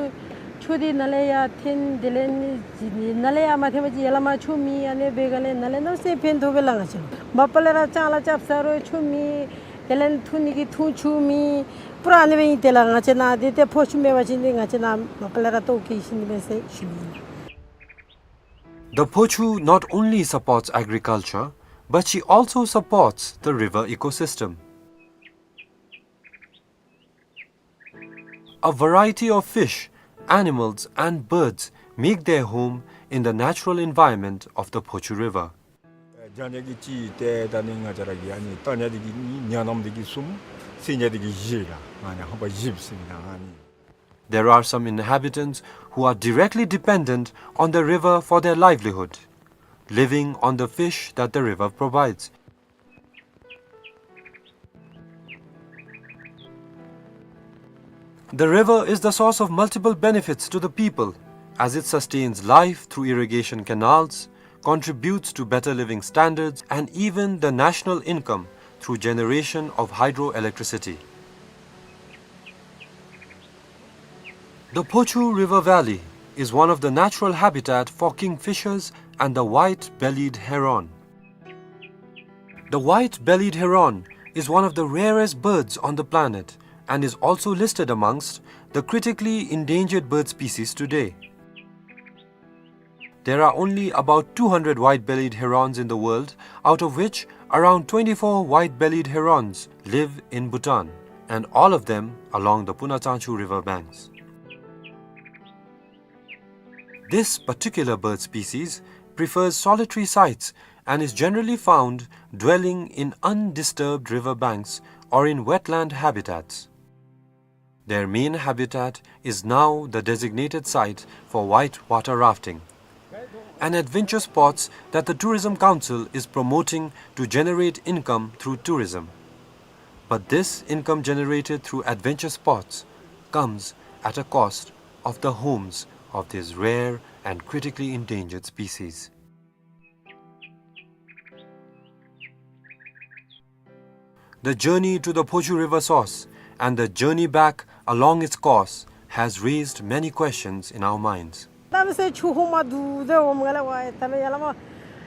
ཆུ་འདི་ནཱ་ལས་ཡར་འཐེན། དེ་ལས་ནི་ནཱ་ལས་ཡར་མ་འཐེན་པ་ཅིན་ཡར་ལས་མར་ཆུ་མེད། ཨ་ནི་འབད་ག་ལས་ནཱ་ལས་གནམ་མེད་ས་མེད་ཕན་ཐོགས་པས་ལགས། ང་བཅས་མ་པ་ལས་ར་ལྕང་ལཱ་རྐྱབ་ས་རུང་ཆུ་མེད། དེ་ལས་འཐུང་ནི་གི་འཐུང་ཆུ་མེད། པུ་ར་ཨ་ནི་སྦེ་ཨིན། དེ་ལས་ང་བཅས་ནཱ་འདི་ཏེ་ཕོ་ཆུ་མེད་པ་ཅིན་འདི་ང་བཅས་ནཱ་མ་པ་ལས་ར་ལྟོཝ་བཀྱེས་ཤི་ནི་མས་ཟེར་ཞུ་ནི་ཨིན། The Phochu not only supports agriculture, but she also supports the river ecosystem. A variety of fish, animals and birds make their home in the natural environment of the Phochu River. ཨེ་རྒྱ་ཉ་གི་གཅིག་ཏེ་ད་ནི་ང་བཅས་ར་གི་ཨ་ནི་རྟ་ཉ་འདི་གིས་གཉིས། ཉ་ནམ་འདི་གིས་གསུམ། སེང་ཉ་འདི་གིས་བཞི་ལགས། ཨ་ནི་ཧམ་པ་བཞི་ཟེར་ན་ཨ་ནི། There are some inhabitants who are directly dependent on the river for their livelihood, living on the fish that the river provides. The river is the source of multiple benefits to the people, as it sustains life through irrigation canals, contributes to better living standards, and even the national income through generation of hydroelectricity. The Phochu River Valley is one of the natural habitat for kingfishers and the white-bellied heron. The white-bellied heron is one of the rarest birds on the planet and is also listed amongst the critically endangered bird species today. There are only about two hundred white-bellied herons in the world, out of which around twenty-four white-bellied herons live in Bhutan, and all of them along the Punachangchu river banks. This particular bird species prefers solitary sites and is generally found dwelling in undisturbed river banks or in wetland habitats. Their main habitat is now the designated site for whitewater rafting, an adventure sports that the Tourism Council is promoting to generate income through tourism. But this income generated through adventure sports comes at a cost of the homes of these rare and critically endangered species. The journey to the Phochu River source and the journey back along its course has raised many questions in our minds. གནམ་མེད་ས་མེད་ཆུ་ཧོང་མ་འདུག་དེ་འོང་ང་ལ་ཝའི་ད་ལོ་ཡ་ལ་མ་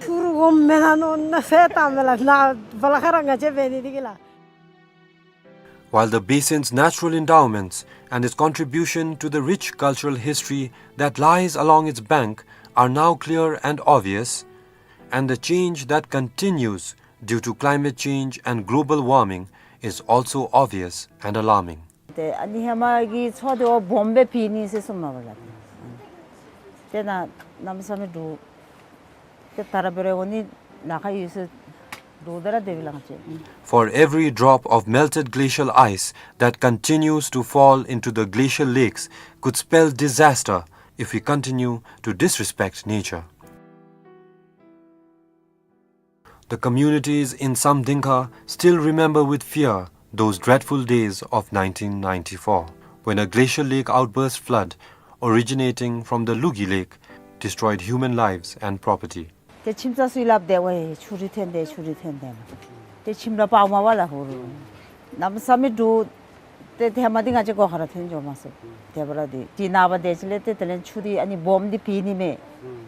ཆུ་རུ་འོང་མེ་ན་ནོ་ན་ཧེ་ད་མེ་ལ་ན་བ་ལ་ཁ་ར་ང་ཅེ་བེ་ནི་དི་གི་ལ། While the basin's natural endowments and its contribution to the rich cultural history that lies along its bank are now clear and obvious, and the change that continues due to climate change and global warming is also obvious and alarming. ཏེ་ཨ་ནི་ཧེ་མ་གི་ཚོ་དེ་བ་སྦོམ་སྦེ་ཕི་ནི་ཟེར་གསུངམ་མས་པ་ལགས། ཏེ་ན་གནམ་མེད་ས་མེད་འདུག། ཏེ་ད་ར་འབད་རུང་འོ་ནི་ལཱ་ཁག་ཡོད་ཟེར་འདུག། ད་ར་དེ་སྦེ་ལགས་ཅེ། For every drop of melted glacial ice that continues to fall into the glacial lakes could spell disaster if we continue to disrespect nature. The communities in Samdingkha still remember with fear those dreadful days of nineteen ninety-four, when a glacial lake outburst flood originating from the Lugi Lake destroyed human lives and property. ཏེ་ཁྱིམ་ཚང་ཚུ་ཡང་སླབ་དེས་ཝའི་ཆུ་རུད་ཐོན་དེས་ཆུ་རུད་ཐོན་དེས། ཏེ་ཁྱིམ་ར་པར་མ་པ་ལ་ཧུ་རུ། གནམ་མེད་ས་མེད་འདུག། ཏེ་ཧེ་མ་འདི་ང་བཅས་སྒོ་ཁར་ར་ཐོན་འགྱོ་མས་ཟེར། དེ་འབདཝ་ད་འདི་ནངས་པ་དེ་ཅིག་ལས་ཏེ་དེ་ལས་ཆུ་འདི་ཨ་ནི་སྦོམ་འདི་ཕི་ནི་མས།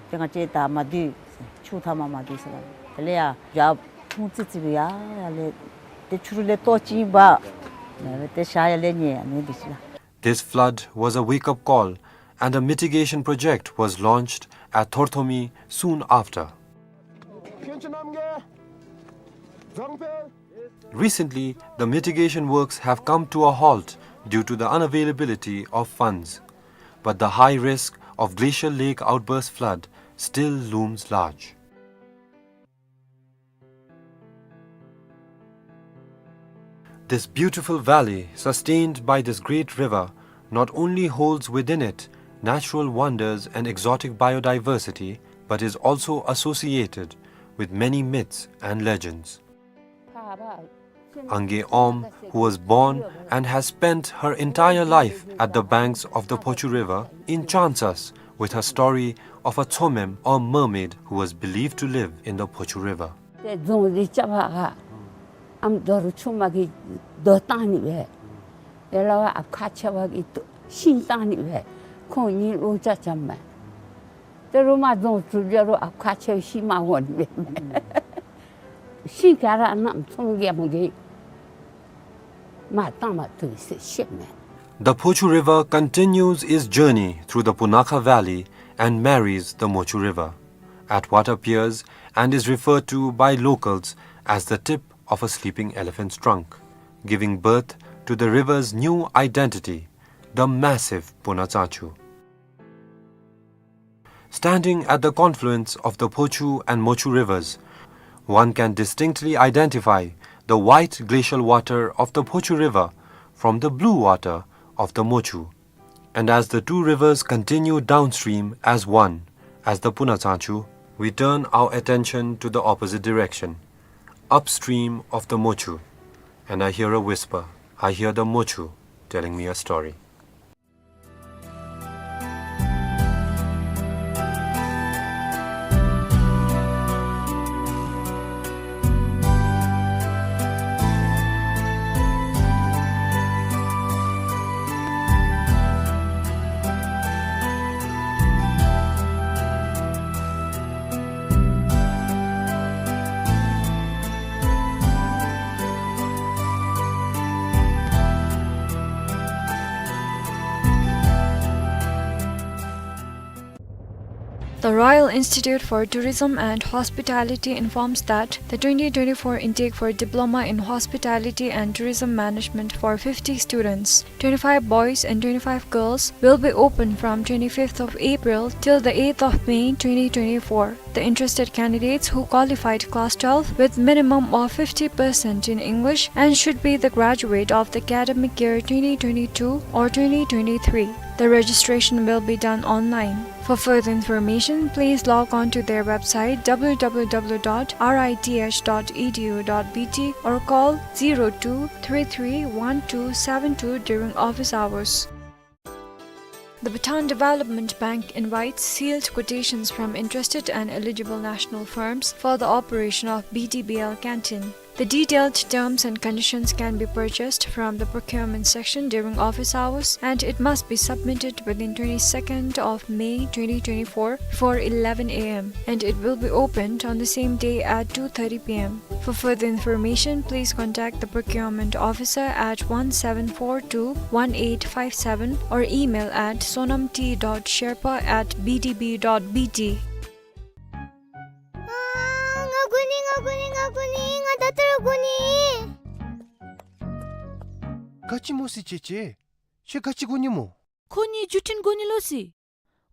ཏེ་ང་བཅས་ད་མ་འདུས་ཟེར། ཆུ་མཐའ་མ་མ་འདུས་ཟེར་ལགས། དེ་ལས་ཡར་ཡར་ཐུང་ཙི་ཙི་སྦེ་ཡར་ཡར་ལས་ཏེ་ཆུ་རུད་ལས་ལྟོ་ཅིག་འབག། ཏེ་ཤ་ཡར་ལས་ཉལ་ཨ་ནི་འདི་ཅིག་ལགས། This flood was a wake-up call, and a mitigation project was launched at Thorthomi soon after. Recently, the mitigation works have come to a halt due to the unavailability of funds. But the high risk of glacial lake outburst flood still looms large. This beautiful valley, sustained by this great river, not only holds within it natural wonders and exotic biodiversity, but is also associated with many myths and legends. Ange Om, who was born and has spent her entire life at the banks of the Phochu River, enchants us with her story of a Tsomem or mermaid who was believed to live in the Phochu River. ཏེ་རྫོང་འདི་རྐྱབ་པར་ཨམ་རྡོ་རུ་ཆུ་མ་གིས་རྡོ་བཏང་ནི་སྦེ། ཡ་ལ་བ་ཨཔ་ཁ་ཆེ་བ་གིས་ཤིང་བཏང་ནི་སྦེ། ཁོང་གཉིས་ལོ་ཅ་ཅམ་མས། ཏེ་རུ་མ་རྫོང་གྲུབ་རྒྱ་རུ་ཨཔ་ཁ་ཆེ་བ་ཤིང་མ་འོང་ནི་སྦེ། ཤིང་ག་ར་གནམ་ཚོང་རྒྱལ་མོ་གིས་མ་བཏང་མ་བཏུབ་ཟེར་བཤད་མས། The Phochu River continues its journey through the Punakha Valley and marries the Mochu River at what appears and is referred to by locals as the tip of a sleeping elephant's trunk, giving birth to the river's new identity, the massive Punatsachu. Standing at the confluence of the Phochu and Mochu rivers, one can distinctly identify the white glacial water of the Phochu River from the blue water of the Mochu. And as the two rivers continue downstream as one, as the Punatsachu, we turn our attention to the opposite direction, upstream of the Mochu, and I hear a whisper. I hear the Mochu telling me a story. The Royal Institute for Tourism and Hospitality informs that the twenty twenty-four intake for Diploma in Hospitality and Tourism Management for fifty students, twenty-five boys and twenty-five girls, will be open from twenty-fifth of April till the eighth of May twenty twenty-four. The interested candidates who qualified class twelve with minimum of fifty percent in English and should be the graduate of the academic year twenty twenty-two or twenty twenty-three. The registration will be done online. For further information, please log on to their website w w w dot r i t h dot e d u dot b t or call zero two three three one two seven two during office hours. The Bhutan Development Bank invites sealed quotations from interested and eligible national firms for the operation of B D B L canteen. The detailed terms and conditions can be purchased from the procurement section during office hours, and it must be submitted within twenty-second of May twenty twenty-four before eleven A M, and it will be opened on the same day at two thirty P M. For further information, please contact the procurement officer at one seven four two one eight five seven or email at sonamti dot sherpa at B D B dot B T. ཨ་ང་དགོ་ནི་ང་དགོ་ནི་ང་དགོ་ནི་ང་ད་ལྟོ་ར་དགོ་ནི། ག་ཅི་སྨོ་སི་ཅེ་ཅེ། ཁྱོད་ག་ཅི་དགོ་ནི་སྨོ། ཁོ་ངེའི་བརྒྱུད་འཕྲིན་དགོ་ནི་ལོ་སི།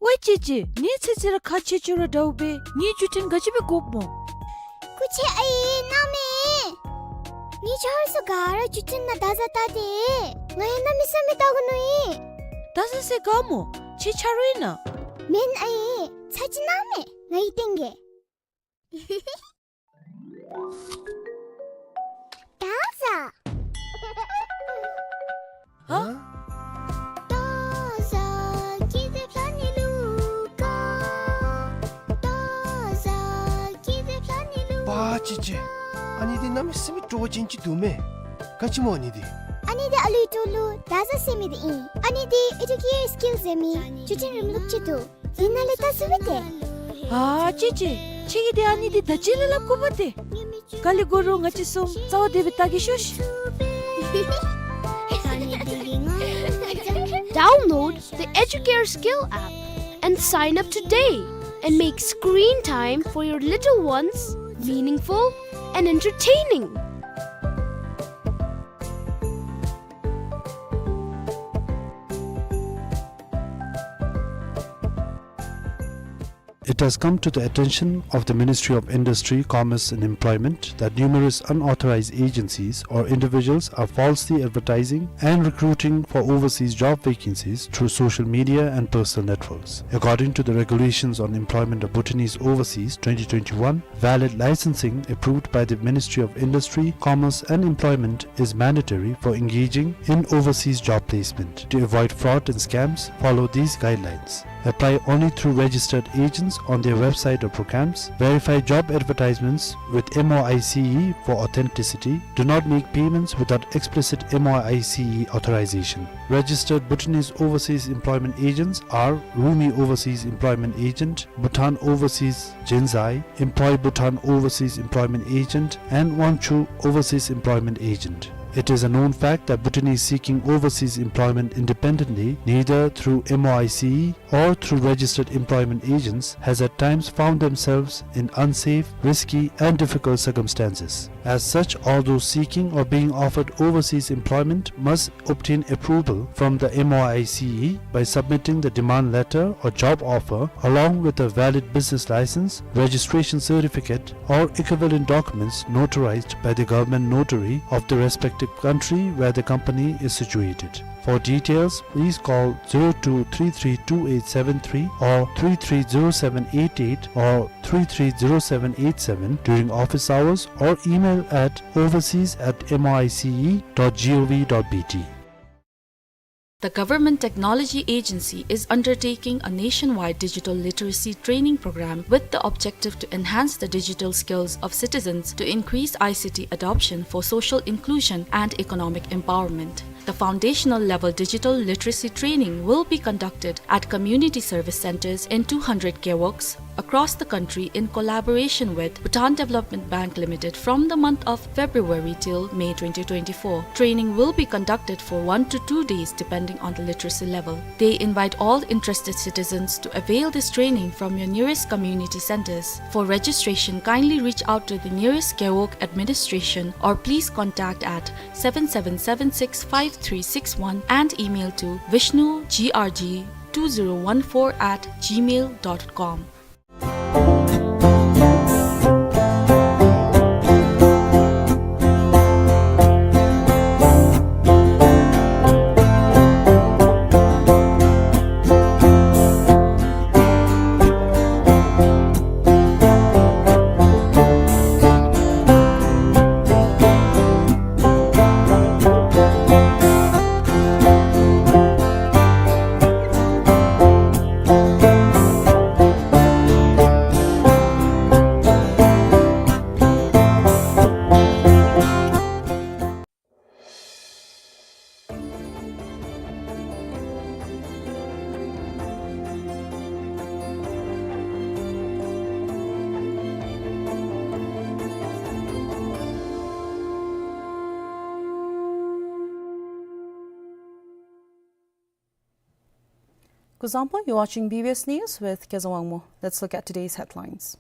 ཝའི་ཅེ་ཅེ། ངེའི་ཚེ་ཚེ་ར་ཁག་ཆེ་ཆེ་ར་འདྲཝ་སྦེ་ངེའི་བརྒྱུད་འཕྲིན་ག་ཅི་སྦེ་དགོཔ་སྨོ། སྐུ་མཁྱེན་ཨའི་གནམ་མེད། ངེའི་ཆ་རོགས་ཚུ་ག་ར་བརྒྱུད་འཕྲིན་ནང་བརྡ་བཟའ་བལྟ་སྟེ། ང་ཡང་གནམ་མེད་ས་མེད་བལྟ་དགོ་ནི་ཨིན། བརྡ་བཟའ་ས་ག་སྨོ། ཁྱེད་ཆ་རོགས་ཨིན་ན། མེན་ཨའི། ཚར་གཅིག་གནང་མས། ང་ཡི་སྟེང་གི། བརྡ་བཟའ། ཧ། བརྡ་བཟའ་ཀི་དེབ་ལྷ་ནི་ལུ་ཀ། བརྡ་བཟའ་ཀི་དེབ་ལྷ་ནི་ལུ། པ་ཅི་ཅི། ཨ་ནི་འདི་གནམ་མེད་ས་མེད་སྤྲོ་བ་ཅན་ཅིག་འདུག་མས། ག་ཅི་སྨོ་ཨ་ནི་འདི། ཨ་ནི་འདི་ཨ་ལུའི་ཏོ་ལུ་བརྡ་བཟའ་ཟེར་མི་འདི་ཨིན། ཨ་ནི་འདི་ཨེ་ཌུ་ཀེར་སི་ཀིལ་ཟེར་མི་བརྒྱུད་འཕྲིན་རིམ་ལུགས་ཅིག་འདུག། ཨིན་ན་ལས་བལྟ་ཚུགས་པས་ཏེ། ཨ་ཅི་ཅི། ཁྱེད་ཀྱིས་འདི་ཨ་ནི་འདི་ད་ཅི་ལས་སླབ་དགོ་པས་ཏེ། ག་ལས་དགོ་རུང་ང་བཅས་གསུམ་རྩ་བ་བདེ་སྦེ་བལྟ་གེ་ཤོག་ཤིག། Download the Educare Skill app and sign up today and make screen time for your little ones meaningful and entertaining. It has come to the attention of the Ministry of Industry, Commerce and Employment that numerous unauthorized agencies or individuals are falsely advertising and recruiting for overseas job vacancies through social media and personal networks. According to the regulations on employment of Bhutanese overseas twenty twenty-one, valid licensing approved by the Ministry of Industry, Commerce and Employment is mandatory for engaging in overseas job placement. To avoid fraud and scams, follow these guidelines. Apply only through registered agents on their website or programs. Verify job advertisements with M O I C E for authenticity. Do not make payments without explicit M O I C E authorization. Registered Bhutanese overseas employment agents are Rumi Overseas Employment Agent, Bhutan Overseas Jinzai, Employ Bhutan Overseas Employment Agent, and Wangchuh Overseas Employment Agent. It is a known fact that Bhutanese seeking overseas employment independently, neither through M O I C E or through registered employment agents, has at times found themselves in unsafe, risky, and difficult circumstances. As such, all those seeking or being offered overseas employment must obtain approval from the M O I C E by submitting the demand letter or job offer along with a valid business license, registration certificate, or equivalent documents notarized by the government notary of the respective country where the company is situated. For details, please call zero two three three two eight seven three or three three zero seven eight eight or three three zero seven eight seven during office hours or email at overseas at M O I C E dot gov dot B T. The Government Technology Agency is undertaking a nationwide digital literacy training program with the objective to enhance the digital skills of citizens to increase I C T adoption for social inclusion and economic empowerment. The foundational level digital literacy training will be conducted at community service centers in two hundred gewogs across the country in collaboration with Bhutan Development Bank Limited from the month of February till May twenty twenty-four. Training will be conducted for one to two days depending on the literacy level. They invite all interested citizens to avail this training from your nearest community centers. For registration, kindly reach out to the nearest gewog administration or please contact at seven seven seven six five three six one and email to vishnu G R G two zero one four at gmail dot com. Zangpo, you're watching B B S News with Kezawangmo. Let's look at today's headlines.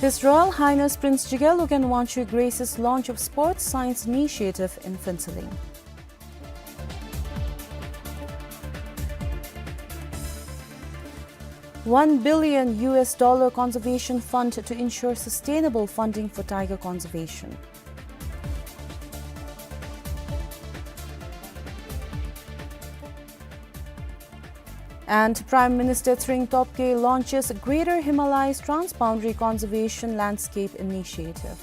His Royal Highness Prince Chigel Ughen Wangchuck graces launch of Sports Science Initiative in Phuentsholing. One billion U S dollar conservation fund to ensure sustainable funding for tiger conservation. And Prime Minister Tshering Tobgay launches Greater Himalayas Transboundary Conservation Landscape Initiative.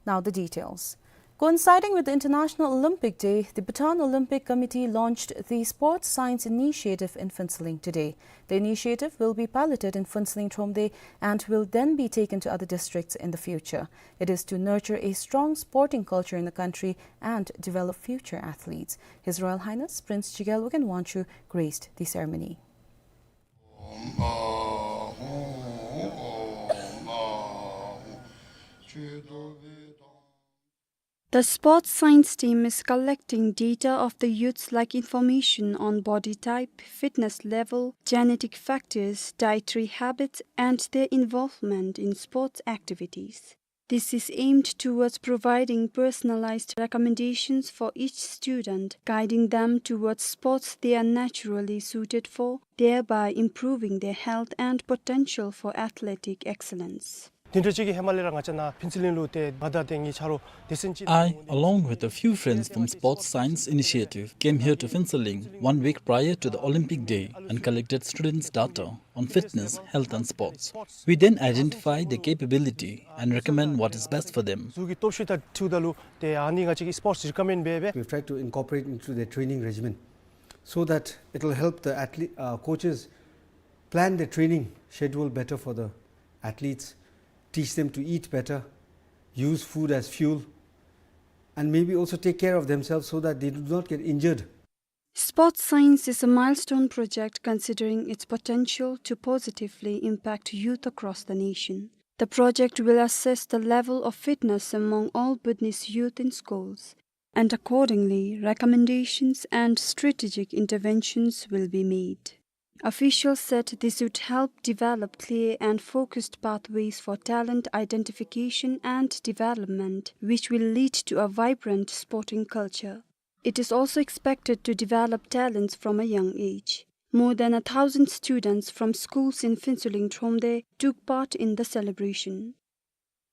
Now the details. Coinciding with the International Olympic Day, the Bhutan Olympic Committee launched the Sports Science Initiative in Phuentsholing today. The initiative will be piloted in Phuentsholing, Thromde and will then be taken to other districts in the future. It is to nurture a strong sporting culture in the country and develop future athletes. His Royal Highness Prince Chigel Ughen Wangchuck graced the ceremony. The sports science team is collecting data of the youths, like information on body type, fitness level, genetic factors, dietary habits, and their involvement in sports activities. This is aimed towards providing personalized recommendations for each student, guiding them towards sports they are naturally suited for, thereby improving their health and potential for athletic excellence. དེ་འདྲ་ཅིག་གི་ཧེ་མ་ལས་ར་ང་བཅས་ནཱ་ཕུན་ཚོགས་གླིང་ལུ་ཏེ་ང་དང་ཏེ་ངེའི་ཆ་རོགས་སྡེ་ཚན་ཅིག། I, along with a few friends from Sports Science Initiative, came here to Phuentsholing one week prior to the Olympic Day and collected students' data on fitness, health and sports. We then identified their capability and recommend what is best for them. གཟུགས་ཀྱི་སྟོབས་ཤུགས་དང་འཁྲིལཝ་ད་ལུ་ཏེ་ཨ་ནི་ང་བཅས་ཀྱིས་སི་པོརཊསི་རི་ཀོ་མེནཌ་འབད་འབད། We've tried to incorporate into their training regimen so that it'll help the athlete, uh, coaches plan their training schedule better for the athletes, teach them to eat better, use food as fuel, and maybe also take care of themselves so that they do not get injured. Sports Science is a milestone project considering its potential to positively impact youth across the nation. The project will assess the level of fitness among all Bhutanese youth in schools, and accordingly, recommendations and strategic interventions will be made. Officials said this would help develop clear and focused pathways for talent identification and development, which will lead to a vibrant sporting culture. It is also expected to develop talents from a young age. More than a thousand students from schools in Phuentsholing, Thromde took part in the celebration.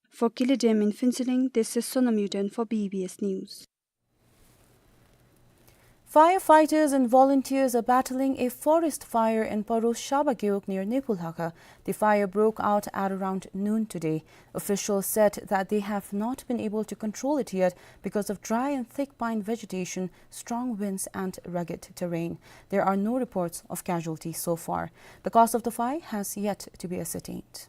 For Kili Dem in Phuentsholing, this is Sonam Yuden for B B S News. Firefighters and volunteers are battling a forest fire in Paro Shaba Gewog near Nephu Lakha. The fire broke out at around noon today. Officials said that they have not been able to control it yet because of dry and thick pine vegetation, strong winds and rugged terrain. There are no reports of casualties so far. The cause of the fire has yet to be ascertained.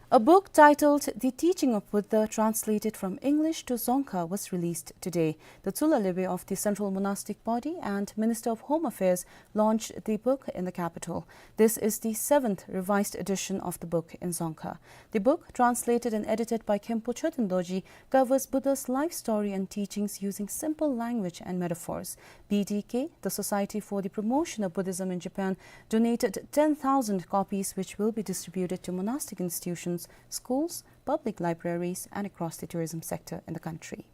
A book titled The Teaching of Buddha, translated from English to Dzongkha, was released today. The Tshula Lebe of the Central Monastic Body and Minister of Home Affairs launched the book in the capital. This is the seventh revised edition of the book in Dzongkha. The book, translated and edited by Khenpo Choten Dorji, covers Buddha's life story and teachings using simple language and metaphors. B D K, the Society for the Promotion of Buddhism in Japan, donated ten thousand copies, which will be distributed to monastic institutions, schools, public libraries, and across the tourism sector in the country.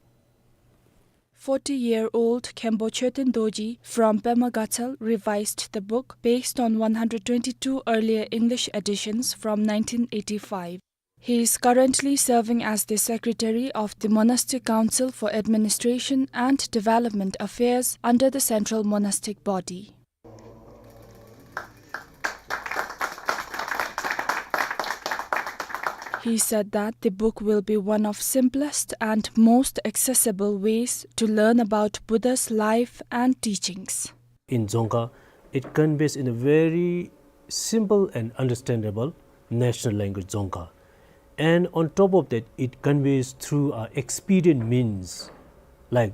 Forty-year-old Khenpo Choten Dorji from Pema Gatshel revised the book based on one hundred twenty-two earlier English editions from nineteen eighty-five. He is currently serving as the secretary of the Monastic Council for Administration and Development Affairs under the Central Monastic Body. He said that the book will be one of simplest and most accessible ways to learn about Buddha's life and teachings. In Dzongkha, it conveys in a very simple and understandable national language, Dzongkha. And on top of that, it conveys through, uh, expedient means, like,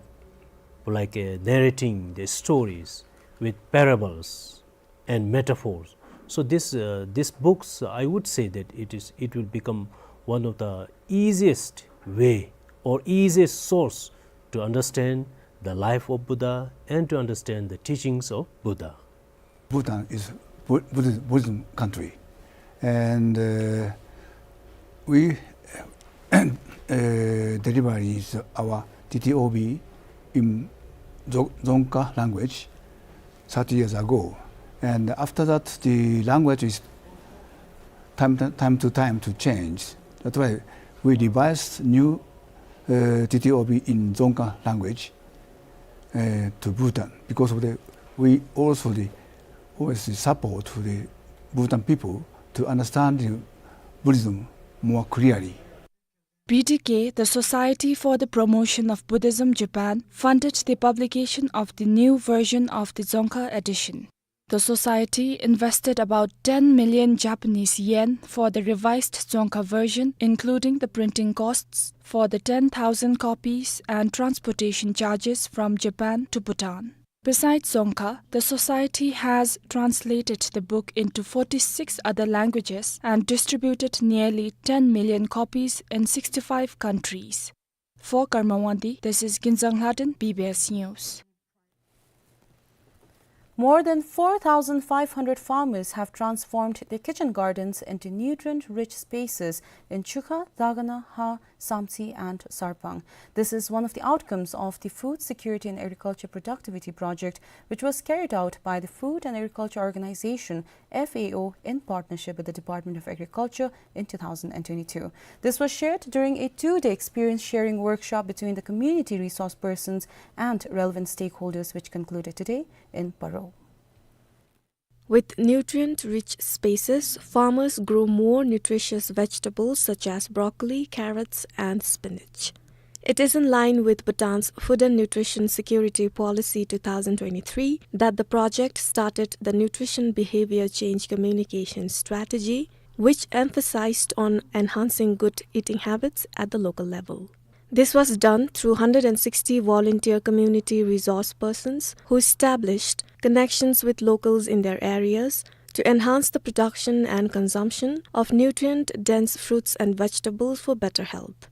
like, uh, narrating the stories with parables and metaphors, So this, uh, this books, I would say that it is, it will become one of the easiest way or easiest source to understand the life of Buddha and to understand the teachings of Buddha. Bhutan is Bu-, Buddhist, Buddhism country. And, uh, we, uh, deliveries our T T O B in Dzo-, Dzongkha language thirty years ago. And after that, the language is time, time to time to change. That's why we devised new, uh, T T O B in Dzongkha language, uh, to Bhutan, because of the, we also the, always support to the Bhutan people to understand the Buddhism more clearly. B D K, the Society for the Promotion of Buddhism Japan, funded the publication of the new version of the Dzongkha edition. The society invested about ten million Japanese yen for the revised Dzongkha version, including the printing costs for the ten thousand copies and transportation charges from Japan to Bhutan. Besides Dzongkha, the society has translated the book into forty-six other languages and distributed nearly ten million copies in sixty-five countries. For Karma Wangdi, this is Ginzang Lhaden, B B S News. More than four thousand five hundred farmers have transformed their kitchen gardens into nutrient-rich spaces in Chukha, Dagana, Ha, Samtse and Sarpang. This is one of the outcomes of the Food Security and Agriculture Productivity Project, which was carried out by the Food and Agriculture Organization, F A O, in partnership with the Department of Agriculture in two thousand twenty-two. This was shared during a two-day experience sharing workshop between the community resource persons and relevant stakeholders, which concluded today in Paro. With nutrient-rich spaces, farmers grow more nutritious vegetables such as broccoli, carrots, and spinach. It is in line with Bhutan's Food and Nutrition Security Policy two thousand twenty-three that the project started the Nutrition Behavior Change Communication Strategy, which emphasized on enhancing good eating habits at the local level. This was done through hundred and sixty volunteer community resource persons who established connections with locals in their areas to enhance the production and consumption of nutrient-dense fruits and vegetables for better health.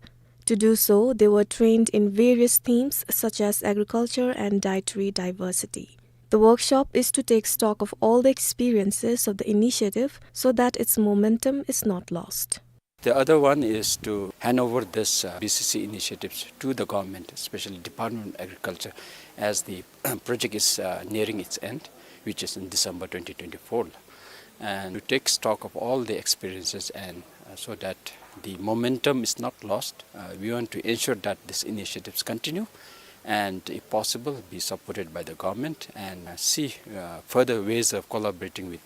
To do so, they were trained in various themes such as agriculture and dietary diversity. The workshop is to take stock of all the experiences of the initiative so that its momentum is not lost. The other one is to hand over this, uh, B C C initiatives to the government, especially Department of Agriculture, as the project is, uh, nearing its end, which is in December twenty twenty-four. And to take stock of all the experiences and, uh, so that the momentum is not lost. Uh, we want to ensure that these initiatives continue and, if possible, be supported by the government and, uh, see, uh, further ways of collaborating with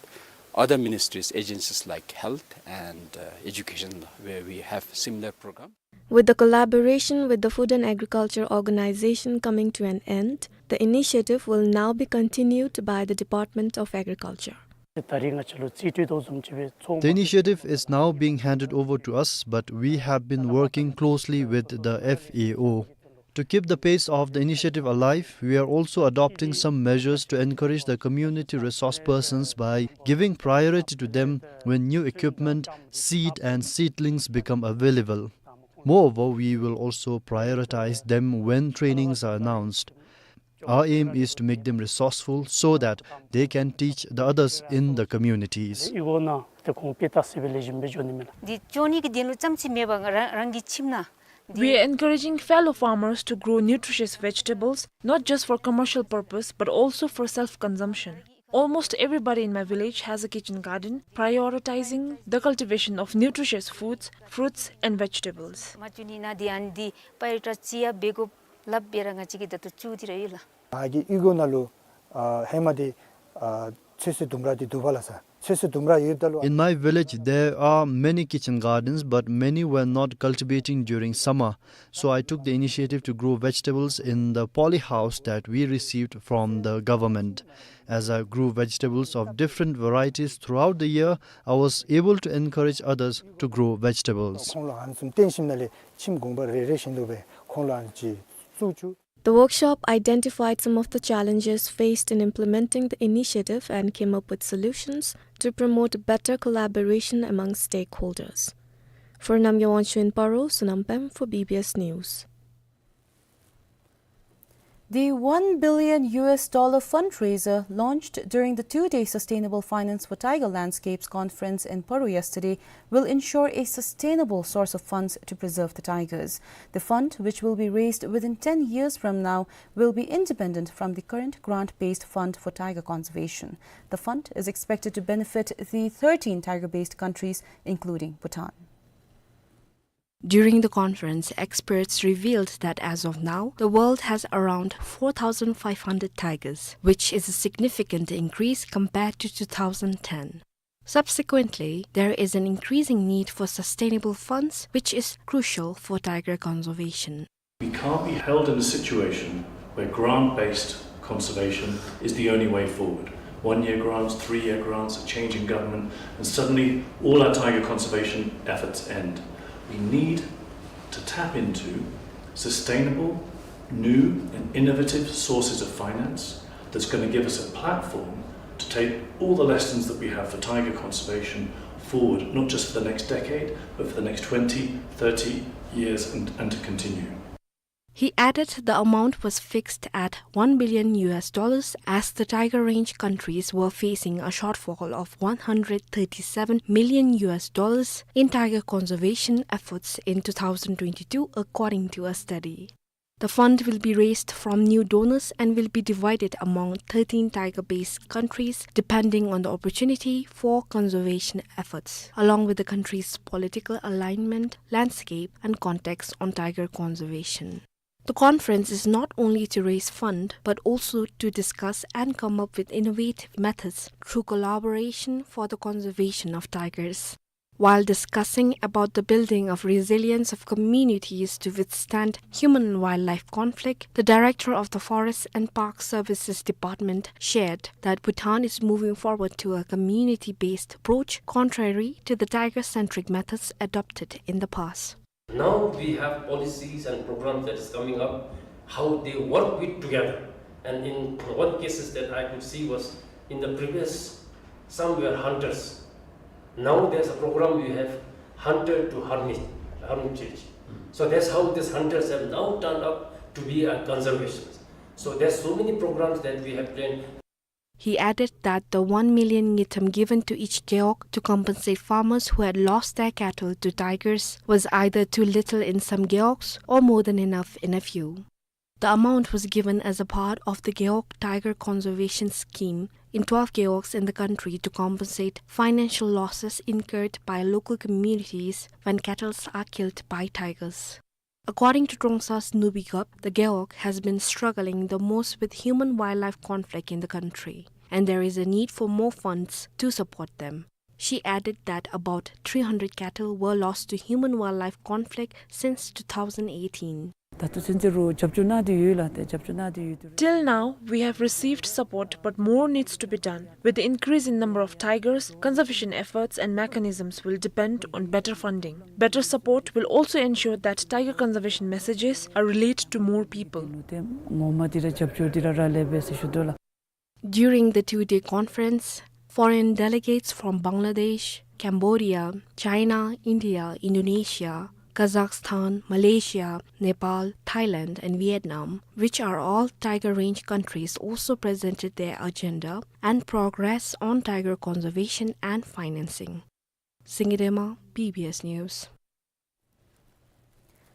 other ministries, agencies like health and, uh, education, where we have similar program. With the collaboration with the Food and Agriculture Organization coming to an end, the initiative will now be continued by the Department of Agriculture. The initiative is now being handed over to us, but we have been working closely with the F A O. To keep the pace of the initiative alive, we are also adopting some measures to encourage the community resource persons by giving priority to them when new equipment, seed and seedlings become available. Moreover, we will also prioritize them when trainings are announced. Our aim is to make them resourceful so that they can teach the others in the communities. འདི་བཅོ་ནི་གི་དོན་ལུ་ཙམ་ཅིག་མེན་པར་རང་རང་གི་ཁྱིམ་ནང་འདི། We are encouraging fellow farmers to grow nutritious vegetables, not just for commercial purpose, but also for self-consumption. Almost everybody in my village has a kitchen garden, prioritizing the cultivation of nutritious foods, fruits, and vegetables. མ་བཅོ་ནི་ནང་འདི་ཨ་ནི་འདི་པའི་ཏྲ་ཅི་ཡ་འབད་དགོཔ་སླབ་སྦེ་ར་ང་བཅས་ཀྱིས་ད་ལྟོ་བཅོ་སྟེ་ར་ཡོད་ལགས། ང་གི་གཡུས་སྒོ་ནང་ལུ་ཨ་ཧེ་མ་འདི་ཨ་ཚོད་བསྲེ་ལྡུམ་ར་འདི་འདུག་པ་ལགས་སོ། ཚོད་བསྲེ་ལྡུམ་ར་ཡོདཔ་ད་ལུ། In my village, there are many kitchen gardens, but many were not cultivating during summer. So I took the initiative to grow vegetables in the poly house that we received from the government. As I grew vegetables of different varieties throughout the year, I was able to encourage others to grow vegetables. ཁོང་ལུ་ཨ་ནི་བཟུམ་བསྟན་ཞིནམ་ལས་ཁྱིམ་གུང་པ་རེ་རེ་བཞིན་དུ་སྦེ་ཁོང་ལུ་ཨ་ནི་ཅིག་བཙུགས་བཅུག། The workshop identified some of the challenges faced in implementing the initiative and came up with solutions to promote better collaboration among stakeholders. For Namgay Wangchuk in Paro, Sonam Pem for B B S News. The one billion U S dollar fundraiser launched during the two-day Sustainable Finance for Tiger Landscapes conference in Paro yesterday will ensure a sustainable source of funds to preserve the tigers. The fund, which will be raised within ten years from now, will be independent from the current grant-based fund for tiger conservation. The fund is expected to benefit the thirteen tiger-based countries, including Bhutan. During the conference, experts revealed that as of now, the world has around four thousand five hundred tigers, which is a significant increase compared to two thousand ten. Subsequently, there is an increasing need for sustainable funds, which is crucial for tiger conservation. We can't be held in a situation where grant-based conservation is the only way forward. One-year grants, three-year grants, a change in government, and suddenly all our tiger conservation efforts end. We need to tap into sustainable, new and innovative sources of finance that's gonna give us a platform to take all the lessons that we have for tiger conservation forward, not just for the next decade, but for the next twenty, thirty years and, and to continue. He added the amount was fixed at one billion U S dollars as the tiger range countries were facing a shortfall of one hundred thirty-seven million U S dollars in tiger conservation efforts in two thousand twenty-two, according to a study. The fund will be raised from new donors and will be divided among thirteen tiger-based countries, depending on the opportunity for conservation efforts, along with the country's political alignment, landscape, and context on tiger conservation. The conference is not only to raise fund, but also to discuss and come up with innovative methods through collaboration for the conservation of tigers. While discussing about the building of resilience of communities to withstand human-wildlife conflict, the director of the Forest and Park Services Department shared that Bhutan is moving forward to a community-based approach, contrary to the tiger-centric methods adopted in the past. Now we have policies and programs that is coming up, how they work with together. And in one cases that I could see was in the previous, some were hunters. Now there's a program we have hunter to hermit, hermitage. So that's how these hunters have now turned up to be a conservationists. So there's so many programs that we have planned. He added that the one million ngultrum given to each gewog to compensate farmers who had lost their cattle to tigers was either too little in some gewogs or more than enough in a few. The amount was given as a part of the Gewog Tiger Conservation Scheme in twelve gewogs in the country to compensate financial losses incurred by local communities when cattles are killed by tigers. According to Trongsa's Nubi Gap, the gewog has been struggling the most with human-wildlife conflict in the country, and there is a need for more funds to support them. She added that about three hundred cattle were lost to human-wildlife conflict since two thousand eighteen. ད་ལྟོ་ཚུན་ཚོད་རྒྱབ་སྐྱོར་གནང་སྟེ་ཡོད་ལགས། ཏེ་རྒྱབ་སྐྱོར་གནང་སྟེ་ཡོད་དེ། Till now, we have received support, but more needs to be done. With the increase in number of tigers, conservation efforts and mechanisms will depend on better funding. Better support will also ensure that tiger conservation messages are relayed to more people. ཏེ་ངོ་མ་འདི་ར་རྒྱབ་སྐྱོར་འདི་ར་རག་ལས་པས་ཟེར་ཞུ་དོ་ལགས། During the two-day conference, foreign delegates from Bangladesh, Cambodia, China, India, Indonesia, Kazakhstan, Malaysia, Nepal, Thailand, and Vietnam, which are all tiger range countries, also presented their agenda and progress on tiger conservation and financing. Singye Dema, B B S News.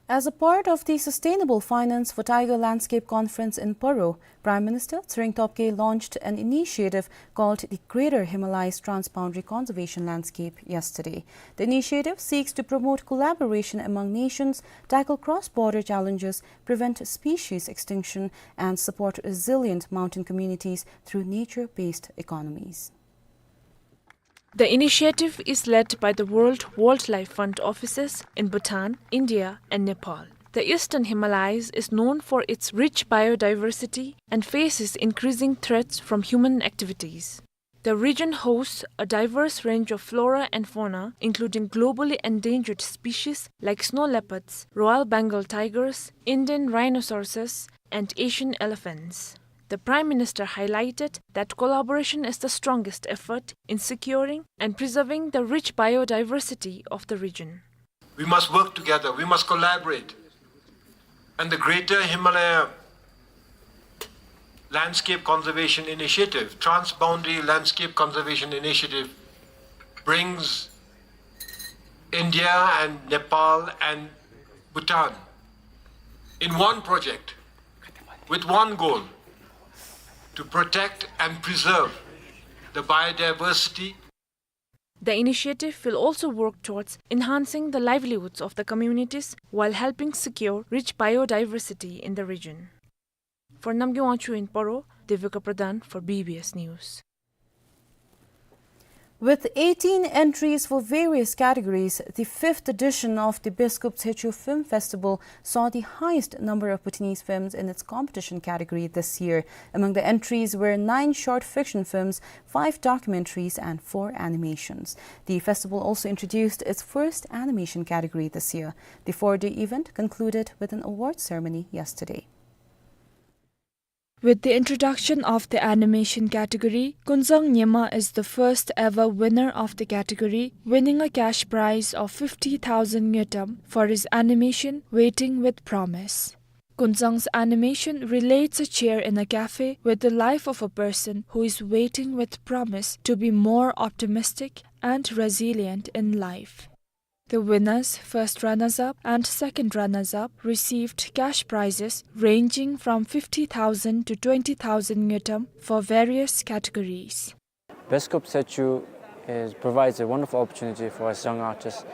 As a part of the Sustainable Finance for Tiger Landscape Conference in Paro, Prime Minister Tshering Tobgay launched an initiative called the Greater Himalayas Transboundary Conservation Landscape yesterday. The initiative seeks to promote collaboration among nations, tackle cross-border challenges, prevent species extinction, and support resilient mountain communities through nature-based economies. The initiative is led by the World Wildlife Fund offices in Bhutan, India, and Nepal. The Eastern Himalayas is known for its rich biodiversity and faces increasing threats from human activities. The region hosts a diverse range of flora and fauna, including globally endangered species like snow leopards, Royal Bengal tigers, Indian rhinoceroses, and Asian elephants. The Prime Minister highlighted that collaboration is the strongest effort in securing and preserving the rich biodiversity of the region. We must work together, we must collaborate. And the Greater Himalaya Landscape Conservation Initiative, Transboundary Landscape Conservation Initiative, brings India and Nepal and Bhutan in one project with one goal: to protect and preserve the biodiversity. The initiative will also work towards enhancing the livelihoods of the communities while helping secure rich biodiversity in the region. For Namgay Wangchuk in Paro, Devika Pradhan for B B S News. With eighteen entries for various categories, the fifth edition of the Beskop Tshechu Film Festival saw the highest number of Bhutanese films in its competition category this year. Among the entries were nine short fiction films, five documentaries, and four animations. The festival also introduced its first animation category this year. The four-day event concluded with an award ceremony yesterday. With the introduction of the animation category, Kunzang Nyima is the first ever winner of the category, winning a cash prize of fifty thousand ngultrum for his animation Waiting with Promise. Kunzang's animation relates a chair in a cafe with the life of a person who is waiting with promise to be more optimistic and resilient in life. The winners, first runners-up and second runners-up, received cash prizes ranging from fifty thousand to twenty thousand ngultrum for various categories. Beskop Tshechu is, provides a wonderful opportunity for us young artists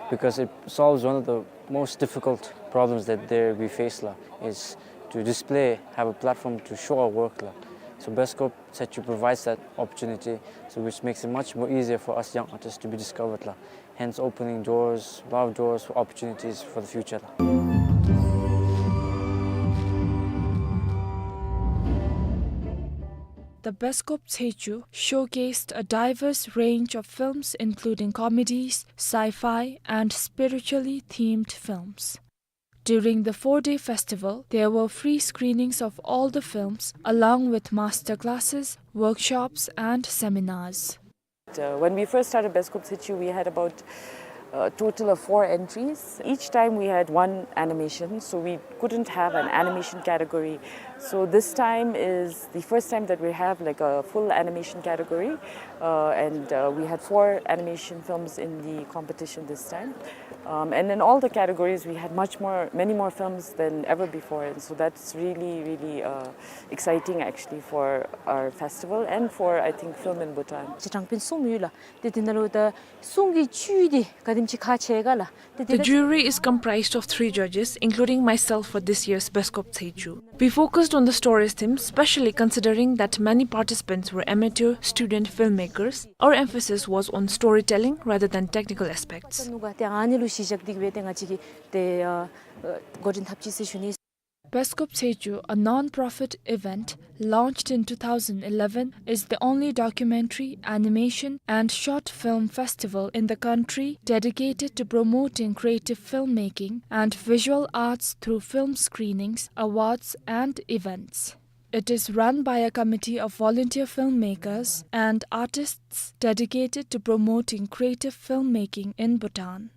because it solves one of the most difficult problems that there we face la, is to display, have a platform to show our work la. So Beskop Tshechu provides that opportunity, so which makes it much more easier for us young artists to be discovered la. Hence opening doors, a lot of doors for opportunities for the future la. The Beskop Tshechu showcased a diverse range of films, including comedies, sci-fi, and spiritually themed films. During the four-day festival, there were free screenings of all the films, along with master classes, workshops, and seminars. Uh, when we first started Beskop Tshechu, we had about a total of four entries. Each time we had one animation, so we couldn't have an animation category. So this time is the first time that we have, like, a full animation category, uh, and, uh, we had four animation films in the competition this time. Um, and in all the categories, we had much more, many more films than ever before, and so that's really, really, uh, exciting actually for our festival and for, I think, film in Bhutan. ཅེས་དྲང་དཔོན་གསུམ་ཡོད་ལགས། ཏེ་དེ་ནང་ལུ་ད་གསུང་གི་བཅུད་འདི་ག་དེམ་ཅིག་ཁག་ཆེ་ག་ལགས། ཏེ་དེ། The jury is comprised of three judges, including myself for this year's Beskop Tshechu. We focused on the story's theme, specially considering that many participants were amateur student filmmakers. Our emphasis was on storytelling rather than technical aspects. ནུ་ག་ཏེ་ཨ་ནི་ལུ་གཞི་བཞག་སྟེ་གི་སྦེ་ཏེ་ང་བཅས་ཀྱིས་ཏེ་ཨ་འགོ་འདྲེན་འཐབ་ཅི་ཟེར་ཞུ་ནི། Beskop Tshechu, a non-profit event launched in two thousand eleven, is the only documentary, animation, and short film festival in the country dedicated to promoting creative filmmaking and visual arts through film screenings, awards, and events. It is run by a committee of volunteer filmmakers and artists dedicated to promoting creative filmmaking in Bhutan.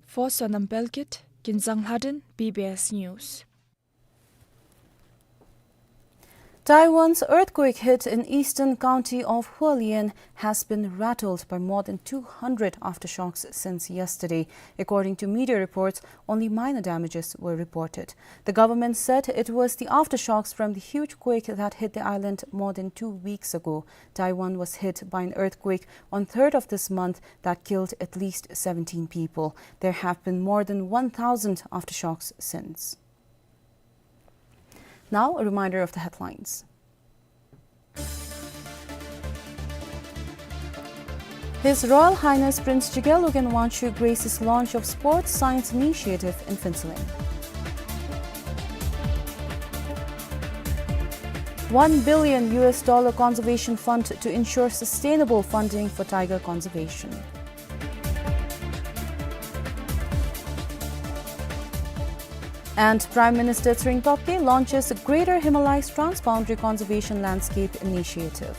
For Sonam Pelkut, Kinzang Lhaden, B B S News. Taiwan's earthquake hit in eastern county of Hualien has been rattled by more than two hundred aftershocks since yesterday. According to media reports, only minor damages were reported. The government said it was the aftershocks from the huge quake that hit the island more than two weeks ago. Taiwan was hit by an earthquake on third of this month that killed at least seventeen people. There have been more than one thousand aftershocks since. Now, a reminder of the headlines. His Royal Highness Prince Chögye Lobten Wangchuck graces launch of Sports Science Initiative in Phuentsholing. One billion U S dollar conservation fund to ensure sustainable funding for tiger conservation. And Prime Minister Tshering Tobgay launches Greater Himalayas Transboundary Conservation Landscape Initiative.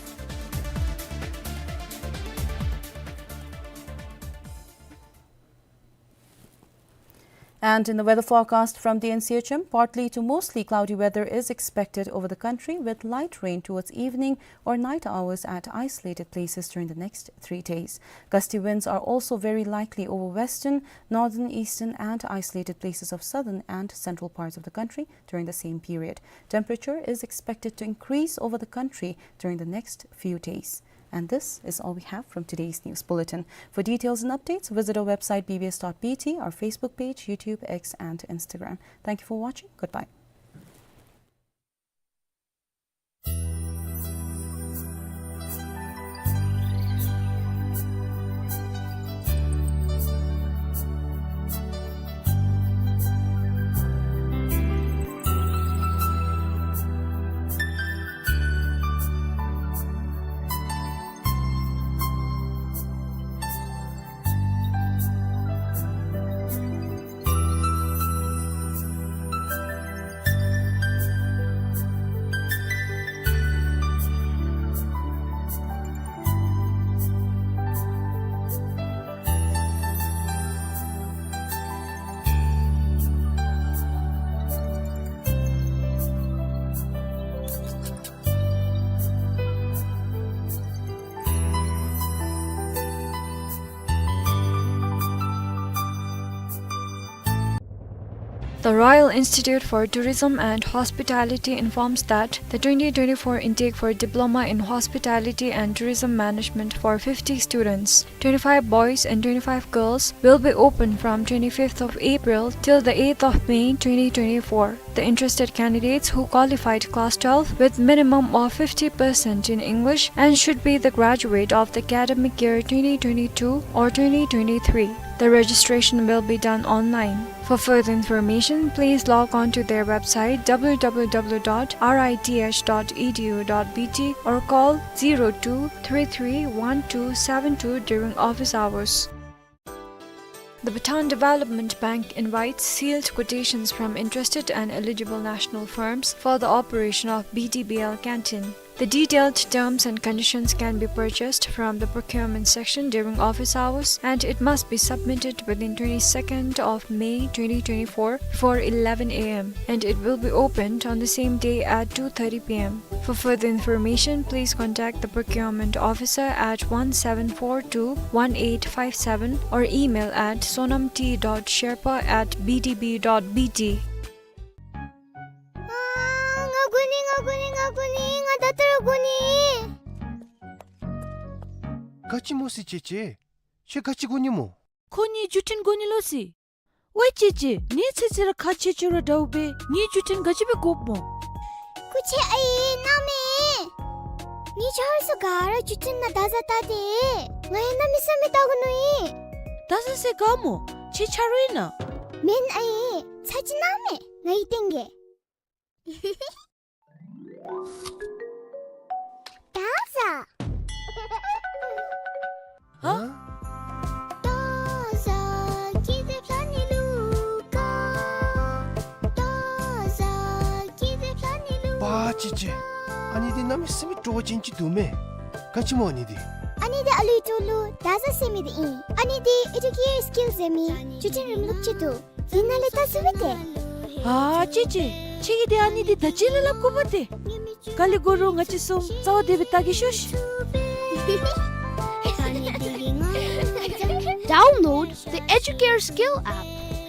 And in the weather forecast from the N C H M, partly to mostly cloudy weather is expected over the country, with light rain towards evening or night hours at isolated places during the next three days. Gusty winds are also very likely over western, northern, eastern, and isolated places of southern and central parts of the country during the same period. Temperature is expected to increase over the country during the next few days. And this is all we have from today's news bulletin. For details and updates, visit our website B B S dot B T, our Facebook page, YouTube, X, and Instagram. Thank you for watching. Goodbye. The Royal Institute for Tourism and Hospitality informs that the twenty twenty-four intake for Diploma in Hospitality and Tourism Management for fifty students, twenty-five boys and twenty-five girls, will be open from twenty-fifth of April till the eighth of May twenty twenty-four. The interested candidates who qualified class twelve with minimum of fifty percent in English and should be the graduate of the academic year twenty twenty-two or twenty twenty-three. The registration will be done online. For further information, please log on to their website, W W W dot R I T H dot E D U dot B T, or call zero two three three one two seven two during office hours. The Bhutan Development Bank invites sealed quotations from interested and eligible national firms for the operation of B D B L canteen. The detailed terms and conditions can be purchased from the procurement section during office hours, and it must be submitted within twenty-second of May twenty twenty-four before eleven A M, and it will be opened on the same day at two thirty P M. For further information, please contact the procurement officer at one seven four two one eight five seven or email at sonam t dot sherpa at B D B dot B T. ཨ། ང་དགོ་ནི། ང་དགོ་ནི། ང་དགོ་ནི། ང་ད་ལྟོ་ར་དགོ་ནི། ག་ཅི་སྨོ་ཟེར་ཅེ་ཅེ། ཁྱོད་ག་ཅི་དགོ་ནི་སྨོ། ཁོ་ངེའི་བརྒྱུད་འཕྲིན་དགོ་ནི་ལོ་ཟེར། ཝའེ་ཅེ་ཅེ། ངེའི་ཚེ་ཚེ་ར་ཁག་ཆེ་ཆེ་ར་འདྲཝ་སྦེ་ངེའི་བརྒྱུད་འཕྲིན་ག་ཅི་སྦེ་དགོཔ་སྨོ། སྐུ་མཁྱེན་ཨའི་གནང་མས། ངེའི་ཆ་རོགས་ཚུ་ག་ར་བརྒྱུད་འཕྲིན་ནང་བརྡ་བཟའ་བལྟ་སྟེ། ང་ཡང་གནམ་མེད་ས་མེད་བལྟ་དགོ་མནོ་ཡི། བརྡ་བཟའ་ཟེར་ག་སྨོ། ཁྱོད་ཆ་རོགས་ཨིན་ན། མེན་ཨའི། ཚ་གྱང་གནང་མས། ང་ཡི་སྟེང་གི། བརྡ་བཟའ། ཧ། པ་ཅི་ཅི། ཨ་ནི་འདི་གནམ་མེད་ས་མེད་སྤྲོ་བ་ཅན་ཅིག་འདུག་མས། ག་ཅི་སྨོ་ཨ་ནི་འདི། ཨ་ནི་འདི་ཨ་ལུའི་སྤྲོ་ལུ་བརྡ་བཟའ་ཟེར་མི་འདི་ཨིན། ཨ་ནི་འདི་ཨེ་ཌུ་ཀེར་སི་ཀིལ་ཟེར་མི་བརྒྱུད་འཕྲིན་རིམ་ལུགས་ཅིག་འདུག། འདི་ནང་ལས་བལྟ་ཚུགས་པས་ཏེ། ཨ་ཅི་ཅི། ཁྱོད་ཀྱིས་འདི་ཨ་ནི་འདི་ད་ཅི་ལས་སླབ་དགོ་པས་ཏེ། ག་ལས་དགོ་རུང་ང་བཅས་གསུམ་རྩ་བ་བདེ་སྦེ་བལྟ་གེ་ཤོག་ཤིག། Download the Educare Skill app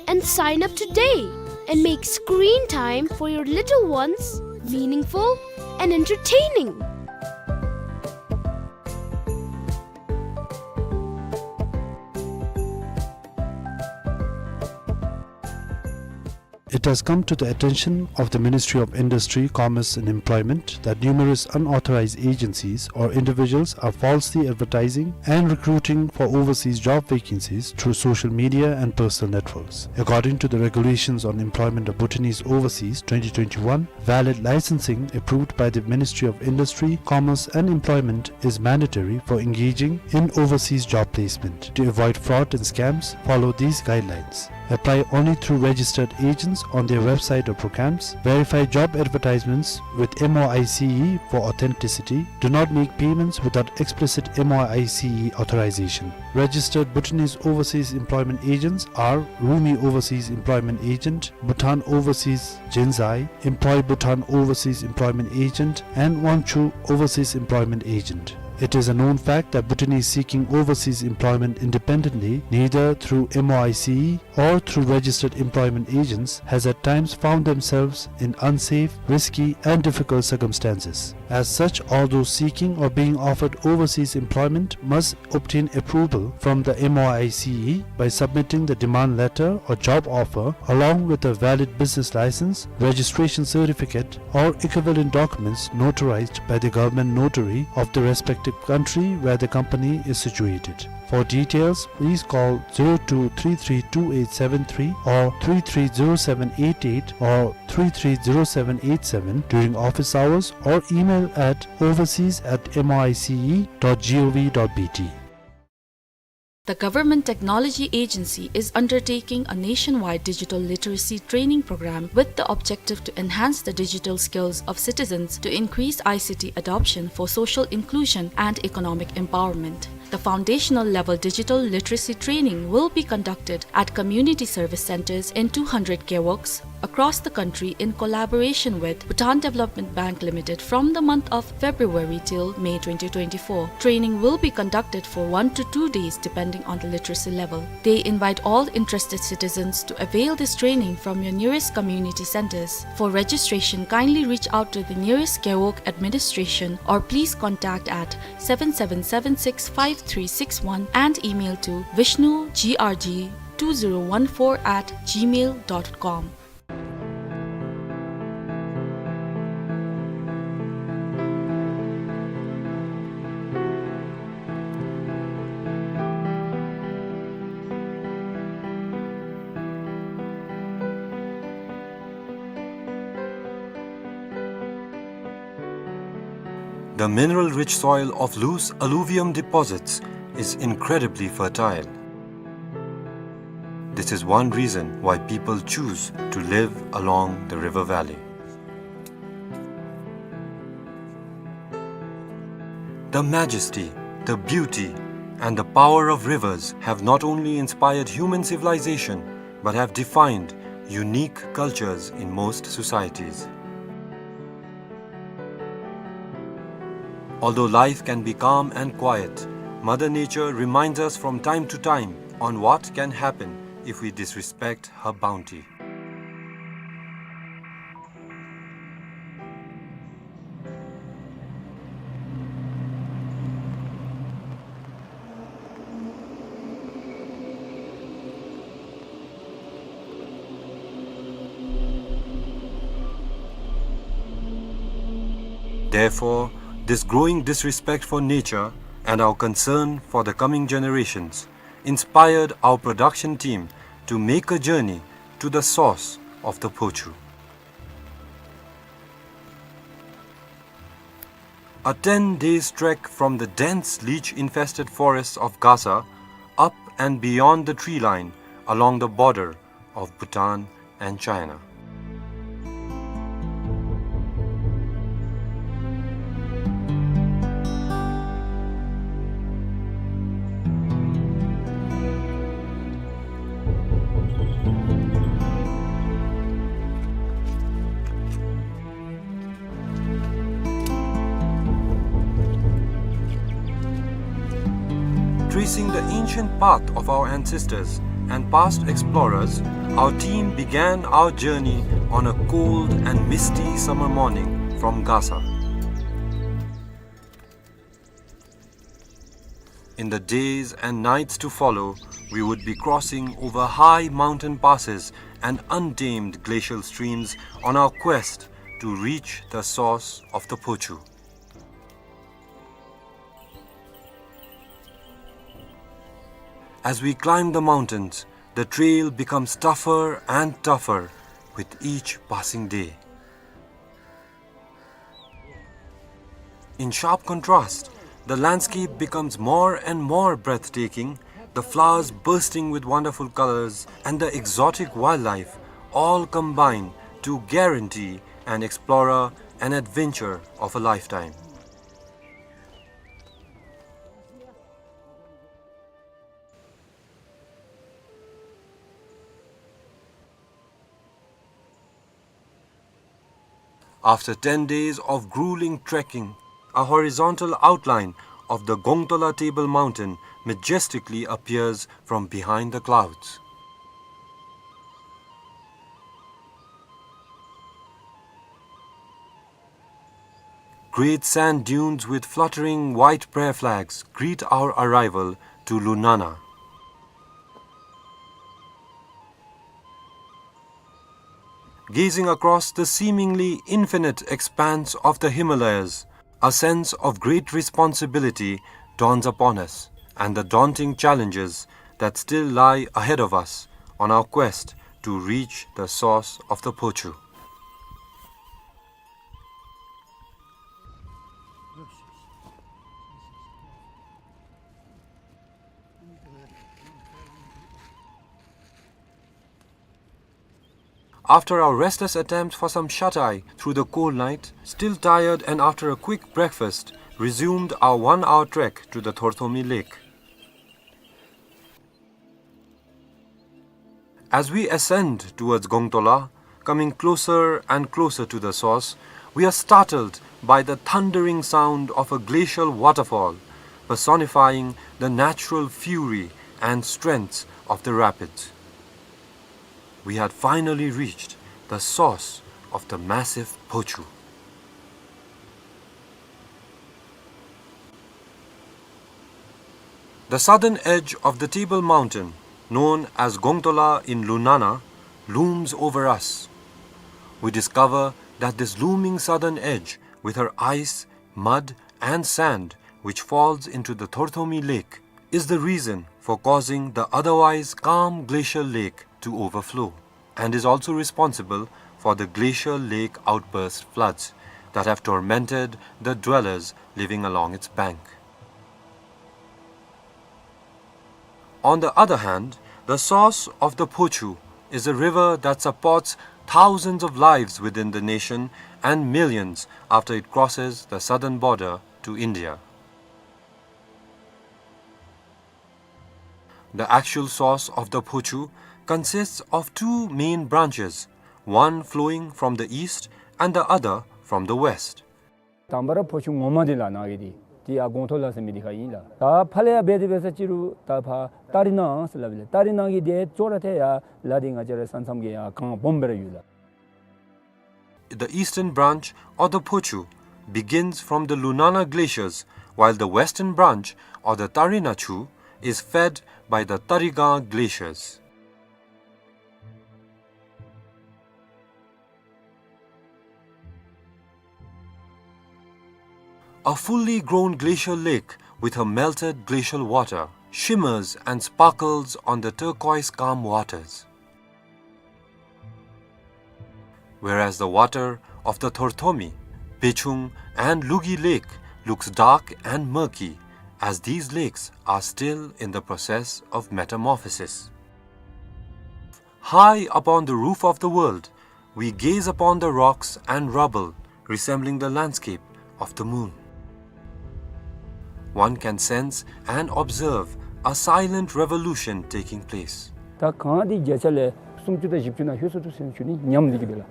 and sign up today and make screen time for your little ones meaningful and entertaining. It has come to the attention of the Ministry of Industry, Commerce and Employment that numerous unauthorized agencies or individuals are falsely advertising and recruiting for overseas job vacancies through social media and personal networks. According to the Regulations on Employment of Bhutanese Overseas twenty twenty-one, valid licensing approved by the Ministry of Industry, Commerce and Employment is mandatory for engaging in overseas job placement. To avoid fraud and scams, follow these guidelines. Apply only through registered agents on their website or programs. Verify job advertisements with M O I C E for authenticity. Do not make payments without explicit M O I C E authorization. Registered Bhutanese overseas employment agents are Rumi Overseas Employment Agent, Bhutan Overseas Jinzai, Employ Bhutan Overseas Employment Agent, and Wangchuh Overseas Employment Agent. It is a known fact that Bhutanese seeking overseas employment independently, neither through M O I C E or through registered employment agents, has at times found themselves in unsafe, risky, and difficult circumstances. As such, all those seeking or being offered overseas employment must obtain approval from the M O I C E by submitting the demand letter or job offer along with a valid business license, registration certificate, or equivalent documents notarized by the government notary of the respective country where the company is situated. For details, please call zero two three three two eight seven three or three three zero seven eight eight or three three zero seven eight seven during office hours or email at overseas at M O I C E dot G O V dot B T. The Government Technology Agency is undertaking a nationwide digital literacy training program with the objective to enhance the digital skills of citizens to increase I C T adoption for social inclusion and economic empowerment. The foundational level digital literacy training will be conducted at community service centers in two hundred gewogs across the country in collaboration with Bhutan Development Bank Limited from the month of February till May twenty twenty-four. Training will be conducted for one to two days depending on the literacy level. They invite all interested citizens to avail this training from your nearest community centers. For registration, kindly reach out to the nearest gewog administration or please contact at seven seven seven six five three six one and email to vishnu G R G two zero one four at gmail dot com. The mineral-rich soil of loose alluvium deposits is incredibly fertile. This is one reason why people choose to live along the river valley. The majesty, the beauty, and the power of rivers have not only inspired human civilization, but have defined unique cultures in most societies. Although life can be calm and quiet, Mother Nature reminds us from time to time on what can happen if we disrespect her bounty. Therefore, this growing disrespect for nature and our concern for the coming generations inspired our production team to make a journey to the source of the Phochu. A ten days trek from the dense leech-infested forests of Gasa, up and beyond the tree line along the border of Bhutan and China. Tracing the ancient path of our ancestors and past explorers, our team began our journey on a cold and misty summer morning from Gasa. In the days and nights to follow, we would be crossing over high mountain passes and untamed glacial streams on our quest to reach the source of the Phochu. As we climb the mountains, the trail becomes tougher and tougher with each passing day. In sharp contrast, the landscape becomes more and more breathtaking The flowers bursting with wonderful colors and the exotic wildlife all combine to guarantee an explorer an adventure of a lifetime. After ten days of grueling trekking, a horizontal outline of the Gongtola Table Mountain majestically appears from behind the clouds. Great sand dunes with fluttering white prayer flags greet our arrival to Lunana. Gazing across the seemingly infinite expanse of the Himalayas, a sense of great responsibility dawns upon us, and the daunting challenges that still lie ahead of us on our quest to reach the source of the Phochu. After our restless attempt for some shut-eye through the cold night, still tired and after a quick breakfast, resumed our one-hour trek to the Thorthomi Lake. As we ascend towards Gongtola, coming closer and closer to the source, we are startled by the thundering sound of a glacial waterfall, personifying the natural fury and strength of the rapids. We had finally reached the source of the massive Phochu. The southern edge of the Table Mountain, known as Gongtola in Lunana, looms over us. We discover that this looming southern edge, with her ice, mud, and sand, which falls into the Thorthomi Lake, is the reason for causing the otherwise calm glacial lake to overflow, and is also responsible for the glacial lake outburst floods that have tormented the dwellers living along its bank. On the other hand, the source of the Phochu is a river that supports thousands of lives within the nation and millions after it crosses the southern border to India. The actual source of the Phochu consists of two main branches, one flowing from the east and the other from the west. དང་པ་ར་ཕོ་ཆུ་ངོ་མ་འདི་ལགས་ནཱ་གི་འདི་འདི་ཡར་སྒོང་ཐོག་ལ་ཟེར་མི་འདི་ཁར་ཨིན་ལགས། ད་ཕར་ལས་ཡར་འབད་དེ་འབད་ས་ཅིག་རུང་ད་ཕར་ཏ་རི་ན་ཟེར་སླབ་ཨིན་ལགས། ཏ་རི་ན་གི་འདི་ཅོག་ར་ཐད་ཡར་ལ་འདི་ང་བཅས་ར་ས་མཚམས་ཀྱི་ཡར་གངས་སྦོམ་སྦེ་ར་ཡོད་ལགས། The eastern branch of the Phochu begins from the Lunana glaciers, while the western branch of the Tarina Chu is fed by the Tarigang glaciers. A fully grown glacial lake with her melted glacial water shimmers and sparkles on the turquoise calm waters. Whereas the water of the Thorthomi, Bechung and Lugi Lake looks dark and murky, as these lakes are still in the process of metamorphosis. High upon the roof of the world, we gaze upon the rocks and rubble resembling the landscape of the moon. One can sense and observe a silent revolution taking place. ད་གངས་འདི་བརྒྱ་ཆ་ལས་སུམ་ཅུ་དང་བཞི་བཅུ་ནང་ལྷོད་སོང་འདུག་ཟེར་ཞུ་ནི་ཉམས་འདི་གིས་སྦེ་ལགས།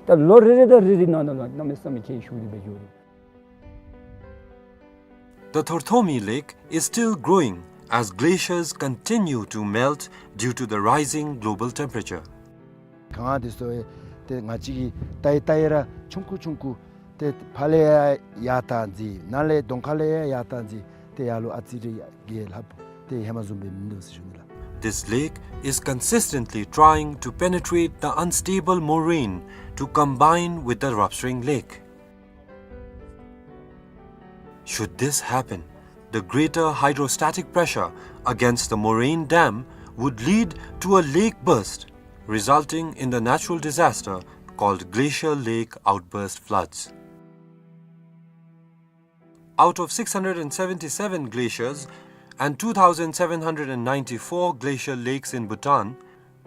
ད་ལོ་རེ་རེ་དང་རེ་རེ་ནང་ན་ལུ་གནམ་མེད་ས་མེད་ཁྱད་ཞུགས་ཏེ་སྦེ་འགྱོ་རུང་། The Thorthomi Lake is still growing as glaciers continue to melt due to the rising global temperature. གངས་འདི་ཚུ་ཏེ་ང་བཅས་ཀྱིས་བལྟ་ཡི་བལྟ་ཡི་ར་ཆུང་ཀུ་ཆུང་ཀུ་ཏེ་ཕར་ལས་ཡར་ཡར་བཏང་ཅི་ནཱ་ལས་གདོང་ཁ་ལས་ཡར་ཡར་བཏང་ཅི་ཏེ་ཡར་ལུ་ཨ་ཙི་རེ་ཡར་རྒྱས་ལྷགཔ་ཏེ་ཧེ་མ་བཟུམ་སྦེ་མིན་འདུག་ཟེར་ཞུ་ནི་ལགས། This lake is consistently trying to penetrate the unstable moraine to combine with the Ravspring Lake. Should this happen, the greater hydrostatic pressure against the moraine dam would lead to a lake burst, resulting in the natural disaster called glacial lake outburst floods. Out of six hundred and seventy-seven glaciers, and two thousand seven hundred and ninety-four glacial lakes in Bhutan,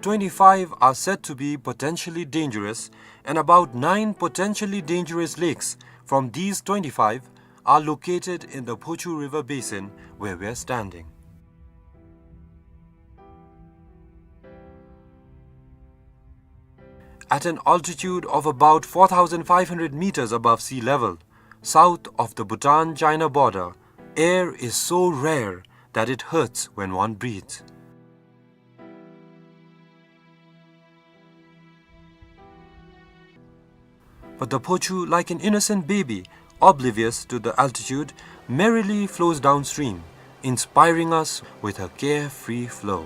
twenty-five are said to be potentially dangerous, and about nine potentially dangerous lakes from these twenty-five are located in the Phochu River basin where we're standing. At an altitude of about four thousand five hundred meters above sea level, south of the Bhutan-China border, air is so rare that it hurts when one breathes. But the Phochu, like an innocent baby, oblivious to the altitude, merrily flows downstream, inspiring us with her carefree flow.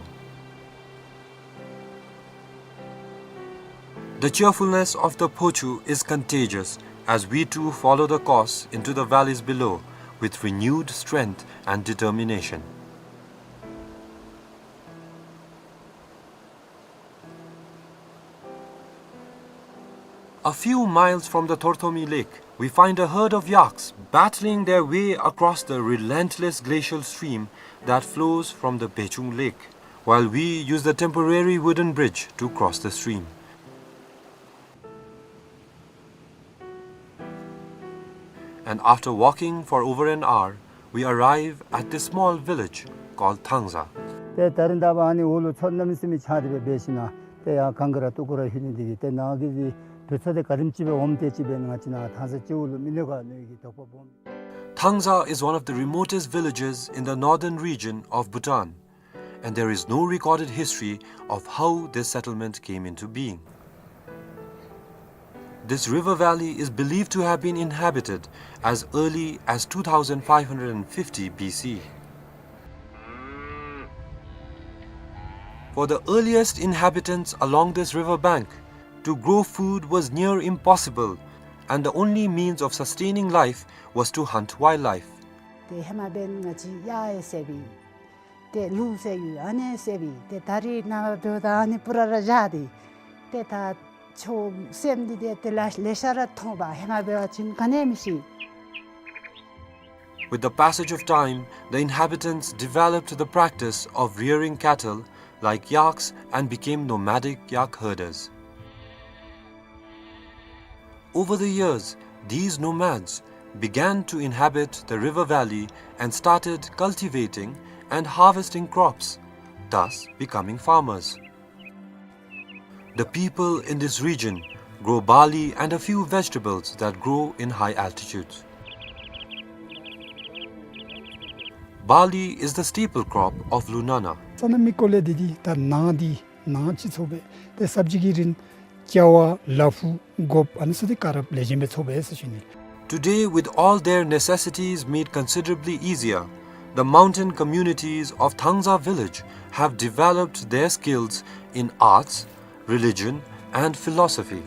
The cheerfulness of the Phochu is contagious as we too follow the course into the valleys below with renewed strength and determination. A few miles from the Thorthomi Lake, we find a herd of yaks battling their way across the relentless glacial stream that flows from the Bechung Lake, while we use the temporary wooden bridge to cross the stream. And after walking for over an hour, we arrive at this small village called Thangza. ཏེ་ད་རིས་ད་འབདན་ཨ་ནི་འོག་ལུ་མཚོ་གནམ་མེད་ས་མེད་ཆགས་ཏེ་སྦེ་འབད་ཞིནམ་ཏེ་ཡར་གངས་ཀྱི་ར་སྟུག་པོ་ར་ལྷོད་ནི་འདི་གིས་ཏེ་ནཱ་གི་འདི་དུས་ཚོད་འདི་ག་དེམ་ཅིག་སྦེ་འོངམ་དེ་ཅིག་སྦེ་ང་བཅས་ནཱ་ཐང་ས་སྤྱི་བོ་ལུ་མི་གནས་ག་མནོ་གི་དོགས་པ་སྦོམ། Thangza is one of the remotest villages in the northern region of Bhutan, and there is no recorded history of how this settlement came into being. This river valley is believed to have been inhabited as early as two thousand five hundred fifty B C. For the earliest inhabitants along this river bank, to grow food was near impossible, and the only means of sustaining life was to hunt wildlife. ཏེ་ཧེ་མ་འབདན་ང་བཅས་གཡག་ཡང་བསད་པས། ཏེ་ལུག་བསད་ཡོད། ཨ་ནི་བསད་པས། ཏེ་ད་རིས་ནངས་པ་འབདཝ་ད་ཨ་ནི་པུ་ར་ར་བཞག་སྟེ། ཏེ་ད་ཆོས་སེམས་འདི་ཏེ་དེ་ལས་ལེ་ཤ་ར་མཐོང་པས། ཧེ་མ་འབད་བ་ཅིན་ག་ནི་ཡང་མི་ཤེས། With the passage of time, the inhabitants developed the practice of rearing cattle like yaks and became nomadic yak herders. Over the years, these nomads began to inhabit the river valley and started cultivating and harvesting crops, thus becoming farmers. The people in this region grow barley and a few vegetables that grow in high altitudes. Barley is the staple crop of Lunana. ས་གནས་མི་སྐོར་ལས་འདི་འདི་ད་ནཱ་འདི་ནཱ་ཅིག་ཚོགས་པས། ཏེ་སབ་ཇི་གི་རིན་ཀྱ་བ་ལ་ཕུག་སྒོགཔ་ཨ་ནི་ཚུ་འདི་ག་ར་ལེགས་ཤོམ་སྦེ་ཚོགས་པས་ཟེར་ཞུ་ནི། Today, with all their necessities made considerably easier, the mountain communities of Thangza village have developed their skills in arts, religion, and philosophy.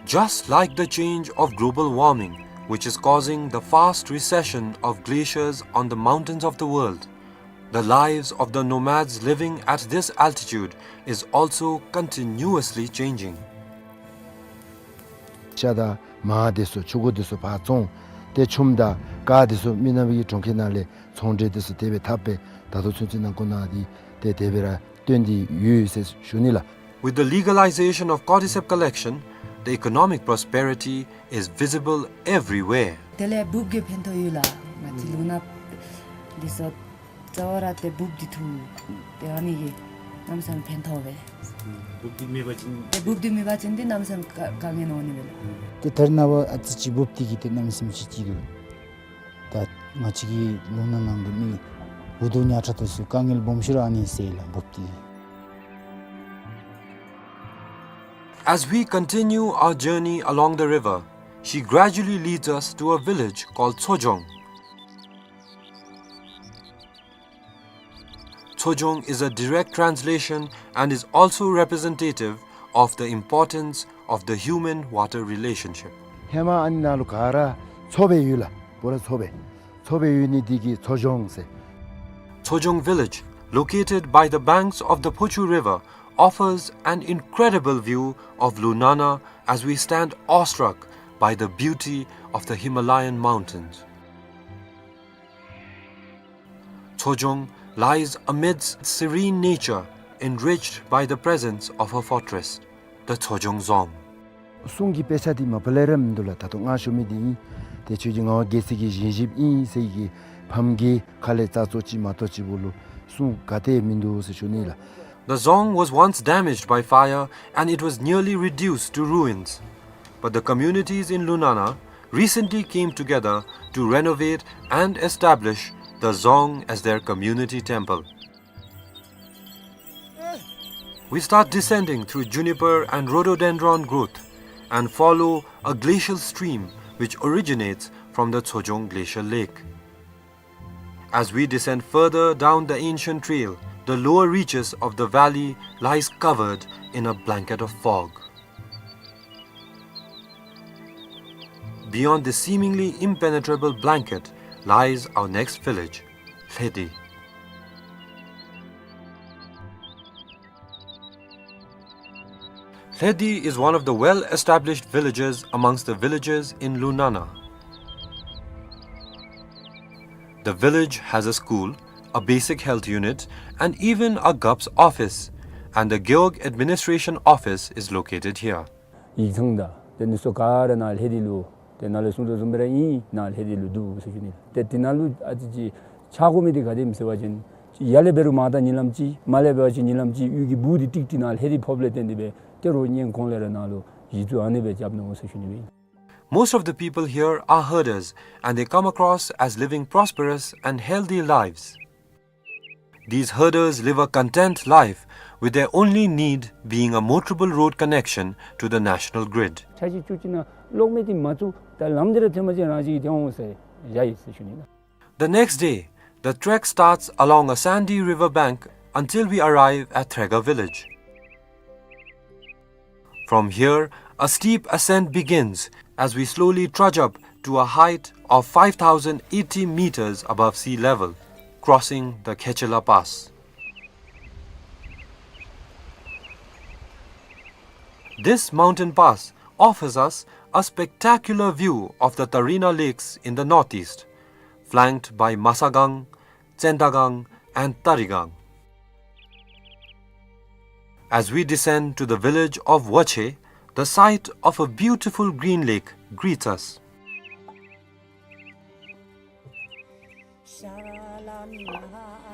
Just like the change of global warming, which is causing the fast recession of glaciers on the mountains of the world, the lives of the nomads living at this altitude is also continuously changing. ཤ་དང་མར་འདི་ཚུ་ཕྱུར་འགོ་འདི་ཚུ་ཕར་བཙོང་། ཏེ་ཆུམ་དང་ཀར་འདི་ཚུ་མི་ནག་པའི་གྲོང་ཁྱེར་ནང་ལས་ཚོང་འབྲེལ་འདི་ཚུ་དེ་སྦེ་འཐབ་སྦེ་ད་ལྟོ་ཚུན་ཚོད་ནང་འཁོད་ནང་འདི་ཏེ་དེ་སྦེ་ར་སྟོན་ཏེ་ཡོད་ཟེར་ཞུ་ནི་ལགས། With the legalization of cordyceps collection, the economic prosperity is visible everywhere. དེ་ལས་འབུཔ་གིས་ཕན་ཐོགས་ཡོད་ལགས། ང་བཅས་ལུང་ནག་འདི་ཚུ་རྩ་བ་ར་ཏེ་འབུཔ་འདི་འཐུ་སྟེ་ཨ་ནི་གིས་གནམ་མེད་ས་མེད་ཕན་ཐོགས་པས། འབུཔ་འདི་མེད་པ་ཅིན་ཏེ་འབུཔ་འདི་མེད་པ་ཅིན་ཏེ་གནམ་མེད་ས་མེད་དཀའ་དཀའ་ངལ་འོང་ནི་མས་ལགས། ཏེ་ད་རེས་ནངས་པ་ཨ་ཙི་ཅིག་འབུཔ་འདི་གིས་ཏེ་གནམ་མེད་ས་མེད་ཅིག་ཅིག་འདུག། ད་ང་བཅས་ཀྱི་ལུང་ནག་ནང་གི་མི་འུ་སྡུག་ཉམ་ཐག་འདི་ཚུ་དཀའ་ངལ་སྦོམ་ཤོས་ར་ཨ་ནི་སེལ་ལགས་འབུཔ་འདི། As we continue our journey along the river, she gradually leads us to a village called Tsojong. Tsojong is a direct translation and is also representative of the importance of the human-water relationship. ཧེ་མ་ཨ་ནི་ནང་ལུ་ག་ར་མཚོ་སྦེ་ཡོད་ལགས། པུ་ར་མཚོ་སྦེ། མཚོ་སྦེ་ཡོད་ནི་འདི་གིས་མཚོ་ལྗོངས་ཟེར། Tsojong village, located by the banks of the Phochu River, offers an incredible view of Lunana as we stand awestruck by the beauty of the Himalayan mountains. Tsojong lies amidst serene nature, enriched by the presence of a fortress, the Tsojong Dzong. གསུང་གི་དཔེ་ཆ་འདི་མ་པ་ལས་ར་མིན་འདུག་ལགས། ད་ལྟོ་ང་ཞུ་མི་འདི་ཨིན། ཏེ་ཁྱོད་ཀྱི་ངག་དབང་རྒྱལ་སྲས་ཀྱི་བཞེངས་གཞིཔ་ཨིན་ཟེར་གྱི་ཕམ་གྱི་ཁ་ལས་རྩ་ཚོ་ཅིག་མ་གཏོགས་ཅིག་བོ་ལུ་གསུང་ག་ཏེ་མིན་འདུག་ཟེར་ཞུ་ནི་ལགས། The Dzong was once damaged by fire and it was nearly reduced to ruins. But the communities in Lunana recently came together to renovate and establish the Dzong as their community temple. We start descending through juniper and rhododendron growth and follow a glacial stream which originates from the Tsojong Glacial Lake. As we descend further down the ancient trail, the lower reaches of the valley lies covered in a blanket of fog. Beyond this seemingly impenetrable blanket lies our next village, Lhedi. Lhedi is one of the well-established villages amongst the villages in Lunana. The village has a school, a basic health unit, and even a Gup's office, and the Gewog administration office is located here. ཡིག་ཚང་དང་དེ་ནི་སོ་ག་ར་ནཱ་ལྷེ་དི་ལུ་དེ་ནཱ་ལས་གསུང་དོ་བཟུམ་སྦེ་ར་ཨིན། ནཱ་ལྷེ་དི་ལུ་འདུག་ཟེར་ཞུ་ནི། དེ་དེ་ནང་ལུ་ཨ་ཙི་ཅིག་ཆ་དགོ་མི་དེ་ག་དེམ་ཟེར་བ་ཅིན་ཡར་ལས་འབད་རུང་མར་ད་ཉིན་ལམ་ཅིག་མར་ལས་འབད་བ་ཅིན་ཉིན་ལམ་ཅིག་གཡུས་ཀྱི་སྦུག་དེ་ཏིག་ཏིག་ནཱ་ལྷེ་དི་ཕོགཔ་ལས་བརྟེན་ཏེ་སྦེ་དེ་རུང་སྔོན་གོང་ལས་ར་ནཱ་ལུ་གཞི་བཙུགས་ཨ་ནི་སྦེ་རྐྱབ་ནུག་ཟེར་ཞུ་ནི་སྦེ་ཨིན། Most of the people here are herders and they come across as living prosperous and healthy lives. These herders live a content life, with their only need being a motorable road connection to the national grid. ཆ་ཅིག་ཅུ་ཅིག་ནང་གློག་མེ་འདི་མ་བཙུགས་ད་ལམ་འདི་ར་ཐོན་པ་ཅིན་རང་ཅིག་གིས་ཐོན་འོང་ཟེར་བཞག་ཡི་ཟེར་ཞུ་ནི་ལགས། The next day, the trek starts along a sandy river bank until we arrive at Threga village. From here, a steep ascent begins as we slowly trudge up to a height of five thousand eighty meters above sea level, crossing the Khechela Pass. This mountain pass offers us a spectacular view of the Tarina Lakes in the northeast, flanked by Masagang, Tsendagang, and Tarigang. As we descend to the village of Wache, the sight of a beautiful green lake greets us.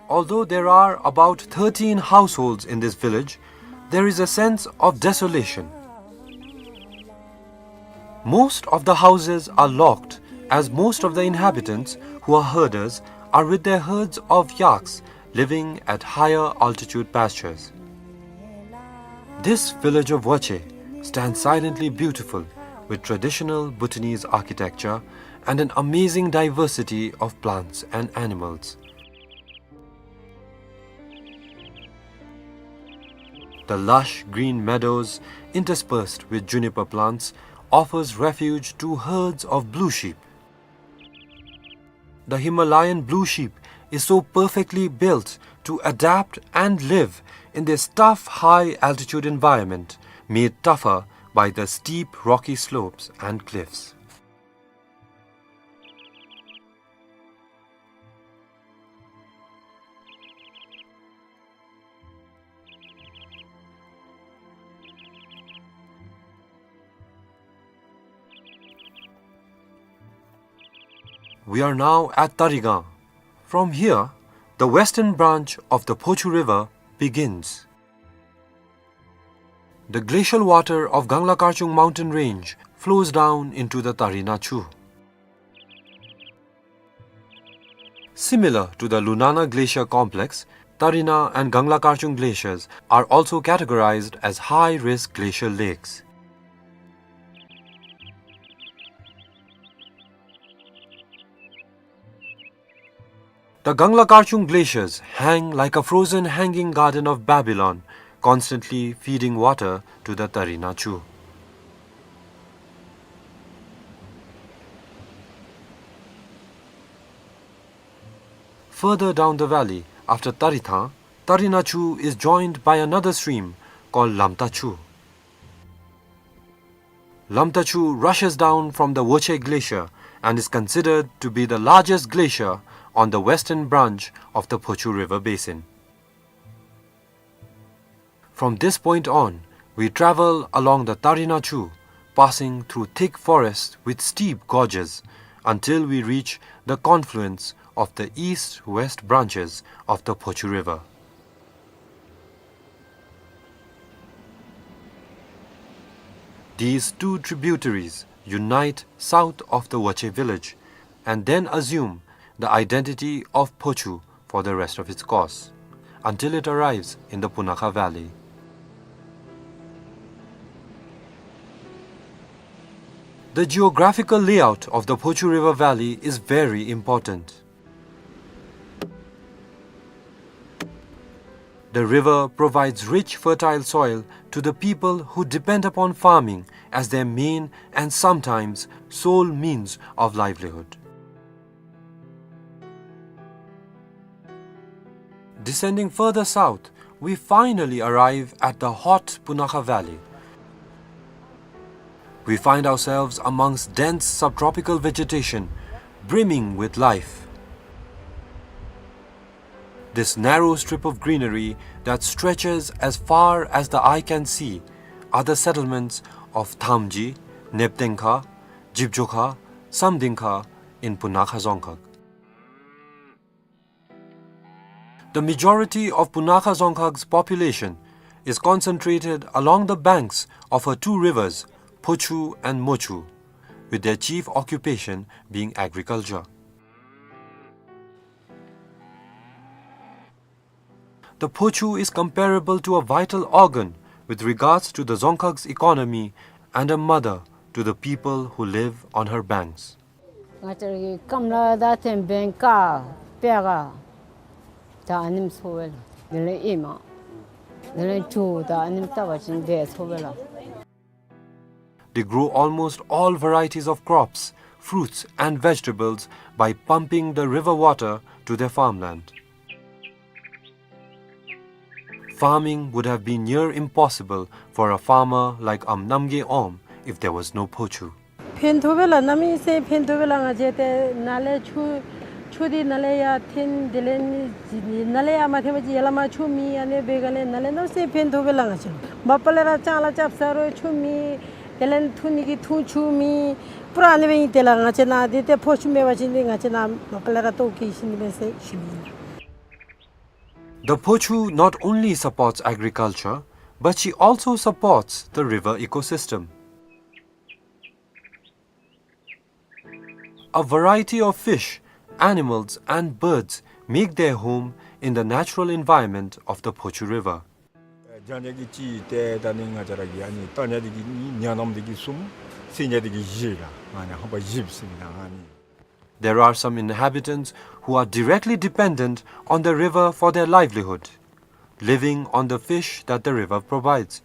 Although there are about thirteen households in this village, there is a sense of desolation. Most of the houses are locked, as most of the inhabitants, who are herders, are with their herds of yaks living at higher altitude pastures. This village of Wache stands silently beautiful, with traditional Bhutanese architecture and an amazing diversity of plants and animals. The lush green meadows, interspersed with juniper plants, offers refuge to herds of blue sheep. The Himalayan blue sheep is so perfectly built to adapt and live in this tough high-altitude environment, made tougher by the steep rocky slopes and cliffs. We are now at Tarigang. From here, the western branch of the Phochu River begins. The glacial water of Gangla Karchung mountain range flows down into the Tarina Chu. Similar to the Lunana Glacier Complex, Tarina and Gangla Karchung glaciers are also categorized as high-risk glacial lakes. The Gangla Karchung glaciers hang like a frozen hanging garden of Babylon, constantly feeding water to the Tarina Chu. Further down the valley, after Tarithang, Tarina Chu is joined by another stream called Lamta Chu. Lamtachu rushes down from the Woche Glacier and is considered to be the largest glacier on the western branch of the Phochu River basin. From this point on, we travel along the Tarinachu, passing through thick forests with steep gorges, until we reach the confluence of the east-west branches of the Phochu River. These two tributaries unite south of the Woche village and then assume the identity of Phochu for the rest of its course, until it arrives in the Punakha Valley. The geographical layout of the Phochu River Valley is very important. The river provides rich, fertile soil to the people who depend upon farming as their main and sometimes sole means of livelihood. Descending further south, we finally arrive at the hot Punakha Valley. We find ourselves amongst dense subtropical vegetation, brimming with life. This narrow strip of greenery that stretches as far as the eye can see are the settlements of Thamji, Neptengkha, Jibjokha, Samdingkha in Punakha Dzongkhag. The majority of Punakha Dzongkhag's population is concentrated along the banks of her two rivers, Phochu and Mochu, with their chief occupation being agriculture. The Phochu is comparable to a vital organ with regards to the Dzongkhag's economy and a mother to the people who live on her banks. ང་བཅས་ར་གི་སྐམ་ལ་ད་ཐེམ་བེང་ཀ་པེ་ག་ད་ཨ་ནེམ་ཚོ་བེ་ལ། དེ་ལས་ཨེ་མ་དེ་ལས་ཇོ་ད་ཨ་ནེམ་ལྟ་བ་ཅིན་དེ་ཚོ་བེ་ལ། They grow almost all varieties of crops, fruits and vegetables by pumping the river water to their farmland. Farming would have been near impossible for a farmer like Am Namgay Om if there was no Phochu. ཕན་ཐོགས་པས་ལགས། གནམ་མེད་ས་མེད་ཕན་ཐོགས་པས་ལགས། ང་བཅས་ཏེ་ནཱ་ལས་ཆུ་ཆུ་འདི་ནཱ་ལས་ཡར་འཐེན། དེ་ལས་ནི་ནཱ་ལས་ཡར་མ་འཐེན་པ་ཅིན་ཡར་ལས་མར་ཆུ་མེད། ཨ་ནི་འབད་ག་ལས་ནཱ་ལས་གནམ་མེད་ས་མེད་ཕན་ཐོགས་པས་ལགས། ང་བཅས་མ་པ་ལས་ར་ལྕང་ལཱ་རྐྱབ་ས་རུང་ཆུ་མེད། དེ་ལས་འཐུང་ནི་གི་འཐུང་ཆུ་མེད། པུ་ར་ཨ་ནི་སྦེ་ཨིན། དེ་ལས་ང་བཅས་ནཱ་འདི་ཏེ་ཕོ་ཆུ་མེད་པ་ཅིན་འདི་ང་བཅས་ནཱ་མ་པ་ལས་ར་ལྟོཝ་བཀྱེས་ཤི་ནི་མས་ཟེར་ཞུ་ནི་ཨིན། The Phochu not only supports agriculture, but she also supports the river ecosystem. A variety of fish, animals and birds make their home in the natural environment of the Phochu River. ཨེ་རྒྱ་ཉ་གི་གཅིག་ཏེ་ད་ནི་ང་བཅས་ར་གི་ཨ་ནི་རྟ་ཉ་འདི་གིས་གཉིས། ཉ་ནམ་འདི་གིས་གསུམ། སེང་ཉ་འདི་གིས་བཞི་ལགས། ཨ་ནི་ཧམ་པ་བཞི་ཟེར་ཨིན་ན་ཨ་ནི། There are some inhabitants who are directly dependent on the river for their livelihood, living on the fish that the river provides.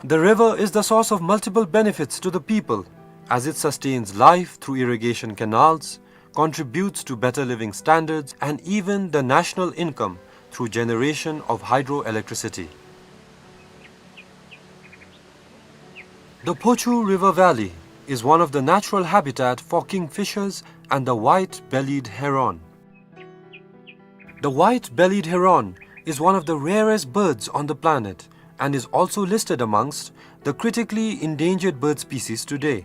The river is the source of multiple benefits to the people, as it sustains life through irrigation canals, contributes to better living standards, and even the national income through generation of hydroelectricity. The Phochu River Valley is one of the natural habitat for kingfishers and the white-bellied heron. The white-bellied heron is one of the rarest birds on the planet and is also listed amongst the critically endangered bird species today.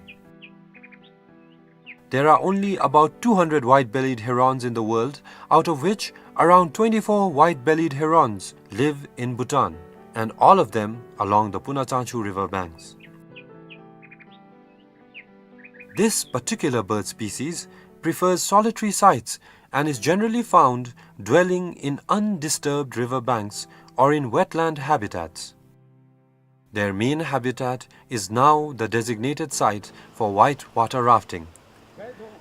There are only about two hundred white-bellied herons in the world, out of which around twenty-four white-bellied herons live in Bhutan, and all of them along the Punachangchu river banks. This particular bird species prefers solitary sites and is generally found dwelling in undisturbed river banks or in wetland habitats. Their main habitat is now the designated site for white water rafting,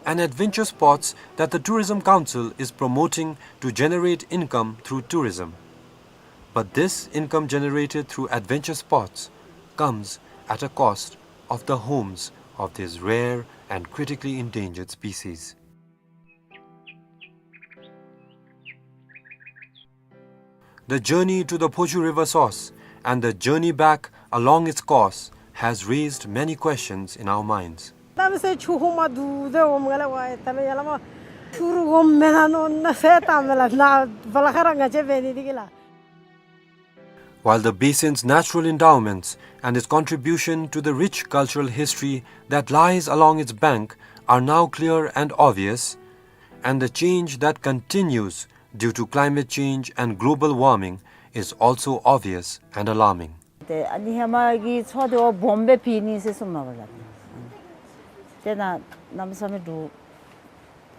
an adventure sports that the Tourism Council is promoting to generate income through tourism. But this income generated through adventure sports comes at a cost of the homes of these rare and critically endangered species. The journey to the Phochu River source and the journey back along its course has raised many questions in our minds. གནམ་མེད་ས་མེད་ཆུ་ཧུམ་མ་འདུག་སྟེ་འོང་མི་ལ་ཝའི་ད་ལོ་ཡ་ལ་མ་ཆུ་རུ་འོང་མེ་ན་ནོ་ན་ཧེ་ད་མེ་ལ་ན་བ་ལ་ཁ་ར་ང་ཅེ་བེ་ནི་དི་གི་ལ། While the basin's natural endowments and its contribution to the rich cultural history that lies along its bank are now clear and obvious, and the change that continues due to climate change and global warming is also obvious and alarming. ཏེ་ཨ་ནི་ཧེ་མ་གི་ཆུ་དེ་བ་སྦོམ་སྦེ་ཕི་ནི་ཟེར་གསུངམ་མས་པ་ལགས། ཏེ་ན་གནམ་མེད་ས་མེད་འདུག།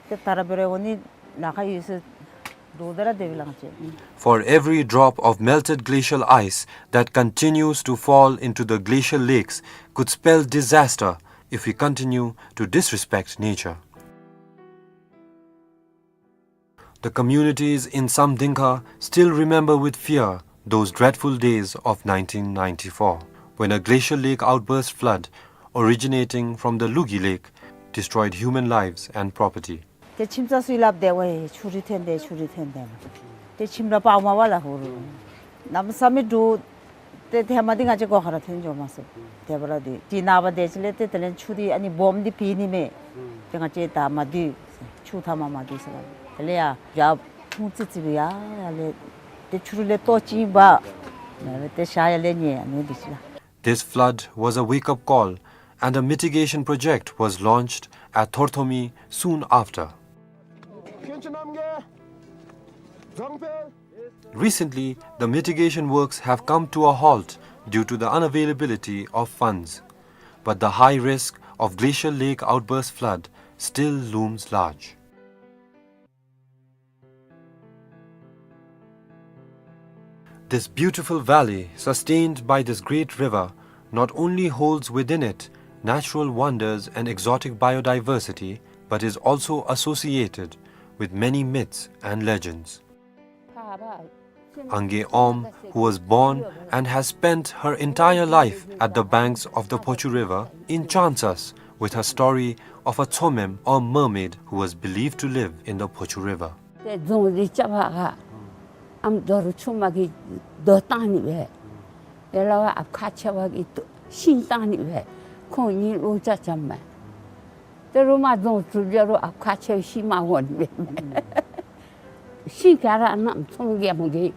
ཏེ་ད་ར་འབད་རུང་འོ་ནི་ལཱ་ཁག་ཡོད་ཟེར་འདུག། ད་ར་དེ་སྦེ་ལང་ཅི། For every drop of melted glacial ice that continues to fall into the glacial lakes could spell disaster if we continue to disrespect nature. The communities in Samdingkha still remember with fear those dreadful days of nineteen ninety-four, when a glacial lake outburst flood originating from the Lugi Lake destroyed human lives and property. ཏེ་ཁྱིམ་ཚང་ཚུ་ཡང་སླབ་སྟེ་ཝའི་ཆུ་རུ་ཐོན་ཏེ་ཆུ་རུ་ཐོན་ཏེ། ཏེ་ཁྱིམ་ར་སྤར་མ་པ་ལགས་ཧོར། གནམ་མེད་ས་མེད་འདུག། ཏེ་ཧེ་མ་འདི་ང་བཅས་སྒོ་ཁར་ཐོན་འགྱོ་མ་ཚུགས། དེ་འབདཝ་ད་འདི་ནངས་པ་དེ་ཅིག་ལས་ཏེ་དེ་ལས་ཆུ་འདི་ཨ་ནི་སྦོམ་འདི་ཕི་ནི་མས། ཏེ་ང་བཅས་ད་མ་སྡོད། ཆུ་མཐའ་མ་མ་སྡོད་ཟེར་བ། དེ་ལས་ཡར་ཡར་ཕུང་ཙི་ཙི་སྦེ་ཡར་ཡར་ལས་ཏེ་ཆུ་རུ་ལས་ལྟོ་ཅིག་འབག། ཏེ་ཤ་ཡར་ལས་ཉལ་ཨ་ནི་འདི་ཅིག་ལགས། This flood was a wake-up call, and a mitigation project was launched at Thorthomi soon after. Recently, the mitigation works have come to a halt due to the unavailability of funds. But the high risk of glacial lake outburst flood still looms large. This beautiful valley, sustained by this great river, not only holds within it natural wonders and exotic biodiversity, but is also associated with many myths and legends. Angay Om, who was born and has spent her entire life at the banks of the Phochu River, enchants us with her story of a Tsomem or mermaid who was believed to live in the Phochu River. ཏེ་རྫོང་འདི་རྐྱབ་པར་ཨམ་རྡོ་རུ་ཆུ་མ་གིས་རྡོ་བཏང་ནི་སྦེ། ཡ་ལ་བ་ཨཔ་ཁ་ཆེ་བ་གིས་ཤིང་བཏང་ནི་སྦེ། ཁོང་གཉིས་ལོ་ཅ་ཅམ་མས། ཏེ་རུ་མ་རྫོང་གྲུབ་རྒྱ་རུ་ཨཔ་ཁ་ཆེ་ཤིང་མ་འོང་ནི་སྦེ། ཤིང་ག་ར་གནམ་ཚོང་རྒྱལ་མོ་གིས་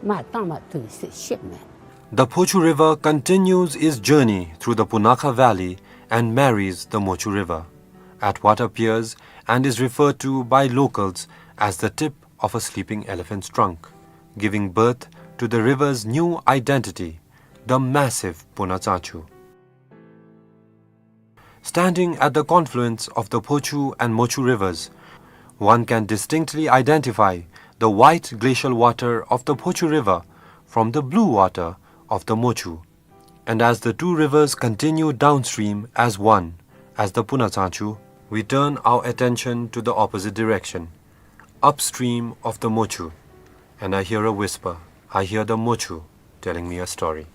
མ་བཏང་མ་བཏུབ་ཟེར་བཤདཔ་མས། The Phochu River continues its journey through the Punakha Valley and marries the Mochu River at what appears and is referred to by locals as the tip of a sleeping elephant's trunk, giving birth to the river's new identity, the massive Punatsachu. Standing at the confluence of the Phochu and Mochu rivers, one can distinctly identify the white glacial water of the Phochu River from the blue water of the Mochu. And as the two rivers continue downstream as one, as the Punatsachu, we turn our attention to the opposite direction, upstream of the Mochu, and I hear a whisper. I hear the Mochu telling me a story.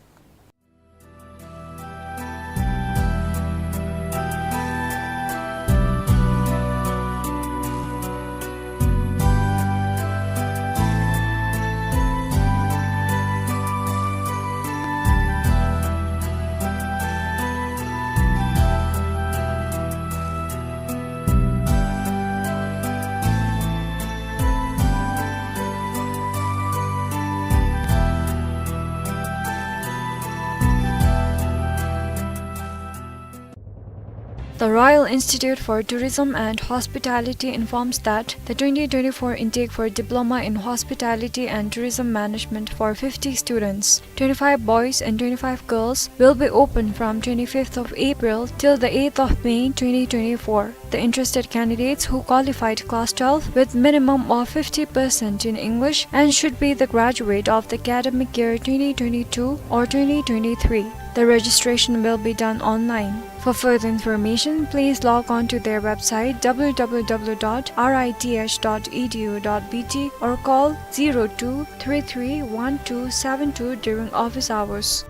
The Royal Institute for Tourism and Hospitality informs that the twenty twenty-four intake for Diploma in Hospitality and Tourism Management for fifty students, twenty-five boys and twenty-five girls, will be open from twenty-fifth of April till the eighth of May twenty twenty-four. The interested candidates who qualified class twelve with minimum of fifty percent in English and should be the graduate of the academic year twenty twenty-two or twenty twenty-three. The registration will be done online. For further information, please log on to their website w w w dot r i t h dot e d u dot b t or call zero two three three one two seven two during office hours.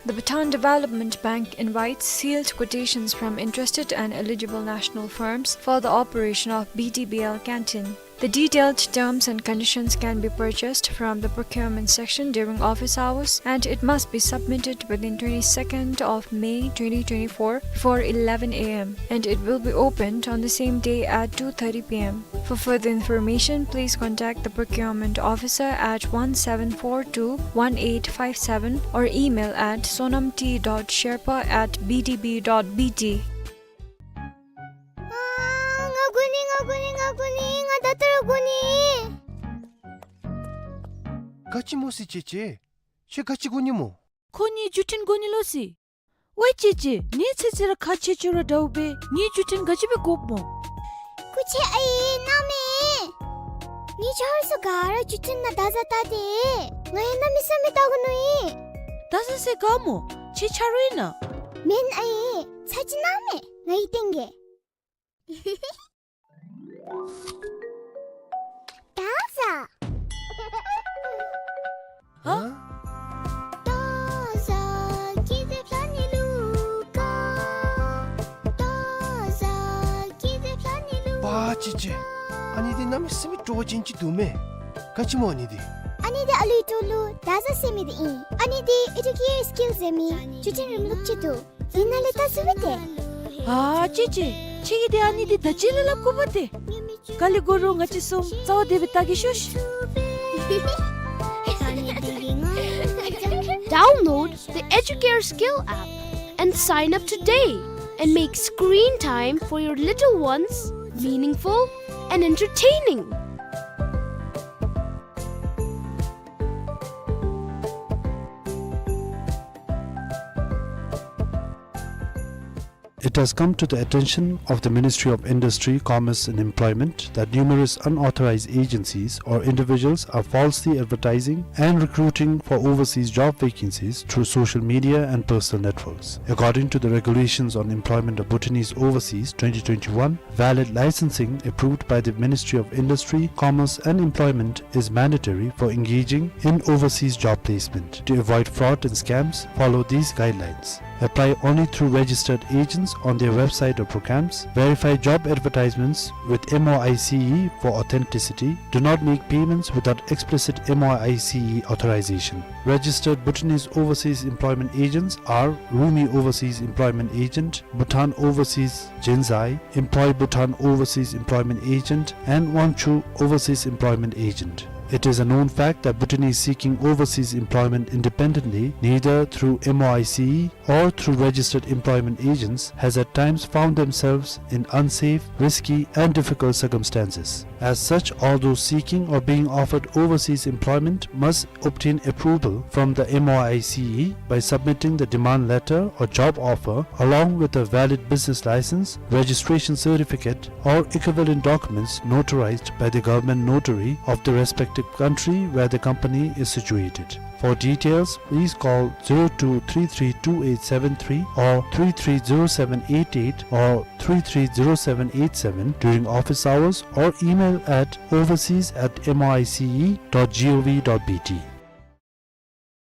The Bhutan Development Bank invites sealed quotations from interested and eligible national firms for the operation of B D B L canteen. The detailed terms and conditions can be purchased from the procurement section during office hours, and it must be submitted within twenty-second of May twenty twenty-four before eleven A M, and it will be opened on the same day at two thirty P M. For further information, please contact the procurement officer at one seven four two one eight five seven or email at sonamti dot sherpa at B D B dot B T. ཨ། ང་དགོ་ནི། ང་དགོ་ནི། ང་དགོ་ནི། ང་ད་ལྟོ་ར་དགོ་ནི། ག་ཅི་སྨོ་ཟེར་ཅེ་ཅེ། ཁྱོད་ག་ཅི་དགོ་ནི་སྨོ། ཁོ་ངེའི་བརྒྱུད་འཕྲིན་དགོ་ནི་ལོ་ཟེར། ཝའི་ཅེ་ཅེ། ངེའི་ཚེ་ཚེ་ར་ཁག་ཆེ་ཆེ་ར་འདྲཝ་སྦེ་ངེའི་བརྒྱུད་འཕྲིན་ག་ཅི་སྦེ་དགོཔ་སྨོ། སྐུ་མཁྱེན་ཨའི་གནམ་མེད། ངེའི་ཆ་རོགས་ཚུ་ག་ར་བརྒྱུད་འཕྲིན་ནང་བརྡ་བཟའ་བལྟ་སྟེ། ང་ཡང་གནམ་མེད་ས་མེད་བལྟ་དགོ་ནི་ཨིན། བརྡ་བཟའ་ས་ག་སྨོ། ཁྱེད་ཆ་རོགས་ཨིན་ན། མེན་ཨའི། ཚར་གཅིག་གནང་མས། ང་ཡི་སྟེང་གི། བརྡ་བཟའ། ཧ། པ་ཅི་ཅི། ཨ་ནི་འདི་གནམ་མེད་ས་མེད་སྤྲོ་བ་ཅན་ཅིག་འདུག་མས། ག་ཅི་སྨོ་ཨ་ནི་འདི། ཨ་ནི་འདི་ཨ་ལུའི་ཏོ་ལུ་བརྡ་བཟའ་ཟེར་མི་འདི་ཨིན། ཨ་ནི་འདི་ཨེ་ཌུ་ཀེར་སི་ཀིལ་ཟེར་མི་བརྒྱུད་འཕྲིན་རིམ་ལུགས་ཅིག་འདུག། ཨིན་ན་ལས་བལྟ་ཚུགས་པས་ཏེ། ཨ་ཅི་ཅི། ཁྱེད་ཀྱིས་འདི་ཨ་ནི་འདི་ད་ཅི་ལས་སླབ་དགོ་པས་ཏེ། ག་ལས་དགོ་རུང་ང་བཅས་གསུམ་རྩ་བ་བདེ་སྦེ་བལྟ་གེ་ཤོག། Download the Educare Skill app and sign up today and make screen time for your little ones meaningful and entertaining. It has come to the attention of the Ministry of Industry, Commerce and Employment that numerous unauthorized agencies or individuals are falsely advertising and recruiting for overseas job vacancies through social media and personal networks. According to the regulations on employment of Bhutanese overseas twenty twenty-one, valid licensing approved by the Ministry of Industry, Commerce and Employment is mandatory for engaging in overseas job placement. To avoid fraud and scams, follow these guidelines. Apply only through registered agents on their website or programs. Verify job advertisements with M O I C E for authenticity. Do not make payments without explicit M O I C E authorization. Registered Bhutanese overseas employment agents are Rumi Overseas Employment Agent, Bhutan Overseas Jinzai, Employ Bhutan Overseas Employment Agent, and Wangchuh Overseas Employment Agent. It is a known fact that Bhutanese seeking overseas employment independently, neither through M O I C E or through registered employment agents, has at times found themselves in unsafe, risky, and difficult circumstances. As such, all those seeking or being offered overseas employment must obtain approval from the M O I C E by submitting the demand letter or job offer along with a valid business license, registration certificate, or equivalent documents notarized by the government notary of the respective country where the company is situated. For details, please call zero two three three two eight seven three or three three zero seven eight eight or three three zero seven eight seven during office hours or email at overseas at M O I C E dot gov dot B T.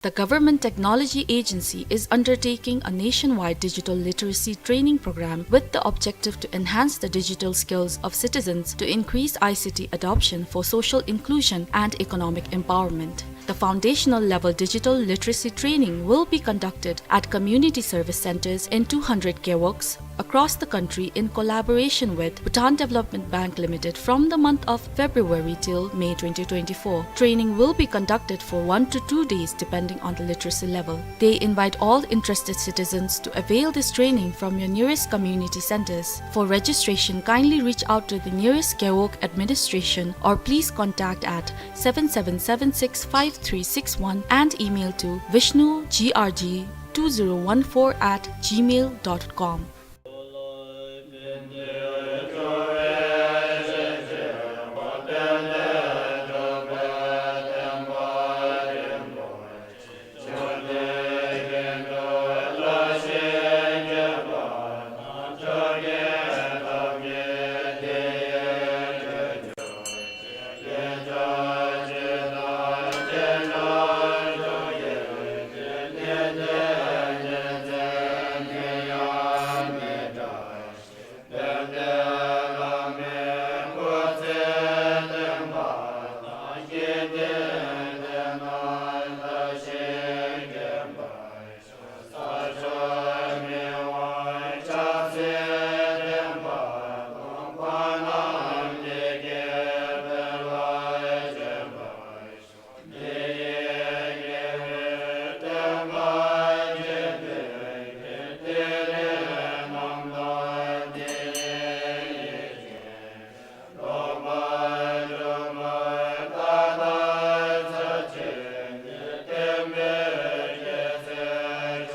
The Government Technology Agency is undertaking a nationwide digital literacy training program with the objective to enhance the digital skills of citizens to increase I C T adoption for social inclusion and economic empowerment. The foundational level digital literacy training will be conducted at community service centers in two hundred gewogs across the country in collaboration with Bhutan Development Bank Limited from the month of February till May twenty twenty-four. Training will be conducted for one to two days depending on the literacy level. They invite all interested citizens to avail this training from your nearest community centers. For registration, kindly reach out to the nearest gewog administration or please contact at seven seven seven six five three six one and email to vishnu G R G two zero one four at gmail dot com.